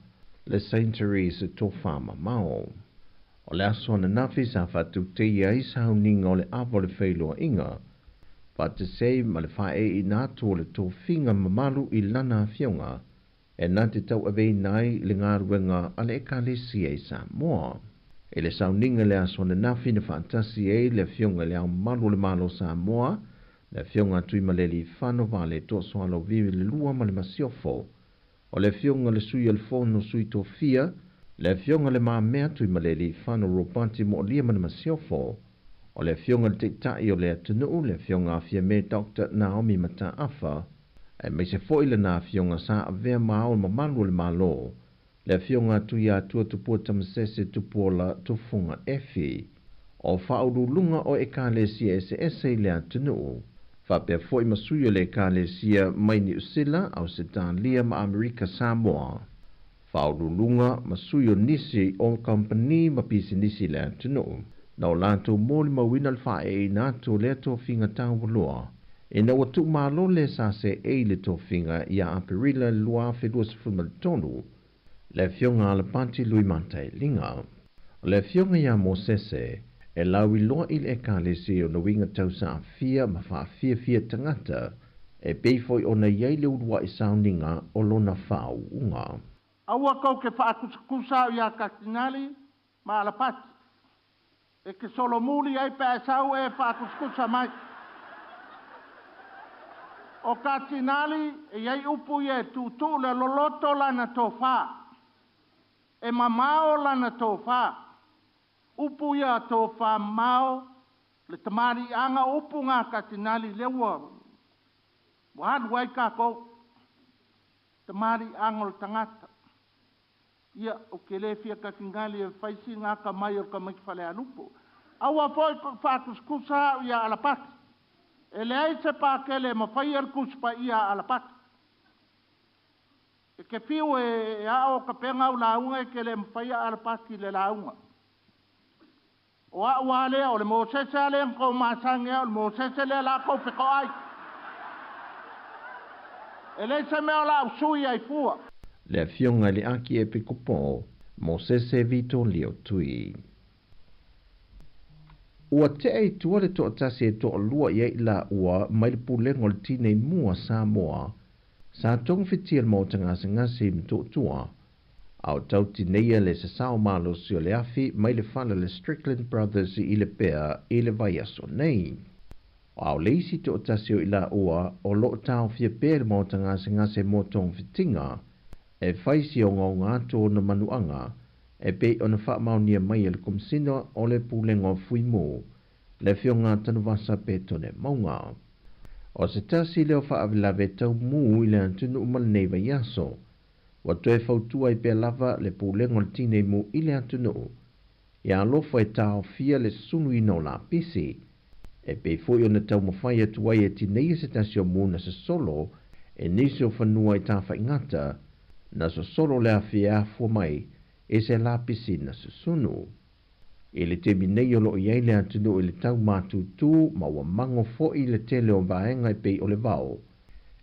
le Saint Therese Tofamamao. O le aso ananafi sa faatauteia ai sauniga o le ava o le feiloaiga faatasi ma le faaeeina atu o le tofiga mamalu i lana afioga e na te tauaveina ai le galuega a le Ekalesia i Samoa. E le sauniga le aso ananafi na faatasi ai le afioga i le Ao Mamalu o le Malo o Samoa, le afioga a Tuimalealiifano Vaaletoa Sualauvi le Lua ma le Masiofo, o le afioga le Sui o le Fono Sui Tofia, le afioga Le Mamea Tuimalealiifano Ropati Moalia ma le Masiofo, o le afioga le Taitai o le atunuu, le afioga a Fiame Dr. Naomi Mataafa, aemaise foi lana afioga sa avea ma Ao Mamalu o le Malo, le afioga a Tuiatua Tupua Tamasese Tupuola Tufuga Efi, o faauluuluga o Ekalesia eseese i le atunuu, faapea foi ma sui o le Ekalesia mai Niu Sila, Ausetalia ma Amerika Samoa, faauluuluga ma sui o nisi o kamupani ma pisinisi i le atunuu, na o latou molimauina le faaeeina atu o lea tofiga taualoa, ina ua tuumalo le SACA i le tofiga ia Aperila 2023, le afioga a Alapati Lui Matailiga. O le afioga ia Mosese, e lauiloa i le Ekalesia i ona uiga tau saafia ma faafiafia tagata, e pei foi ona i ai le uluai sauniga o lona faauuga. Aua kou ke faakusakusa au iā Katinali ma Alapati. E ke solomuli ai pe a e sau e faakusakusa mai. O Katinali e i ai upu ia e tuutuu le loloto lana tofā. E mamao lana tofā. Upu ia tofā mamao le tamaliiaga o upu gā Katinali lea ua ua alu ai kākou. Tamaliiaga o le tagata. Ia, ou te le fia Katinali e fai sina atamai o le tamaiti Falealupo. Aua foi faakusakusa au ia Alapati. E leai se pakele e mafaia le Tusi Paia a Alapati. E te fiu e ao tapena au lauga e te le mafaia Alapati i le lauga. O au lava lea, o le Mosese lava lea na tou masani ai, o le Mosese lea o le a tou fetoai. E leai se mea o le a ou sui ai fua. Le afioga i le Akiepikopo, Mosese Vito Leo Tui. Ua tea i tua le toatasi e toalua i ai i laua mai le Pulega o le Tinei Mu a Samoa, sa togafitia le maota gasegase i Motootua, a o tau tineia le sasao malosi o le afi mai le fale o le Strickland Brothers i Lepea i le vaiaso nei. A o le isi toatasi o i laua o lo o taofia pea i le maota gasegase mo togafitiga, e fai si ogaoga atu ona manuaga e pei ona faamaonia mai e le Komesina o le Pulega o Fui Mu, le Afioga a Tanuvasa Petone Mauga. O se tasi lea o faalavelave tau mu i le atunuu ma lenei vaiaso, ua toe fautua ai pea lava le Pulega o le Tinei Mu i le atunuu, ia alofa e taofia le sunuina o lapisi, e pei foi ona taumafai atu ai e tineia se tasi o mu na sosolo e nisi o fanua i Tafaigata, na sosolo le afi e afua mai e se lapisi na susunu. I le taimi nei o lo o i ai le atunuu i le tau matutu ma ua mago foi le tele o vaega e pei o le vao.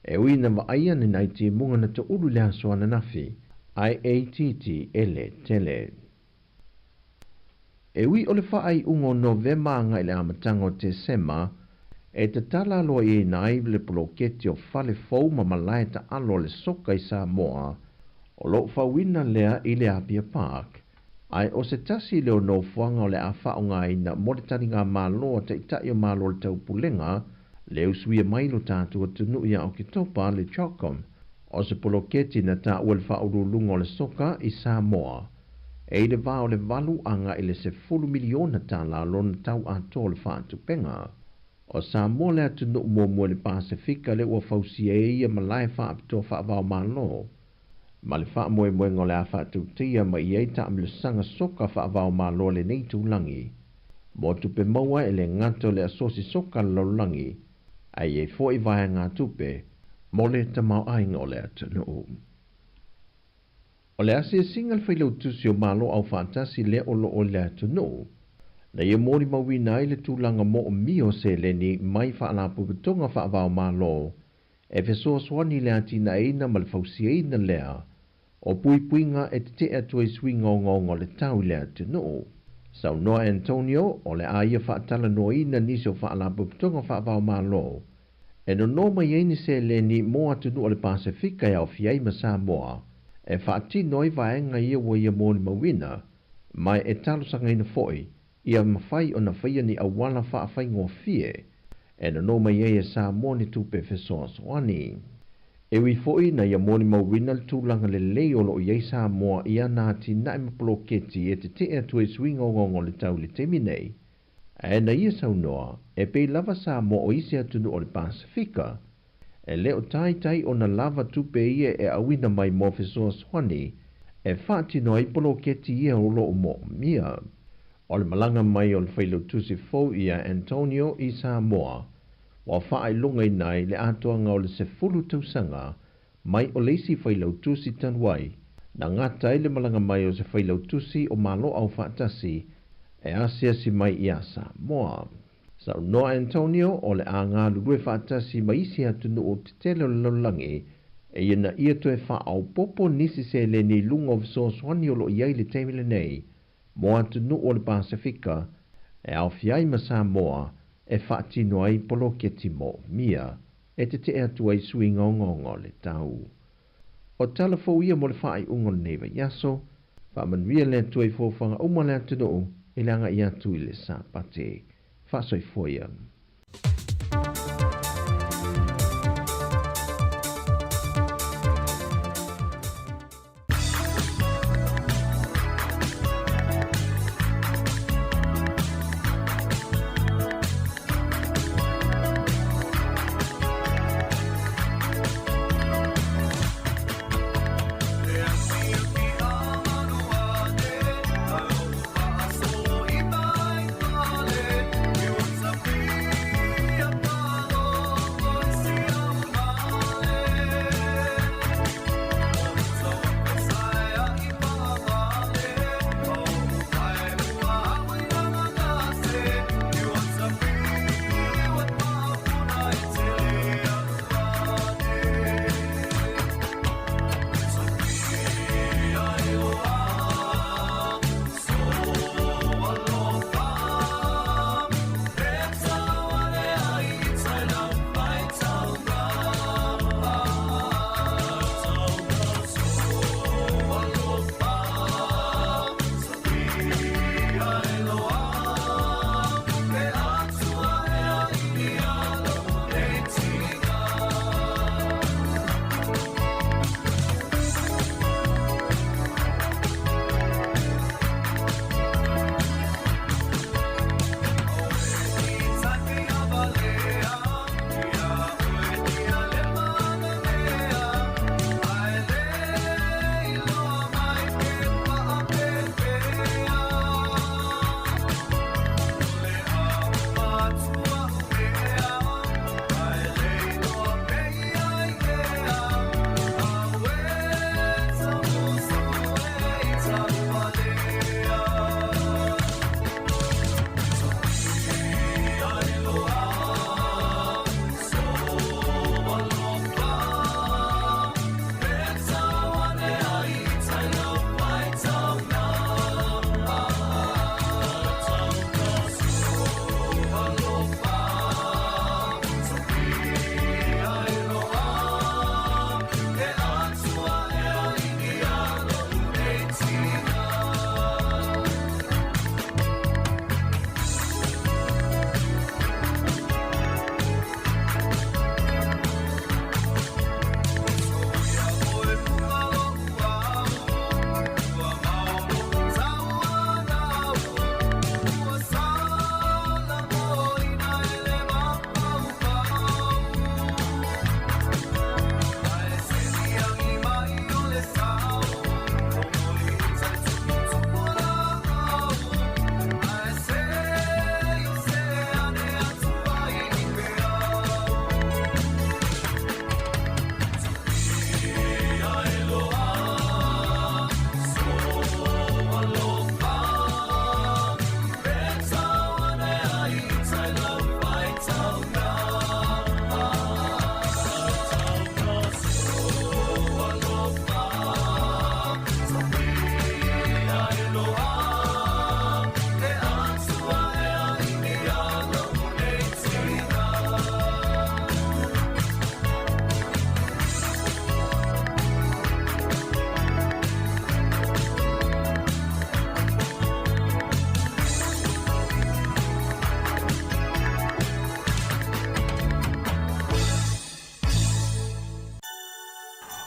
E ui ina vaaia ni nai timuga na toulu i le aso ananafi, ae e itiiti e le tele. E ui o le faaiuga o Novema agai i le amataga o Tesema, e tatala aloaiaina ai le poloketi o fale fou ma malae taalo a le soka i Samoa, o lo o fauina lea i le Apia Park, ae o se tasi lea o nofoaga o le a faaaogaina mo le taligamalo a Taitai o Malo o le Taupulega, le usuia mai lo tatou atunuu ia Oketopa le CHOGM, o se poloketi na taua le faauluuluga o le soka i Samoa. E i le va o le 8 agai i le 10 miliona tala lona tau atoa o le faatupega. O Samoa le atunuu muamua i le Pasefika lea ua fausia ai ia malae faapitoa faava-o-Malo, ma le faamoemoega o le a faatauteia mai i ai taamilosaga soka faava-o-Malo a lenei itulagi mo tupe maua e le gata o le asosi soka a le lalolagi, ae i ai foi vaegatupe mo le tamaoaiga o le atunuu. O le asiasiga a le Failautusi o Malo Aufaatasi lea o lo o i le atunuu, na ia molimauina ai le tulaga moomia o seleni mai faalapotopotoga faava-o-Malo e fesoasoani i le atinaeina ma le fausiaina lea o puipuiga e tetee atu ai suiga ogaoga o le tau i le atunuu. Saunoa Antonio, o le a ia faatalanoaina nisi o faalapotopotoga faava-o-Malo e nono mai ai ni seleni mo atunuu o le Pasefika e aofia ai ma Samoa e faatino ai vaega ia ua ia molimauina, ma e talosagaina foi ia mafai ona faia ni auala faafaigofie e nono mai ai e Samoa ni tupe fesoasoani. E ui foi na ia molimauina le tulaga lelei o loo i ai Samoa i ana atinae ma poloketi e tetee atu ai i suiga ogaoga o le tau i le taimi nei, ae na ia saunoa e pei lava Samoa o isi atunuu o le Pasefika e le o taitai ona lava tupe ia e auina mai mo fesoasoani e faatino ai poloketi ia o loo moomia. O le malaga mai o le Failautusi fou ia Antonio i Samoa, ua faailogaina ai le atoaga o le 10 tausaga mai o le isi Failautusi talu ai, na gata ai le malaga mai o se Failautusi o Malo Aufaatasi e asiasi mai iā Samoa. Saunoa Antonio o le a galulue faatasi ma isi atunuu tetele o le lalolagi e ina ia toe faaopoopo nisi seleni i luga o fesoasoani o lo o i ai i le taimi lenei mo atunuu o le Pasefika e aofia ai ma Samoa e faatino ai poloketi moomia e tetee atu ai i suiga ogaoga o le tau. O tala fou ia mo le faaiuga o lenei vaiaso, faamanuia le Atua i foafoaga uma o le atunuu i le agai atu i le Sapati. Faasoifua ia.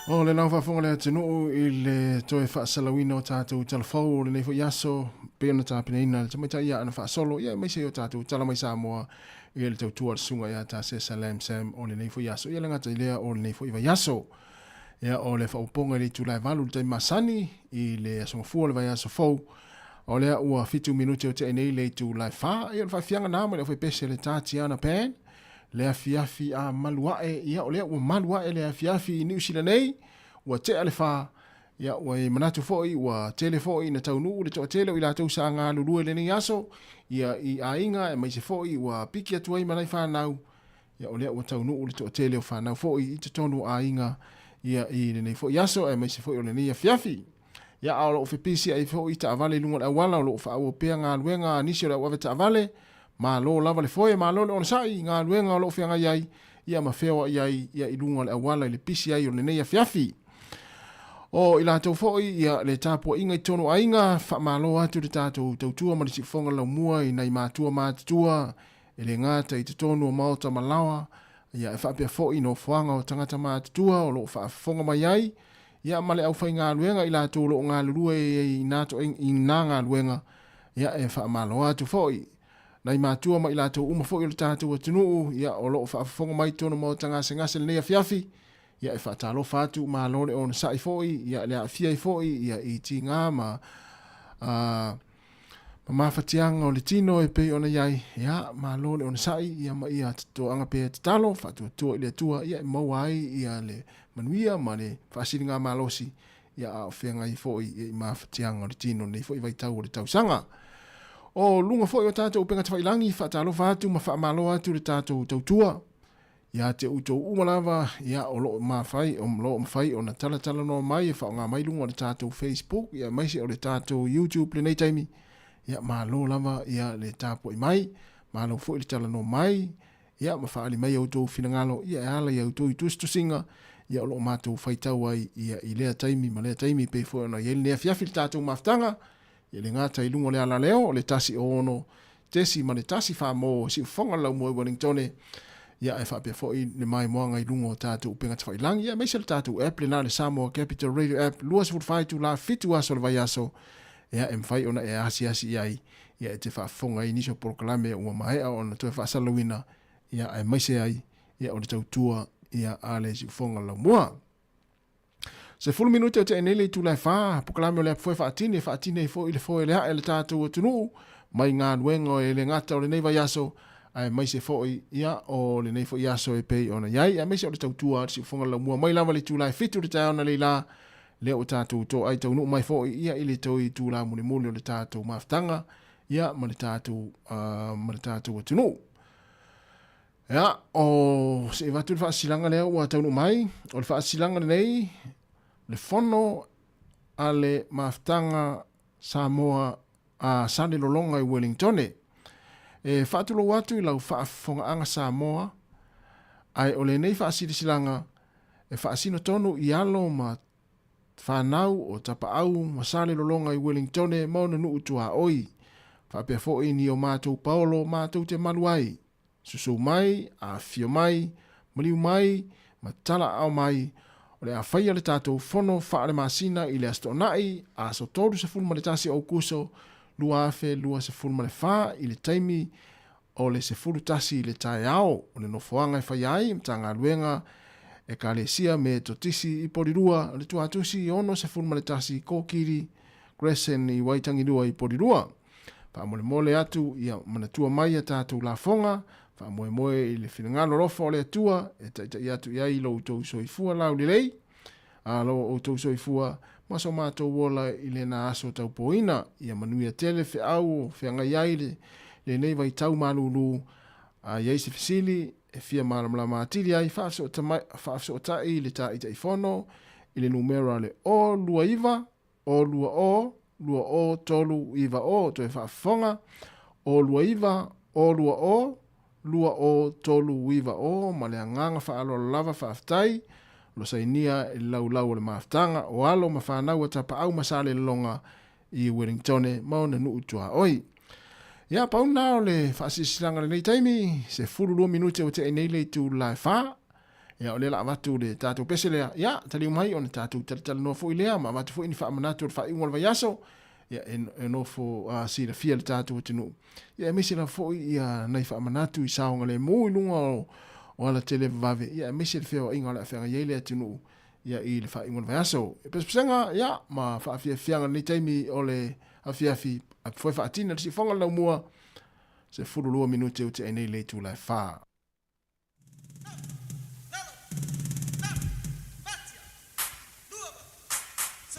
O le lau faafofoga le atunuu i le toe faasalauina o tatou talafou o lenei foi aso, pei ona tapenaina le tamaitai ia Ana Faasolo, ia aemaise o tatou tala mai Samoa ia le tautua a le susuga ia Tasesa Lam Sam o lenei foi aso, ia le gata i lea o lenei foi vaiaso. Ia o le faaopoopoga i le itula e 8 i le taimi masani i le aso Gafua o le vaiaso fou, o lea ua 7 minute o tea nei le itula e 4, ia o le faafiaga na ma le aufaipese le Tatiana Pan, le afiafi a malu ae, ia o lea ua malu ae le afiafi i Niu Sila nei, ua tea le 4, ia ua e manatu foi ua tele foi ina taunuu le toatele o i latou sa galulue i lenei aso, ia i aiga aemaise foi ua piki atu ai ma nai fanau, ia o lea ua taunuu le toatele o fanau foi i totonu o aiga ia i lenei foi aso aemaise foi o lenei afiafi. Ia a o lo o fepisi ai foi taavale i luga o le auala o lo o faaauau pea galuega a nisi o le au ave taavale, malo lava le foe, malo le onosai i galuega o lo o feagai ai ia ma feoai ai ia i luga o le auala i le pisi ai o lenei afiafi. O i latou foi ia le tapuaiga i totonu o aiga, faamalo atu le tatou tautua ma le siufofoga laumua i nai matua matutua E le gata i totonu o maota ma laoa, ia e faapea foi i nofoaga o tagata matutua o lo o faafofoga mai ai, ia ma le aufaigaluega i latou o lo o galulue ai i na galuega, ia e faamalo atu foi. Nai matua ma i latou uma foi o le tatou atunuu, ia o lo o faafofoga mai i totonu o maota gasegase i lenei afiafi, ia e faatalofa atu, malo le onosai foi, ia le aafia ai foi ia i tiga ma ma mafatiaga o le tino e pei ona i ai, ia, malo le onosai, ia ma ia toaga pea tatalo, faatuatua i le Atua, ia e maua ai ia le manuia ma le faasiligamalosi, ia a o feagai foi ia i mafatiaga o le tino nei foi vaitau o le tausaga. O luga foi o tatou upega tafailagi, faatalofa atu ma faamalo atu le tatou tautua, Ia te outou uma lava, ia, o lo o mafai, o lo o mafai ona talatalanoa mai e faaaoga mai luga o le tatou Facebook, ia, aemaise o le tatou YouTube lenei taimi. Ia, malo lava, ia, le tapuai mai, malo foi le talanoa mai, ia, ma faaali mai outou finagalo, ia, e ala i a outou tusitusiga, ia, o lo o matou faitau ai, ia, i lea taimi ma lea taimi, e pei foi ona i ai lenei afiafi le tatou mafutaga, Ia le gata i luga o le alaleo o le 106.1 fā-mō siufofoga le laumua i Wellingtone, ia ae faapea foi le maimoaga i luga o tatou upega tafailangi, ia aemaise le tatou app lena le Samoa Capital Radio App 24 itula 7 aso o le vaiaso, ia e mafai ona e asiasi i ai, ia e te faafofoga ai i nisi o polokalame ua maea ona toe faasalalauina, ia aemaise ai ia o le tautua ia a le siufofoga le laumua. 10 minute o tea nei le itula e 4, polokalame o le apu foe faatini e faatini ai foi le foe le ae le tatou atunuu mai galuega e le gata o lenei vaiaso aemaise foi ia o lenei foi aso e pei ona i ai aemaise o le tautua a le siufofoga le laumua mai lava le itula e 7 le taeao analeila lea ua tatou toai taunuu mai foi ia i le toe itula mulimuli o le tatou mafutaga ia ma le tatou ma le tatou atunuu. Ia, o se i avatu le faasilaga lea ua taunuu mai, o le faasilaga lenei, le fono a le mafutaga Samoa a Salelologa i Wellingtone. E faatulou atu i lau faafofogaaga Samoa, ae o lenei faasilasilaga e faasino tonu i alo ma fanau o Tapaau ma Salelologa i Wellingtone ma ona nuu tuaoi, faapea foi ni o matou paolo matou te malu ai. Susu mai, afifio mai, maliu mai, ma talaaao mai, o le a faia le tatou fono faale-masina i le Aso Toonai, aso 31 o Aokuso 2024 i le taimi o le 11 i le taeao. O le nofoaga e faia ai, Matagaluega, Ekalesia Metotisi i Porirua, o le Tuatusi 61 Kōkiri Crescent i Waitangirua i Porirua. Faamolemole atu ia manatua mai a tatou lafoga, faamoemoe i le finagalo alofa o le Atua e taitai atu i ai lo outou soifua laulelei, a lo outou soifua ma so matou ola i lena aso taupoina. Ia manuia tele feau o feagai ai le lenei vaitau malūlū. A i ai se fesili e fia malamalama atili ai, faafesootai i le Taitaifono i le numera le 029 O 2 O, 2 O, 3 9 O, toe faafofoga, O 2 9, O 2 O, 2 O, 3 9 O, ma le agaga faaaloalo lava faafetai, lo sainia i le laulau o le mafutaga o alo ma fanau a Tapaau ma Salelologa i Wellingtone ma ona nuu tuaoi. Ia, pau lena o le faasilasilaga i lenei taimi, 12 minute ua tea nei le itula e 4. Ia, o lea la avatu le tatou pese lea, ia, taliu mai ona tatou talatalanoa foi lea ma avatu foi ni faamanatu o le faaiuga o le vaiaso, ia, e, e nofo silafia le tatou atunuu. Ia, aemaise lava foi ia nai faamanatu i saogalemu i luga o, o alatele vavave, ia, aemaise le feoaiga o le a feagai ai le atunuu, ia, i le faaiuga o le vaiaso. E pesepesega, ia, ma faafiafiaga i lenei taimi o le afiafi, a foe faatina le siufoga le laumua, 12 minute ua tea ai nei le itula e 4.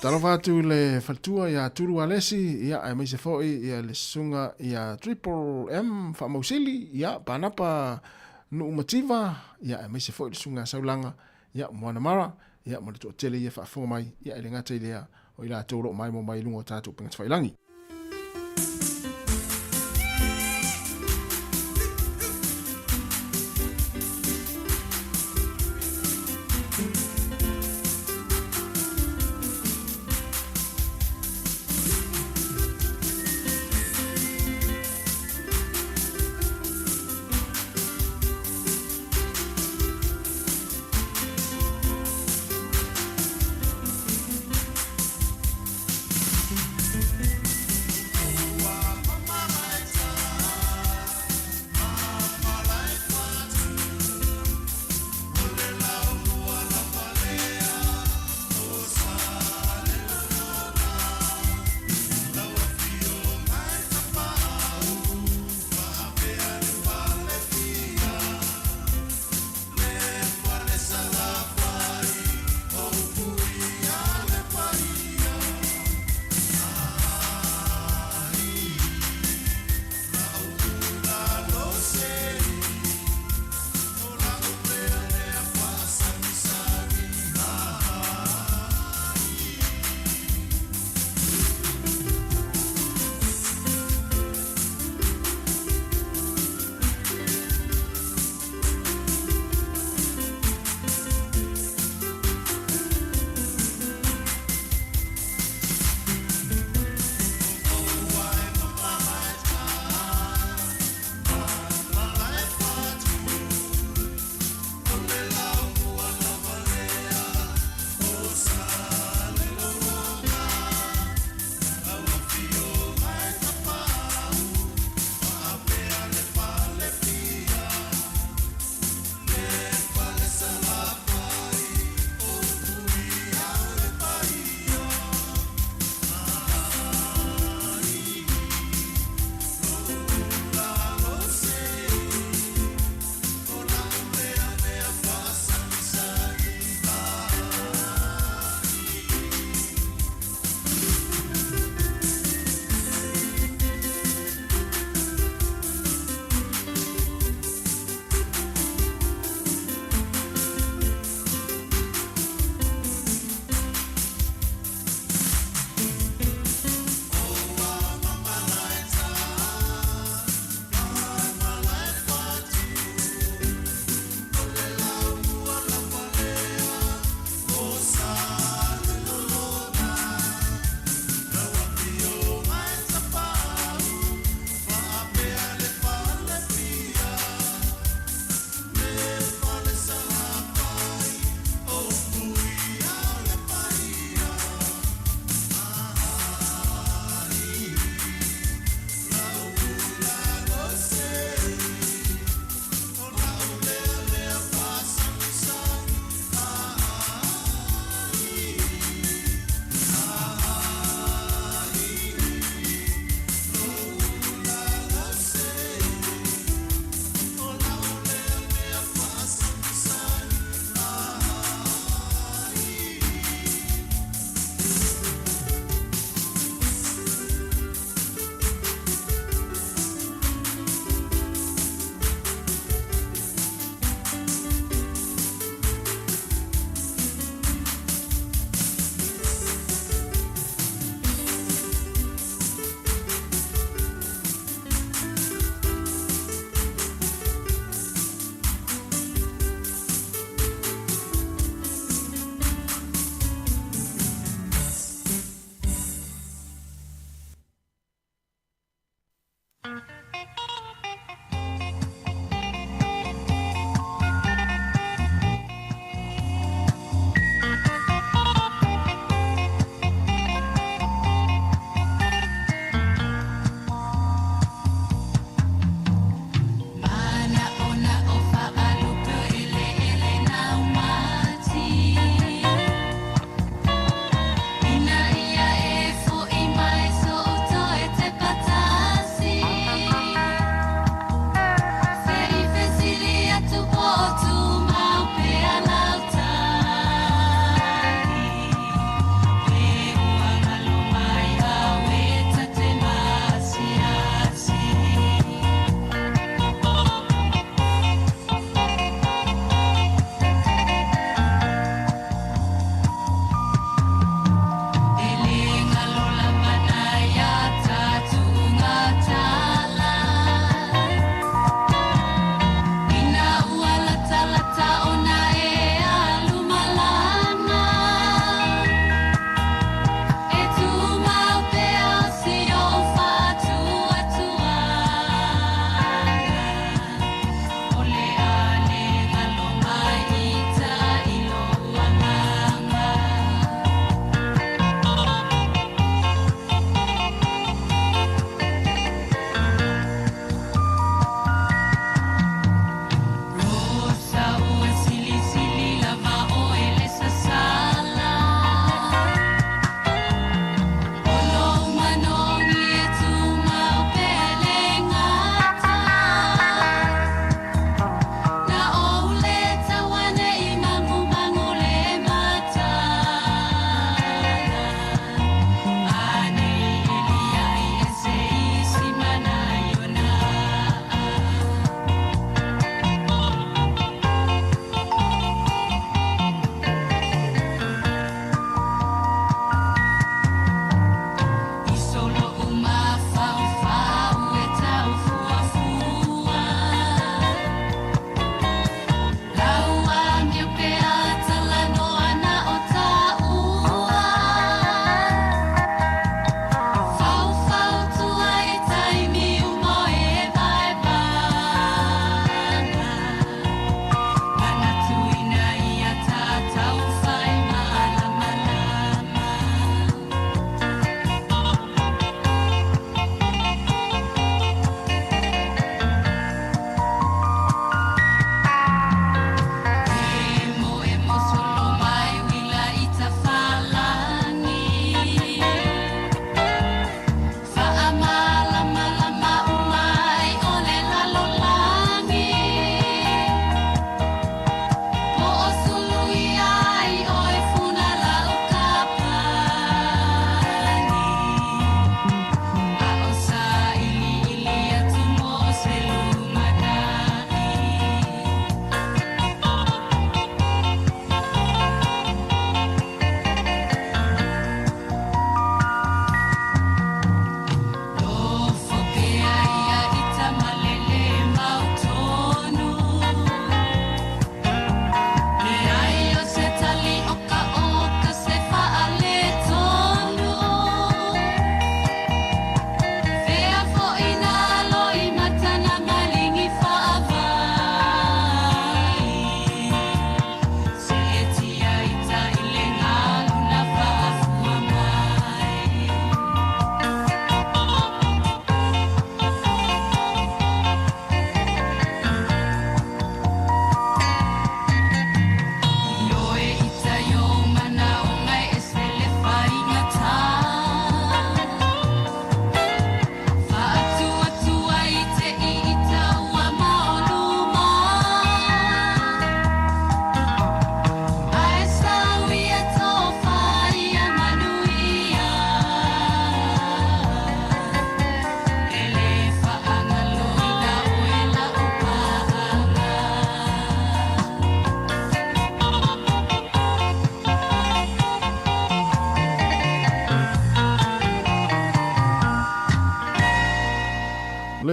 Talofa atu i le faletua ia Tulu Alesi, ia aemaise foi ia le susuga ia Triple M Faamausili, ia Panapa Nuumativa, ia aemaise foi le susuga Saulaga, ia Moana Mara, ia ma le toatele ia faafofoga mai, ia e le gata i lea, o i latou o lo o maimoa mai i luga o tatou upega tafailagi.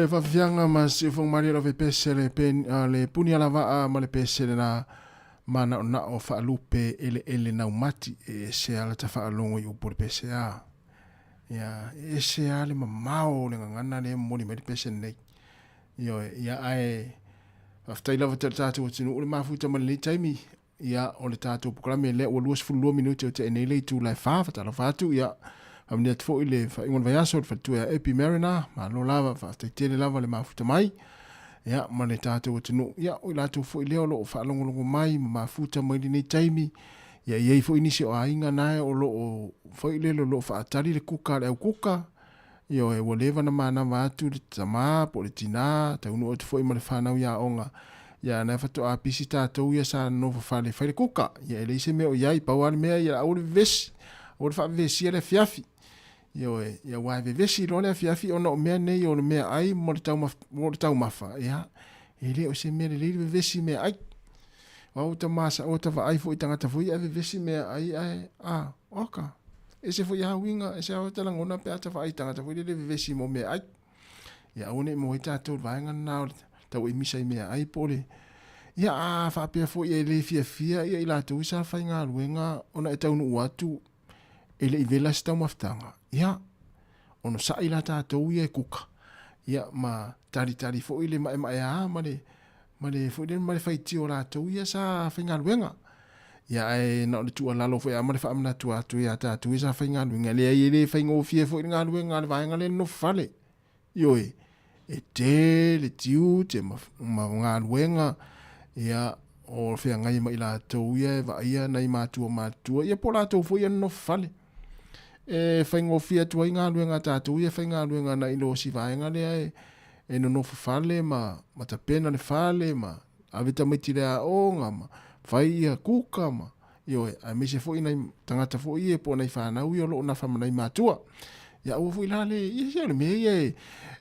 le faafiafiaga ma siufogo malie lau fepese le pen, le puni alavaa ma le pese lena manaonao faalupe eleele naumati e ese a lata faalogo i upu o le pese a. Ia, e ese a le mamao o le gagana lea e momoli mai le pese lenei. Ioe, ia ae faafetai lava tele tatou atunuu le mafuta ma lenei taimi. Ia, o le tatou polokalame lea ua 22 minute o tea nei le itula e 4, faatalofa atu, ia, faamanuia atu foi le faaiuga o le vaiaso i le faletua ia Epi Mariner, malo lava, faafetai tele lava le mafuta mai, ia, ma le tatou atunuu, ia, o i latou foi lea o lo o faalogologo mai ma mafuta mai lenei taimi, ia, e i ai foi nisi o aiga na o lo o foi lele o lo o faatali le kuka a le au kuka, ioe, ua leva ona manava atu le tama po o le tina, taunuu atu foi ma le fanau i aoga, ia na faatoa pisi tatou ia sa nonofo fale e fai le kuka, ia e leai se mea o i ai, pau lava le mea ia aua le vevesi, aua le faavevesia le afiafi. Ioe, ia aua e vevesi loa le afiafi ona o mea nei o le meaai ma le taumafa, o le taumafa, ia, e le o se mea lelei le vevesi i meaai. Aua ua ta masa, ua ta vaai foi i tagata foi ia e vevesi meaai ae, a, oka, ese foi lava uiga, ese lava ta lagona pe a ta vaai i tagata foi lele e vevesi mo meaai. Ia aua ne i maua ai tatou i le vaega lena o le tau emisa i meaai po o le, ia a faapea foi e le fiafia ia i latou i sa faigaluega ona e taunuu atu e le i vela se taumafataga, ia, onosai la tatou ia e kuka, ia ma talitali foi le maemaea ma le, ma le foi lele ma le faitio o latou ia sa faigaluega. Ia ae na o le tuualalo foi lava ma le faamanatu atu ia tatou ia sa faigaluega, leai e le faigofie foi le galuega a le vaega lea e nonofo fale. Ioe, e tele tiute ma, ma galuega, ia, o feagai ma i latou ia e vaaia nai matua matutua, ia po o latou foi ia nonofo fale. E faigofie atu ai galuega a tatou ia faigaluega nai lo si vaega lea e, e nonofo fale ma, ma tapena le fale ma ave tamaiti i le aoga ma fai ia kuka ma, ioe, aemaise foi nai tagata foi ia po o nai fanau ia o lo o nafa ma nai matua. Ia aua foi la le, ia se o le mea ia e,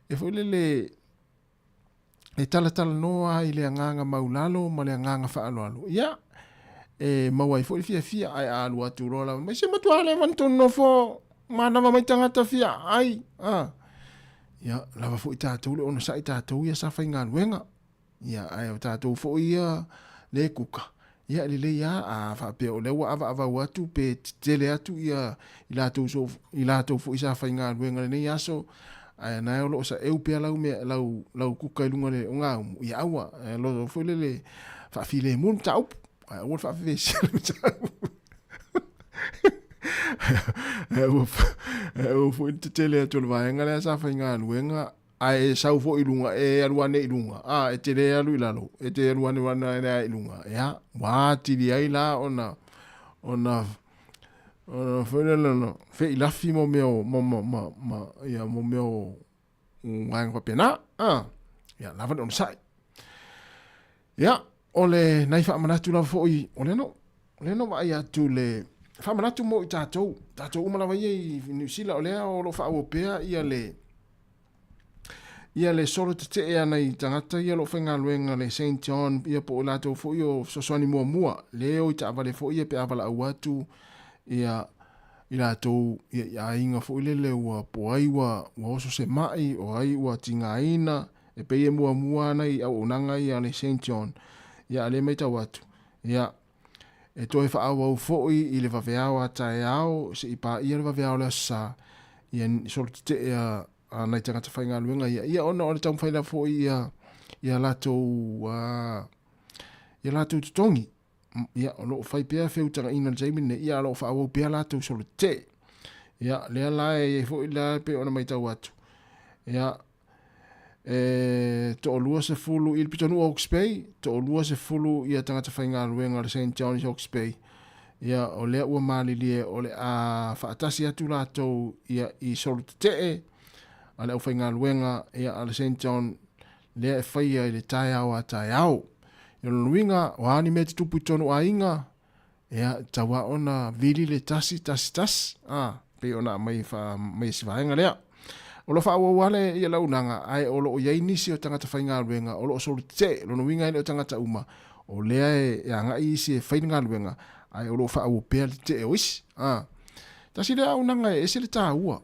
e foi lele, e talatalanoa ai i le agaga maulalo ma le agaga faaaloalo. Ia, e maua ai foi le fiafia, ae a alu atu loa lava mai, se matua leva ona tou nonofo manava mai tagata fia ai. A. Ia, lava foi tatou le onosai tatou ia sa faigaluega. Ia, ae o tatou foi ia le kuka, ia e lelei lava, a faapea o lea ua avaavau atu pe tetele atu ia i latou so, i latou foi sa faigaluega i lenei aso, ae na o lo o saeu pea lau mea, lau, lau kuka i luga o le ogaumu, ia aua, e loto foi lele faafilemu le mataupu, ae aua le faafevesia le mataupu. Ae aua, ae aua foi le tetele atu o le vaega lea sa faigaluega, Ae e sau foi i luga, e alu ane i luga, a, e te le alu i lalo, e te alu ane ane ane i luga, ia, ua atili ai la ona, ona, ona foi lele ona feilafi mo mea o, ma, ma, ma, ma, ia, mo mea o vaega faapena, a, ia, lava le onosai. Ia, o le nai faamanatu lava foi, o lea no, o lea no vaai atu le faamanatu mo i tatou, tatou uma lava ia i Niu Sila, o lea o lo o faaauau pea ia le, ia le solo tetee a nai tagata ia o lo o faigaluega le Saint John ia po o latou foi o fesoasoani muamua, le o i taavale foi ia pe a valaau atu ia i latou ia i aiga foi lele ua po ai ua, ua oso se mai, o ai ua tigaina, E pei e muamua ana i auaunaga ia a le Saint John, ia a lea matau atu, ia, e toe faaauau foi i le vaveao a taeao se i paia le vaveao o le Aso Sa, ia solo tetee a, a nai tagata faigaluega ia, ia ona o le taumafai lava foi ia, ia latou, a, ia latou totogi. Ia, o lo o fai pea feutagaina i le taimi lenei, ia, o lo o faaauau pea latou solo tetee. Ia, lea la e i ai foi la e pei ona matau atu, ia, E toalua sefulu i le pitonuu o Hawke's Bay, toalua sefulu ia tagata faigaluega o le Saint John's Hawke's Bay. Ia, o lea ua malilie o le a faatasi atu latou ia i solo tetee a le aufaigaluega ia a le Saint John lea e faia i le taeao a taeao. I lona uiga, o a ni mea e tutupu i totonu o aiga, ia, e tatau lava ona vili le 1, 1, 1, a, pei ona aumai fa, mai e si vaega lea. O lo o faaauau lava le, ia launaga, ae o lo o i ai nisi o tagata faigaluega o lo o solotetee, lona uiga e le o tagata uma, o lea e, e agai isi e fai le galuega, ae o lo o faaauau pea le tetee o isi. A, tasi lea auaunaga e ese le taua.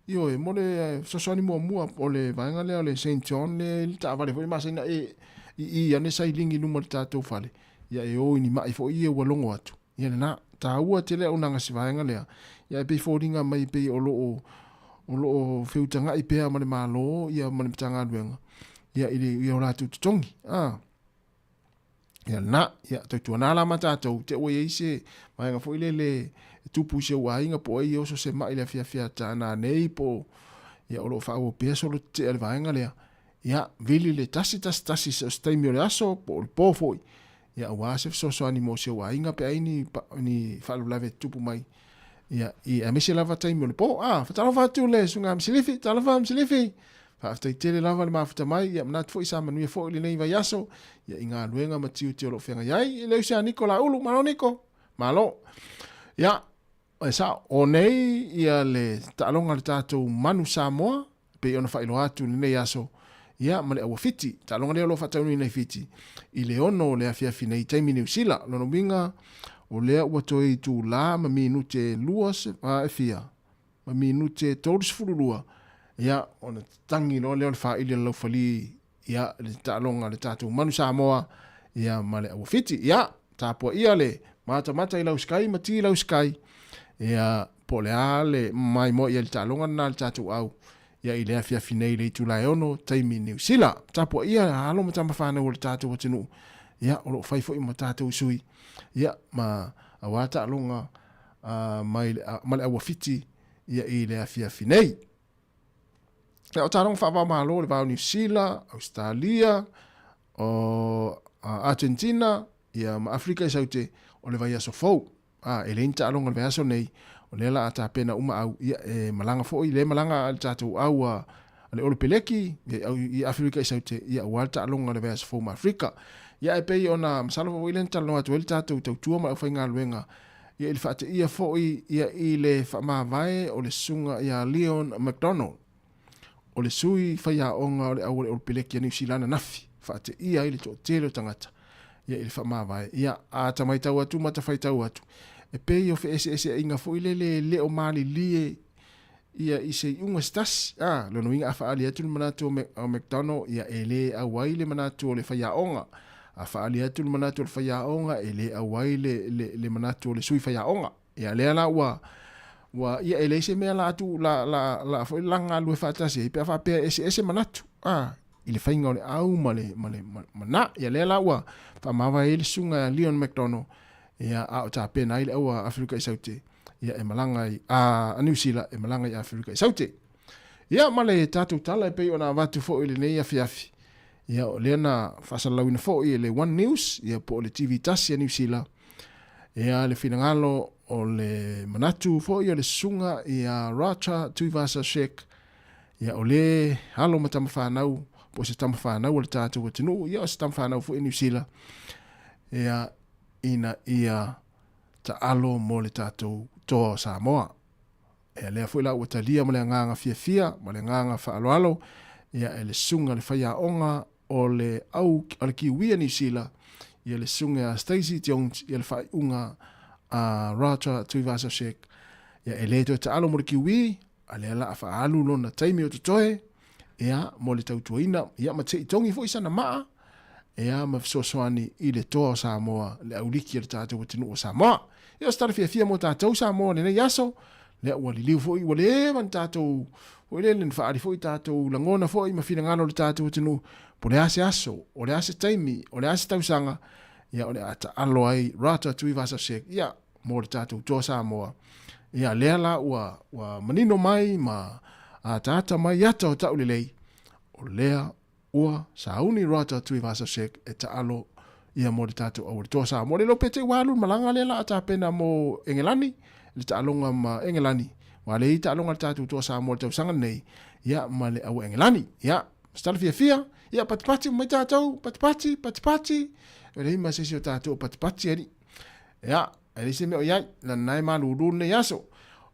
Ioe, mo le fesoasoani muamua o le vaega lea o le Saint John lea i le taavale foi masani na e i i ane sailigi i luma o le tatou fale, ia e o i ni ma'i foi ia ua logo atu. Ia lena, taua tele auaunaga si vaega lea, ia e pei foliga mai pei o lo o o lo o feutaga'i pea ma le Malo ia ma le Matagaluega ia i le i o latou totogi. A. Ia lena, ia tautuana la ma tatou, te ua i ai se vaega foi lele e tupu i si ou aiga po o ai e oso se ma'i i le afiafi a nanei po o ia o lo o faaauau pea solo tetee a le vaega lea. Ia, vili le 111 i so o se taimi o le aso po o le po foi, ia aua se fesoasoani mo si ou aiga pe a i ai ni, ni faalavelave e tutupu mai. Ia, i aemaise lava taimi o le po. A, faatalofa atu le Susuga Msilifi, talofa Msilifi. Faafetai tele lava le mafuta mai, ia manatu foi sa manuia foi lenei vaiaso, ia i galuega ma tiute o lo o feagai ai. E le usi a Niko Laulu, malo Niko, malo. Ia, e sao, o nei ia le taaloga a le tatou Manu Samoa, pei ona faailoa atu i lenei aso, ia ma le Auafiti, taaloga lea o lo o faataunuina i Fiti, i le 6 o le afiafi nei i taimi Niu Sila. Lona uiga, o lea ua toe itula ma minute lua, e fia? ma minute 32, ia, ona tatagi loa lea o le faili a le laufali, ia, le taaloga a le tatou Manu Samoa, ia, ma le Auafiti. Ia, tapuaia le matamata i lau Sky ma ti i lau Sky, ia, po o le a le maimoa i ai le taaloga lena a le tatou au, ia, i le afiafi nei i le itula e 6, taimi Niu Sila. Tapuaia alo ma tama fanau o le tatou atunuu, ia, o lo o fai foi ma tatou sui, ia, ma aua taaloga mai le, ma le auafiti ia i le afiafi nei. Ia, o taaloga faava-o-Malo le va o Niu Sila, Ausetalia, o Argentina, ia ma Afrika i Saute, o le vaiaso fou. A, e leai ni taaloga i le vaiaso nei, o lea la a tapena uma au, ia e malaga foi, le malaga a le tatou au a le Olopeleki ia, i Afrika i Saute, ia aua le taaloga o le vaiaso fou ma Afrika. Ia e pei ona masalo foi lea na talanoa atu ai le tatou tautua ma le aufaigaluega ia i le faateia foi ia i le faamavae o le susuga ia Leon McDonald, o le sui faiaoga o le au a le Olopeleki a Niu Sila ananafi, faateia ai le toatele o tagata ia i le faamavae. Ia, a ta maitau atu ma ta faitau atu, e pei o feeseeseaiga foi lele e le o malilie ia i se iuga se tasi. A, lona uiga a faaali atu le manatu o McDonald, ia e le auai le manatu o le faiaoga. A faaali atu le manatu o le faiaoga, e le auai le, le, le manatu o le sui faiaoga. Ia lea la ua, ua, ia e leai se mea la atu, la, la, la foi la galue faatasi ai, pe a faapea e eseese manatu. A, i le faiga o le au ma le, ma le, ma, ma na. Ia lea la ua faamavae ai le susuga ia Leon McDonald, ia a o tapena ai le au a Afrika i Saute. ia e malaga i a, a Niu Sila e malaga i Aferika i Saute. Ia ma le tatou tala e pei ona avatu foi i lenei afiafi. Ia o lea na faasalalauina foi e le One News, ia po o le TV tasi a Niu Sila. Ia le finagalo o le manatu foi o le susuga ia Racha Tuivasa-Sheck, ia o le alo ma tama fanau, po o se tama fanau o le tatou atunuu, ia o se tama fanau foi a Niu Sila, ia ina ia taalo mo le tatou toa o Samoa. Ia lea foi la ua talia ma le agaga fiafia ma le agaga faaaloalo ia e le susuga le faiaoga o le au o le Kiwi a Niu Sila ia le susuga ia Stacey Jones ia le faaiuga a Raja Tuivasa-Sheck ia e le toe taalo mo le Kiwi a lea la a faaalu lona taimi o totoe ia mo le tautuaina ia ma te i tongi foi sana maa ia ma fesoasoani i le toa o Samoa, le auliki a le tatou atunuu o Samoa. Ia o se tala fiafia mo tatou Samoa lenei aso, lea ua liliu foi, ua leva na tatou, foi lele na faaali foi tatou lagona foi ma finagalo o le tatou atunuu, po o le a se aso, o le a se taimi, o le a se tausaga, ia o le a taalo ai Rata Tuivasa-Sheck, ia mo le tatou toa Samoa. Ia lea la ua, ua manino mai ma ataata mai ata o taulelei, o lea ua sauni Rata Tuivasa-Sheck e taalo ia mo le tatou au o le toa Samoa. Le iloa pe te i ua alu le malaga lea la a tapena mo Engelani, le taaloga ma Engelani. Ua le i taaloga le tatou toa Samoa i le tausaga lenei, ia ma le au Engelani. Ia, se tala fiafia, ia patipati mai tatou, patipati, patipati. E leai ma se isi o tatou o patipati alii. Ia, e leai se mea o i ai, lana e malulu lenei aso.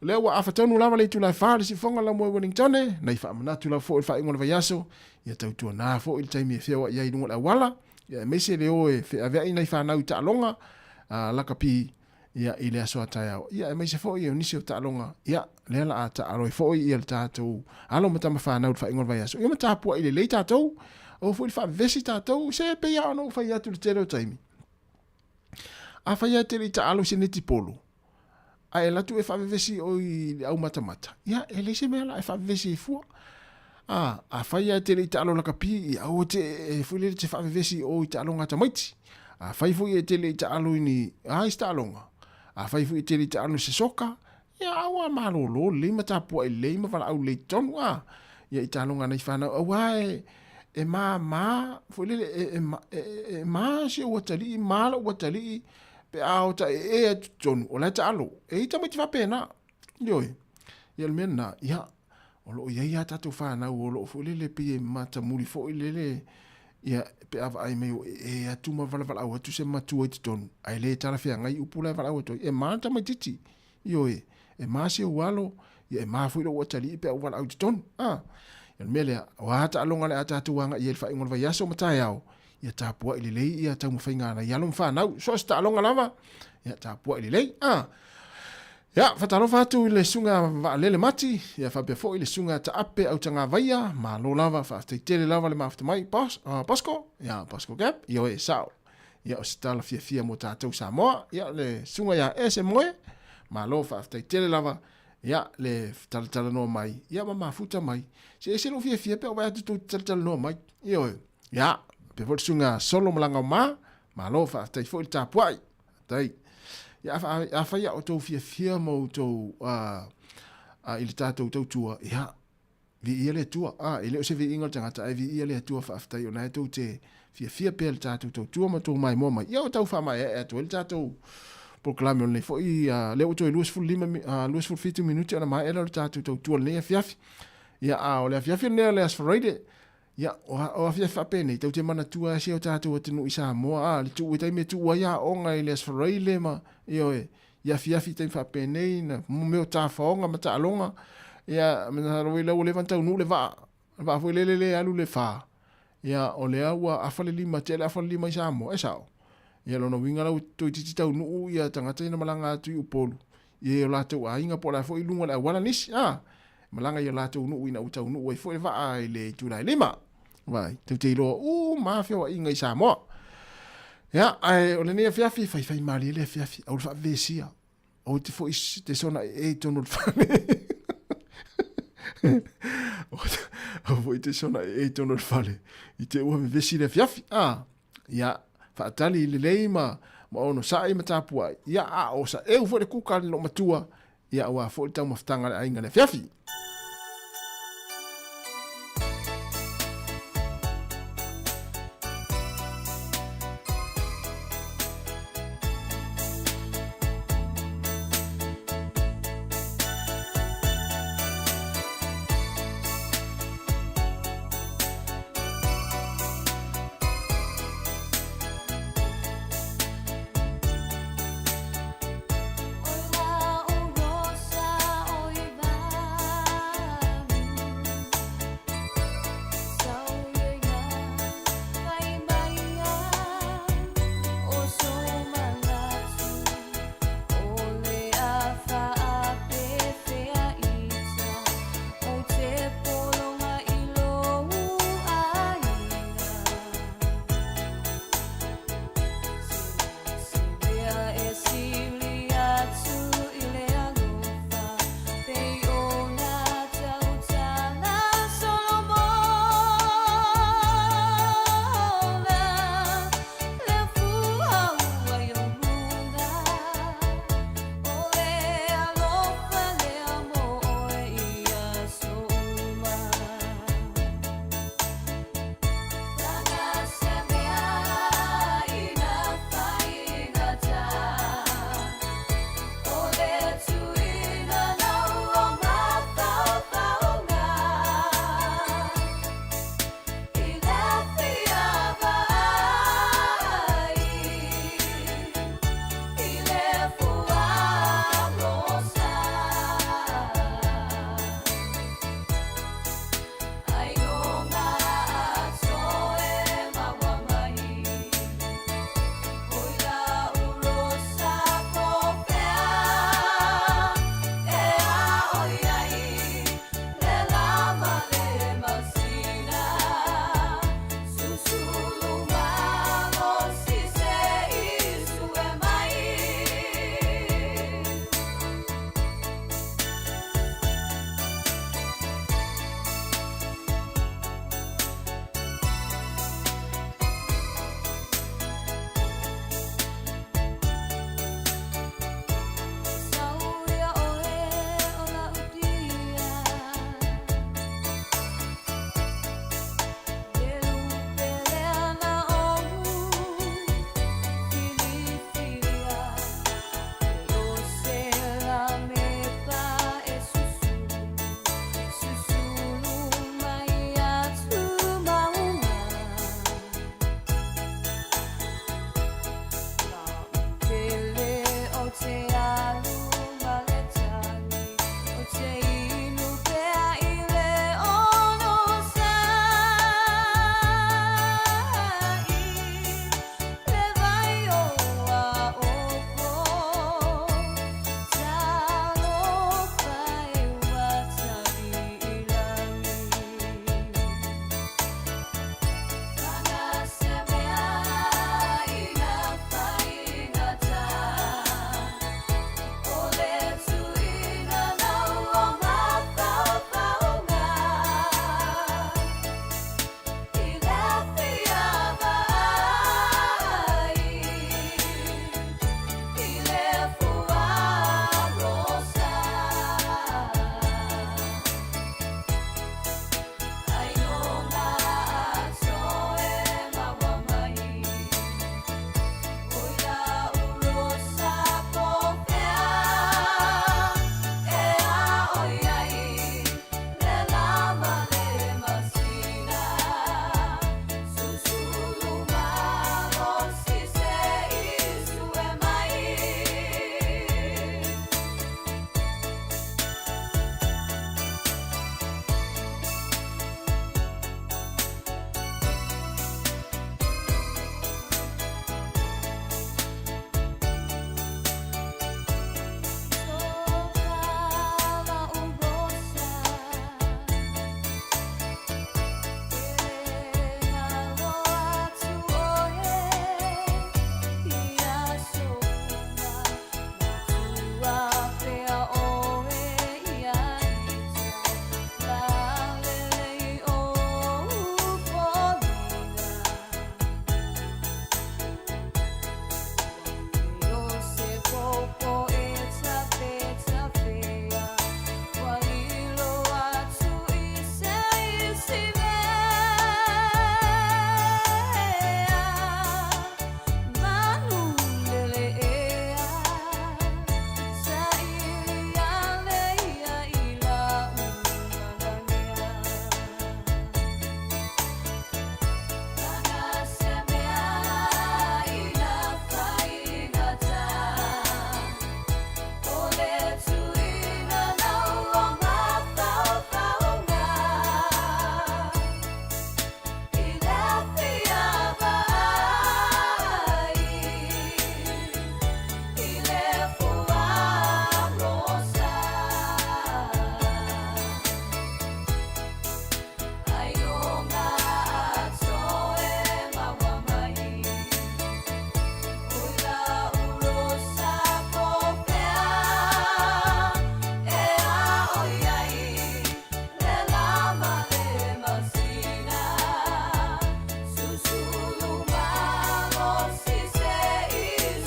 O lea ua afa tonu lava le itula e 4 le sifoga la moe Wellingtone, nai faamanatu lava foi le faaiuga o le vaiaso, ia tautuana foi le taimi e feoai ai i luga o le auala, ia aemaise le o e feaveai nai fanau i taaloga, a lakapi, ia i le aso a taeao. Ia aemaise foi o nisi o taaloga, ia lea la a taalo ai foi ia le tatou alo ma tama fanau i le faaiuga o le vaiaso. Ia ma tapuai lelei tatou, aua foi le faavevesi tatou, se pei lava ona ou fai atu i le tele o taimi. Afai lava e te le i taalo i se netipolo, ae alu atu e faavevesi oe i le aumatamata, ia e leai se mea la e faavevesi ai fua. A, afai lava e te le i taalo lakapi, ia aua te e foi lele te faavevesi oe i taaloga a tamaiti. Afai foi e te le i taalo i ni a isi taaloga, afai foi e te le i taalo i se soka, ia aua malolo lelei ma tapuai lelei ma valaau lelei i totonu, a, ia i taaloga a nai fanau, aua e, e māmā, foi lele, e, e, e, e, e mā si ou atalii, mā lou atalii, pe a o taʻeʻe atu totonu, o la e taalo. E i ai tamaiti faapena. Ioe. Ia o le mea lena, ia, o lo o i ai a tatou fanau o lo o foi lele pei e matamuli foi lele, ia, pe a vaai mai o ee atu ma valavalau atu se matua i totonu, ae le talafeagai upu la e valaau atu ai. E ma le tamaitiiti. Ioe. E ma si ou alo, ia e ma foi lou atalii pe a ou valaau i totonu. A. Ia o le mea lea, o a taaloga o le a tatou agai i ai i le faaiuga o le vaiaso ma taeao, ia tapuai lelei ia taumafaiga a nai alo ma fanau. So o se taaloga lava, ia tapuai lelei. A. Ia, faatalofa atu i le susuga Vaalele Mati, ia faapea foi le susuga Taape Autagavaia, malo lava, faafetai tele lava le mafuta mai, Bos, Bosco, ia Bosco Gap, ia oe e sao. Ia o se tala fiafia mo tatou Samoa, ia le susuga ia Ese Moe, malo faafetai tele lava, ia le talatalanoa mai, ia ma mafuta mai. Se ese lou fiafia pe a ou vaai atu tou te talatalanoa mai, ioe. Ia, faapea foi le susuga Solo Malagaoma, malo faafetai foi le tapuai. Faafetai. Ia, afai a outou fiafia ma outou i le tatou tautua, ia, viia le Atua. A, e le o se viiga o le tagata, ae viia le Atua, faafetai o lena e tou te fiafia pea i le tatou tautua ma outou maimoa mai. Ia, ua tau faamaeaea atu ai le tatou polokalame o lenei foi, lea ua toe 25, 27 minute ona maea lea o le tatou tautua i lenei afiafi. Ia, a o le afiafi lenei o le Aso Faraile, Ia, o afiafi faapenei, tou te manatua ai si o tatou atunuu i Samoa, a, le tuu, taimi e tuu ai aoga i le Aso Faraile ma, ioe, i afiafi i taimi faapenei, na mea o tafaoga ma taaloga, ia, masalo foi la ua leva ona taunuu le vaa, le vaa foi lele lea e alu i le fa, ia, o lea ua afa le lima, tea le afa le lima i Samoa, e sao. Ia, lona uiga la ua toeitiiti taunuu ia tagata ia na malaga atu i Upolu, i o latou aiga po o le a foi i luga o le auala nisi, a. Malaga i o latou nuu ina ua taunuu ai foi le vaa i le itula e lima. Vaai, tou te iloa uma lava feoaiga i Samoa. Ia, ae o lenei afiafi, faifai malie le afiafi, aua le faavevesia. Aua te foi te soona ee i totonu o le fale. Aua foi te soona ee i totonu o le fale i te ua vevesi le afiafi. Ah, ia, faatali lelei ma, ma onosai ma tapuai. Ia, a o saeu foi le kuka a le loomatua, Ia aua foi le taumafataga a le aiga i le afiafi.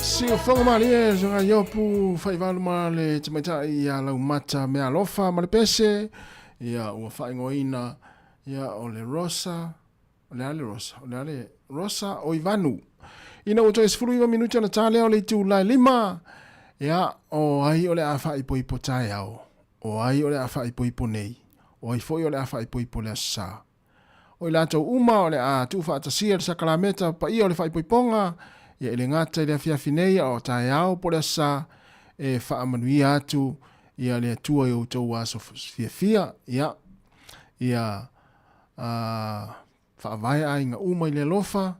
Siufoga malie soga iopu faivalu ma le tamaitai ia Laumata Mealofa ma le pese ia ua faaigoaina ia o le Rosa o le a le Rosa o le a le Rosa Oivanu ina ua toe 19 minuti ona ta lea o le itula e lima ia o ai o le a faaipoipo taeao o ai o le a faaipoipo nei o ai foi o le a faaipoipo le aso sa O i latou uma o le a tuufaatasia le sakalameta paia o le faaipoipoga, ia e le gata i le afiafi nei a o taeao po o le aso sa, e faamanuia atu ia le Atua i outou aso fiafia, ia, ia a, faavae aiga uma i le alofa,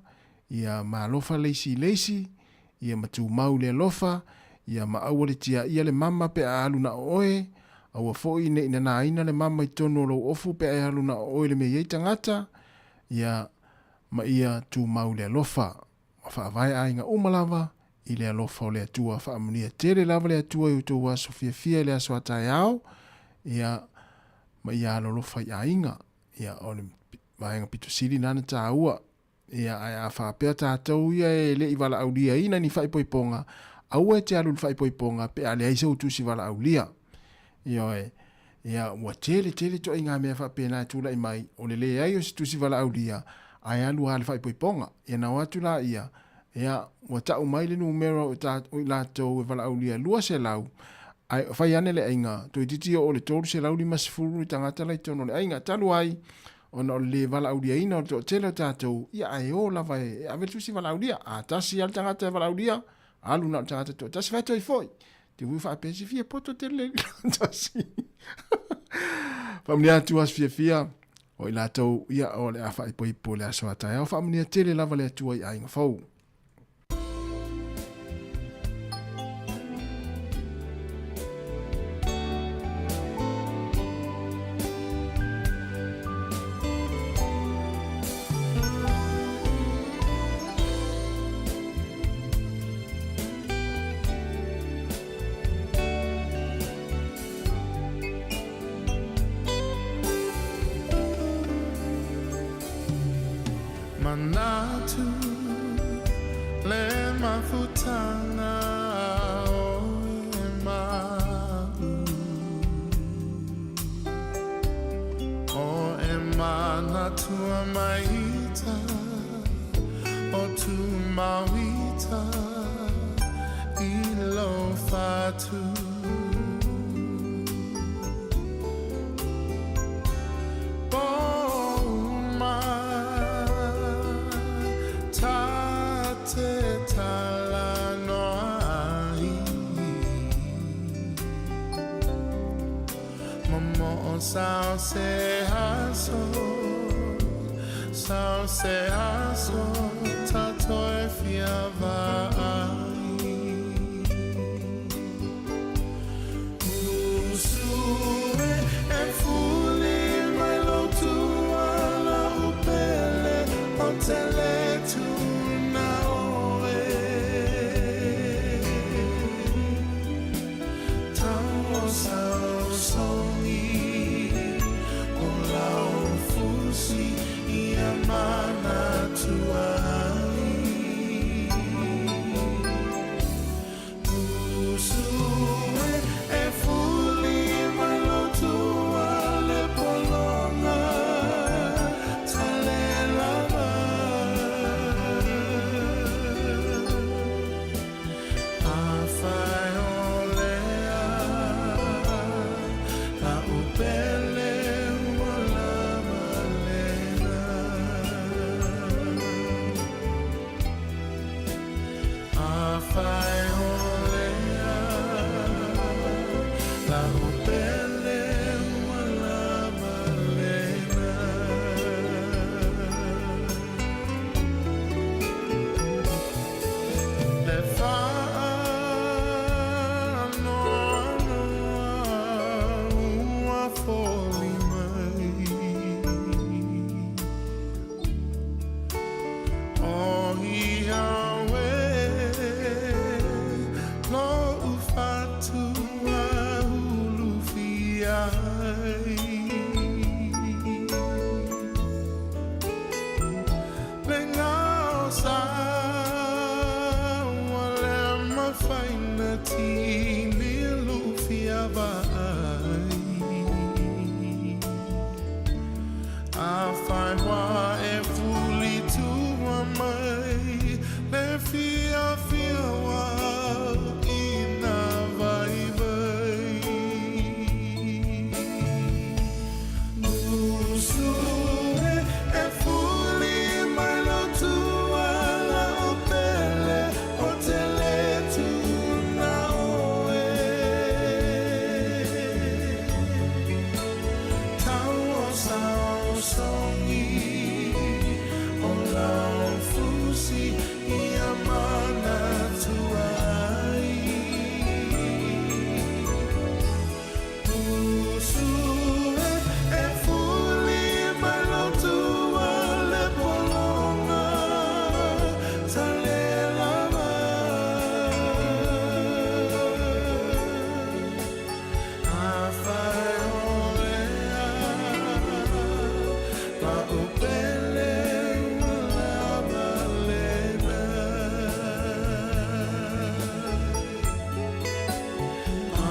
ia maalofa le isi i le isi, ia matumau le alofa, ia ma aua le tiaia le mama pe a alu na o oe, aua foi ne i nanaina le mama i totonu o lou ofu pe a e alu na o oe i le mea e i ai tagata, ia ma ia tumau le alofa. Ma faavae aiga uma lava i le alofa o le Atua. Faamanuia tele lava le Atua i outou aso fiafia i le aso a taeao, ia ma ia alolofa i aiga. Ia o le vaega pito sili lena na taua. Ia, ae a faapea tatou ia e le i valaauliaina ni faaipoipoga, aua e te alu i le faaipoipoga pe a leai sou tusi valaaulia. Ioe. Ia, ua tele tele ituaiga mea faapena e tulai mai, o le leai o se tusi valaaulia, ae alu lava i le faaipoipoga. Ia na o atu laia, ia, ua tau mai le numera o i latou e valaaulia e 200, ae fai ane le aiga, toeitiiti oo i le 350 le tagata la i totonu o le aiga. Talu ai, ona o le lē valaauliaina o le toatele o tatou, ia ae o lava e ave le tusi valaaulia. A tasi lava le tagata e valaaulia, Alu na o le tagata toatasi fai atu ai foi. Te ui faapea se fia poto tele le tasi. Faamanuia atu aso fiafia o i latou ia o le a faaipoipo i le aso a taeao. Faamanuia tele lava le Atua i aiga fou. Manatu le mafutanga o e mau O e manatua maita O tu mauita i lo fatu Pouma ta te talanoa ai Momoo sao se aso Sao se aso tatou e fia vaai Usu e fuli mai lo tua lau pele o te le tuna oe Tau o sao songi o lau fusi ia manatua ai Usu e fuli mai lo tua le pologa talelava Afai o lea lau pele ua lava lena Afai o lea lau pele ua lava lena Le faanoanoa ua foli mai O ia oe lo'u fatu ulufia ai Le gao sa ua le mafai ona tini lufia vaai Afai ua e fuli tua mai le fiafia ua i na vaivai. Usu e fuli mai lo tua lau pele o te le tuna oe. Tau o sao songi o lau fusi ia manatua ai. Usu e fuli mai lo tua le pologa talelava. Afai o lea lau pele ua lava lena.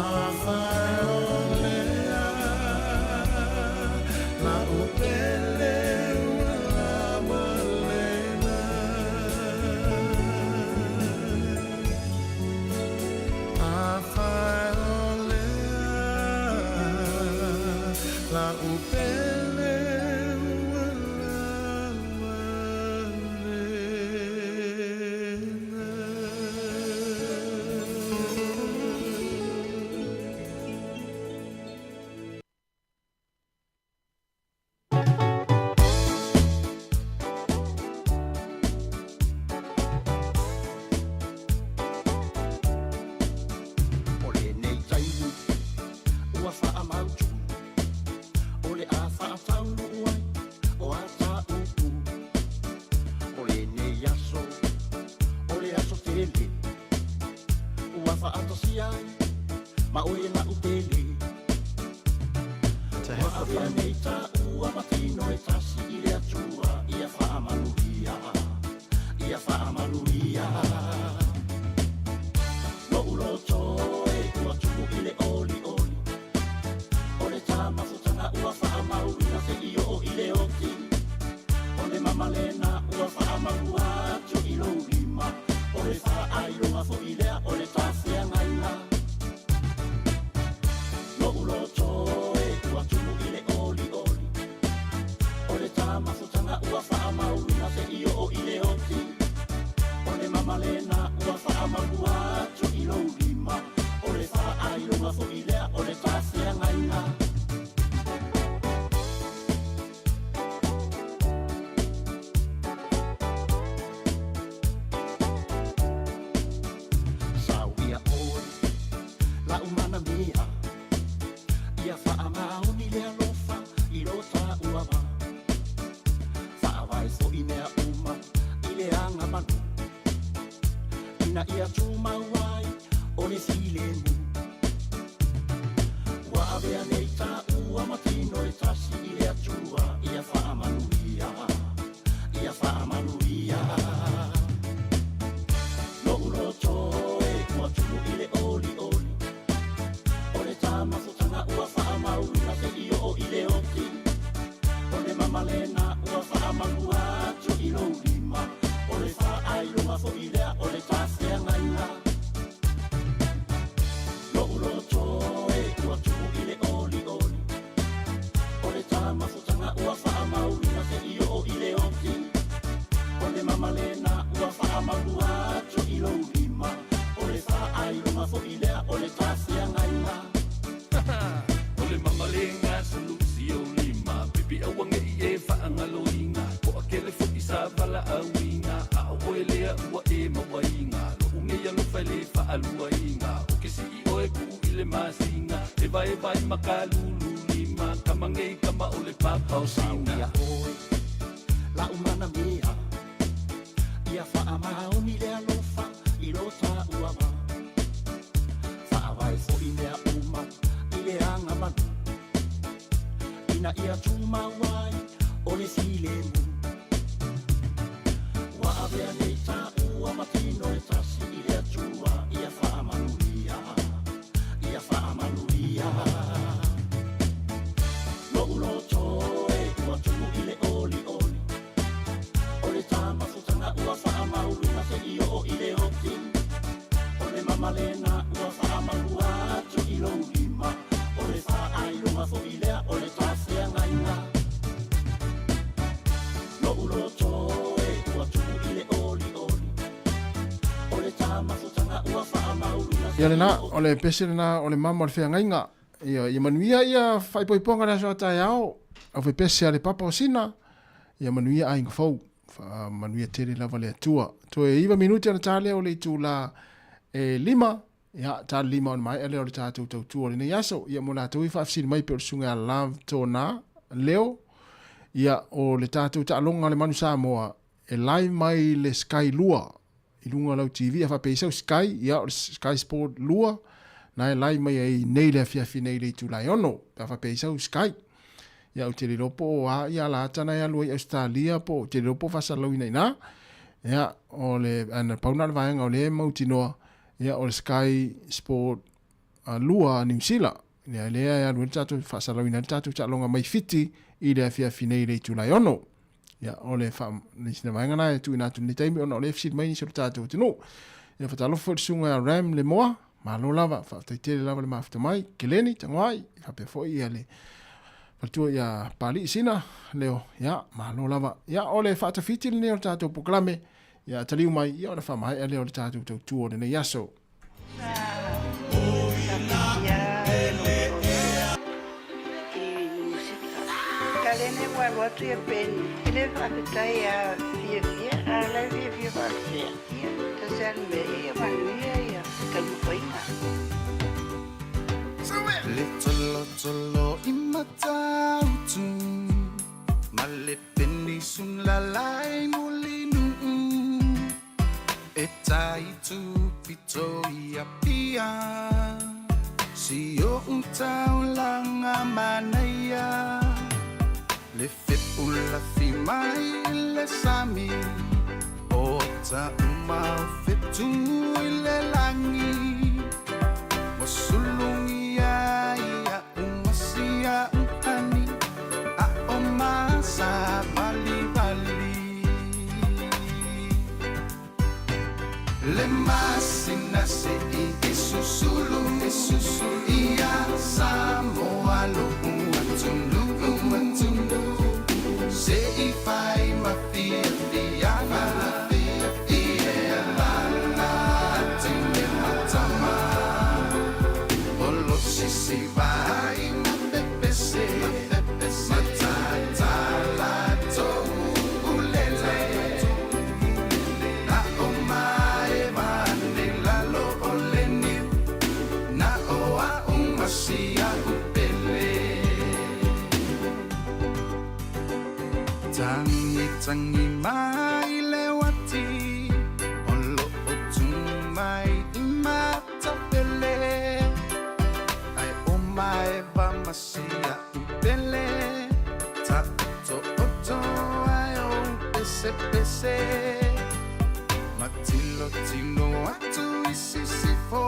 Afai o lea lau pele ua lava lena. Afai o lea lau pele ua lava lena. Faatasia ai ma oe la'u pele. To have Ua avea nei tāua ma tino e tasi i le Atua, ia faamanuia, ia faamanuia. Lo'u loto e ua tumu i le olioli, o le tamafutaga ua faamauina seia oo i le oti. O le mamalena ua faamaua atu i lou lima, o le faailoga fo'i lea o le tafeagaiga. Lo'u loto e ua tumu i le olioli, o le tamafutaga ua faamauina seia oo i le oti. O le mamalena ua faamaua atu i lou lima, o le faailoga fo'i lea o le tafeagaiga. Sauia oe la'u manamia, ia faamaoni le alofa i lo tāua va. Faavae fo'i mea uma i le agamalu, ina ia tumau ai o le filemu. Ua avea nei tāua ma tino e tasi i le Atua, ia faamanuia, ia faamanuia. Lo'u loto e ua tumu i le olioli, o le tamafutaga ua faamauina seia oo i le oti. O le mamalena ua faamaua atu i lou lima, o le faailoga fo'i lea o le tafeagaiga. Lo'u loto e ua tumu i le olioli, o le tamafutaga ua faamauina seia oo i le oti. O le mamalena ua faamaua atu i lou lima, o le faailoga fo'i lea o le tafeagaiga. O le mamalega salusi o lima pipi auage'i e faagaloiga po akele fo'i sa valaauiga a o oe lea ua e mauaiga lo'u gei alofa e lē faaluaiga o ke sii oe ku'u i le masiga e vaevae makalulu lima kamagei kama o le papaosina. Sauia oe la'u manamia, ia faamaoni le alofa i lo tāua va. Faavae fo'i mea uma i le agamalu, ina ia tumau ai o le filemu. Ua avea nei tāua ma tino e tasi i le Atua, ia faamanuia, ia faamanuia. Lo'u loto e ua tumu i le olioli, o le tamafutaga ua faamauina seia oo i le oti. O le mamalena ua faamaua atu i lou lima, o le faailoga fo'i lea o le tafeagaiga. Lo'u loto e ua tumu i le olioli, o le tamafutaga ua faamauina. Ia lena, o le pese lena o le mama o le feagaiga. Ia, ia manuia ia faaipoipoga le aso a taeao, au fepese a le papa o sina, ia manuia aiga fou. Faamanuia tele lava le Atua. Toe 9 minute ona ta lea o le itula e 5, ia, ta le 5 ona maea lea o le tatou tautua o lenei aso. Ia mo latou i faafesili mai pe o le susuga ia Love Tona Leo, ia o le tatou taaloga le Manu Samoa e live mai le Sky 2 i luga o lau TV, a faapea i sau Sky, ia o le Sky Sport 2, na e live mai ai nei le afiafi nei i le itula e 6, pe a faapea i sau Sky. Ia ou te le iloa po o a ia alata na e alu ai i Australia po ou te le iloa po o faasalalauina i ina. Ia, o le, ana pau na o le vaega o lea e mautinoa, ia o le Sky Sport 2 a Niu Sila. Ia lea e alu ai le tatou faasalalauina ai le tatou taaloga mai Fiti i le afiafi nei i le itula e 6. Ia, o le faa, le sina vaega na e tuuina atu i lenei taimi ona o lea e fesili mai nisi o le tatou atunuu. Ia faatalofa foi i le susuga ia Ram Lemoa, malo lava, faafetai tele lava le mafuta mai, Keleni Tagoai, faapea foi ia le faletua ia Palii Sina Leo, ia malo lava. Ia o le faatafiti lenei o le tatou polokalame, ia taliu mai, ia ona faamaea lea o le tatou tautua o lenei aso. Kalene ua alu atu ia Penny. E le faafetai a fiafia, a o la e fiafia faapea. Ia, tasi a le mea, ia manuia ia taumafaiga. Le tolotolo i Matautu ma le penisula i Mulinuu e tai tupito i Apia. Taulaga manaia Le fepulafi mai i le sami O taʻuma o fetu i le lagi Ua sulugia ai aʻu masia uhani Aʻo masavalivali Le masina seʻi e susulu e susulu Ia Samoa loʻu atunuu atunuu Seʻi fai ma fiafiaga Ia lala tine matama Olo sisi vai ma pepese Matatala toulele Na o mae vane lalo o le niu Na o a'u masia upele Tangi tangi mai le wati O lo o tu mai i matapele Ai o mai va masia upele Ta oto oto ai o pese pese Matilo tino atu i sisifo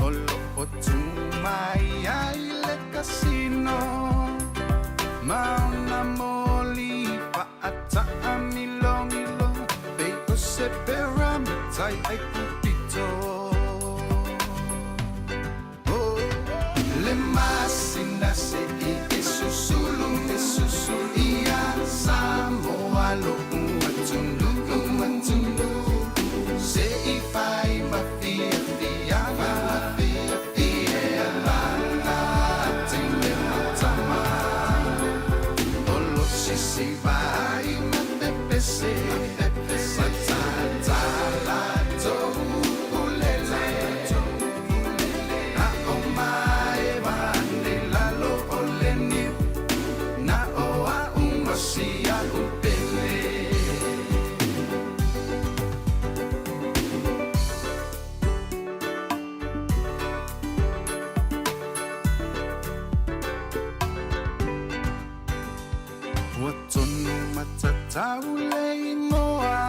O lo o tu mai ai le kasino Mauna moli fa'ata'a milomilo Pei o se pera matai ai pupito Oh, Le masina seʻi e susulu e susulu Ia Samoa loʻu atunuu atunuu Seʻi fai ma fiafiaga Ia lala tine matama Olo sisi vai ma pepese Matatala toulele Na o mae vane lalo o le niu Na o a'u masia upele Ua tonu matatau le igoa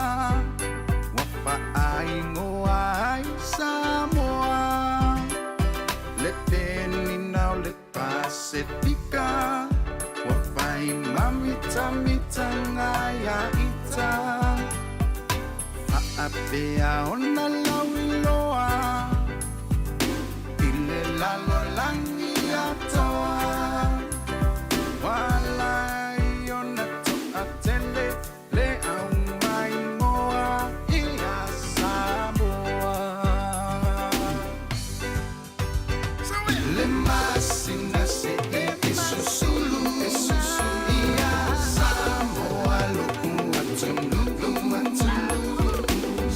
Ua faaigoa ai Samoa Le penina o le Pasifika Ua fai mamitamitaga ia ita Faapea ona lauiloa I le lalolagi atoa Walai ona toʻatele le aumaimoa ia Samoa Le masina seʻi e susulu e susulu Ia Samoa loʻu atunuu atunuu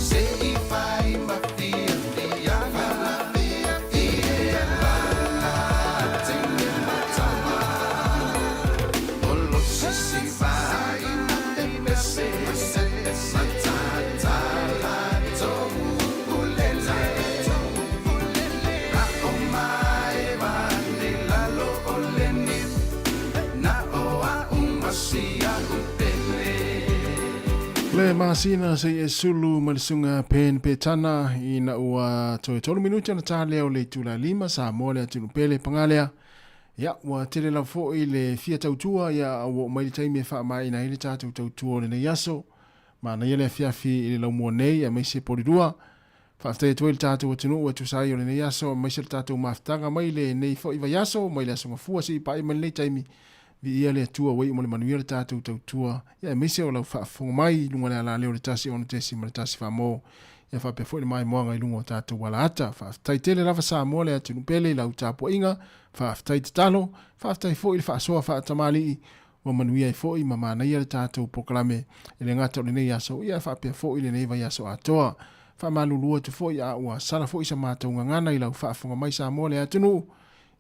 Seʻi fai ma fiafiaga Ia lala tine matama Olo sisi vai ma pepese Matatala toulele Na o mae vane lalo o le niu Na o a'u masia upele Le masina se e sulu ma le suga Pen Petana ina ua toe 3 minuti ona tā lea o le itula 5 Samoa le atunuu pele pagalea. Ia, ua tele lava foi le fia tautua, ia ua oo mai le taimi e faamaeaina ai le tatou tautua o lenei aso. Manaia le afiafi i le laumua nei aemaise polilua. Faafetai atu ai le tatou atunuu e tusa ai o lenei aso aemaise le tatou mafutaga mai lenei foi vaiaso mai le aso Gafua seia paia mai lenei taimi. Viia le Atua ua iu ma le manuia le tatou tautua, ia aemaise o lau faafofoga mai i luga o le alaleo o le 1 6.1 faamo, ia faapea foi le maimoaga i luga o tatou alaata. Faafetai tele lava Samoa le atunuu pele i lau tapuaiga, faafetai tatalo, faafetai foi le faasoa faatamalii, ua manuia ai foi ma manaia le tatou polokalame e le gata o lenei aso, ia faapea foi lenei vaiaso atoa. Faamalulu atu foi a ua sala foi sa matou gagana i lau faafofoga mai Samoa le atunuu,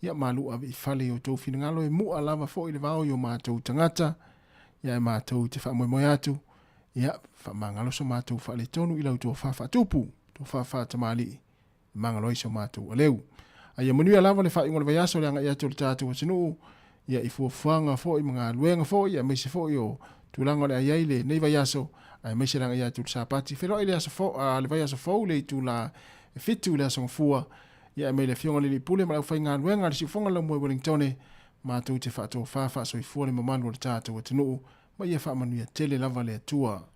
ia malu ave i fale i outou finagalo e mu'a lava foi le vao i o matou tagata, ia e matou te faamoemoe atu, ia faamagalo so matou faaletonu i lau tofa faatupu, tofa faatamalii, e magalo ai so matou aleu. A ia manuia lava le faaiuga o le vaiaso le agai atu o le tatou atunuu, ia i fuafuaga foi ma galuega foi, aemaise foi o tulaga o le a i ai lenei vaiaso, aemaise le agai atu i le Sapati. Feiloai le aso fou, a, le vaiaso fou le itula e 7 i le aso Gafua, ia ae mai le Afioga i le Alii Pule ma le aufaigaluega a le Siufoga Laumua i Wellingtone, matou te faatofa faasoifua le mamalu o le tatou atunuu, ma ia faamanuia tele lava le Atua.